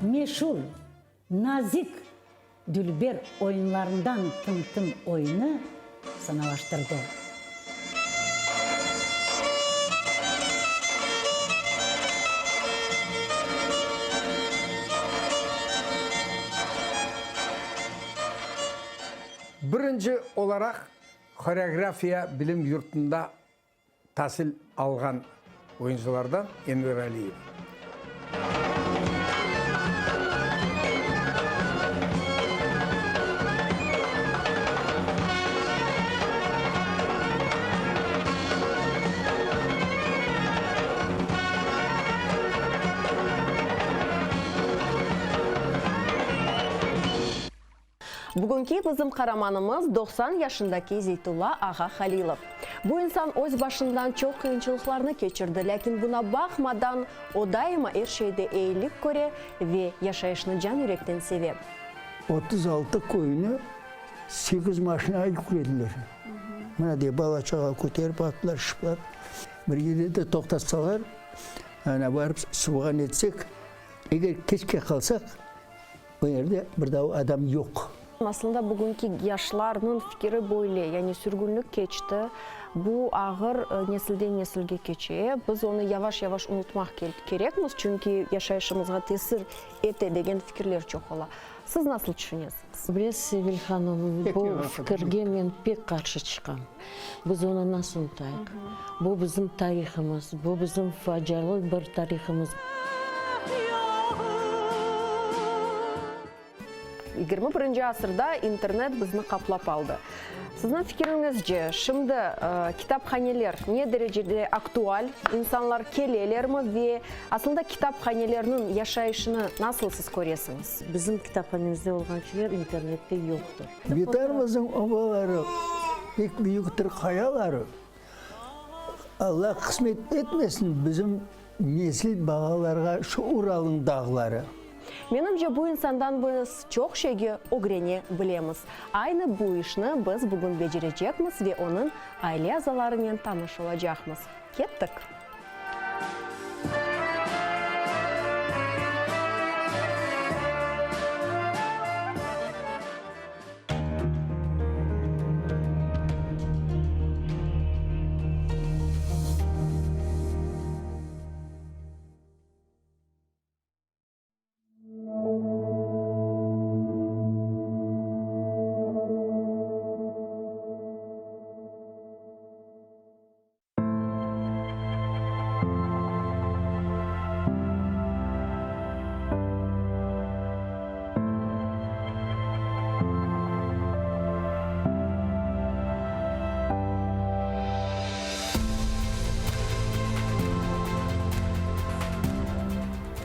Meşur Nazik dülber oyunlarından Tım-tım oyunı sanalaştırdı. Birinci olaraq horeografiya bilim yurtunda tasil alğan oyuncılardan Enver Aliyev. Bugünki bizim qaramanımız 90 yaşındaki Zeytulla ağa Halilov. Bu insan öz başından çoq qıyınçılıqlarnı keçirdi, lâkin buna baqmadan, o daima er şeyde eyilik köre ve yaşayışnı can-yürekten seve. 36 köyni sekiz maşinağa yüklediler. Mına dey, bala-çağa köterip attılar, şıplar. Bir yerde de toqtatsalar, ana barıp suvğa netsek, eger keçke qalsaq, o yerde bir daa adam yoq. Aslında bugünki yaşlarnıñ fikiri böyle, yani sürgünlik keçti, bu ağır nesilden nesilge keçe, biz onı yavaş-yavaş unutmaq kerekmiz, çünki yaşayışımızğa tesir ete degen fikirler çoq ola. Siz nasıl tüşünesiñiz? Bilesiz, Sevil hanım, bu fikirge men pek qarşı çıqam. Biz onı nasıl unutayıq? Bu bizim tarihımız, bu bizim facialı bir tarihımız. 21-nci asırda internet bizni qaplap aldı. Sizniñ fikiriñizce, şimdi kitaphaneler ne derecede aktual, insanlar kelelermi ve aslında kitaphanelerniñ yaşayışını nasıl siz köresiñiz? Bizim kitaphanemizde olğan şeyler internette yoqtır. Vetanımıznıñ obaları, pek büyüktir qayaları. Alla qısmet etmesin bizim nesil balalarğa şu Uralnıñ dağları. Menimce, bu insandan biz çoq şeyge ögrene bilemiz. Aynı bu işni biz bugün becerecekmiz ve onıñ aile azalarınen tanış olacaqmız. Kettik!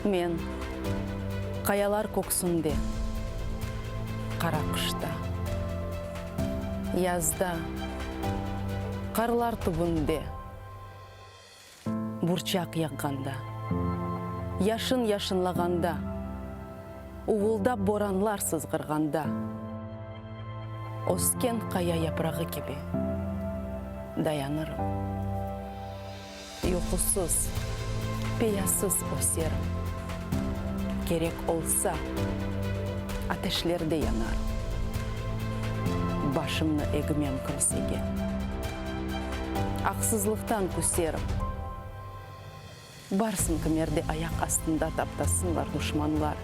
Men qayalar köksünde, qara qışta, Yazda, qarlar tübünde, burçaq yağğanda, Yaşın yaşınlağanda, uvuldap boranlar sızğırğanda, Ösken qaya yaprağı kibi dayanırım. Yuqusız, peyasız öserim. Kerek olsa, ateşlerde yanarım. Başımnı egmem kimsege. Aqsızlıqtan küserim. Barsın kimerde ayaq astında taptasınlar duşmanlar.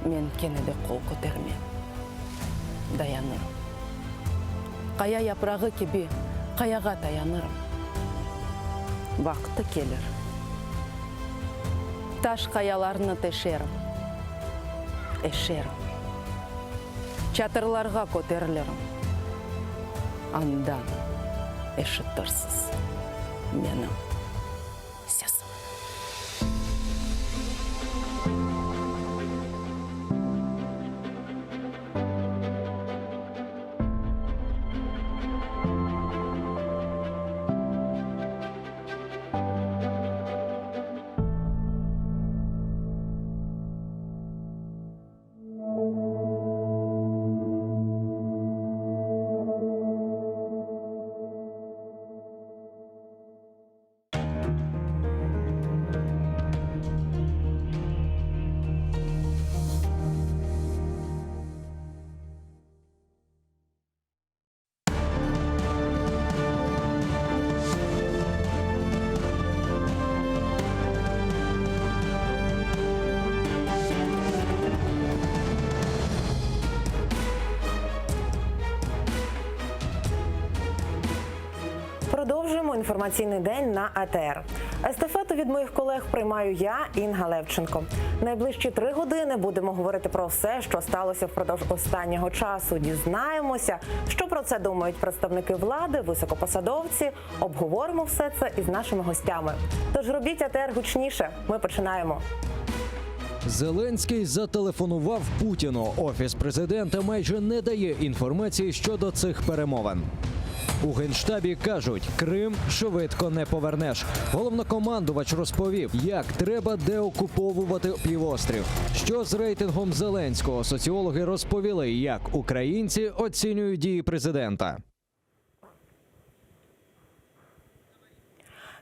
Men kene de qol kötermem. Dayanırım. Qaya yaprağı kibi qayağa tayanırım. Vaqtı kelir. Taş qayalarnı teşerim. Eşerim. Çatırlarğa köterilirim. Andan eşitirsiz menim sesim. Продовжуємо інформаційний день на АТР. Естафету від моїх колег приймаю я, Інга Левченко. Найближчі три години будемо говорити про все, що сталося впродовж останнього часу. Дізнаємося, що про це думають представники влади, високопосадовці. Обговоримо все це із нашими гостями. Тож робіть АТР гучніше. Ми починаємо. Зеленський зателефонував Путіну. Офіс президента майже не дає інформації щодо цих перемовин. У генштабі кажуть, Крим швидко не повернеш. Головнокомандувач розповів, як треба деокуповувати півострів. Що з рейтингом Зеленського соціологи розповіли, як українці оцінюють дії президента.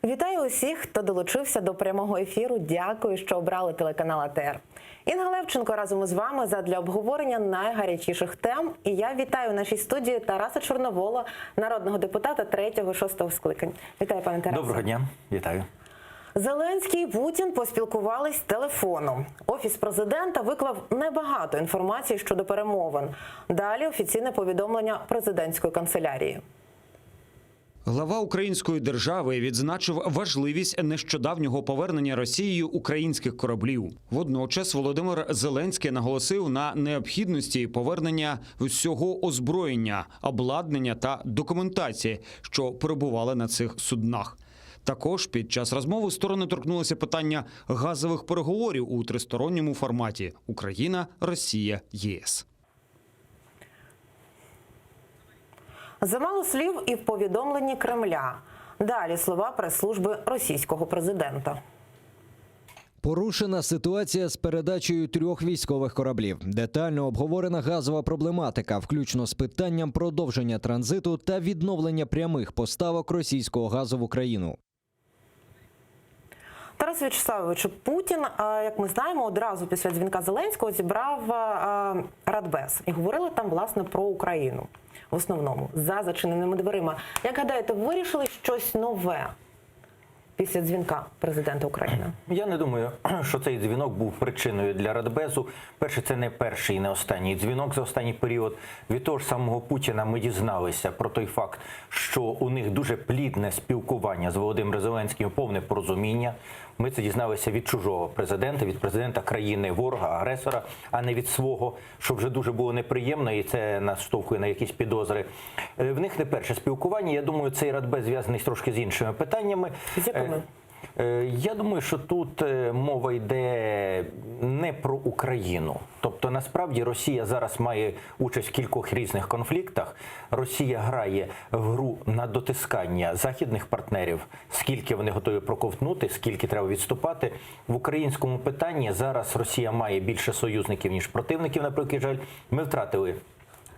Вітаю усіх, хто долучився до прямого ефіру. Дякую, що обрали телеканал АТР. Інга Левченко разом із вами задля обговорення найгарячіших тем. І я вітаю в нашій студії Тараса Чорновола, народного депутата 3-6 скликань. Вітаю, пане Тарасе. Доброго дня, вітаю. Зеленський і Путін поспілкувались телефоном. Офіс президента виклав небагато інформації щодо перемовин. Далі офіційне повідомлення президентської канцелярії. Глава української держави відзначив важливість нещодавнього повернення Росією українських кораблів. Водночас Володимир Зеленський наголосив на необхідності повернення всього озброєння, обладнання та документації, що перебували на цих суднах. Також під час розмови сторони торкнулися питання газових переговорів у тристоронньому форматі Україна, Росія, ЄС. Замало слів і в повідомленні Кремля. Далі слова прес-служби російського президента. Порушена ситуація з передачею трьох військових кораблів. Детально обговорена газова проблематика, включно з питанням продовження транзиту та відновлення прямих поставок російського газу в Україну. Тарас В'ячеславович, Путін, як ми знаємо, одразу після дзвінка Зеленського зібрав Радбез і говорили там власне про Україну в основному за зачиненими дверима. Як гадаєте, вирішили щось нове після дзвінка президента України? Я не думаю, що цей дзвінок був причиною для Радбезу. Перше, це не перший і не останній дзвінок за останній період. Від того ж самого Путіна ми дізналися про той факт, що у них дуже плідне спілкування з Володимиром Зеленським, повне порозуміння. Ми це дізналися від чужого президента, від президента країни ворога, агресора, а не від свого, що вже дуже було неприємно, і це нас штовхує на якісь підозри. Е, В них не перше спілкування. Я думаю, цей радбез зв'язаний трошки з іншими питаннями. З якими? Я думаю, що тут мова йде не про Україну. Тобто, насправді Росія зараз має участь в кількох різних конфліктах. Росія грає в гру на дотискання західних партнерів, скільки вони готові проковтнути, скільки треба відступати. В українському питанні зараз Росія має більше союзників, ніж противників, на превеликий жаль. Ми втратили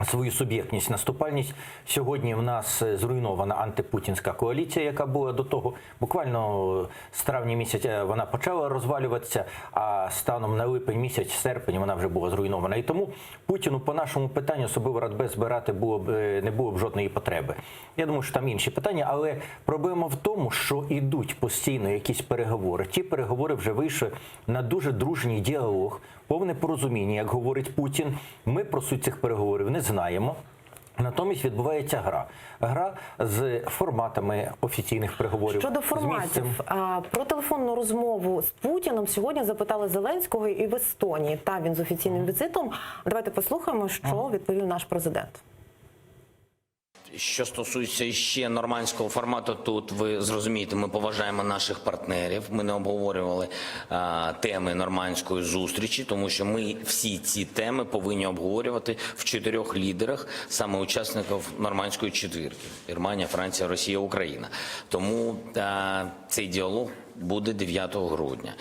свою суб'єктність, наступальність. Сьогодні в нас зруйнована антипутінська коаліція, яка була до того. Буквально з травня місяця вона почала розвалюватися, а станом на липень місяць, серпень, вона вже була зруйнована. І тому Путіну по нашому питанню особливо Радбез збирати було б не було б жодної потреби. Я думаю, що там інші питання, але проблема в тому, що йдуть постійно якісь переговори. Ті переговори вже вийшли на дуже дружній діалог, повне порозуміння, як говорить Путін. Ми про суть цих переговорів не знаємо. Натомість відбувається гра. Гра з форматами офіційних переговорів. Щодо з форматів, місцем. про телефонну розмову з Путіном сьогодні запитали Зеленського і в Естонії. Там він з офіційним візитом. Давайте послухаємо, що відповів наш президент. Що стосується ще нормандського формату, тут ви зрозумієте, ми поважаємо наших партнерів. Ми не обговорювали а, теми нормандської зустрічі, тому що ми всі ці теми повинні обговорювати в чотирьох лідерах, саме учасників нормандської четвірки: Германія, Франція, Росія, Україна. Тому а, цей діалог буде 9 грудня.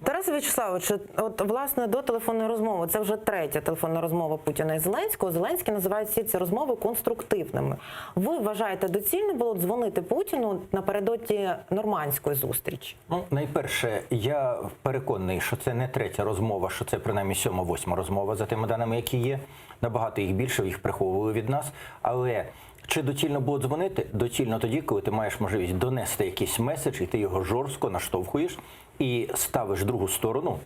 Тарасе Вячеславовичу, от власне до телефонної розмови, це вже третя телефонна розмова Путіна і Зеленського. Зеленський називає всі ці розмови конструктивними. Ви вважаєте, доцільно було дзвонити Путіну напередодні нормандської зустрічі? Ну, найперше, я переконаний, що це не третя розмова, що це принаймні сьома, восьма розмова за тими даними, які є. Набагато їх більше, їх приховували від нас. Але чи доцільно було дзвонити? Доцільно тоді, коли ти маєш можливість донести якийсь меседж, і ти його жорстко наштовхуєш і ставиш другу сторону,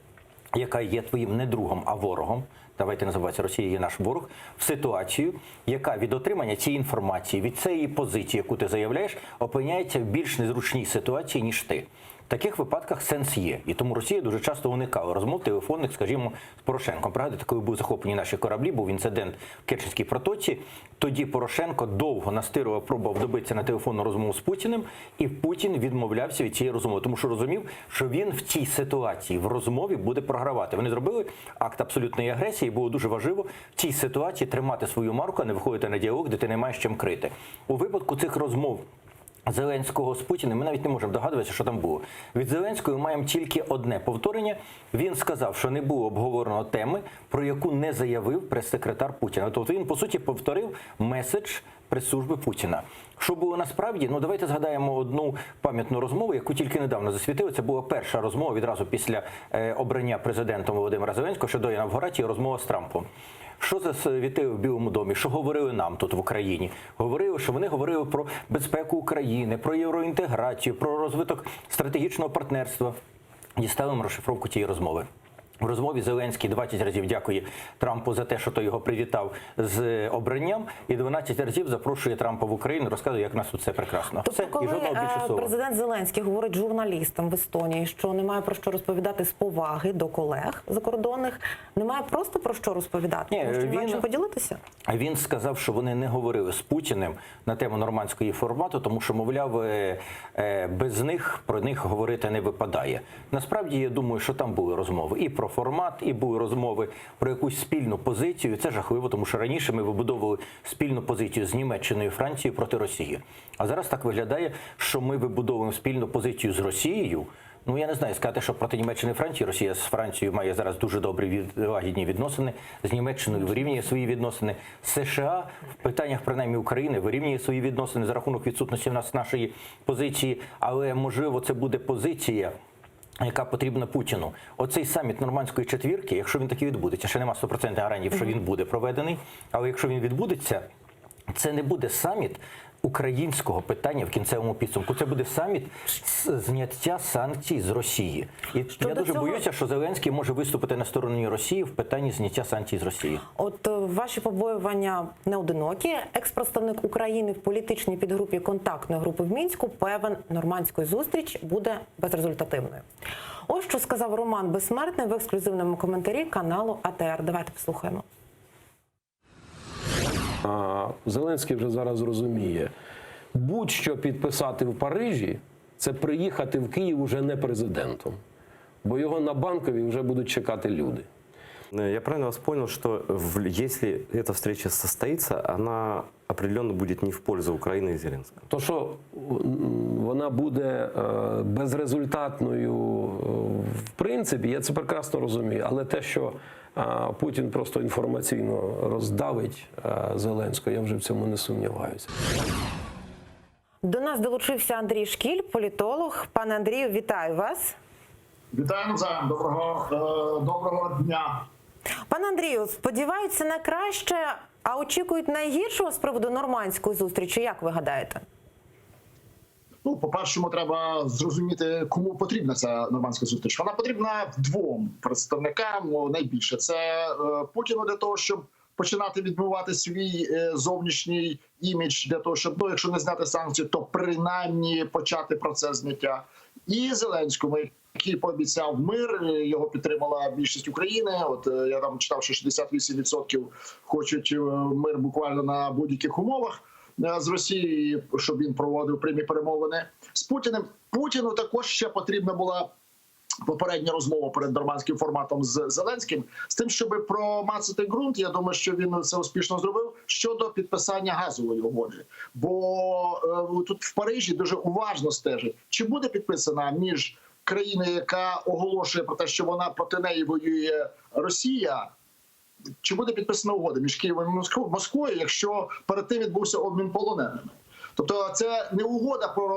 яка є твоїм не другом, а ворогом. Давайте називатися Росія є наш ворог, в ситуацію, яка від отримання цієї інформації, від цієї позиції, яку ти заявляєш, опиняється в більш незручній ситуації, ніж ти. В таких випадках сенс є. І тому Росія дуже часто уникала розмов телефонних, скажімо, з Порошенком. Пригадуєте, коли були захоплені наші кораблі, був інцидент в Керченській протоці. Тоді Порошенко довго настирував, пробував добитися на телефонну розмову з Путіним, і Путін відмовлявся від цієї розмови, тому що розумів, що він в цій ситуації в розмові буде програвати. Вони зробили акт абсолютної агресії, і було дуже важливо в цій ситуації тримати свою марку, а не виходити на діалог, де ти не маєш чим крити. У випадку цих розмов. Зеленського з Путіним, ми навіть не можемо догадуватися, що там було. Від Зеленського ми маємо тільки одне повторення. Він сказав, що не було обговорено теми, про яку не заявив прес-секретар Путіна. Тобто він, по суті, повторив меседж прес-служби Путіна. Що було насправді? Ну давайте згадаємо одну пам'ятну розмову, яку тільки недавно засвітили. Це була перша розмова відразу після обрання президентом Володимира Зеленського ще до інавгурації, розмова з Трампом. Що засвітили в Білому домі? Що говорили нам тут в Україні? Говорили, що вони говорили про безпеку України, про євроінтеграцію, про розвиток стратегічного партнерства. Дістали ми розшифровку тієї розмови. В розмові Зеленський 20 разів дякує Трампу за те, що той його привітав з обранням, і 12 разів запрошує Трампа в Україну, розказує, як у нас тут все прекрасно. Тобто, все, і коли жодного більше е, слова. президент Зеленський говорить журналістам в Естонії, що немає про що розповідати з поваги до колег закордонних, немає просто про що розповідати, Ні, тому що немає він- чим поділитися. Він сказав, що вони не говорили з Путіним на тему нормандської формату, тому що, мовляв, без них про них говорити не випадає. Насправді, я думаю, що там були розмови і про формат, і були розмови про якусь спільну позицію. Це жахливо, тому що раніше ми вибудовували спільну позицію з Німеччиною і Францією проти Росії. А зараз так виглядає, що ми вибудовуємо спільну позицію з Росією. Ну, я не знаю, сказати, що проти Німеччини і Франції. Росія з Францією має зараз дуже добрі від, лагідні відносини, з Німеччиною вирівнює свої відносини. США в питаннях, принаймні, України вирівнює свої відносини за рахунок відсутності в нас нашої позиції. Але, можливо, це буде позиція, яка потрібна Путіну. Оцей саміт нормандської четвірки, якщо він таки відбудеться, ще нема 100% гарантій, що він буде проведений, але якщо він відбудеться, це не буде саміт українського питання в кінцевому підсумку. Це буде саміт зняття санкцій з Росії. І Щодо я дуже цього- боюся, що Зеленський може виступити на стороні Росії в питанні зняття санкцій з Росії. От е, ваші побоювання не одинокі. Екс-представник України в політичній підгрупі контактної групи в Мінську певен, нормандської зустріч буде безрезультативною. Ось що сказав Роман Безсмертний в ексклюзивному коментарі каналу АТР. Давайте послухаємо. А Зеленський вже зараз розуміє, будь-що підписати в Парижі. Це приїхати в Київ уже не президентом, бо його на Банковій вже будуть чекати люди. Я правильно вас понял, что в- если эта встреча состоится, она определенно будет не в пользу Украины и Зеленского? То, що м, вона буде е, безрезультатною, е, в принципі, я це прекрасно розумію. Але те, що е, Путін просто інформаційно роздавить е, Зеленського, я вже в цьому не сумніваюся. До нас долучився Андрій Шкіль, політолог. Пане Андрію, вітаю вас. Вітаю навзаєм. Доброго, е, доброго дня. Пане Андрію, сподіваються на краще, а очікують найгіршого з приводу нормандської зустрічі. Як ви гадаєте? Ну, по-перше, треба зрозуміти, кому потрібна ця нормандська зустріч. Вона потрібна двом представникам о, найбільше. Це е, Путіну для того, щоб починати відбивати свій е, зовнішній імідж, для того, щоб ну, якщо не зняти санкції, то принаймні почати процес зняття. І Зеленському, який пообіцяв мир, е, його підтримала більшість України. От е, я там читав, що 68% хочуть е, мир буквально на будь-яких умовах е, з Росією, щоб він проводив прямі перемовини з Путіним. Путіну також ще потрібна була. Попередня розмова перед нормандським форматом з Зеленським з тим, щоб промацати ґрунт. Я думаю, що він це успішно зробив щодо підписання газової угоди. Бо е, тут в Парижі дуже уважно стежать, чи буде підписана між країною, яка оголошує про те, що вона проти неї воює Росія, чи буде підписана угода між Києвом і Москвою, Москвою, якщо перед тим відбувся обмін полоненими? Тобто це не угода про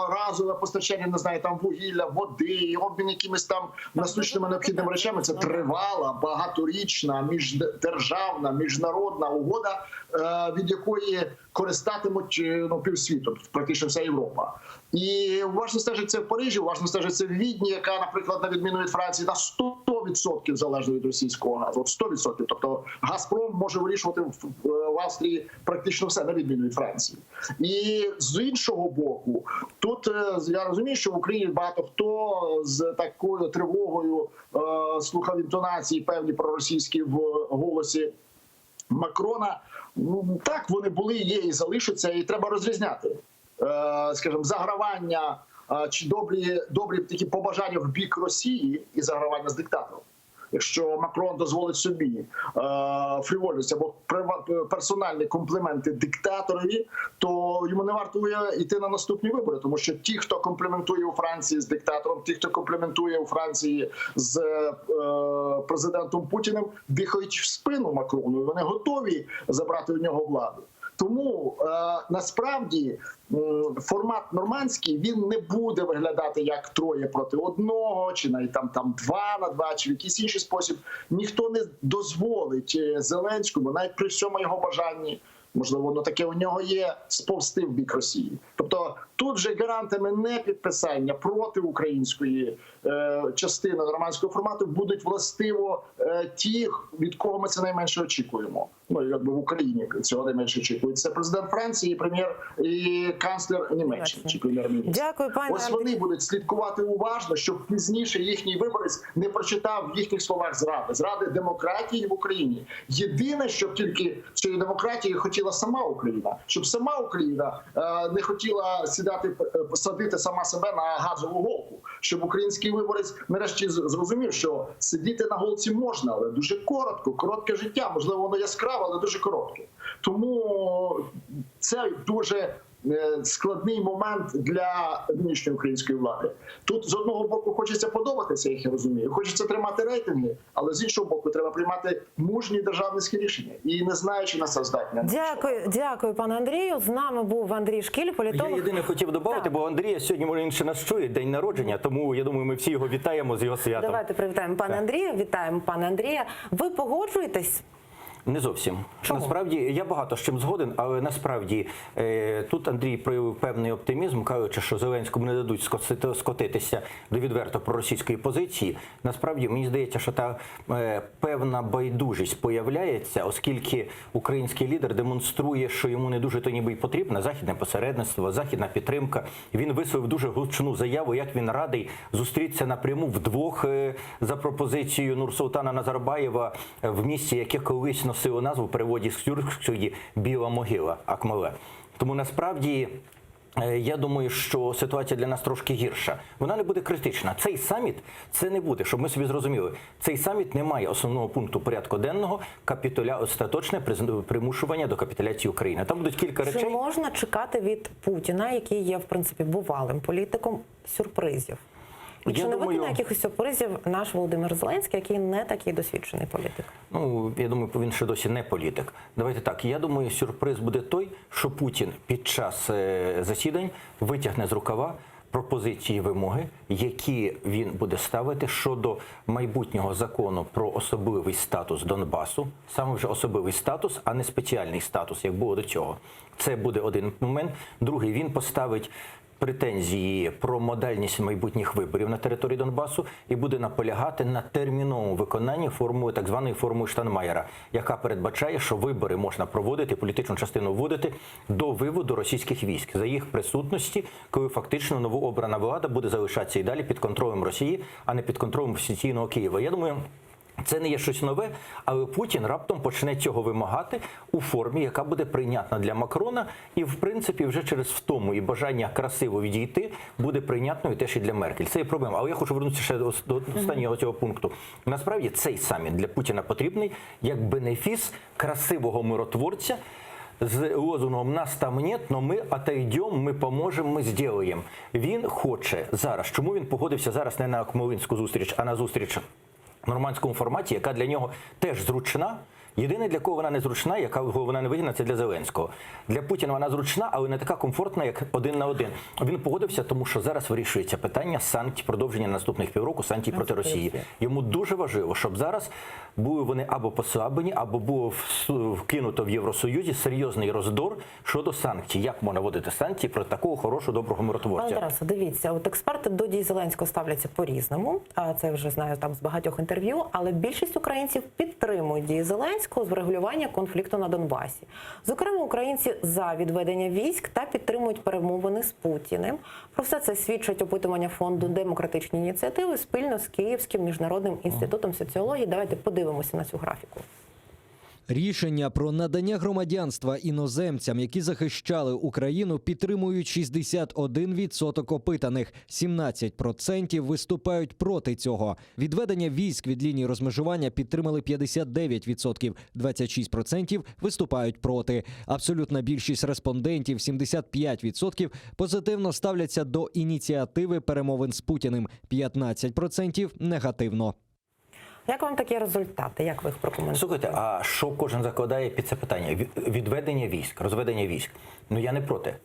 разове постачання, не знаю, там вугілля, води, обмін якимись там насущними необхідними речами. Це тривала, багаторічна, міждержавна, міжнародна угода, е, від якої користатимуть е, ну, півсвіту, практично вся Європа. І уважно стежить це в Парижі, уважно стежить це в Відні, яка, наприклад, на відміну від Франції, на 100% залежна від російського газу. От 100%. Тобто Газпром може вирішувати в, в Австрії практично все, на відміну від Франції. І з іншого боку, тут е, я розумію, що в Україні багато хто з такою тривогою е, слухав інтонації певні проросійські в голосі Макрона. Ну так вони були, є і залишаться, і треба розрізняти, е, скажімо, загравання е, чи добрі, добрі такі побажання в бік Росії і загравання з диктатором. Якщо Макрон дозволить собі е, фрівольність або прива- персональні компліменти диктаторові, то йому не варто йти на наступні вибори, тому що ті, хто компліментує у Франції з диктатором, ті, хто компліментує у Франції з е, президентом Путіним, дихають в спину Макрону, і вони готові забрати у нього владу. Тому е, насправді м, формат нормандський він не буде виглядати як троє проти одного, чи навіть там, там два на два, чи в якийсь інший спосіб. Ніхто не дозволить е, Зеленському, навіть при всьому його бажанні, можливо, воно таке у нього є, сповзти в бік Росії. Тобто тут же гарантами не підписання проти української е, частини нормандського формату будуть властиво е, ті, від кого ми це найменше очікуємо. Ну якби в Україні цього найменше очікують. Це президент Франції, прем'єр і канцлер Німеччини чи прем'єр-міністр. Дякую, пане Ось вони будуть слідкувати уважно, щоб пізніше їхній виборець не прочитав в їхніх словах зради, зради демократії в Україні. Єдине, щоб тільки цієї демократії хотіла сама Україна, щоб сама Україна е, не хотіла сідати е, посадити сама себе на газову голку, щоб український виборець нарешті з- зрозумів, що сидіти на голці можна, але дуже коротко, коротке життя, можливо, воно яскраве, але дуже коротке. Тому це дуже е, складний момент для нинішньої української влади. Тут з одного боку хочеться подобатися, як я розумію, хочеться тримати рейтинги, але з іншого боку, треба приймати мужні державницькі рішення і не знаючи на це здатні. Дякую, дякую, пане Андрію. З нами був Андрій Шкіль, політолог. Я єдине хотів додати, бо Андрія сьогодні може він ще нас чує, день народження, тому я думаю, ми всі його вітаємо з його святом. Давайте привітаємо пана Так. Андрія. Вітаємо пана Андрія. Ви погоджуєтесь? Не зовсім. Насправді я багато з чим згоден, але насправді е, тут Андрій проявив певний оптимізм, кажучи, що Зеленському не дадуть скосити- скотитися до відверто проросійської позиції. Насправді мені здається, що та е, певна байдужість появляється, оскільки український лідер демонструє, що йому не дуже то ніби й потрібна західне посередництво, західна підтримка. Він висловив дуже гучну заяву, як він радий зустрітися напряму вдвох е, за пропозицією Нурсултана Назарбаєва в місті, яке колись носило назву в переводі з тюркської Біла могила Акмале. Тому насправді. Е, Я думаю, що ситуація для нас трошки гірша. Вона не буде критична. Цей саміт це не буде, щоб ми собі зрозуміли. Цей саміт не має основного пункту порядку денного капітуля остаточне приз- примушування до капітуляції України. Там будуть кілька Чи речей. можна чекати від Путіна, який є в принципі бувалим політиком, сюрпризів? І Я чи не думаю- виконає якихось сюрпризів наш Володимир Зеленський, який не такий досвідчений політик? Ну, я думаю, він ще досі не політик. Давайте так. Я думаю, сюрприз буде той, що Путін під час е, засідань витягне з рукава пропозиції вимоги, які він буде ставити щодо майбутнього закону про особливий статус Донбасу, саме вже особливий статус, а не спеціальний статус, як було до цього. Це буде один момент. Другий він поставить претензії про модальність майбутніх виборів на території Донбасу і буде наполягати на терміновому виконанні формули так званої формули Штанмаєра, яка передбачає, що вибори можна проводити, політичну частину вводити до виводу російських військ за їх присутності, коли фактично новообрана влада буде залишатися і далі під контролем Росії, а не під контролем офіційного Києва. Я думаю. Це не є щось нове, але Путін раптом почне цього вимагати у формі, яка буде прийнятна для Макрона, і в принципі вже через втому і бажання красиво відійти буде прийнятною теж і для Меркель. Це є проблема. Але я хочу вернутися ще до до останнього цього пункту. Насправді цей саміт для Путіна потрібний як бенефіс красивого миротворця. З лозунгом «Нас там нет, но мы отойдем, мы поможем, мы сделаем». Він хоче зараз. Чому він погодився зараз не на Акмолинську зустріч, а на зустріч в нормандському форматі, яка для нього теж зручна. Єдине, для кого вона не зручна, яка вона не вигідна, це для Зеленського. Для Путіна вона зручна, але не така комфортна, як один на один. Він погодився, тому що зараз вирішується питання санкцій, продовження наступних півроку санкцій проти Росії. Йому дуже важливо, щоб зараз були вони або послаблені, або було всу- вкинуто в Євросоюзі серйозний роздор щодо санкцій. Як можна вводити санкції проти такого хорошого доброго Пане миротворця? Тарасе, дивіться, от експерти до дій Зеленського ставляться по-різному. А це вже знаю там з багатьох інтерв'ю. Але більшість українців підтримують дії Зеленського з врегулювання конфлікту на Донбасі. Зокрема, українці за відведення військ та підтримують перемовини з Путіним. Про все це свідчить опитування фонду демократичні ініціативи спільно з Київським міжнародним інститутом соціології. Давайте подивимося на цю графіку. Рішення про надання громадянства іноземцям, які захищали Україну, підтримують 61% опитаних, 17% виступають проти цього. Відведення військ від лінії розмежування підтримали 59%, 26% виступають проти. Абсолютна більшість респондентів, 75%, позитивно ставляться до ініціативи перемовин з Путіним, 15% негативно. Як вам такі результати? Як ви їх прокоментуєте? Слухайте, а що кожен закладає під це питання? Ві- Відведення військ, розведення військ. Ну я не проти.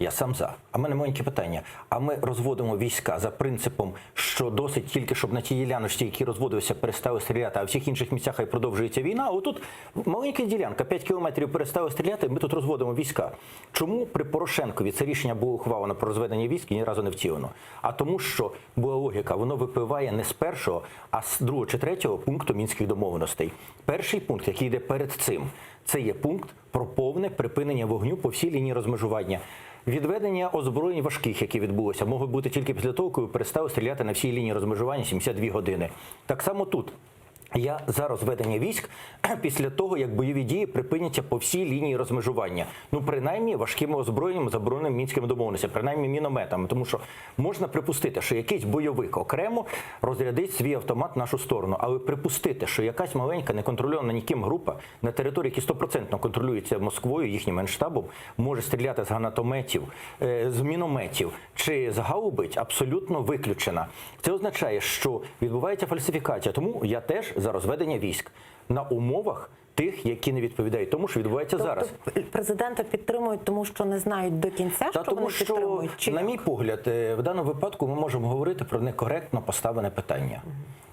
Я сам за. А в мене маленьке питання. А ми розводимо війська за принципом, що досить тільки, щоб на тій діляночці, які розводилися, перестали стріляти, а в всіх інших місцях хай продовжується війна. А отут маленька ділянка, 5 кілометрів перестали стріляти, ми тут розводимо війська. Чому при Порошенкові це рішення було ухвалено про розведення військ і ні разу не втілено? А тому, що була логіка, воно випливає не з першого, а з другого чи третього пункту мінських домовленостей. Перший пункт, який йде перед цим, це є пункт про повне припинення вогню по всій лінії розмежування. Відведення озброєнь важких, які відбулося, можуть бути тільки після того, коли перестали стріляти на всій лінії розмежування 72 години. Так само тут. Я за розведення військ після того, як бойові дії припиняться по всій лінії розмежування. Ну, принаймні, важкими озброєннями, забороненими мінськими домовленостями, принаймні мінометами. Тому що можна припустити, що якийсь бойовик окремо розрядить свій автомат в нашу сторону, але припустити, що якась маленька неконтрольована ніким група на території, які стопроцентно контролюється Москвою, їхнім генштабом, може стріляти з гранатометів, е, з мінометів чи з гаубиць, абсолютно виключена. Це означає, що відбувається фальсифікація. Тому я теж за розведення військ на умовах тих, які не відповідають тому, що відбувається зараз. Тобто президента підтримують, тому що не знають до кінця, Та що тому, вони що, підтримують. Чи на мій погляд, е, в даному випадку ми можемо говорити про некоректно поставлене питання.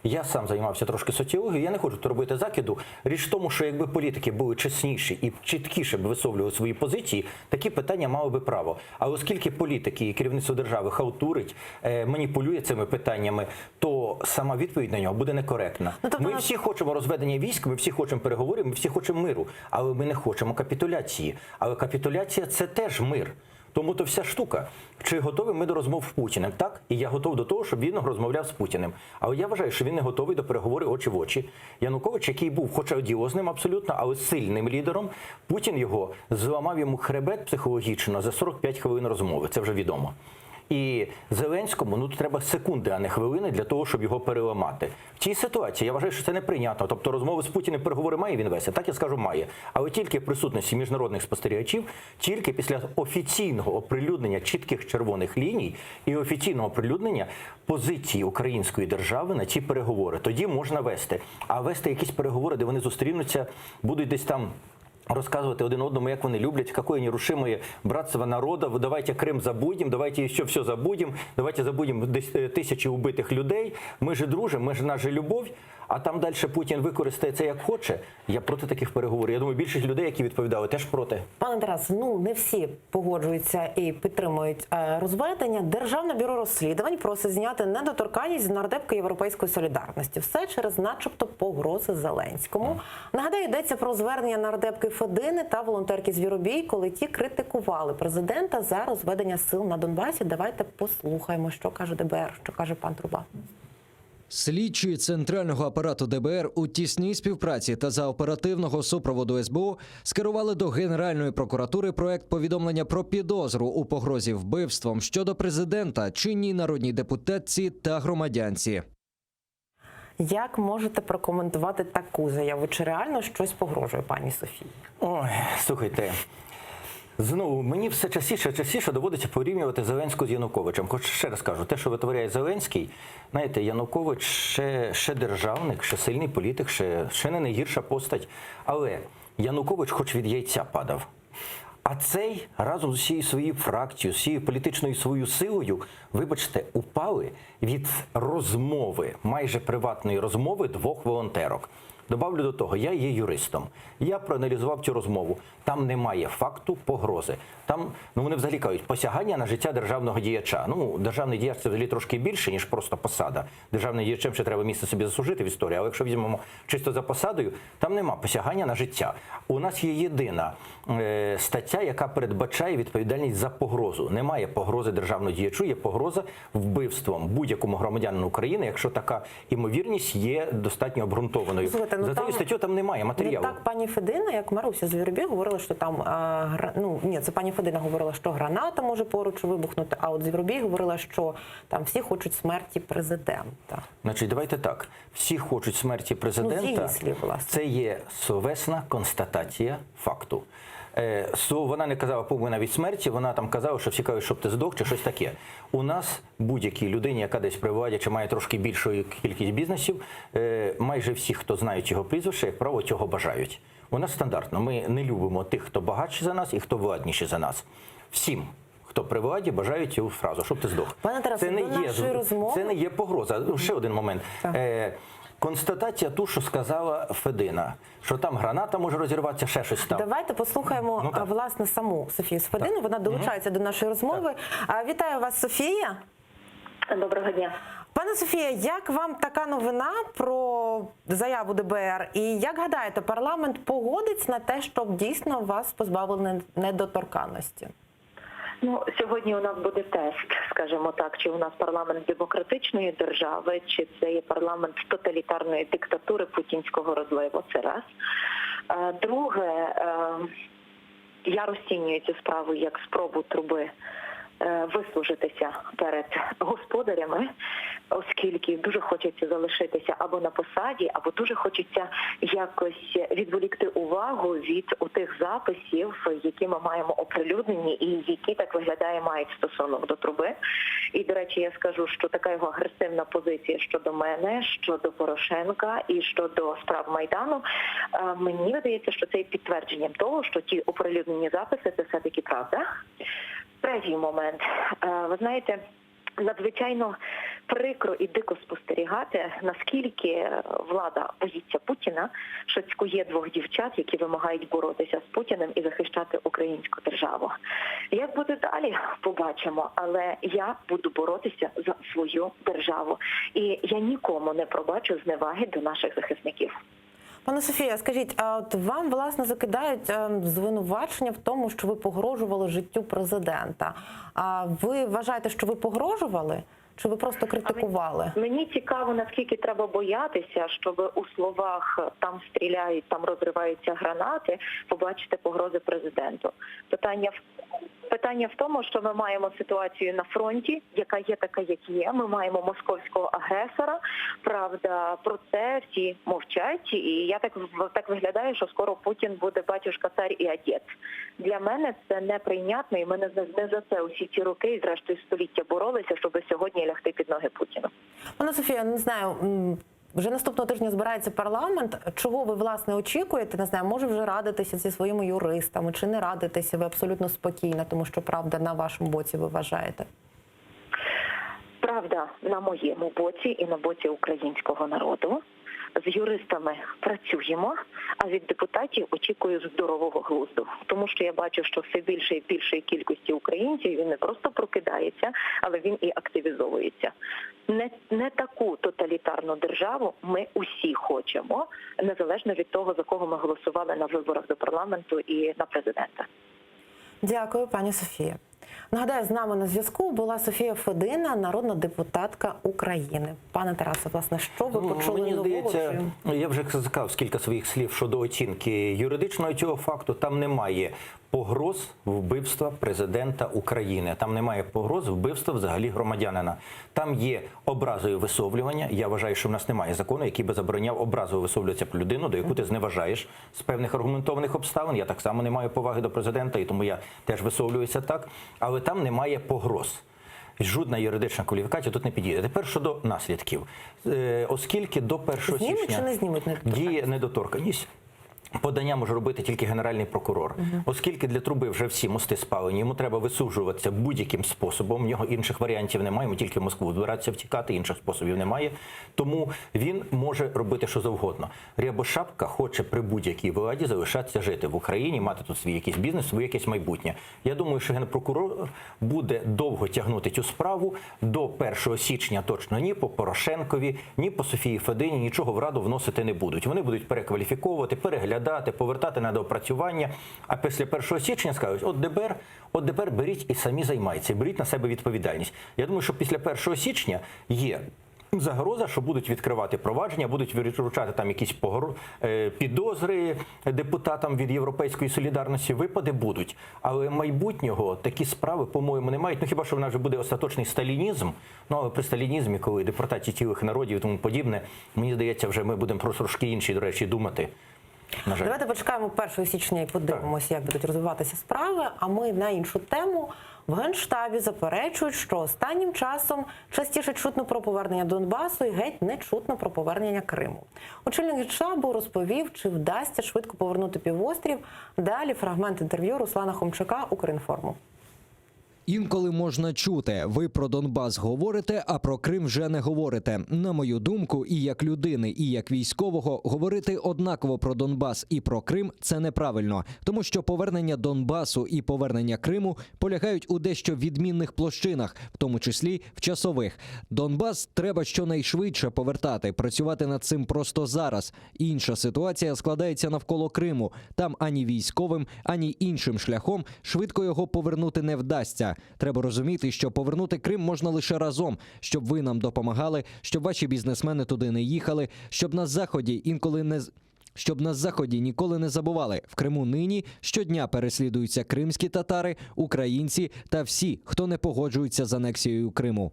Я сам займався трошки соціологією, я не хочу тут робити закиду. Річ в тому, що якби політики були чесніші і чіткіше б висловлювали свої позиції, такі питання мали би право. Але оскільки політики і керівництво держави халтурить, е, маніпулює цими питаннями, то сама відповідь на нього буде некоректна. Ну, тобто ми нас- всі хочемо розведення військ, ми всі хочемо переговорів, ми всі хочемо миру, але ми не хочемо капітуляції. Але капітуляція це теж мир. Тому то вся штука. Чи готові ми до розмов з Путіним? Так, і я готов до того, щоб він розмовляв з Путіним. Але я вважаю, що він не готовий до переговорів очі в очі. Янукович, який був, хоча одіозним абсолютно, але сильним лідером, Путін його зламав йому хребет психологічно за 45 хвилин розмови. Це вже відомо. І Зеленському ну треба секунди, а не хвилини для того, щоб його переламати. В цій ситуації я вважаю, що це неприйнятно. Тобто розмови з Путіним переговори має він вести, так я скажу, має. Але тільки в присутності міжнародних спостерігачів, тільки після офіційного оприлюднення чітких червоних ліній і офіційного оприлюднення позиції української держави на ці переговори. Тоді можна вести. А вести якісь переговори, де вони зустрінуться, будуть десь там. Розказувати один одному, як вони люблять, какое нерушимое братство народов, давайте Крым забудем, давайте еще все забудем, давайте забудем десь, е, тисячі убитих людей, ми же дружимо, ми ж наша любов, а там далі Путін використає це як хоче. Я проти таких переговорів. Я думаю, більшість людей, які відповідали, теж проти. Пане Тарасе, ну не всі погоджуються і підтримують е, розведення. Державне бюро розслідувань просить зняти недоторканність з нардепки Європейської солідарності. Все через, начебто, погрози Зеленському. Нагадаю, йдеться про звернення нардепки Федини та волонтерки Звіробій, коли ті критикували президента за розведення сил на Донбасі. Давайте послухаємо, що каже ДБР, що каже пан Труба. Слідчі центрального апарату ДБР у тісній співпраці та за оперативного супроводу СБУ скерували до Генеральної прокуратури проект повідомлення про підозру у погрозі вбивством щодо президента, чинній народній депутатці та громадянці. Як можете прокоментувати таку заяву? Чи реально щось погрожує пані Софії? Ой, слухайте. Знову мені все частіше і частіше доводиться порівнювати Зеленського з Януковичем. Хоч ще раз кажу, те, що витворяє Зеленський, знаєте, Янукович ще, ще державник, ще сильний політик, ще, ще не найгірша постать. Але Янукович хоч від яйця падав. А цей разом з усією своєю фракцією, з усією політичною своєю силою, вибачте, упали від розмови, майже приватної розмови двох волонтерок. Добавлю до того, я є юристом. Я проаналізував цю розмову. Там немає факту погрози. Там, ну вони взагалі кажуть, посягання на життя державного діяча. Ну, державний діяч це взагалі трошки більше, ніж просто посада. Державним діячем ще треба місце собі заслужити в історії. Але якщо візьмемо чисто за посадою, там нема посягання на життя. У нас є єдина е, стаття, яка передбачає відповідальність за погрозу. Немає погрози державного діячу, є погроза вбивством будь-якому громадянину України, якщо така імовірність є достатньо обґрунтованою. Слухайте, ну за цією там статтю там немає матеріалу. Не так пані Федина, як Маруся Звіробій говорила, що там а, гра... ну ні, це пані Федина говорила, що граната може поруч вибухнути. А от Звіробій говорила, що там всі хочуть смерті президента. Значить, давайте так. Всі хочуть смерті президента. Ну, з її слів, власне. Це є словесна констатація факту. Е, со- вона не казала повинна від смерті, вона там казала, що всі кажуть, щоб ти здох чи щось таке. У нас будь-якій людині, яка десь при владі чи має трошки більшу кількість бізнесів, е, майже всі, хто знають його прізвище, як правило, цього бажають. У нас стандартно. Ми не любимо тих, хто багатші за нас і хто владніші за нас. Всім, хто при владі, бажають цю фразу, щоб ти здох. Пане Тарасе, це не до є, нашої розмови- це не є погроза. Ну, Ще один момент. Е, констатація ту, що сказала Федина, що там граната може розірватися, ще щось там. Давайте послухаємо Ну, так. а, власне саму Софію Федину. Вона долучається до нашої розмови. А, Вітаю вас, Софія. Доброго дня. Пане Софія, як вам така новина про заяву ДБР? І як гадаєте, парламент погодиться на те, щоб дійсно вас позбавили недоторканності? Ну сьогодні у нас буде тест, скажімо так, чи у нас парламент демократичної держави, чи це є парламент тоталітарної диктатури путінського розливу. Це раз. Е, Друге, е, я розцінюю цю справу як спробу труби е, вислужитися перед господарями, оскільки дуже хочеться залишитися або на посаді, або дуже хочеться якось відволікти увагу від отих записів, які ми маємо оприлюднені і які так виглядає мають стосунок до труби. І до речі, я скажу, що така його агресивна позиція щодо мене, щодо Порошенка і щодо справ Майдану, е, мені видається, що це є підтвердженням того, що ті оприлюднені записи це все-таки правда. Третій момент. Е, Ви знаєте, надзвичайно прикро і дико спостерігати, наскільки влада боїться Путіна, що цькує двох дівчат, які вимагають боротися з Путіним і захищати українську державу. Як буде далі, побачимо, але я буду боротися за свою державу. І я нікому не пробачу зневаги до наших захисників. Пане Софія, скажіть, а от вам власне закидають е, звинувачення в тому, що ви погрожували життю президента. А ви вважаєте, що ви погрожували? Чи ви просто критикували? Мені цікаво, наскільки треба боятися, щоб у словах там стріляють, там розриваються гранати, побачити погрози президенту. Питання в питання в тому, що ми маємо ситуацію на фронті, яка є така, як є. Ми маємо московського агресора. Правда, про це всі мовчать, і я так так виглядаю, що скоро Путін буде батюшка цар і отець. Для мене це неприйнятно, і ми не, не за це усі ці роки і зрештою століття боролися, щоб сьогодні лягти під ноги Путіну. Пане Софія, не знаю. м, Вже наступного тижня збирається парламент. Чого ви власне очікуєте? Не знаю, може вже радитися зі своїми юристами чи не радитеся? Ви абсолютно спокійна, тому що правда на вашому боці ви вважаєте. Правда на моєму боці і на боці українського народу. З юристами працюємо, а від депутатів очікую здорового глузду, тому що я бачу, що все більше і більшої кількості українців він не просто прокидається, але він і активізовується. Не, не таку тоталітарну державу ми усі хочемо, незалежно від того, за кого ми голосували на виборах до парламенту і на президента. Дякую, пані Софія. Нагадаю, з нами на зв'язку була Софія Федина, народна депутатка України. Пане Тарасе, власне, що ви Ну, почули Мені нового? здається, Чи- я вже сказав кілька своїх слів щодо оцінки юридичного цього факту. Там немає погроз вбивства президента України. Там немає погроз вбивства взагалі громадянина. Там є образові висловлювання. Я вважаю, що в нас немає закону, який би забороняв образово висловлюватися про людину, до яку ти зневажаєш з певних аргументованих обставин. Я так само не маю поваги до президента, і тому я теж висловлююся так. Але там немає погроз. Жодна юридична кваліфікація тут не підійде. Тепер щодо наслідків, Е, оскільки до 1 Знімуть січня чи не знімуть недоторканність? діє недоторканність. Подання може робити тільки генеральний прокурор, оскільки для труби вже всі мости спалені, йому треба висуджуватися будь-яким способом. В нього інших варіантів немає. Йому тільки в Москву збиратися втікати, інших способів немає. Тому він може робити що завгодно. Рябошапка хоче при будь-якій владі залишатися жити в Україні, мати тут свій якийсь бізнес, своє якесь майбутнє. Я думаю, що генпрокурор буде довго тягнути цю справу до 1 січня. Точно ні по Порошенкові, ні по Софії Федині нічого в раду вносити не будуть. Вони будуть перекваліфіковувати, переглядати, повертати на доопрацювання. А після 1 січня скажуть: от ДБР, от ДБР беріть і самі займайтеся, беріть на себе відповідальність. Я думаю, що після 1 січня є. Загроза, що будуть відкривати провадження, будуть вручати там якісь погро... е, підозри депутатам від Європейської солідарності. Випади будуть. Але майбутнього такі справи, по-моєму, не мають. Ну хіба що в нас вже буде остаточний сталінізм? Ну але при сталінізмі, коли депортації цілих народів і тому подібне, мені здається, вже ми будемо про трошки інші, до речі, думати. На жаль. Давайте почекаємо 1 січня і подивимося, як будуть розвиватися справи. А ми на іншу тему в генштабі заперечують, що останнім часом частіше чутно про повернення Донбасу і геть не чутно про повернення Криму. Очільник генштабу розповів, чи вдасться швидко повернути півострів. Далі фрагмент інтерв'ю Руслана Хомчака Укрінформу. Інколи можна чути, ви про Донбас говорите, а про Крим вже не говорите. На мою думку, і як людини, і як військового, говорити однаково про Донбас і про Крим це неправильно, тому що повернення Донбасу і повернення Криму полягають у дещо відмінних площинах, в тому числі в часових. Донбас треба щонайшвидше повертати, працювати над цим просто зараз. Інша ситуація складається навколо Криму. Там ані військовим, ані іншим шляхом швидко його повернути не вдасться. Треба розуміти, що повернути Крим можна лише разом, щоб ви нам допомагали, щоб ваші бізнесмени туди не їхали, щоб на заході інколи не з- щоб на заході ніколи не забували, в Криму нині щодня переслідуються кримські татари, українці та всі, хто не погоджується з анексією Криму.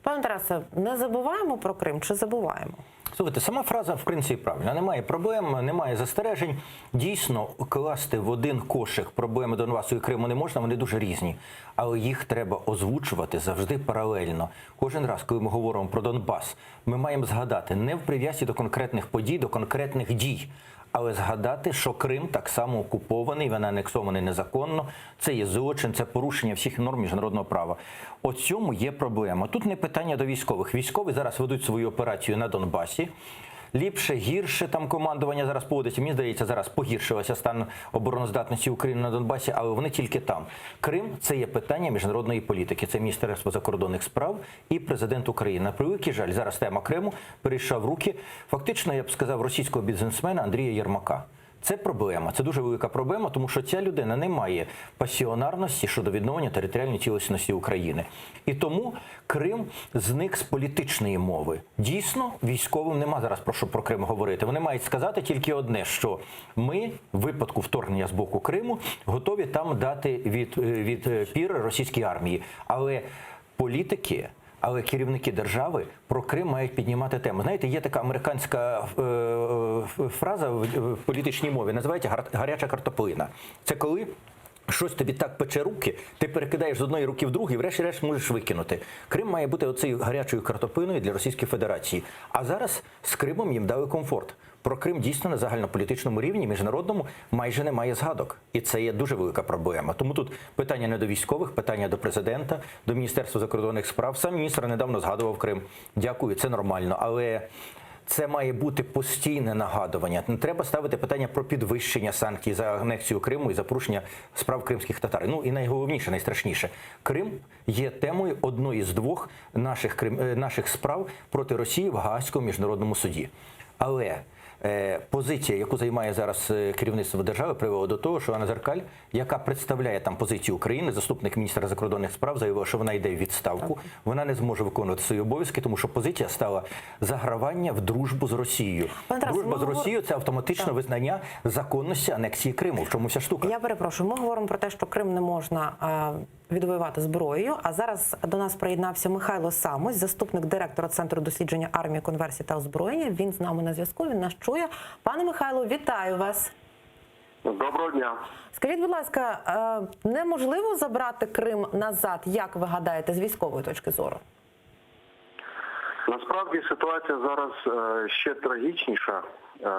Пане Тарасе, не забуваємо про Крим чи забуваємо? Слухайте, сама фраза в принципі правильна. Немає проблем, немає застережень. Дійсно, класти в один кошик проблеми Донбасу і Криму не можна, вони дуже різні. Але їх треба озвучувати завжди паралельно. Кожен раз, коли ми говоримо про Донбас, ми маємо згадати не в прив'язці до конкретних подій, до конкретних дій. Але згадати, що Крим так само окупований, він анексований незаконно, це є злочин, це порушення всіх норм міжнародного права. От цьому є проблема. Тут не питання до військових. Військові зараз ведуть свою операцію на Донбасі. Ліпше, гірше там командування зараз поводиться. Мені здається, зараз погіршилося стан обороноздатності України на Донбасі, але вони тільки там. Крим це є питання міжнародної політики. Це Міністерство закордонних справ і президент України. На превеликий жаль, зараз тема Криму перейшла в руки фактично, я б сказав, російського бізнесмена Андрія Єрмака. Це проблема, це дуже велика проблема, тому що ця людина не має пасіонарності щодо відновлення територіальної цілісності України. І тому Крим зник з політичної мови. Дійсно, військовим нема зараз про що про Крим говорити. Вони мають сказати тільки одне, що ми в випадку вторгнення з боку Криму готові там дати від, відпір російській армії. Але політики. Але керівники держави про Крим мають піднімати тему. Знаєте, є така американська е, е, фраза в, в політичній мові, називається гар- гаряча картоплина. Це коли щось тобі так пече руки, ти перекидаєш з одної руки в другу і врешті-решт можеш викинути. Крим має бути оцею гарячою картоплиною для Російської Федерації. А зараз з Кримом їм дали комфорт. Про Крим дійсно на загальнополітичному рівні, міжнародному, майже немає згадок. І це є дуже велика проблема. Тому тут питання не до військових, питання до президента, до Міністерства закордонних справ. Сам міністр недавно згадував Крим. Дякую, це нормально. Але це має бути постійне нагадування. Не треба ставити питання про підвищення санкцій за анексію Криму і за порушення справ кримських татар. Ну і найголовніше, найстрашніше, Крим є темою одної з двох наших Крим- е, наших справ проти Росії в Гаазькому міжнародному суді. Але е, позиція, яку займає зараз е, керівництво держави, привела до того, що Анна Зеркаль, яка представляє там позицію України, заступник міністра закордонних справ, заявила, що вона йде в відставку, вона не зможе виконувати свої обов'язки, тому що позиція стала загравання в дружбу з Росією. Пане Тарасе, Дружба ми з говор- Росією це автоматично визнання законності анексії Криму. В чому вся штука? Я перепрошую, ми говоримо про те, що Крим не можна а, відвоювати зброєю. А зараз до нас приєднався Михайло Самось, заступник директора Центру дослідження армії, конверсії та озброєння. Він з нами на зв'язку. Він нас чує. Пане Михайло, вітаю вас. Доброго дня. Скажіть, будь ласка, е, неможливо забрати Крим назад, як ви гадаєте, з військової точки зору? Насправді ситуація зараз е, ще трагічніша, е,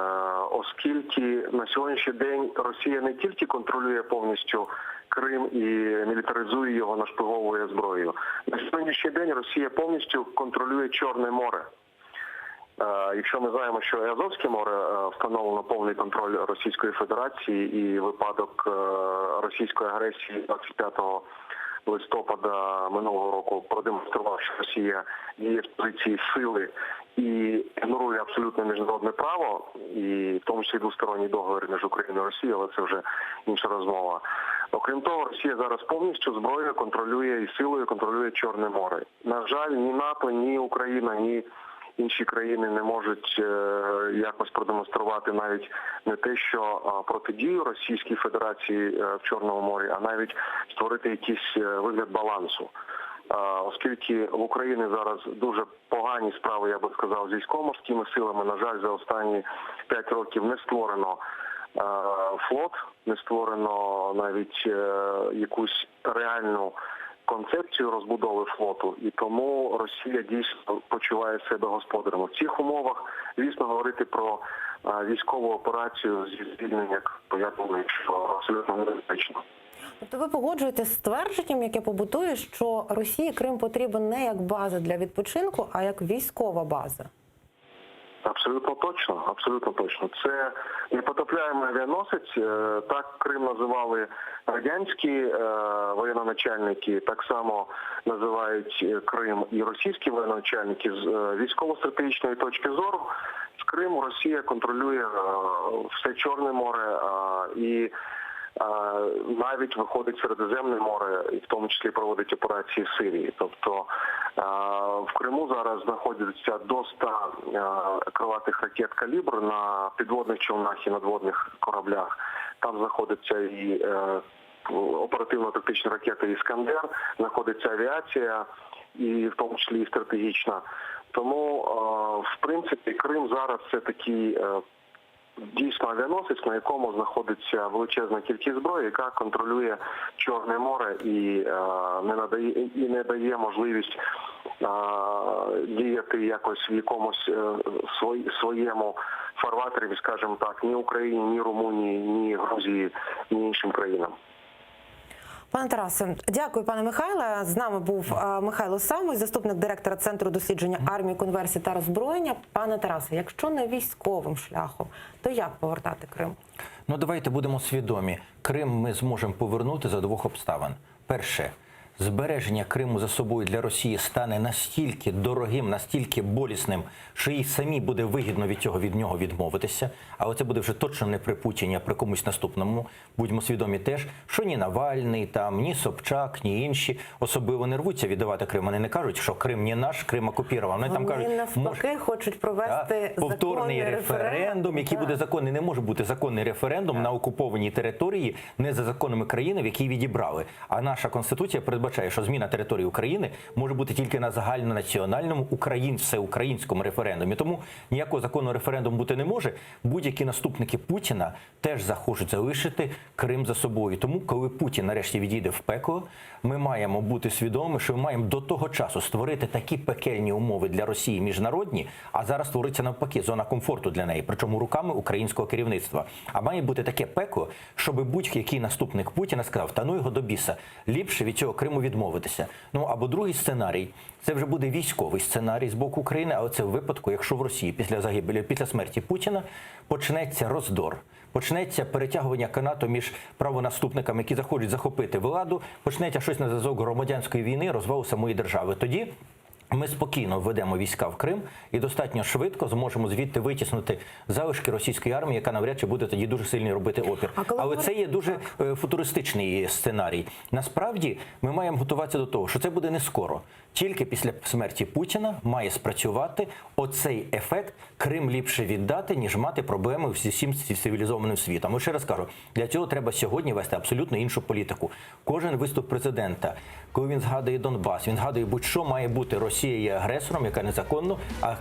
оскільки на сьогоднішній день Росія не тільки контролює повністю Крим і мілітаризує його, нашпиговує зброєю. На сьогоднішній день Росія повністю контролює Чорне море. Е, Якщо ми знаємо, що і Азовське море е, встановлено повний контроль Російської Федерації і випадок е, російської агресії 25 листопада минулого року продемонстрував, що Росія діє з позиції сили і ігнорує абсолютно міжнародне право, і в тому числі двосторонній договір між Україною і Росією, але це вже інша розмова. Окрім того, Росія зараз повністю зброєю контролює і силою контролює Чорне море. На жаль, ні НАТО, ні Україна, ні інші країни не можуть е, якось продемонструвати навіть не те, що а, протидію Російській Федерації е, в Чорному морі, а навіть створити якийсь е, вигляд балансу. А, Оскільки в Україні зараз дуже погані справи, я би сказав, з військово-морськими силами, на жаль, за останні 5 років не створено е, флот, не створено навіть е, якусь реальну концепцію розбудови флоту, і тому Росія дійсно почуває себе господарем. В цих умовах, звісно, говорити про е, військову операцію зі звільнення, я думаю, що абсолютно небезпечно. Тобто ви погоджуєтеся з твердженням, яке побутує, що Росії Крим потрібен не як база для відпочинку, а як військова база? Абсолютно точно, абсолютно точно. Це непотопляємий авіаносець. Е, Так Крим називали радянські е, воєначальники, так само називають е, Крим і російські воєначальники з е, військово-стратегічної точки зору. З Криму Росія контролює е, все Чорне море е, і е, навіть виходить в Середземне море, і в тому числі проводить операції в Сирії. Тобто е, в Криму зараз знаходяться до 100 е, крилатих ракет калібр на підводних човнах і надводних кораблях. Там знаходиться і е, оперативно-тактичні ракети Іскандер, знаходиться авіація, і в тому числі і стратегічна. Тому, е, в принципі, Крим зараз це такий е, дійсно авіаносець, на якому знаходиться величезна кількість зброї, яка контролює Чорне море і е, не надає і не дає можливість е, діяти якось в якомусь е, свої- своєму фарватері, скажімо так, ні Україні, ні Румунії, ні Грузії, ні іншим країнам. Пане Тарасе, дякую, пане Михайле. З нами був е, Михайло Самось, заступник директора Центру дослідження армії, конверсії та роззброєння. Пане Тарасе, якщо не військовим шляхом, то як повертати Крим? Ну давайте будемо свідомі. Крим ми зможемо повернути за двох обставин. Перше, збереження Криму за собою для Росії стане настільки дорогим, настільки болісним, що їй самій буде вигідно від цього від нього відмовитися. Але це буде вже точно не при Путіні, а при комусь наступному. Будьмо свідомі теж, що ні Навальний, там, ні Собчак, ні інші особливо не рвуться віддавати Крим. Вони не кажуть, що Крим не наш, Крим окупірований. Вони там Вони кажуть, навпаки хочуть провести так, повторний законний референдум, який буде законний, не може бути законний референдум на окупованій території, не за законами країни, в якій відібрали. А наша конституція передбачає, що зміна території України може бути тільки на загальнонаціональному україн, всеукраїнському референдумі. Тому ніякого законного референдуму бути не може. Будь-які наступники Путіна теж захочуть залишити Крим за собою. Тому, коли Путін нарешті відійде в пекло, ми маємо бути свідомими, що ми маємо до того часу створити такі пекельні умови для Росії міжнародні, а зараз створиться навпаки зона комфорту для неї, причому руками українського керівництва. А має бути таке пекло, щоб будь-який наступник Путіна сказав, та ну його до біса, ліпше від цього Криму відмовитися. Ну або другий сценарій, це вже буде військовий сценарій з боку України, але це в випадку, якщо в Росії після загибелі, після смерті Путіна почнеться роздор. Почнеться перетягування канату між правонаступниками, які захочуть захопити владу, почнеться щось на зв'язок громадянської війни, розвалу самої держави. Тоді ми спокійно введемо війська в Крим і достатньо швидко зможемо звідти витіснути залишки російської армії, яка навряд чи буде тоді дуже сильно робити опір. Але це є дуже е, футуристичний сценарій. Насправді ми маємо готуватися до того, що це буде не скоро. Тільки після смерті Путіна має спрацювати оцей ефект Крим ліпше віддати, ніж мати проблеми зі всім цивілізованим світом. Ми ще раз кажу, для цього треба сьогодні вести абсолютно іншу політику. Кожен виступ президента, коли він згадує Донбас, він згадує будь-що має бути Росія є агресором, яка незаконно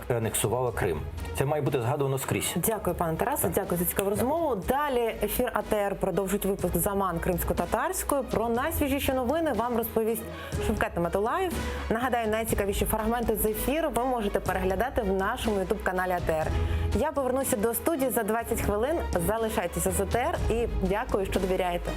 анексувала Крим. Це має бути згадувано скрізь. Дякую, пане Тарасе. Дякую за цікаву розмову. Далі ефір АТР продовжить випуск Заман кримсько-татарською. Про найсвіжіші новини вам розповість Шевкет Матулаєв. Нагадаю, найцікавіші фрагменти з ефіру ви можете переглядати в нашому ютуб каналі АТР. Я повернуся до студії за 20 хвилин. Залишайтеся з АТР і дякую, що довіряєте.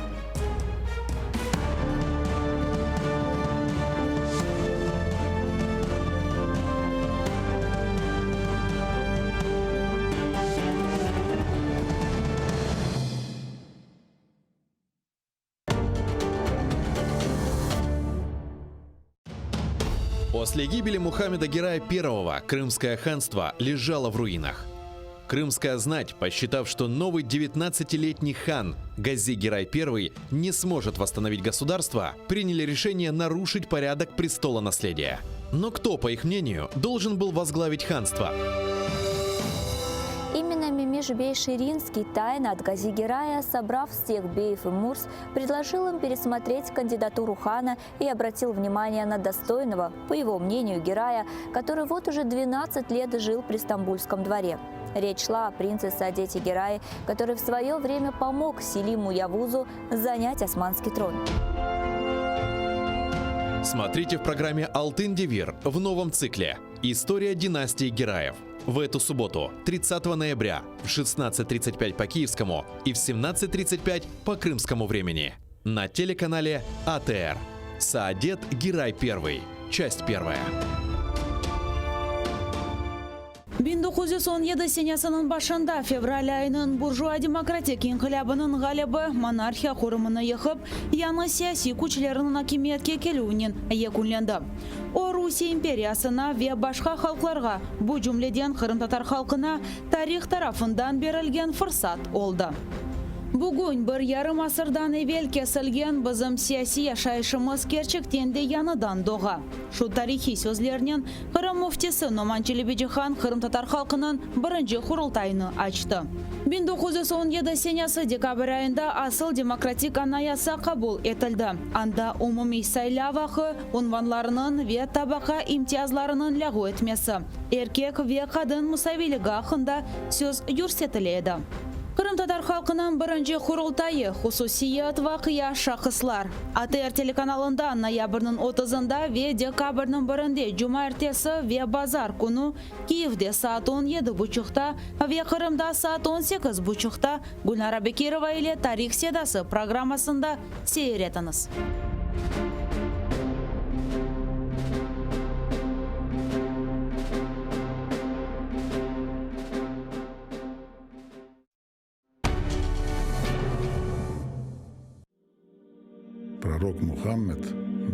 После гибели Мухаммеда Герая I Крымское ханство лежало в руинах. Крымская знать, посчитав, что новый 19-летний хан Гази Герай I не сможет восстановить государство, приняли решение нарушить порядок престола наследия. Но кто, по их мнению, должен был возглавить ханство? Именно Мемиш Бей Ширинский тайно от Гази Герая, собрав всех беев и мурс, предложил им пересмотреть кандидатуру хана и обратил внимание на достойного, по его мнению, Герая, который вот уже 12 лет жил при Стамбульском дворе. Речь шла о принце Саадете Герае, который в свое время помог Селиму Явузу занять османский трон. Смотрите в программе «Алтын Девир» в новом цикле «История династии Гераев». В эту субботу, 30 ноября, в 16.35 по киевскому и в 17.35 по крымскому времени на телеканале АТР. Саадет Герай I. Часть первая. 1917 senesiniñ başında fevral ayınıñ burjua-demokratik inqilâbınıñ ğalibi monarhiya qurumını yıqıp, yañı siyasiy küçlerniñ akimiyetke kelüvinen yekünlendi. O, Rusiye imperiyasına ve başqa halqlarğa, bu cümleden qırımtatar halqına, tarih tarafından berilgen fırsat oldı. Bugün, bir yarım asırdan evel kesilgen bizim siyasiy yaşayışımız kerçekten de yañıdan doğa. Şu tarihiy sözlernen Qırım müftisi Noman Çelebicihan qırımtatar halqınıñ birinci Qurultayını açtı. 1917 senesi dekabr ayında asıl demokratik Anayasa qabul etildi, anda umumiy saylav aqqı, unvanlarınıñ ve tabaqa imtiyazlarınıñ lâğu etmesi, erkek ve qadın musaviyligi aqqında söz yürsetile edi. Qırımtatar halqınıñ birinci Qurultayı, hususiyet, vaqia, şahıslar. ATR telekanalında noyabrniñ otuzında ve dekabrniñ birinde cumaertesi ve bazar künü Kiyevde saat on yedi buçuqta ve Qırımda saat on sekiz buçuqta Gülnara Bekirova ile Tarih sedası programmasında seyir etiñiz. Пророк Мухаммед,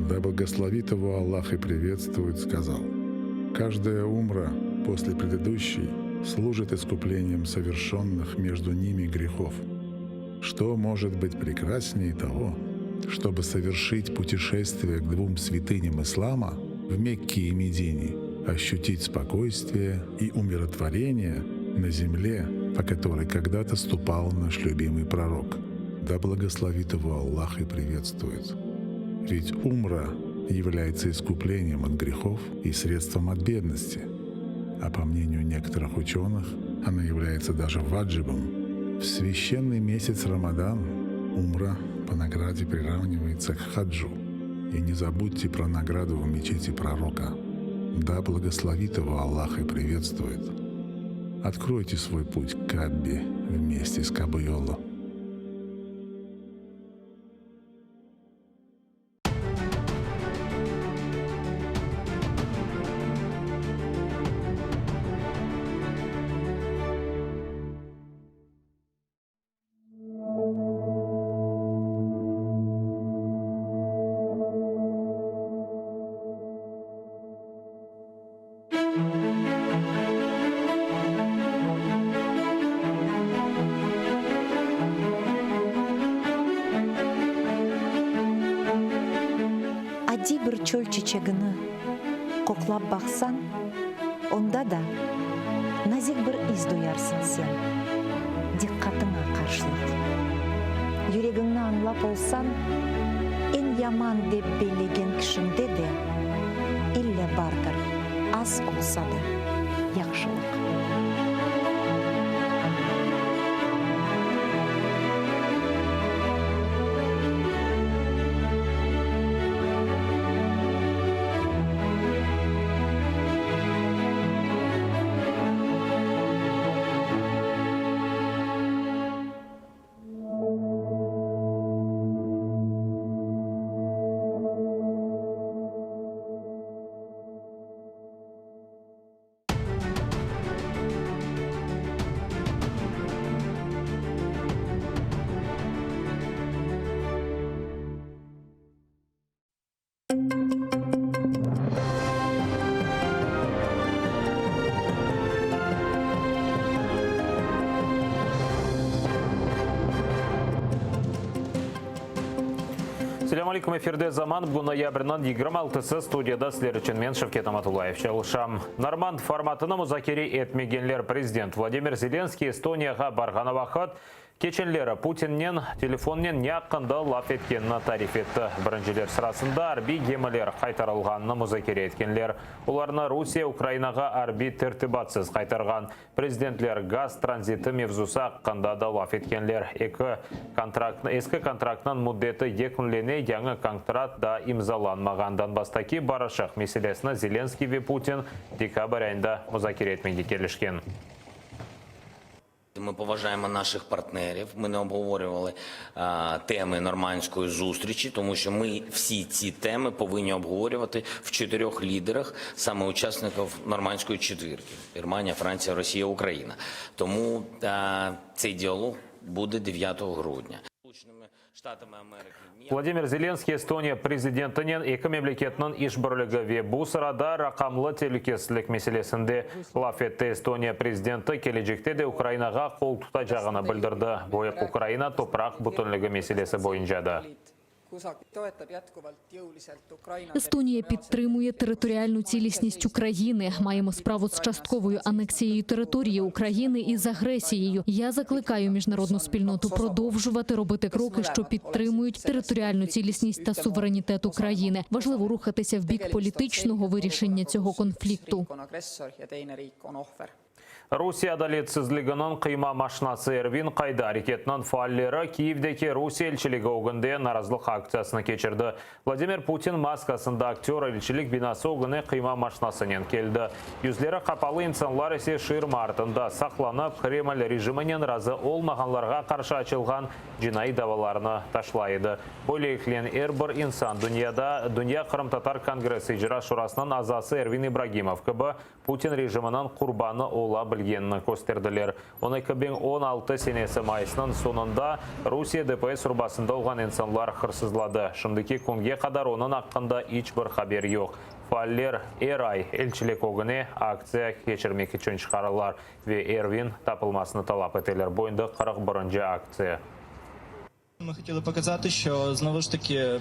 да благословит его Аллах и приветствует, сказал, «Каждая умра после предыдущей служит искуплением совершенных между ними грехов. Что может быть прекраснее того, чтобы совершить путешествие к двум святыням ислама в Мекке и Медине, ощутить спокойствие и умиротворение на земле, по которой когда-то ступал наш любимый пророк. Да благословит его Аллах и приветствует. Ведь умра является искуплением от грехов и средством от бедности. А по мнению некоторых ученых, она является даже ваджибом. В священный месяц Рамадан умра по награде приравнивается к хаджу. И не забудьте про награду в мечети пророка. Да благословит его Аллах и приветствует. Откройте свой путь к Каббе вместе с Кабуйоло. Adiy bir çöl çiçegini qoqlap baqsañ, onda da nazik bir is duyarsıñ sen, diqqatıña qarşılıq. Yüregiñni añlap olsañ, eñ yaman dep bellegen kişiñde de ille bardır, az olsa da, yahşılıq. Selâm aleyküm, efirde Zaman, bugün noyabrniñ 26-sı, studiyada sizler içün men, Şevket Amatullayev, çalışam. Normand formatını muzakere etmegenler prezident Vladimir Zelenskiy Estoniyağa barğanı vaqıt, Keçenleri Putinnen telefonnen ne aqqında laf etkenini tarif etti. Birinciler sırasında arbiy gemiler qaytarılğanını muzakere etkenler. Olarnı Rusiye Ukrainağa arbiy tertibatsız qaytarğan. Prezidentler gaz tranziti mevzusı aqqında da laf etkenler. Eki kontrakt, eski kontraktnıñ müddeti yekünlene, yañı kontrat daa imzalanmağan. Donbasstaki barışıq meselesini Zelenskıy ve Putin dekabr ayında muzakere etmege kelişken. Ми поважаємо наших партнерів. Ми не обговорювали теми нормандської зустрічі, тому що ми всі ці теми повинні обговорювати в чотирьох лідерах, саме учасників нормандської четвірки: Германія, Франція, Росія, Україна. Тому цей діалог буде 9 грудня. Vladimir Zelenskiy Estoniya prezidentinen eki memleketniñ işbirligi ve bu sırada raqamlı telükesizlik meselesinde laf etti. Estoniya prezidenti kelecekte de Ukrainağa qol tutacağını bildirdi, bu ep Ukraina topraq bütünligi meselesi boyunca da. Естонія підтримує територіальну цілісність України. Маємо справу з частковою анексією території України і з агресією. Я закликаю міжнародну спільноту продовжувати робити кроки, що підтримують територіальну цілісність та суверенітет України. Важливо рухатися в бік політичного вирішення цього конфлікту. Rusiye adaletsizliginiñ qıyma maşinası Ervin qayda areketiniñ faalleri Kiyevdeki Rusiye elçiligi ögünde narazılıq aktsiyasını keçirdi. Vladimir Putin maskasında aktör elçilik binası ögüne qıyma maşinasınen keldi. Yüzleri qapalı insanlar ise şirma artında saqlanıp, Kreml rejiminen razı olmağanlarğa qarşı açılğan cinaiy davalarnı taşlay edi. Böyleliknen, er bir insan dünyada Dünya qırımtatar kongressi icra şurasınıñ azası Ervin İbragimov kibi Putin rejiminiñ qurbanı ola bilgenini kösterdiler. Onı 2016 senesi mayısnıñ soñunda Rusiye DPS urbasında olğan insanlar hırsızladı. Şimdiki künge qadar onıñ aqqında iç bir haber yoq. Faaller er ay elçilik ögüne aktsiya keçirmek içün çıqarılar ve Ervin tapılmasını talap eteler. Bu endi 41-nci aktsiya. Ми хотіли показати, що знову ж таки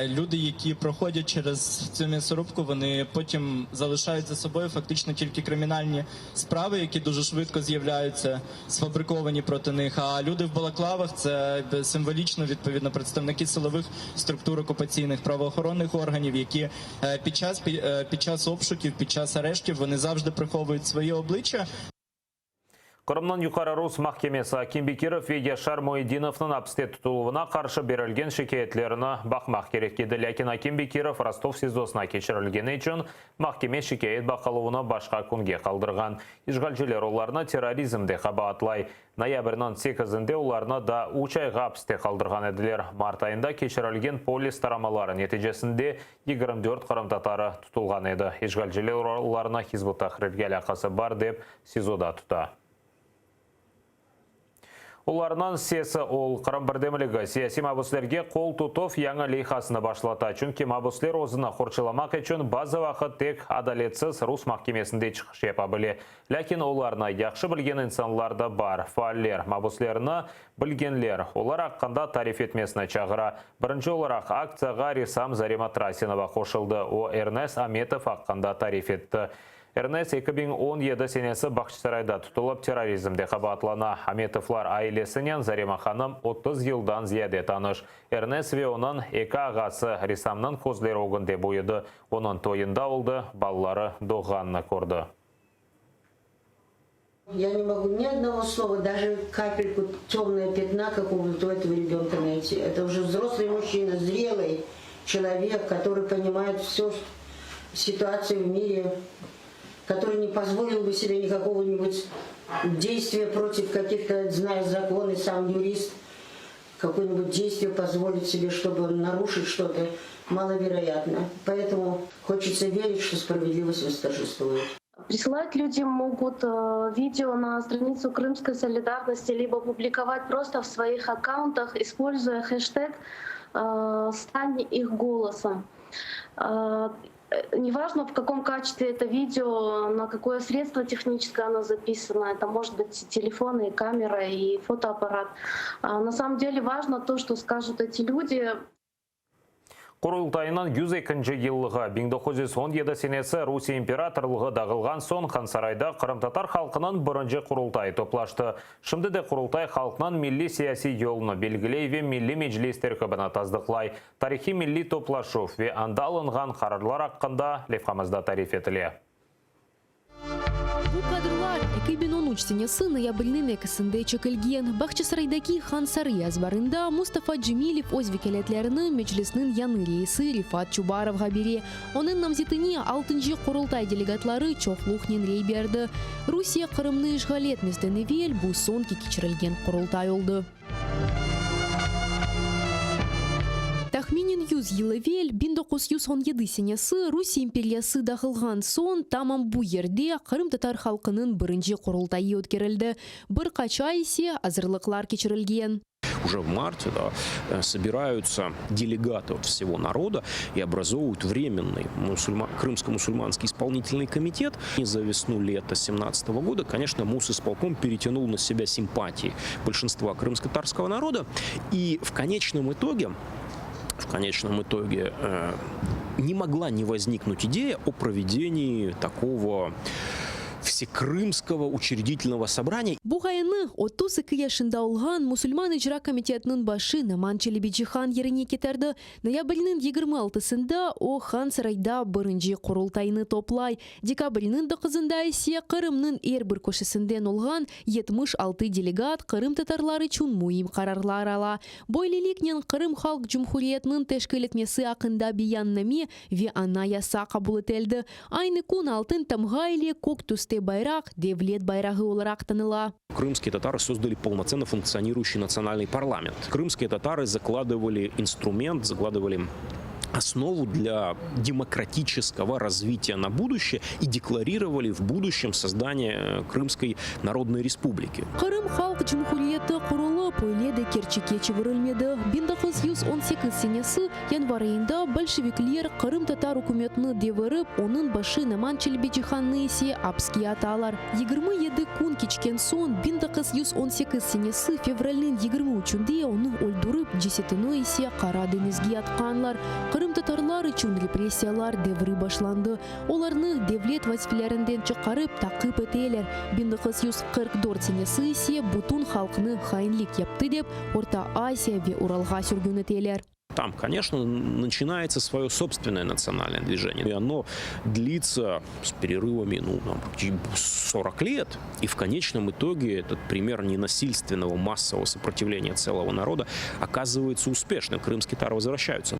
люди, які проходять через цю м'ясорубку, вони потім залишають за собою фактично тільки кримінальні справи, які дуже швидко з'являються, сфабриковані проти них. А люди в балаклавах це символічно відповідно представники силових структур окупаційних правоохоронних органів, які під час під час обшуків, під час арештів вони завжди приховують свої обличчя. Qırımnıñ Yuqarı rus mahkemesi Akim Bekirov ve Yaşar Muedinovnıñ apiste tutuluvına qarşı berilgen şikâyetlerini baqmaq kerek edi. Lâkin Akim Bekirov Rostov SİZOsına keçirilgeni içün mahkeme şikâyet baqıluvını başqa künge qaldırğan. İşğalciler olarnı terrorizmde qabaatlay. Noyabrniñ sekizinde olarnı daa üç ayğa apiste qaldırğan ediler. Mart ayında keçirilgen polis taramaları neticesinde 24 qırımtatarı tutulğan edi. İşğalciler olarnı Hizb ut-Tahrirge alâqası bar dep SİZOda tuta. Olarnıñ sesi ol. Qırım birdemligi, siyasiy mabüslerge qol tutuv yañı leyhasını başlata, çünki mabüsler özüni qorçalamaq içün bazı vaqıt tek adaletsiz rus mahkemesinde çıqış yapa bile. Lâkin olarnı yahşı bilgen insanlar da bar. Faaller, mabüslerni bilgenler, olar aqqında tarif etmesini çağıra. Birinci olaraq aktsiyağa ressam Zarema Trasinova qoşuldı, o, Ernes Ametov aqqında tarif etti. Ernes 2017 senesi Bağçasarayda tutulıp, terrorizmde qabaatlana. Ametovlar ailesinen Zarema hanım 30 yıldan ziyade tanış. Ernes ve onıñ eki ağası ressamnıñ közleri ögünde büyüdi, onıñ toyunda oldı, balaları doğğanını kördi. Я не могу ни одного слова, даже капельку темного пятна какого-то у этого ребенка найти. Это уже взрослый мужчина, зрелый человек, который понимает всю ситуацию в мире, который не позволил бы себе никакого-нибудь действия против каких-то, зная законы, сам юрист, какое-нибудь действие позволить себе, чтобы нарушить что-то, маловероятно. Поэтому хочется верить, что справедливость восторжествует. Присылать люди могут э, видео на страницу Крымской солидарности, либо публиковать просто в своих аккаунтах, используя хэштег э, «Стань их голосом». Э, неважно, в каком качестве это видео, на какое средство техническое оно записано, это может быть и телефон, и камера, и фотоаппарат. На самом деле важно то, что скажут эти люди. Qurultaynıñ 102-nci yıllığı, 1917 senesi Rusiye imperatorlığı dağılğan soñ Hansarayda qırımtatar halqınıñ birinci Qurultayı toplaştı. Şimdi de Qurultay halqnıñ milliy siyasiy yolunı belgiley ve Milliy Meclis terkibini tasdıqlay. Tarihiy milliy toplaşuv ve anda alınğan qararlar aqqında levhamızda tarif etile. Bu kadrlar 2013 senesi noyabrniñ ekisinde çekilgen. Bağçasaraydaki Han Sarıy azbarında Mustafa Cemilev öz vekâletlerini Meclisniñ yañı reisi Refat Çubarovğa bere. Onıñ namzetine altıncı Qurultay delegatları çoqluqnen rey berdi. Rusiye Qırımnı işğal etmezden evel bu soñki keçirilgen Qurultay oldı. Tahminen yüz yıl evel, 1917 senesi, Rusiye imperiyası dağılğan soñ, tamam bu yerde qırımtatar halqınıñ birinci Qurultayı ötkerildi, bir qaç ay ise azırlıqlar keçirilgen. Уже в марте, да, собираются делегаты от всего народа и образовывают временный мусульма, Крымско-мусульманский исполнительный комитет. И за весну-лето 17 года, конечно, Мусисполком перетянул на себя симпатии большинства крымско-татарского народа. И в конечном итоге, в конечном итоге э, не могла не возникнуть идея о проведении такого. Всекрымского учредительного собрания. Bu ğayeni 32 yaşında olğan Musulman icra komitetiniñ başı Noman Çelebicihan yerine ketirdi. Noyabrniñ 26-sında o Hansarayda birinci Qurultaynı toplay. Dekabrniñ doquzında ise Qırımnıñ er bir köşesinden olğan 76 delegat qırımtatarlar içün müim qararlar ala. Böyleliknen Qırım Halq Cumhuriyetiniñ teşkil etmesi aqqında beyanname ve Anayasa qabul etildi. Aynı kün altın tamğa ile kök tüste bayraq devlet bayrağı olaraq tanıla. Крымские татары создали полноценно функционирующий национальный парламент. Крымские татары закладывали инструмент, закладывали основу для демократического развития на будущее и декларировали в будущем создание Крымской Народной Республики. Qırım Halq Cumhuriyeti qurulıp, öyle de kerçekke çevirilmedi. 1918 senesi yanvar ayında bolşevikler qırımtatar ükümetini devirip, onıñ başı Noman Çelebicihannı ise apske atalar. 27 kün keçken soñ, 1918 senesi fevralniñ 23-ünde onı öldürip, cesetini ise Qara deñizge atqanlar. Qırımtatarlar içün repressiyalar devri başlandı. Olarnı devlet vazifelerinden çıqarıp taqip eteler. 1944 senesi ise bütün halqnı hainlik yaptı dep, Orta Asiya ve Uralğa sürgün eteler. Там, конечно, начинается свое собственное национальное движение. И оно длится с перерывами, ну, там, 40 лет. И в конечном итоге этот пример ненасильственного массового сопротивления целого народа оказывается успешным. Крымские татары возвращаются.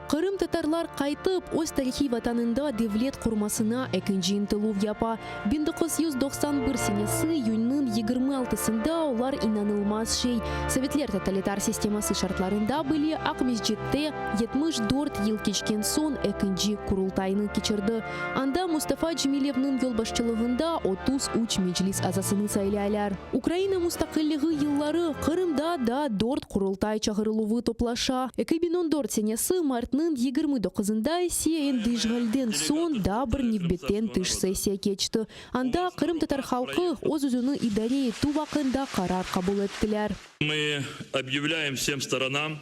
Qırımtatarlar qaytıp, öz tarihiy vatanında devlet qurmasına ekinci ıntıluv yapa. 1991 senesi iyünniñ 26-sında olar inanılmaz şey, sovetler totalitar sisteması şartlarında bile Aqmescitte 74 yıl keçken soñ ekinci Qurultaynı keçirdi. Anda Mustafa Cemilevniñ yolbaşçılığında 33 Meclis azasını saylaylar. Ukraina mustaqilligi yılları Qırımda daa dört Qurultay çağırıluvı toplaşa. 2014 senesi martnıñ 29-ında ise endi işğalden soñ daa bir nevbetten tış sessiya keçti. Anda qırımtatar halqı öz-özüni idare etüv aqqında qarar qabul ettiler. Мы объявляем всем сторонам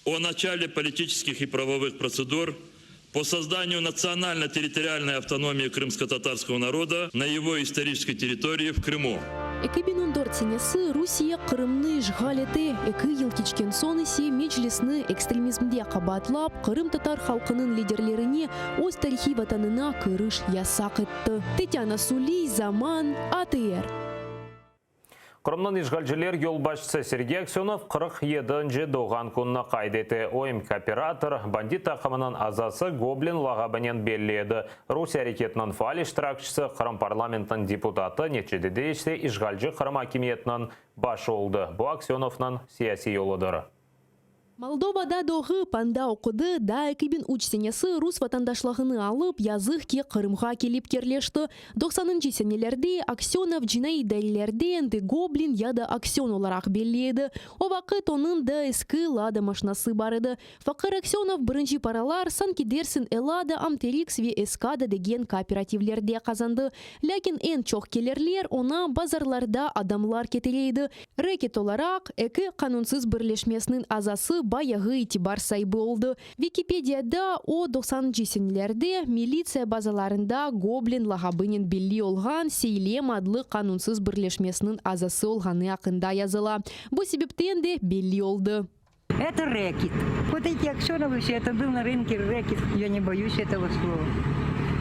о начале политических и правовых процедур по созданию национально-территориальной автономии крымско-татарского народа на его исторической территории в Крыму. 2014 senesi Rusiye Qırımnı işğal ete, eki yıl keçken soñ ise Meclisni ekstremizmde qabaatlap, qırımtatar halqınıñ liderlerine öz tarihiy vatanına kiriş yasaq etti. Tetyana Suliy, Zaman, ATR. Qırımnıñ işğalciler yolbaşçısı Sergey Aksönov 47-nci doğğan kününi qayd ete. O, em kooperator, bandit taqımınıñ azası Goblin lağabınen belli edi. Rusiye areketiniñ faal iştirakçisi, Qırım parlamentiniñ deputatı, neticede ise işğalci Qırım akimiyetiniñ başı oldı. Bu Aksönovnıñ siyasiy yoludır. Moldovada doğıp, anda oqudı, daa 2003 senesi rus vatandaşlığını alıp, yazıq ki, Qırımğa kelip yerleşti. Doqsanıncı senelerde Aksönov cinaiy dairelerde endi Goblin ya da Aksön olaraq belli edi. O vaqıt onıñ da eski Lada maşinası bar edi. Faqır Aksönov birinci paralar, sanki dersiñ Elada, Amteriks ve Eskada degen kooperativlerde qazandı. Lâkin eñ çoq kelirler oña bazarlarda adamlar ketire edi. Reket olaraq, eki qanunsız birleşmesiniñ azası bayağı itibar saibi oldı. Vikipediyada o, doqsanıncı senelerde militsiya bazalarında Goblin lağabınen belli olğan Seylem adlı qanunsız birleşmesiniñ azası olğanı aqqında yazıla. Bu sebepten de belli oldı. Это рэкет. Вот эти Аксеновы все, это был на рынке рэкет. Я не боюсь этого слова,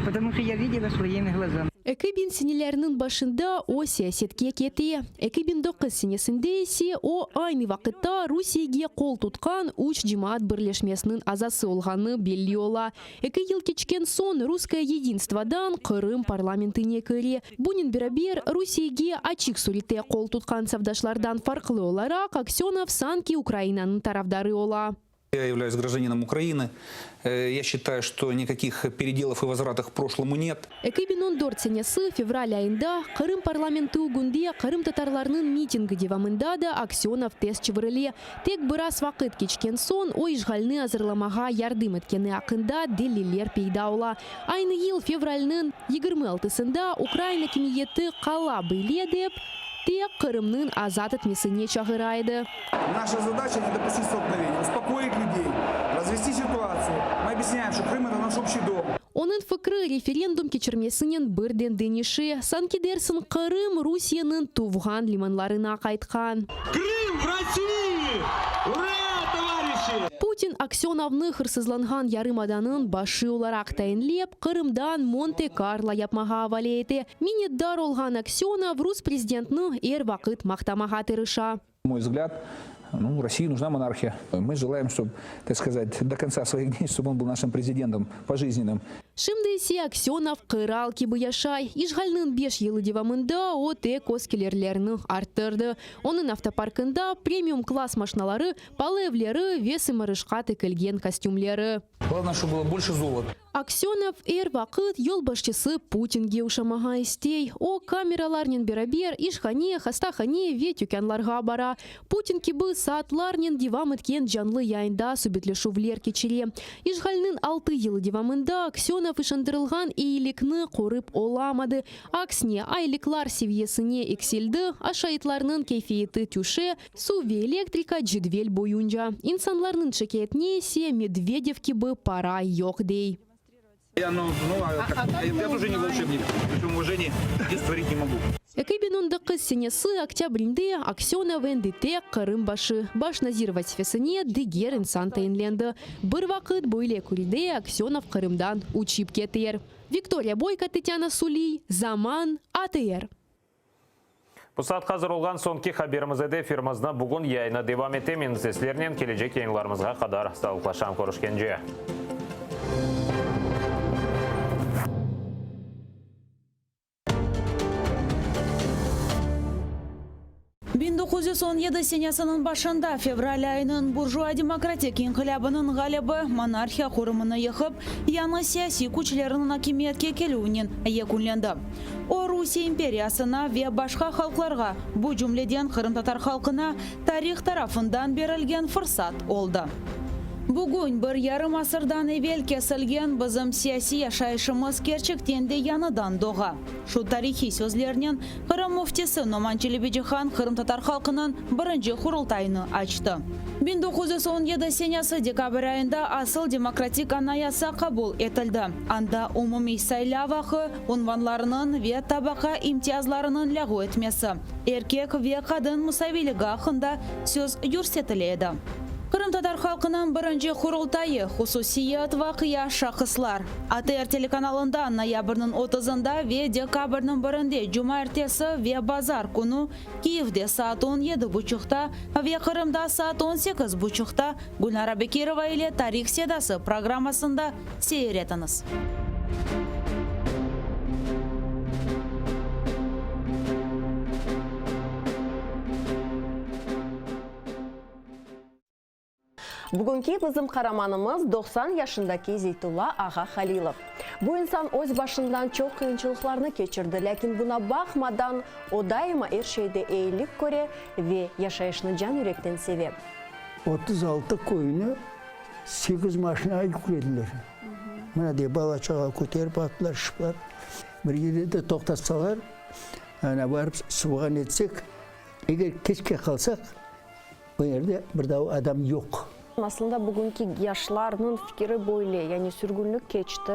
потому что я видела своими глазами. 2000 senelerniñ başında o siyasetke kete. 2009 senesinde ise o, aynı vaqıtta Rusiyege qol tutqan üç cemaat birleşmesiniñ azası olğanı belli ola. Eki yıl keçken soñ Russkoye yedinstvodan Qırım parlamentine kire. Bunen beraber, Rusiyege açıq sürette qol tutqan safdaşlardan farqlı olaraq, Aksönov sanki Ukrainanıñ tarafdarı ola. Я являюсь гражданином Украины. Я считаю, что никаких переделов и возвратов к прошлому нет. 2014 senesi fevral ayında Qırım parlamenti ögünde qırımtatarlarnıñ mitingi devamında da Aksönov tez çevirile. Tek biraz vaqıt keçken soñ o işğalni azırlamağa yardım etkeni aqqında deliller peyda ola. Aynı yıl fevralniñ 26-sında ukrain akimiyeti qala bile dep, tek Qırımnıñ azat etmesine çağıra edi. Наша задача не допустить столкновения, успокоить людей, развести ситуацию. Мы объясняем, что Крым это наш общий дом. Onıñ fikri referendum keçirmesinen birden deñişe, sanki dersiñ Qırım Rusiyeniñ tuvğan limanlarına qaytqan. Krım v Rossii! Ura, tovarişi! Putin Aksönovnı hırsızlanğan yarımadanıñ başı olaraq tayinlep, Qırımdan Monte-Karlo yapmağa avale ete. Minnetdar olğan Aksönov rus prezidentni er vaqıt maqtamağa tırışa. Мой взгляд, ну, России нужна монархия. Мы желаем, чтобы, так сказать, до конца своих дней, чтобы он был нашим президентом пожизненным. Şimdi ise Aksönov qıral kibi yaşay. İşğalniñ beş yılı devamında o tek öz kelirlerini arttırdı. Onıñ avtoparkında premium klass maşnaları, palı evleri ve sımarışqa tikilgen kostümleri. Главное, чтобы было больше золота. Aksönov er vaqıt yolbaşçısı Putinge oşamağa istey. O, kameralarnen beraber işhane, hastahane ve tükânlarğa bara. Putin kibi saatlarnen devam etken canlı yayında subetleşüvler keçire. İşğalniñ altı yılı devamında Aksönov işandırılğan eyilikni körip olamadı. Aksine, aylıqlar seviyesine eksildi, aşaytlarnıñ keyfiyeti tüşe, Suv ve elektrika cedvel boyunca. İnsanlarnıñ şikâyetine ise Medvedev kibi para yoq dey. 2019 senesi oktâbrinde Aksönov endi tek Qırım başı, baş nazir vazifesine diger insan tayinlendi. Bir vaqıt böyle külde Aksönov Qırımdan uçıp keter. Viktoriya Boyko, Tetyana Suliy, Zaman, ATR. Bu saat hazır olğan soñki haberimiz edi. Efirimizni bugün yayını devam ete. Men seslernen kelecek yayınlarımızğa qadar sağlıqlaşam. Körüşkence. 1917 senesiniñ başında fevral ayınıñ burjua-demokratik inqilâbınıñ ğalibi monarhiya qurumını yıqıp, yañı siyasiy küçlerniñ akimiyetke kelüvinen yekünlendi. O, Rusiye imperiyasına ve başqa halqlarğa, bu cümleden qırımtatar halqına, tarih tarafından berilgen fırsat oldı. Bugün, bir yarım asırdan evel kesilgen bizim siyasiy yaşayışımız kerçekten de yañıdan doğa. Şu tarihiy sözlernen Qırım müftisi Noman Çelebicihan qırımtatar halqınıñ birinci Qurultayını açtı. 1917 senesi dekabr ayında asıl demokratik Anayasa qabul etildi, anda umumiy saylav aqqı, unvanlarınıñ ve tabaqa imtiyazlarınıñ lâğu etmesi, erkek ve qadın musaviyligi aqqında söz yürsetile edi. Qırımtatar halqınıñ birinci Qurultayı, hususiyet, vaqia, şahıslar. ATR telekanalında noyabrniñ otuzında ve dekabrniñ birinde cumaertesi ve bazar künü Kiyevde saat on yedi buçuqta ve Qırımda saat on sekiz buçuqta Gülnara Bekirova ile Tarih sedası programmasında seyir etiñiz. Bugünki bizim qaramanımız 90 yaşındaki Zeytulla ağa Halilov. Bu insan öz başından çoq qıyınçılıqlarnı keçirdi, lâkin buna baqmadan, o daima er şeyde eyilik köre ve yaşayışnı can-yürekten seve. 36 köyni sekiz maşinağa yüklediler. Mına dey, bala-çağa köterip attılar, şıplar. Bir yerde de toqtatsalar, ana barıp suvğa netsek, eger keçke qalsaq, O yerde bir daa adam yoq. Aslında bugünki yaşlarnıñ fikiri böyle, yani sürgünlik keçti,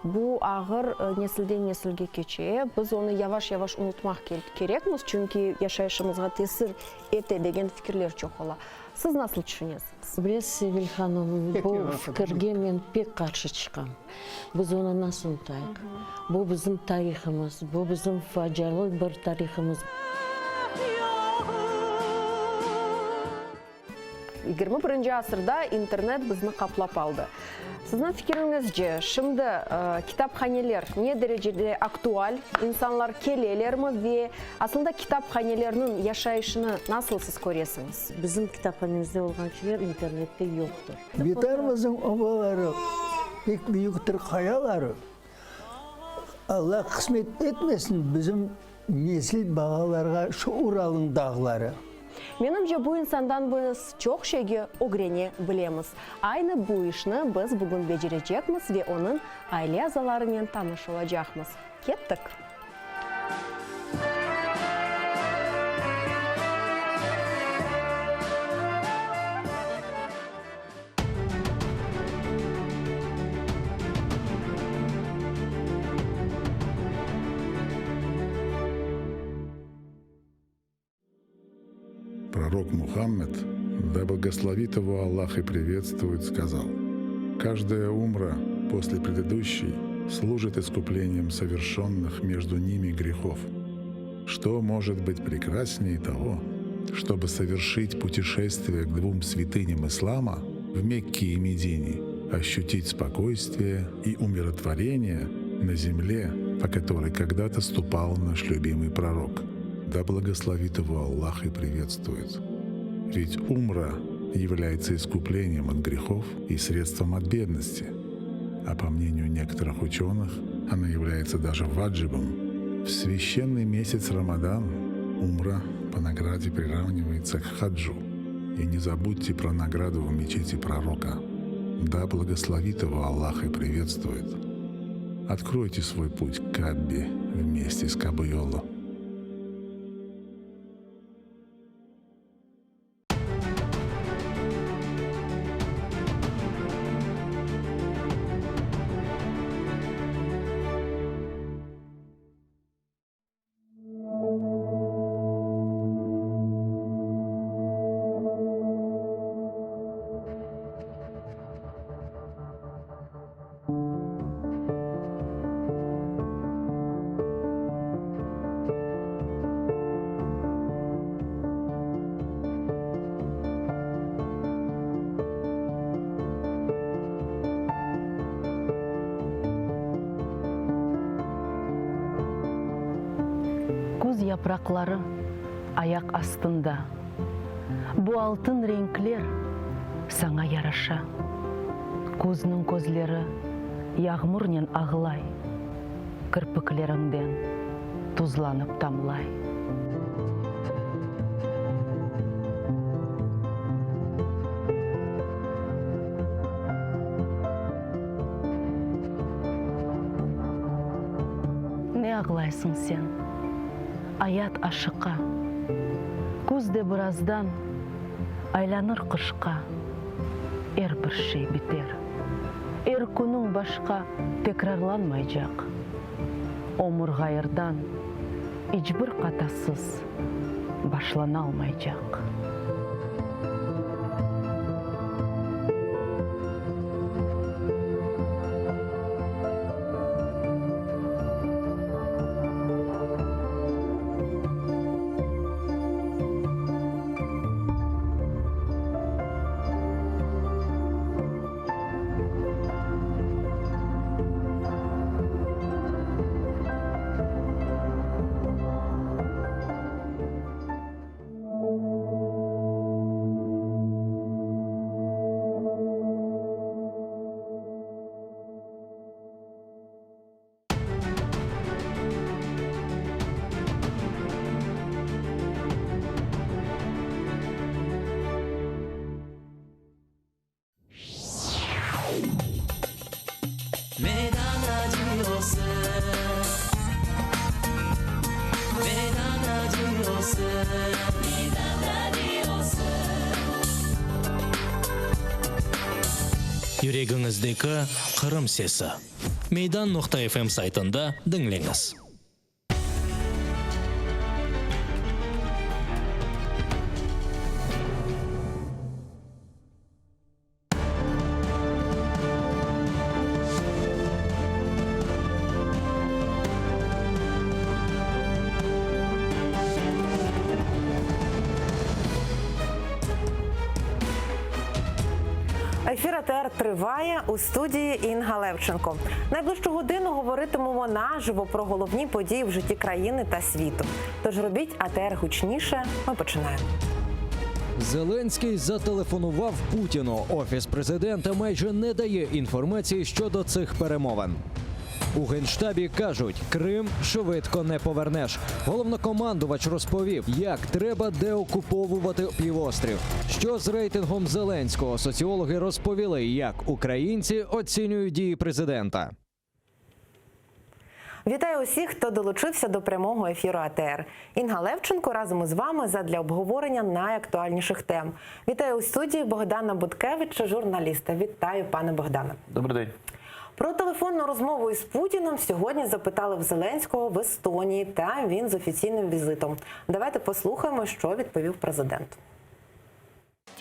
bu ağır nesilden nesilge keçe, biz onı yavaş-yavaş unutmaq kerekmiz, çünki yaşayışımızğa tesir ete degen fikirler çoq ola. Siz nasıl tüşünesiñiz? Bilesiz, Sevil hanım, bu fikirge men pek qarşı çıqam. Biz onı nasıl unutayıq? Bu bizim tarihımız, bu bizim facialı bir tarihımız. 21-nci asırda internet bizni qaplap aldı. Sizniñ fikiriñizce, şimdi kitaphaneler ne derecede aktual, insanlar kelelermi ve aslında kitaphanelerniñ yaşayışını nasıl siz köresiñiz? Bizim kitaphanemizde olğan şeyler internette yoqtır. Vetanımıznıñ obaları, pek büyüktir qayaları, Alla qısmet etmesin bizim nesil balalarğa şu Uralnıñ dağları. Menimce, bu insandan biz çoq şeyge ögrene bilemiz. Aynı bu işni biz bugün becerecekmiz ve onıñ aile azalarınen tanış olacaqmız. Kettik! Пророк Мухаммед, да благословит его Аллах и приветствует, сказал, «Каждая умра после предыдущей служит искуплением совершенных между ними грехов. Что может быть прекраснее того, чтобы совершить путешествие к двум святыням ислама в Мекке и Медине, ощутить спокойствие и умиротворение на земле, по которой когда-то ступал наш любимый пророк. Да благословит его Аллах и приветствует. Ведь умра является искуплением от грехов и средством от бедности. А по мнению некоторых ученых, она является даже ваджибом. В священный месяц Рамадан умра по награде приравнивается к хаджу. И не забудьте про награду в мечети пророка. Да благословит его Аллах и приветствует. Откройте свой путь к Каббе вместе с Кабуйолу. Küz yapraqları ayaq astında. Bu altın renkler saña yaraşa. Küzniñ közleri yağmurnen ağlay, Kirpikleriñden tuzlanıp tamlay. Ne ağlaysıñ sen? Ayat aşıqa. Küz de birazdan aylanır qışqa. Er bir şey biter. Er künüñ başqa tekrarlanmaycaq. Ömür ğayırdan, iç bir qatasız başlanalmaycaq. Meydan radiosı Meydan radiosı Meydan radiosı Yüregiñizdeki Qırım sesi. Meydan noqta FM saytında diñleñiz. Ефір АТР триває у студії Інга Левченко. Найближчу годину говоритимемо наживо про головні події в житті країни та світу. Тож робіть АТР гучніше. Ми починаємо. Зеленський зателефонував Путіну. Офіс президента майже не дає інформації щодо цих перемовин. У генштабі кажуть, Крим швидко не повернеш. Головнокомандувач розповів, як треба деокуповувати півострів. Що з рейтингом Зеленського соціологи розповіли, як українці оцінюють дії президента. Вітаю усіх, хто долучився до прямого ефіру АТР. Інга Левченко разом із вами задля обговорення найактуальніших тем. Вітаю у студії Богдана Буткевича, журналіста. Вітаю, пане Богдане. Добрий день. Про телефонну розмову із Путіним сьогодні запитали в Зеленського в Естонії. Там він з офіційним візитом. Давайте послухаємо, що відповів президент.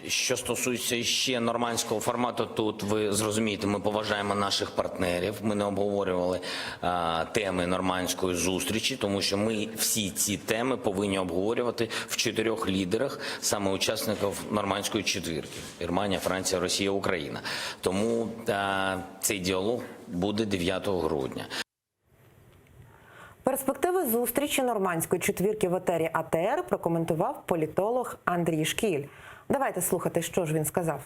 Що стосується ще нормандського формату, тут ви зрозумієте, ми поважаємо наших партнерів. Ми не обговорювали а, теми нормандської зустрічі, тому що ми всі ці теми повинні обговорювати в чотирьох лідерах, саме учасників нормандської четвірки: Германія, Франція, Росія, Україна. Тому а, цей діалог буде 9 грудня. Перспективи зустрічі нормандської четвірки в етері АТР прокоментував політолог Андрій Шкіль. Давайте слухати, що ж він сказав.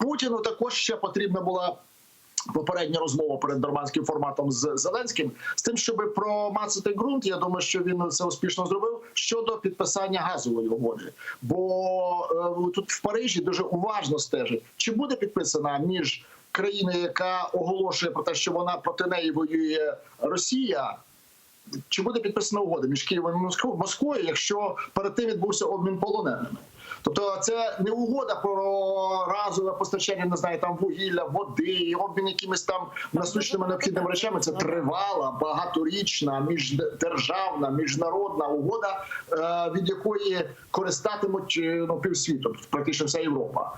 Путіну також ще потрібна була. Попередня розмова перед нормандським форматом з Зеленським з тим, щоб промацати ґрунт. Я думаю, що він це успішно зробив щодо підписання газової угоди. Бо е, тут в Парижі дуже уважно стежать, чи буде підписана між країною, яка оголошує про те, що вона проти неї воює Росія. Чи буде підписана угода між Києвом і Москвою, Москвою, якщо перед тим відбувся обмін полоненими? Тобто це не угода про разове постачання, не знаю, там вугілля, води, обмін якимись там насущними необхідними речами. Це тривала, багаторічна, міждержавна, міжнародна угода, е, від якої користатимуть е, ну, півсвіту, практично вся Європа.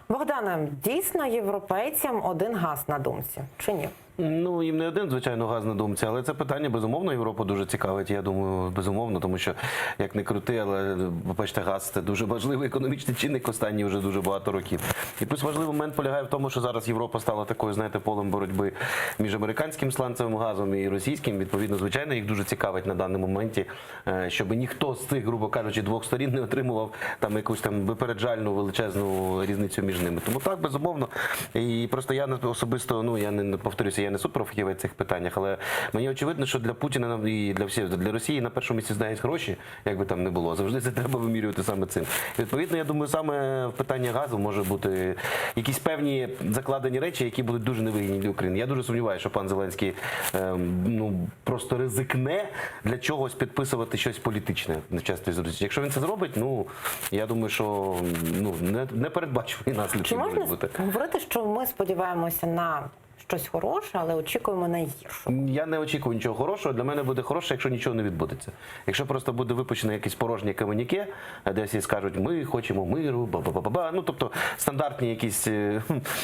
Богдане, дійсно європейцям один газ на думці чи ні? Ну, їм не один, звичайно, газ на думці, але це питання, безумовно, Європу дуже цікавить. Я думаю, безумовно, тому що, як не крути, але, бачите, газ це дуже важливий економічний чинник останні вже дуже багато років. І плюс важливий момент полягає в тому, що зараз Європа стала такою, знаєте, полем боротьби між американським сланцевим газом і російським. Відповідно, звичайно, їх дуже цікавить на даному моменті, е, щоб ніхто з цих, грубо кажучи, двох сторін не отримував там якусь там випереджальну величезну різницю між ними. Тому так, безумовно. І просто я особисто, ну я не повторюся, я не суперфахівець в цих питаннях, але мені очевидно, що для Путіна і для всіх для Росії на першому місці знають гроші, як би там не було. Завжди це треба вимірювати саме цим. І, відповідно, я думаю, саме в питанні газу може бути якісь певні закладені речі, які будуть дуже невигідні для України. Я дуже сумніваюся, що пан Зеленський ем, ну просто ризикне для чогось підписувати щось політичне на час цієї зустрічі. Якщо він це зробить, ну я думаю, що ну не, непередбачувані наслідки Чи можна можуть бути. говорити, що ми сподіваємося на щось хороше, але очікуємо найгірше? Я не очікую нічого хорошого. Для мене буде хороше, якщо нічого не відбудеться. Якщо просто буде випущено якесь порожнє комуніке, де всі скажуть, ми хочемо миру, ба-ба-ба-ба. Ну тобто стандартні якісь е,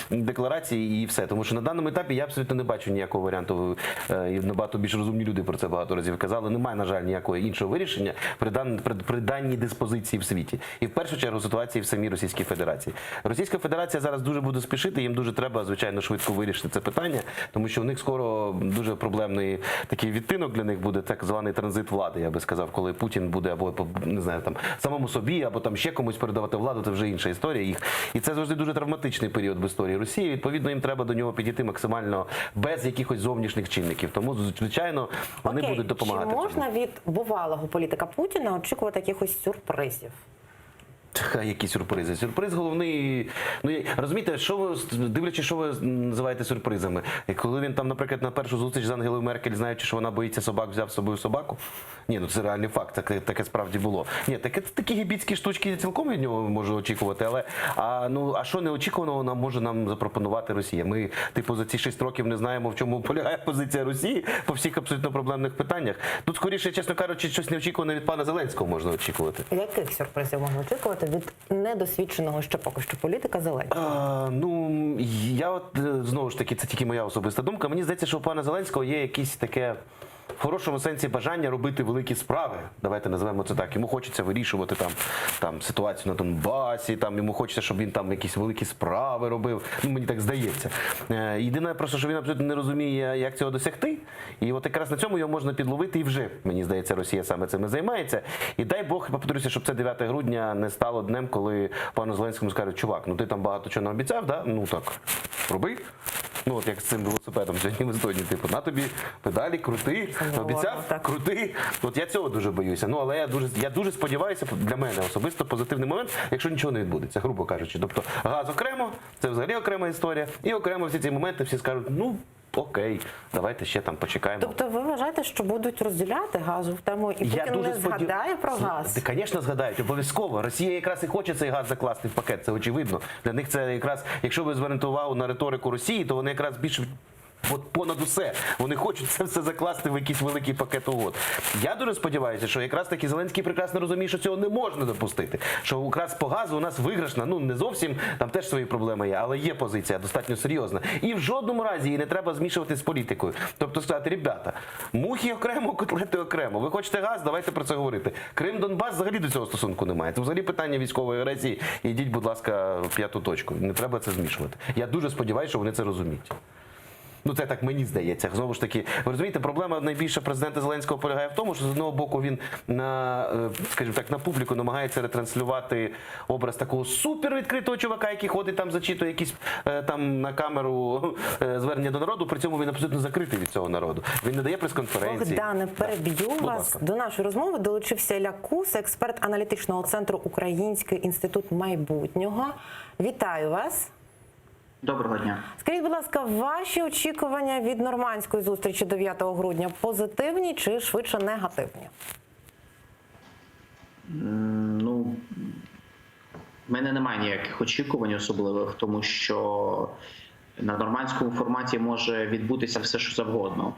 декларації і все. Тому що на даному етапі я абсолютно не бачу ніякого варіанту. Е, І набагато більш розумні люди про це багато разів казали. Немає, на жаль, ніякого іншого вирішення при, дан, при, при даній диспозиції в світі. І в першу чергу ситуації в самій Російській Федерації. Російська Федерація зараз дуже буде спішити, їм дуже треба, звичайно, швидко вирішити це питання, тому що у них скоро дуже проблемний такий відтинок для них буде так званий транзит влади, я би сказав, коли Путін буде або не знаю, там самому собі, або там ще комусь передавати владу, це вже інша історія їх. І це завжди дуже травматичний період в історії Росії. Відповідно, їм треба до нього підійти максимально без якихось зовнішніх чинників. Тому, звичайно, вони Окей, будуть допомагати. Чи цьому. можна від бувалого політика Путіна очікувати якихось сюрпризів? Та, які сюрпризи? Сюрприз головний. Ну я- розумієте, що ви дивлячись, що ви називаєте сюрпризами? І Коли він там, наприклад, на першу зустріч з Ангелою Меркель, знаючи, що вона боїться собак, взяв з собою собаку. Ні, ну це реальний факт, таке, таке справді було. Ні, таке такі гібітські штучки я цілком від нього можу очікувати. Але а ну а що неочікуваного нам може нам запропонувати Росія? Ми, типу, за ці 6 років не знаємо, в чому полягає позиція Росії по всіх абсолютно проблемних питаннях. Тут скоріше, чесно кажучи, щось неочікуване від пана Зеленського можна очікувати. Яких сюрпризів можна очікувати від недосвідченого ще поки що політика Зеленського? А, ну я от е, знову ж таки, це тільки моя особиста думка. Мені здається, що у пана Зеленського є якесь таке. В хорошому сенсі бажання робити великі справи, давайте назвемо це так. Йому хочеться вирішувати там, там ситуацію на Донбасі, там йому хочеться, щоб він там якісь великі справи робив. Ну мені так здається. Е, єдине, просто що він абсолютно не розуміє, як цього досягти. І от якраз на цьому його можна підловити, і вже мені здається, Росія саме цим і займається. І дай Бог, я повторюся, щоб це 9 грудня не стало днем, коли пану Зеленському скажуть, чувак, ну ти там багато чого наобіцяв, да? Ну так, роби. Ну от як з цим велосипедом сьогодні в Естонії, типу, на тобі педалі, крути, обіцяв, крути. От я цього дуже боюся. Ну але я дуже я дуже сподіваюся, для мене особисто позитивний момент, якщо нічого не відбудеться, грубо кажучи. Тобто газ окремо, це взагалі окрема історія, і окремо всі ці моменти всі скажуть, ну. Окей, давайте ще там почекаємо. Тобто ви вважаєте, що будуть розділяти газову тему, і Путін не згадає про газ? Звісно, згадають, обов'язково. Росія якраз і хоче цей газ закласти в пакет, це очевидно. Для них це якраз, якщо ви звернете увагу на риторику Росії, то вони якраз більше. От понад усе вони хочуть це все закласти в якийсь великий пакет угод. Я дуже сподіваюся, що якраз таки Зеленський прекрасно розуміє, що цього не можна допустити. Що якраз по газу у нас виграшна, ну не зовсім там теж свої проблеми є, але є позиція достатньо серйозна. І в жодному разі її не треба змішувати з політикою. Тобто сказати, ребята, мухи окремо, котлети окремо. Ви хочете газ, давайте про це говорити. Крим, Донбас взагалі до цього стосунку немає. Це взагалі питання військової агресії. Ідіть, будь ласка, в п'яту точку. Не треба це змішувати. Я дуже сподіваюся, що вони це розуміють. Ну, це так мені здається. Знову ж таки, ви розумієте, проблема найбільша президента Зеленського полягає в тому, що з одного боку він на, е, скажімо так, на публіку намагається ретранслювати образ такого супервідкритого чувака, який ходить там, зачитує якісь е, там на камеру е, звернення до народу. При цьому він абсолютно закритий від цього народу. Він не дає прес-конференції. Богдане, переб'ю Будь вас. ласка. До нашої розмови долучився Ілля Кус, експерт аналітичного центру Український інститут майбутнього. Вітаю вас. Доброго дня. Скажіть, будь ласка, ваші очікування від нормандської зустрічі 9 грудня позитивні чи швидше негативні? М, Ну, в мене немає ніяких очікувань особливих, тому що на нормандському форматі може відбутися все, що завгодно.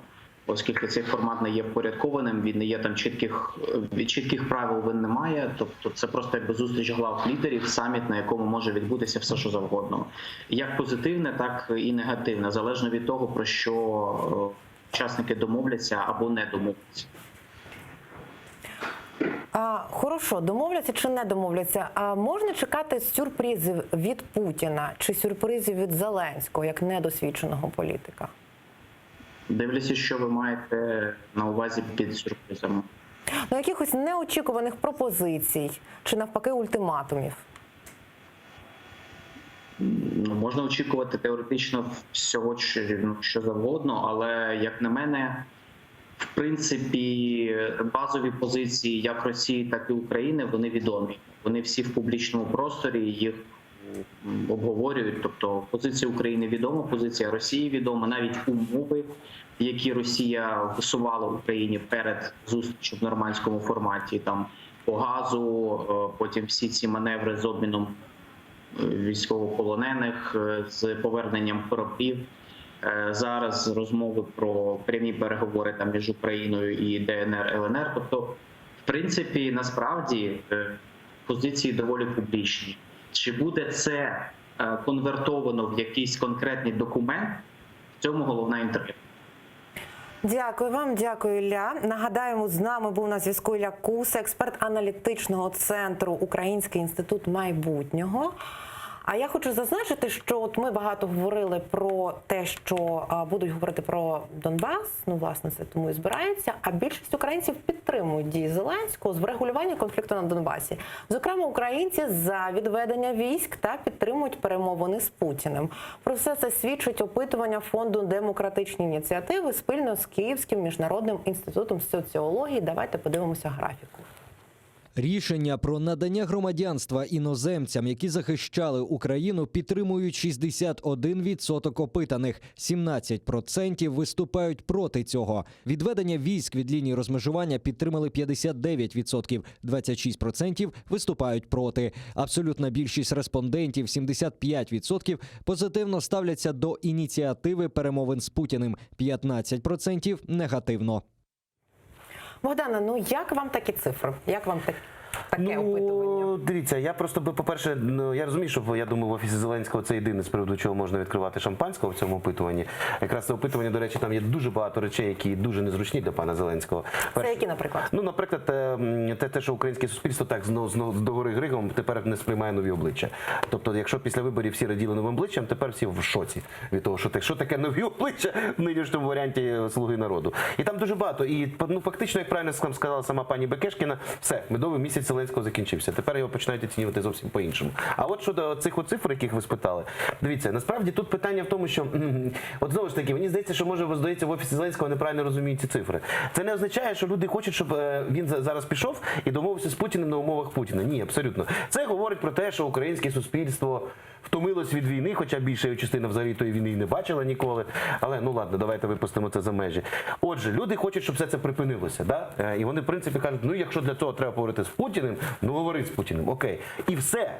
Оскільки цей формат не є впорядкованим, він не є там чітких чітких правил він не має. Тобто це просто якби зустріч глав лідерів, саміт, на якому може відбутися все, що завгодно, як позитивне, так і негативне, залежно від того, про що е, учасники домовляться або не домовляться. А, хорошо, домовляться чи не домовляться? А можна чекати сюрпризів від Путіна чи сюрпризів від Зеленського як недосвідченого політика? Дивлячись, що ви маєте на увазі під сюрпризами. Ну, якихось неочікуваних пропозицій чи навпаки ультиматумів? Ну, можна очікувати теоретично всього, що, ну, що завгодно, але як на мене, в принципі, базові позиції як Росії, так і України вони відомі. Вони всі в публічному просторі, їх м, обговорюють. Тобто позиція України відома, позиція Росії відома, навіть умови, які Росія висувала Україні перед зустрічю в нормандському форматі, там по газу, е, потім всі ці маневри з обміном е, військовополонених, е, з поверненням кораблів. Е, Зараз розмови про прямі переговори там між Україною і ДНР ЛНР. Тобто, в принципі, насправді е, позиції доволі публічні. Чи буде це е, конвертовано в якийсь конкретний документ? В цьому головна інтрига. Дякую вам, дякую, Ілля. Нагадаємо, з нами був на зв'язку Ілля Куса, експерт аналітичного центру Український інститут майбутнього. А я хочу зазначити, що от ми багато говорили про те, що а, будуть говорити про Донбас. Ну, власне, це тому і збираються. А більшість українців підтримують дії Зеленського з врегулювання конфлікту на Донбасі. Зокрема, українці за відведення військ та підтримують перемовини з Путіним. Про все це свідчить опитування фонду демократичні ініціативи спільно з Київським міжнародним інститутом соціології. Давайте подивимося графіку. Рішення про надання громадянства іноземцям, які захищали Україну, підтримують 61% опитаних, 17% виступають проти цього. Відведення військ від лінії розмежування підтримали 59%, 26% виступають проти. Абсолютна більшість респондентів, 75%, позитивно ставляться до ініціативи перемовин з Путіним, 15% негативно. Богдана, ну як вам такі цифри? Як вам так, таке опитування? Ну, дивіться, я просто би, по-перше, ну я розумію, що я думаю, в офісі Зеленського це єдине з приводу чого можна відкривати шампанського в цьому опитуванні. Якраз це опитування, до речі, там є дуже багато речей, які дуже незручні для пана Зеленського. Це які, наприклад? Ну, наприклад, е, м, те, те, що українське суспільство так знов знов догори григом тепер не сприймає нові обличчя. Тобто, якщо після виборів всі раділи новим обличчям, тепер всі в шоці від того, що те, що таке нові обличчя в нинішньому варіанті Слуги народу. І там дуже багато. І ну, фактично, як правильно сказала сама пані Бекешкіна, все, медовий місяць Зеленського закінчився. Тепер його починають оцінювати зовсім по-іншому. А от щодо цих от цифр, яких ви спитали, дивіться, насправді тут питання в тому, що м, от знову ж таки, мені здається, що може здається, в офісі Зеленського неправильно розуміють ці цифри. Це не означає, що люди хочуть, щоб е, він за- зараз пішов і домовився з Путіним на умовах Путіна. Ні, абсолютно. Це говорить про те, що українське суспільство. Втомилось від війни, хоча більша частина взагалі тої війни і не бачила ніколи. Але ну ладно, давайте випустимо це за межі. Отже, люди хочуть, щоб все це припинилося. Да? Е, І вони, в принципі, кажуть, ну якщо для цього треба поговорити з Путіним, ну говори з Путіним, окей. І все.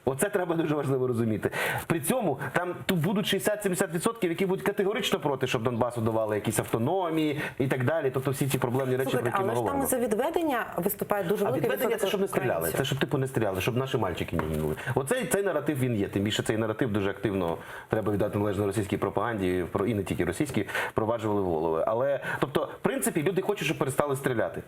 Оце треба дуже важливо розуміти. При цьому там тут будуть 60-70%, які будуть категорично проти, щоб Донбасу давали якісь автономії і так далі. Тобто всі ці проблемні речі, Слухайте, про які ми але ж там говоримо. і за відведення виступає дуже А великий відведення це відсоток щоб не стріляли. українців. Це щоб типу не стріляли, щоб наші мальчики не гинули. Оцей цей наратив він є. Тим більше цей наратив дуже активно треба віддати належне російській пропаганді, про і не тільки російській, впроваджували в голови. Але тобто, в принципі, люди хочуть, щоб перестали стріляти.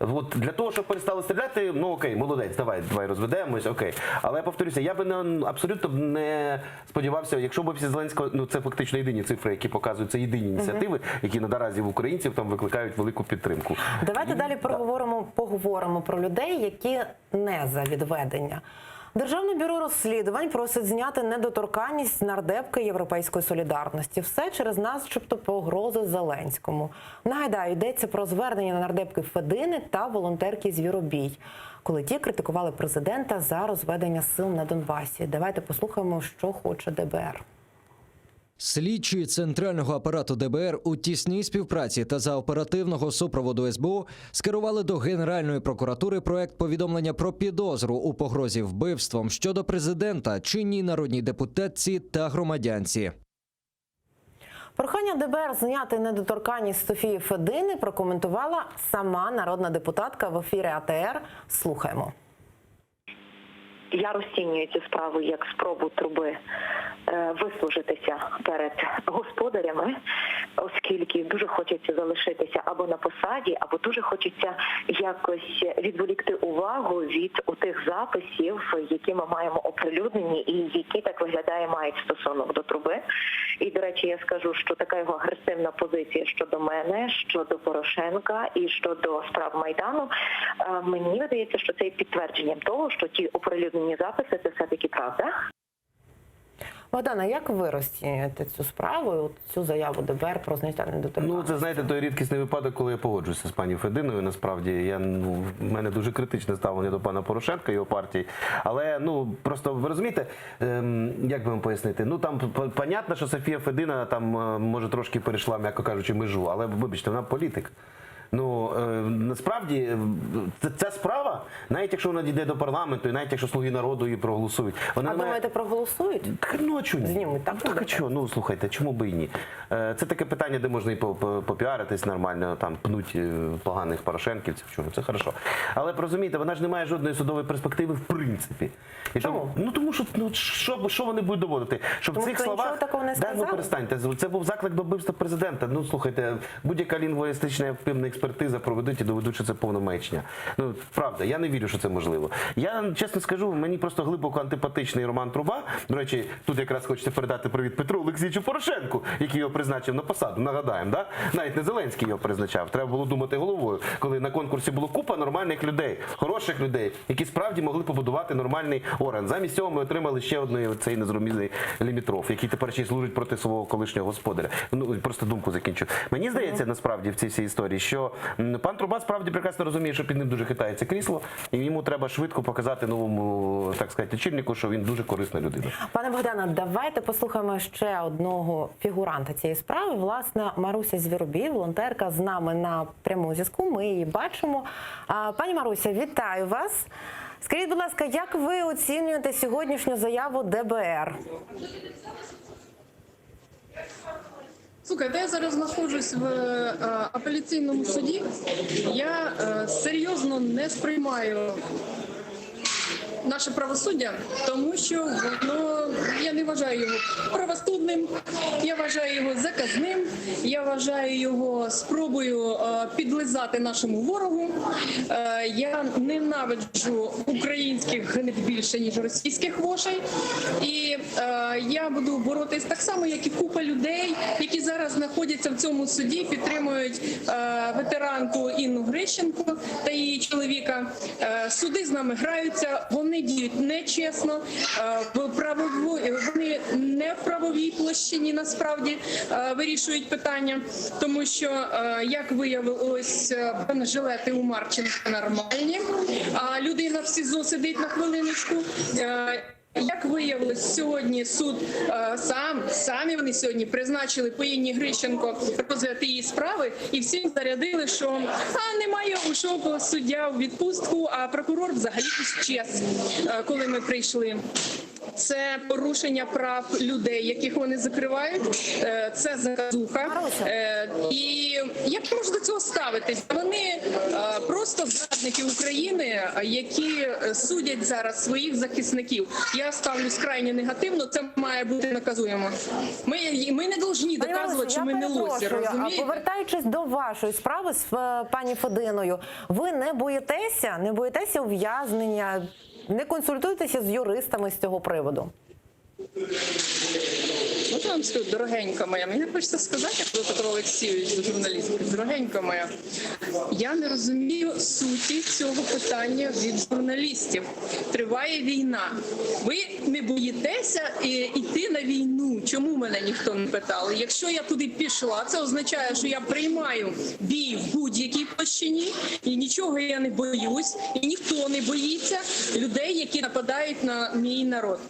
От для того, щоб перестали стріляти, ну окей, молодець, давай, давай розведемось, окей. Але я повторюся, я би не абсолютно б не сподівався, якщо б офіс Зеленського, ну це фактично єдині цифри, які показують, це єдині ініціативи, які наразі в українців там викликають велику підтримку. Давайте далі проговоримо, поговоримо про людей, які не за відведення. Державне бюро розслідувань просить зняти недоторканність з нардепки Європейської солідарності. Все через начебто погрози Зеленському. Нагадаю, йдеться про звернення нардепки Федини та волонтерки Звіробій, коли ті критикували президента за розведення сил на Донбасі. Давайте послухаємо, що хоче ДБР. Слідчі центрального апарату ДБР у тісній співпраці та за оперативного супроводу СБУ скерували до Генеральної прокуратури проект повідомлення про підозру у погрозі вбивством щодо президента, чинній народній депутатці та громадянці. Прохання ДБР зняти недоторканність Софії Федини прокоментувала сама народна депутатка в ефірі АТР. Слухаємо. Я розцінюю цю справу як спробу труби е, вислужитися перед господарями, оскільки дуже хочеться залишитися або на посаді, або дуже хочеться якось відволікти увагу від тих записів, які ми маємо оприлюднені, і які так виглядає мають стосунок до труби. І до речі, я скажу, що така його агресивна позиція щодо мене, щодо Порошенка і щодо справ майдану, е, мені видається, що це є підтвердженням того, що ті оприлюднені записи це все таки правда. Богдана, як ви розцінюєте цю справу, і от цю заяву ДБР про зняття недоторканності? Ну, це знаєте, той рідкісний випадок, коли я погоджуюся з пані Фединою. Насправді я ну в мене дуже критичне ставлення до пана Порошенка і його партії. Але ну просто ви розумієте, ем, як би вам пояснити? Ну там п- понятно, що Софія Федина там е, може трошки перейшла, м'яко кажучи, межу, але вибачте, вона політик. Ну е, насправді е, ця- ця справа, навіть якщо вона дійде до парламенту, і навіть якщо слуги народу її проголосують, вона А не має- думаєте, проголосують? ну а чому ні? Знімуть, так? Так а чого? Ну слухайте, чому би і ні? Е, Це таке питання, де можна і по- по- попіаритись нормально, там пнуть е, поганих порошенківців. Чому це хорошо. Але розумієте, вона ж не має жодної судової перспективи в принципі. І тому, ну тому що ну що, що вони будуть доводити? Щоб Тому в цих що нічого словах такого не Да, ну сказали? перестаньте. Це був заклик до вбивства президента. Ну слухайте, будь-яка лінгвістична певна експертиза проведуть і доведуть, що це повна маячня. Ну правда, я не вірю, що це можливо. Я чесно скажу, мені просто глибоко антипатичний Роман Труба. До речі, тут якраз хочеться передати привіт Петру Олексійовичу Порошенку, який його призначив на посаду. Нагадаємо, да? навіть не Зеленський його призначав. Треба було думати головою, коли на конкурсі було купа нормальних людей, хороших людей, які справді могли побудувати нормальний орган. Замість цього ми отримали ще одний цей незрозумілий лімітроф, який тепер ще й служить проти свого колишнього господаря. Ну просто думку закінчу. Мені здається, насправді в цій всій історії, що м, пан Труба справді прекрасно розуміє, що під ним дуже хитається крісло, і йому треба швидко показати новому, так сказати, очільнику, що він дуже корисна людина. Пане Богдане, давайте послухаємо ще одного фігуранта цієї справи. Власне, Маруся Звіробій, волонтерка з нами на прямому зв'язку. Ми її бачимо. А, Пані Маруся, вітаю вас. Скажіть, будь ласка, як ви оцінюєте сьогоднішню заяву ДБР? Слухайте, я зараз знаходжусь в е, апеляційному суді. Я е, серйозно не сприймаю наше правосуддя, тому що воно я не вважаю його правосудним, я вважаю його заказним, я вважаю його спробою е, підлизати нашому ворогу. Е, Я ненавиджу українських гнид більше ніж російських вошей, і е, я буду боротись так само, як і купа людей, які зараз знаходяться в цьому суді, підтримують е, ветеранку Інну Грищенко та її чоловіка. Е, Суди з нами граються, вони діють нечесно, е, в правову вони не в правовій площині насправді е, вирішують питання, тому що е, як виявилось, е, бронежилети у Марченка нормальні, а людина в СІЗО сидить на хвилиночку. Е, Як виявилось, сьогодні суд е, сам самі вони сьогодні призначили Поїні Грищенко розгляд її справи і всім зарядили, що а немає ушов суддя у відпустку, а прокурор взагалі іщез, е, коли ми прийшли. Це порушення прав людей, яких вони закривають. Е, Це заказуха. Е, І як я можу до цього ставитись? Вони е, просто зрадники України, е, які е, судять зараз своїх захисників. Я ставлюсь крайне негативно. Це має бути наказуємо. Ми, ми не повинні Пані доказувати, Марусю, що я ми не лосі. перепрошую, а Розумієте? Повертаючись до вашої справи з е, пані Фединою, ви не боїтеся, не боїтеся ув'язнення, не консультуєтеся з юристами з цього приводу? Можна вам скажу, дорогенька моя, мені хочеться сказати, як Петро Олексійович, журналіст, дорогенька моя, я не розумію суті цього питання від журналістів. Триває війна. Ви не боїтеся е, йти на війну? Чому мене ніхто не питав? Якщо я туди пішла, це означає, що я приймаю бій в будь-якій площині, і нічого я не боюсь, і ніхто не боїться людей, які нападають на мій народ.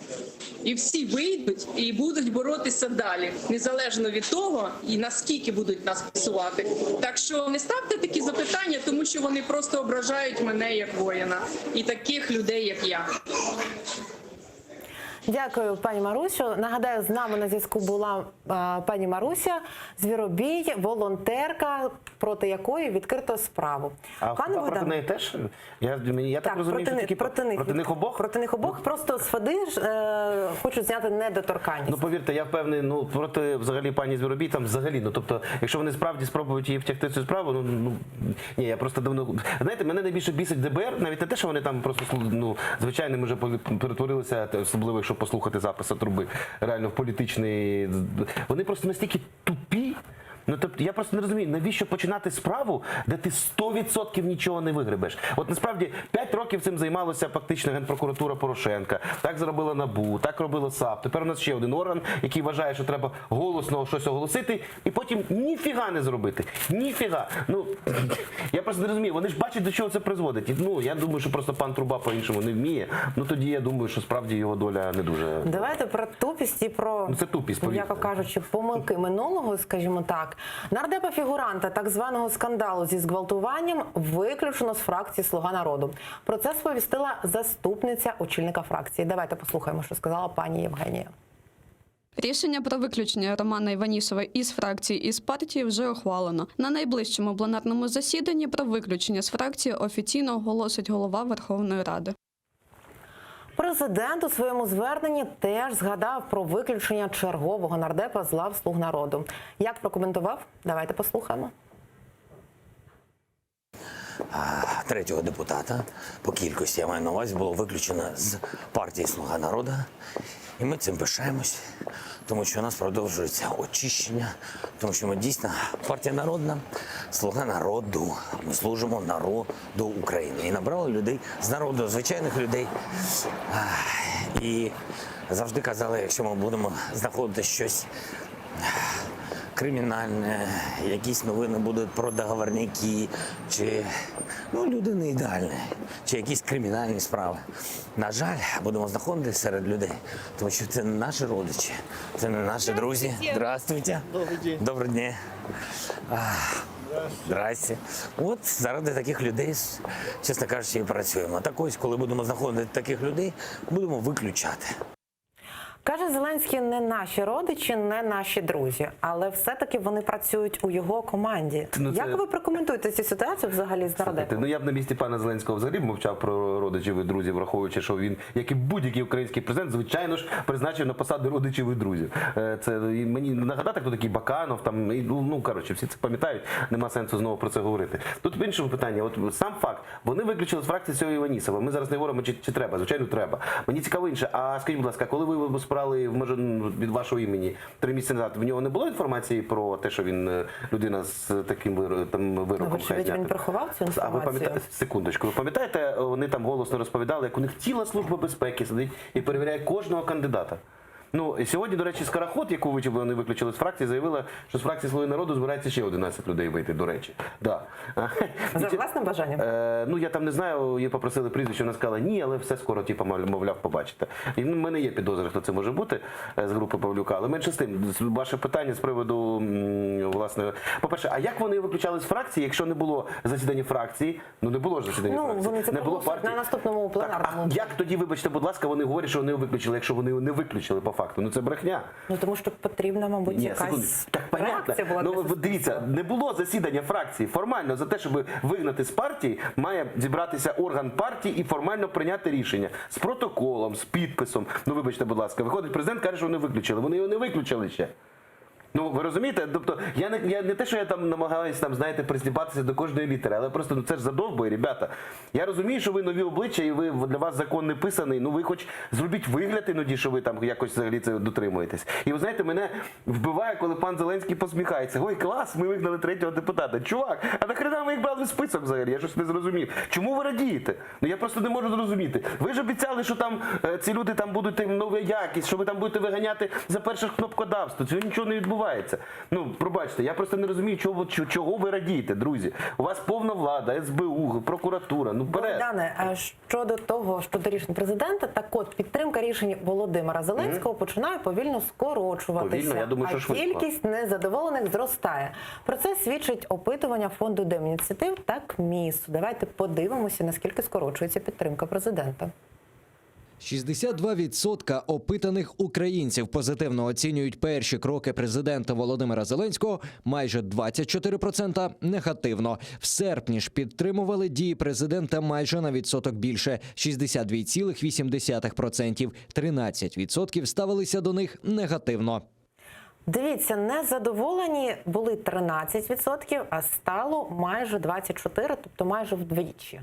І всі вийдуть і будуть боротися далі, незалежно від того, і наскільки будуть нас пресувати. Так що не ставте такі запитання, тому що вони просто ображають мене як воїна і таких людей, як я. Дякую, пані Марусю. Нагадаю, з нами на зв'язку була е, пані Маруся, звіробій, волонтерка, проти якої відкрито справу. А Пане хіба проти Богдане, неї теж? Я, мені- я так, розумію, проти, що них- тільки проти них проти них обох? Проти них обох просто з Феди ж, е, хочуть зняти недоторканність. Ну повірте, я впевнений, ну проти взагалі пані Звіробій там взагалі. Ну тобто, якщо вони справді спробують її втягти в цю справу, ну, ну ні, я просто давно знаєте, мене найбільше бісить ДБР, навіть не те, що вони там просто ну, звичайними вже перетворилися, те, особливо якщо послухати записи труби, реально в політичний. Вони просто настільки тупі. Ну тобто я просто не розумію, навіщо починати справу, де ти 100% нічого не вигребеш. От насправді 5 років цим займалася фактично генпрокуратура Порошенка. Так зробила НАБУ, так робила САП. Тепер у нас ще один орган, який вважає, що треба голосно щось оголосити, і потім ніфіга не зробити. Ніфіга. Ну я просто не розумію. Вони ж бачать, до чого це призводить. І, Ну я думаю, що просто пан Труба по-іншому не вміє. Ну тоді я думаю, що справді його доля не дуже. Давайте про тупість і про, Ну, це тупість, повірте. м'яко кажучи, помилки минулого, скажімо так. Нардепа фігуранта так званого скандалу зі зґвалтуванням виключено з фракції Слуга народу. Про це сповістила заступниця очільника фракції. Давайте послухаємо, що сказала пані Євгенія. Рішення про виключення Романа Іванісова із фракції і з партії вже ухвалено. На найближчому пленарному засіданні про виключення з фракції офіційно оголосить голова Верховної Ради. Президент у своєму зверненні теж згадав про виключення чергового нардепа з лав слуг народу. Як прокоментував? Давайте послухаємо. третього депутата по кількості, я маю на увазі, було виключено з партії Слуга народу. І ми цим пишаємось, тому що у нас продовжується очищення, тому що ми дійсно партія народна, слуга народу. Ми служимо народу України. І набрали людей з народу, звичайних людей. Ах, І завжди казали, якщо ми будемо знаходити щось кримінальне, якісь новини будуть про договорняки, чи ну, люди не ідеальні, чи якісь кримінальні справи. На жаль, будемо знаходитися серед людей, тому що це не наші родичі, це не наші друзі. Здравствуйте. Добрий день. Доброго дня. Ах, Здрасте. От заради таких людей, чесно кажучи, і працюємо. Так ось, коли будемо знаходити таких людей, будемо виключати. Каже Зеленський, не наші родичі, не наші друзі, але все-таки вони працюють у його команді. Ну, це- Як ви прокоментуєте цю ситуацію взагалі з Слухайте, нардепом? ну я б на місці пана Зеленського взагалі б мовчав про родичів і друзів, враховуючи, що він, як і будь-який український президент, звичайно ж, призначив на посади родичів і друзів. Е, Це і мені нагадати, хто такий Баканов, там і, ну ну, коротше, всі це пам'ятають, нема сенсу знову про це говорити. Тут в іншому питання, от сам факт, вони виключили з фракції цього Іванісова. Ми зараз не говоримо, чи, чи треба, звичайно, треба. Мені цікаво інше. А скажіть, будь ласка, коли ви справи може від вашого імені три місяці назад, в нього не було інформації про те, що він е, людина з таким виро- там вироком? Ну, вочевидь, хай він зняти? приховав цю А ви інформацію. пам'ятаєте, секундочку, ви пам'ятаєте, вони там голосно розповідали, як у них ціла служба безпеки сидить і перевіряє кожного кандидата. Ну, сьогодні, до речі, Скороход, яку ви вони виключили з фракції, заявила, що з фракції «Слуги народу» збирається ще 11 людей вийти, до речі. Да. За власним бажанням? Е, ну, я там не знаю, її попросили прізвище, вона сказала ні, але все скоро, типу, мов- мовляв, побачите. І ну, в мене є підозри, хто це може бути е, з групи Павлюка, але менше з тим, з- ваше питання з приводу, м, власне, по-перше, а як вони виключали з фракції, якщо не було засідання фракції? Ну, не було ж засідання Ну, фракції, вони це не було проголосують партії. на наступному пленарному. А як тоді, вибачте, будь ласка, вони говорять, що вони виключили, якщо вони його не виключили по факту? Ну це брехня. Ну тому що потрібна, мабуть, Ні, секунду. якась Так понятно. реакція була. Ну, для ви дивіться, не було засідання фракції. Формально за те, щоб вигнати з партії, має зібратися орган партії і формально прийняти рішення з протоколом, з підписом. Ну, вибачте, будь ласка, виходить президент, каже, що вони виключили. Вони його не виключили ще. Ну, ви розумієте? Тобто, я не, я не те, що я там намагаюся там, знаєте, присліпатися до кожної літери, але просто ну це ж задовбує, ребята. Я розумію, що ви нові обличчя і ви для вас закон не писаний. Ну ви хоч зробіть вигляд іноді, що ви там якось взагалі це дотримуєтесь. І ви знаєте, мене вбиває, коли пан Зеленський посміхається. Ой, клас, ми вигнали третього депутата. Чувак, а нахрена ви їх брали в список взагалі? Я щось не зрозумів. Чому ви радієте? Ну я просто не можу зрозуміти. Ви ж обіцяли, що там е, ці люди там будуть там, нова якість, що ви там будете виганяти за перше кнопкодавство. Цього нічого не відбувається. Ну, пробачте, я просто не розумію, чого, ви- чого ви радієте, друзі. У вас повна влада, СБУ, прокуратура. Ну, вперед. Богдане, а щодо того, щодо рішень президента, так от підтримка рішень Володимира Зеленського починає повільно скорочуватися. Повільно, я думаю, що а швидко. кількість незадоволених зростає. Про це свідчить опитування фонду Демініціатив та КМІСу. Давайте подивимося, наскільки скорочується підтримка президента. 62% опитаних українців позитивно оцінюють перші кроки президента Володимира Зеленського, майже 24% негативно. В серпні ж підтримували дії президента майже на відсоток більше 62,8%. 13% ставилися до них негативно. Дивіться, незадоволені були 13%, а стало майже 24%, тобто майже вдвічі.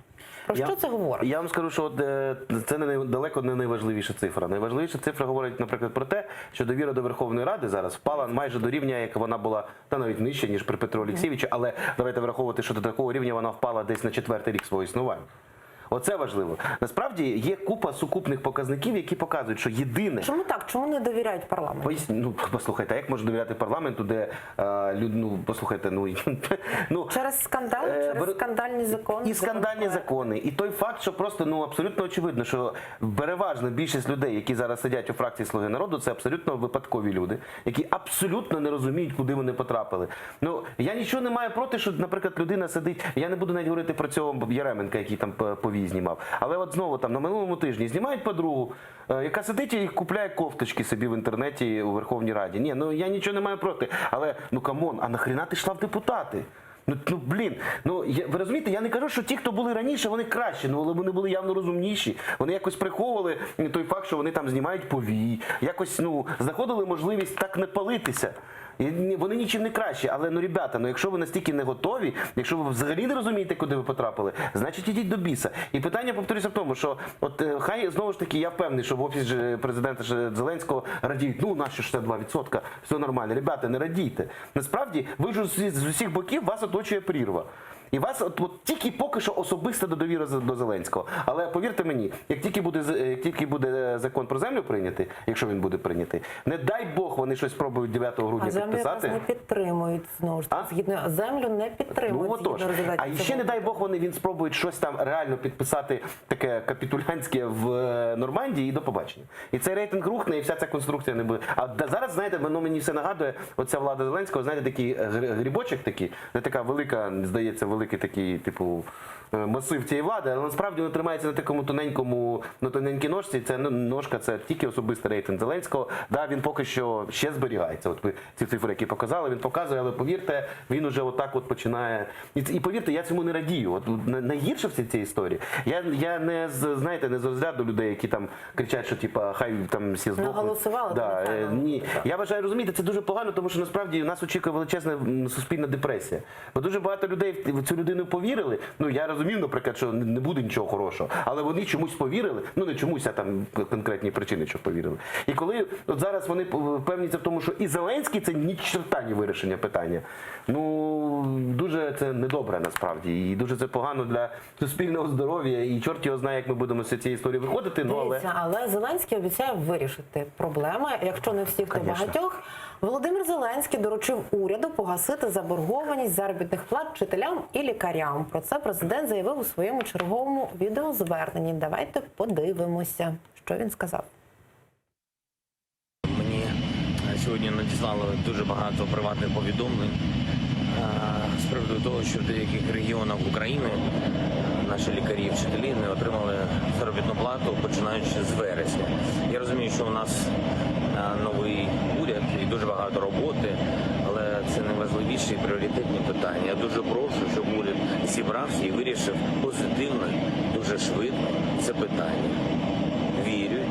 Про Я- що це говорить? Я вам скажу, що от, е, це не най- далеко не найважливіша цифра. Найважливіша цифра говорить, наприклад, про те, що довіра до Верховної Ради зараз впала майже до рівня, як вона була, та навіть нижче, ніж при Петру Олексійовичу, але давайте враховувати, що до такого рівня вона впала десь на четвертий рік свого існування. Оце важливо. Насправді є купа сукупних показників, які показують, що єдине, Чому так? Чому не довіряють парламенту? Поясню, ну послухайте, а як можна довіряти парламенту, де е, люд, ну послухайте, ну, ну Через скандал, Е, через беру- скандальні закони. і скандальні закони, і той факт, що просто ну абсолютно очевидно, що переважна більшість людей, які зараз сидять у фракції Слуги народу, це абсолютно випадкові люди, які абсолютно не розуміють, куди вони потрапили. Ну я нічого не маю проти, що, наприклад, людина сидить. Я не буду навіть говорити про цього Яременка, який там е, повій знімав. Але от знову там на минулому тижні знімають подругу, е, яка сидить і купляє кофточки собі в інтернеті у Верховній Раді. Ні, ну я нічого не маю проти. Але ну come on, а нахрена ти йшла в депутати? Ну, ну блін, ну я, ви розумієте, я не кажу, що ті, хто були раніше, вони кращі, ну але вони були явно розумніші. Вони якось приховували той факт, що вони там знімають повій, якось ну знаходили можливість так не палитися. І ні- вони нічим не кращі, але ну ребята, ну якщо ви настільки не готові, якщо ви взагалі не розумієте, куди ви потрапили, значить ідіть до біса. І питання повторюся в тому, що от е, хай знову ж таки я впевнений, що в офіс же президента ж Зеленського радіють, ну наші 62%, все нормально. Ребята, не радійте. Насправді, ви ж з з усіх боків вас оточує прірва. І вас от, от тільки поки що особиста довіра до Зеленського. Але повірте мені, як тільки буде з- як тільки буде е, закон про землю прийнятий, якщо він буде прийнятий, не дай Бог вони щось спробують 9 грудня А землю якраз підписати. не підтримують знову ж таки. Згідно землю не підтримують. Ну отож. згідно результатів А ще цього. не дай Бог, вони він спробують щось там реально підписати таке капітулянське в е, Нормандії і до побачення. І цей рейтинг рухне, і вся ця конструкція не буде. А да- зараз, знаєте, воно мені все нагадує, оця влада Зеленського, знаєте, такий е, гри- грибочок такий, де така велика, здається, великий такий, типу. е, Масив цієї влади, але насправді воно тримається на такому тоненькому, на тоненькій ножці. Це ну, ножка, це тільки особистий рейтинг Зеленського. Да, він поки що ще зберігається. От ви ці цифри, які показали, він показує, але повірте, він уже отак от починає. І, і повірте, я цьому не радію. От на- найгірше в цій, цій історії. Я, я не з знаєте, не з розряду людей, які там кричать, що типа хай там всі здохнуть. Наголосували, Да, то е, нехай ні. Я вважаю, розумієте, це дуже погано, тому що насправді нас очікує величезна м, суспільна депресія. Бо дуже багато людей в- в цю людину повірили. Ну я розумів, наприклад, що не буде нічого хорошого, але вони чомусь повірили. Ну не чомусь, а там конкретні причини, що повірили. І коли от зараз вони впевняться в тому, що і Зеленський це ні чорта не вирішення питання. Ну дуже це недобре насправді, і дуже це погано для суспільного здоров'я. І чорт його знає, як ми будемо з цієї історії виходити. Ну але Дивіться, але Зеленський обіцяє вирішити проблеми, якщо не всіх, то Конечно. багатьох. Володимир Зеленський доручив уряду погасити заборгованість заробітних плат вчителям і лікарям. Про це президент заявив у своєму черговому відеозверненні. Давайте подивимося, що він сказав. Мені сьогодні надіслали дуже багато приватних повідомлень е, з приводу того, що в деяких регіонах України наші лікарі і вчителі не отримали заробітну плату, починаючи з вересня. Я розумію, що у нас е, новий уряд і дуже багато роботи, але це найважливіші і пріоритетні питання. Я дуже прошу, щоб уряд зібрався і вирішив позитивно, дуже швидко це питання. Вірю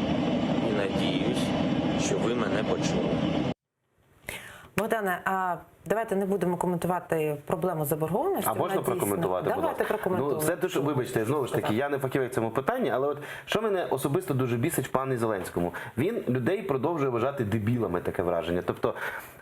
і надіюсь, що ви мене почули. Богдане, а давайте не будемо коментувати проблему заборгованості. А можна Вона дійсно- прокоментувати? будь Давайте ласка? прокоментуємо. Ну, це дуже, вибачте, знову ж таки, я не фахівець в цьому питанні, але от що мене особисто дуже бісить в пані Зеленському? Він людей продовжує вважати дебілами, таке враження. Тобто,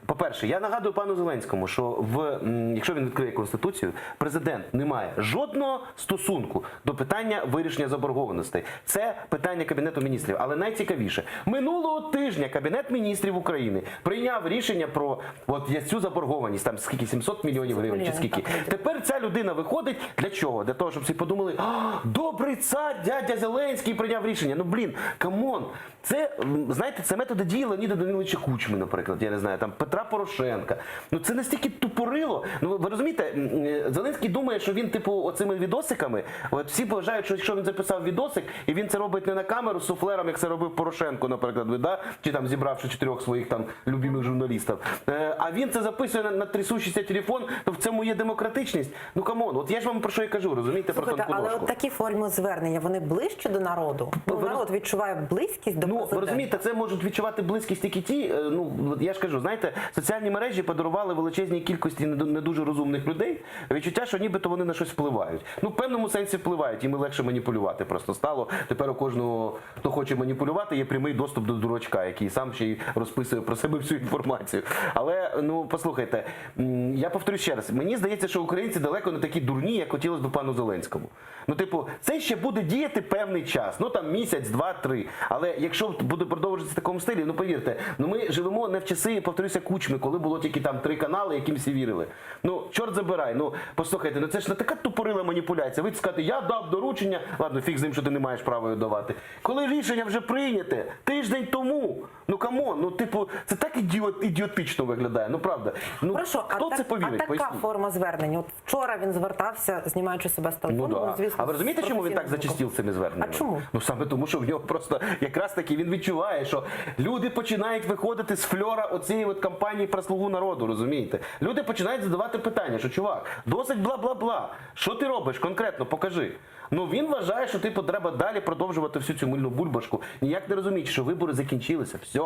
по-перше, я нагадую пану Зеленському, що в, м, якщо він відкриє Конституцію, президент не має жодного стосунку до питання вирішення заборгованостей. Це питання Кабінету міністрів. Але найцікавіше, минулого тижня Кабінет міністрів України прийняв рішення про от я цю заборгованість, там скільки 700 мільйонів гривень чи мільйонів, скільки. так, Тепер ця людина виходить для чого? Для того, щоб всі подумали, а, добрий цар, дядя Зеленський прийняв рішення. Ну блін, come on. Це м, знаєте, це методи дії Леоніда Даниловича Кучми, наприклад, я не знаю, там Петра Порошенка. Ну це настільки тупорило. Ну ви- ви розумієте, м, е, Зеленський думає, що він, типу, оцими відосиками, от всі вважають, що якщо він записав відосик, і він це робить не на камеру з суфлером, як це робив Порошенко, наприклад, ви, да? чи там зібравши чотирьох своїх там любимих журналістів. Е, а він це записує на, на трясущийся телефон, то в цьому є демократичність. Ну come on, от я ж вам про що і кажу, розумієте, про Слухайте, тонку але ножку. от такі форми звернення вони ближче до народу. Ну, народ відчуває близькість до Ну, президента. ви розумієте, це можуть відчувати близькість тільки ті. е, Ну от я ж кажу, знаєте, соціальні мережі подарували величезній кількості не не дуже розумних людей відчуття, що нібито вони на щось впливають. Ну, в певному сенсі впливають, їм легше маніпулювати просто стало. Тепер у кожного, хто хоче маніпулювати, є прямий доступ до дурачка, який сам ще й розписує про себе всю інформацію. Але ну послухайте, м, я повторю ще раз: мені здається, що українці далеко не такі дурні, як хотілося б пану Зеленському. Ну, типу, це ще буде діяти певний час, ну там місяць, два, три. Але якщо буде продовжуватися в такому стилі, ну повірте, ну ми живемо не в часи, повторюся, кучми, коли було тільки там три канали, яким всі вірили. Ну, чорт забирай, ну послухайте, ну це ж не така тупорила маніпуляція. Ви сказати, я дав доручення, ладно, фіг з ним, що ти не маєш права його давати. Коли рішення вже прийняте тиждень тому, ну come on, ну типу, це так ідіот, ідіотично виглядає. Ну правда. Ну Хорошо, хто а, це так, повірить? а така Поясніть. форма звернення. От вчора він звертався, знімаючи себе з телефону. Ну, да. ну, звісно, а ви розумієте, з чому він так професійним зачастив цими зверненнями? А чому? Ну саме тому, що в нього просто якраз таки він відчуває, що люди починають виходити з фльора оцієї от кампанії про слугу народу, розумієте? Люди починають задавати питання, що чувак, досить бла бла бла. Що ти робиш конкретно? Покажи. Ну він вважає, що типу треба далі продовжувати всю цю мильну бульбашку, ніяк не розуміючи, що вибори закінчилися. Все.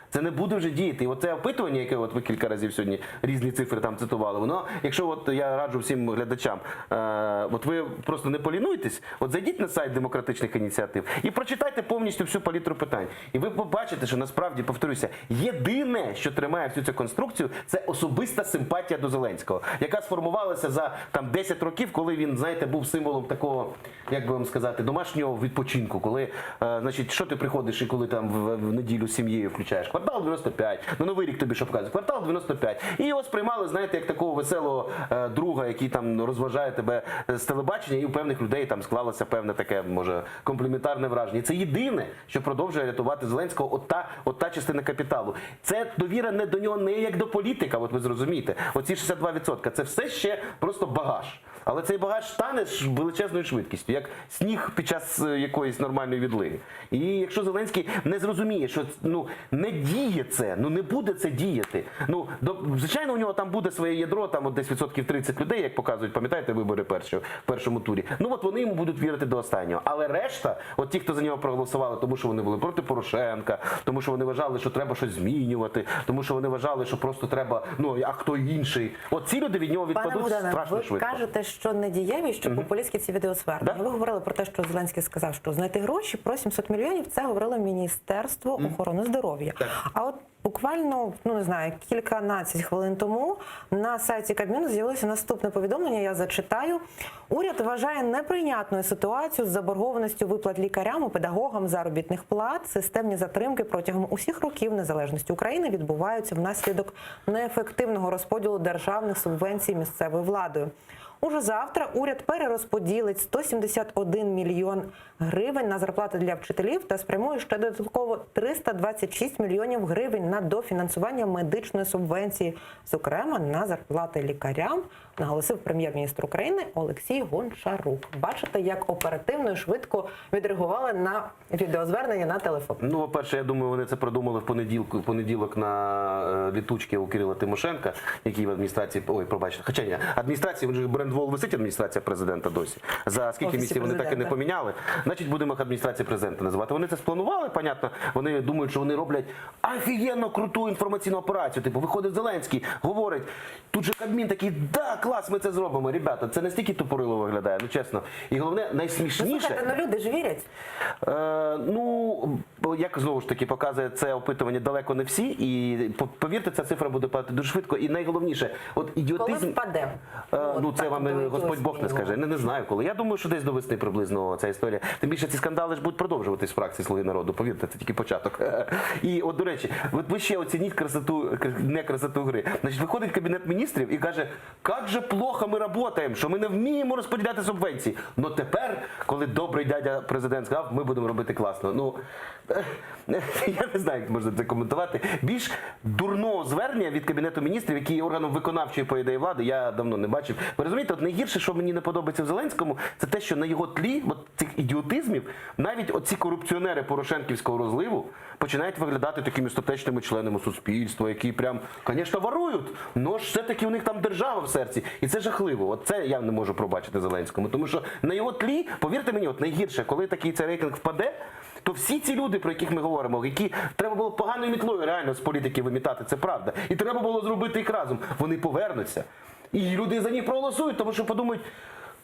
Це не буде вже діяти. І оце опитування, яке от ви кілька разів сьогодні різні цифри там цитували, воно, якщо от я раджу всім глядачам, е, от ви просто не полінуйтесь, от зайдіть на сайт демократичних ініціатив і прочитайте повністю всю палітру питань. І ви побачите, що насправді, повторюся, єдине, що тримає всю цю конструкцію, це особиста симпатія до Зеленського, яка сформувалася за там 10 років, коли він, знаєте, був символом такого, як би вам сказати, домашнього відпочинку, коли, е, значить, що ти приходиш і коли там в, в неділю з сім'єю включаєш квартал 95, на новий рік тобі що показують, квартал 95. І його сприймали, знаєте, як такого веселого е, друга, який там розважає тебе з телебачення, і у певних людей там склалося певне таке, може, компліментарне враження. І це єдине, що продовжує рятувати Зеленського, от та, от та частина капіталу. Це довіра не до нього не як до політика, от ви зрозумієте. Оці 62% це все ще просто багаж. Але цей багаж тане з величезною швидкістю, як сніг під час е, якоїсь нормальної відлиги. І якщо Зеленський не зрозуміє, що ну не діє це, ну не буде це діяти. Ну до звичайно, у нього там буде своє ядро, там от десь відсотків 30 людей, як показують, пам'ятаєте вибори перші, в першому турі. Ну от вони йому будуть вірити до останнього. Але решта, от ті, хто за нього проголосували, тому що вони були проти Порошенка, тому що вони вважали, що треба щось змінювати, тому що вони вважали, що просто треба, ну а хто інший. От ці люди від нього Пане відпадуть Богдане, страшно ви швидко. кажете, що. що не дієві, що популістські ці відеозвернення. Ви говорили про те, що Зеленський сказав, що знайти гроші про 700 мільйонів. Це говорило Міністерство охорони здоров'я. А от буквально, ну не знаю, кільканадцять хвилин тому на сайті Кабміну з'явилося наступне повідомлення. Я зачитаю. Уряд вважає неприйнятною ситуацію з заборгованістю виплат лікарям і педагогам заробітних плат. Системні затримки протягом усіх років незалежності України відбуваються внаслідок неефективного розподілу державних субвенцій місцевою владою. Уже завтра уряд перерозподілить 171 мільйон гривень на зарплати для вчителів та спрямує ще додатково 326 мільйонів гривень на дофінансування медичної субвенції, зокрема на зарплати лікарям, наголосив прем'єр-міністр України Олексій Гончарук. Бачите, як оперативно і швидко відреагували на відеозвернення на телефон. Ну, по-перше, я думаю, вони це продумали в понеділку, в понеділок на е, літучці у Кирила Тимошенка, який в адміністрації, ой, пробачте, хоча ні, адміністрації, він же брендвол висить адміністрація президента досі. За скільки Офісі місяців вони так і не президента. поміняли. Значить, будемо їх адміністрації президента називати. Вони це спланували, понятно. Вони думають, що вони роблять офігенно круту інформаційну операцію. Типу, виходить Зеленський, говорить, тут же Кабмін такий, да, клас, ми це зробимо. Ребята, це настільки тупорило виглядає, ну чесно. І головне, Ну, найсмішніше. слухайте, ну люди ж вірять. Е, ну, бо, як знову ж таки показує це опитування далеко не всі, і по- повірте, ця цифра буде падати дуже швидко. І найголовніше, от ідіотизм. Коли впаде? Е, ну, це так, вам до е, якогось Господь Бог не скаже. Не, не знаю коли. Я думаю, що десь до весни приблизно ця історія. Тим більше ці скандали ж будуть продовжуватись в фракції Слуги народу. Повірте, це тільки початок. І от, до речі, от ви ще оцініть красоту, не красоту гри. Значить, виходить кабінет міністрів і каже, як же плохо ми працюємо, що ми не вміємо розподіляти субвенції. Но тепер, коли добрий дядя президент сказав, ми будемо робити класно. Ну я не знаю, як можна це коментувати. Більш дурного звернення від кабінету міністрів, який є органом виконавчої по ідеї влади, я давно не бачив. Ви розумієте, от найгірше, що мені не подобається в Зеленському, це те, що на його тлі, от цих ідіотизмів, навіть оці корупціонери Порошенківського розливу починають виглядати такими статечними членами суспільства, які прям, звісно, ворують, но ж все-таки у них там держава в серці. І це жахливо. От це я не можу пробачити Зеленському, тому що на його тлі, повірте мені, от найгірше, коли такий цей рейтинг впаде, то всі ці люди, про яких ми говоримо, які треба було поганою мітлою реально з політики вимітати, це правда. І треба було зробити їх разом. Вони повернуться. І люди за них проголосують, тому що подумають,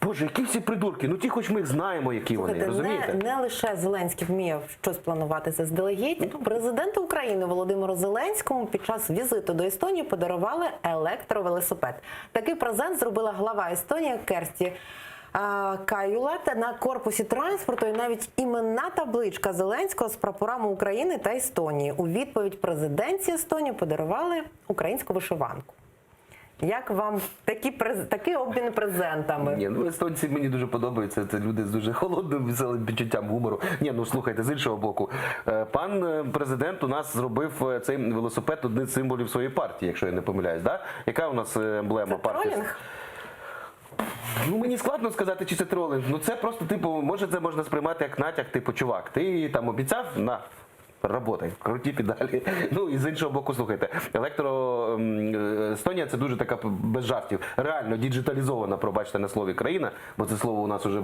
боже, які всі придурки, ну ті хоч ми їх знаємо, які вони, Слухайте, розумієте? не, не лише Зеленський вміє щось планувати заздалегідь. Президенту України Володимиру Зеленському під час візиту до Естонії подарували електровелосипед. Такий презент зробила глава Естонії Керсті. а, Каюлат на корпусі транспорту і навіть іменна табличка Зеленського з прапорами України та Естонії. У відповідь президентці Естонії подарували українську вишиванку. Як вам такі през- такий обмін презентами? Ні, ну естонці мені дуже подобаються. Це люди з дуже холодним веселим відчуттям гумору. Ні, ну слухайте, з іншого боку, е, пан е, президент у нас зробив е, цей велосипед одним з символів своєї партії, якщо я не помиляюсь, да? Яка у нас е, емблема партії? Тролінг? Ну мені складно сказати, чи це тролинг. Ну це просто, типу, може, це можна сприймати як натяк, типу, чувак, ти там обіцяв на. Работай, круті педалі. Ну і з іншого боку, слухайте, електро ем, е, Естонія це дуже така без жартів, реально діджиталізована, пробачте на слові країна, бо це слово у нас уже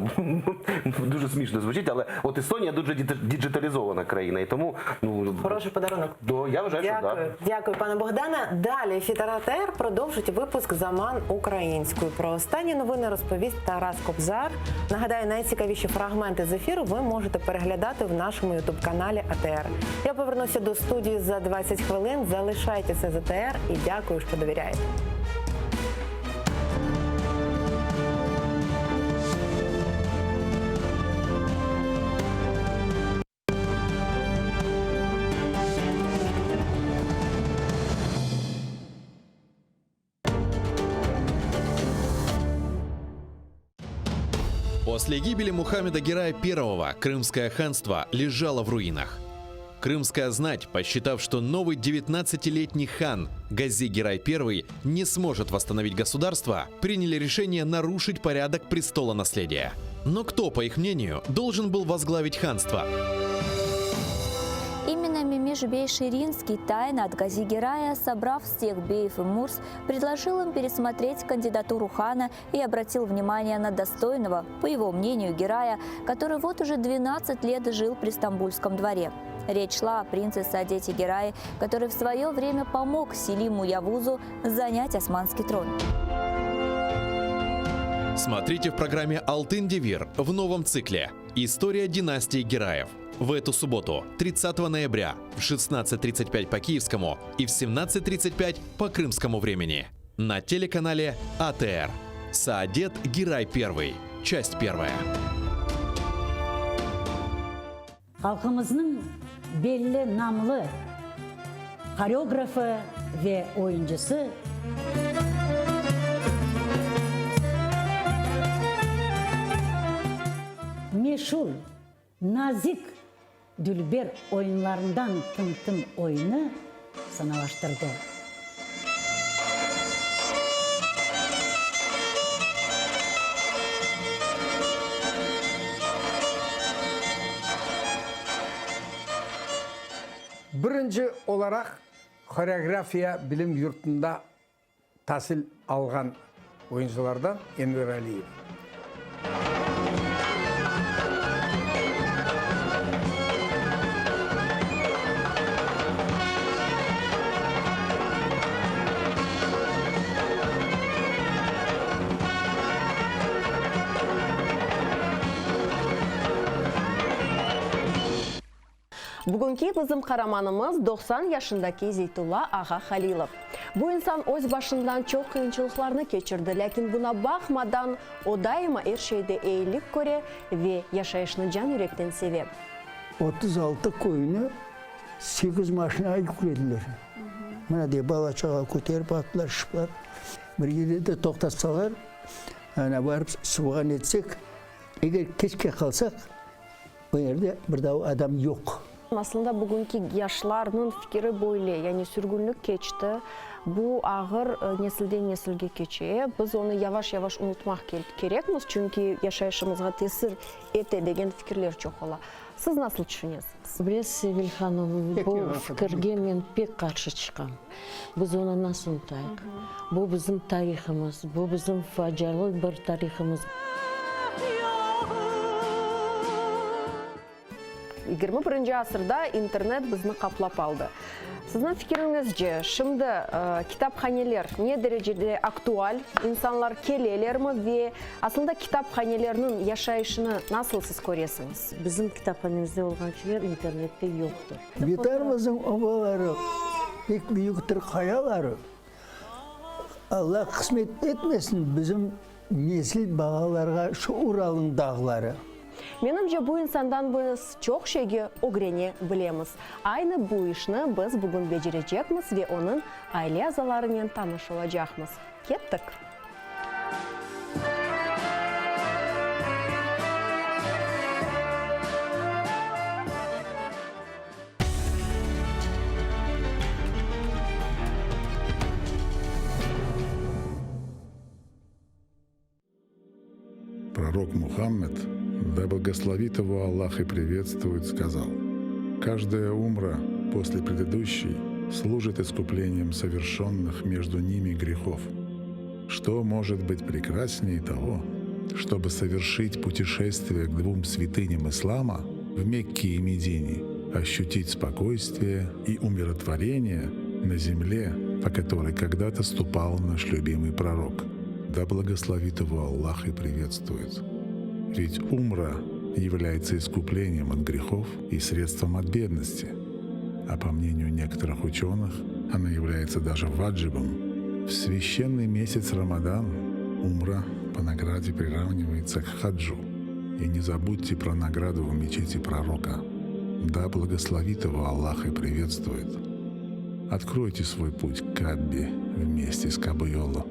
дуже смішно звучить, але от Естонія дуже діджи- діджиталізована країна, і тому ну Хороший подарунок. до я вважаю, що Дякую, да. дякую, пане Богдане. Далі ефір АТР продовжить випуск Заман українською. Про останні новини розповість Тарас Кобзар. Нагадаю, найцікавіші фрагменти з ефіру ви можете переглядати в нашому ютуб-каналі АТР. Я повернуся до студії за 20 хвилин. Залишайтеся з АТР і дякую, що довіряєте. После гибели Мухаммеда Герая I Крымское ханство лежало в руинах. Крымская знать, посчитав, что новый 19-летний хан Гази Герай I не сможет восстановить государство, приняли решение нарушить порядок престола наследия. Но кто, по их мнению, должен был возглавить ханство? Именно Мемиш Бей Ширинский тайно от Гази Герая, собрав всех беев и мурс, предложил им пересмотреть кандидатуру хана и обратил внимание на достойного, по его мнению, Герая, который вот уже 12 лет жил при Стамбульском дворе. Речь шла о принце Саадете Герае, который в свое время помог Селиму Явузу занять османский трон. Смотрите в программе «Алтын Девир» в новом цикле «История династии Гераев». В эту субботу, 30 ноября, в 16.35 по киевскому и в 17.35 по крымскому времени на телеканале АТР. Саадет Герай Первый. Часть первая. Halqımıznıñ belli namlı horeografı ve oyuncısı. Meşur nazik dülber oyunlarından Tım-tım oyunı sanalaştırdı. Birinci olaraq horeografiya bilim yurtunda tasil alğan oyuncılardan Enver Aliyev. Bugünki bizim qaramanımız 90 yaşındaki Zeytulla ağa Halilov. Bu insan öz başından çoq qıyınçılıqlarnı keçirdi, lâkin buna baqmadan, o daima er şeyde eyilik köre ve yaşayışnı can-yürekten seve. 36 köyni sekiz maşinağa yüklediler. Mına dey, bala-çağa köterip attılar, şıplar. Bir yerde de toqtatsalar, ana barıp suvğa netsek, eger keçke qalsaq, O yerde bir daa adam yoq. Aslında bugünki yaşlarnıñ fikiri böyle, yani sürgünlik keçti, bu ağır nesilden nesilge keçe, biz onı yavaş-yavaş unutmaq kerekmiz, çünki yaşayışımızğa tesir ete degen fikirler çoq ola. Siz nasıl tüşünesiñiz? Bilesiz, Sevil hanım, bu fikirge men pek qarşı çıqam. Biz onı nasıl unutayıq? Bu bizim tarihımız, bu bizim facialı bir tarihımız. 21-nci asırda internet bizni qaplap aldı. Sizniñ fikiriñizce, şimdi kitaphaneler ne derecede aktual, insanlar kelelermi ve aslında kitaphanelerniñ yaşayışını nasıl siz köresiñiz? Bizim kitaphanemizde olğan şeyler internette yoqtır. Vetanımıznıñ obaları, pek büyüktir qayaları. Alla qısmet etmesin bizim nesil balalarğa şu Uralnıñ dağları. Menimce, bu insandan biz çoq şeyge ögrene bilemiz. Aynı bu işni biz bugün becerecekmiz ve onıñ aile azalarınen tanış olacaqmız. Kettik! Пророк Мухаммед, да благословит его Аллах и приветствует, сказал, «Каждая умра после предыдущей служит искуплением совершенных между ними грехов. Что может быть прекраснее того, чтобы совершить путешествие к двум святыням ислама в Мекке и Медине, ощутить спокойствие и умиротворение на земле, по которой когда-то ступал наш любимый пророк. Да благословит его Аллах и приветствует. Ведь умра является искуплением от грехов и средством от бедности. А по мнению некоторых ученых, она является даже ваджибом. В священный месяц Рамадан умра по награде приравнивается к хаджу. И не забудьте про награду в мечети пророка. Да благословит его Аллах и приветствует. Откройте свой путь к Каббе вместе с Кабуйолу.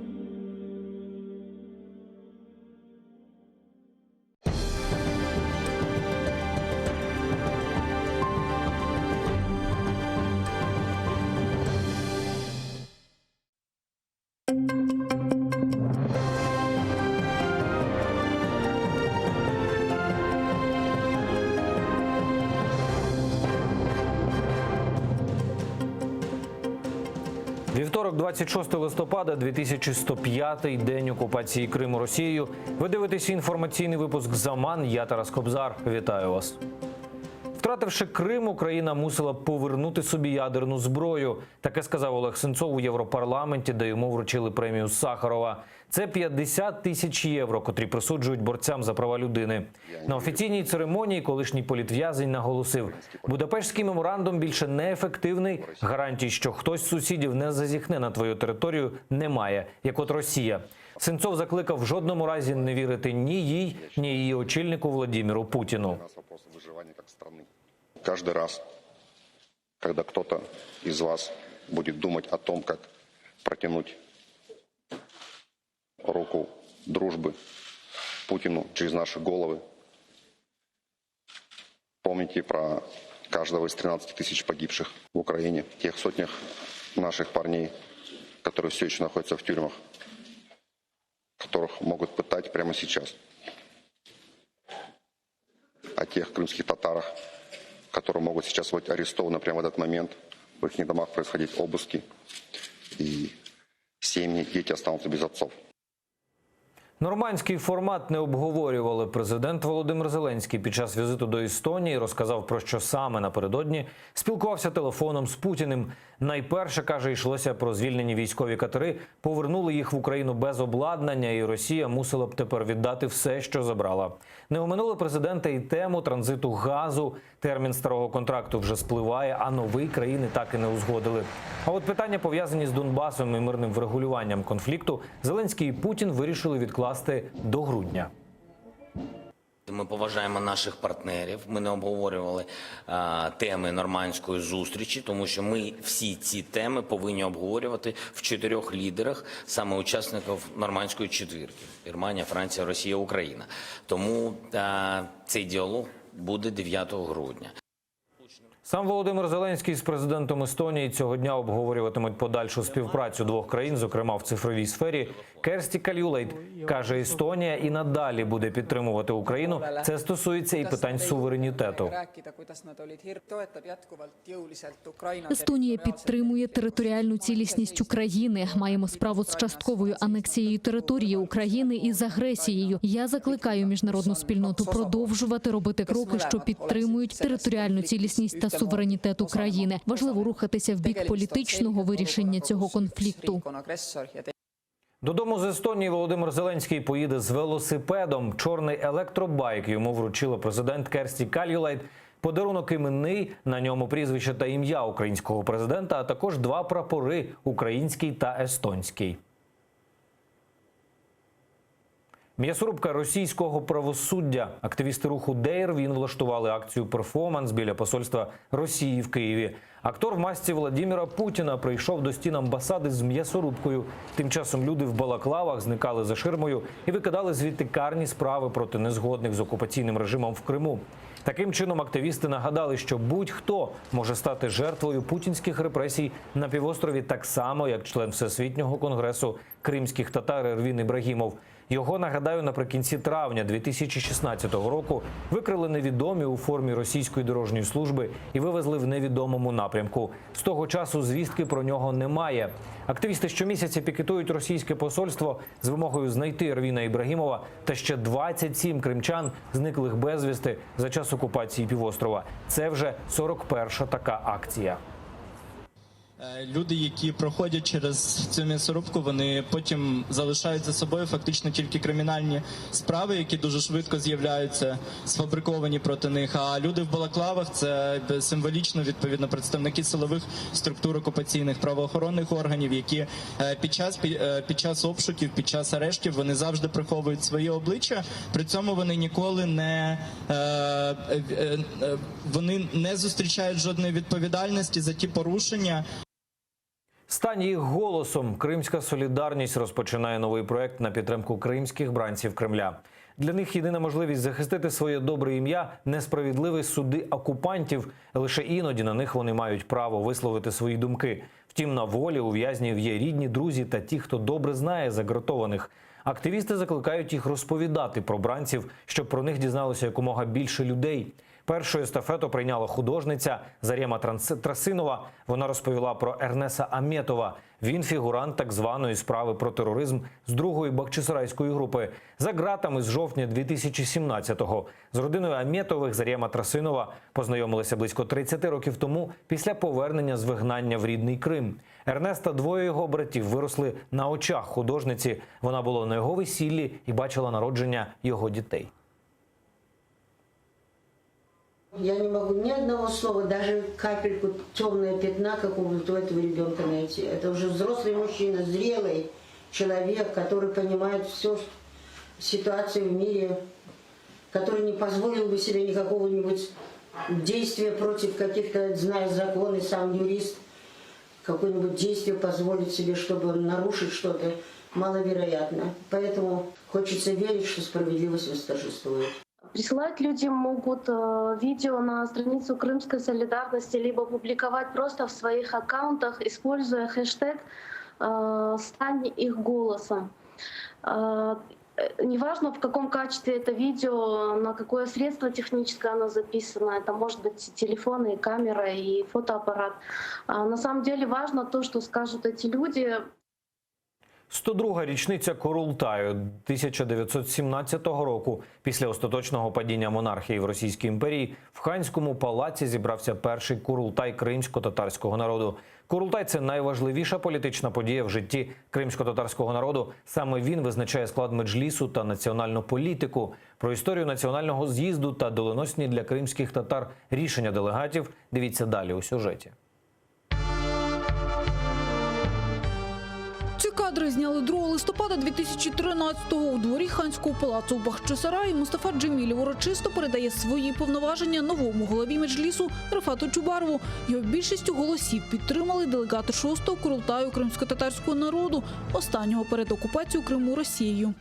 Вівторок, 26 листопада, 2105-й день окупації Криму Росією. Ви дивитеся інформаційний випуск «Заман». Я Тарас Кобзар. Вітаю вас. Втративши Крим, Україна мусила повернути собі ядерну зброю. Таке сказав Олег Сенцов у Європарламенті, де йому вручили премію Сахарова. Це 50 тисяч євро, котрі присуджують борцям за права людини. На офіційній церемонії колишній політв'язень наголосив, Будапештський меморандум більше неефективний. Гарантій, що хтось з сусідів не зазіхне на твою територію, немає, як от Росія. Сенцов закликав в жодному разі не вірити ні їй, ні її очільнику Владіміру Путіну. вопрос выживания как страны. Каждый раз, когда кто-то из вас будет думать о том, как протянуть руку дружбы Путину через наши головы, помните про каждого из 13 тысяч погибших в Украине, тех сотнях наших парней, которые все еще находятся в тюрьмах, которых могут пытать прямо сейчас о тех крымских татарах, которые могут сейчас быть арестованы прямо в этот момент. В их домах происходить обыски, и семьи, дети останутся без отцов. Нормандський формат не обговорювали. Президент Володимир Зеленський під час візиту до Естонії розказав про що саме напередодні спілкувався телефоном з Путіним. Найперше каже, йшлося про звільнені військові катери, повернули їх в Україну без обладнання, і Росія мусила б тепер віддати все, що забрала. Не оминули президента і тему транзиту газу. Термін старого контракту вже спливає, а новий країни так і не узгодили. А от питання пов'язані з Донбасом і мирним врегулюванням конфлікту, Зеленський і Путін вирішили відкласти до грудня. Ми поважаємо наших партнерів. Ми не обговорювали а, теми нормандської зустрічі, тому що ми всі ці теми повинні обговорювати в чотирьох лідерах, саме учасників нормандської четвірки: Германія, Франція, Росія, Україна. Тому а, цей діалог буде 9 грудня. Сам Володимир Зеленський з президентом Естонії цього дня обговорюватимуть подальшу співпрацю двох країн, зокрема в цифровій сфері. Керсті Кальюлайд каже, Естонія і надалі буде підтримувати Україну. Це стосується і питань суверенітету. Естонія підтримує територіальну цілісність України. Маємо справу з частковою анексією території України і з агресією. Я закликаю міжнародну спільноту продовжувати робити кроки, що підтримують територіальну цілісність та суверенітет України. Важливо рухатися в бік політичного вирішення цього конфлікту. Додому з Естонії Володимир Зеленський поїде з велосипедом. Чорний електробайк йому вручила президент Керсті Кальюлайд. Подарунок іменний, на ньому прізвище та ім'я українського президента, а також два прапори український та естонський. М'ясорубка російського правосуддя. Активісти руху Дейр він влаштували акцію перформанс біля посольства Росії в Києві. Актор в масці Владіміра Путіна прийшов до стін амбасади з м'ясорубкою. Тим часом люди в балаклавах зникали за ширмою і викидали звідти карні справи проти незгодних з окупаційним режимом в Криму. Таким чином, активісти нагадали, що будь-хто може стати жертвою путінських репресій на півострові так само, як член Всесвітнього конгресу кримських татар Ервін Ібрагімов. Його нагадаю, наприкінці травня 2016 року викрили невідомі у формі російської дорожньої служби і вивезли в невідомому напрямку. З того часу звістки про нього немає. Активісти щомісяця пікетують російське посольство з вимогою знайти Ервіна Ібрагімова та ще 27 кримчан, зниклих безвісти за час окупації півострова. Це вже 41-ша така акція. Е, Люди, які проходять через цю м'ясорубку, вони потім залишають за собою фактично тільки кримінальні справи, які дуже швидко з'являються, сфабриковані проти них. А люди в балаклавах це символічно відповідно представники силових структур окупаційних правоохоронних органів, які е, під час під, під час обшуків, під час арештів вони завжди приховують свої обличчя. При цьому вони ніколи не е, е, е, вони не зустрічають жодної відповідальності за ті порушення. Стань їх голосом. Кримська солідарність розпочинає новий проект на підтримку кримських бранців Кремля. Для них єдина можливість захистити своє добре ім'я несправедливі суди окупантів. Лише іноді на них вони мають право висловити свої думки. Втім, на волі у в'язнів є рідні, друзі та ті, хто добре знає загратованих. Активісти закликають їх розповідати про бранців, щоб про них дізналося якомога більше людей. Першу естафету прийняла художниця Зарема Трасинова. Вона розповіла про Ернеса Аметова. Він фігурант так званої справи про тероризм з другої Бахчисарайської групи за ґратами з жовтня 2017-го. З родиною Аметових Зарема Трасинова познайомилася близько 30 років тому після повернення з вигнання в рідний Крим. Ернест та двоє його братів виросли на очах художниці. Вона була на його весіллі і бачила народження його дітей. Я не могу ни одного слова, даже капельку темного пятна какого-то у этого ребенка найти. Это уже взрослый мужчина, зрелый человек, который понимает всю ситуацию в мире, который не позволил бы себе никакого-нибудь действия против каких-то, зная законы, сам юрист, какое-нибудь действие позволить себе, чтобы нарушить что-то, маловероятно. Поэтому хочется верить, что справедливость восторжествует. Присылать люди могут э, видео на страницу Крымской солидарности, либо публиковать просто в своих аккаунтах, используя хэштег э, «Стань их голосом». Э, Неважно, в каком качестве это видео, на какое средство техническое оно записано, это может быть и телефон, и камера, и фотоаппарат. А На самом деле важно то, что скажут эти люди. 102-га річниця Курултаю 1917 року. Після остаточного падіння монархії в Російській імперії в ханському палаці зібрався перший курултай кримсько-татарського народу. Курултай це найважливіша політична подія в житті кримсько-татарського народу. Саме він визначає склад меджлісу та національну політику. Про історію національного з'їзду та доленосні для кримських татар рішення делегатів. Дивіться далі у сюжеті. Ці кадри зняли 2 листопада 2013-го у дворі ханського палацу у Бахчисараї. Мустафа Джемілєв урочисто передає свої повноваження новому голові Меджлісу Рефату Чубарову. Його більшістю голосів підтримали делегати 6-го курултаю кримськотатарського народу, останнього перед окупацією Криму Росією.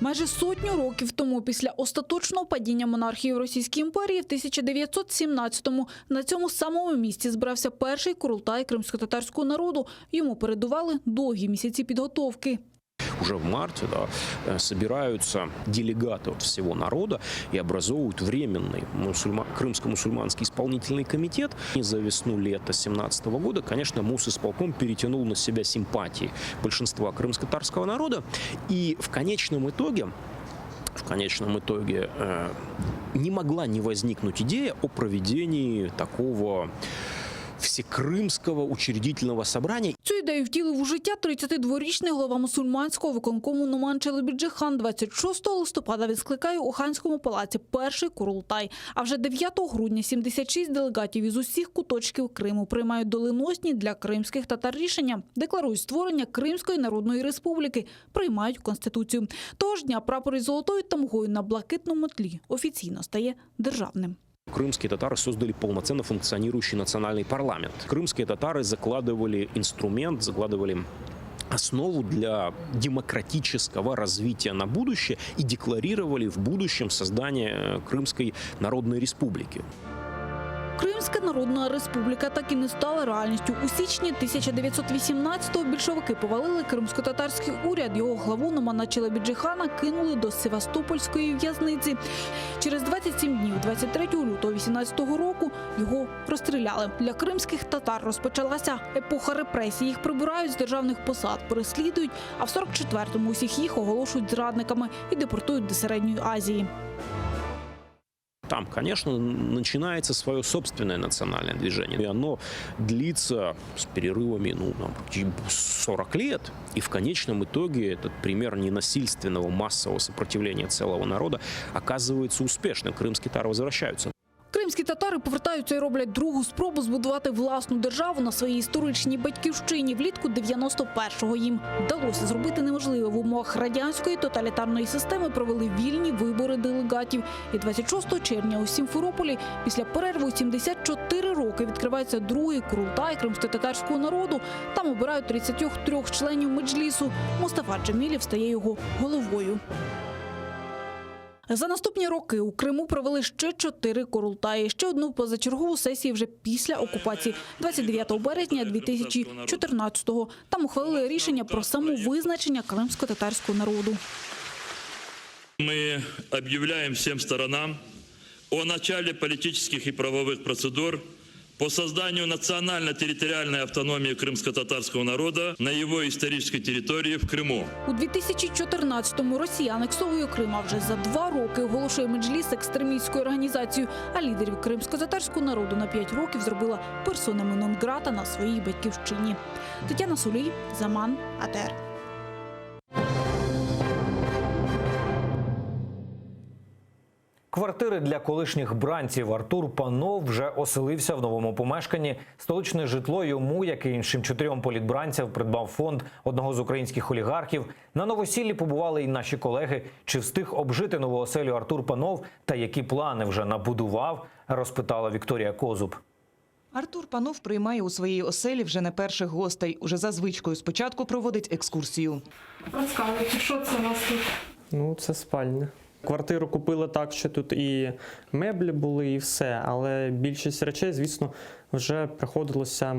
Майже сотню років тому, після остаточного падіння монархії в Російській імперії в 1917-му на цьому самому місці збирався перший курултай кримськотатарського народу. Йому передували довгі місяці підготовки. Уже в марте да, э, собираются делегаты от всего народа и образовывают временный мусульма... крымско-мусульманский исполнительный комитет. И за весну-лето 17 года, конечно, Мусисполком перетянул на себя симпатии большинства крымско-татарского народа. И в конечном итоге в конечном итоге э, не могла не возникнуть идея о проведении такого всекрымского учредительного собрания. Цю ідею втілив у життя 32-річний голова мусульманського виконкому Нуман Челебіджихан. 26 листопада він скликає у ханському палаці перший курултай. А вже 9 грудня 76 делегатів із усіх куточків Криму приймають доленосні для кримських татар рішення. Декларують створення Кримської Народної Республіки, приймають Конституцію. Того ж дня прапор із золотою тамгою на блакитному тлі офіційно стає державним. Крымские татары создали полноценно функционирующий национальный парламент. Крымские татары закладывали инструмент, закладывали основу для демократического развития на будущее и декларировали в будущем создание Крымской Народной Республики. Кримська Народна Республіка так і не стала реальністю. У січні 1918-го більшовики повалили кримськотатарський уряд. Його главу Номана Челебіджихана кинули до Севастопольської в'язниці. Через 27 днів, 23 лютого 18 року, його розстріляли. Для кримських татар розпочалася епоха репресій. Їх прибирають з державних посад, переслідують, а в 44-му усіх їх оголошують зрадниками і депортують до Середньої Азії. Там, конечно, начинается свое собственное национальное движение. И оно длится с перерывами ну, там, 40 лет. И в конечном итоге этот пример ненасильственного массового сопротивления целого народа оказывается успешным. Крымские татары возвращаются. Кримські татари повертаються і роблять другу спробу збудувати власну державу на своїй історичній батьківщині. Влітку 91-го їм вдалося зробити неможливе в умовах радянської тоталітарної системи. Провели вільні вибори делегатів. І 26 червня у Сімферополі після перерви у 74 роки відкривається другий курултай кримськотатарського народу. Там обирають 33 членів меджлісу. Мустафа Джемілєв стає його головою. За наступні роки у Криму провели ще чотири курултаї. Ще одну позачергову сесію вже після окупації 29 березня 2014-го. Там ухвалили рішення про самовизначення кримськотатарського народу. Мы объявляем всем сторонам о начале политических и правовых процедур. По созданию национально-территориальной автономии крымско-татарского народа на его исторической территории в Крыму. У 2014-му Росія анексовує Крим, а вже за два роки оголошує Меджліс екстремістською організацією, а лідерів кримсько-татарського народу на 5 років зробила персонами нон-грата на своїй батьківщині. Тетяна Сулій, Заман, АТР. Квартири для колишніх бранців Артур Панов вже оселився в новому помешканні. Столичне житло йому, як і іншим чотирьом політбранцям, придбав фонд одного з українських олігархів. На новосіллі побували і наші колеги. Чи встиг обжити нову оселю Артур Панов та які плани вже набудував, розпитала Вікторія Козуб. Артур Панов приймає у своїй оселі вже не перших гостей. Уже за звичкою спочатку проводить екскурсію. Розказуйте, що це у вас тут? Ну, це спальня. Квартиру купили так, що тут і меблі були, і все. Але більшість речей, звісно, вже приходилося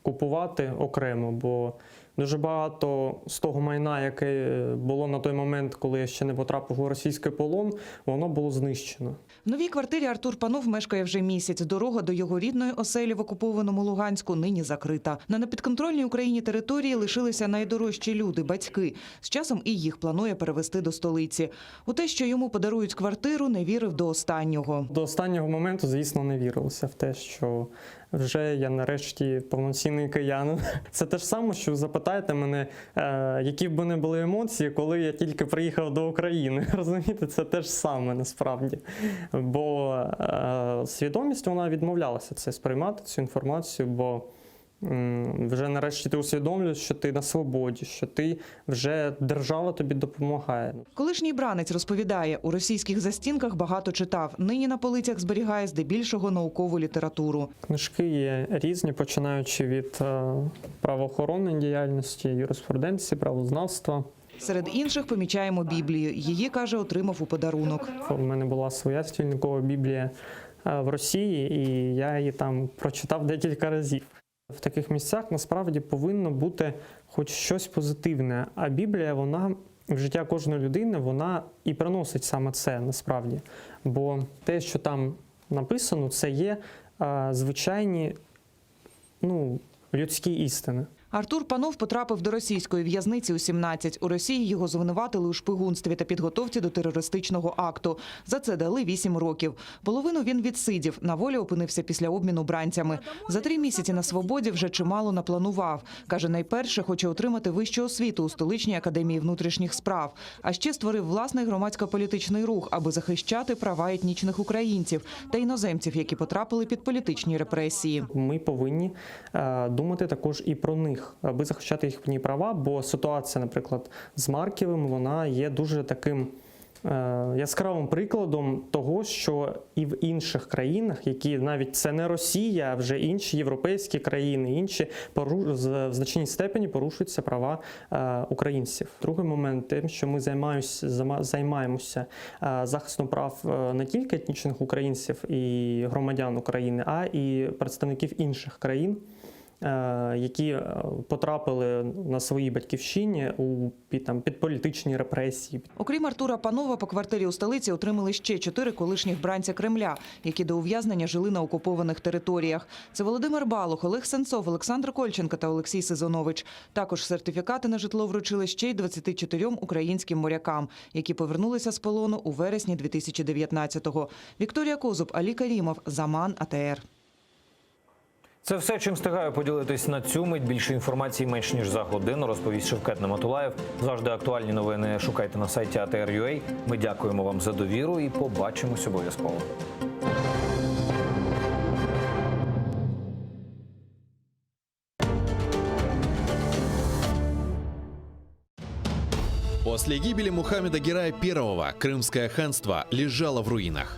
купувати окремо, бо дуже багато з того майна, яке було на той момент, коли я ще не потрапив у російський полон, воно було знищено. В новій квартирі Артур Панов мешкає вже місяць. Дорога до його рідної оселі в окупованому Луганську нині закрита. На непідконтрольній Україні території лишилися найдорожчі люди – батьки. З часом і їх планує перевести до столиці. У те, що йому подарують квартиру, не вірив до останнього. До останнього моменту, звісно, не вірилося в те, що вже я нарешті повноцінний киянин. Це те ж саме, що запитаєте мене, е, які б мене були емоції, коли я тільки приїхав до України. Розумієте, це те ж саме насправді. Бо е, свідомість вона відмовлялася це сприймати, цю інформацію, бо м, вже нарешті ти усвідомлюєш, що ти на свободі, що ти вже держава тобі допомагає. Колишній бранець розповідає, у російських застінках багато читав. Нині на полицях зберігає здебільшого наукову літературу. Книжки є різні, починаючи від е, правоохоронної діяльності, юриспруденції, правознавства. Серед інших помічаємо Біблію. Її, каже, отримав у подарунок. У мене була своя стільникова Біблія е, в Росії, і я її там прочитав декілька разів. В таких місцях насправді повинно бути хоч щось позитивне. А Біблія, вона в життя кожної людини, вона і приносить саме це насправді. Бо те, що там написано, це є е, звичайні ну, людські істини. Артур Панов потрапив до російської в'язниці у 17. У Росії його звинуватили у шпигунстві та підготовці до терористичного акту. За це дали 8 років. Половину він відсидів. На волі опинився після обміну бранцями. За три місяці на свободі вже чимало напланував. Каже, найперше хоче отримати вищу освіту у столичній академії внутрішніх справ. А ще створив власний громадсько-політичний рух, аби захищати права етнічних українців та іноземців, які потрапили під політичні репресії. Ми повинні е, думати також і про них, аби захищати їхні права, бо ситуація, наприклад, з Марківим, вона є дуже таким е, яскравим прикладом того, що і в інших країнах, які навіть це не Росія, а вже інші європейські країни, інші пору- з- в значній степені порушуються права е, українців. Другий момент тим, що ми займаюсь, зама- займаємося е, захистом прав е, не тільки етнічних українців і громадян України, а і представників інших країн. е, Які е, потрапили на своїй батьківщині у під, там, під політичні репресії, Окрім Артура Панова, по квартирі у столиці отримали ще чотири колишніх бранця Кремля, які до ув'язнення жили на окупованих територіях. Це Володимир Балух, Олег Сенцов, Олександр Кольченко та Олексій Сезонович. Також сертифікати на житло вручили ще й 24 українським морякам, які повернулися з полону у вересні 2019-го. Вікторія Козуб, Алі Карімов, Заман, АТР. Це все, чим встигаю поділитись на цю мить. Більше інформації менш ніж за годину розповість Шевкет Наматулаєв. Завжди актуальні новини шукайте на сайті ATR.ua. Ми дякуємо вам за довіру і побачимось обов'язково. После гибели Мухаммеда Герая I Крымское ханство лежало в руинах.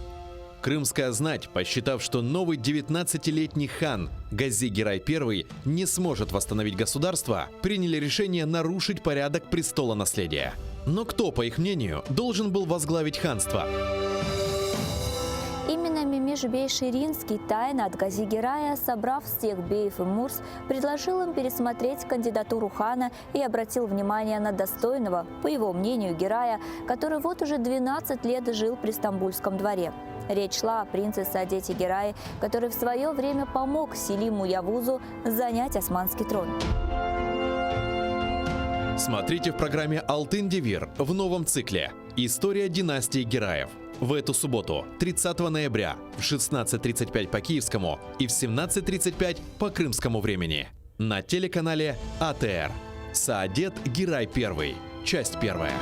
Крымская знать, посчитав, что новый 19-летний хан Гази Герай I не сможет восстановить государство, приняли решение нарушить порядок престола наследия. Но кто, по их мнению, должен был возглавить ханство? Именно Мемед. Утамиш бей Ширинский тайно от Гази Герая, собрав всех беев и мурз, предложил им пересмотреть кандидатуру хана и обратил внимание на достойного, по его мнению, Герая, который вот уже 12 лет жил при Стамбульском дворе. Речь шла о принце Саадете Герае, который в свое время помог Селиму Явузу занять османский трон. Смотрите в программе «Алтын Девир» в новом цикле «История династии Гераев». В эту субботу, 30 ноября, в 16.35 по киевскому и в 17.35 по крымскому времени на телеканале АТР. Саадет Герай I. Часть первая.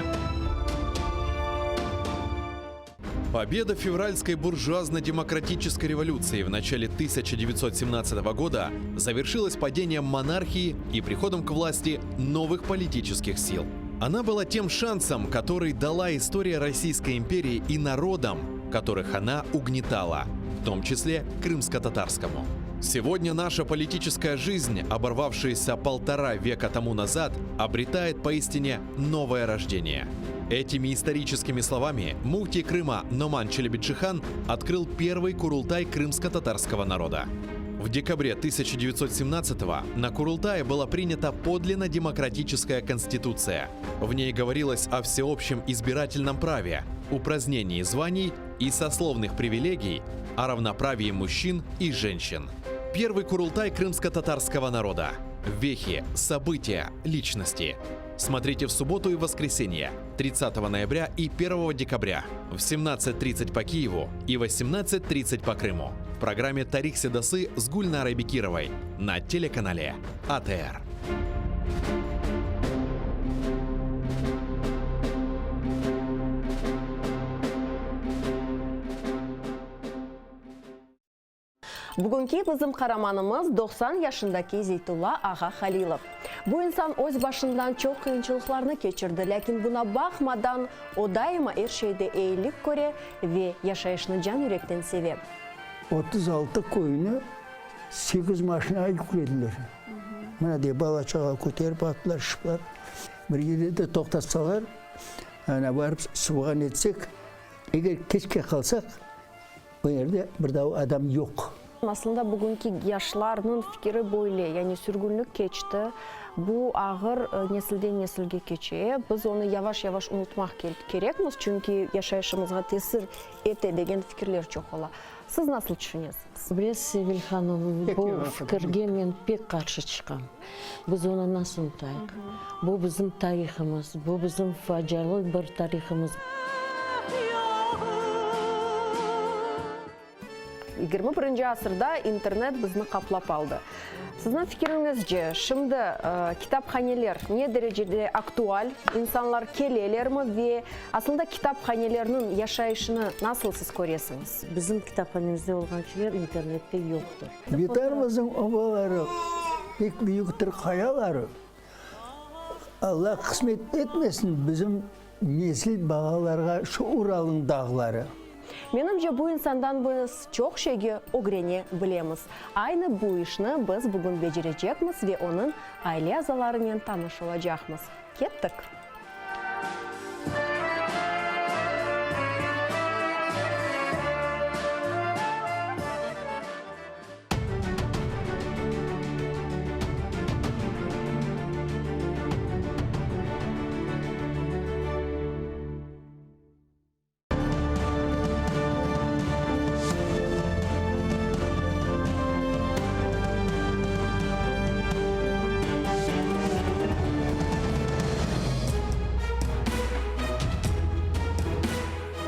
Победа февральской буржуазно-демократической революции в начале 1917 года завершилась падением монархии и приходом к власти новых политических сил. Она была тем шансом, который дала история Российской империи и народам, которых она угнетала, в том числе крымско-татарскому. Сегодня наша политическая жизнь, оборвавшаяся полтора века тому назад, обретает поистине новое рождение. Этими историческими словами муфтий Крыма Номан Челебиджихан открыл первый курултай крымско-татарского народа. В декабре 1917-го на Курултае была принята подлинно демократическая конституция. В ней говорилось о всеобщем избирательном праве, упразднении званий и сословных привилегий, о равноправии мужчин и женщин. Первый Курултай крымско-татарского народа. Вехи, события, личности. Смотрите в субботу и воскресенье, 30 ноября и 1 декабря в 17.30 по Киеву и 18.30 по Крыму в программе «Тарих Седасы» с Гульнарой Бекировой на телеканале АТР. Bugünki bizim qaramanımız 90 yaşındaki Zeytulla ağa Halilov. Bu insan öz başından çoq qıyınçılıqlarnı keçirdi, lâkin buña baqmadan o daima er şeyde eyilik köre ve yaşayışnı can-yürekten seve. 36 köyni sekiz maşinağa yüklediler. Mına dey, bala-çağa köterip attılar, şıplar. Bir yerde de toqtatsalar, ana barıp suvğa netsek, eger keçke qalsaq, O yerde bir daa adam yoq. Aslında bugünki yaşlarnıñ fikiri böyle, yani sürgünlik keçti, bu ağır nesilden nesilge keçe, biz onı yavaş-yavaş unutmaq kerekmiz, çünki yaşayışımızğa tesir ete degen fikirler çoq ola. Siz nasıl tüşünesiñiz? Bilesiz, Sevil hanım, bu fikirge men pek qarşı çıqam. Biz onı nasıl unutayıq? Bu bizim tarihımız, bu bizim facialı bir tarihımız. 21-nci asırda internet bizni qaplap aldı. Sizniñ fikiriñizce, şimdi kitaphaneler ne derecede aktual, insanlar kelelermi ve aslında kitaphanelerniñ yaşayışını nasıl siz köresiñiz? Bizim kitaphanemizde olğan şeyler internette yoqtır. Vetanımıznıñ obaları, pek büyüktir qayaları. Alla qısmet etmesin bizim nesil balalarğa şu Uralnıñ dağları. Menimce, bu insandan biz çoq şeyge ögrene bilemiz. Aynı bu işni biz bugün becerecekmiz ve onıñ aile azalarınen tanış olacaqmız. Kettik!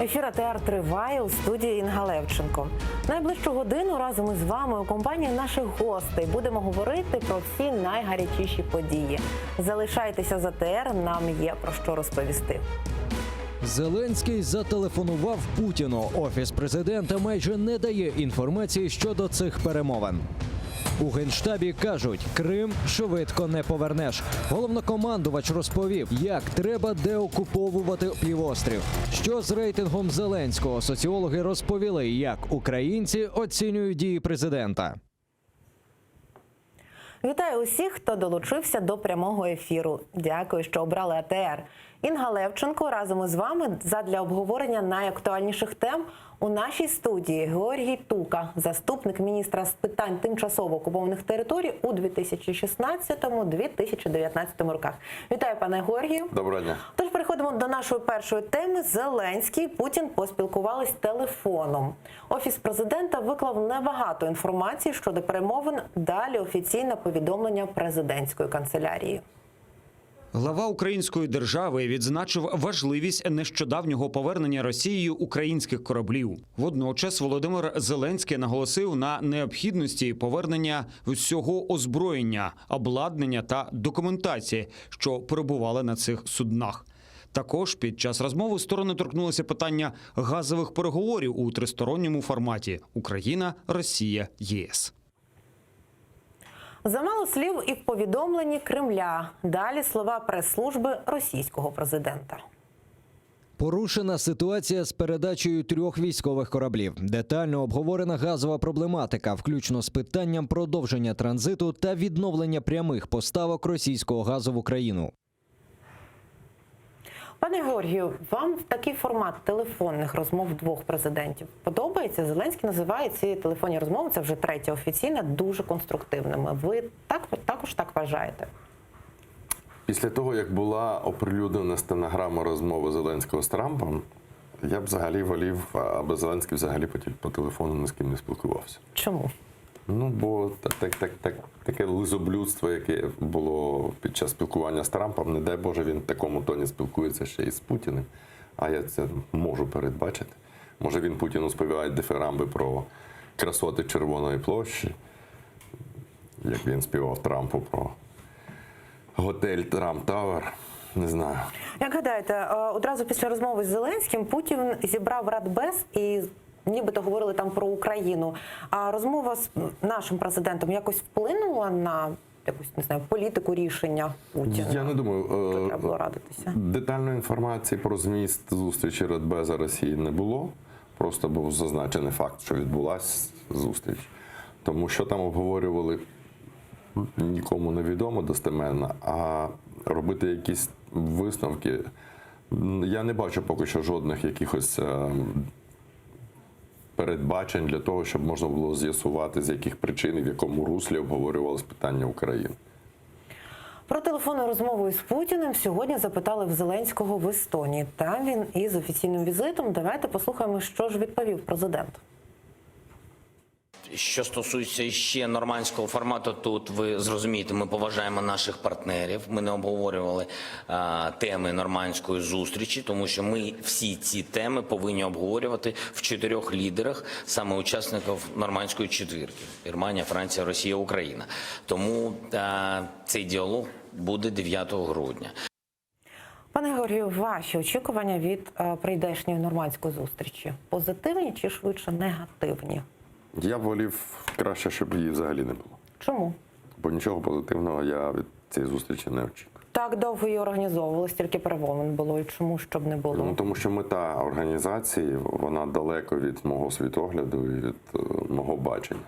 Ефір АТР триває у студії Інга Левченко. Найближчу годину разом із вами у компанії наших гостей будемо говорити про всі найгарячіші події. Залишайтеся з АТР, нам є про що розповісти. Зеленський зателефонував Путіну. Офіс президента майже не дає інформації щодо цих перемовин. У генштабі кажуть, Крим швидко не повернеш. Головнокомандувач розповів, як треба деокуповувати півострів. Що з рейтингом Зеленського соціологи розповіли, як українці оцінюють дії президента. Вітаю усіх, хто долучився до прямого ефіру. Дякую, що обрали АТР. Інга Левченко разом із вами задля обговорення найактуальніших тем у нашій студії Георгій Тука, заступник міністра з питань тимчасово окупованих територій у 2016-2019 роках. Вітаю, пане Георгію. Доброго дня. Тож переходимо до нашої першої теми. Зеленський і Путін поспілкувались телефоном. Офіс президента виклав небагато інформації щодо перемовин. Далі офіційне повідомлення президентської канцелярії. Глава української держави відзначив важливість нещодавнього повернення Росією українських кораблів. Водночас Володимир Зеленський наголосив на необхідності повернення всього озброєння, обладнання та документації, що перебували на цих суднах. Також під час розмови сторони торкнулися питання газових переговорів у тристоронньому форматі Україна, Росія, ЄС. Замало слів і в повідомленні Кремля. Далі слова прес-служби російського президента. Порушена ситуація з передачею трьох військових кораблів. Детально обговорена газова проблематика, включно з питанням продовження транзиту та відновлення прямих поставок російського газу в Україну. Пане Георгію, вам такий формат телефонних розмов двох президентів подобається? Зеленський називає ці телефонні розмови, це вже третя офіційна, дуже конструктивними. Ви так також так вважаєте? Після того, як була оприлюднена стенограма розмови Зеленського з Трампом, я б взагалі волів, аби Зеленський взагалі по, по телефону ні з ким не спілкувався. Чому? Ну, бо так, так, так, так, таке лизоблюдство, яке було під час спілкування з Трампом, не дай Боже, він в такому тоні спілкується ще і з Путіним. А я це можу передбачити. Може, він Путіну співає дифирамби про красоти Червоної площі, як він співав Трампу про готель Трамп Тауер. Не знаю. Як гадаєте, е, одразу після розмови з Зеленським Путін зібрав Радбез і нібито говорили там про Україну. А розмова з нашим президентом якось вплинула на якусь не знаю політику рішення Путіна? Я не думаю, е, Треба було радитися. Детальної інформації про зміст зустрічі Радбеза Росії не було. Просто був зазначений факт, що відбулася зустріч. Тому що там обговорювали, нікому не відомо достеменно, а робити якісь висновки. Я не бачу поки що жодних якихось е, передбачень для того, щоб можна було з'ясувати, з яких причин і в якому руслі обговорювалось питання України. Про телефонну розмову із Путіним сьогодні запитали в Зеленського в Естонії. Там він із офіційним візитом. Давайте послухаємо, що ж відповів президент. Що стосується ще нормандського формату, тут ви зрозумієте, ми поважаємо наших партнерів. Ми не обговорювали а, теми нормандської зустрічі, тому що ми всі ці теми повинні обговорювати в чотирьох лідерах, саме учасників нормандської четвірки: Германія, Франція, Росія, Україна. Тому а, цей діалог буде 9 грудня. Пане Георгію, ваші очікування від е, прийдешньої нормандської зустрічі позитивні чи швидше негативні? Я б волів краще, щоб її взагалі не було. Чому? Бо нічого позитивного я від цієї зустрічі не очікую. Так довго її організовували, стільки перемовин було, і чому щоб не було? Ну, тому що мета організації вона далеко від мого світогляду і від е, мого бачення.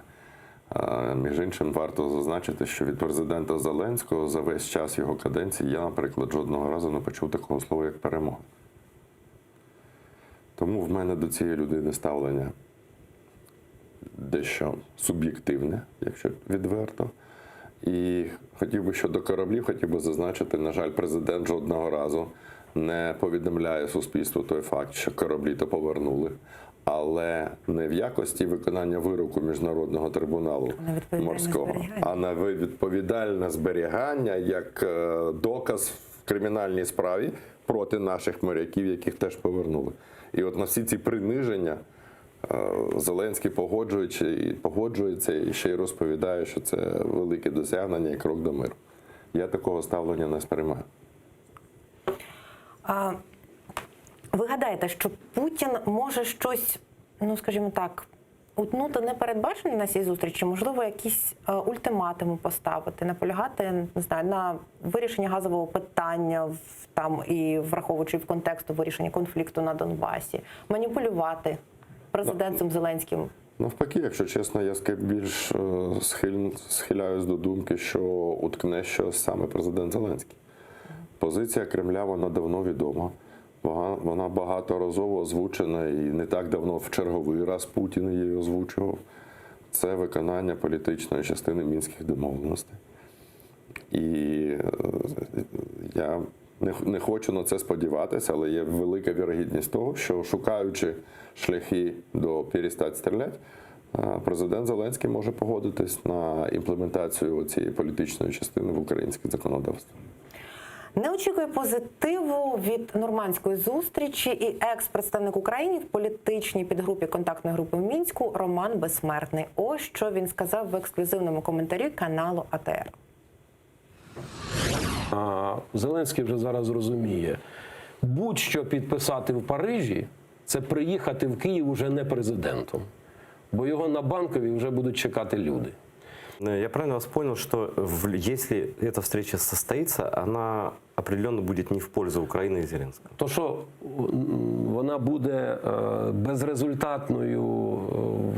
Е, Між іншим, варто зазначити, що від президента Зеленського за весь час його каденції я, наприклад, жодного разу не почув такого слова, як перемога. Тому в мене до цієї людини ставлення дещо суб'єктивне, якщо відверто. І хотів би щодо кораблів, хотів би зазначити, на жаль, президент жодного разу не повідомляє суспільству той факт, що кораблі то повернули, але не в якості виконання вироку міжнародного трибуналу морського, а на відповідальне зберігання як е, доказ в кримінальній справі проти наших моряків, яких теж повернули. І от на всі ці приниження. Е, Зеленський погоджуючи і погоджується і ще й розповідає, що це велике досягнення і крок до миру. Я такого ставлення не сприймаю. А, ви гадаєте, що Путін може щось, ну скажімо так, утнути непередбачене на цій зустрічі, можливо, якісь е, ультиматуми поставити, наполягати не знаю, на вирішенні газового питання в- там і враховуючи в контексту вирішення конфлікту на Донбасі, маніпулювати президентом Зеленським. Навпаки, якщо чесно, я більш е, схиль, схиляюсь до думки, що уткне що саме президент Зеленський. Позиція Кремля вона давно відома. Вона, вона багаторазово озвучена і не так давно в черговий раз Путін її озвучував. Це виконання політичної частини мінських домовленостей. І е, я не, не хочу на це сподіватися, але є велика вірогідність того, що шукаючи шляхи до перестать стріляти, е, президент Зеленський може погодитись на імплементацію цієї політичної частини в українське законодавство. Не очікує позитиву від нормандської зустрічі і екс-представник України в політичній підгрупі контактної групи в Мінську Роман Безсмертний. Ось що він сказав в ексклюзивному коментарі каналу АТР. А Зеленський вже зараз розуміє, будь-що підписати в Парижі, це приїхати в Київ уже не президентом, бо його на банковій вже будуть чекати люди. Я правильно вас понял, что в- если эта встреча состоится, она определенно будет не в пользу Украины и Зеленского? То, що м, вона буде е, безрезультатною, е,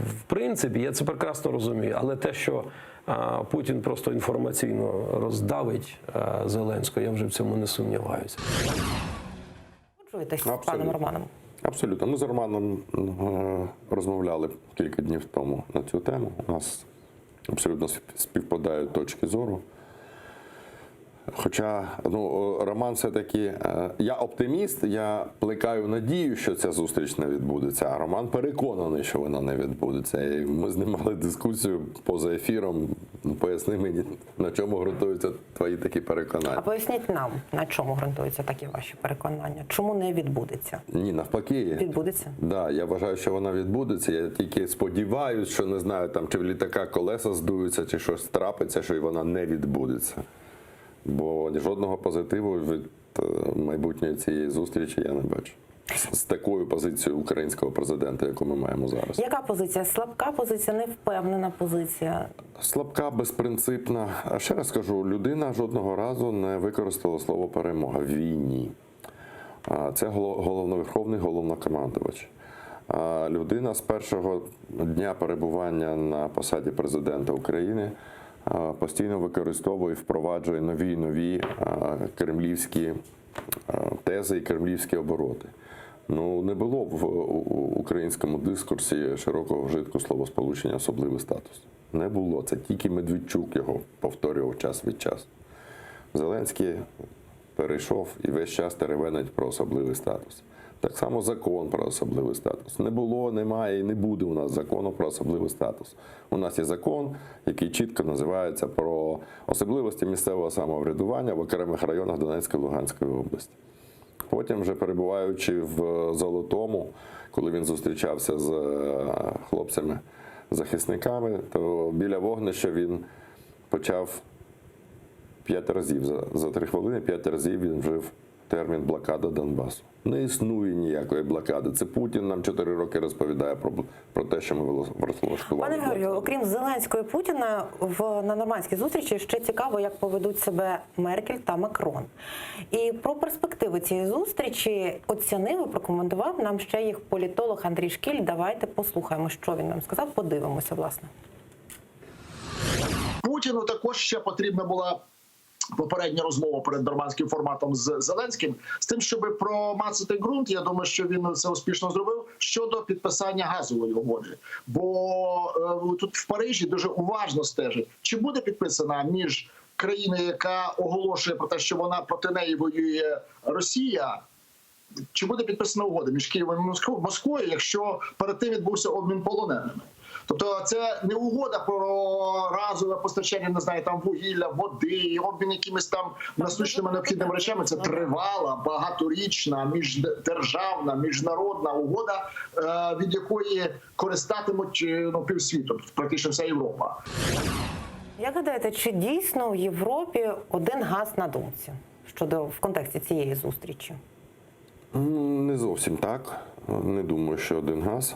в принципі, я це прекрасно розумію. Але те, що е, Путін просто інформаційно роздавить е, Зеленського, я вже в цьому не сумніваюся. Погоджуєтесь з паном Романом? Абсолютно. Ми з Романом е, розмовляли кілька днів тому на цю тему. У нас абсолютно співпадають точки зору. Хоча ну, е, Роман все-таки, е, я оптиміст, я плекаю надію, що ця зустріч не відбудеться, а Роман переконаний, що вона не відбудеться. І ми з ним мали дискусію поза ефіром. Ну, Поясни мені, на чому ґрунтуються твої такі переконання. А поясніть нам, на чому ґрунтуються такі ваші переконання? Чому не відбудеться? Ні, навпаки. Відбудеться? Да, я вважаю, що вона відбудеться. Я тільки сподіваюся, що не знаю, там чи в літака колеса здуються, чи щось трапиться, що і вона не відбудеться. Бо жодного позитиву від е, майбутньої цієї зустрічі я не бачу. З, з такою позицією українського президента, яку ми маємо зараз. Яка позиція? Слабка позиція, невпевнена позиція. Слабка, безпринципна. А ще раз кажу, людина жодного разу не використала слово перемога в війні. А Це голо- головноверховний головнокомандувач. А Людина з першого дня перебування на посаді президента України а, постійно використовує і впроваджує нові і нові а, кремлівські а, тези і кремлівські обороти. Ну, не було в у- у- українському дискурсі широкого вжитку словосполучення особливий статус. Не було. Це тільки Медведчук його повторював час від часу. Зеленський перейшов і весь час теревенить про особливий статус. Так само закон про особливий статус. Не було, немає і не буде у нас закону про особливий статус. У нас є закон, який чітко називається про особливості місцевого самоврядування в окремих районах Донецької і Луганської області. Потім, вже перебуваючи в Золотому, коли він зустрічався з е, хлопцями-захисниками, то біля вогнища він почав п'ять разів за, за три хвилини, п'ять разів він вжив термін блокада Донбасу. Не існує ніякої блокади. Це Путін нам чотири роки розповідає про, про те, що ми влаштували. Пане Георгію, окрім Зеленського і Путіна, в на нормандській зустрічі ще цікаво, як поведуть себе Меркель та Макрон. І про перспективи цієї зустрічі оцінив і прокоментував нам ще їх політолог Андрій Шкіль. Давайте послухаємо, що він нам сказав. Подивимося, власне. Путіну також ще потрібна була. Попередня розмова перед нормандським форматом з Зеленським з тим, щоб промацати ґрунт. Я думаю, що він це успішно зробив щодо підписання газової угоди. Бо е, тут в Парижі дуже уважно стежать, чи буде підписана між країною, яка оголошує про те, що вона проти неї воює Росія. Чи буде підписана угода між Києвом і Москвою, Москвою, якщо перед тим відбувся обмін полоненими? Тобто це не угода про разове постачання, не знаю, там вугілля, води, обмін якимись там насущними необхідними речами. Це тривала, багаторічна, міждержавна, міжнародна угода, е, від якої користатимуть е, ну, півсвіту, практично вся Європа. Як гадаєте, чи дійсно в Європі один газ на думці щодо в контексті цієї зустрічі? М, Не зовсім так. Не думаю, що один газ.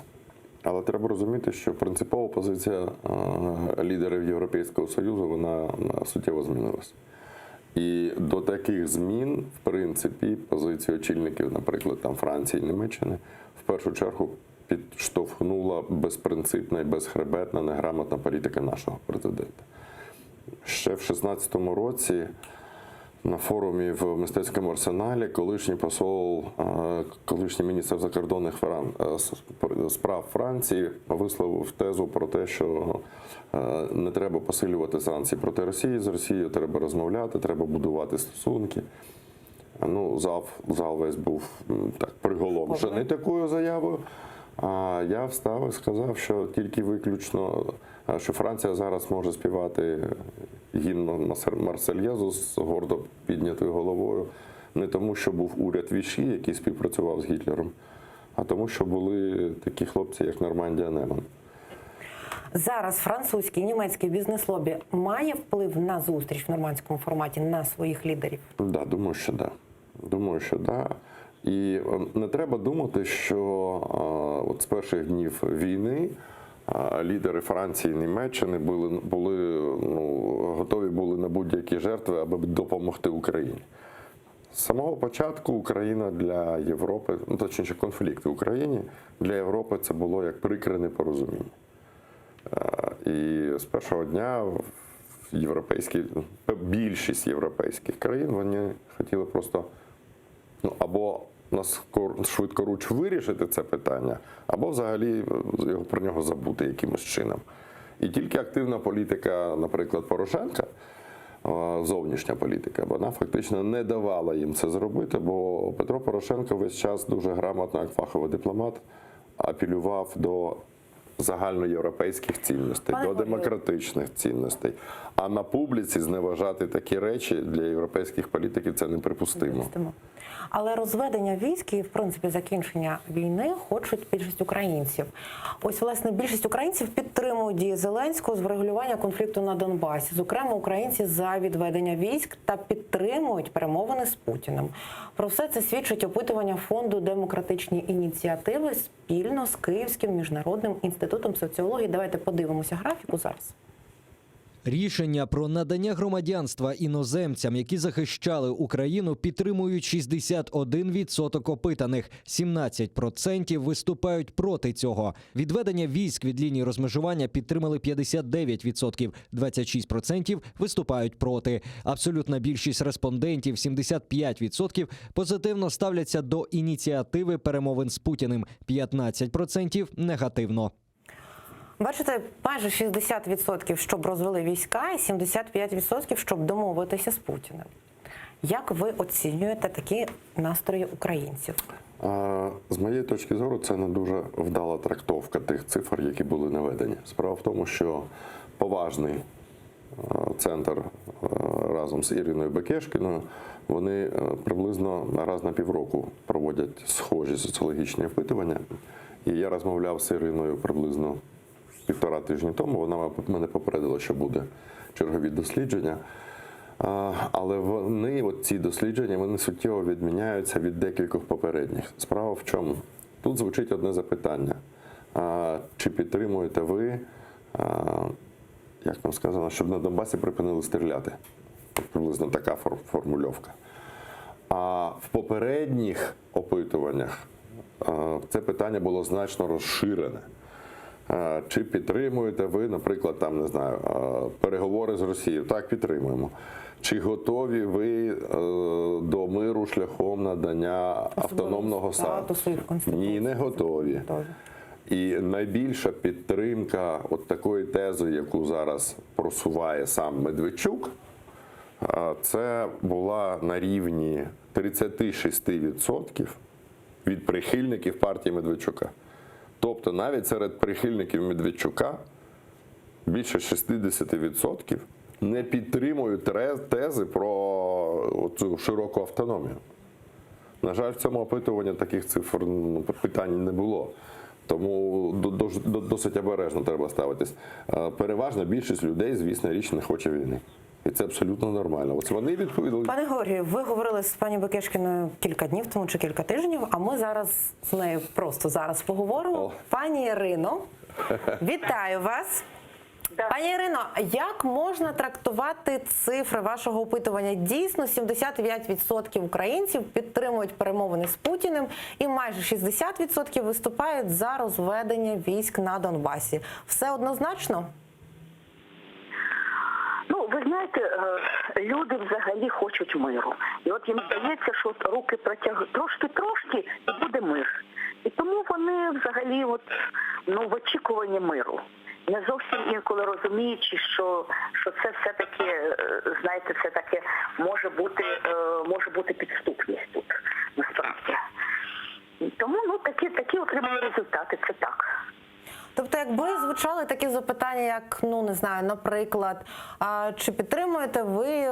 Але треба розуміти, що принципова позиція е, лідерів Європейського Союзу вона е, суттєво змінилася. І до таких змін, в принципі, позицію очільників, наприклад, там Франції і Німеччини, в першу чергу підштовхнула безпринципна і безхребетна неграмотна політика нашого президента. Ще в 16-му році. На форумі в мистецькому арсеналі колишній посол, е, колишній міністр закордонних Фран... е, с- справ Франції висловив тезу про те, що е, не треба посилювати санкції проти Росії. З Росією треба розмовляти, треба будувати стосунки. Ну, зал, зал весь був м, так приголомшений такою заявою. А я встав і сказав, що тільки виключно, а, що Франція зараз може співати гімн Марсер- Марсельєзу з гордо піднятою головою, не тому, що був уряд Віші, який співпрацював з Гітлером, а тому, що були такі хлопці, як Нормандія Неман. Зараз французький і німецький бізнес-лобі має вплив на зустріч в нормандському форматі на своїх лідерів. Да, думаю, що да. Думаю, що да. І е, не треба думати, що е, от з перших днів війни е, лідери Франції і Німеччини були, були ну, готові були на будь-які жертви, аби допомогти Україні. З самого початку Україна для Європи, ну точніше, конфлікт в Україні для Європи це було як прикре непорозуміння. Е, І з першого дня європейські, більшість європейських країн вони хотіли просто ну, або на скор- швидкоруч вирішити це питання, або взагалі е, його про нього забути якимось чином. І тільки активна політика, наприклад, Порошенка, е, зовнішня політика, вона фактично не давала їм це зробити, бо Петро Порошенко весь час дуже грамотно, як фаховий дипломат, апелював до загальноєвропейських цінностей, Пане до Георгію. демократичних цінностей. А на публіці зневажати такі речі для європейських політиків це неприпустимо. Допустимо. Але розведення військ і, в принципі, закінчення війни хочуть більшість українців. Ось, власне, більшість українців підтримують дії Зеленського з врегулювання конфлікту на Донбасі. Зокрема, українці за відведення військ та підтримують перемовини з Путіним. Про все це свідчить опитування фонду демократичні ініціативи спільно з Київським міжнародним інститутом соціології. Давайте подивимося графіку зараз. Рішення про надання громадянства іноземцям, які захищали Україну, підтримують 61% опитаних, 17% виступають проти цього. Відведення військ від лінії розмежування підтримали 59%, 26% виступають проти. Абсолютна більшість респондентів, 75%, позитивно ставляться до ініціативи перемовин з Путіним, 15% негативно. Бачите, майже 60% щоб розвели війська, і 75% щоб домовитися з Путіним. Як ви оцінюєте такі настрої українців? А, З моєї точки зору, це не дуже вдала трактовка тих цифр, які були наведені. Справа в тому, що поважний е, центр е, разом з Іриною Бекешкіною, вони е, приблизно раз на півроку проводять схожі соціологічні опитування. І я розмовляв з Іриною приблизно півтора тижні тому. Вона мене попередила, що буде чергові дослідження. А, Але вони, от ці дослідження, вони суттєво відміняються від декількох попередніх. Справа в чому? Тут звучить одне запитання: А, чи підтримуєте ви, а, як там сказано, щоб на Донбасі припинили стріляти? От Приблизно така фор- формульовка. А в попередніх опитуваннях е, це питання було значно розширене. Е, Чи підтримуєте ви, наприклад, там не знаю, е, переговори з Росією? Так, підтримуємо. Чи готові ви е, до миру шляхом надання автономного статусу і в статусу? Конституції. Ні, не готові. І найбільша підтримка от такої тези, яку зараз просуває сам Медведчук, а, це була на рівні 36% від прихильників партії Медведчука. Тобто навіть серед прихильників Медведчука більше 60% не підтримують тре- тези про цю широку автономію. На жаль, в цьому опитуванні таких цифр ну, питань не було. Тому до- до- до- досить обережно треба ставитись. Е, Переважна більшість людей, звісно, річ не хоче війни. І це абсолютно нормально. От вони відповіли. Пане Георгію, ви говорили з пані Бекешкіною кілька днів тому чи кілька тижнів, а ми зараз з нею просто зараз поговоримо. Пані Ірино, вітаю вас. Пані Ірино, як можна трактувати цифри вашого опитування? Дійсно, 75% українців підтримують перемовини з Путіним, і майже 60% виступають за розведення військ на Донбасі. Все однозначно? Ну, ви. Ви знаєте, е, люди взагалі хочуть миру. І от їм здається, що от руки протяг трошки-трошки і буде мир. І тому вони взагалі от, ну, в очікуванні миру. Не зовсім інколи розуміючи, що, що це все-таки, е, знаєте, це таке може бути, е, може бути підступність тут насправді. Тому ну, такі, такі отримали результати, це так. Тобто, якби звучали такі запитання, як ну не знаю, наприклад, а чи підтримуєте ви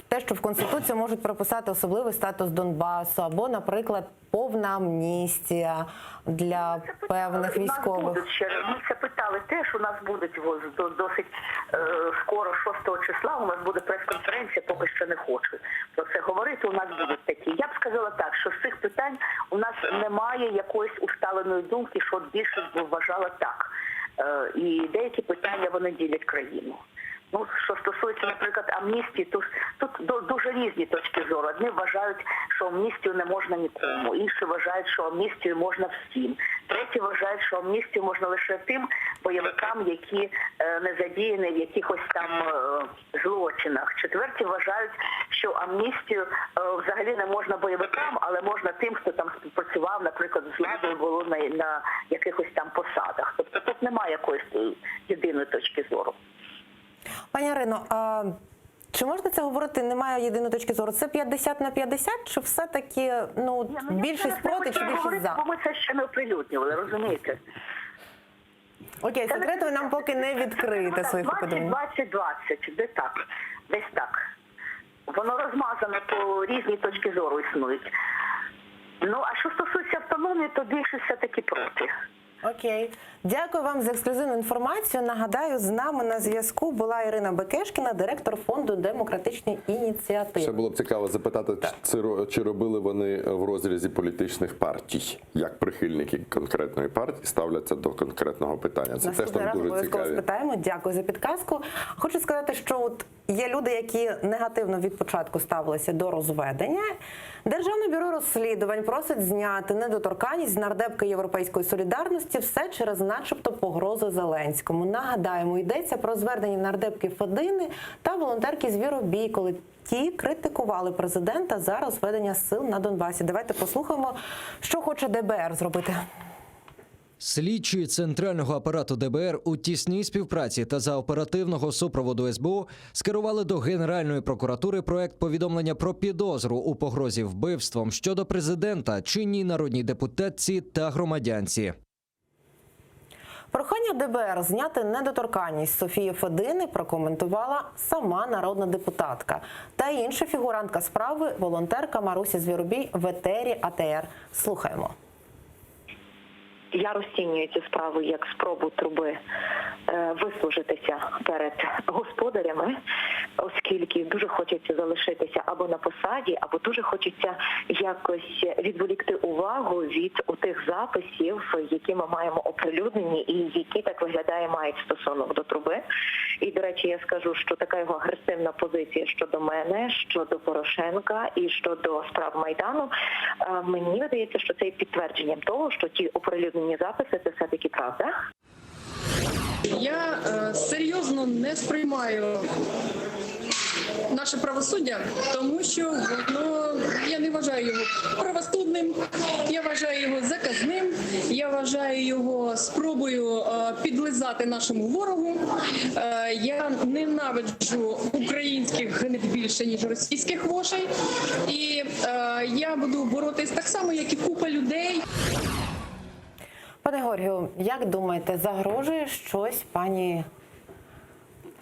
те, що в Конституцію можуть прописати особливий статус Донбасу, або, наприклад, повна амністія для певних У нас військових? будуть ще ми це питали теж. У нас будуть воз- до- досить е, скоро, 6 числа. У нас буде прес-конференція, поки що не хочу про це говорити. У нас будуть такі. Я б сказала так, що з цих питань у нас немає якоїсь усталеної думки, що от більшість би вважала так. Е, і деякі питання вони ділять країну. Ну, що стосується, наприклад, амністії, то тут до- дуже різні точки зору. Одні вважають, що амністію не можна нікому, інші вважають, що амністію можна всім. Треті вважають, що амністію можна лише тим бойовикам, які е, не задіяні в якихось там е, злочинах. Четверті вважають, що амністію е, взагалі не можна бойовикам, але можна тим, хто там співпрацював, наприклад, з владою було на, на якихось там посадах. Тобто тут немає якоїсь е, єдиної точки зору. Пані Ірино, а чи можна це говорити? Немає єдиної точки зору. Це 50 на 50, чи все-таки ну, більшість Зараз не проти, хочу чи більшість говорити, за? Бо ми це ще не оприлюднювали, розумієте? Окей, секрету ви нам поки не відкриєте своїх 20, опитувань. 20, 20, де так, десь так. Воно розмазане по різні точки зору існують. Ну, а що стосується автономії, то більшість все-таки проти. Окей, дякую вам за ексклюзивну інформацію. Нагадаю, з нами на зв'язку була Ірина Бекешкіна, директор фонду демократичні ініціативи. Ще було б цікаво запитати, чи, це ро- чи робили вони в розрізі політичних партій, як прихильники конкретної партії ставляться до конкретного питання. Це теж Наступний там раз дуже обов'язково цікаві. спитаємо. Дякую за підказку. Хочу сказати, що от є люди, які негативно від початку ставилися до розведення. Державне бюро розслідувань просить зняти недоторканність з нардепки Європейської солідарності все через, начебто, погрози Зеленському. Нагадаємо, йдеться про звернення нардепки Федини та волонтерки Звіробій, коли ті критикували президента за розведення сил на Донбасі. Давайте послухаємо, що хоче ДБР зробити. Слідчі центрального апарату ДБР у тісній співпраці та за оперативного супроводу СБУ скерували до Генеральної прокуратури проект повідомлення про підозру у погрозі вбивством щодо президента, чинній народній депутатці та громадянці. Прохання ДБР зняти недоторканність Софії Федини прокоментувала сама народна депутатка та інша фігурантка справи волонтерка Маруся Звіробій в етері АТР. Слухаємо. Я розцінюю цю справу як спробу труби е, вислужитися перед господарями, оскільки дуже хочеться залишитися або на посаді, або дуже хочеться якось відволікти увагу від тих записів, які ми маємо оприлюднені і які так виглядає мають стосунок до труби. І до речі, я скажу, що така його агресивна позиція щодо мене, щодо Порошенка і щодо справ Майдану, е, мені видається, що це є підтвердженням того, що ті оприлюднені записи це все-таки правда. Я е, серйозно не сприймаю наше правосуддя, тому що воно я не вважаю його правосудним, я вважаю його заказним, я вважаю його спробою е, підлизати нашому ворогу. Е, я ненавиджу українських гнид більше ніж російських вошей, і е, я буду боротись так само, як і купа людей. Пане Георгію, як думаєте, загрожує щось пані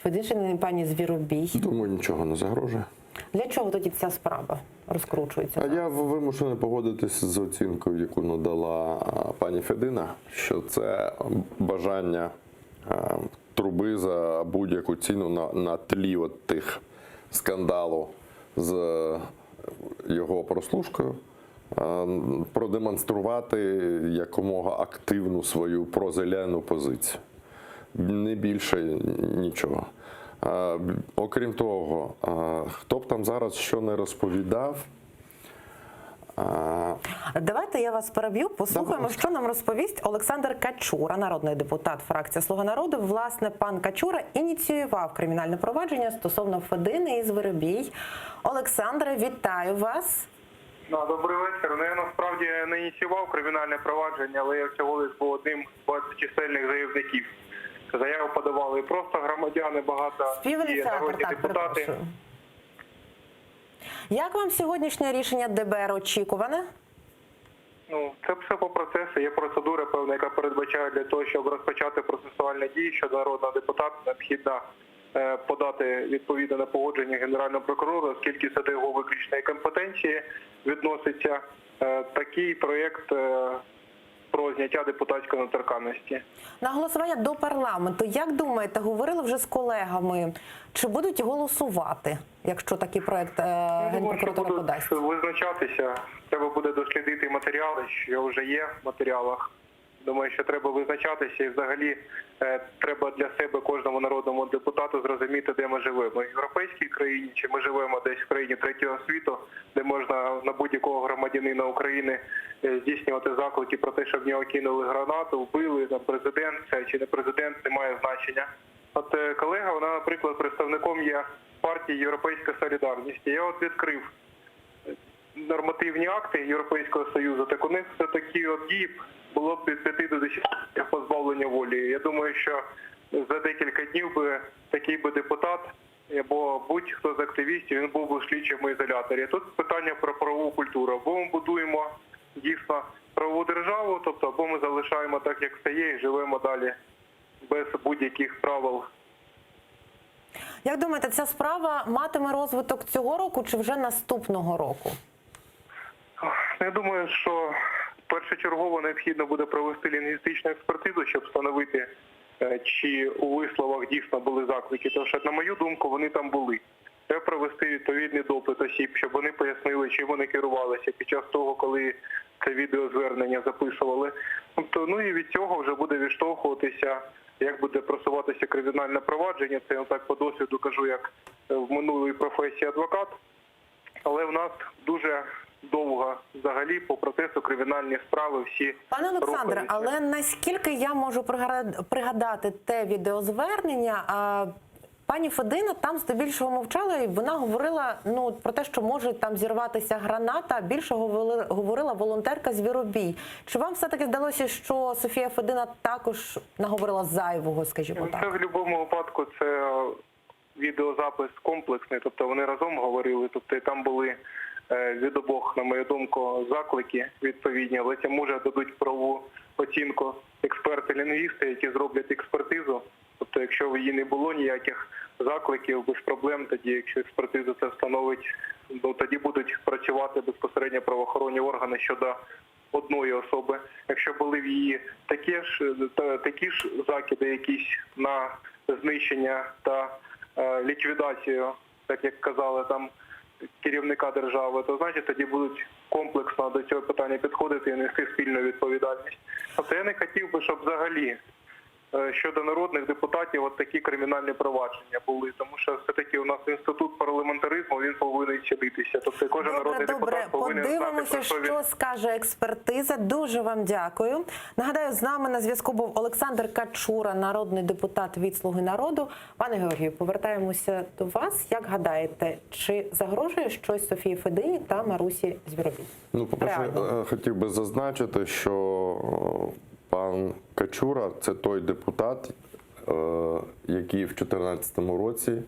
Федишині, пані Звіробій? Думаю, нічого не загрожує. Для чого тоді ця справа розкручується? А я вимушений погодитись з оцінкою, яку надала а, пані Федина, що це бажання а, труби за будь-яку ціну на, на тлі от тих скандалу з е, його прослушкою. е, Продемонструвати якомога активну свою прозелену позицію. Не більше нічого. Е, Окрім того, е, хто б там зараз що не розповідав, Давайте я вас переб'ю. Послухаємо, що нам розповість Олександр Качура, народний депутат фракції Слуга народу. Власне, пан Качура ініціював кримінальне провадження стосовно Федини і Звіробій. Олександре, вітаю вас. Да, добрий вечір. Ну, я насправді не ініціював кримінальне провадження, але я всього лиш був одним з багаточисельних заявників. Заяву подавали і просто громадяни багато, і Співініціатор, народні так, депутати. перепрошую. Як вам сьогоднішнє рішення ДБР очікуване? Ну, це все по процесу. Є процедура певна, яка передбачає для того, щоб розпочати процесуальні дії щодо народного депутата, необхідно е, подати відповідне на погодження генерального прокурора, оскільки це до його виключної компетенції відноситься е, такий проєкт е, про зняття депутатської недоторканності. На голосування до парламенту. Як думаєте, говорили вже з колегами, чи будуть голосувати, якщо такий проект е, Я думаю, що Генпрокуратура будуть подасть? визначатися. Треба буде дослідити матеріали, що вже є в матеріалах. Думаю, що треба визначатися і взагалі е, треба для себе кожному народному депутату зрозуміти, де ми живемо. В європейській країні чи ми живемо десь в країні третього світу, де можна на будь-якого громадянина України е, здійснювати заклики про те, щоб в нього кинули гранату, вбили там президент це чи не президент, не має значення. От е, колега, вона, наприклад, представником є партії Європейська Солідарність. І Я от відкрив нормативні акти Європейського Союзу, так у них за такі от дії було б від 5 до 10 років позбавлення волі. Я думаю, що за декілька днів би такий би депутат або будь-хто з активістів, він був би в слідчому ізоляторі. Тут питання про правову культуру. Або ми будуємо дійсно правову державу, тобто або ми залишаємо так, як все є, і живемо далі без будь-яких правил Як думаєте, ця справа матиме розвиток цього року чи вже наступного року? Я думаю, що першочергово необхідно буде провести лінгвістичну експертизу, щоб встановити, е, чи у висловах дійсно були заклики. Тому що, на мою думку, вони там були. Треба провести відповідний допит осіб, щоб вони пояснили, чим вони керувалися під час того, коли це відеозвернення записували. Тобто, ну і від цього вже буде відштовхуватися, як буде просуватися кримінальне провадження. Це я так по досвіду кажу, як е, в минулій професії адвокат. Але в нас дуже довго взагалі по процесу кримінальні справи всі Пане Олександре, рухаються. але наскільки я можу пригара- пригадати те відеозвернення, а пані Федина там здебільшого мовчала, і вона говорила ну про те, що може там зірватися граната. Більше говорили- говорила волонтерка Звіробій. Чи вам все таки здалося, що Софія Федина також наговорила зайвого, скажімо Ну, так? Це в будь-якому випадку це відеозапис комплексний, тобто вони разом говорили, тобто і там були е, від обох, на мою думку, заклики відповідні, але це може дадуть правову оцінку експерти-лінгвісти, які зроблять експертизу. Тобто, якщо в її не було ніяких закликів, без проблем, тоді, якщо експертиза це встановить, ну тоді будуть працювати безпосередньо правоохоронні органи щодо одної особи. Якщо були в її такі ж та, такі ж закиди, якісь на знищення та е, ліквідацію, так як казали там керівника держави, то значить тоді будуть комплексно до цього питання підходити і нести спільну відповідальність. Тобто я не хотів би, щоб взагалі е, щодо народних депутатів от такі кримінальні провадження були, тому що все-таки у нас інститут парламентаризму він повинен цінитися. Тобто кожен народний Добре, депутат повинен знати, подивимося, про що він що скаже експертиза. Дуже вам дякую. Нагадаю, з нами на зв'язку був Олександр Качура, народний депутат від Слуги народу. Пане Георгію, повертаємося до вас. Як гадаєте, чи загрожує щось Софії Федині та Марусі Звіробій? Ну, по-перше, Реально. е, хотів би зазначити, що е, пан Качура це той депутат, е, який в 2014 році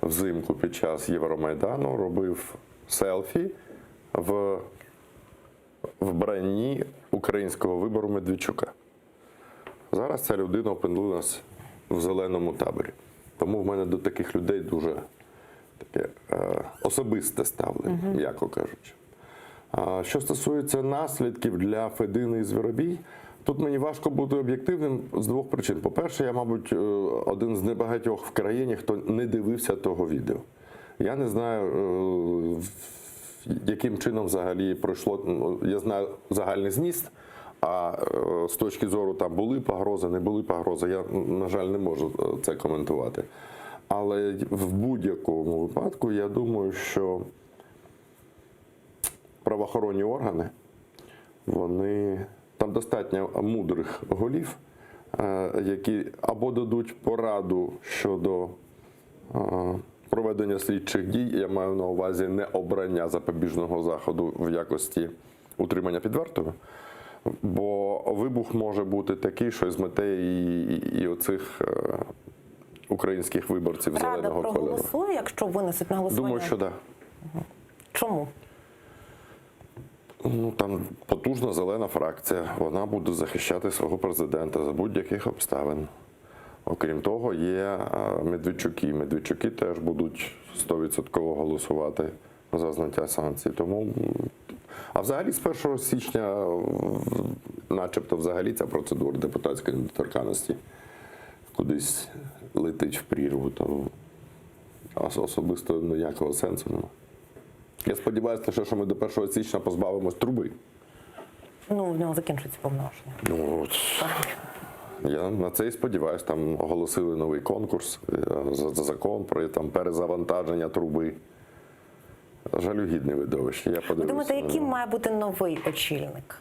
взимку під час Євромайдану робив селфі в вбранні українського вибору Медведчука. Зараз ця людина опинилась в зеленому таборі. Тому в мене до таких людей дуже таке е, особисте ставлення, м'яко кажучи. А Що стосується наслідків для Федини і Звіробій, тут мені важко бути об'єктивним з двох причин. По-перше, я, мабуть, е, один з небагатьох в країні, хто не дивився того відео. Я не знаю, е, в- яким чином взагалі пройшло. ну, Я знаю загальний зміст, а е, з точки зору там були погрози, не були погрози, я, на жаль, не можу е, це коментувати. Але в будь-якому випадку я думаю, що. Правоохоронні органи, вони там достатньо мудрих голів, е, які або дадуть пораду щодо е, проведення слідчих дій, я маю на увазі не обрання запобіжного заходу в якості утримання під вартою. Бо вибух може бути такий, що змете і, і, і оцих е, українських виборців Рада зеленого кольору. проголосує, якщо винесуть на голосування? Думаю, що так. Да. Чому? Ну там потужна зелена фракція. Вона буде захищати свого президента за будь-яких обставин. Окрім того, є е, Медведчуки. Медведчуки теж будуть 100% голосувати за зняття санкцій. Тому, м, а взагалі з 1 січня, в- начебто, взагалі ця процедура депутатської недоторканності кудись летить в прірву. То ос- особисто ніякого сенсу немає. Я сподіваюся, лише, що ми до 1 січня позбавимось труби. Ну, в нього закінчується повноваження. Ну, от, я на це і сподіваюся. Там оголосили новий конкурс е, за, за закон про там перезавантаження труби. Жалюгідне видовище. Я Ви подивився. думаєте, на яким нього. має бути новий очільник?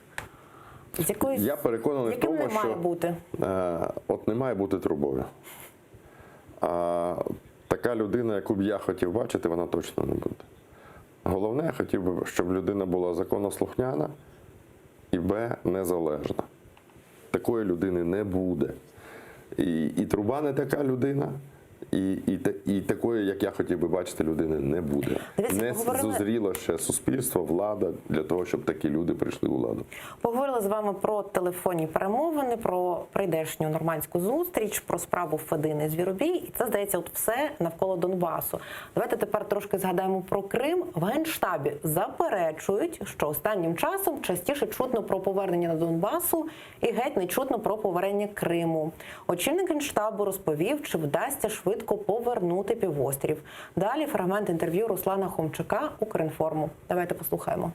З якоюсь... Я переконаний в яким тому, не має що бути? Е, от не має бути трубою. А така людина, яку б я хотів бачити, вона точно не буде. Головне, я хотів би, щоб людина була законослухняна і Б, незалежна. Такої людини не буде. І, і труба не така людина, і, і, та- і такої, як я хотів би бачити, людини не буде. Дивіться, не поговорили- зозріло ще суспільство, влада для того, щоб такі люди прийшли у владу. Поговорили з вами про телефонні перемовини, про прийдешню нормандську зустріч, про справу Федини Звіробій. І це здається, от все навколо Донбасу. Давайте тепер трошки згадаємо про Крим. В генштабі заперечують, що останнім часом частіше чутно про повернення на Донбасу і геть не чутно про повернення Криму. Очільник генштабу розповів, чи вдасться швидко повернути півострів. Далі фрагмент інтерв'ю Руслана Хомчака Укрінформу. Давайте послухаємо.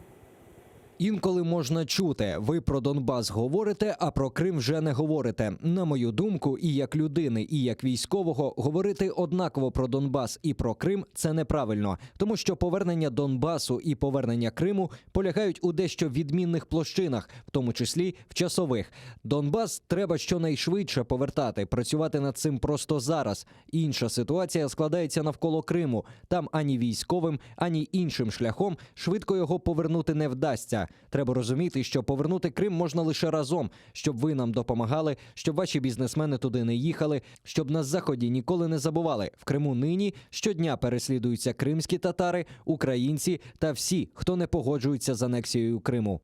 Інколи можна чути, ви про Донбас говорите, а про Крим вже не говорите. На мою думку, і як людини, і як військового, говорити однаково про Донбас і про Крим це неправильно, тому що повернення Донбасу і повернення Криму полягають у дещо відмінних площинах, в тому числі в часових. Донбас треба щонайшвидше повертати, працювати над цим просто зараз. Інша ситуація складається навколо Криму. Там ані військовим, ані іншим шляхом швидко його повернути не вдасться. Треба розуміти, що повернути Крим можна лише разом, щоб ви нам допомагали, щоб ваші бізнесмени туди не їхали, щоб на заході ніколи не забували. В Криму нині щодня переслідуються кримські татари, українці та всі, хто не погоджується з анексією Криму.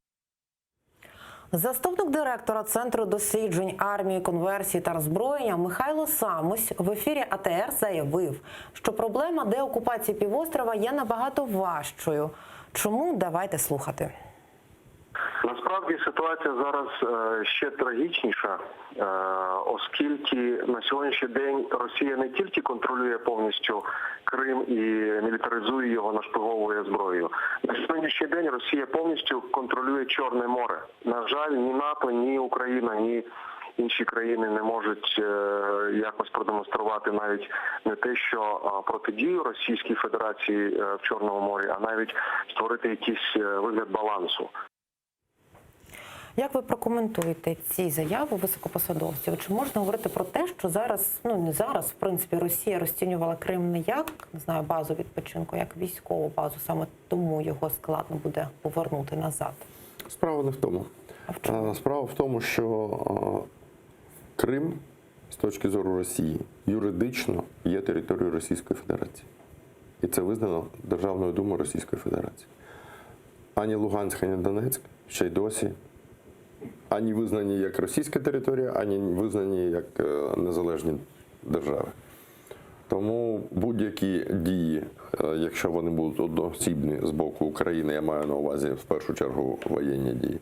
Заступник директора Центру досліджень армії, конверсії та роззброєння Михайло Самусь в ефірі АТР заявив, що проблема деокупації півострова є набагато важчою. Чому давайте слухати? Насправді ситуація зараз е, ще трагічніша, е, оскільки на сьогоднішній день Росія не тільки контролює повністю Крим і мілітаризує його, нашпиговує зброєю. На сьогоднішній день Росія повністю контролює Чорне море. На жаль, ні НАТО, ні Україна, ні інші країни не можуть е, якось продемонструвати навіть не те, що а, протидію Російській Федерації е, в Чорному морі, а навіть створити якийсь е, вигляд балансу. Як ви прокоментуєте ці заяви високопосадовців? Чи можна говорити про те, що зараз, ну не зараз, в принципі, Росія розцінювала Крим не як не знаю базу відпочинку, як військову базу, саме тому його складно буде повернути назад? Справа не в тому. Е, Справа в тому, що е, Крим з точки зору Росії юридично є територією Російської Федерації. І це визнано Державною Думою Російської Федерації. Ані Луганськ, ані Донецьк ще й досі ані визнані як російська територія, ані визнані як е, незалежні держави. Тому будь-які дії, е, якщо вони будуть одноосібні з боку України, я маю на увазі в першу чергу воєнні дії,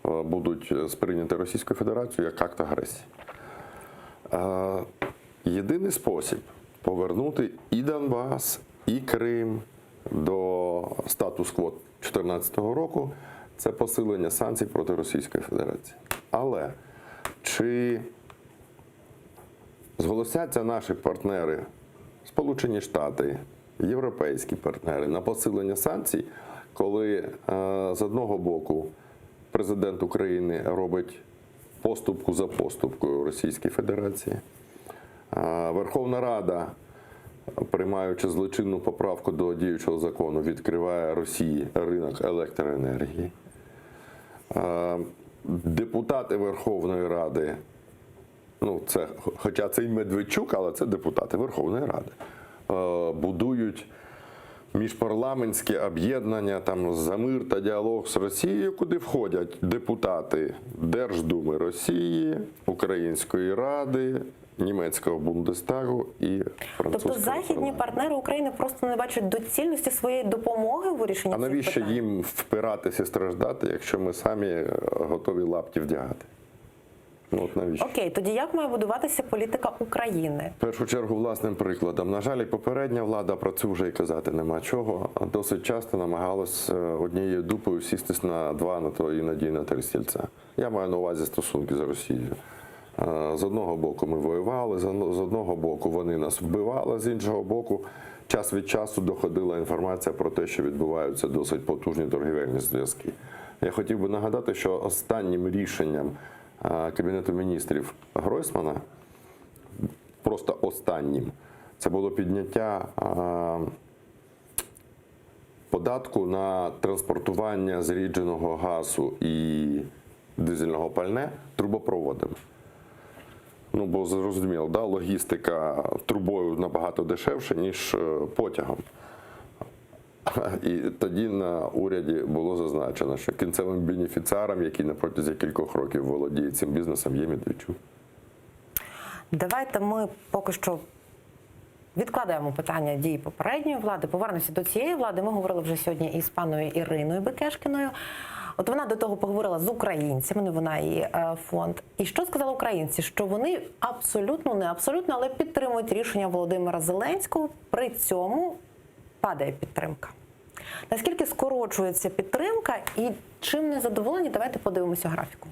е, будуть сприйняті Російською Федерацією як акт агресії. Е, Єдиний спосіб повернути і Донбас, і Крим до статус-кво 2014 року це посилення санкцій проти Російської Федерації. Але чи зголосяться наші партнери, Сполучені Штати, європейські партнери на посилення санкцій, коли. Коли е, з одного боку президент України робить поступку за поступкою Російській Федерації, е, Верховна Рада, приймаючи злочинну поправку до діючого закону, відкриває Росії ринок електроенергії. Е, Депутати Верховної Ради, ну це, хоча це і Медведчук, але це депутати Верховної Ради, е, будують міжпарламентське об'єднання там за мир та діалог з Росією, куди входять депутати Держдуми Росії, Української Ради, німецького Бундестагу і французького. Тобто західні партнери України просто не бачать доцільності своєї допомоги у вирішенні А цих навіщо питань? їм впиратися і страждати, якщо ми самі е, готові лапті вдягати? Ну от навіщо? Окей, тоді як має будуватися політика України? В першу чергу власним прикладом. На жаль, і попередня влада про це вже і казати нема чого. Досить часто намагалась е, однією дупою сістись на два, на то іноді і на три стільця. Я маю на увазі стосунки з Росією. Е, З одного боку ми воювали, з одно- з одного боку вони нас вбивали, з іншого боку, час від часу доходила інформація про те, що відбуваються досить потужні торгівельні зв'язки. Я хотів би нагадати, що останнім рішенням е, Кабінету міністрів Гройсмана просто останнім. Це було підняття е, податку на транспортування зрідженого газу і дизельного пальне трубопроводами. Ну, бо зрозуміло, да, логістика трубою набагато дешевше, ніж е, потягом. І тоді на уряді було зазначено, що кінцевим бенефіціаром, який на протязі кількох років володіє цим бізнесом, є Медведчук. Давайте ми поки що відкладаємо питання дій попередньої влади, повернемося до цієї влади. Ми говорили вже сьогодні із паною Іриною Бекешкіною. От вона до того поговорила з українцями, ну вона і е, фонд. І що сказали українці? Що вони абсолютно, не абсолютно, але підтримують рішення Володимира Зеленського. При цьому падає підтримка. Наскільки скорочується підтримка і чим не задоволені? Давайте подивимося графіку.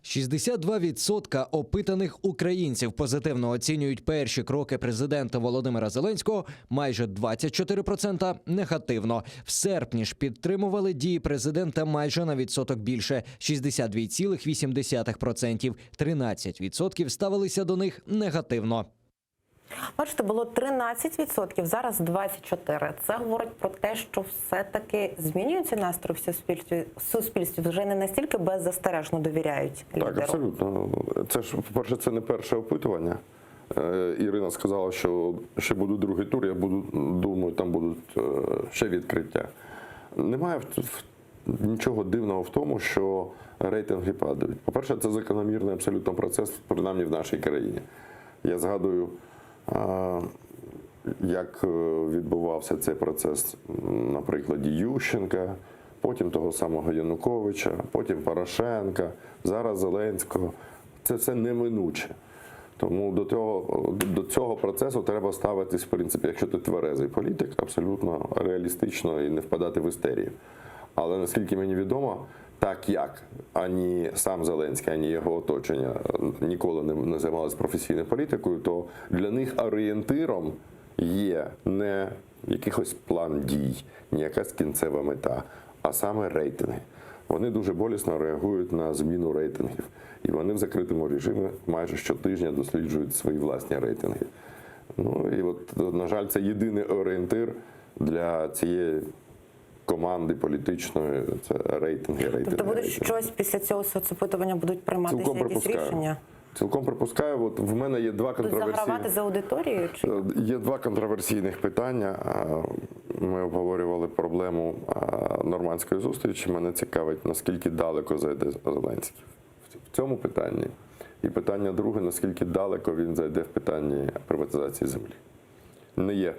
62% опитаних українців позитивно оцінюють перші кроки президента Володимира Зеленського, майже 24% негативно. В серпні ж підтримували дії президента майже на відсоток більше 62,8%. 13% ставилися до них негативно. Бачите, було 13%, зараз 24%. Це говорить про те, що все-таки змінюється настрій в суспільстві, в суспільстві вже не настільки беззастережно довіряють лідеру. Так, абсолютно. Це ж, по-перше, це не перше опитування. Е, Ірина сказала, що ще буде другий тур, я буду, думаю, там будуть е, ще відкриття. Немає в- в- нічого дивного в тому, що рейтинги падають. По-перше, це закономірний абсолютно процес, принаймні в нашій країні. Я згадую, е, як е, відбувався цей процес м, на прикладі Ющенка, потім того самого Януковича, потім Порошенка, зараз Зеленського. Це все неминуче. Тому до цього, до цього процесу треба ставитись, в принципі, якщо ти тверезий політик, абсолютно реалістично і не впадати в істерію. Але наскільки мені відомо, так як ані сам Зеленський, ані його оточення ніколи не, не займалися професійною політикою, то для них орієнтиром є не якихось план дій, не якась кінцева мета, а саме рейтинги. Вони дуже болісно реагують на зміну рейтингів, і вони в закритому режимі майже щотижня досліджують свої власні рейтинги. Ну і от, на жаль, це єдиний орієнтир для цієї команди політичної. Це рейтинги, рейтинги. Тобто будуть рейтинги. щось після цього соцопитування будуть прийматися Цілком якісь припускаю. рішення? Цілком припускаю. От в мене є два Будуть контроверсійні. загравати з аудиторією? Чи Е, Є два контроверсійних питання. Е, Ми обговорювали проблему е, нормандської зустрічі. Мене цікавить, наскільки далеко зайде Зеленський в цьому питанні. І питання друге, наскільки далеко він зайде в питанні приватизації землі. Не є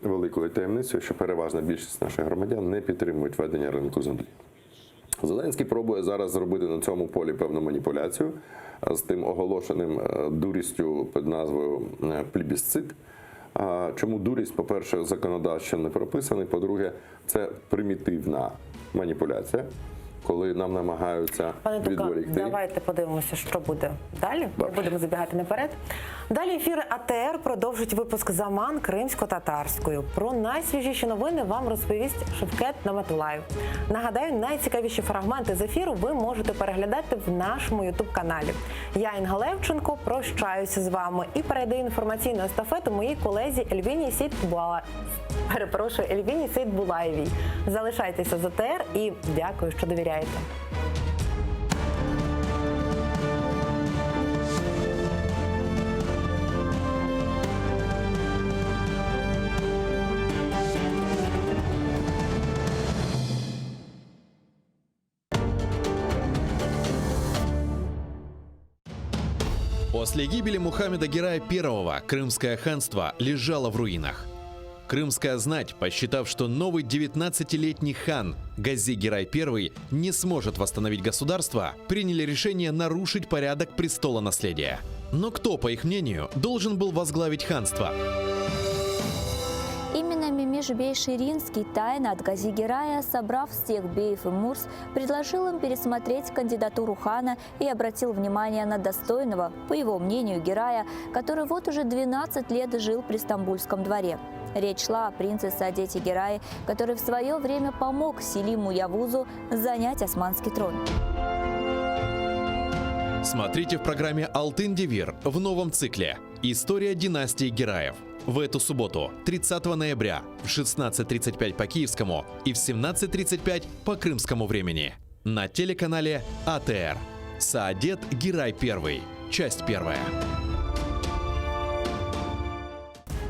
великою таємницею, що переважна більшість наших громадян не підтримують ведення ринку землі. Зеленський пробує зараз зробити на цьому полі певну маніпуляцію е, з тим оголошеним е, дурістю під назвою е, плебісцит. А Чому дурість? По-перше, законодавчо не прописаний. По-друге, це примітивна маніпуляція. Коли нам намагаються Пане Тука, відволікти. давайте подивимося, що буде далі. Не будемо забігати наперед. Далі ефіри АТР продовжить випуск Заман кримсько-татарською. Про найсвіжіші новини вам розповість Шевкет Наматулаєв. Нагадаю, найцікавіші фрагменти з ефіру ви можете переглядати в нашому Ютуб каналі. Я Інга Левченко прощаюся з вами і передаю інформаційну естафету моїй колезі Ельвіні Сітбула. Перепрошую, Ельвіні Сейтбулаєвій. Залишайтеся з АТР і дякую, що довіряєте. После гибели Мухаммеда Герая I Крымское ханство лежало в руинах. Крымская знать, посчитав, что новый 19-летний хан Гази Герай I не сможет восстановить государство, приняли решение нарушить порядок престола наследия. Но кто, по их мнению, должен был возглавить ханство? Именно Мемиш Бей Ширинский тайно от Гази Герая, собрав всех беев и мурс, предложил им пересмотреть кандидатуру хана и обратил внимание на достойного, по его мнению, Герая, который вот уже 12 лет жил при Стамбульском дворе. Речь шла о принце Саадете Герае, который в свое время помог Селиму Явузу занять османский трон. Смотрите в программе «Алтын Девир» в новом цикле «История династии Гераев». В эту субботу, 30 ноября, в 16.35 по киевскому и в 17.35 по крымскому времени на телеканале АТР. Саадет Герай I. Часть первая.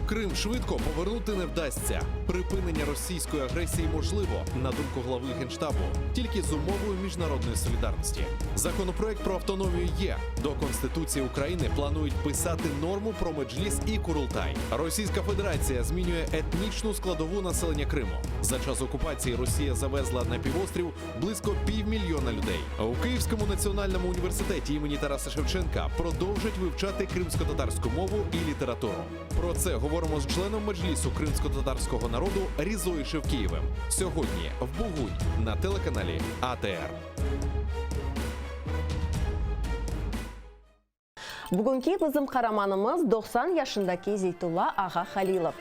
Крим швидко повернути не вдасться. Припинення російської агресії можливо, на думку глави генштабу, тільки з умовою міжнародної солідарності. Законопроект про автономію є. До Конституції України планують писати норму про меджліс і Курултай. Російська Федерація змінює етнічну складову населення Криму. За час окупації Росія завезла на півострів близько півмільйона людей. У Київському національному університеті імені Тараса Шевченка продовжать вивчати кримськотатарську мову і літературу. Про це говоримо з членом меджлісу кримськотатарського народу Різою Шевкієвим. Сьогодні в Бугунь на телеканалі АТР. Bugünki bizim qaramanımız 90 yaşındaki Zeytulla ağa Halilov.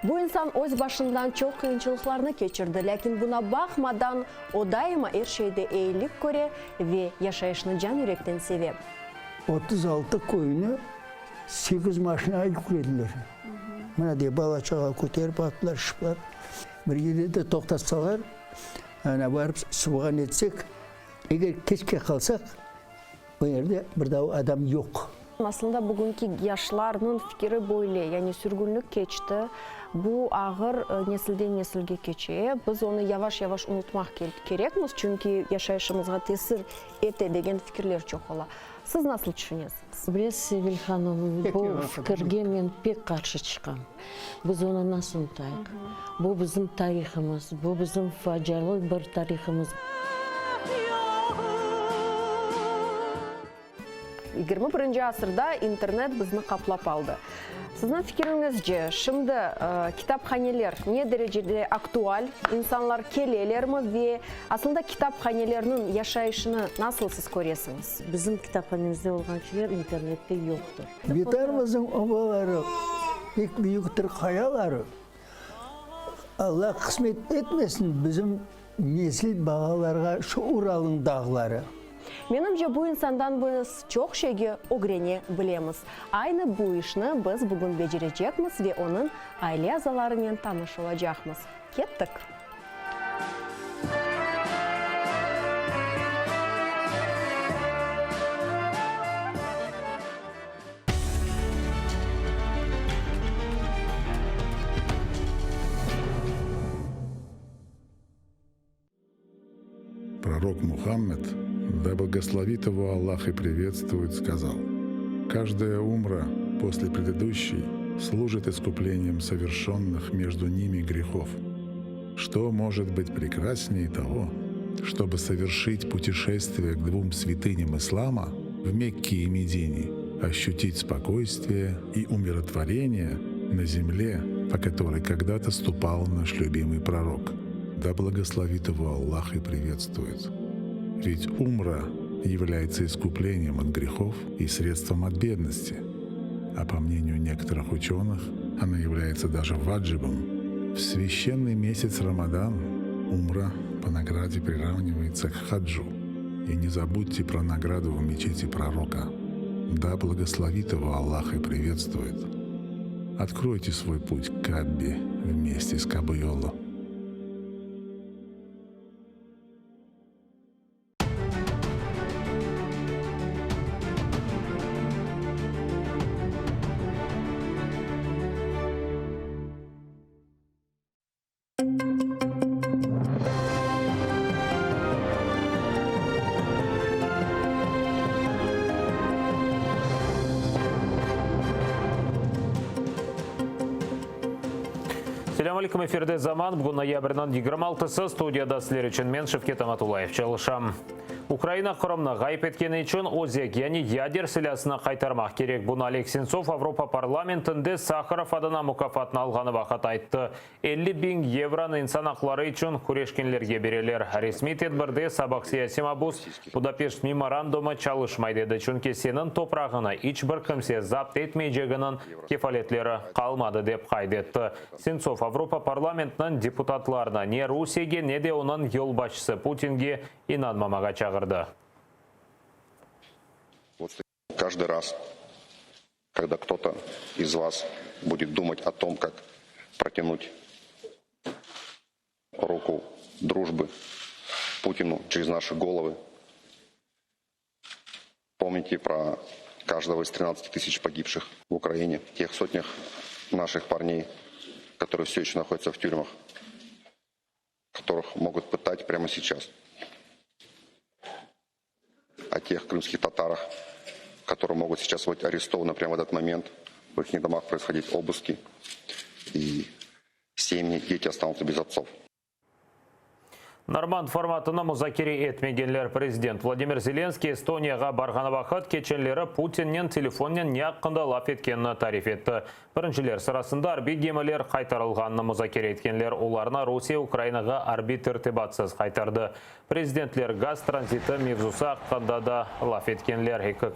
Bu insan öz başından çoq qıyınçılıqlarnı keçirdi, lâkin buña baqmadan, o daima er şeyde eyilik köre ve yaşayışnı can-yürekten seve. 36 köyni sekiz maşinağa yüklediler. Mına dey, bala-çağa köterip attılar, şıplar. Bir yerde de toqtatsalar, ana barıp suvğa netsek, eger keçke qalsaq, o yerde bir daa adam yoq. Aslında bugünki yaşlarnıñ fikiri böyle, yani sürgünlik keçti, bu ağır nesilden nesilge keçe, biz onı yavaş-yavaş unutmaq kerekmiz, çünki yaşayışımızğa tesir ete degen fikirler çoq ola. Siz nasıl tüşünesiñiz? Bilesiz, Sevil hanım, bu fikirge men pek qarşı çıqam. Biz onı nasıl unutayıq? Bu bizim tarihımız, bu bizim facialı bir tarihımız. 21-nci asırda internet bizni qaplap aldı. Sizniñ fikiriñizce, şimdi kitaphaneler ne derecede aktual, insanlar kelelermi ve aslında kitaphanelerniñ yaşayışını nasıl siz köresiñiz? Bizim kitaphanemizde olğan şeyler internette yoqtır. Vetanımıznıñ obaları, pek büyüktir qayaları. Alla qısmet etmesin bizim nesil balalarğa şu Uralnıñ dağları. Menimce, bu insandan biz çoq şeyge ögrene bilemiz. Aynı bu işni biz bugün becerecekmiz ve onıñ aile azalarınen tanış olacaqmız. Kettik! Пророк Мухаммед, да благословит его Аллах и приветствует, сказал, «Каждая умра после предыдущей служит искуплением совершенных между ними грехов. Что может быть прекраснее того, чтобы совершить путешествие к двум святыням ислама в Мекке и Медине, ощутить спокойствие и умиротворение на земле, по которой когда-то ступал наш любимый пророк. Да благословит его Аллах и приветствует. Ведь умра является искуплением от грехов и средством от бедности. А по мнению некоторых ученых, она является даже ваджибом. В священный месяц Рамадан умра по награде приравнивается к хаджу. И не забудьте про награду в мечети пророка. Да благословит его Аллах и приветствует. Откройте свой путь к Каббе вместе с Кабайоло. Selâm aleyküm, efirde Zaman, bugün noyabrniñ 26-sı, studiyada sizler içün men, Şevket Amatullayev, çalışam. Ukraina Qırımnı ğayıp etkeni içün özek, yani yader silâsını qaytarmaq kerek. Bunı Oleg Sentsov Avropa parlamentinde Saharov adına mukâfatnı alğanı vaqıt ayttı. 50 biñ yevronı insan aqları içün küreşkenlerge bereler. Resmiy tedbirde sabıq siyasiy mabus Budapeşt memorandumı çalışmay dedi, çünki seniñ toprağını iç bir kimse zapt etmeyceginiñ kefaletleri qalmadı, dep qayd etti. Sentsov Avropa parlamentiniñ deputatlarını ne Rusiyege, ne de onıñ yolbaşçısı Putinge inanmamağa çağırdı. Каждый раз, когда кто-то из вас будет думать о том, как протянуть руку дружбы Путину через наши головы, помните про каждого из 13 тысяч погибших в Украине, тех сотнях наших парней, которые все еще находятся в тюрьмах, которых могут пытать прямо сейчас, о тех крымских татарах, которые могут сейчас быть арестованы прямо в этот момент, в их домах происходить обыски, и семьи, дети останутся без отцов. Normand formatını muzakere etmegenler prezident Vladimir Zelenskiy Estoniyağa barğanı vaqıt keçenleri Putinnen telefonnen ne aqqında laf etkenini tarif etti. Birinciler sırasında arbiy gemiler qaytarılğanını muzakere etkenler, olarnı Rusiye Ukrainağa arbiy tertibatsız qaytardı. Prezidentler gaz tranziti mevzusı aqqında da laf etkenler. Eki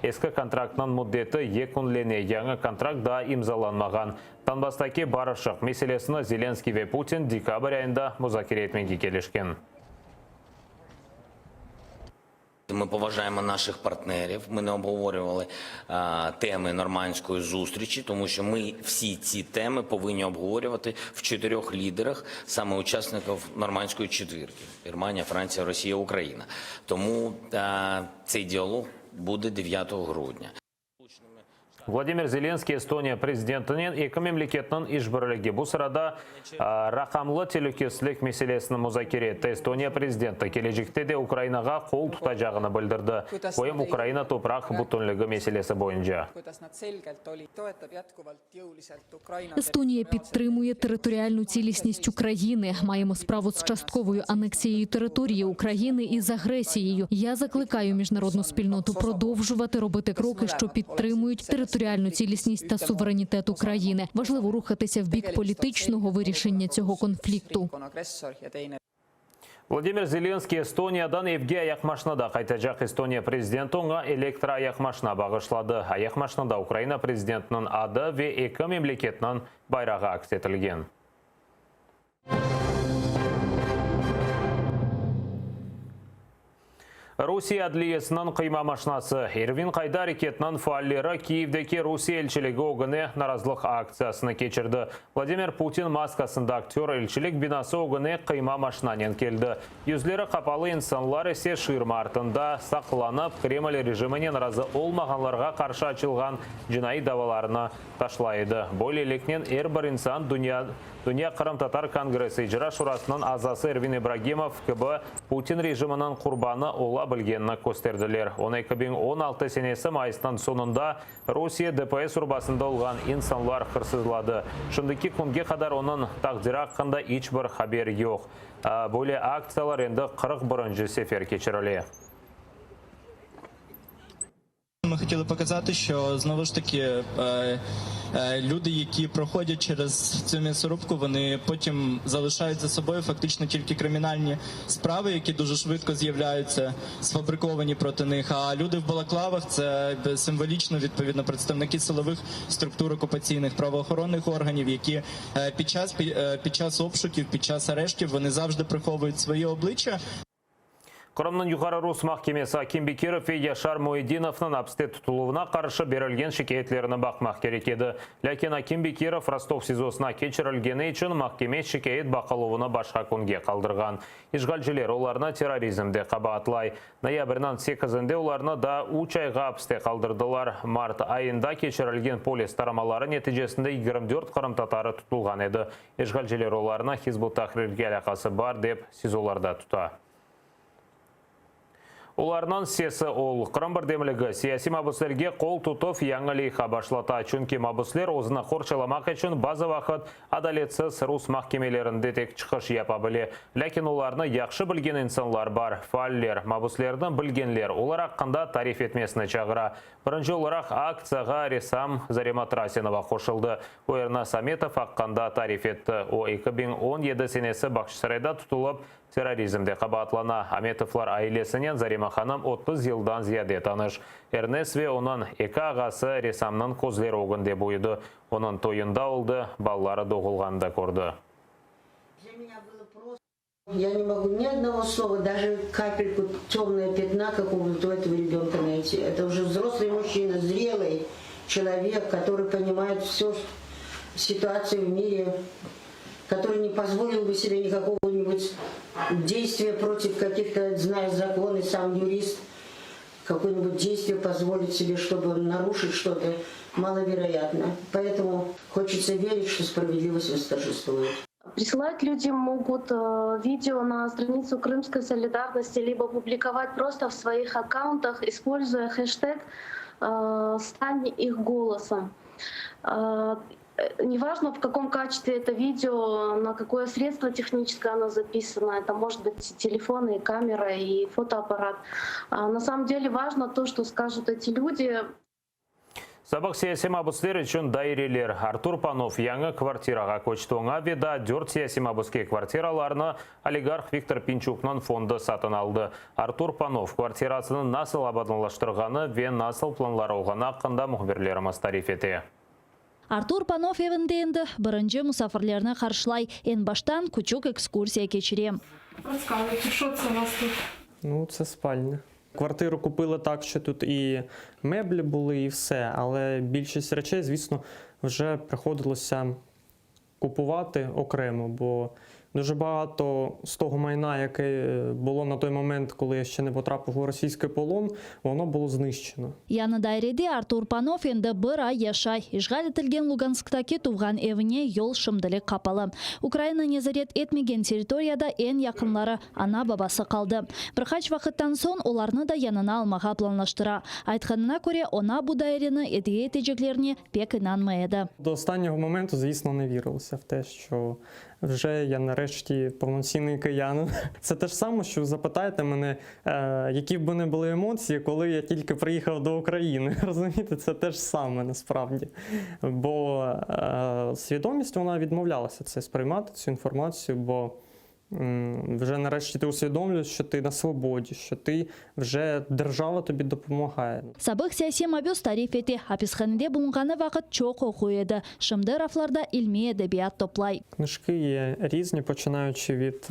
eski kontraktnıñ müddeti yekünlene, yañı kontrakt daa imzalanmağan. Donbasstaki barışıq meselesini Zelenskiy ve Putin dekabr ayında muzakere etmege kelişken. Ми поважаємо наших партнерів. Ми не обговорювали а, теми нормандської зустрічі, тому що ми всі ці теми повинні обговорювати в чотирьох лідерах, саме учасників нормандської четвірки: Германія, Франція, Росія, Україна. Тому а, цей діалог буде 9 грудня. Vladimir Zelenskiy Estoniya prezidentinen eki memleketniñ işbirligi, bu sırada raqamlı telükesizlik meselesini muzakere etti. Estoniya prezidenti kelecekte de Ukrainağa qol tutacağını bildirdi, bu em Ukraina topraq bütünligi meselesi boyunca. Естонія підтримує територіальну цілісність України. Маємо справу з частковою анексією території України і з агресією. Я закликаю міжнародну спільноту продовжувати робити кроки, що підтримують територіальну цілісність та суверенітет України. Важливо рухатися в бік політичного вирішення цього конфлікту. Vladimir Zelenskiy Estoniyadan evge ayaqmaşinada qaytacaq. Estoniya prezidenti oña elektro ayaqmaşina bağışladı. Ayaqmaşinada Ukraina prezidentiniñ adı ve eki memleketniñ bayrağı aks etilgen. Rusiye adliyesiniñ qıyma maşinası Ervin qayda areketiniñ faalleri Kiyevdeki Rusiye elçiligi ögüne narazılıq aktsiyasını keçirdi. Vladimir Putin maskasında aktör elçilik binası ögüne qıyma maşinanen keldi. Yüzleri qapalı insanlar ise şirma artında saqlanıp, Kreml rejiminen razı olmağanlarğa qarşı açılğan cinaiy davalarnı taşlay edi. Böyleliknen er bir insan dünya Dünya qırımtatar kongressi icra şurasınıñ azası Ervin İbragimov kibi Putin rejiminiñ qurbanı ola bilgenini kösterdiler. Onı 2016 senesi mayısnıñ soñunda Rusiye DPS urbasında olğan insanlar hırsızladı. Şimdiki künge qadar onıñ taqdiri aqqında iç bir haber yoq. Böyle aktsiyalar endi 41-nci sefer keçirile. Ми хотіли показати, що знову ж таки е, е, люди, які проходять через цю м'ясорубку, вони потім залишають за собою фактично тільки кримінальні справи, які дуже швидко з'являються, сфабриковані проти них. А люди в балаклавах це символічно відповідно представники силових структур окупаційних правоохоронних органів, які е, під час під час обшуків, під час арештів вони завжди приховують свої обличчя. Qırımnıñ Yuqarı rus mahkemesi Akim Bekirov ve Yaşar Muedinovnıñ apiste tutuluvına qarşı berilgen şikâyetlerini baqmaq kerek edi. Lâkin Akim Bekirov Rostov SİZOsına keçirilgeni içün mahkeme şikâyet baqıluvını başqa künge qaldırğan. İşğalciler olarnı terrorizmde qabaatlay. Noyabrniñ sekizinde olarnı daa üç ayğa apiste qaldırdılar. Mart ayında keçirilgen polis taramaları neticesinde 24 qırımtatarı tutulğan edi. İşğalciler olarnı Hizb ut-Tahrirge alâqası bar dep SİZOlarda tuta. Olarnıñ sesi ol. Qırım birdemligi, siyasiy mabüslerge qol tutuv yañı leyha başlata, çünki mabüsler özüni qorçalamaq içün bazı vaqıt adaletsiz rus mahkemelerinde tek çıqış yapa bile. Lâkin olarnı yahşı bilgen insanlar bar, faaller, mabüslerni bilgenler olar aqqında tarif etmesini çağıra. Birinci olaraq aktsiyağa ressam Zarema Trasinova qoşuldı. O, Ernas Ametov aqqında tarif etti, o, 2017 senesi Bağçasarayda tutulıp, Terrorizmde qabaatlana. Ametovlar ailesinen Zarema hanım 30 yıldan ziyade tanış. Ernes ve onıñ eki ağası ressamnıñ közleri ögünde büyüdi, onıñ toyunda oldı, balaları doğulğanında kördi. Я не могу ни одного слова, даже капельку темного пятна какого-то у этого ребенка найти. Это уже взрослый мужчина, зрелый человек, который понимает всю ситуацию в мире, который не позволил бы себе никакого-нибудь действия против каких-то, зная законы, сам юрист, какое-нибудь действие позволить себе, чтобы нарушить что-то, маловероятно. Поэтому хочется верить, что справедливость восторжествует. Присылать люди могут э, видео на страницу Крымской солидарности, либо публиковать просто в своих аккаунтах, используя хэштег э, «Стань их голосом». Э, неважно, в каком качестве это видео, на какое средство техническое оно записано, это может быть телефон и камера, и фотоаппарат. На самом деле важно то, что скажут эти люди. Sabıq siyasiy mabüsler içün daireler. Artur Panov yañı kvartirağa köçti. Oña ve daa dört siyasiy mabüske kvartiralarnı oligarh Viktor Pinçuknıñ fondu satın aldı. Artur Panov kvartirasını nasıl abadanlaştırğanı ve nasıl planları olğanı aqqında mühbirlerimiz tarif ete. Artur Panov evinde endi birinci musafirlerni qarşılay. Eñ baştan küçük ekskursiya keçire. Rasskazıyte, şo tse u vas tut? Nu, tse spalnâ. Квартиру купили так, що тут і меблі були, і все, але більшість речей, звісно, вже приходилося купувати окремо, бо дуже багато з того майна, яке було на той момент, коли я ще не потрапив у російський полон, воно було знищено. Yañı dairede Artur Panov endi bir ay yaşay. İşğal etilgen Lugansktaki tuvğan evine yol şimdilik qapalı. Ukraina nezaret etmegen territoriyada eñ yaqınları, ana-babası qaldı. Bir qaç vaqıttan soñ olarnı da yanına almağa planlaştıra. Aytqanına köre, oña bu daireni ediye eteceklerine pek inanmay edi. До останнього моменту, звісно, не вірилося в те, що вже я нарешті повноцінний киянин. Це те ж саме, що запитаєте мене, які б не були емоції, коли я тільки приїхав до України. Розумієте, це те ж саме насправді. Бо е, свідомість вона відмовлялася це сприймати, цю інформацію, бо вже нарешті ти усвідомлюєш, що ти на свободі, що ти вже держава тобі допомагає. Sabıq siyasiy mabüs tarif ete, apishanede bulunğanı vaqıt çoq oquy edi, şimdi raflarda ilmiy edebiyat toplay. Книжки є різні, починаючи від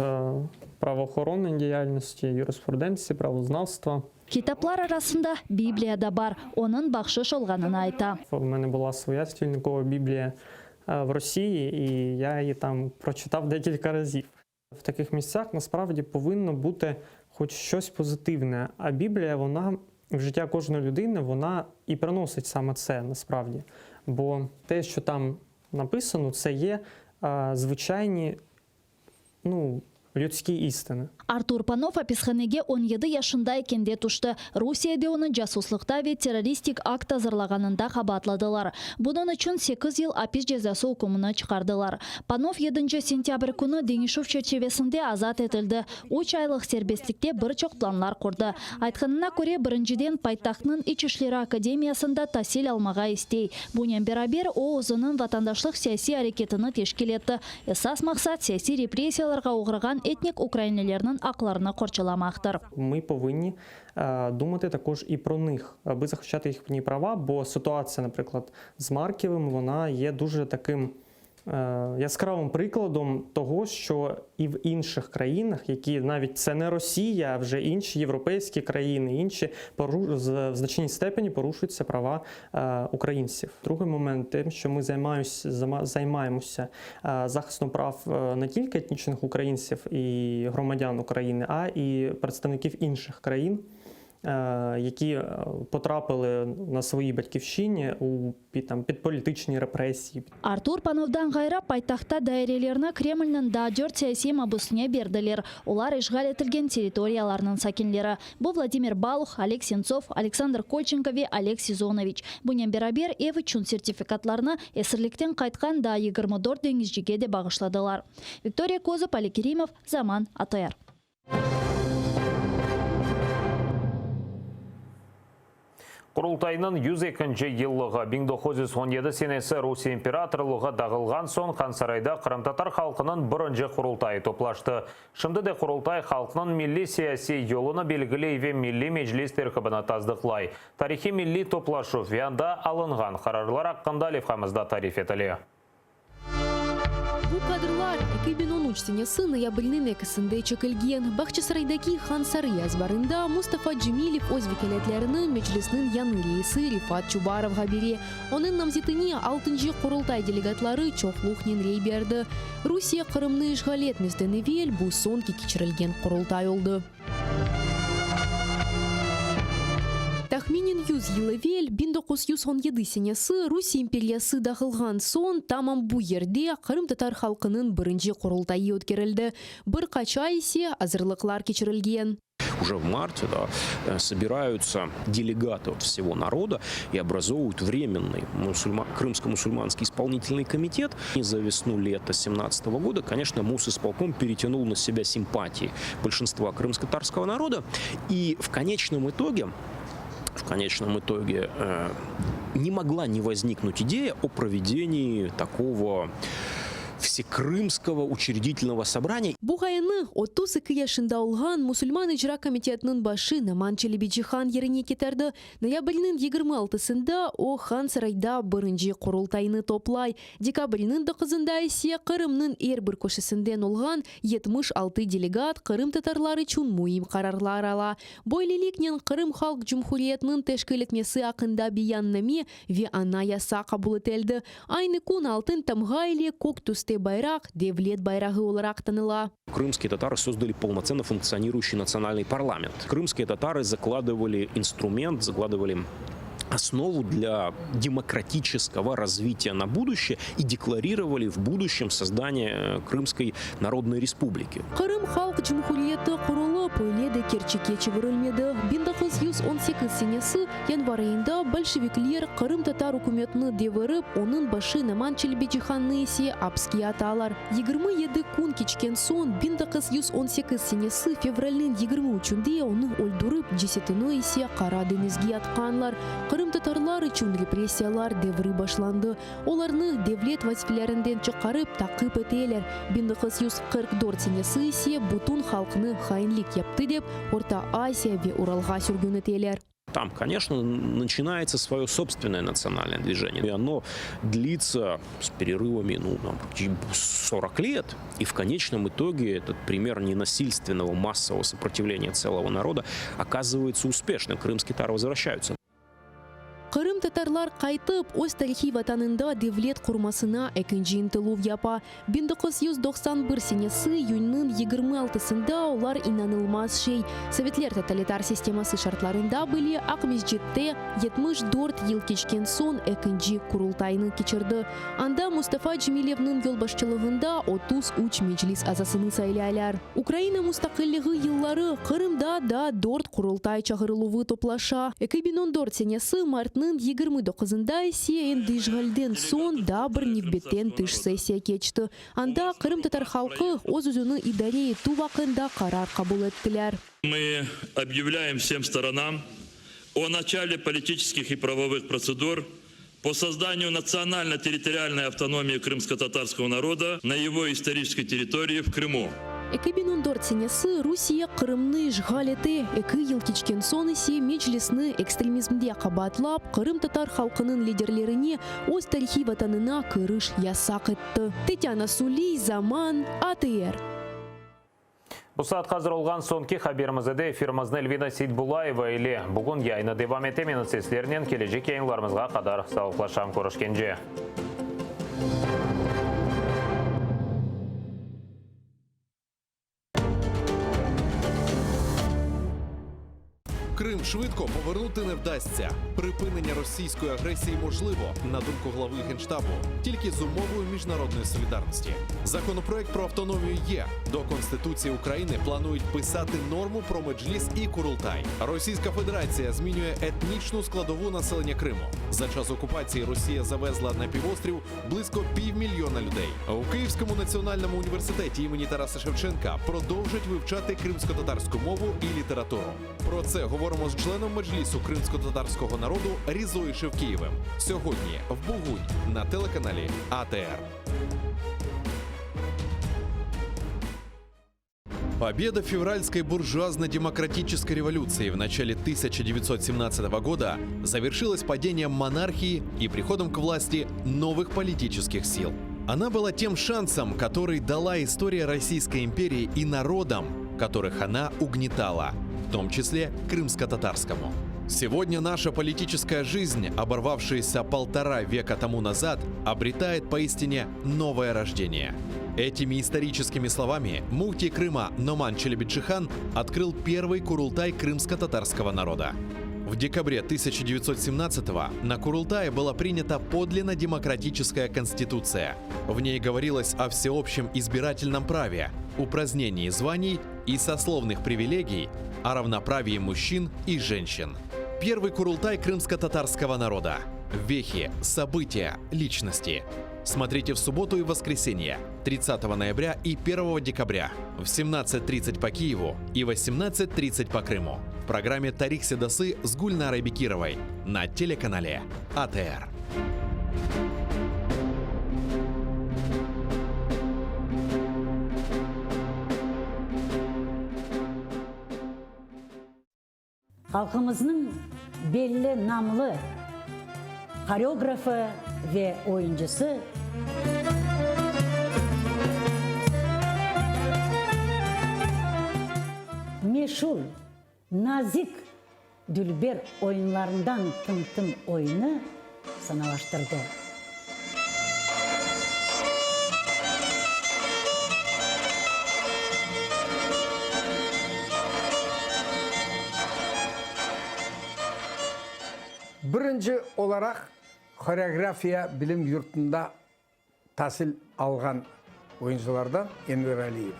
правоохоронної діяльності, юриспруденції, правознавства. Kitaplar arasında Bibliya da bar, onıñ bahşış olğanını ayta. У мене була своя стільникова Біблія в Росії, і я її там прочитав декілька разів. В таких місцях насправді повинно бути хоч щось позитивне, а Біблія, вона в життя кожної людини, вона і приносить саме це насправді. Бо те, що там написано, це є, е, звичайні, ну, Людські істини. Artur Panov apishanege 17 yaşında ekende tüşti. Rusiyede onı casuslıqta ve terroristik akt azırlağanında qabaatladılar. Bunıñ içün sekiz yıl apis cezası ükmüni çıqardılar. Panov yedinci sentâbr künü deñişüv çerçivesinde azat etildi. Üç aylıq serbestlikte bir çoq planlar qurdı. Aytqanına köre, birinciden, paytahtnıñ İç işleri akademiyasında tasil almağa istey. Bunen beraber, o, özüniñ vatandaşlıq siyasiy areketini teşkil etti. Esas maqsat, siyasiy repressiyalarğa oğrağan etnik ukrainlilerniñ aqlarını qorçalamaqtır. Ми повинні думати також і про них, аби захищати їхні права, бо ситуація, наприклад, з Марківим, вона є дуже таким яскравим прикладом того, що і в інших країнах, які навіть це не Росія, а вже інші європейські країни, інші в значній степені порушуються права українців. Другий момент тим, що ми займаємося захистом прав не тільки етнічних українців і громадян України, а і представників інших країн, які потрапили на своїй батьківщині у під, там, під політичні репресії. Artur Panovdan ğayrı, paytahtta dairelerni Kremlniñ daa dört siyasiy mabüsine berdiler. Olar işğal etilgen territoriyalarnıñ sakinleri. Bu Vladimir Baluh, Oleg Sentsov, Aleksandr Kolçenko ve Oleg Sizonoviç. Bunen beraber, ev içün sertifikatlarnı esirlikten qaytqan daa 24 deñizcige de bağışladılar. Viktoriya Kozub, Ali Kerimov, Zaman, ATR. Qurultaynıñ 102-nci yıllığı, 1917 senesi Rusiye imperatorlığı dağılğan soñ Hansarayda qırımtatar halqınıñ birinci Qurultayı toplaştı. Şimdi de Qurultay halqnıñ milliy-siyasiy yolunı belgiley ve Milliy Meclis terkibini tasdıqlay. Tarihiy milliy toplaşuv ve anda alınğan qararlar aqqında levhamızda tarif etile. Bu kadrlar 2013 senesi noyabrniñ ekisinde çekilgen. Bağçasaraydaki Han Sarıy azbarında Mustafa Cemilev öz vekâletlerini Meclisniñ yañı reisi Refat Çubarovğa bere. Onıñ namzetine altıncı Qurultay delegatları çoqluqnen rey berdi. Rusiye Qırımnı işğal etmezden evel bu soñki keçirilgen Qurultay oldı. Tahminen yüz yıl evel, 1917 senesi, Rusiye imperiyası dağılğan soñ, tamam bu yerde qırımtatar halqınıñ birinci Qurultayı ötkerildi. Bir qaç ay ise azırlıqlar keçirilgen. Уже в марте, да, собираются делегаты от всего народа и образовывают временный мусульма, Крымско-мусульманский исполнительный комитет. И за весну-лето 17 года, конечно, Мусисполком перетянул на себя симпатии большинства крымско-татарского народа. И в конечном итоге, в конечном итоге э, не могла не возникнуть идея о проведении такого Всекрымского учредительного собрания. Bu ğayeni 32 yaşında olğan Musulman icra komitetiniñ başı Noman Çelebicihan yerine ketirdi. Noyabrniñ 26-sında o Han Sarayda birinci Qurultaynı toplay. Dekabrniñ doquzında ise Qırımnıñ er bir köşesinden olğan 76 delegat qırımtatarlar içün müim qararlar ala. Böyleliknen Qırım Halq Cumhuriyetiniñ teşkil etmesi aqqında beyanname ve Anayasa qabul etildi. Aynı kün altın tamğa ile kök tüste bayraq devlet bayrağı olaraq tanıla. Крымские татары создали полноценно функционирующий национальный парламент. Крымские татары закладывали инструмент, закладывали основу для демократического развития на будущее и декларировали в будущем создание Крымской Народной Республики. Qırım Halq Cumhuriyeti qurulıp, öyle de kerçekke çevirilmedi. 1918 senesi yanvar ayında bolşevikler qırımtatar ükümetini devirip, onıñ başı Noman Çelebicihannı ise apske atalar. 27 kün keçken soñ, 1918 senesi fevralniñ 23-ünde onı öldürip, cesetini ise Qara deñizge atqanlar. Qırımtatarlar içün repressiyalar devri başlandı. Olarnı devlet vazifelerinden çıqarıp taqip eteler. 1944 senesi ise bütün halqnı hainlik yaptı dep, Orta Asiya ve Uralğa sürgün eteler. Там, конечно, начинается свое собственное национальное движение. И оно длится с перерывами, ну, там, 40 лет. И в конечном итоге этот пример ненасильственного массового сопротивления целого народа оказывается успешным. Крымские татары возвращаются. Qırımtatarlar qaytıp, öz tarihiy vatanında devlet qurmasına ekinci ıntıluv yapa. 1991 senesi iyünniñ yigirmi altısında olar inanılmaz şey, sovetler totalitar sisteması şartlarında bile Aqmescitte 74 yıl keçken soñ ekinci Qurultaynı keçirdi. Anda Mustafa Cemilevniñ yolbaşçılığında 33 Meclis azasını saylaylar. Ukraina mustaqilligi yılları Qırımda daa dört Qurultay çağırıluvı toplaşa. 2014 senesi martnıñ 29-ında ise endi işğalden soñ daa bir nevbetten tış sessiya keçti. Anda qırımtatar halqı öz-özüni idare etüv aqqında qarar qabul ettiler. Мы объявляем всем сторонам о начале политических и правовых процедур по созданию национально-территориальной автономии крымско-татарского народа на его исторической территории в Крыму. 2014 senesi Rusiye Qırımnı işğal ete, eki yıl keçken soñ ise Meclisni ekstremizmde qabaatlap, qırımtatar halqınıñ liderlerine öz tarihiy vatanına kiriş yasaq etti. Tetyana Suliy, Zaman, ATR. Bu saat hazır olğan soñki haberimiz edi. Efirimizni Elvina Seytbulayeva ile bugün yayını devam ete. Meni seslernen kelecek yayınlarımızğa qadar sağlıqlaşam. Körüşkence. Крим швидко повернути не вдасться. Припинення російської агресії можливо, на думку глави Генштабу, тільки з умовою міжнародної солідарності. Законопроект про автономію є. До Конституції України планують писати норму про Меджліс і Курултай. Російська Федерація змінює етнічну складову населення Криму. За час окупації Росія завезла на півострів близько півмільйона людей. У Київському національному університеті імені Тараса Шевченка продовжать вивчати кримськотатарську мову і літературу. Про це говоримо з членом Меджлісу кримськотатарського народу Різою Шевкієвим. Сьогодні в Бугунь на телеканалі АТР. Победа февральской буржуазно-демократической революции в начале 1917 года завершилась падением монархии и приходом к власти новых политических сил. Она была тем шансом, который дала история Российской империи и народам, которых она угнетала, в том числе крымско-татарскому. Сегодня наша политическая жизнь, оборвавшаяся полтора века тому назад, обретает поистине новое рождение. Этими историческими словами муфтий Крыма Номан Челебиджихан открыл первый курултай крымско-татарского народа. В декабре 1917-го на Курултае была принята подлинно демократическая конституция. В ней говорилось о всеобщем избирательном праве, упразднении званий и сословных привилегий, о равноправии мужчин и женщин. Первый Курултай крымско-татарского народа. Вехи, события, личности. Смотрите в субботу и воскресенье, 30 ноября и 1 декабря в 17.30 по Киеву и 18.30 по Крыму. В программе «Тарих Седасы» с Гульнарой Бекировой на телеканале АТР. Halqımıznıñ belli namlı horeografı ve oyuncısı. Meşur, nazik dülber oyunlarından Tım-tım oyunı sanalaştırdı. Birinci olaraq horeografiya bilim yurtunda tasil alğan oyuncılardan Enver Aliyev.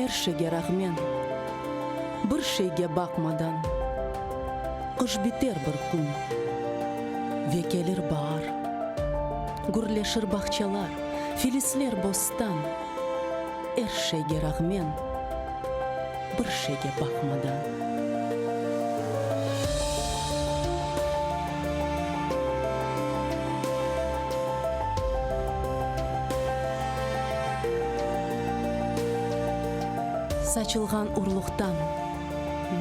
Er şeyge rağmen, bir şeyge baqmadan, Qış biter bir kün ve kelir baar. Gürleşir bağçalar, filisler bostan, Er şeyge rağmen, bir şeyge baqmadan. Saçılğan urluqtan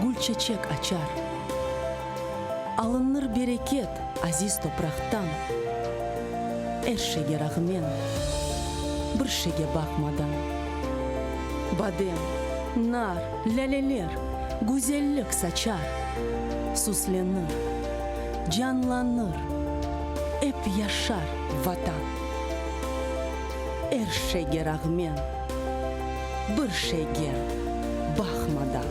gül-çeçek açar, Alınır bereket aziz topraqtan, Er şeyge rağmen, bir şeyge baqmadan. Badem, nar, lâleler güzellik saçar, Süslenir, canlanır, ep yaşar Vatan. Er şeyge rağmen, bir şeyge baqmadan.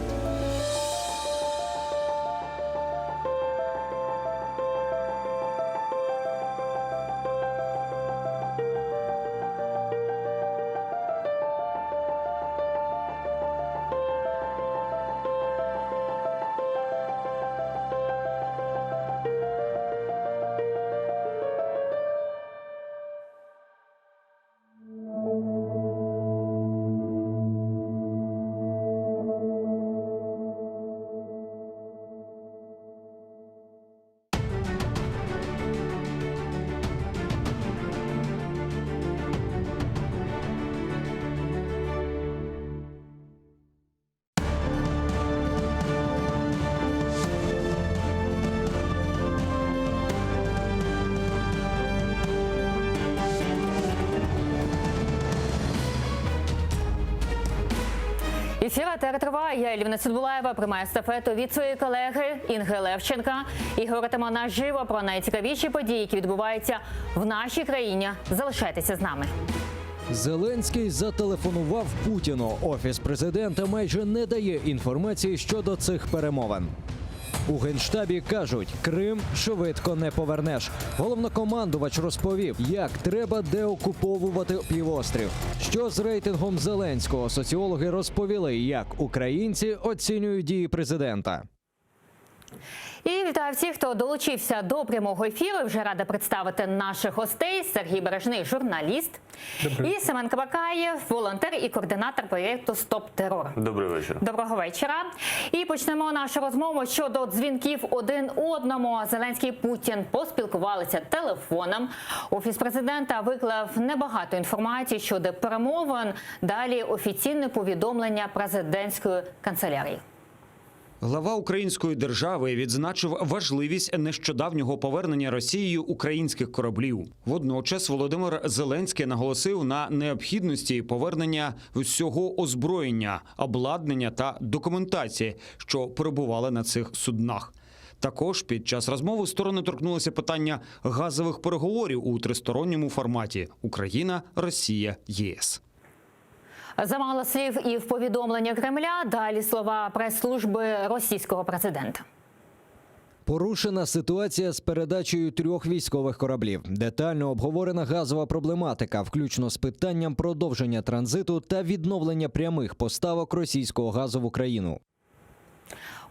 Ефір «АТР» триває. Я Еліна Цидбулаєва приймаю естафету від своєї колеги Інги Левченка. І говоритимо наживо про найцікавіші події, які відбуваються в нашій країні. Залишайтеся з нами. Зеленський зателефонував Путіну. Офіс президента майже не дає інформації щодо цих перемовин. У Генштабі кажуть, Крим швидко не повернеш. Головнокомандувач розповів, як треба деокуповувати півострів. Що з рейтингом Зеленського? Соціологи розповіли, як українці оцінюють дії президента. І вітаю всіх, хто долучився до прямого ефіру. Вже рада представити наших гостей. Сергій Бережний, журналіст, Добрий. і Семен Кабакаєв, волонтер і координатор проєкту Стоп терор. Добрий вечір. Доброго вечора. І почнемо нашу розмову щодо дзвінків один одному. Зеленський і Путін поспілкувалися телефоном. Офіс президента виклав небагато інформації щодо перемовин. Далі офіційне повідомлення президентської канцелярії. Глава української держави відзначив важливість нещодавнього повернення Росією українських кораблів. Водночас Володимир Зеленський наголосив на необхідності повернення всього озброєння, обладнання та документації, що перебували на цих суднах. Також під час розмови сторони торкнулися питання газових переговорів у тристоронньому форматі Україна, Росія, ЄС. Замало слів і в повідомленні Кремля. Далі слова прес-служби російського президента. Порушена ситуація з передачею трьох військових кораблів. Детально обговорена газова проблематика, включно з питанням продовження транзиту та відновлення прямих поставок російського газу в Україну.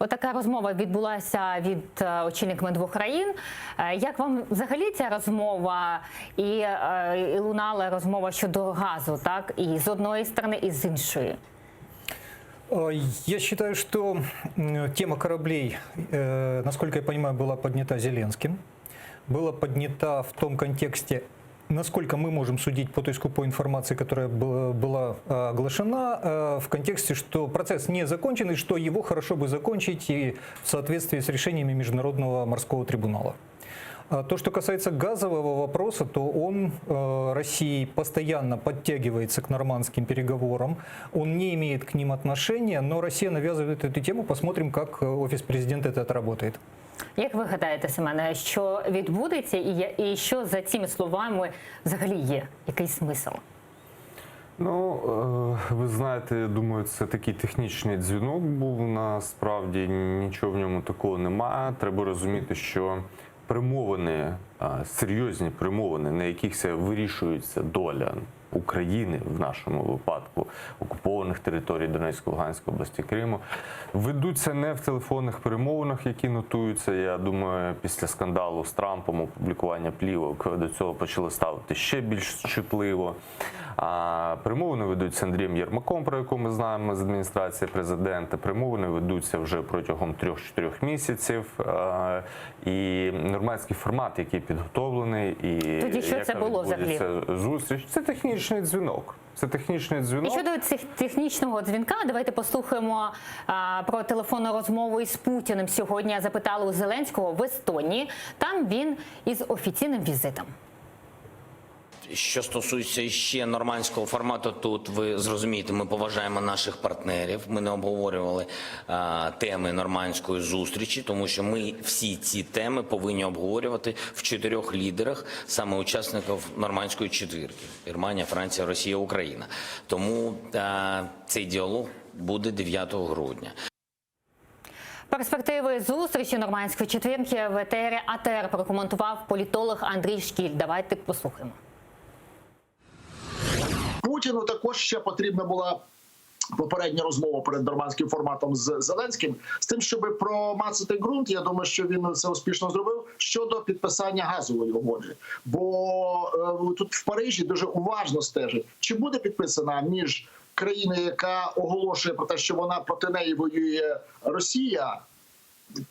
Отака розмова відбулася від е, очільниками двох країн. Е, Як вам взагалі ця розмова і, е, і лунала розмова щодо газу, так і з одної сторони, і з іншої? Э, Я считаю, что м, тема кораблей, э, насколько я понимаю, была поднята Зеленским. Была поднята в том контексте, насколько мы можем судить по той скупой информации, которая была была, э, оглашена, э, в контексте, что процесс не закончен и что его хорошо бы закончить и в соответствии с решениями Международного морского трибунала. А То, что касается газового вопроса, то он э, Россией постоянно подтягивается к нормандским переговорам. Он не имеет к ним отношения, но Россия навязывает эту тему. Посмотрим, как э, офис президента это отработает. Як ви гадаєте, Семене, що відбудеться, і, я- і що за цими словами взагалі є? Який смисл? Ну, е, ви знаєте, я думаю, це такий технічний дзвінок був. Насправді нічого в ньому такого немає. Треба розуміти, що перемовини, е, серйозні перемовини, на яких це вирішується доля. України в нашому випадку, окупованих територій Донецької, Луганської області, Криму, ведуться не в телефонних перемовинах, які нотуються. Я думаю, після скандалу з Трампом, опублікування плівок до цього почали ставити ще більш чутливо. А перемовини ведуться Андрієм Єрмаком, про якого ми знаємо з адміністрації президента. Перемовини ведуться вже протягом 3-4 місяців. Е, І нормандський формат, який підготовлений, і Тоді що яка це було взагалі? відбудеться зустріч, це технічний дзвінок. Це технічний І дзвінок. щодо цих технічного дзвінка, давайте послухаємо а, про телефонну розмову із Путіним. Сьогодні запитали у Зеленського в Естонії. Там він із офіційним візитом. Що стосується ще нормандського формату, тут ви зрозумієте, ми поважаємо наших партнерів. Ми не обговорювали а, теми нормандської зустрічі, тому що ми всі ці теми повинні обговорювати в чотирьох лідерах, саме учасників нормандської четвірки: Германія, Франція, Росія, Україна. Тому а, цей діалог буде 9 грудня. Перспективи зустрічі нормандської четвірки в етері АТР прокоментував політолог Андрій Шкіль. Давайте послухаємо. Путіну також ще потрібна була. Попередня розмова перед нормандським форматом з Зеленським з тим, щоб промацати ґрунт. Я думаю, що він це успішно зробив щодо підписання газової угоди. Бо е, тут в Парижі дуже уважно стежить, чи буде підписана між країною, яка оголошує про те, що вона проти неї воює Росія.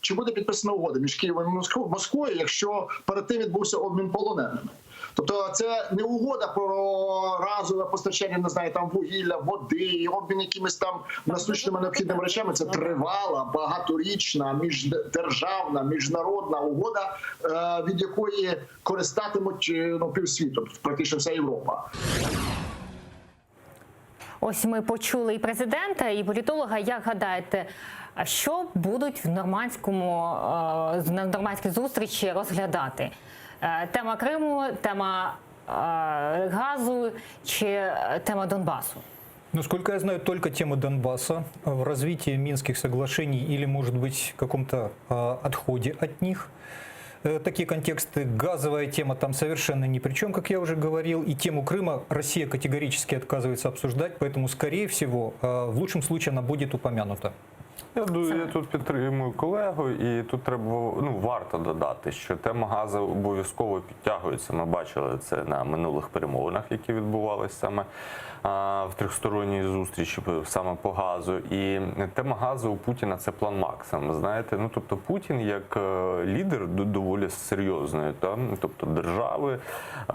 Чи буде підписана угода між Києвом і Москвою, Москвою, якщо перед тим відбувся обмін полоненими? Тобто це не угода про разове постачання, не знаю, там вугілля, води, обмін якимись там насущними необхідними речами. Це тривала, багаторічна, міждержавна, міжнародна угода, е, від якої користатимуть е, ну, півсвіту, практично вся Європа. Ось ми почули і президента, і політолога. Як гадаєте, а що будуть в нормандському е, на нормандській зустрічі розглядати? Е, Тема Криму, тема е, газу чи е, тема Донбасу? Насколько я знаю, только тема Донбасса в развитии Минских соглашений или, может быть, каком-то а, отходе от них. Э, Такие контексты. Газовая тема там совершенно ни при чем, как я уже говорил. И тему Крыма Россия категорически отказывается обсуждать, поэтому, скорее всего, э, в лучшем случае она будет упомянута. Я, ду- я тут підтримую колегу, і тут треба ну варто додати, що тема газу обов'язково підтягується. Ми бачили це на минулих перемовинах, які відбувалися саме а, в трьохсторонній зустрічі саме по газу. І тема газу у Путіна це план максимум. Знаєте, ну тобто Путін як е, лідер до- доволі серйозної, та, тобто держави, е,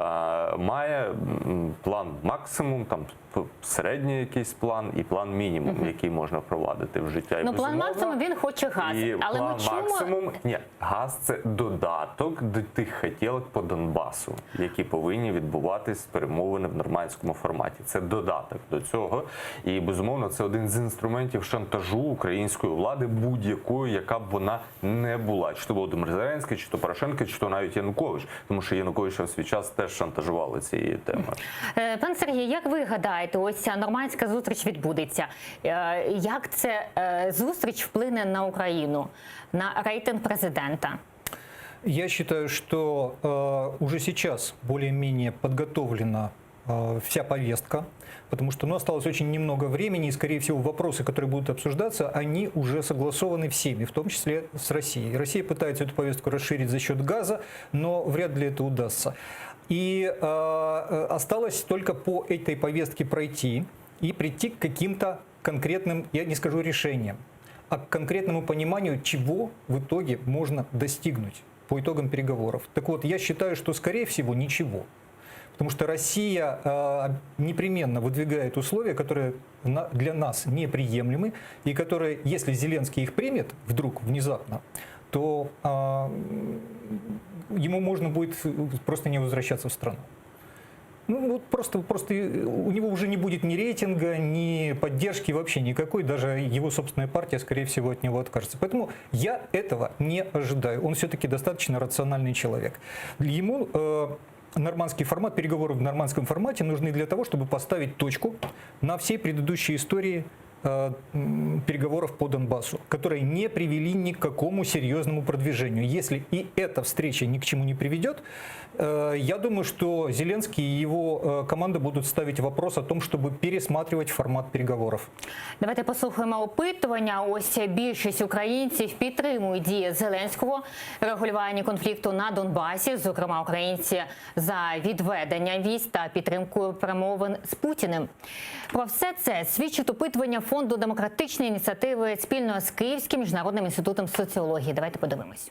має м, план максимум, там п- середній якийсь план і план мінімум, який можна впровадити в життя. І, Ну, план безумовно, максимум він хоче газ, і але план ми чуємо максимум ні, газ це додаток до тих хотілок по Донбасу, які повинні відбуватись перемовини в нормандському форматі. Це додаток до цього. І безумовно, це один з інструментів шантажу української влади, будь-якої, яка б вона не була, чи то Володимир Зеленський, чи то Порошенко, чи то навіть Янукович, тому що Януковича в свій час теж шантажували цією темою. Е, Пан Сергій, як ви гадаєте, ось ця нормандська зустріч відбудеться? Е, Як це е, зустріч вплине на Україну, на рейтинг президента? Я считаю, что э, уже сейчас более-менее подготовлена э, вся повестка, потому что ну, осталось очень немного времени, и, скорее всего, вопросы, которые будут обсуждаться, они уже согласованы всеми, в том числе с Россией. Россия пытается эту повестку расширить за счет газа, но вряд ли это удастся. И э, э, осталось только по этой повестке пройти и прийти к каким-то конкретным, я не скажу решениям, а к конкретному пониманию, чего в итоге можно достигнуть по итогам переговоров. Так вот, я считаю, что, скорее всего, ничего. Потому что Россия э, непременно выдвигает условия, которые на- для нас неприемлемы, и которые, если Зеленский их примет вдруг, внезапно, то э, ему можно будет просто не возвращаться в страну. Ну, вот просто, просто у него уже не будет ни рейтинга, ни поддержки вообще никакой. Даже его собственная партия, скорее всего, от него откажется. Поэтому я этого не ожидаю. Он все-таки достаточно рациональный человек. Ему э, нормандский формат, переговоры в нормандском формате нужны для того, чтобы поставить точку на всей предыдущей истории переговоров по Донбассу, которые не привели ни к какому серьезному продвижению. Если и эта встреча ни к чему не приведет, э, я думаю, что Зеленский и его э, команда будут ставить вопрос о том, чтобы пересматривать формат переговоров. Давайте послухаємо опитування. Ось більшість українців підтримують дії Зеленського регулювання конфлікту на Донбасі. Зокрема, українці за відведення військ та підтримку перемовин з Путіним. Про все це свідчить опитування фонду демократичної ініціативи спільно з Київським міжнародним інститутом соціології. Давайте подивимось.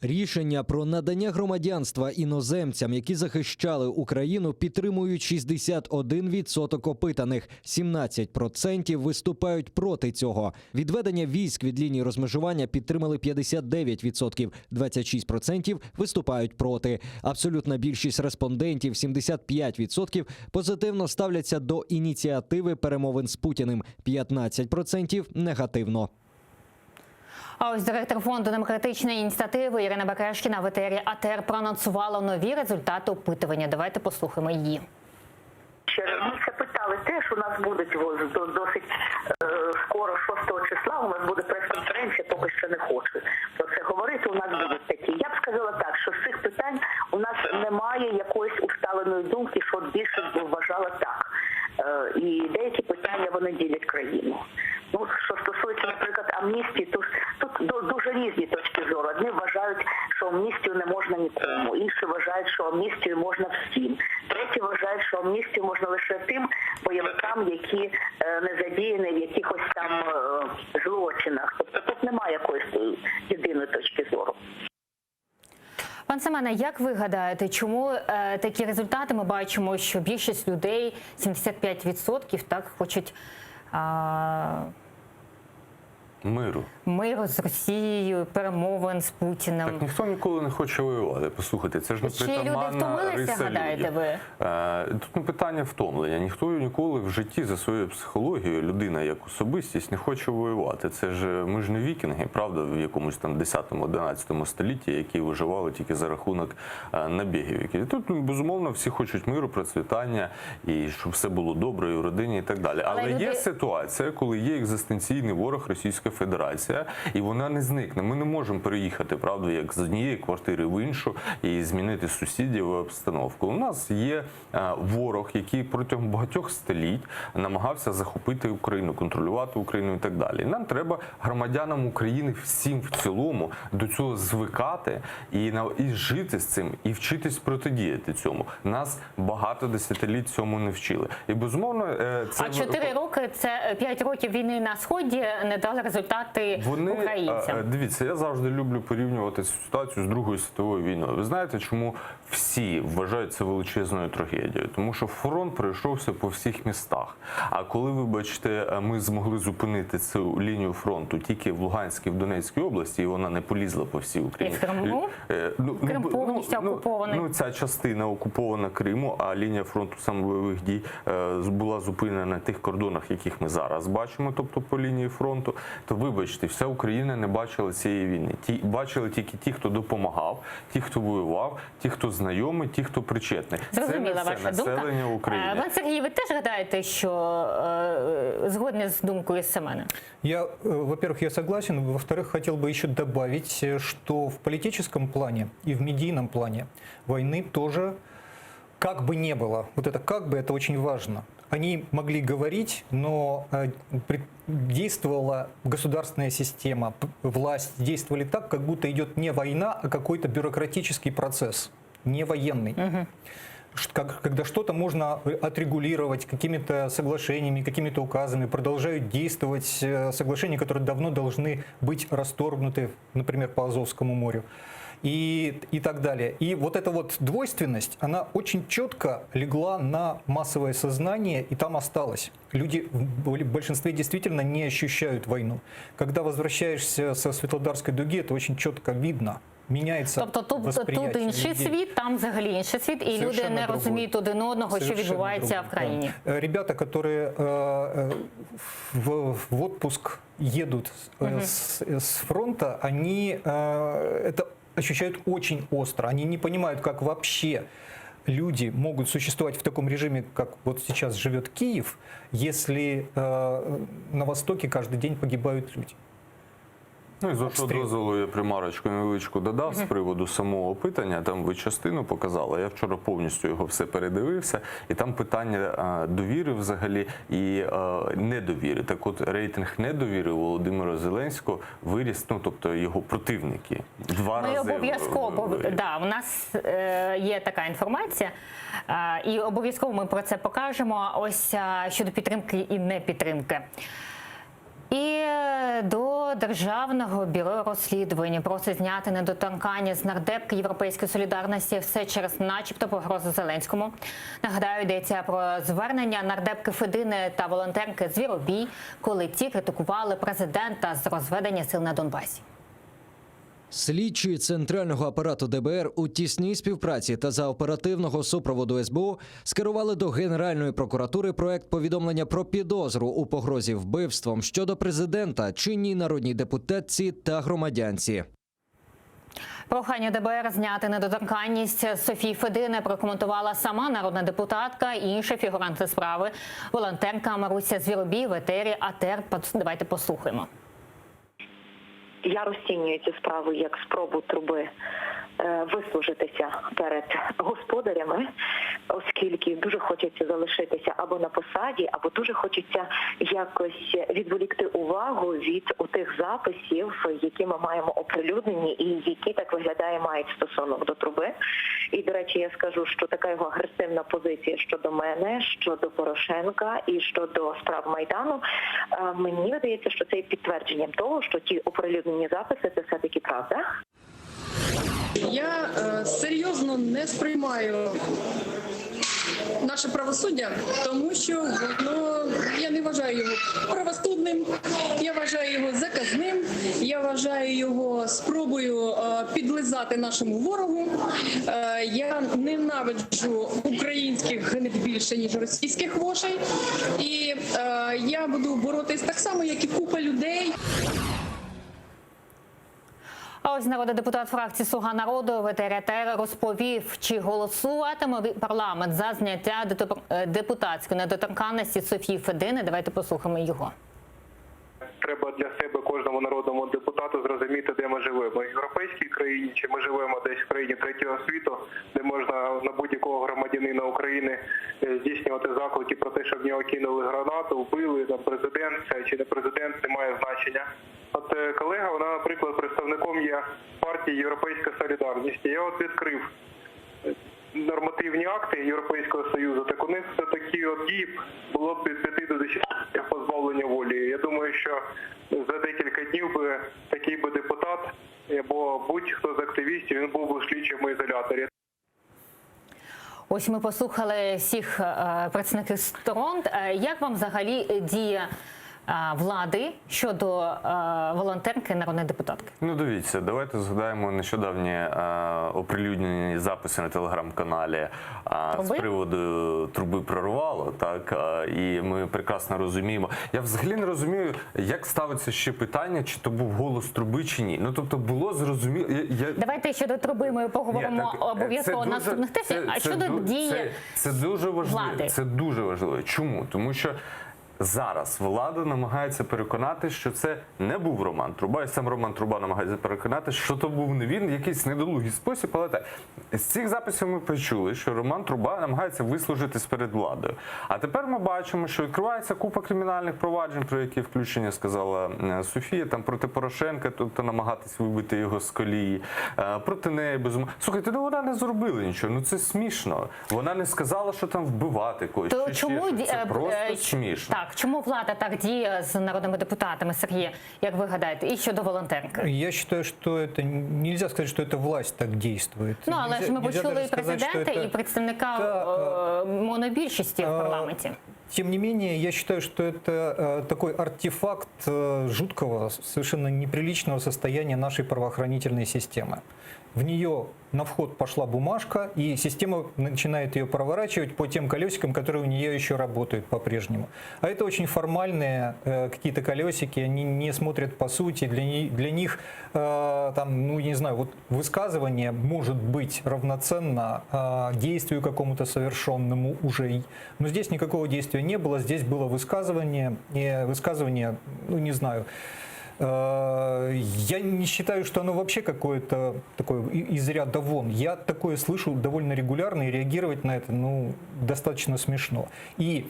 Рішення про надання громадянства іноземцям, які захищали Україну, підтримують 61% опитаних, 17% виступають проти цього. Відведення військ від лінії розмежування підтримали 59%, 26% виступають проти. Абсолютна більшість респондентів, 75%, позитивно ставляться до ініціативи перемовин з Путіним, 15% негативно. А ось директор фонду демократичної ініціативи Ірина Бекешкіна в етері АТР проанонсувала нові результати опитування. Давайте послухаємо її. Ще раз, Ми це питали теж. У нас будуть воз- до- досить е, скоро, 6 числа. У нас буде прес-конференція, поки що не хочу про це говорити. У нас будуть такі. Я б сказала так, що з цих питань у нас немає якоїсь усталеної думки, що от більшість би вважала так. Е, і деякі питання вони ділять країну. Ну, що стосується, наприклад, амністії, то тут ду- дуже різні точки зору. Одні вважають, що амністію не можна нікому, інші вважають, що амністію можна всім. Треті вважають, що амністію можна лише тим бойовикам, які е, не задіяні в якихось там е, злочинах. Тобто тут немає якоїсь е, єдиної точки зору. Пан Семене, як ви гадаєте, чому е, такі результати ми бачимо, що більшість людей, 75%, так хочуть а, Миру. миру з Росією, перемовин з Путіним? Так ніхто ніколи не хоче воювати. Послухайте, це ж не Чи люди притаманна втомилися, риса гадаєте людям. ви? Е, Тут не питання втомлення. Ніхто ніколи в житті за своєю психологією, людина як особистість не хоче воювати. Це ж ми ж не вікінги, правда, в якомусь там 10-11 столітті, які виживали тільки за рахунок е, набігів. Які тут ну, безумовно всі хочуть миру, процвітання і щоб все було добре і в родині, і так далі. Але Але, є люди- ситуація, коли є екзистенційний ворог Російська Федерація, і вона не зникне. Ми не можемо переїхати, правда, як з однієї квартири в іншу і змінити сусідів і обстановку. У нас є е, ворог, який протягом багатьох століть намагався захопити Україну, контролювати Україну і так далі. Нам треба громадянам України всім в цілому до цього звикати і на і жити з цим, і вчитись протидіяти цьому. Нас багато десятиліть цьому не вчили. І безумовно, е, це А 4 роки це 5 років війни на сході не дали результати Вони українцям. е, е, дивіться, я завжди люблю порівнювати цю ситуацію з Другою світовою війною. Ви знаєте, чому всі вважають це величезною трагедією? Тому що фронт пройшовся по всіх містах. А коли, вибачте, е, ми змогли зупинити цю лінію фронту тільки в Луганській, в Донецькій області, і вона не полізла по всій Україні. І в Криму? Е, Ну, Крим ну, повністю ну, окупований. Ну, ця частина окупована Криму, а лінія фронту саме бойових дій е, була зупинена на тих кордонах, яких ми зараз бачимо, тобто по лінії фронту. То вибачте, вся Україна не бачила цієї війни. Ті бачили тільки ті, хто допомагав, ті, хто воював, ті, хто знайомий, ті, хто причетний. Це не Зрозуміла все ваша думка. населення України. Е, Пан Сергій, ви теж гадаєте, що е, згодні з думкою Семена? Я, э, во-первых, я согласен. Во-вторых, хотел бы еще добавить, э, что в политическом плане и в медийном плане войны тоже как бы не было. Вот это как бы, это очень важно. Они могли говорить, но э, пред- действовала государственная система, п- власть действовали так, как будто идет не война, а какой-то бюрократический процесс, не военный. Ш- как- когда что-то можно отрегулировать какими-то соглашениями, какими-то указами, продолжают действовать э, соглашения, которые давно должны быть расторгнуты, например, по Азовскому морю и, и так далее. И вот эта вот двойственность, она очень четко легла на массовое сознание и там осталась. Люди в боль- большинстве действительно не ощущают войну. Когда возвращаешься со Светлодарской дуги, это очень четко видно. Меняется Тобто тут, тут восприятие інший людей. світ, там взагалі інший світ, і люди Совершенно не другой. розуміють один одного, що Совершенно відбувається другой, в країні. да. Э, Ребята, которые э, э, в, в отпуск едут э, Мгм. с, с фронта, они э, это ощущают очень остро. Они не понимают, как вообще. люди могут существовать в таком режиме, как вот сейчас живет Киев, если э, на Востоке каждый день погибают люди? Ну і з вашого Обстріл. дозволу я примарочку невеличку додав з приводу самого опитання. Там ви частину показали. Я вчора повністю його все передивився, і там питання е, довіри взагалі і е, недовіри. Так от рейтинг недовіри Володимира Зеленського виріс, ну тобто його противники два Ми рази. обов'язково виріс. да, у нас е, є така інформація, е, і обов'язково ми про це покажемо. Ось е, щодо підтримки і непідтримки. І е, до Державного бюро розслідувань просить зняти недоторканність з нардепки Європейської солідарності все через, начебто, погрози Зеленському. Нагадаю, йдеться про звернення нардепки Федини та волонтерки Звіробій, коли ті критикували президента з розведення сил на Донбасі. Слідчі центрального апарату ДБР у тісній співпраці та за оперативного супроводу СБУ скерували до Генеральної прокуратури проект повідомлення про підозру у погрозі вбивством щодо президента, чинній народній депутатці та громадянці. Прохання ДБР зняти недоторканність Софії Федини прокоментувала сама народна депутатка і інші фігуранти справи. Волонтерка Маруся Звіробій в етері АТР. Давайте послухаємо. Я розцінюю цю справу як спробу труби е, вислужитися перед господарями, оскільки дуже хочеться залишитися або на посаді, або дуже хочеться якось відволікти увагу від тих записів, які ми маємо оприлюднені і які так виглядає мають стосунок до труби. І до речі, я скажу, що така його агресивна позиція щодо мене, щодо Порошенка і щодо справ Майдану, е, мені видається, що це є підтвердженням того, що ті оприлюднені записи це все таки правда. Я е, серйозно не сприймаю наше правосуддя, тому що воно я не вважаю його правосудним, я вважаю його заказним, я вважаю його спробою е, підлизати нашому ворогу. Е, я ненавиджу українських гнид більше ніж російських вошей, і е, я буду боротись так само, як і купа людей. А ось народний депутат фракції Слуга народу в етері АТР розповів, чи голосуватиме парламент за зняття е, депутатської недоторканності Софії Федини. Давайте послухаємо його. Треба для себе кожному народному депутату зрозуміти, де ми живемо. В європейській країні чи ми живемо десь в країні третього світу, де можна на будь-якого громадянина України е, здійснювати заклики про те, щоб в нього кинули гранату, вбили там президент це чи не президент, не має значення. От е, колега, вона, наприклад, представником є партії Європейська Солідарність. Я от відкрив нормативні акти Європейського Союзу, так у них все такі от дії було б від 5 до 10 позбавлення волі. Я думаю, що за декілька днів би такий би депутат або будь-хто з активістів він був би в слідчому ізоляторі. Ось ми послухали всіх е, представників сторон. Е, Як вам взагалі дія е, влади щодо е, волонтерки народної депутатки? Ну, дивіться, давайте згадаємо нещодавні е, оприлюднені записи на телеграм-каналі е, з Труби? приводу труби прорвало. Так е, і ми прекрасно розуміємо. Я взагалі не розумію, як ставиться ще питання, чи то був голос труби, чи ні. Ну тобто було зрозуміло. Я, я... Давайте щодо труби ми поговоримо Ні, так, е, обов'язково це дуже- наступних тижнів. це- А це щодо ду- дії це, це дуже важливо. влади. Це дуже важливо. Чому? Тому що зараз влада намагається переконати, що це не був Роман Труба, і сам Роман Труба намагається переконати, що то був не він, якийсь недолугий спосіб, але так. З цих записів ми почули, що Роман Труба намагається вислужитись перед владою. А тепер ми бачимо, що відкривається купа кримінальних проваджень, про які включення сказала е, Софія, там проти Порошенка, тобто намагатись вибити його з колії, е, проти неї безумовно. Слухайте, ну вона не зробила нічого. Ну це смішно. Вона не сказала, що там вбивати когось. То чи ще чому щось. ді- Це е, просто е, смішно. Так, чому влада так діє з народними депутатами, Сергія, як ви гадаєте, і щодо волонтерки? Я считаю, что это нельзя сказать, что это власть так действует. Ну, але Нельзя- ж ми нельзя почули даже і сказать, что президента, это- і представника Та, е, монобільшості в парламенті. Тем не менее, я считаю, что это э, такой артефакт э, жуткого, совершенно неприличного состояния нашей правоохранительной системы. В нее на вход пошла бумажка, и система начинает ее проворачивать по тем колесикам, которые у нее еще работают по-прежнему. А это очень формальные э, какие-то колесики, они не смотрят по сути, для, не- для них э, там, ну, не знаю, вот высказывание может быть равноценно э, действию какому-то совершенному уже. Но здесь никакого действия не было, здесь было высказывание, и высказывание, ну, не знаю, Э, Я не считаю, что оно вообще какое-то такое и- из ряда вон. Я такое слышу довольно регулярно, и реагировать на это ну, достаточно смешно. И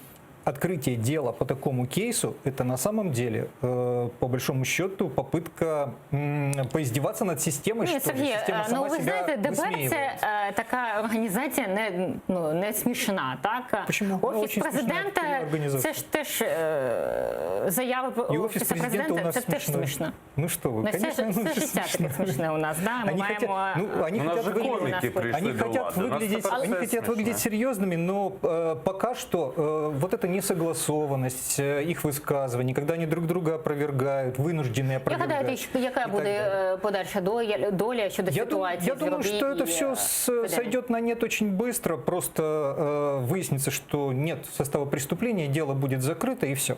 открытие дела по такому кейсу, это на самом деле, э, по большому счету, попытка м, поиздеваться над системой, Ні, что ли. Сергій, Система е, сама ну ви себя знаєте, ДБР высмеивает. це е, така організація не, ну, не смішна, так? Почему? Она Офіс очень смішна президента організація. це ж теж е, заяви И офис Офісу президента у президента, нас це теж смешной. смішно. Ну что вы, Ну, все, конечно, ж- оно все же життя таке смешное. смішне у нас, да? Ми Они хотят, маємо ну, они У нас хотят же выглядеть, комики пришли они до хотят влади. У нас выглядеть, тепер они все хотят выглядеть серьезными, но э, пока что э, вот эта несогласованность э, их высказываний, когда они друг друга опровергают, вынуждены Я опровергать. гадаю, що яка і так буде далі. е, подальша доля, доля щодо Я, дум- ситуації я з думаю, Звіробій что это і, все е, Федором? сойдет на нет очень быстро. Просто э, выяснится, что нет состава преступления, дело будет закрыто и все.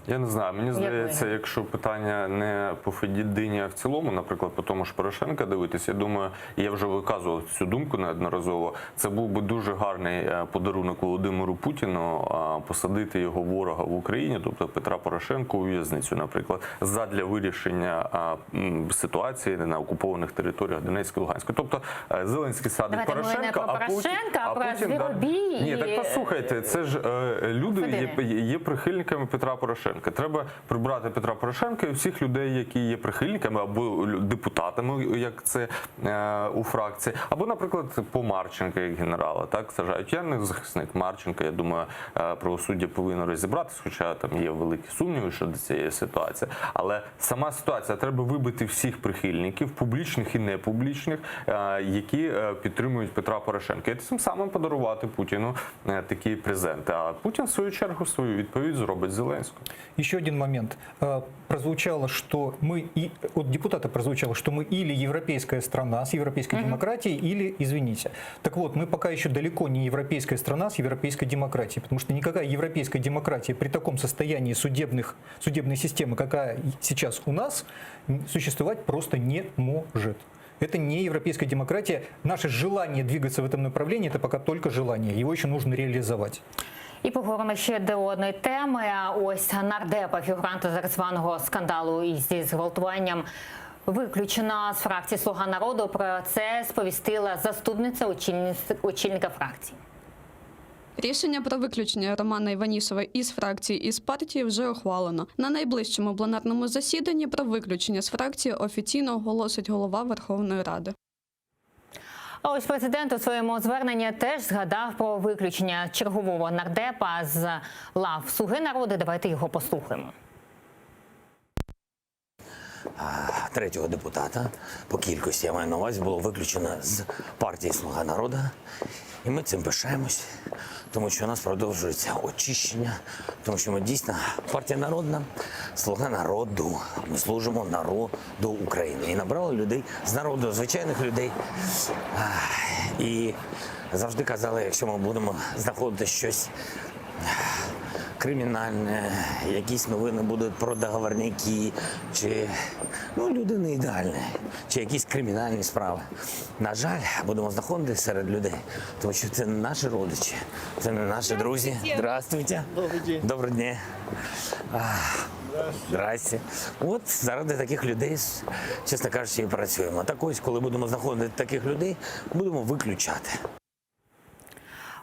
Я не знаю, мені Як здається, ви? якщо питання не по Федідині, а в цілому, наприклад, по тому ж Порошенка дивитись, я думаю, я вже виказував цю думку неодноразово. Це був би дуже гарний е, подарунок Володимиру Путіну а, посадити його ворога в Україні, тобто Петра Порошенка у в'язницю, наприклад, задля вирішення а, м, ситуації на окупованих територіях Донецька і Луганська. Тобто е, Зеленський садить Давайте ми не Порошенка, про а Путін, Порошенка, а про Путін да- Звіробій Ні, і, так послухайте, це ж е, люди є, Федини. є прихильниками Петра Порошенка. Треба прибрати Петра Порошенка і всіх людей, які є прихильниками або лю- депутатами, як це е, у фракції, або, наприклад, по Марченка як генерала. Так сажають. Я не захисник Марченка. Я думаю, е, правосуддя повинно розібратись, хоча там є великі сумніви щодо цієї ситуації. Але сама ситуація треба вибити всіх прихильників, публічних і непублічних, е, які е, підтримують Петра Порошенка, і тим самим подарувати Путіну е, такі презенти. А Путін в свою чергу свою відповідь зробить Зеленському. Еще один момент. Э, Прозвучало, что мы и от депутата прозвучало, что мы или европейская страна с европейской демократией, или, извините. Так вот, мы пока еще далеко не европейская страна с европейской демократией, потому что никакая европейская демократия при таком состоянии судебных, судебной системы, какая сейчас у нас, м, существовать просто не может. Это не европейская демократия. Наше желание двигаться в этом направлении – это пока только желание. Его еще нужно реализовать. І поговоримо ще до одної теми. Ось нардепа, фігуранта так званого скандалу із зі зґвалтуванням. Виключена з фракції Слуга народу. Про це сповістила заступниця очільниць- очільника фракції. Рішення про виключення Романа Іванісова із фракції і з партії вже ухвалено. На найближчому пленарному засіданні про виключення з фракції офіційно оголосить голова Верховної Ради. А ось президент у своєму зверненні теж згадав про виключення чергового нардепа з лав Слуги народу. Давайте його послухаємо. третього депутата по кількості, я маю на увазі, було виключено з партії Слуга народу. І ми цим пишаємось, тому що у нас продовжується очищення, тому що ми дійсно партія народна, слуга народу. Ми служимо народу України. І набрали людей з народу, звичайних людей. Ах, І завжди казали, якщо ми будемо знаходити щось кримінальне, якісь новини будуть про договорняки, чи ну, люди не ідеальні, чи якісь кримінальні справи. На жаль, будемо знаходитися серед людей, тому що це не наші родичі, це не наші друзі. Здравствуйте. Добрый день. Доброго дня. Ах, Здрасте. От заради таких людей, чесно кажучи, і працюємо. Так ось, коли будемо знаходити таких людей, будемо виключати.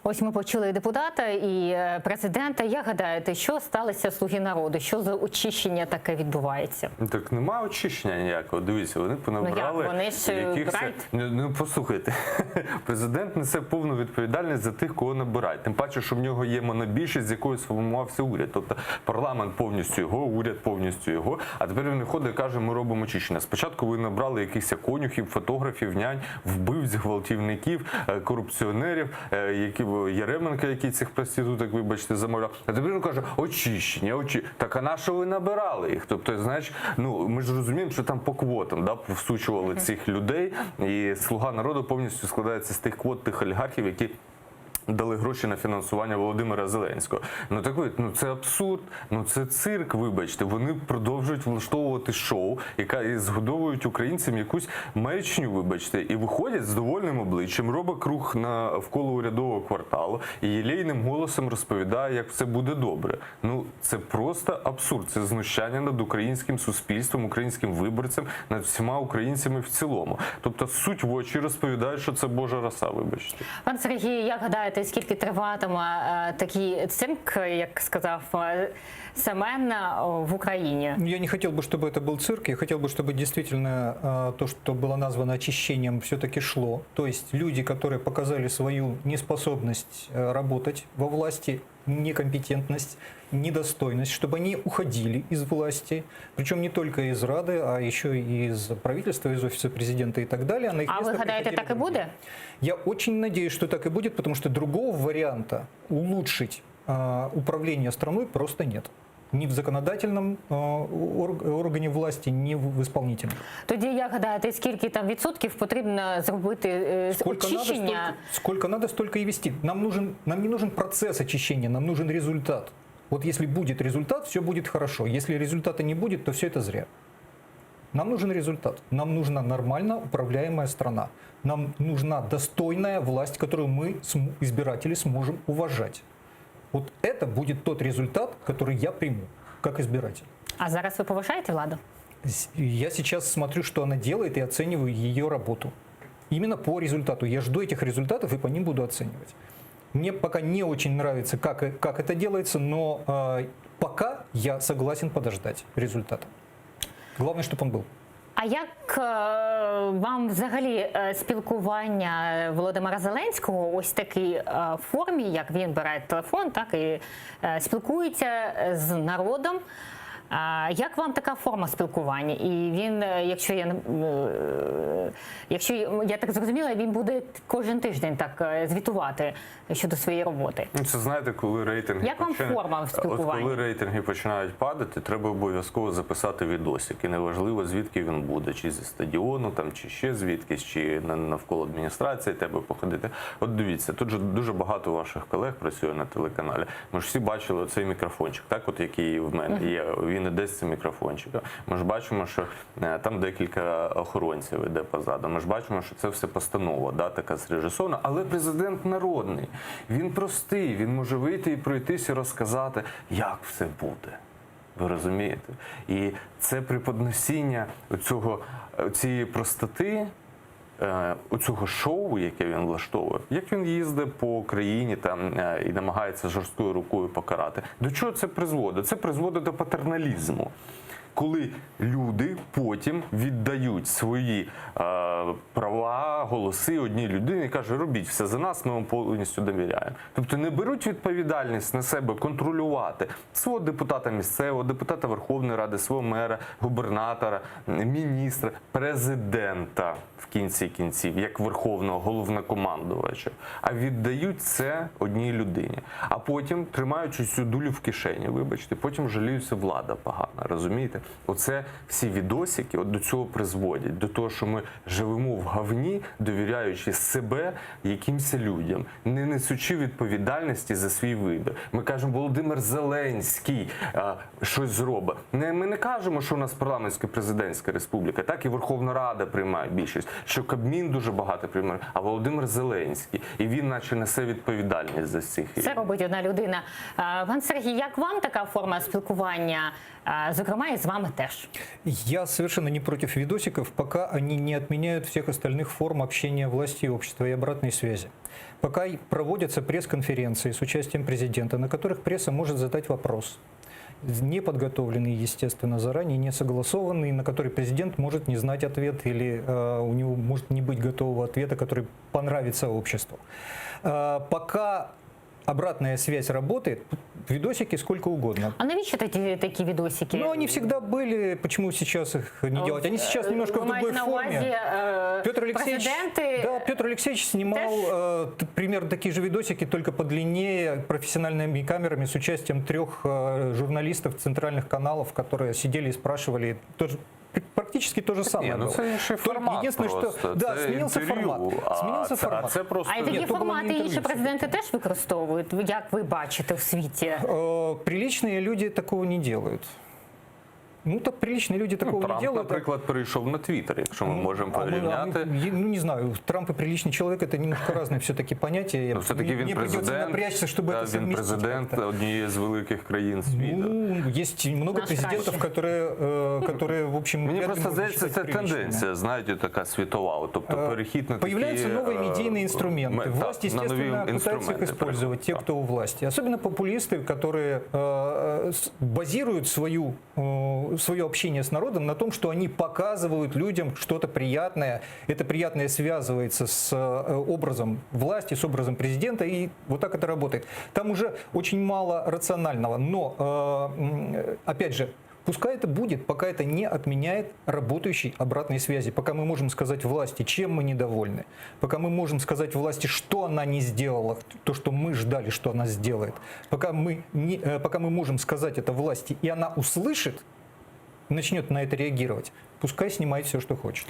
Ось ми почули і депутата і е, президента. Як гадаєте, що сталося в «Слуги народу? Що за очищення таке відбувається? Ну, Так немає очищення ніякого. Дивіться, вони понабрали Ну, як? Вони ж, е, якихось- бирають. Ну, ну послухайте, президент несе повну відповідальність за тих, кого набирають. Тим паче, що в нього є монобільшість, з якою сформувався уряд. Тобто парламент повністю його, уряд повністю його. А тепер він виходить і каже, ми робимо очищення. Спочатку ви набрали якихось конюхів, фотографів, нянь, вбивць, гвалтівників, е, корупціонерів, е, які. Єременка, який цих проституток, вибачте, замовляв. А тепер він каже, очищення, очі. Так а на що ви набирали їх? Тобто, знаєш, ну ми ж розуміємо, що там по квотам да, всучували цих людей, і слуга народу повністю складається з тих квот, тих олігархів, які. Дали гроші на фінансування Володимира Зеленського. Ну так ви, ну це абсурд, ну це цирк. Вибачте, вони продовжують влаштовувати шоу, яка і згодовують українцям якусь маячню, вибачте, і виходять з довольним обличчям, робить круг навколо урядового кварталу і єлейним голосом розповідає, як все буде добре. Ну це просто абсурд. Це знущання над українським суспільством, українським виборцем, над всіма українцями в цілому. Тобто суть в очі розповідає, що це Божа роса, вибачте. Пан Сергій, як гадаєте, скільки триватиме е, такий цирк, як сказав е, Семен, е, в Україні? Ну, Я не хотел бы, чтобы это был цирк. Я хотел бы, чтобы действительно э, то, что было названо очищением, все-таки шло. То есть люди, которые показали свою неспособность э, работать во власти, некомпетентность, недостойность, чтобы они уходили из власти, причем не только из Рады, а еще и из правительства, из офиса президента и так далее. На их А ви место гадаєте, приходили так і другие. буде? Я очень надеюсь, что так и будет, потому что другого варианта улучшить э, управление страной просто нет. Ни в законодательном э, орг- органе власти, ни в в исполнительном. Тоді як гадаєте, скільки там відсотків потрібно зробити е, Сколько надо, очищення? столько, сколько надо, столько и вести. Нам, нужен, нам не нужен процесс очищения, нам нужен результат. Вот если будет результат, все будет хорошо. Если результата не будет, то все это зря. Нам нужен результат. Нам нужна нормально управляемая страна. Нам нужна достойная власть, которую мы, см- избиратели, сможем уважать. Вот это будет тот результат, который я приму, как избиратель. А зараз ви поважаєте владу? С- Я сейчас смотрю, что она делает, и оцениваю ее работу. Именно по результату. Я жду этих результатов и по ним буду оценивать. Мне пока не очень нравится, как, э- как это делается, но э, пока я согласен подождать результата. Главное, чтобы он был. А як е, вам взагалі е, спілкування Володимира Зеленського ось такій е, формі, як він бере телефон, так і е, спілкується з народом? А Як вам така форма спілкування? І він, е, якщо я не- е, якщо я так зрозуміла, він буде кожен тиждень так е, звітувати щодо своєї роботи. Ну, це знаєте, коли рейтинги Як вам форма в спілкуванні? От коли рейтинги починають падати, треба обов'язково записати відосик. І неважливо, звідки він буде, чи зі стадіону, там, чи ще звідкись, чи на- навколо адміністрації тебе походити. От дивіться, тут же дуже багато ваших колег працює на телеканалі. Ми ж всі бачили цей мікрофончик, так, от який в мене є. Він іде з цим мікрофончиком. Ми ж бачимо, що е, там декілька охоронців іде позаду. Ми ж бачимо, що це все постанова, да, така зрежисована. Але президент народний, він простий, він може вийти і пройтись і розказати, як все буде. Ви розумієте? І це преподносіння цього, цієї простоти, е, оцього шоу, яке він влаштовує, як він їздить по країні там е, і намагається жорсткою рукою покарати. До чого це призводить? Це призводить до патерналізму. Коли люди потім віддають свої е, права, голоси одній людині і кажуть, робіть все за нас, ми вам повністю довіряємо. Тобто не беруть відповідальність на себе контролювати свого депутата місцевого, депутата Верховної Ради, свого мера, губернатора, міністра, президента в кінці кінців, як верховного головнокомандувача, а віддають це одній людині. А потім, тримаючи цю дулю в кишені, вибачте, потім жаліються влада погана, розумієте? Оце всі відосики от до цього призводять, до того, що ми живемо в говні, довіряючи себе якимсь людям, не несучи відповідальності за свій вибір. Ми кажемо, Володимир Зеленський а, щось зробить. Не, ми не кажемо, що у нас парламентська президентська республіка, так і Верховна Рада приймає більшість, що Кабмін дуже багато приймає, а Володимир Зеленський, і він наче несе відповідальність за цих. Це робить одна людина. Е, Пан Сергій, як вам така форма спілкування, Е, зокрема, і з вами теж? Я совершенно не против видосиков, пока они не отменяют всех остальных форм общения власти и общества и обратной связи. Пока и проводятся пресс-конференции с участием президента, на которых пресса может задать вопрос, не подготовленный, естественно, заранее, не согласованный, на который президент может не знать ответ или э, у него может не быть готового ответа, который понравится обществу. Э, пока. Обратная связь работает, видосики сколько угодно. А навіщо такі, такі відосики? Ну, они всегда были, почему сейчас их не делать? Они сейчас немножко Ви в другой маєте на форме. увазі, е, Петр Алексеевич, президенти да, Петр Алексеевич снимал э, т- примерно такие же видосики, только подлиннее, профессиональными камерами, с участием трех э, журналистов центральных каналов, которые сидели и спрашивали. Тоже, практически то же самое Ні, ну было. це інший Только формат Единственное, просто. что да, Це сменился інтерв'ю, формат. а Сменился це- а формат. це просто- А і такі Ні, то було не формати інтерв'ю інші президенти теж використовують, як ви бачите в світі? Э, Приличные люди такого не делают. Ну, так приличные люди такого Ну, не Трамп, делают. наприклад, перейшов на Твіттер, якщо ми можемо А мы- а мы- порівняти. ну, не знаю, Трамп и приличный человек это немножко разные все-таки понятия. Ну, все-таки він Мне придется президент, напрячься, чтобы да, это він совместить. президент однієї з великих країн світу. Ну, есть много Наш президентов, которые, э, которые, в общем, Мені вряд ли просто можно здається, считать це приличными. тенденція, знаєте, така світова. От, Тобто перехід на такі, Появляются новые е, медийные инструменты. ме- Власть, так, на нові естественно, пытается их інструменти использовать, те, кто у власти. Особенно популисты, которые э, с- базируют свою, э, свое общение с народом на том, что они показывают людям что-то приятное. Это приятное связывается с э, образом власти, с образом президента, и вот так это работает. Там уже очень мало рационального. Но, э, м, опять же, Пускай это будет, пока это не отменяет работающей обратной связи, пока мы можем сказать власти, чем мы недовольны, пока мы можем сказать власти, что она не сделала, то, что мы ждали, что она сделает, пока мы, не, э, пока мы можем сказать это власти, и она услышит, начнет на это реагировать, пускай снимает все, что хочет.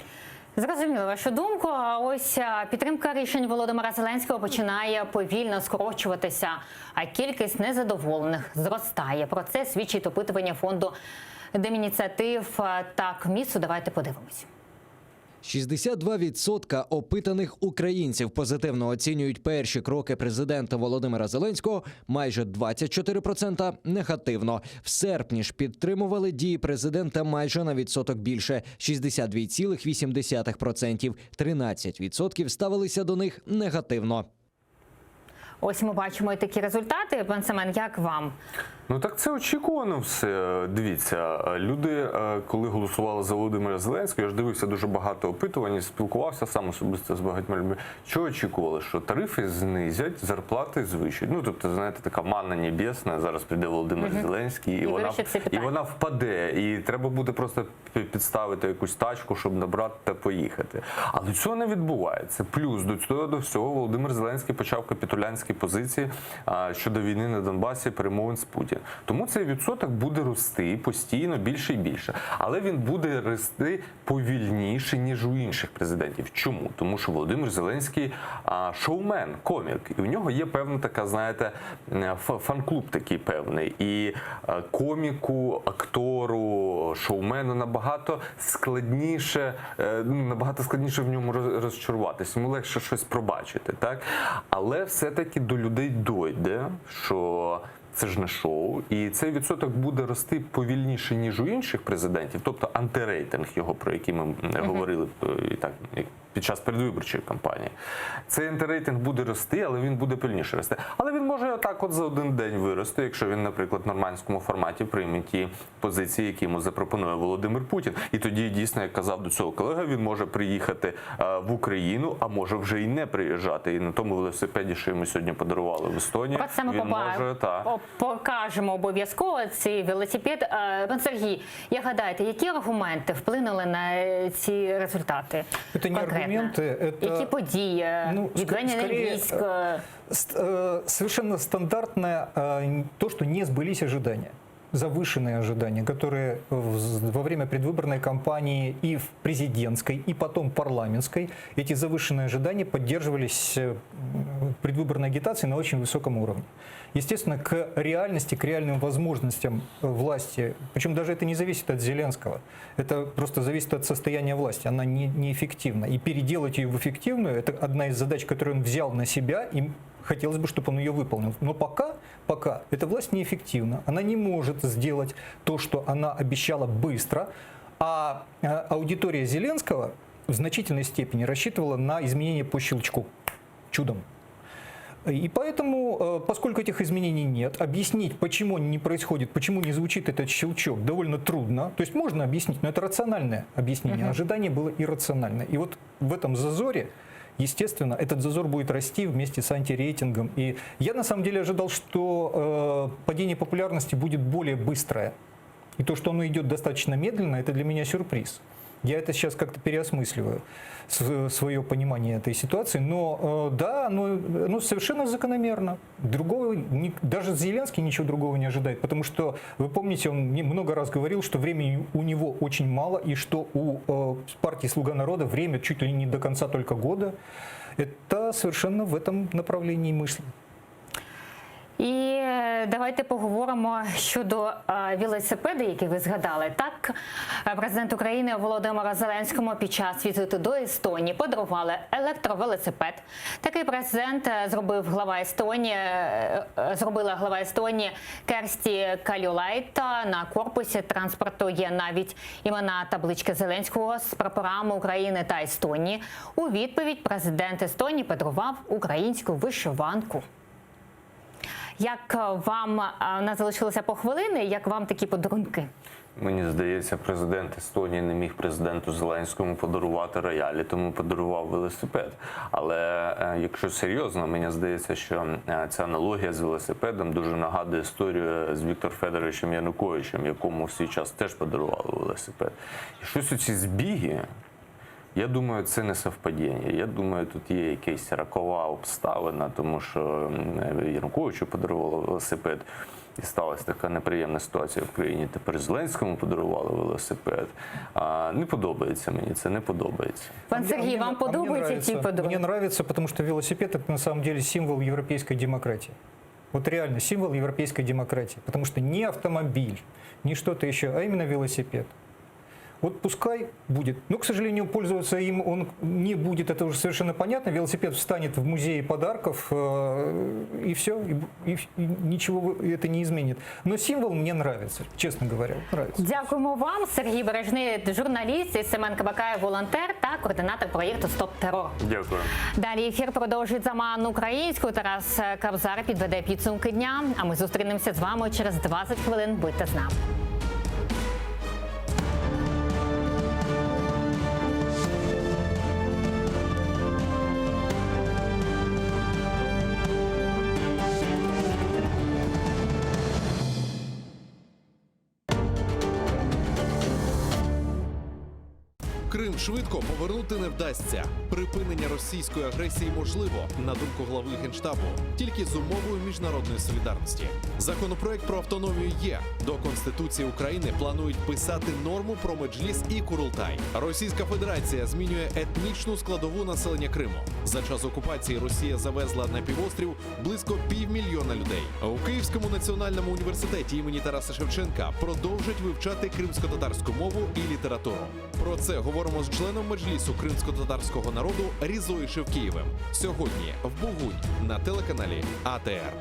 Зрозуміло вашу думку. А ось е, підтримка рішень Володимира Зеленського починає повільно скорочуватися, а кількість незадоволених зростає. Про це свідчить опитування фонду Демініціатив е, так місу. Давайте подивимось. 62% опитаних українців позитивно оцінюють перші кроки президента Володимира Зеленського, майже 24% негативно. В серпні ж підтримували дії президента майже на відсоток більше 62,8%. 13% ставилися до них негативно. Ось ми бачимо і такі результати. Пан Семен, як вам? Ну так це очікувано все. Дивіться, люди, е, коли голосували за Володимира Зеленського, я ж дивився дуже багато опитувань, і спілкувався сам особисто з багатьма людьми. Що очікували? Що тарифи знизять, зарплати звищать. Ну тобто, знаєте, така манна небесна. Зараз прийде Володимир Мгм. Зеленський, і, І вона вирішить це і питання. вона впаде. І треба буде просто пі- підставити якусь тачку, щоб набрати та поїхати. Але цього не відбувається. Плюс до цього до всього Володимир Зеленський почав капітулянські позиції а, щодо війни на Донбасі, перемовин з Путіним. Тому цей відсоток буде рости постійно більше і більше. Але він буде рости повільніше, ніж у інших президентів. Чому? Тому що Володимир Зеленський а, шоумен, комік, і у нього є певна така, знаєте, м, ф- фан-клуб такий певний. І е, коміку, актору, шоумену набагато складніше, е, ну, набагато складніше в ньому роз- розчаруватись, йому легше щось пробачити, так? Але все-таки до людей дойде, що це ж не шоу, і цей відсоток буде рости повільніше, ніж у інших президентів, тобто антирейтинг його, про який ми м, говорили е, і так як під час передвиборчої кампанії. Цей антирейтинг буде рости, але він буде повільніше рости. Але він може отак от за один день вирости, якщо він, наприклад, в нормандському форматі прийме ті позиції, які йому запропонує Володимир Путін. І тоді, дійсно, як казав до цього колега, він може приїхати е, в Україну, а може вже і не приїжджати. І на тому велосипеді, що йому сьогодні подарували в Естонії, Про це ми він поба- може та. по- покажемо обов'язково цей велосипед. Е, Пан Сергій, як гадаєте, які аргументи вплинули на е, ці результати? Это не конкретно? аргументы, это... Які події? Ну, ск- Відведення скорее, військ? э, ст- э, совершенно стандартное э, то, что не сбылись ожидания. Завышенные ожидания, которые в- во время предвыборной кампании и в президентской, и потом парламентской, эти завышенные ожидания поддерживались э, м, предвыборной агитацией на очень высоком уровне. Естественно, к реальности, к реальным возможностям э, власти, причем даже это не зависит от Зеленского, это просто зависит от состояния власти, она не, неэффективна. И переделать ее в эффективную, это одна из задач, которую он взял на себя, и хотелось бы, чтобы он ее выполнил. Но пока, пока эта власть неэффективна, она не может сделать то, что она обещала быстро, а э, аудитория Зеленского в значительной степени рассчитывала на изменения по щелчку, чудом. И поэтому, э, поскольку этих изменений нет, объяснить, почему они не происходит, почему не звучит этот щелчок, довольно трудно. То есть можно объяснить, но это рациональное объяснение. Мгм. Ожидание было иррациональное. И вот в этом зазоре, естественно, этот зазор будет расти вместе с антирейтингом. И я на самом деле ожидал, что э, падение популярности будет более быстрое. И то, что оно идет достаточно медленно, это для меня сюрприз. Я это сейчас как-то переосмысливаю, свое понимание этой ситуации. Но э, да, оно, оно совершенно закономерно. Другого, ни- даже Зеленский ничего другого не ожидает. Потому что, вы помните, он мне много раз говорил, что времени у него очень мало, и что у э, партии «Слуга народа» время чуть ли не до конца только года. Это совершенно в этом направлении мысли. І е, давайте поговоримо щодо е, велосипеда, який ви згадали. Так, е, президент України Володимира Зеленському під час візиту до Естонії подарували електровелосипед. Такий презент е, зробив глава Естонії, е, е, зробила глава Естонії Керсті Кальюлайд. На корпусі транспорту є навіть імена таблички Зеленського з прапорами України та Естонії. У відповідь президент Естонії подарував українську вишиванку. Як е, вам е, у нас залишилося по хвилини, як вам такі подарунки? Мені здається, президент Естонії не міг президенту Зеленському подарувати роялі, тому подарував велосипед. Але е, якщо серйозно, мені здається, що е, ця аналогія з велосипедом дуже нагадує історію з Віктором Федоровичем Януковичем, якому в свій час теж подарували велосипед. І щось оці збіги. Я думаю, це не совпадіння. Я думаю, тут є якась рокова обставина, тому що м, Януковичу подарували велосипед, і сталася така неприємна ситуація в країні. Тепер Зеленському подарували велосипед. А, не подобається мені це, не подобається. Пан Сергій, вам А мне подобаються ці нравится- подарунки? Мне нравится, потому что велосипед это на самом деле символ европейской демократии. Вот реально символ европейской демократии. Потому что не автомобиль, не что-то еще, а именно велосипед. Вот пускай будет. Но, к сожалению, пользоваться им он не будет, это уже совершенно понятно. Велосипед встанет в музее подарков, э, и все, и, и- и ничего это не изменит. Но символ мне нравится, честно говоря, нравится. Дякуємо вам, Сергій Бережний, журналіст, і Семен Кабакаєв, волонтер та координатор проєкту Стоп терор. Дякую. Далі ефір продовжить Заман українською. Тарас Кабзар підведе підсумки дня. А ми зустрінемося з вами через 20 хвилин. Будьте з нами. Крим швидко повернути не вдасться. Припинення російської агресії можливо, на думку глави генштабу, тільки з умовою міжнародної солідарності. Законопроект про автономію є. До Конституції України планують писати норму про меджліс і Курултай. Російська Федерація змінює етнічну складову населення Криму. За час окупації Росія завезла на півострів близько півмільйона людей. У Київському національному університеті імені Тараса Шевченка продовжать вивчати кримськотатарську мову і літературу. Про це говоримо з членом меджлісу кримськотатарського народу Різою Шевкієвим. Сьогодні в Бугунь на телеканалі АТР.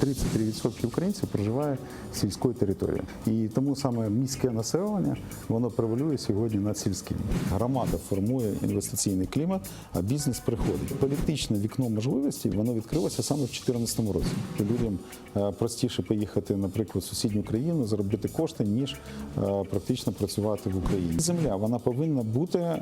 33% українців проживає в сільської території. І тому саме міське населення воно превалює сьогодні над сільським. Громада формує інвестиційний клімат, а бізнес приходить. Політичне вікно можливостей воно відкрилося саме в 2014 році. Людям е, простіше поїхати, наприклад, в сусідню країну, заробити кошти, ніж е, практично працювати в Україні. Земля вона повинна бути е,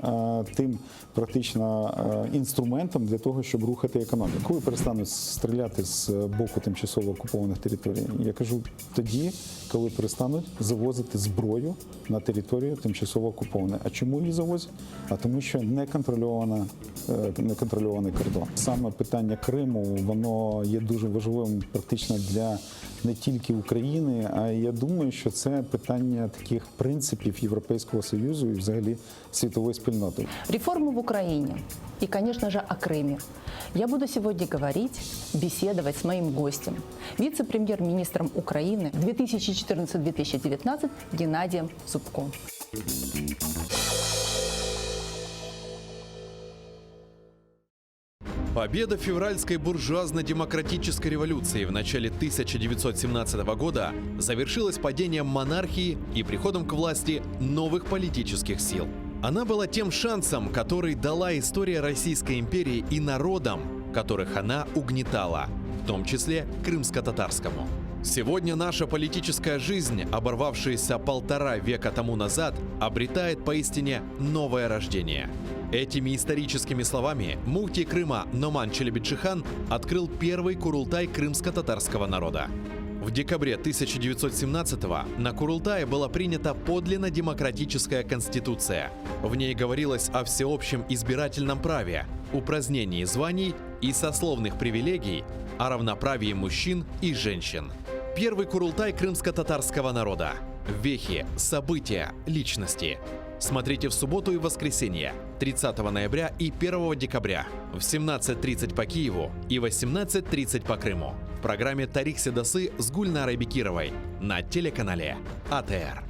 тим практично е, інструментом для того, щоб рухати економіку. Коли перестануть стріляти з боку тимчасово окупованих територій, я кажу тоді, коли перестануть завозити зброю на територію тимчасово окупованої. А чому її завозять? А тому, що неконтрольована, е, неконтрольований кордон. Саме питання Криму воно є дуже важливим практично для не тільки України, а я думаю, що це питання таких принципів Європейського союзу і взагалі світової спільноти. Реформы в Украине и, конечно же, о Крыме. Я буду сегодня говорить, беседовать с моим гостем, вице-премьер-министром Украины 2014-2019 Геннадием Зубко. Победа февральской буржуазно-демократической революции в начале 1917 года завершилась падением монархии и приходом к власти новых политических сил. Она была тем шансом, который дала история Российской империи и народам, которых она угнетала, в том числе крымско-татарскому. Сегодня наша политическая жизнь, оборвавшаяся полтора века тому назад, обретает поистине новое рождение. Этими историческими словами муфтий Крыма Номан Челебиджихан открыл первый курултай крымско-татарского народа. В декабре 1917-го на Курултае была принята подлинно демократическая конституция. В ней говорилось о всеобщем избирательном праве, упразднении званий и сословных привилегий, о равноправии мужчин и женщин. Первый Курултай крымско-татарского народа. Вехи, события, личности. Смотрите в субботу и воскресенье, 30 ноября и 1 декабря в 17.30 по Киеву и 18.30 по Крыму. В программе «Тарих Седасы» с Гульнарой Бекировой на телеканале АТР.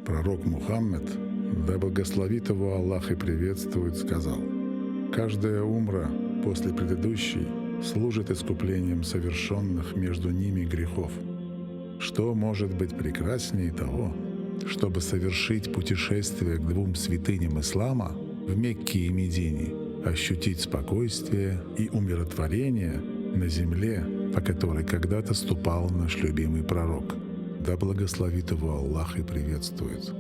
Пророк Мухаммед, да благословит его Аллах и приветствует, сказал, «Каждая умра после предыдущей служит искуплением совершенных между ними грехов. Что может быть прекраснее того, чтобы совершить путешествие к двум святыням ислама в Мекке и Медине, ощутить спокойствие и умиротворение на земле, по которой когда-то ступал наш любимый пророк. Да благословит его Аллах и приветствует.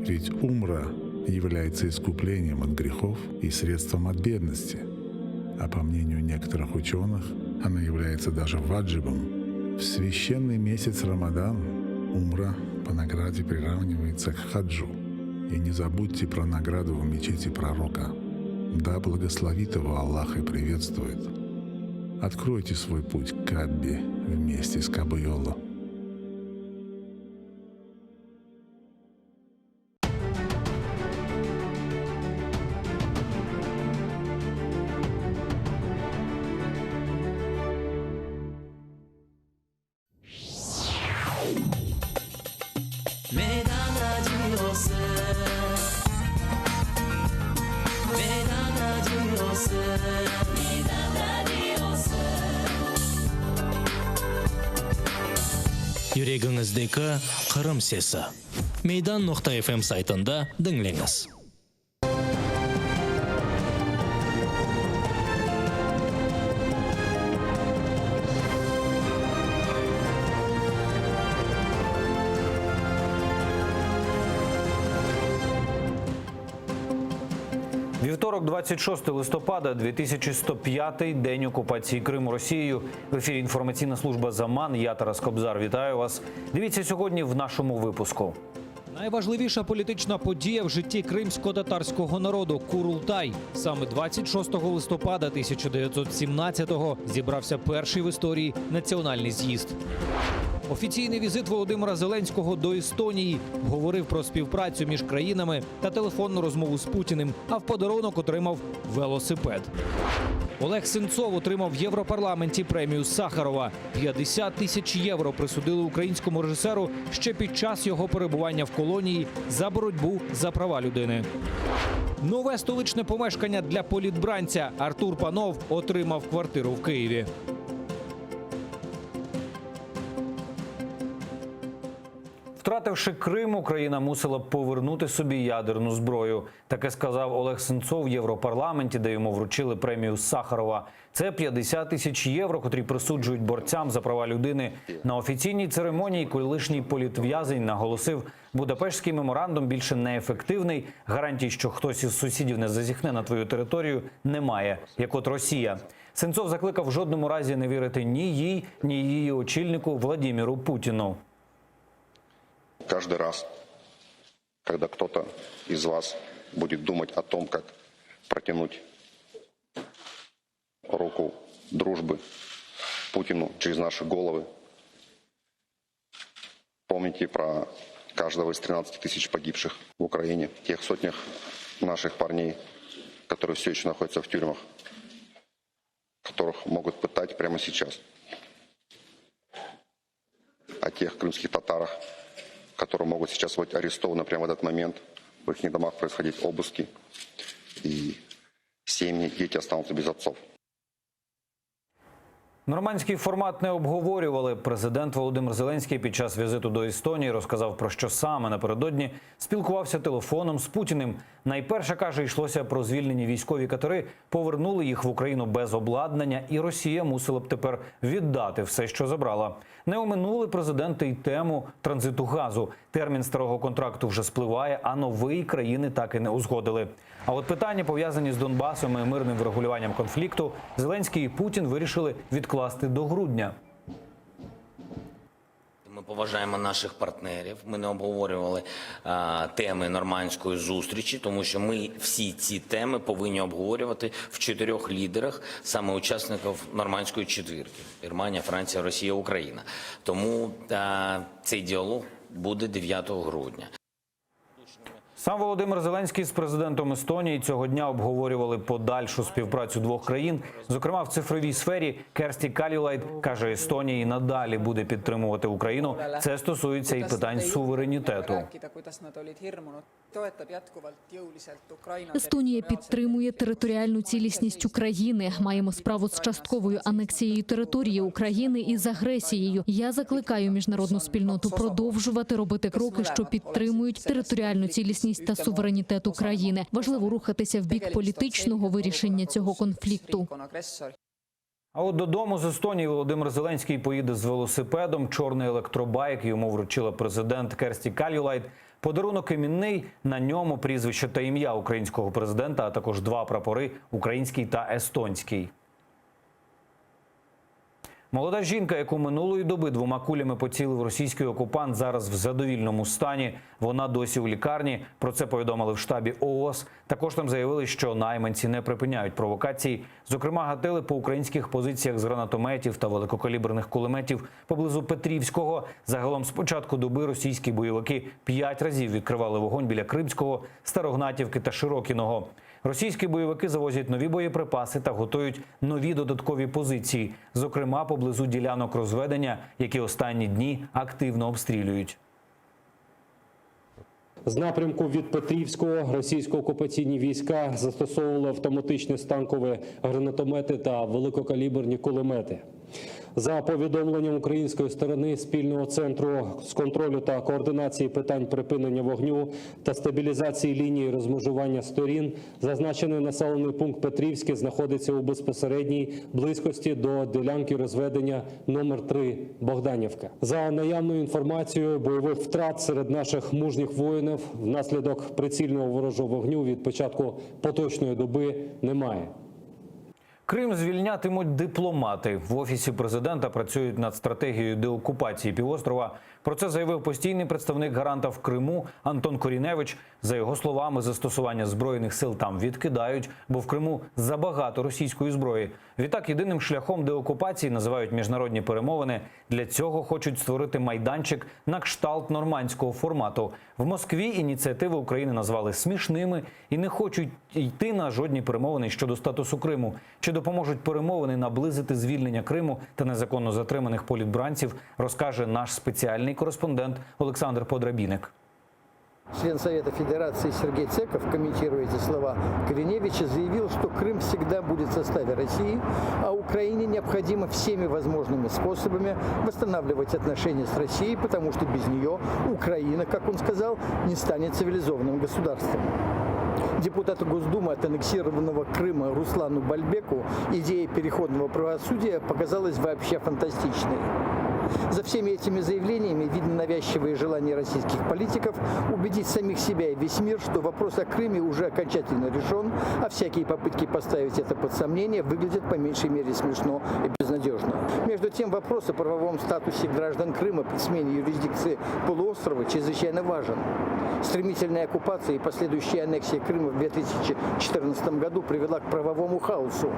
Ведь умра является искуплением от грехов и средством от бедности. А по мнению некоторых ученых, она является даже ваджибом. В священный месяц Рамадан умра по награде приравнивается к хаджу. И не забудьте про награду в мечети пророка. Да благословит его Аллах и приветствует. Откройте свой путь к Каббе вместе с Кабайоло. Meydan Radiosı Meydan Radiosı Meydan Radiosı Yüregiñizdeki Qırım sesi. Meydan noqta FM saytında diñleñiz. Вівторок, 26 листопада, 2105 день окупації Криму Росією. В ефірі інформаційна служба Заман. Я Тарас Кобзар. Вітаю вас. Дивіться сьогодні в нашому випуску. Найважливіша політична подія в житті кримсько-татарського народу Курултай. Саме 26 листопада 1917-го зібрався перший в історії національний з'їзд. Офіційний візит Володимира Зеленського до Естонії говорив про співпрацю між країнами та телефонну розмову з Путіним. А в подарунок отримав велосипед. Олег Сенцов отримав в Європарламенті премію Сахарова. 50 тисяч євро присудили українському режисеру ще під час його перебування в колонії за боротьбу за права людини. Нове столичне помешкання для політбранця Артур Панов отримав квартиру в Києві. Втративши Крим, Україна мусила б повернути собі ядерну зброю. Таке сказав Олег Сенцов в Європарламенті, де йому вручили премію Сахарова. Це 50 тисяч євро, котрі присуджують борцям за права людини. На офіційній церемонії колишній політв'язень наголосив, Будапештський меморандум більше неефективний. Гарантій, що хтось із сусідів не зазіхне на твою територію, немає, як от Росія. Сенцов закликав в жодному разі не вірити ні їй, ні її очільнику Владіміру Путіну. Каждый раз, когда кто-то из вас будет думать о том, как протянуть руку дружбы Путину через наши головы, помните про каждого из 13 тысяч погибших в Украине, тех сотнях наших парней, которые все еще находятся в тюрьмах, которых могут пытать прямо сейчас. тех крымских татарах, которые могут сейчас быть арестованы прямо в этот момент, в их домах происходить обыски, и семьи, дети останутся без отцов. Нормандський формат не обговорювали. Президент Володимир Зеленський під час візиту до Естонії розказав про що саме напередодні спілкувався телефоном з Путіним. Найперше каже, йшлося про звільнені військові катери, повернули їх в Україну без обладнання, і Росія мусила б тепер віддати все, що забрала. Не оминули президенти й тему транзиту газу. Термін старого контракту вже спливає, а новий країни так і не узгодили. А от питання пов'язані з Донбасом і мирним врегулюванням конфлікту, Зеленський і Путін вирішили відкласти до грудня. Ми поважаємо наших партнерів. Ми не обговорювали а, теми нормандської зустрічі, тому що ми всі ці теми повинні обговорювати в чотирьох лідерах, саме учасників нормандської четвірки: Германія, Франція, Росія, Україна. Тому а, цей діалог буде 9 грудня. Сам Володимир Зеленський з президентом Естонії цього дня обговорювали подальшу співпрацю двох країн. Зокрема, в цифровій сфері Керсті Калюлайд каже, Естонія і надалі буде підтримувати Україну. Це стосується і питань суверенітету. Естонія підтримує територіальну цілісність України. Маємо справу з частковою анексією території України і з агресією. Я закликаю міжнародну спільноту продовжувати робити кроки, що підтримують територіальну цілісність та суверенітет України. Важливо рухатися в бік політичного вирішення цього конфлікту. А от додому з Естонії Володимир Зеленський поїде з велосипедом. Чорний електробайк йому вручила президент Керсті Кальюлайд. Подарунок іменний. На ньому прізвище та ім'я українського президента, а також два прапори український та естонський. Молода жінка, яку минулої доби двома кулями поцілив російський окупант, зараз в задовільному стані. Вона досі у лікарні. Про це повідомили в штабі ООС. Також там заявили, що найманці не припиняють провокацій. Зокрема, гатили по українських позиціях з гранатометів та великокаліберних кулеметів поблизу Петрівського. Загалом з початку доби російські бойовики п'ять разів відкривали вогонь біля Кримського, Старогнатівки та Широкіного. Російські бойовики завозять нові боєприпаси та готують нові додаткові позиції, зокрема поблизу ділянок розведення, які останні дні активно обстрілюють. З напрямку від Петрівського російсько-окупаційні війська застосовували автоматичні станкові гранатомети та великокаліберні кулемети. За повідомленням української сторони спільного центру з контролю та координації питань припинення вогню та стабілізації лінії розмежування сторін, зазначений населений пункт Петрівське знаходиться у безпосередній близькості до ділянки розведення номер 3 Богданівка. За наявною інформацією, бойових втрат серед наших мужніх воїнів внаслідок прицільного ворожого вогню від початку поточної доби немає. Крим звільнятимуть дипломати. В офісі президента працюють над стратегією деокупації півострова. Про це заявив постійний представник гаранта в Криму Антон Коріневич. За його словами, застосування збройних сил там відкидають, бо в Криму забагато російської зброї. Відтак, єдиним шляхом деокупації називають міжнародні перемовини. Для цього хочуть створити майданчик на кшталт нормандського формату. В Москві ініціативи України назвали смішними і не хочуть йти на жодні перемовини щодо статусу Криму. Чи допоможуть перемовини наблизити звільнення Криму та незаконно затриманих політбранців, розкаже наш спеціальний кореспондент Олександр Подрабіник. Член Совета Федерации Сергей Цеков, комментируя эти слова Кориневича, заявил, что Крым всегда будет в составе России, а Украине необходимо всеми возможными способами восстанавливать отношения с Россией, потому что без нее Украина, как он сказал, не станет цивилизованным государством. Депутату Госдумы от аннексированного Крыма Руслану Бальбеку идея переходного правосудия показалась вообще фантастичной. За всеми этими заявлениями видно навязчивое желание российских политиков убедить самих себя и весь мир, что вопрос о Крыме уже окончательно решен, а всякие попытки поставить это под сомнение выглядят по меньшей мере смешно и безнадежно. Между тем, вопрос о правовом статусе граждан Крыма при смене юрисдикции полуострова чрезвычайно важен. Стремительная оккупация и последующая аннексия Крыма в 2014 году привела к правовому хаосу,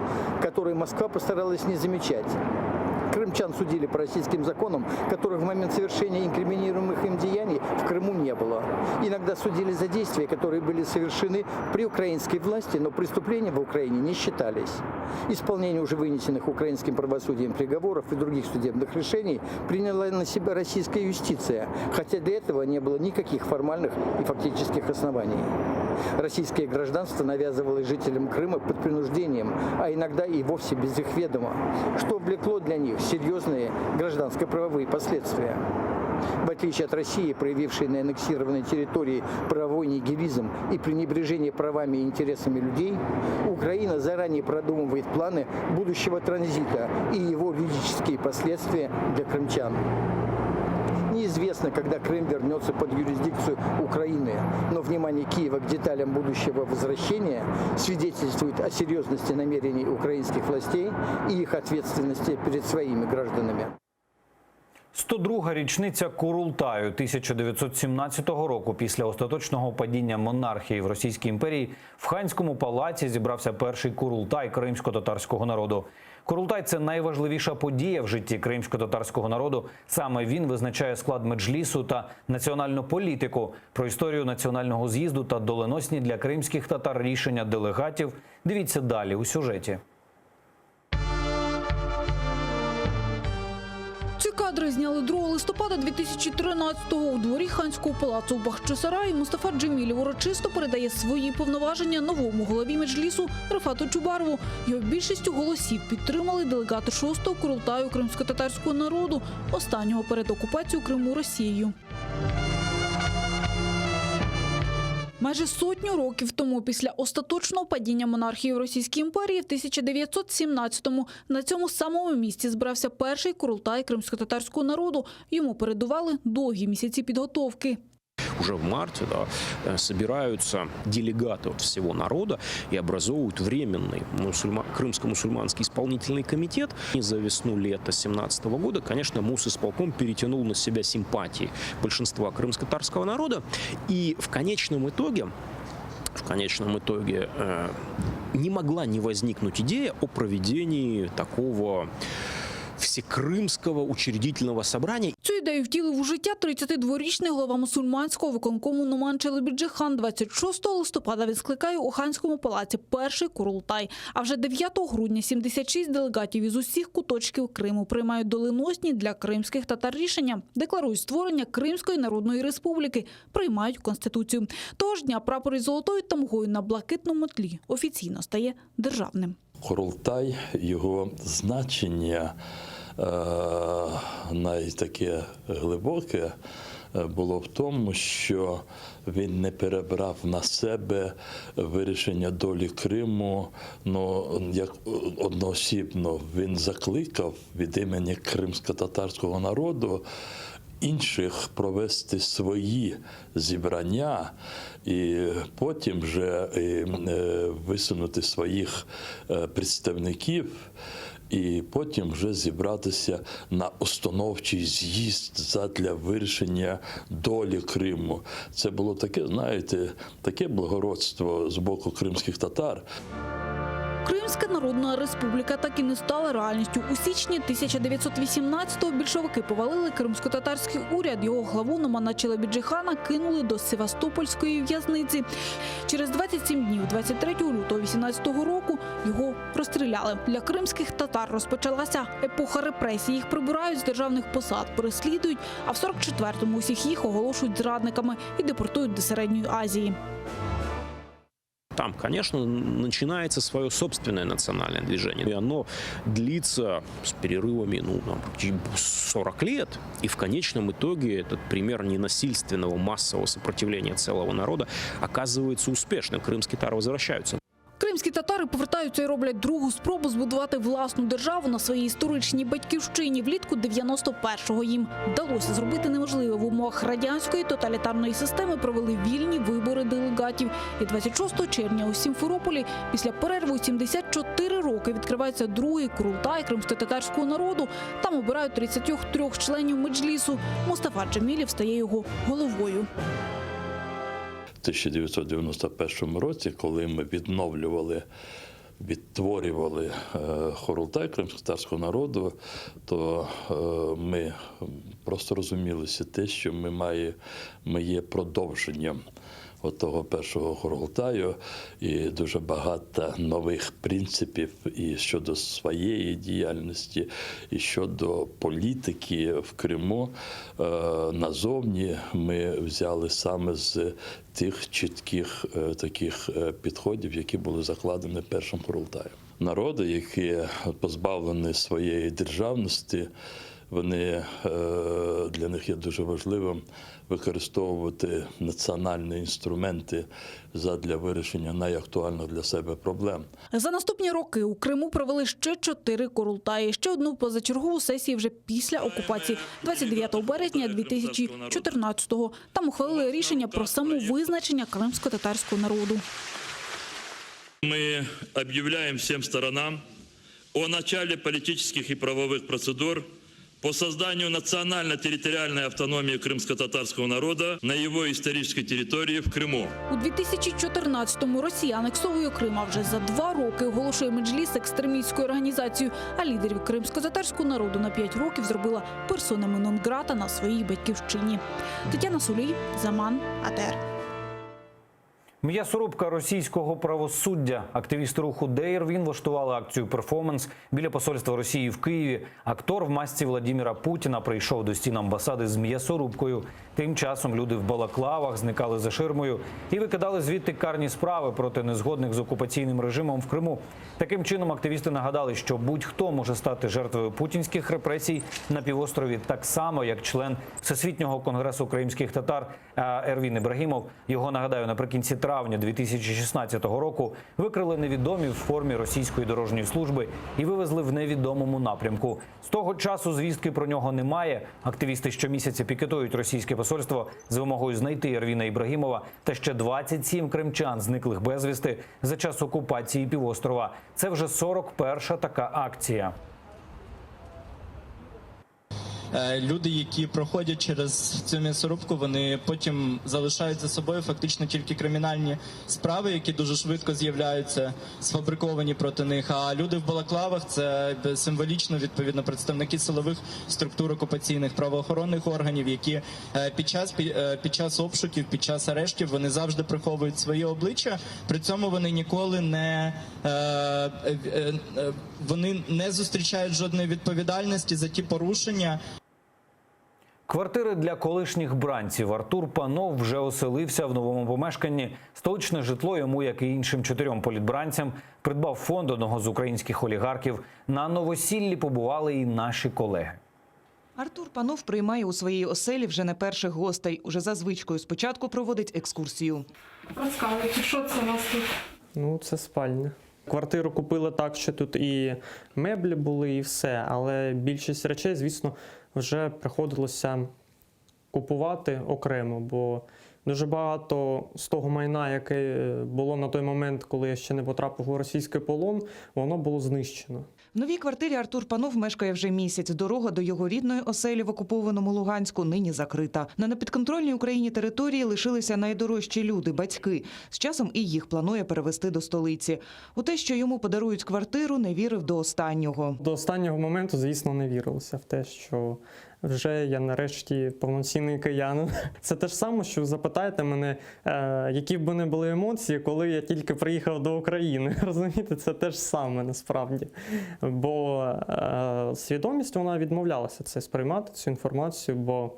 который Москва постаралась не замечать. Крымчан судили по российским законам, которых в момент совершения инкриминируемых им деяний в Крыму не было. Иногда судили за действия, которые были совершены при украинской власти, но преступления в Украине не считались. Исполнение уже вынесенных украинским правосудием приговоров и других судебных решений приняла на себя российская юстиция, хотя для этого не было никаких формальных и фактических оснований. Российское гражданство навязывалось жителям Крыма под принуждением, а иногда и вовсе без их ведома, что влекло для них серьезные гражданско-правовые последствия. В отличие от России, проявившей на аннексированной территории правовой нигилизм и пренебрежение правами и интересами людей, Украина заранее продумывает планы будущего транзита и его юридические последствия для крымчан. Неизвестно, когда Крым вернется под юрисдикцию Украины, но внимание Киева к деталям будущего возвращения свидетельствует о серьезности намерений украинских властей и их ответственности перед своими гражданами. 102-га річниця Курултаю 1917 року після остаточного падіння монархії в Російській імперії в Ханському палаці зібрався перший Курултай кримсько-татарського народу. Курултай – це найважливіша подія в житті кримсько-татарського народу. Саме він визначає склад меджлісу та національну політику. Про історію національного з'їзду та доленосні для кримських татар рішення делегатів. Дивіться далі у сюжеті. Ці кадри зняли 2 листопада 2013-го у дворі ханського палацу в Бахчисараї. Мустафа Джемілєв урочисто передає свої повноваження новому голові Меджлісу Рефату Чубарову. Його більшістю голосів підтримали делегати 6-го курултаю кримськотатарського народу, останнього перед окупацією Криму Росією. Майже сотню років тому, після остаточного падіння монархії в Російській імперії в 1917-му на цьому самому місці збирався перший курултай кримськотатарського народу. Йому передували довгі місяці підготовки. Уже в марте да, э, собираются делегаты от всего народа и образовывают временный мусульма- крымско-мусульманский исполнительный комитет. И за весну-лето 17 года, конечно, Мусисполком перетянул на себя симпатии большинства крымско-татарского народа. И в конечном итоге в конечном итоге э, не могла не возникнуть идея о проведении такого всекрымского учредительного собрания. Цю ідею втілив у життя 32-річний голова мусульманського виконкому Нуман Челебіджихан. 26 листопада він скликає у Ханському палаці перший курултай. А вже 9 грудня 76 делегатів із усіх куточків Криму приймають доленосні для кримських татар рішення. Декларують створення Кримської Народної Республіки, приймають Конституцію. Того ж дня прапор із золотою тамгою на блакитному тлі офіційно стає державним. Курултай, його значення е, найтаке глибоке е, було в тому, що він не перебрав на себе вирішення долі Криму, ну, як одноосібно. Він закликав від імені кримськотатарського народу інших провести свої зібрання і потім вже е, висунути своїх е, представників. І потім вже зібратися на установчий з'їзд задля вирішення долі Криму. Це було таке, знаєте, таке благородство з боку кримських татар. Кримська Народна Республіка так і не стала реальністю. У січні 1918-го більшовики повалили кримськотатарський уряд. Його главу Номана Челебіджихана кинули до Севастопольської в'язниці. Через 27 днів, 23 лютого 18-го року, його розстріляли. Для кримських татар розпочалася епоха репресій. Їх прибирають з державних посад, переслідують, а в 44-му усіх їх оголошують зрадниками і депортують до Середньої Азії. Там, конечно, начинается свое собственное национальное движение. И оно длится с перерывами ну, там, 40 лет. И в конечном итоге этот пример ненасильственного массового сопротивления целого народа оказывается успешным. Крымские татары возвращаются. Кримські татари повертаються і роблять другу спробу збудувати власну державу на своїй історичній батьківщині. Влітку 91-го їм вдалося зробити неможливе в умовах радянської тоталітарної системи. Провели вільні вибори делегатів. І 26 червня у Сімферополі після перерви у 74 роки відкривається другий курултай кримськотатарського народу. Там обирають 33 членів меджлісу. Мустафа Джемілєв стає його головою. В 1991 році, коли ми відновлювали. Відтворювали Хорултай кримськотатарського народу, то ми просто розумілися те, що ми, має, ми є продовженням того першого Хорултаю, і дуже багато нових принципів і щодо своєї діяльності, і щодо політики в Криму назовні ми взяли саме з тих чітких таких підходів, які були закладені першим Курултаєм. Народи, які позбавлені своєї державності, вони для них є дуже важливим використовувати національні інструменти задля вирішення найактуальних для себе проблем. За наступні роки у Криму провели ще 4 курултаї. Ще одну позачергову сесію вже після окупації 29 березня 2014-го. Там ухвалили рішення про самовизначення кримськотатарського народу. Мы объявляем всем сторонам о начале политических и правовых процедур по созданию национально-территориальной автономии крымско-татарского народа на его исторической территории в Крыму. У 2014-му Росія анексовує Крим, а вже за 2 роки оголошує Меджліс екстремістською організацією, а лідерів кримськотатарського народу на 5 років зробила персонами нон-грата на своїй батьківщині. Тетяна Сулій, Заман, АТР. М'ясорубка російського правосуддя. Активісти руху Дейр влаштували акцію перформанс біля посольства Росії в Києві. Актор в масці Владіміра Путіна прийшов до стін амбасади з м'ясорубкою. Тим часом люди в балаклавах зникали за ширмою і викидали звідти карні справи проти незгодних з окупаційним режимом в Криму. Таким чином активісти нагадали, що будь-хто може стати жертвою путінських репресій на півострові так само, як член Всесвітнього конгресу кримських татар Ервін Ібрагімов. Його, нагадаю, наприкінці травня 2016 року викрили невідомі в формі російської дорожньої служби і вивезли в невідомому напрямку. З того часу звістки про нього немає. Активісти щомісяця пікетують російське посольство з вимогою знайти Ервіна Ібрагімова та ще 27 кримчан, зниклих безвісти за час окупації півострова. Це вже 41-ша така акція. Люди, які проходять через цю м'ясорубку, вони потім залишають за собою фактично тільки кримінальні справи, які дуже швидко з'являються, сфабриковані проти них. А люди в балаклавах – це символічно, відповідно, представники силових структур окупаційних правоохоронних органів, які під час обшуків, під час арештів вони завжди приховують свої обличчя. При цьому вони ніколи не, вони не зустрічають жодної відповідальності за ті порушення. Квартири для колишніх бранців. Артур Панов вже оселився в новому помешканні. Столичне житло йому, як і іншим 4 політбранцям, придбав фонд одного з українських олігархів. На новосіллі побували і наші колеги. Артур Панов приймає у своїй оселі вже не перших гостей. Уже за звичкою спочатку проводить екскурсію. Розказуйте, що це у вас тут? Ну, це спальня. Квартиру купили так, що тут і меблі були, і все. Але більшість речей, звісно, вже приходилося купувати окремо, бо дуже багато з того майна, яке було на той момент, коли я ще не потрапив у російський полон, воно було знищено. В новій квартирі Артур Панов мешкає вже місяць. Дорога до його рідної оселі в окупованому Луганську нині закрита. На непідконтрольній Україні території лишилися найдорожчі люди – батьки. З часом і їх планує перевести до столиці. У те, що йому подарують квартиру, не вірив до останнього. До останнього моменту, звісно, не вірилося в те, що вже я нарешті повноцінний киянин. Це те ж саме, що запитаєте мене, які б не були емоції, коли я тільки приїхав до України. Розумієте, це те ж саме насправді. Бо свідомість вона відмовлялася це сприймати, цю інформацію, бо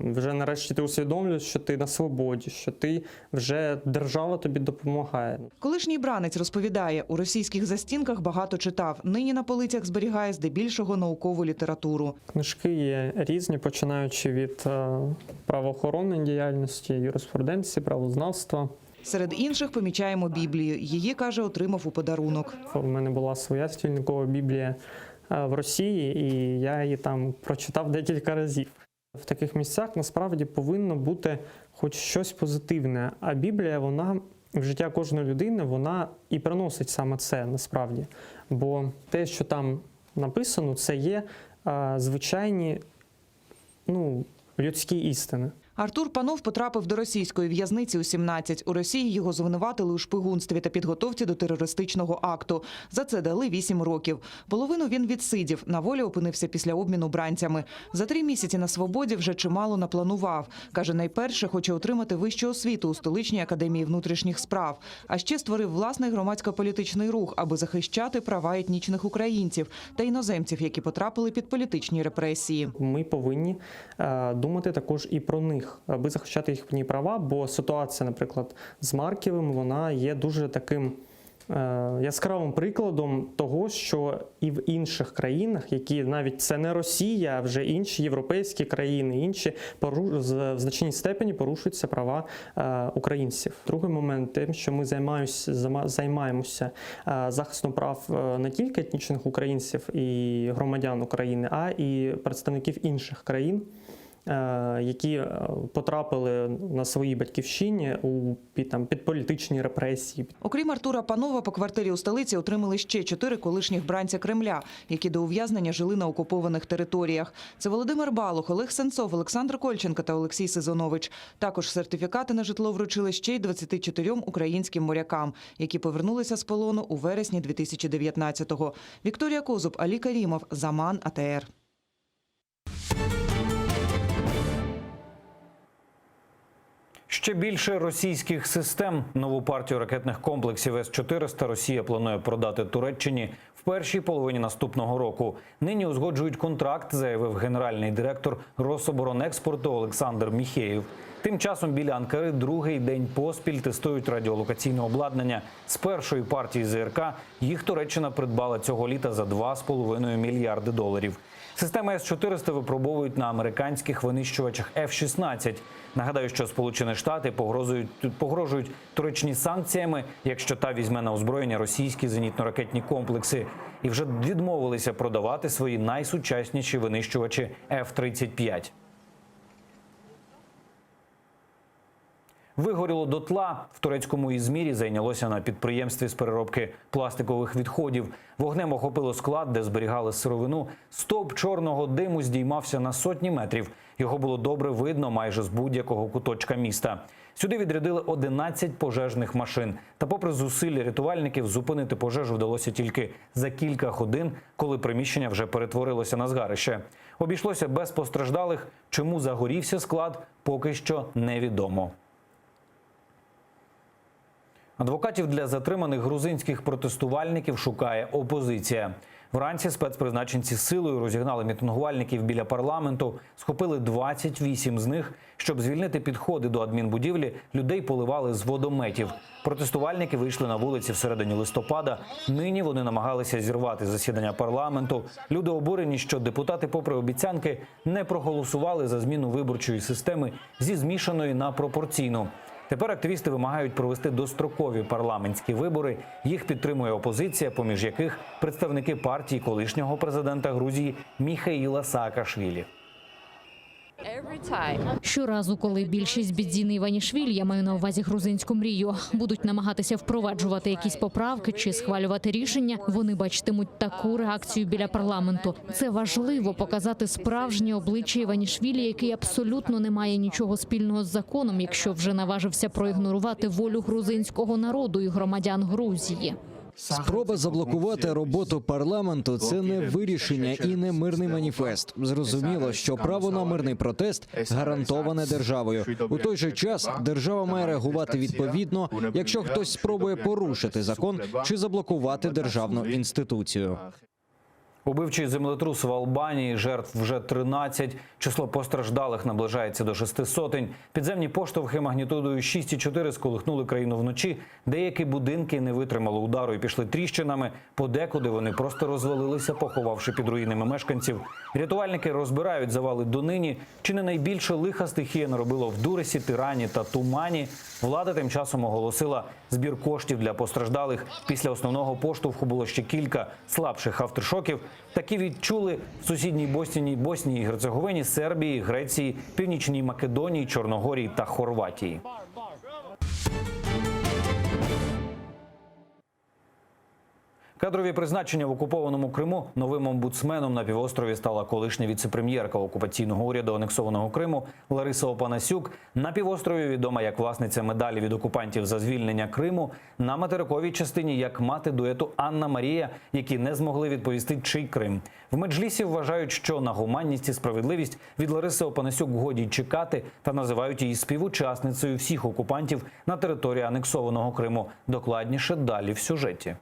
вже нарешті ти усвідомлюєш, що ти на свободі, що ти вже держава тобі допомагає. Колишній бранець розповідає, у російських застінках багато читав. Нині на полицях зберігає здебільшого наукову літературу. Книжки є різні, починаючи від правоохоронної діяльності, юриспруденції, правознавства. Серед інших помічаємо Біблію. Її, каже, отримав у подарунок. У мене була своя стільникова Біблія в Росії, і я її там прочитав декілька разів. В таких місцях насправді повинно бути хоч щось позитивне, а Біблія, вона в життя кожної людини, вона і приносить саме це насправді. Бо те, що там написано, це є звичайні, людські істини. Артур Панов потрапив до російської в'язниці у 17. У Росії його звинуватили у шпигунстві та підготовці до терористичного акту. За це дали 8 років. Половину він відсидів, на волі опинився після обміну бранцями. За три місяці на свободі вже чимало напланував. Каже, найперше хоче отримати вищу освіту у столичній академії внутрішніх справ. А ще створив власний громадсько-політичний рух, аби захищати права етнічних українців та іноземців, які потрапили під політичні репресії. Ми повинні е, думати також і про них, аби захищати їхні права, бо ситуація, наприклад, з Марківим, вона є дуже таким е, яскравим прикладом того, що і в інших країнах, які навіть це не Росія, а вже інші європейські країни, інші пору- з- в значній степені порушуються права е, українців. Другий момент тим, що ми займаюсь, зама- займаємося е, захистом прав е, не тільки етнічних українців і громадян України, а і представників інших країн. е, Які е, потрапили на своїй батьківщині у під, там, під політичні репресії, Окрім Артура Панова, по квартирі у столиці отримали ще чотири колишніх бранця Кремля, які до ув'язнення жили на окупованих територіях. Це Володимир Балух, Олег Сенцов, Олександр Кольченко та Олексій Сезонович. Також сертифікати на житло вручили ще й 24 українським морякам, які повернулися з полону у вересні 2019-го. Вікторія Козуб, Алі Карімов, Заман, АТР. Ще більше російських систем нову партію ракетних комплексів С-400 Росія планує продати Туреччині в першій половині наступного року. Нині узгоджують контракт, заявив генеральний директор Рособоронекспорту Олександр Міхеєв. Тим часом біля Анкари другий день поспіль тестують радіолокаційне обладнання з першої партії ЗРК. Їх Туреччина придбала цього літа за 2,5 мільярди доларів. Системи С-400 випробовують на американських винищувачах F-16. Нагадаю, що Сполучені Штати погрозують, погрожують Туреччині санкціями, якщо та візьме на озброєння російські зенітно-ракетні комплекси. І вже відмовилися продавати свої найсучасніші винищувачі F-35. Вигоріло дотла в турецькому Ізмірі зайнялося на підприємстві з переробки пластикових відходів. Вогнем охопило склад, де зберігали сировину. Стовп чорного диму здіймався на сотні метрів. Його було добре видно майже з будь-якого куточка міста. Сюди відрядили 11 пожежних машин. Та, попри зусилля рятувальників, зупинити пожежу вдалося тільки за кілька годин, коли приміщення вже перетворилося на згарище. Обійшлося без постраждалих. Чому загорівся склад, поки що невідомо. Адвокатів для затриманих грузинських протестувальників шукає опозиція. Вранці спецпризначенці силою розігнали мітингувальників біля парламенту, схопили 28 з них. Щоб звільнити підходи до адмінбудівлі, людей поливали з водометів. Протестувальники вийшли на вулиці в середині листопада. Нині вони намагалися зірвати засідання парламенту. Люди обурені, що депутати, попри обіцянки, не проголосували за зміну виборчої системи зі змішаної на пропорційну. Тепер активісти вимагають провести дострокові парламентські вибори. Їх підтримує опозиція, поміж яких представники партії колишнього президента Грузії Міхаїла Саакашвілі. Щоразу, коли більшість Бідзіни Іванішвілі, я маю на увазі грузинську мрію, будуть намагатися впроваджувати якісь поправки чи схвалювати рішення, вони бачитимуть таку реакцію біля парламенту. Це важливо показати справжнє обличчя Іванішвілі, який абсолютно не має нічого спільного з законом, якщо вже наважився проігнорувати волю грузинського народу і громадян Грузії. Спроба заблокувати роботу парламенту це не вирішення і не мирний маніфест. Зрозуміло, що право на мирний протест гарантоване державою. У той же час держава має реагувати відповідно, якщо хтось спробує порушити закон чи заблокувати державну інституцію. Убивчий землетрус в Албанії, жертв вже 13, число постраждалих наближається до шести сотень. Підземні поштовхи магнітудою 6,4 сколихнули країну вночі. Деякі будинки не витримали удару і пішли тріщинами. Подекуди вони просто розвалилися, поховавши під руїнами мешканців. Рятувальники розбирають завали донині. Чи не найбільше лиха стихія наробила в Дуресі, Тирані та Тумані. Влада тим часом оголосила збір коштів для постраждалих. Після основного поштовху було ще кілька слабших авторшоків. Такі відчули в сусідній Боснії, Боснії і Герцеговині, Сербії, Греції, Північній Македонії, Чорногорії та Хорватії. Кадрові призначення в окупованому Криму новим омбудсменом на півострові стала колишня віцепрем'єрка окупаційного уряду анексованого Криму Лариса Опанасюк. На півострові відома як власниця медалі від окупантів за звільнення Криму. На материковій частині як мати дуету Анна Марія, які не змогли відповісти, чий Крим. В меджлісі вважають, що на гуманність і справедливість від Лариси Опанасюк годі й чекати та називають її співучасницею всіх окупантів на території анексованого Криму. Докладніше далі в сюжеті.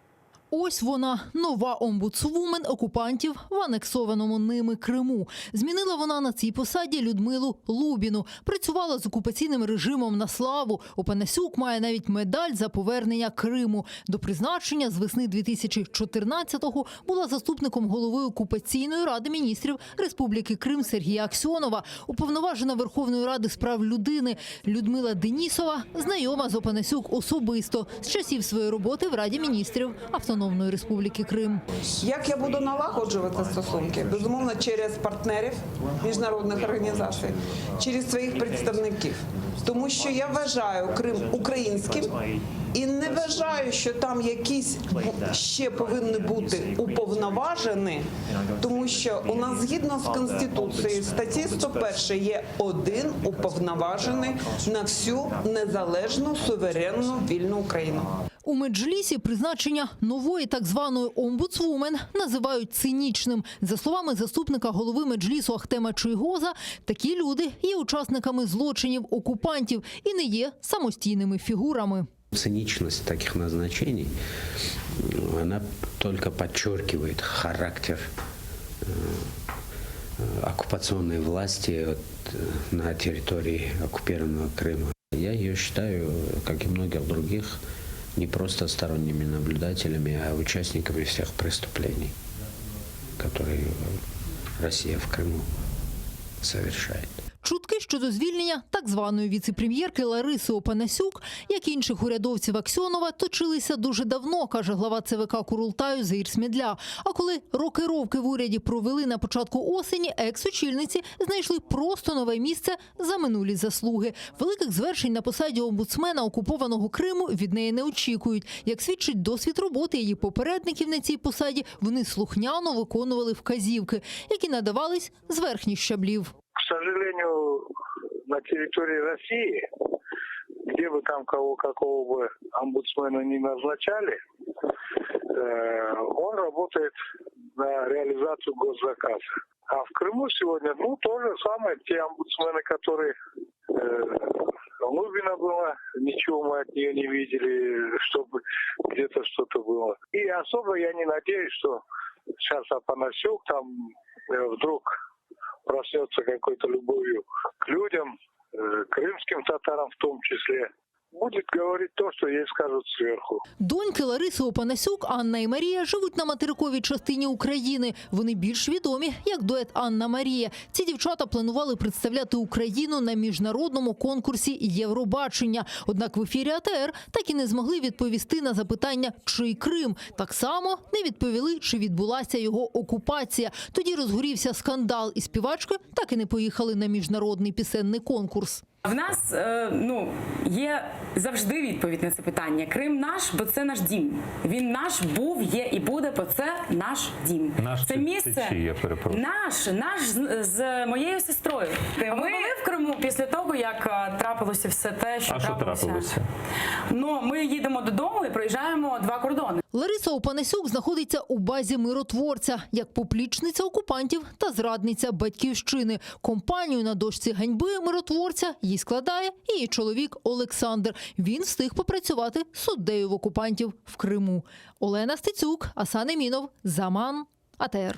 Ось вона, нова омбудсвумен окупантів в анексованому ними Криму. Змінила вона на цій посаді Людмилу Лубіну. Працювала з окупаційним режимом на славу. Опанасюк має навіть медаль за повернення Криму. До призначення з весни 2014-го була заступником голови окупаційної ради міністрів Республіки Крим Сергія Аксьонова. Уповноважена Верховної Ради з прав людини Людмила Денісова знайома з Опанасюк особисто з часів своєї роботи в Раді міністрів Автономної Республіки Крим. Як я буду налагоджувати стосунки? Безумовно, через партнерів міжнародних організацій, через своїх представників. Тому що я вважаю Крим українським і не вважаю, що там якісь ще повинні бути уповноважені, тому що у нас згідно з Конституцією статті 101 є один уповноважений на всю незалежну, суверенну, вільну Україну. У Меджлісі призначення нової так званої омбудсвумен називають цинічним. За словами заступника голови Меджлісу Ахтема Чийгоза, такі люди є учасниками злочинів окупантів і не є самостійними фігурами. Циничность таких назначений, м, она только подчеркивает характер э, э, оккупационной власти вот, э, на территории оккупированного Крыма. Я ее считаю, как и многих других, не просто сторонними наблюдателями, а участниками всех преступлений, которые Россия в Крыму совершает. Чутки щодо звільнення так званої віцепрем'єрки Лариси Опанасюк, як і інших урядовців Аксьонова, точилися дуже давно, каже глава ЦВК Курултаю Заїр Смідля. А коли рокировки в уряді провели на початку осені, екс-очільниці знайшли просто нове місце за минулі заслуги. Великих звершень на посаді омбудсмена окупованого Криму від неї не очікують. Як свідчить досвід роботи її попередників на цій посаді, вони слухняно виконували вказівки, які надавались з верхніх щаблів. К сожалению, на территории России, где бы там кого, какого бы омбудсмена не назначали, э, он работает на реализацию госзаказа. А в Крыму сегодня, ну, то же самое, те омбудсмены, которые э, Лубина была, ничего мы от нее не видели, чтобы где-то что-то было. И особо я не надеюсь, что сейчас Апанасюк там э, вдруг проснется какой-то любовью к людям, э, крымским татарам в том числе, будет говорить то, что ей скажут сверху. Доньки Лариси Опанасюк, Анна і Марія живуть на материковій частині України. Вони більш відомі як дует Анна Марія. Ці дівчата планували представляти Україну на міжнародному конкурсі Євробачення. Однак в ефірі АТР так і не змогли відповісти на запитання, чий Крим. Так само не відповіли, чи відбулася його окупація. Тоді розгорівся скандал, і співачки так і не поїхали на міжнародний пісенний конкурс. В нас е, ну, є завжди відповідь на це питання. Крим наш, бо це наш дім. Він наш був, є і буде, бо це наш дім. Наш це це- місце це чий, я перепрошую? наш, наш з, з моєю сестрою. Ми були в Криму після того, як е, трапилося все те, що А що трапилося. трапилося? Ну, ми їдемо додому і проїжджаємо два кордони. Лариса Опанасюк знаходиться у базі миротворця як поплічниця окупантів та зрадниця батьківщини. Компанію на дошці ганьби миротворця їй складає її чоловік Олександр. Він встиг попрацювати суддею в окупантів в Криму. Олена Стецюк, Асан Емінов, Заман, АТР.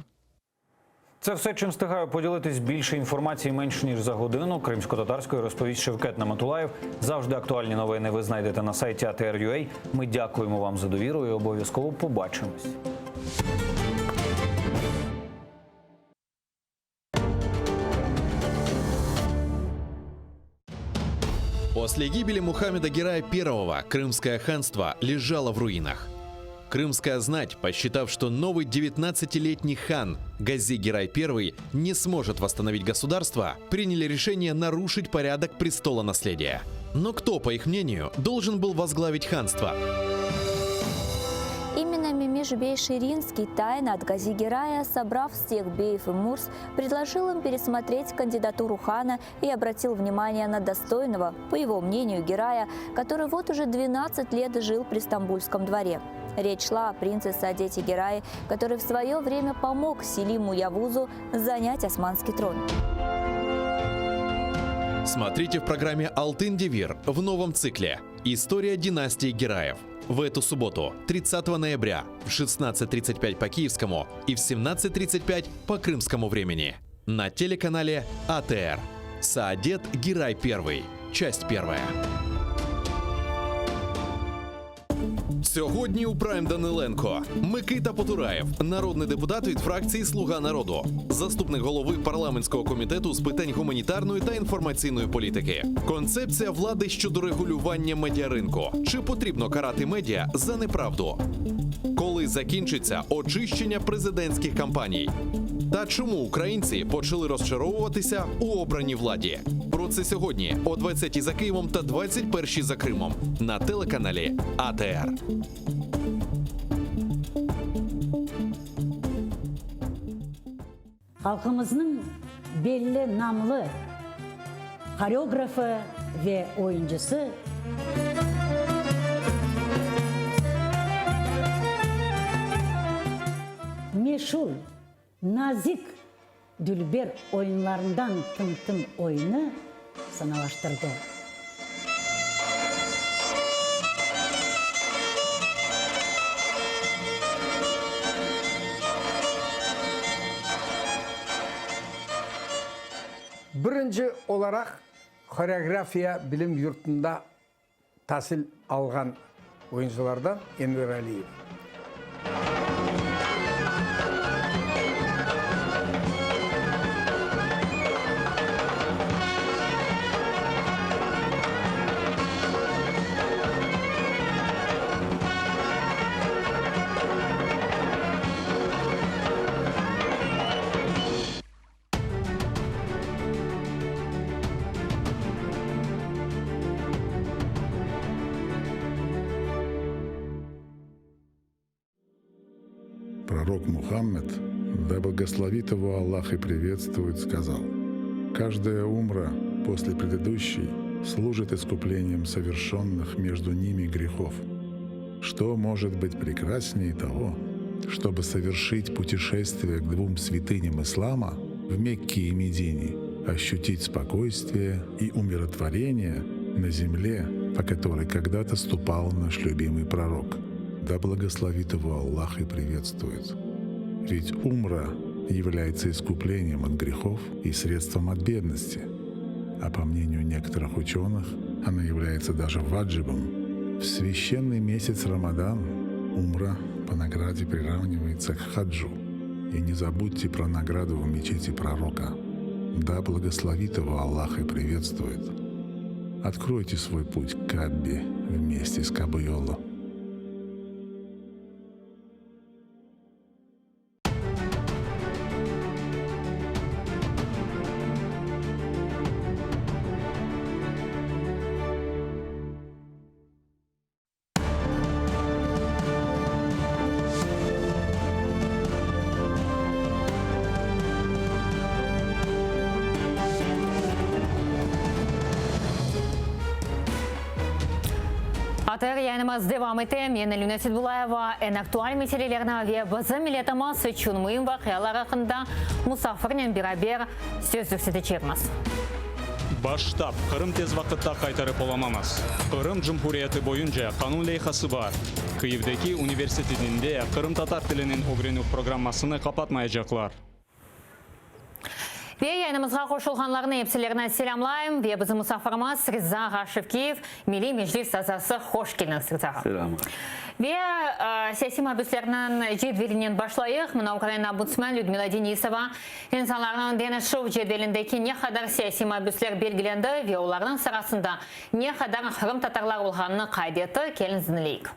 Це все, чим встигаю поділитись. Більше інформації менш ніж за годину. Кримсько-татарською розповість Шевкет Наматулаєв. Завжди актуальні новини ви знайдете на сайті ATR.ua. Ми дякуємо вам за довіру і обов'язково побачимось. После гибели Мухаммеда Герая I Крымское ханство лежало в руинах. Крымская знать, посчитав, что новый 19-летний хан Гази Герай I не сможет восстановить государство, приняли решение нарушить порядок престола наследия. Но кто, по их мнению, должен был возглавить ханство? Именно. Тайно Мемиш бей Ширинский, тайно от Гази Герая, собрав всех беев и мурс, предложил им пересмотреть кандидатуру хана и обратил внимание на достойного, по его мнению, Герая, который вот уже 12 лет жил при Стамбульском дворе. Речь шла о принце Саадете Герае, который в свое время помог Селиму Явузу занять османский трон. Смотрите в программе «Алтын Девир» в новом цикле «История династии Гераев». В эту субботу, 30 ноября, в 16.35 по киевскому и в 17.35 по крымскому времени на телеканале АТР. Саадет Герай Первый. Часть первая. Сьогодні у Прайм Даниленко Микита Потураєв, народний депутат від фракції Слуга народу, заступник голови парламентського комітету з питань гуманітарної та інформаційної політики. Концепція влади щодо регулювання медіаринку. Чи потрібно карати медіа за неправду? Коли закінчиться очищення президентських кампаній? Та чому українці почали розчаровуватися у обраній владі? Про це сьогодні о 20-й за Києвом та 21-й за Кримом на телеканалі АТР. Halqımıznıñ belli namlı horeografı ve oyuncısı. Meşur Nazik dülber oyunlarından Tım-tım oyunı sanalaştırdı. Birinci olaraq horeografiya bilim yurtunda tasil alğan oyuncılardan Enver Aliyev. Пророк Мухаммед, да благословит его Аллах и приветствует, сказал, «Каждая умра после предыдущей служит искуплением совершенных между ними грехов. Что может быть прекраснее того, чтобы совершить путешествие к двум святыням ислама в Мекке и Медине, ощутить спокойствие и умиротворение на земле, по которой когда-то ступал наш любимый пророк. Да благословит его Аллах и приветствует. Ведь умра является искуплением от грехов и средством от бедности. А по мнению некоторых ученых, она является даже ваджибом. В священный месяц Рамадан умра по награде приравнивается к хаджу. И не забудьте про награду в мечети пророка. Да благословит его Аллах и приветствует. Откройте свой путь к Каббе вместе с Кабуйоло. ATR yayınımız devam ete. Men Elvina Seydbulayeva eñ aktual meselelerni ve bizim milletimiz içün müim vaqialar aqqında musafirnen beraber söz yürsetecekmiz. Baş ştab, Qırım tez vaqıtta qaytarıp olamamız. Qırım Cumhuriyeti boyunca qanun leyhası bar. Kıyivdeki universitetinde qırımtatar tiliniñ ögrenüv programmasını qapatmaycaqlar. Ve yayınımızğa qoşulğanlarnı epsilerini selâmlayım. Ve bizim musafirimiz Riza ağa Şevkiyev, Milliy Meclis azası. Hoş keldiñiz, Riza ağa. Selâm. Ve siyasiy mabüslerniñ cedvelinen başlayıq. Mına Ukraina ombudsmen Lüdmila Denisova insanlarnıñ deñişüv cedvelindeki ne qadar siyasiy mabüsler belgilendi ve olarnıñ sırasında ne qadar qırımtatarlar olğanını qayd etti. Keliñiz diñleyik.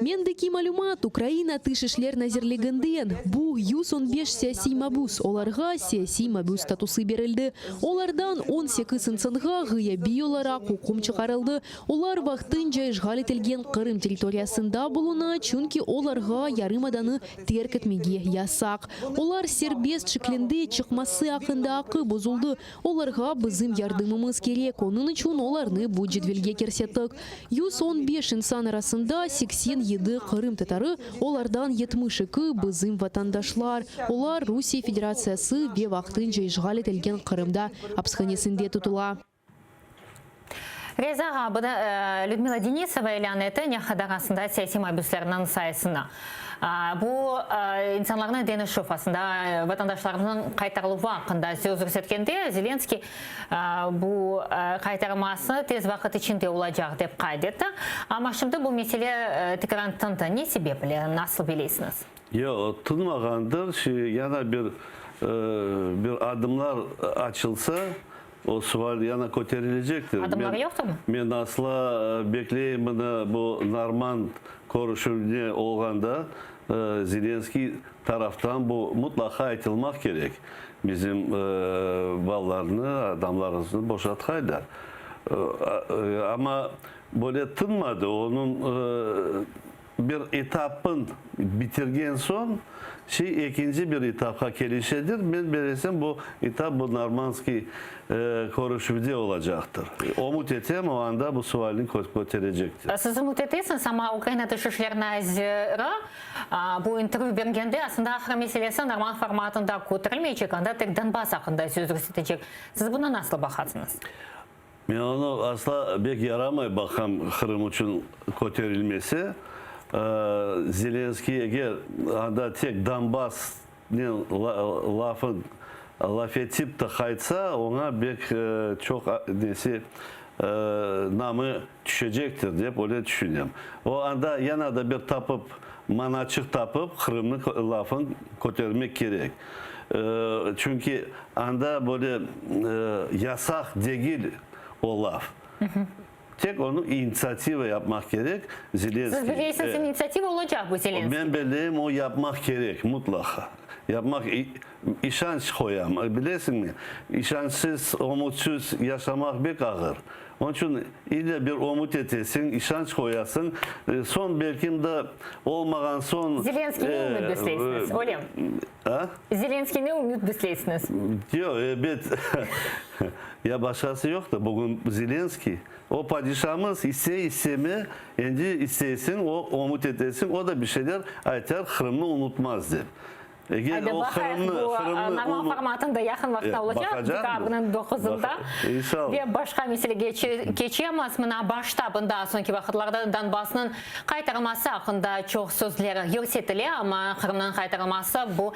Mendeki malümat Ukraina Tış işler nazirliginden, bu 115 siyasiy mabüs, olarğa siyasiy mabüs statusı berildi. Olardan 18 insanğa ğıyabiy olaraq üküm çıqarıldı. Olar vaqtınca işğal etilgen Qırım territoriyasında buluna, çünki olarğa yarımadanı terk etmege yasaq. Olar serbest şeklinde çıqması aqqında aqqı bozuldı. Olarğa bizim yardımımız kerek, onıñ içün olarnı bu cedvelge kirsettik. 115 insan arasında 87 qırımtatarı, olardan 72 bizim vatandaşlar. Olar Rusiye Federatsiyası ve vaqtınca işğal etilgen Qırımda apishanesinde tutula. Reza ağa, bunı Lüdmila Denisova ilân etti, ne qadar aslında siyasiy mabüslerniñ sayısını. Bu insanlarnı deñişüv, aslında vatandaşlarnıñ qaytarıluvı aqqında söz yürsetkende, Zelenskıy bu qaytarılması tez vaqıt içinde olacaq, dep qayd etti. Amma şimdi bu mesele tekrar tındı. Ne sebep ile, nasıl beleysiñiz? Yoq, tınmağandır. Yana bir bir adımlar açılsa, O sual yana köterilecektir. Adımları yoqtırmı? Men asla bekleyim mına bu normand körüşüvine olğanda Zelenskiy taraftan bu mutlaqa aytılmaq kerek. Bizim balalarnı, adamlarımıznı boşatqaylar. Amma böyle tınmadı. Onıñ Bir etapın bitirgen soñ, şey ekinci bir etapqa kelişedir. Men belesem, bu etap bu Normandskiy körüşüvde olacaqtır. Ümüt etem, o anda bu sualni köterecektir. Siz ümüt etesiñiz, amma Ukraina Tış işler naziri bu intervyü bergende, aslında ahır meselesi Normand formatında köterilmeycek, anda tek Donbass aqqında söz yürsetecek. Siz buna nasıl baqasıñız? Men onı asla bek yaramay baqam Qırım içün köterilmesi. Zelenskiy eger anda tek Donbassnen lafı laf etip de qaytsa, oña bek çoq nesi namı tüşecektir dep öyle tüşünem. O anda yana da bir tapıp manaçıq tapıp Qırımnı lafın kötermek kerek. Çünki anda böyle yasaq degil o laf. Tek onı initsiativa yapmaq kerek, Zelenskiy. Siz bileysiñiz, initsiativa olacaq bu Zelenskiyde. Men bileyim, o yapmaq kerek, mutlaqa. Yapmaq, işanç qoyam. Bilesiñmi, işançsız, ümütsiz yaşamaq bek ağır. Onıñ içün ille bir ümüt etesiñ, işanç qoyasıñ. Soñ belkim de olmağan soñ. Zelenskiyni ümüt besleysiñiz, öyle mi? A? Zelenskiyni ümüt besleysiñiz. Yoq, ebet. Ya başqası yoq da, bugün Zelenskiy. O padişamız, iste, isteme, endi isteysiñ, o ümüt etesiñ, o da bir şeyler aytar, Qırımnı unutmaz dep. Eger Haydi o baqayıq, Qırımnı, bu Qırımnı Norman unu formatında yaqın vaqıtta olacaq, Baqacaqmız. dekabrniñ doquzında. İnşallah. Ve başqa meselege keçemiz. Mına baş ştabında soñki vaqıtlarda Donbassnıñ qaytarılması aqqında çoq sözler yürsetile, amma Qırımnıñ qaytarılması bu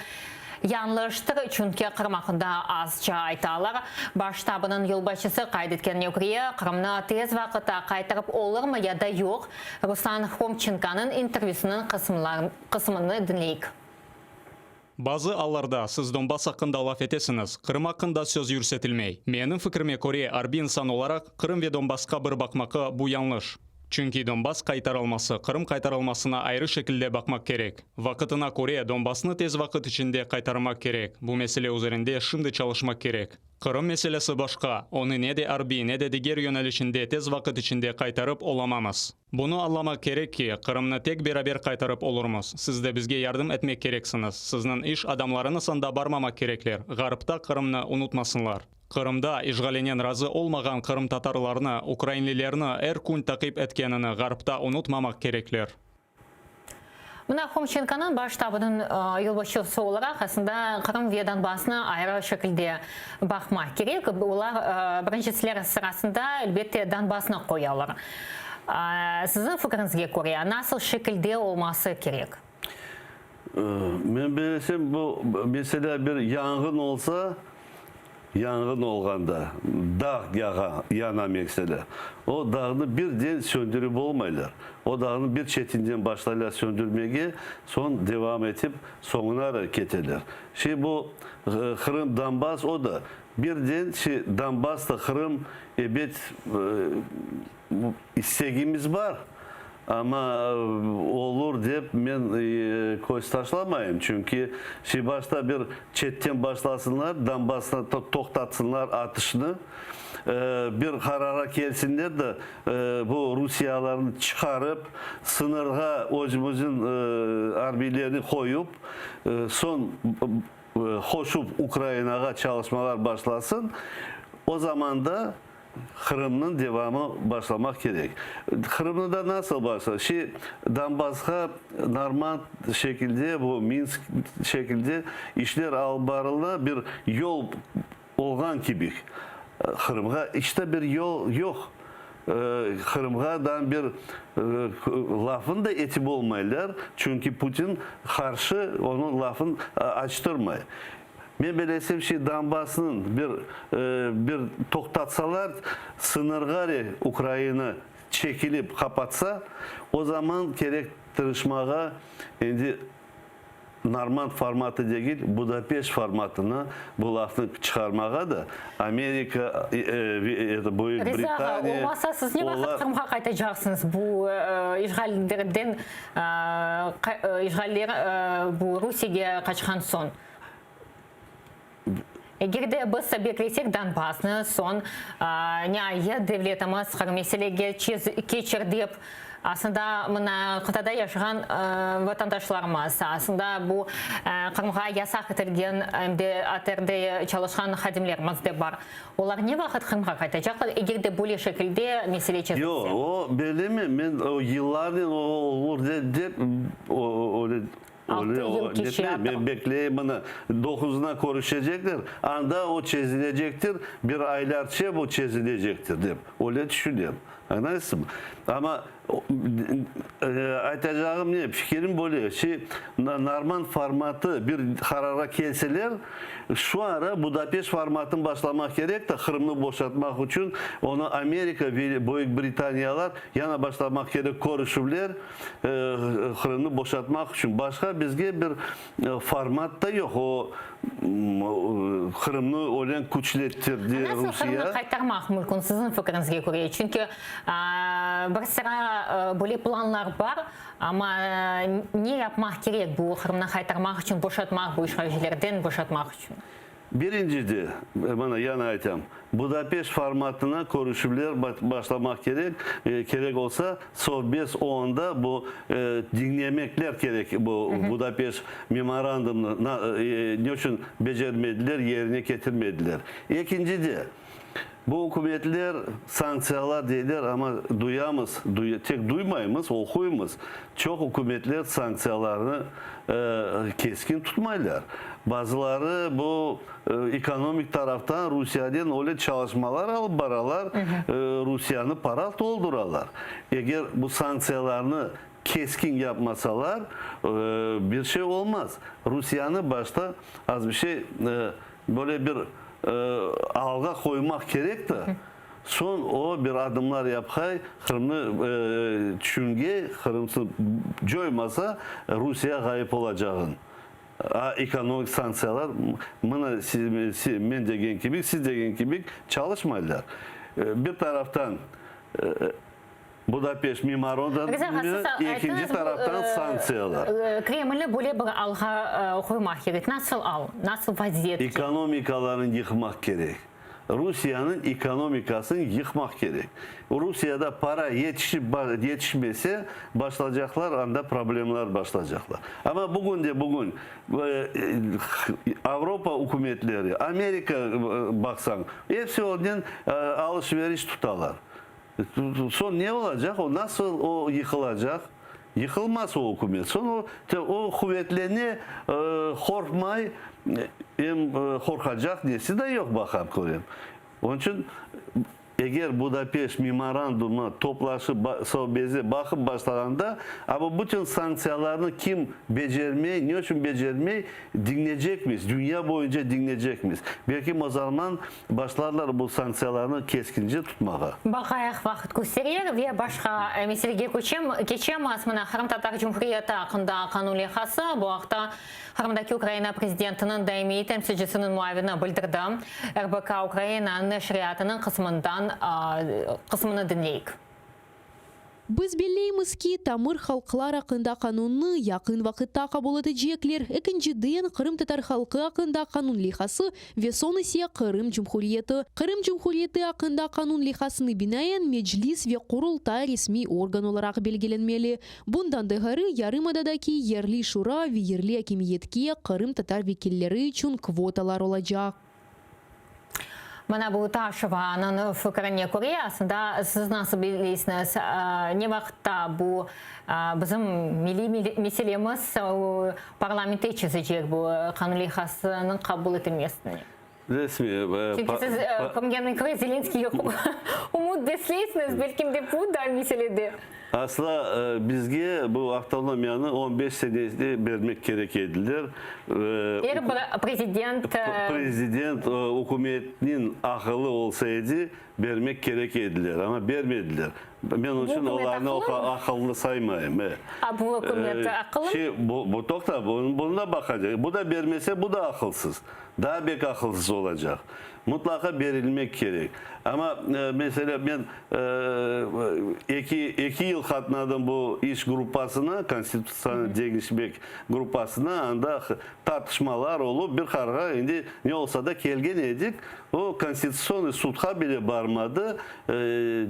yañlıştır, çünki Qırım aqqında azca aytalar. Baş ştabınıñ yolbaşçısı qayd etkenine köre, Qırımnı tez vaqıtta qaytarıp olurmı ya da yoq, Ruslan Hromçenkonıñ intervyüsiniñ qısmını diñleyik. Bazı allarda siz Donbass aqqında laf etesiñiz, Qırım aqqında söz yürsetilmey. Menim fikrime köre, arbiy insan olaraq, Qırım ve Donbassqa bir baqmaqı, bu yañlış. Çünki Donbass qaytarılması, Qırım qaytarılmasına ayrı şekilde baqmaq kerek. Vaqıtına köre, Donbassnı tez vaqıt içinde qaytarmaq kerek, bu mesele üzerinde şimdi çalışmaq kerek. Qırım meselesi başqa, onı ne de arbiy, ne de diger yönelişinde tez vaqıt içinde qaytarıp olamamız. Bunı añlamaq kerek ki, Qırımnı tek beraber qaytarıp olurmız. Siz de bizge yardım etmek kereksiñiz. Sizniñ iş adamlarıñız anda barmamaq kerekler, Ğarpta Qırımnı unutmasınlar. Qırımda işğalinen razı olmağan qırımtatarlarnı, ukrainlilerni er kün taqip etkenini Ğarpta unutmamaq kerekler. Mına Hromçenkonıñ baş ştabınıñ yolbaşçısı olaraq aslında Qırım ve Donbassnı ayrı şekilde baqmaq kerek. Olar birincisiler sırasında elbette Donbassnı qoyalar. Siziñ fikriñizge köre nasıl şekilde olması kerek? Men bilesem, bu meselâ bir yanğın olsa, Yanğın olğanda, dağ yağa, yana meselâ. O dağnı birden söndürip olmaylar. O dağnı bir çetinden başlaylar söndürmege, soñ devam etip soñuna keteler. Şey bu Qırım, Donbass o da birden şey Donbass da Qırım ebet istegimiz bar. Amma olur dep men köz taşlamayım, çünki şey başta bir çetten başlasınlar, Donbassnı toqtatsınlar atışnı, bir qarara kelsinler de, bu rusiyalarnı çıqarıp, sıñırğa özümizniñ arbiylerni qoyup, soñ qoşup Ukrainağa çalışmalar başlasın, o zaman da Qırımnıñ devamı başlamaq kerek. Qırımnı da nasıl başla? Şi, Donbassqa normand şekilde, bu Minsk şekilde işler alıp barıldı, bir yol olğan kibi. Qırımğa iç de bir yol yoq. Qırımğa dan bir lafın da etip olmaylar, çünki Putin qarşı onıñ lafın açtırmay. Men belesem şey Donbassnıñ bir bir toqtatsalar, sıñırğa Ukraina çekilip qapatsa, o zaman kerek tırışmağa endi Normand formatı degil, Budapeşt formatına bu lafnı çıqarmağa da Amerika, Büyük Riza ağa, Britaniya, olmasa siz ne vaqıt olar. Qırımğa qaytacaqsıñız? Bu işğallerden işğaller bu Rusiyege qaçqan soñ. Eger de biz beklesek Donbassnı, soñ niayet devletimiz Qırım meselege keçir dep, aslında mına qıtada yaşağan vatandaşlarımız, aslında bu Qırımğa yasaq etilgen em de ATRde çalışqan hadimlerimiz de bar. Olar ne vaqıt Qırımğa qaytacaqlar, eger de böyle şekilde mesele çezilse? Yoq, o belimi, men o yıllarnen o olur dep, öyle Altı yıl keçe artıq. Men bekleyim, mına, doquzına körüşecekler, anda o çezilecektir, bir aylarça bu çezilecektir, dep, öyle tüşünem. Añlaysızmı? Amma aytacağım ne, fikirim böyle, şey, Normand formatı bir qararğa kelseler, şu ara Budapeşt formatını başlamaq kerek de, Qırımnı boşatmaq içün, onı Amerika ve Büyük Britaniyalar yana başlamaq kerek körüşüvler, Qırımnı boşatmaq içün başqa bizge bir format da yoq. O, Qırımnı öyle küçlettirdi Nasıl Rusiye. Qırımnı qaytarmaq mümkün, siziñ fikriñizge köre? Çünki bir sıra böyle planlar bar, amma ne yapmaq kerek bu Qırımnı qaytarmaq içün, boşatmaq, bu işğalcilerden boşatmaq içün? Birincide, mına yana aytam, Budapeşt formatına körüşüvler başlamaq kerek, kerek olsa, Sovbez OONda bu diñlemekler kerek, bu Budapeşt memorandumını ne içün becermediler, yerine ketirmediler. Ekincide, bu ükümetler sanktsiyalar deyler, amma duyamız, tek duymaymız, oquymız, çoq ükümetler sanktsiyalarnı keskin tutmaylar. Bazıları bu ekonomik taraftan Rusiyanen öyle çalışmalar alıp baralar, Rusiyanı para tolduralar. Eger bu sanktsiyalarnı keskin yapmasalar, bir şey olmaz. Rusiyanı başta az bir şey böyle bir alğa qoymaq kerek de, Soñ o bir adımlar yapqay, Qırımnı tüşüngey, Qırımsız coymasa, Rusiye ğayıp olacağın. A ekonomik sanktsiyalar, mına men degen kibi, siz degen kibi çalışmaylar. Bir taraftan Budapeşt memorandumı, Riza ağa, siz ekinci ayttıñız, bu, taraftan sanktsiyalar. Kremlni böyle bir alğa qoymaq kerek. Nasıl al? Nasıl vaziyet? Ekonomikalarını yıqmaq kerek. Rusiyeniñ ekonomikasını yıqmaq kerek. Rusiyada para yetişip yetişmese, başlacaqlar anda problemler başlacaqlar. Amma bugün de bugün Avropa ükümetleri, Amerika baqsañ, episi onen alış-veriş tutalar. Soñ ne olacaq? O nasıl o yıqılacaq? Yıqılmaz o ükümet. Soñ o o quvetlene, qorqmay, em qorqacaq nesi de yoq baqam körem. Onıñ içün eger Budapeşt memorandumı toplaşıp Sovbezde baqıp başlağanda, a bu bütün sanktsiyalarnı kim becermey, ne içün becermey, diñlecekmiz, dünya boyunca diñlecekmiz. Belki o zaman Başlarlar bu sanktsiyalarnı keskince tutmağa. Baqayıq, vaqıt kösterer ve başqa meselege köçem, keçemiz. Mına, Qırımtatar Cumhuriyeti aqqında qanun leyhası, bu aqta Qırımdaki Ukraina prezidentiniñ daimiy temsilcisiniñ muavini bildirdi. RBK Ukraina neşriyatınıñ qısmından qısmını diñleyik. Biz belleymiz ki, tamır halqlar aqqında qanunnı yaqın vaqıtta qabul etecekler, ekinciden, qırımtatar halqı aqqında qanun leyhası ve soñ ise Qırım Cumhuriyeti. Qırım Cumhuriyeti aqqında qanun leyhasını binaen, Meclis ve Qurultay resmiy organ olaraq belgilenmeli. Bundan da ğayrı, yarımadadaki yerli şura ve yerli akimiyetke qırımtatar vekilleri içün kvotalar olacaq. Mına bu Taşevanıñ fikrine köre, aslında siz nasıl bilesiñiz, ne vaqıtta bu bizim milliy meselemiz parlamentte çezecek bu qanun leyhasınıñ qabul etilmesine? Resmiy. Çünki siz körgenime köre Zelenskiyge ümüt besleysiñiz, belkim de bu da meselede. Asla bizge bu avtonomiyanı on beş senede bermek kerek ediler. Er bir prezident. Prezident, ükümetniñ aqılı olsa edi, bermek kerek ediler, amma bermediler. Men onıñ içün olarnı aqıllı saymayım. A bu ükümet aqıllı mı? Bu, toqta, bunı da baqacaq. Bu da bermese, bu da aqılsız. Daa bek aqılsız olacaq. Mutlaqa berilmek kerek. Amma, meselâ, men eki yıl qatnadım bu iş gruppasına, Konstitutsiyanı deñişmek gruppasına, anda tartışmalar olıp, bir qararğa endi ne olsa da kelgen edik, o Konstitutsionıy sudqa bile barmadı,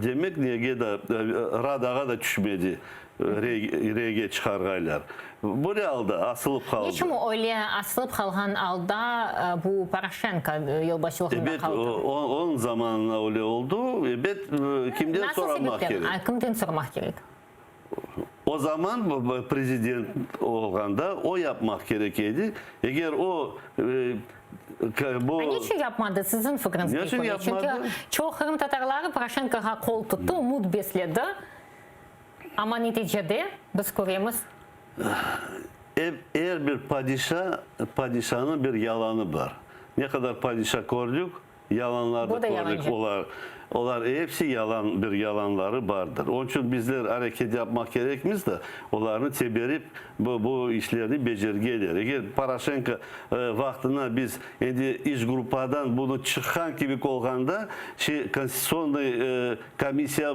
demek, nege da, Radağa da tüşmedi. Reyge çıqarğaylar. Böyle alda asılıp qaldı. Niçün öyle asılıp qalğan alda bu Poroşenko yolbaşçılığında Ebet, qaldı? onıñ zamanına öyle oldı. Ebet, kimden Nasıl soramaq sebepten? kerek? Kimden soramaq kerek? O zaman prezident olğanda o yapmaq kerek edi. Eger o bu. A niçün yapmadı, siziñ fikriñizge Niçün köre? yapmadı? Çünki çoq qırımtatarları Poroşenkoğa qol tuttı, ümüt besledi. Amma neticede biz köremiz. Er bir padişa, padişanıñ bir yalanı bar. Ne qadar padişa kördik, yalanlar da kördik. Olar, olar episi yalan, bir yalanları bardır. Onıñ içün bizler areket yapmaq kerekmiz de, olarnı teberip, bu, bu işlerni becergeler. Eger Poroşenko vaqtına biz endi iş gruppadan bunı çıqqan kibik olğanda, şey, konstitutsionnıy Komissiya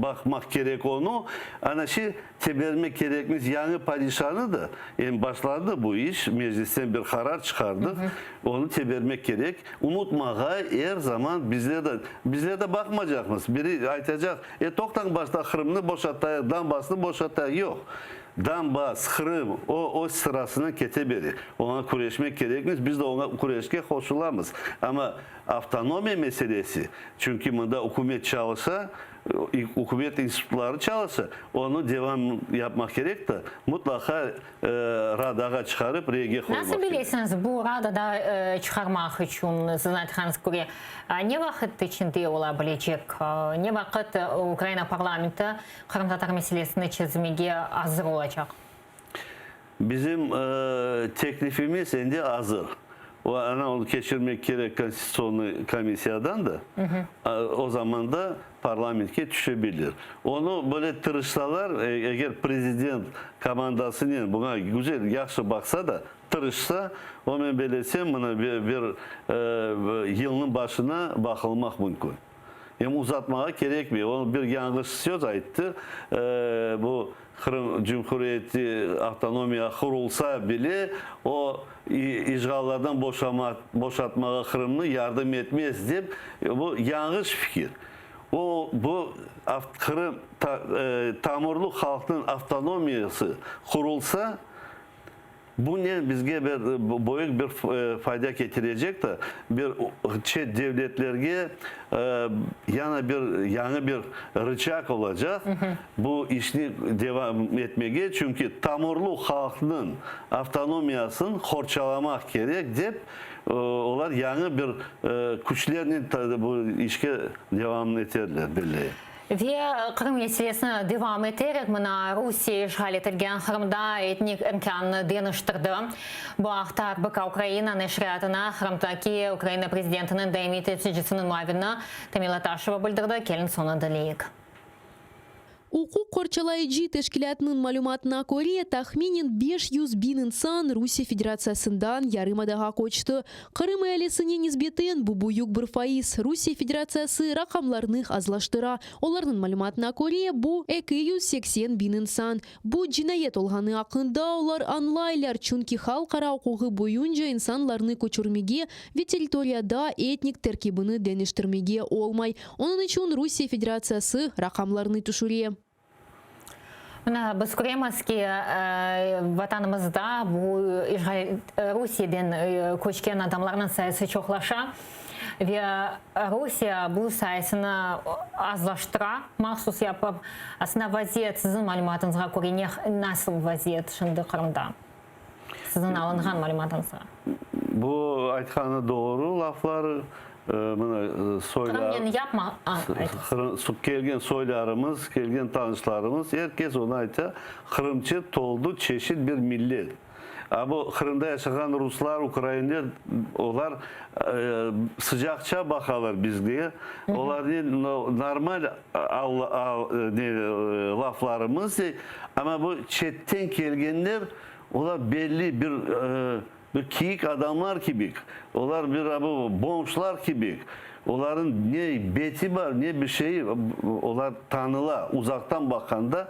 baqmaq kerek onı. Ana şi tebermek kerekmiz yañı padişanı da. Em başlandı bu iş, meclisten bir qarar çıqardıq, onı tebermek kerek. Unutmağa er zaman bizler de, bizler de baqmacaqmız. Biri aytacaq, e toqtañ başta Qırımnı boşatayıq, Donbassnı boşatayıq. Yoq. Donbass, Qırım, o öz sırasınen kete bere. Oña küreşmek kerekmiz, biz de oña küreşke qoşulamız. Amma Avtonomiya meselesi, çünki mında ükümet çalışa, ükümet institutları çalışa, onı devam yapmaq kerek de, mutlaqa Radağa çıqarıp reyge qoymaq Nasıl kerek. bilesiñiz, bu Radada çıqarmaq içün, siziñ aytqanıñız köre, ne vaqıt içinde ola bilecek? Ne vaqıt Ukraina parlamenti qırımtatar meselesini çezmege azır olacaq? Bizim teklifimiz endi azır. O, ana onı keçirmek kerek Konstitutsionnıy komissiyadan da, o zaman da parlamentke tüşebilir. Onı böyle tırışsalar, eger prezident komandasınen buña güzel, yahşı baqsa da, tırışsa, o men belesem, mına bir yılnıñ başına baqılmaq mümkün. Em uzatmağa kerekmey. O bir yañğış söz ayttı, bu Qırım Cumhuriyeti avtonomiya qurulsa bile, o işğallardan boşatmağa Qırımnı yardım etmez dep, bu yañğış fikir. O, bu Qırım tamırlı halqnıñ avtonomiyası qurulsa, Bunen bizge bir böyük bir fayda ketirecek de, bir çet devletlerge yana bir yañı bir rıçak olacaq bu işni devam etmege, çünki tamırlı halqnıñ avtonomiyasın qorçalamaq kerek dep, olar yañı bir küçlernen bu işke devam eterler, belleyim. Ve Qırım meselesini devam eterek, mına Rusiye işğal etilgen Qırımda etnik imkânnı deñiştirdi. Bu aqta RBK-Ukraina neşriyatına Qırımdaki Ukraina prezidentiniñ daimiy temsilcisiniñ muavini Tamila Taşeva bildirdi. Keliñ soñu diñleyik. Uquq qorçalayıcı teşkilâtnıñ malümatına köre, tahminen 500 biñ insan Rusiye Federatsiyasından yarımadağa köçti. Qırım ealisine nisbeten bu büyük bir faiz. Rusiye Federatsiyası raqamlarnı azlaştıra. Olarnıñ malümatına köre, bu, 280 biñ insan. Bu cinayet olğanı aqqında olar añlaylar, çünki halqara uquğı boyunca insanlarnı köçürmege ve territoriyada etnik terkibini deñiştirmege olmay. Onıñ içün Rusiye Federatsiyası raqamlarnı tüşüre. Mına, biz köremiz ki, Vatanımızda bu işğal Rusiyeden köçken adamlarnıñ sayısı çoqlaşa ve Rusiye bu sayısını azlaştıra, mahsus yapıp. Aslında vaziyet, siziñ malümatıñızğa köre, ne, nasıl vaziyet şimdi Qırımda, siziñ alınğan malümatıñızğa? Bu aytqanı doğru laflar, mına soylar, Qırımnen yapma, aytıñız. Kelgen soylarımız, kelgen tanışlarımız, er kes onı ayta, qırımçı toldu çeşit bir millet. A bu Qırımda yaşağan ruslar, ukrainler, olar sıcaqça baqalar bizge, olarnen normal laflarımız, amma bu çetten kelgenler, olar belli bir bir kiyik adamlar kibik, olar bir a bu bomjlar kibik, olarnıñ ne beti bar, ne bir şeyi, olar tanıla, uzaqtan baqqanda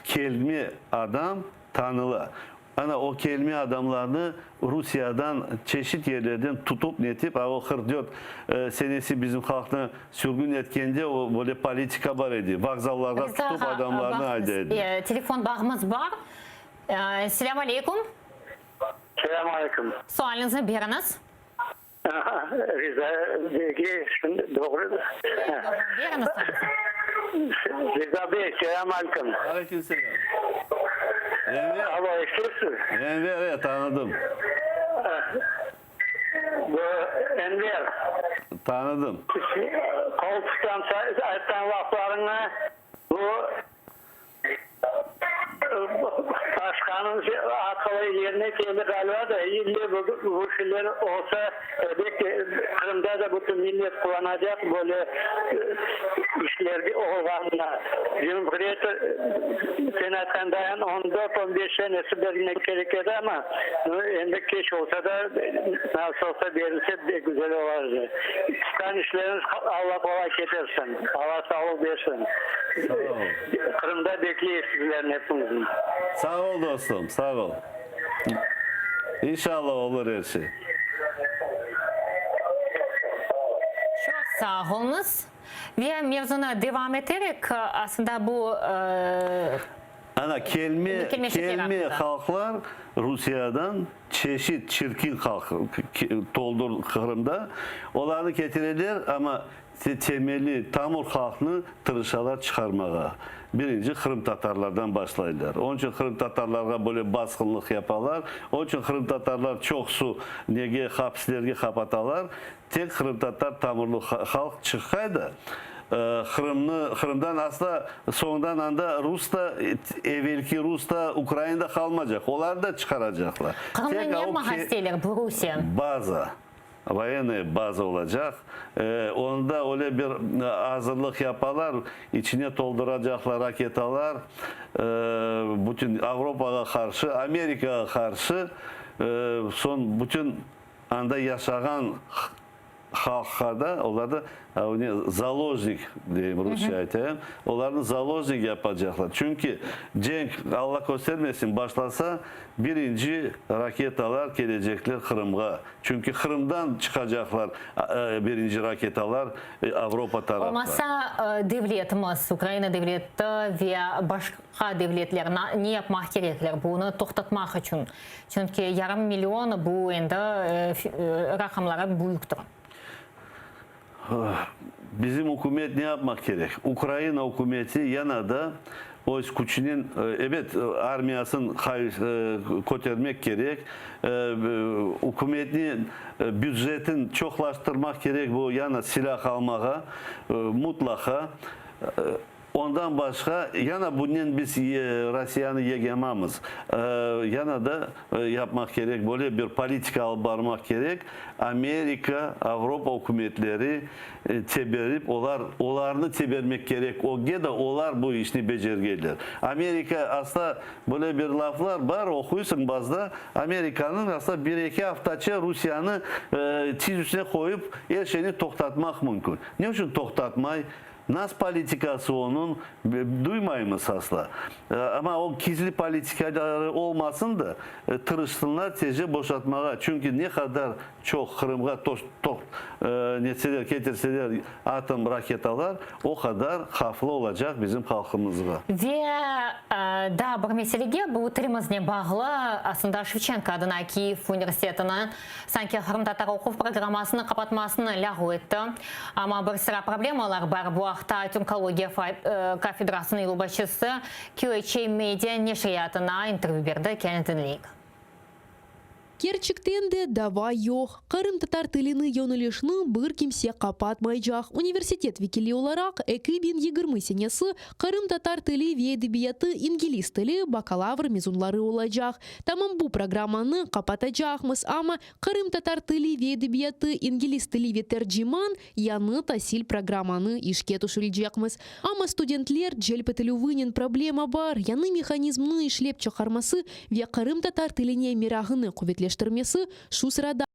kelme adam tanıla. Ana, o kelme adamlarnı Rusiyadan, çeşit yerlerden tutup netip, a o 44 senesi bizim halqnı sürgün etkende o böyle politika bar edi, vokzallarğa Riza tutup ağa, adamlarnı ayday baqıñız, ediler. telefon bağımız bar. Selâm aleyküm. Selâm aleyküm. Sualiñizni beriñiz. Riza beyge şimdi doğru. Beriñiz sualiñizni. Riza bey, selâm aleyküm. Aleyküm selâm. Enver. Alo, eşitesiz? Enver, e, tanıdım. Bu Enver. Tanıdım. Qol tutqan aytqan laflarıña bu Başqanıñ aqılı yerine keldi ğaliba da, ille bu şeyler olsa, elbette, Qırımda da bütün millet quvanacaq böyle işlerge olğanına. Cumhuriyet, sen aytqandayın, on dört, on beş senesi bermek kerek edi, amma endi keç olsa da, nasıl olsa berilse, pek güzel olar edi. Tutqan işleriñiz Alla qolay ketirsin, Alla sağlıq bersin. Sağ ol. Qırımda bekleyik sizlerni epiñizni. Sağ ol dostum, sağ ol. İnşallah olur er şey. Çoq sağ oluñız. Ve mevzunı devam eterek, aslında bu. Ana, kelme, kelme halqlar Rusiyadan çeşit çirkin halq toldur Qırımda. Olarnı ketireler, amma temeli, tamır halqnı tırışalar çıqarmağa. Birinci qırımtatarlardan başlaylar. Onıñ içün qırımtatarlarğa böyle basqınlıq yapalar. Onıñ içün qırımtatarlar çoqusı nege hapislerge qapatalar. Tek qırımtatar tamırlı halq çıqqay da, Qırımnı, Qırımdan asla soñundan anda rus da, evelki rus da, ukrain da qalmacaq. Olarnı da çıqaracaqlar. Qırımda Tek ne o yapmağa isteyler bu Rusiye? Baza, voyennaya baza olacaq. Onda öyle bir azırlıq yapalar, içine tolduracaqlar raketalar, bütün Avropağa qarşı, Amerikağa qarşı, soñ bütün Anda yaşağan halqqa da, olar da zaложnik deyim, rusça aytayım, olarnı zaложnik yapacaqlar. Çünki cenk, Alla köstermesin, başlasa, birinci raketalar kelecekler Qırımğa. Çünki Qırımdan çıqacaqlar birinci raketalar Avropa tarafqa. Olmasa, devletimiz, Ukraina devleti ve başqa devletler ne yapmaq kerekler bunı toqtatmaq içün? Çünki yarım million bu endi raqamları büyüktir. Bizim ükümet ne yapmaq kerek? Ukraina ükümeti yana da öz küçünen, ebet, armiyasın kötermek kerek, ükümetni, bücetini çoqlaştırmaq kerek, bu yana silâh almağa mutlaqa. Ondan başqa, yana bunen biz Rossiyanı yegemamız. Yana da yapmaq kerek, böyle bir politika alıp barmaq kerek, Amerika, Avropa ükümetleri teberip, olar, olarnı tebermek kerek ögge de, olar bu işni becergenler. Amerika asla, böyle bir laflar bar, oquysıñ bazıda, Amerikanıñ asla bir-eki aftaça Rusiyanı tiz üstüne qoyıp, er şeyni toqtatmaq mümkün. Ne içün toqtatmay? Nas politikası onıñ, duymaymız asla. Amma o gizli politikaları olmasın da, tırışsınlar tezce boşatmağa. Çünki ne qadar çoq Qırımğa netseler, ketirseler atom raketalar, o qadar havflı olacaq bizim halqımızğa. Ve daa bir meselege, bu tilimiznen bağlı, aslında Şevçenko adına Kiyev universitetiniñ Sanki qırımtatar oquv programmasını qapatmasını lâğu etti. Amma bir sıra problemalar bar, bu aqta türkologiya kafedrasınıñ yolbaşçısı QHA Media neşriyatına intervyü berdi, kene diñleyik. Kerçekten de dava yoq. Qırımtatar tilini yönelişni bir kimse qapatmaycaq. Universitet vekili olaraq 2020 senesi qırımtatar tili ve edebiyatı ingilis tili bakalavr mezunları olacaq. Tamam bu programmanı qapatacaqmız, amma Qırımtatar tili ve edebiyatı, ingilis tili ve terciman yañı tasil programmanı işke tüşürecekmiz. Amma studentler celp etilüvinen problema bar, yañı mehanizmni işlep çıqarması ve qırımtatar tiline merağını quvetleştirmesi şu sırada.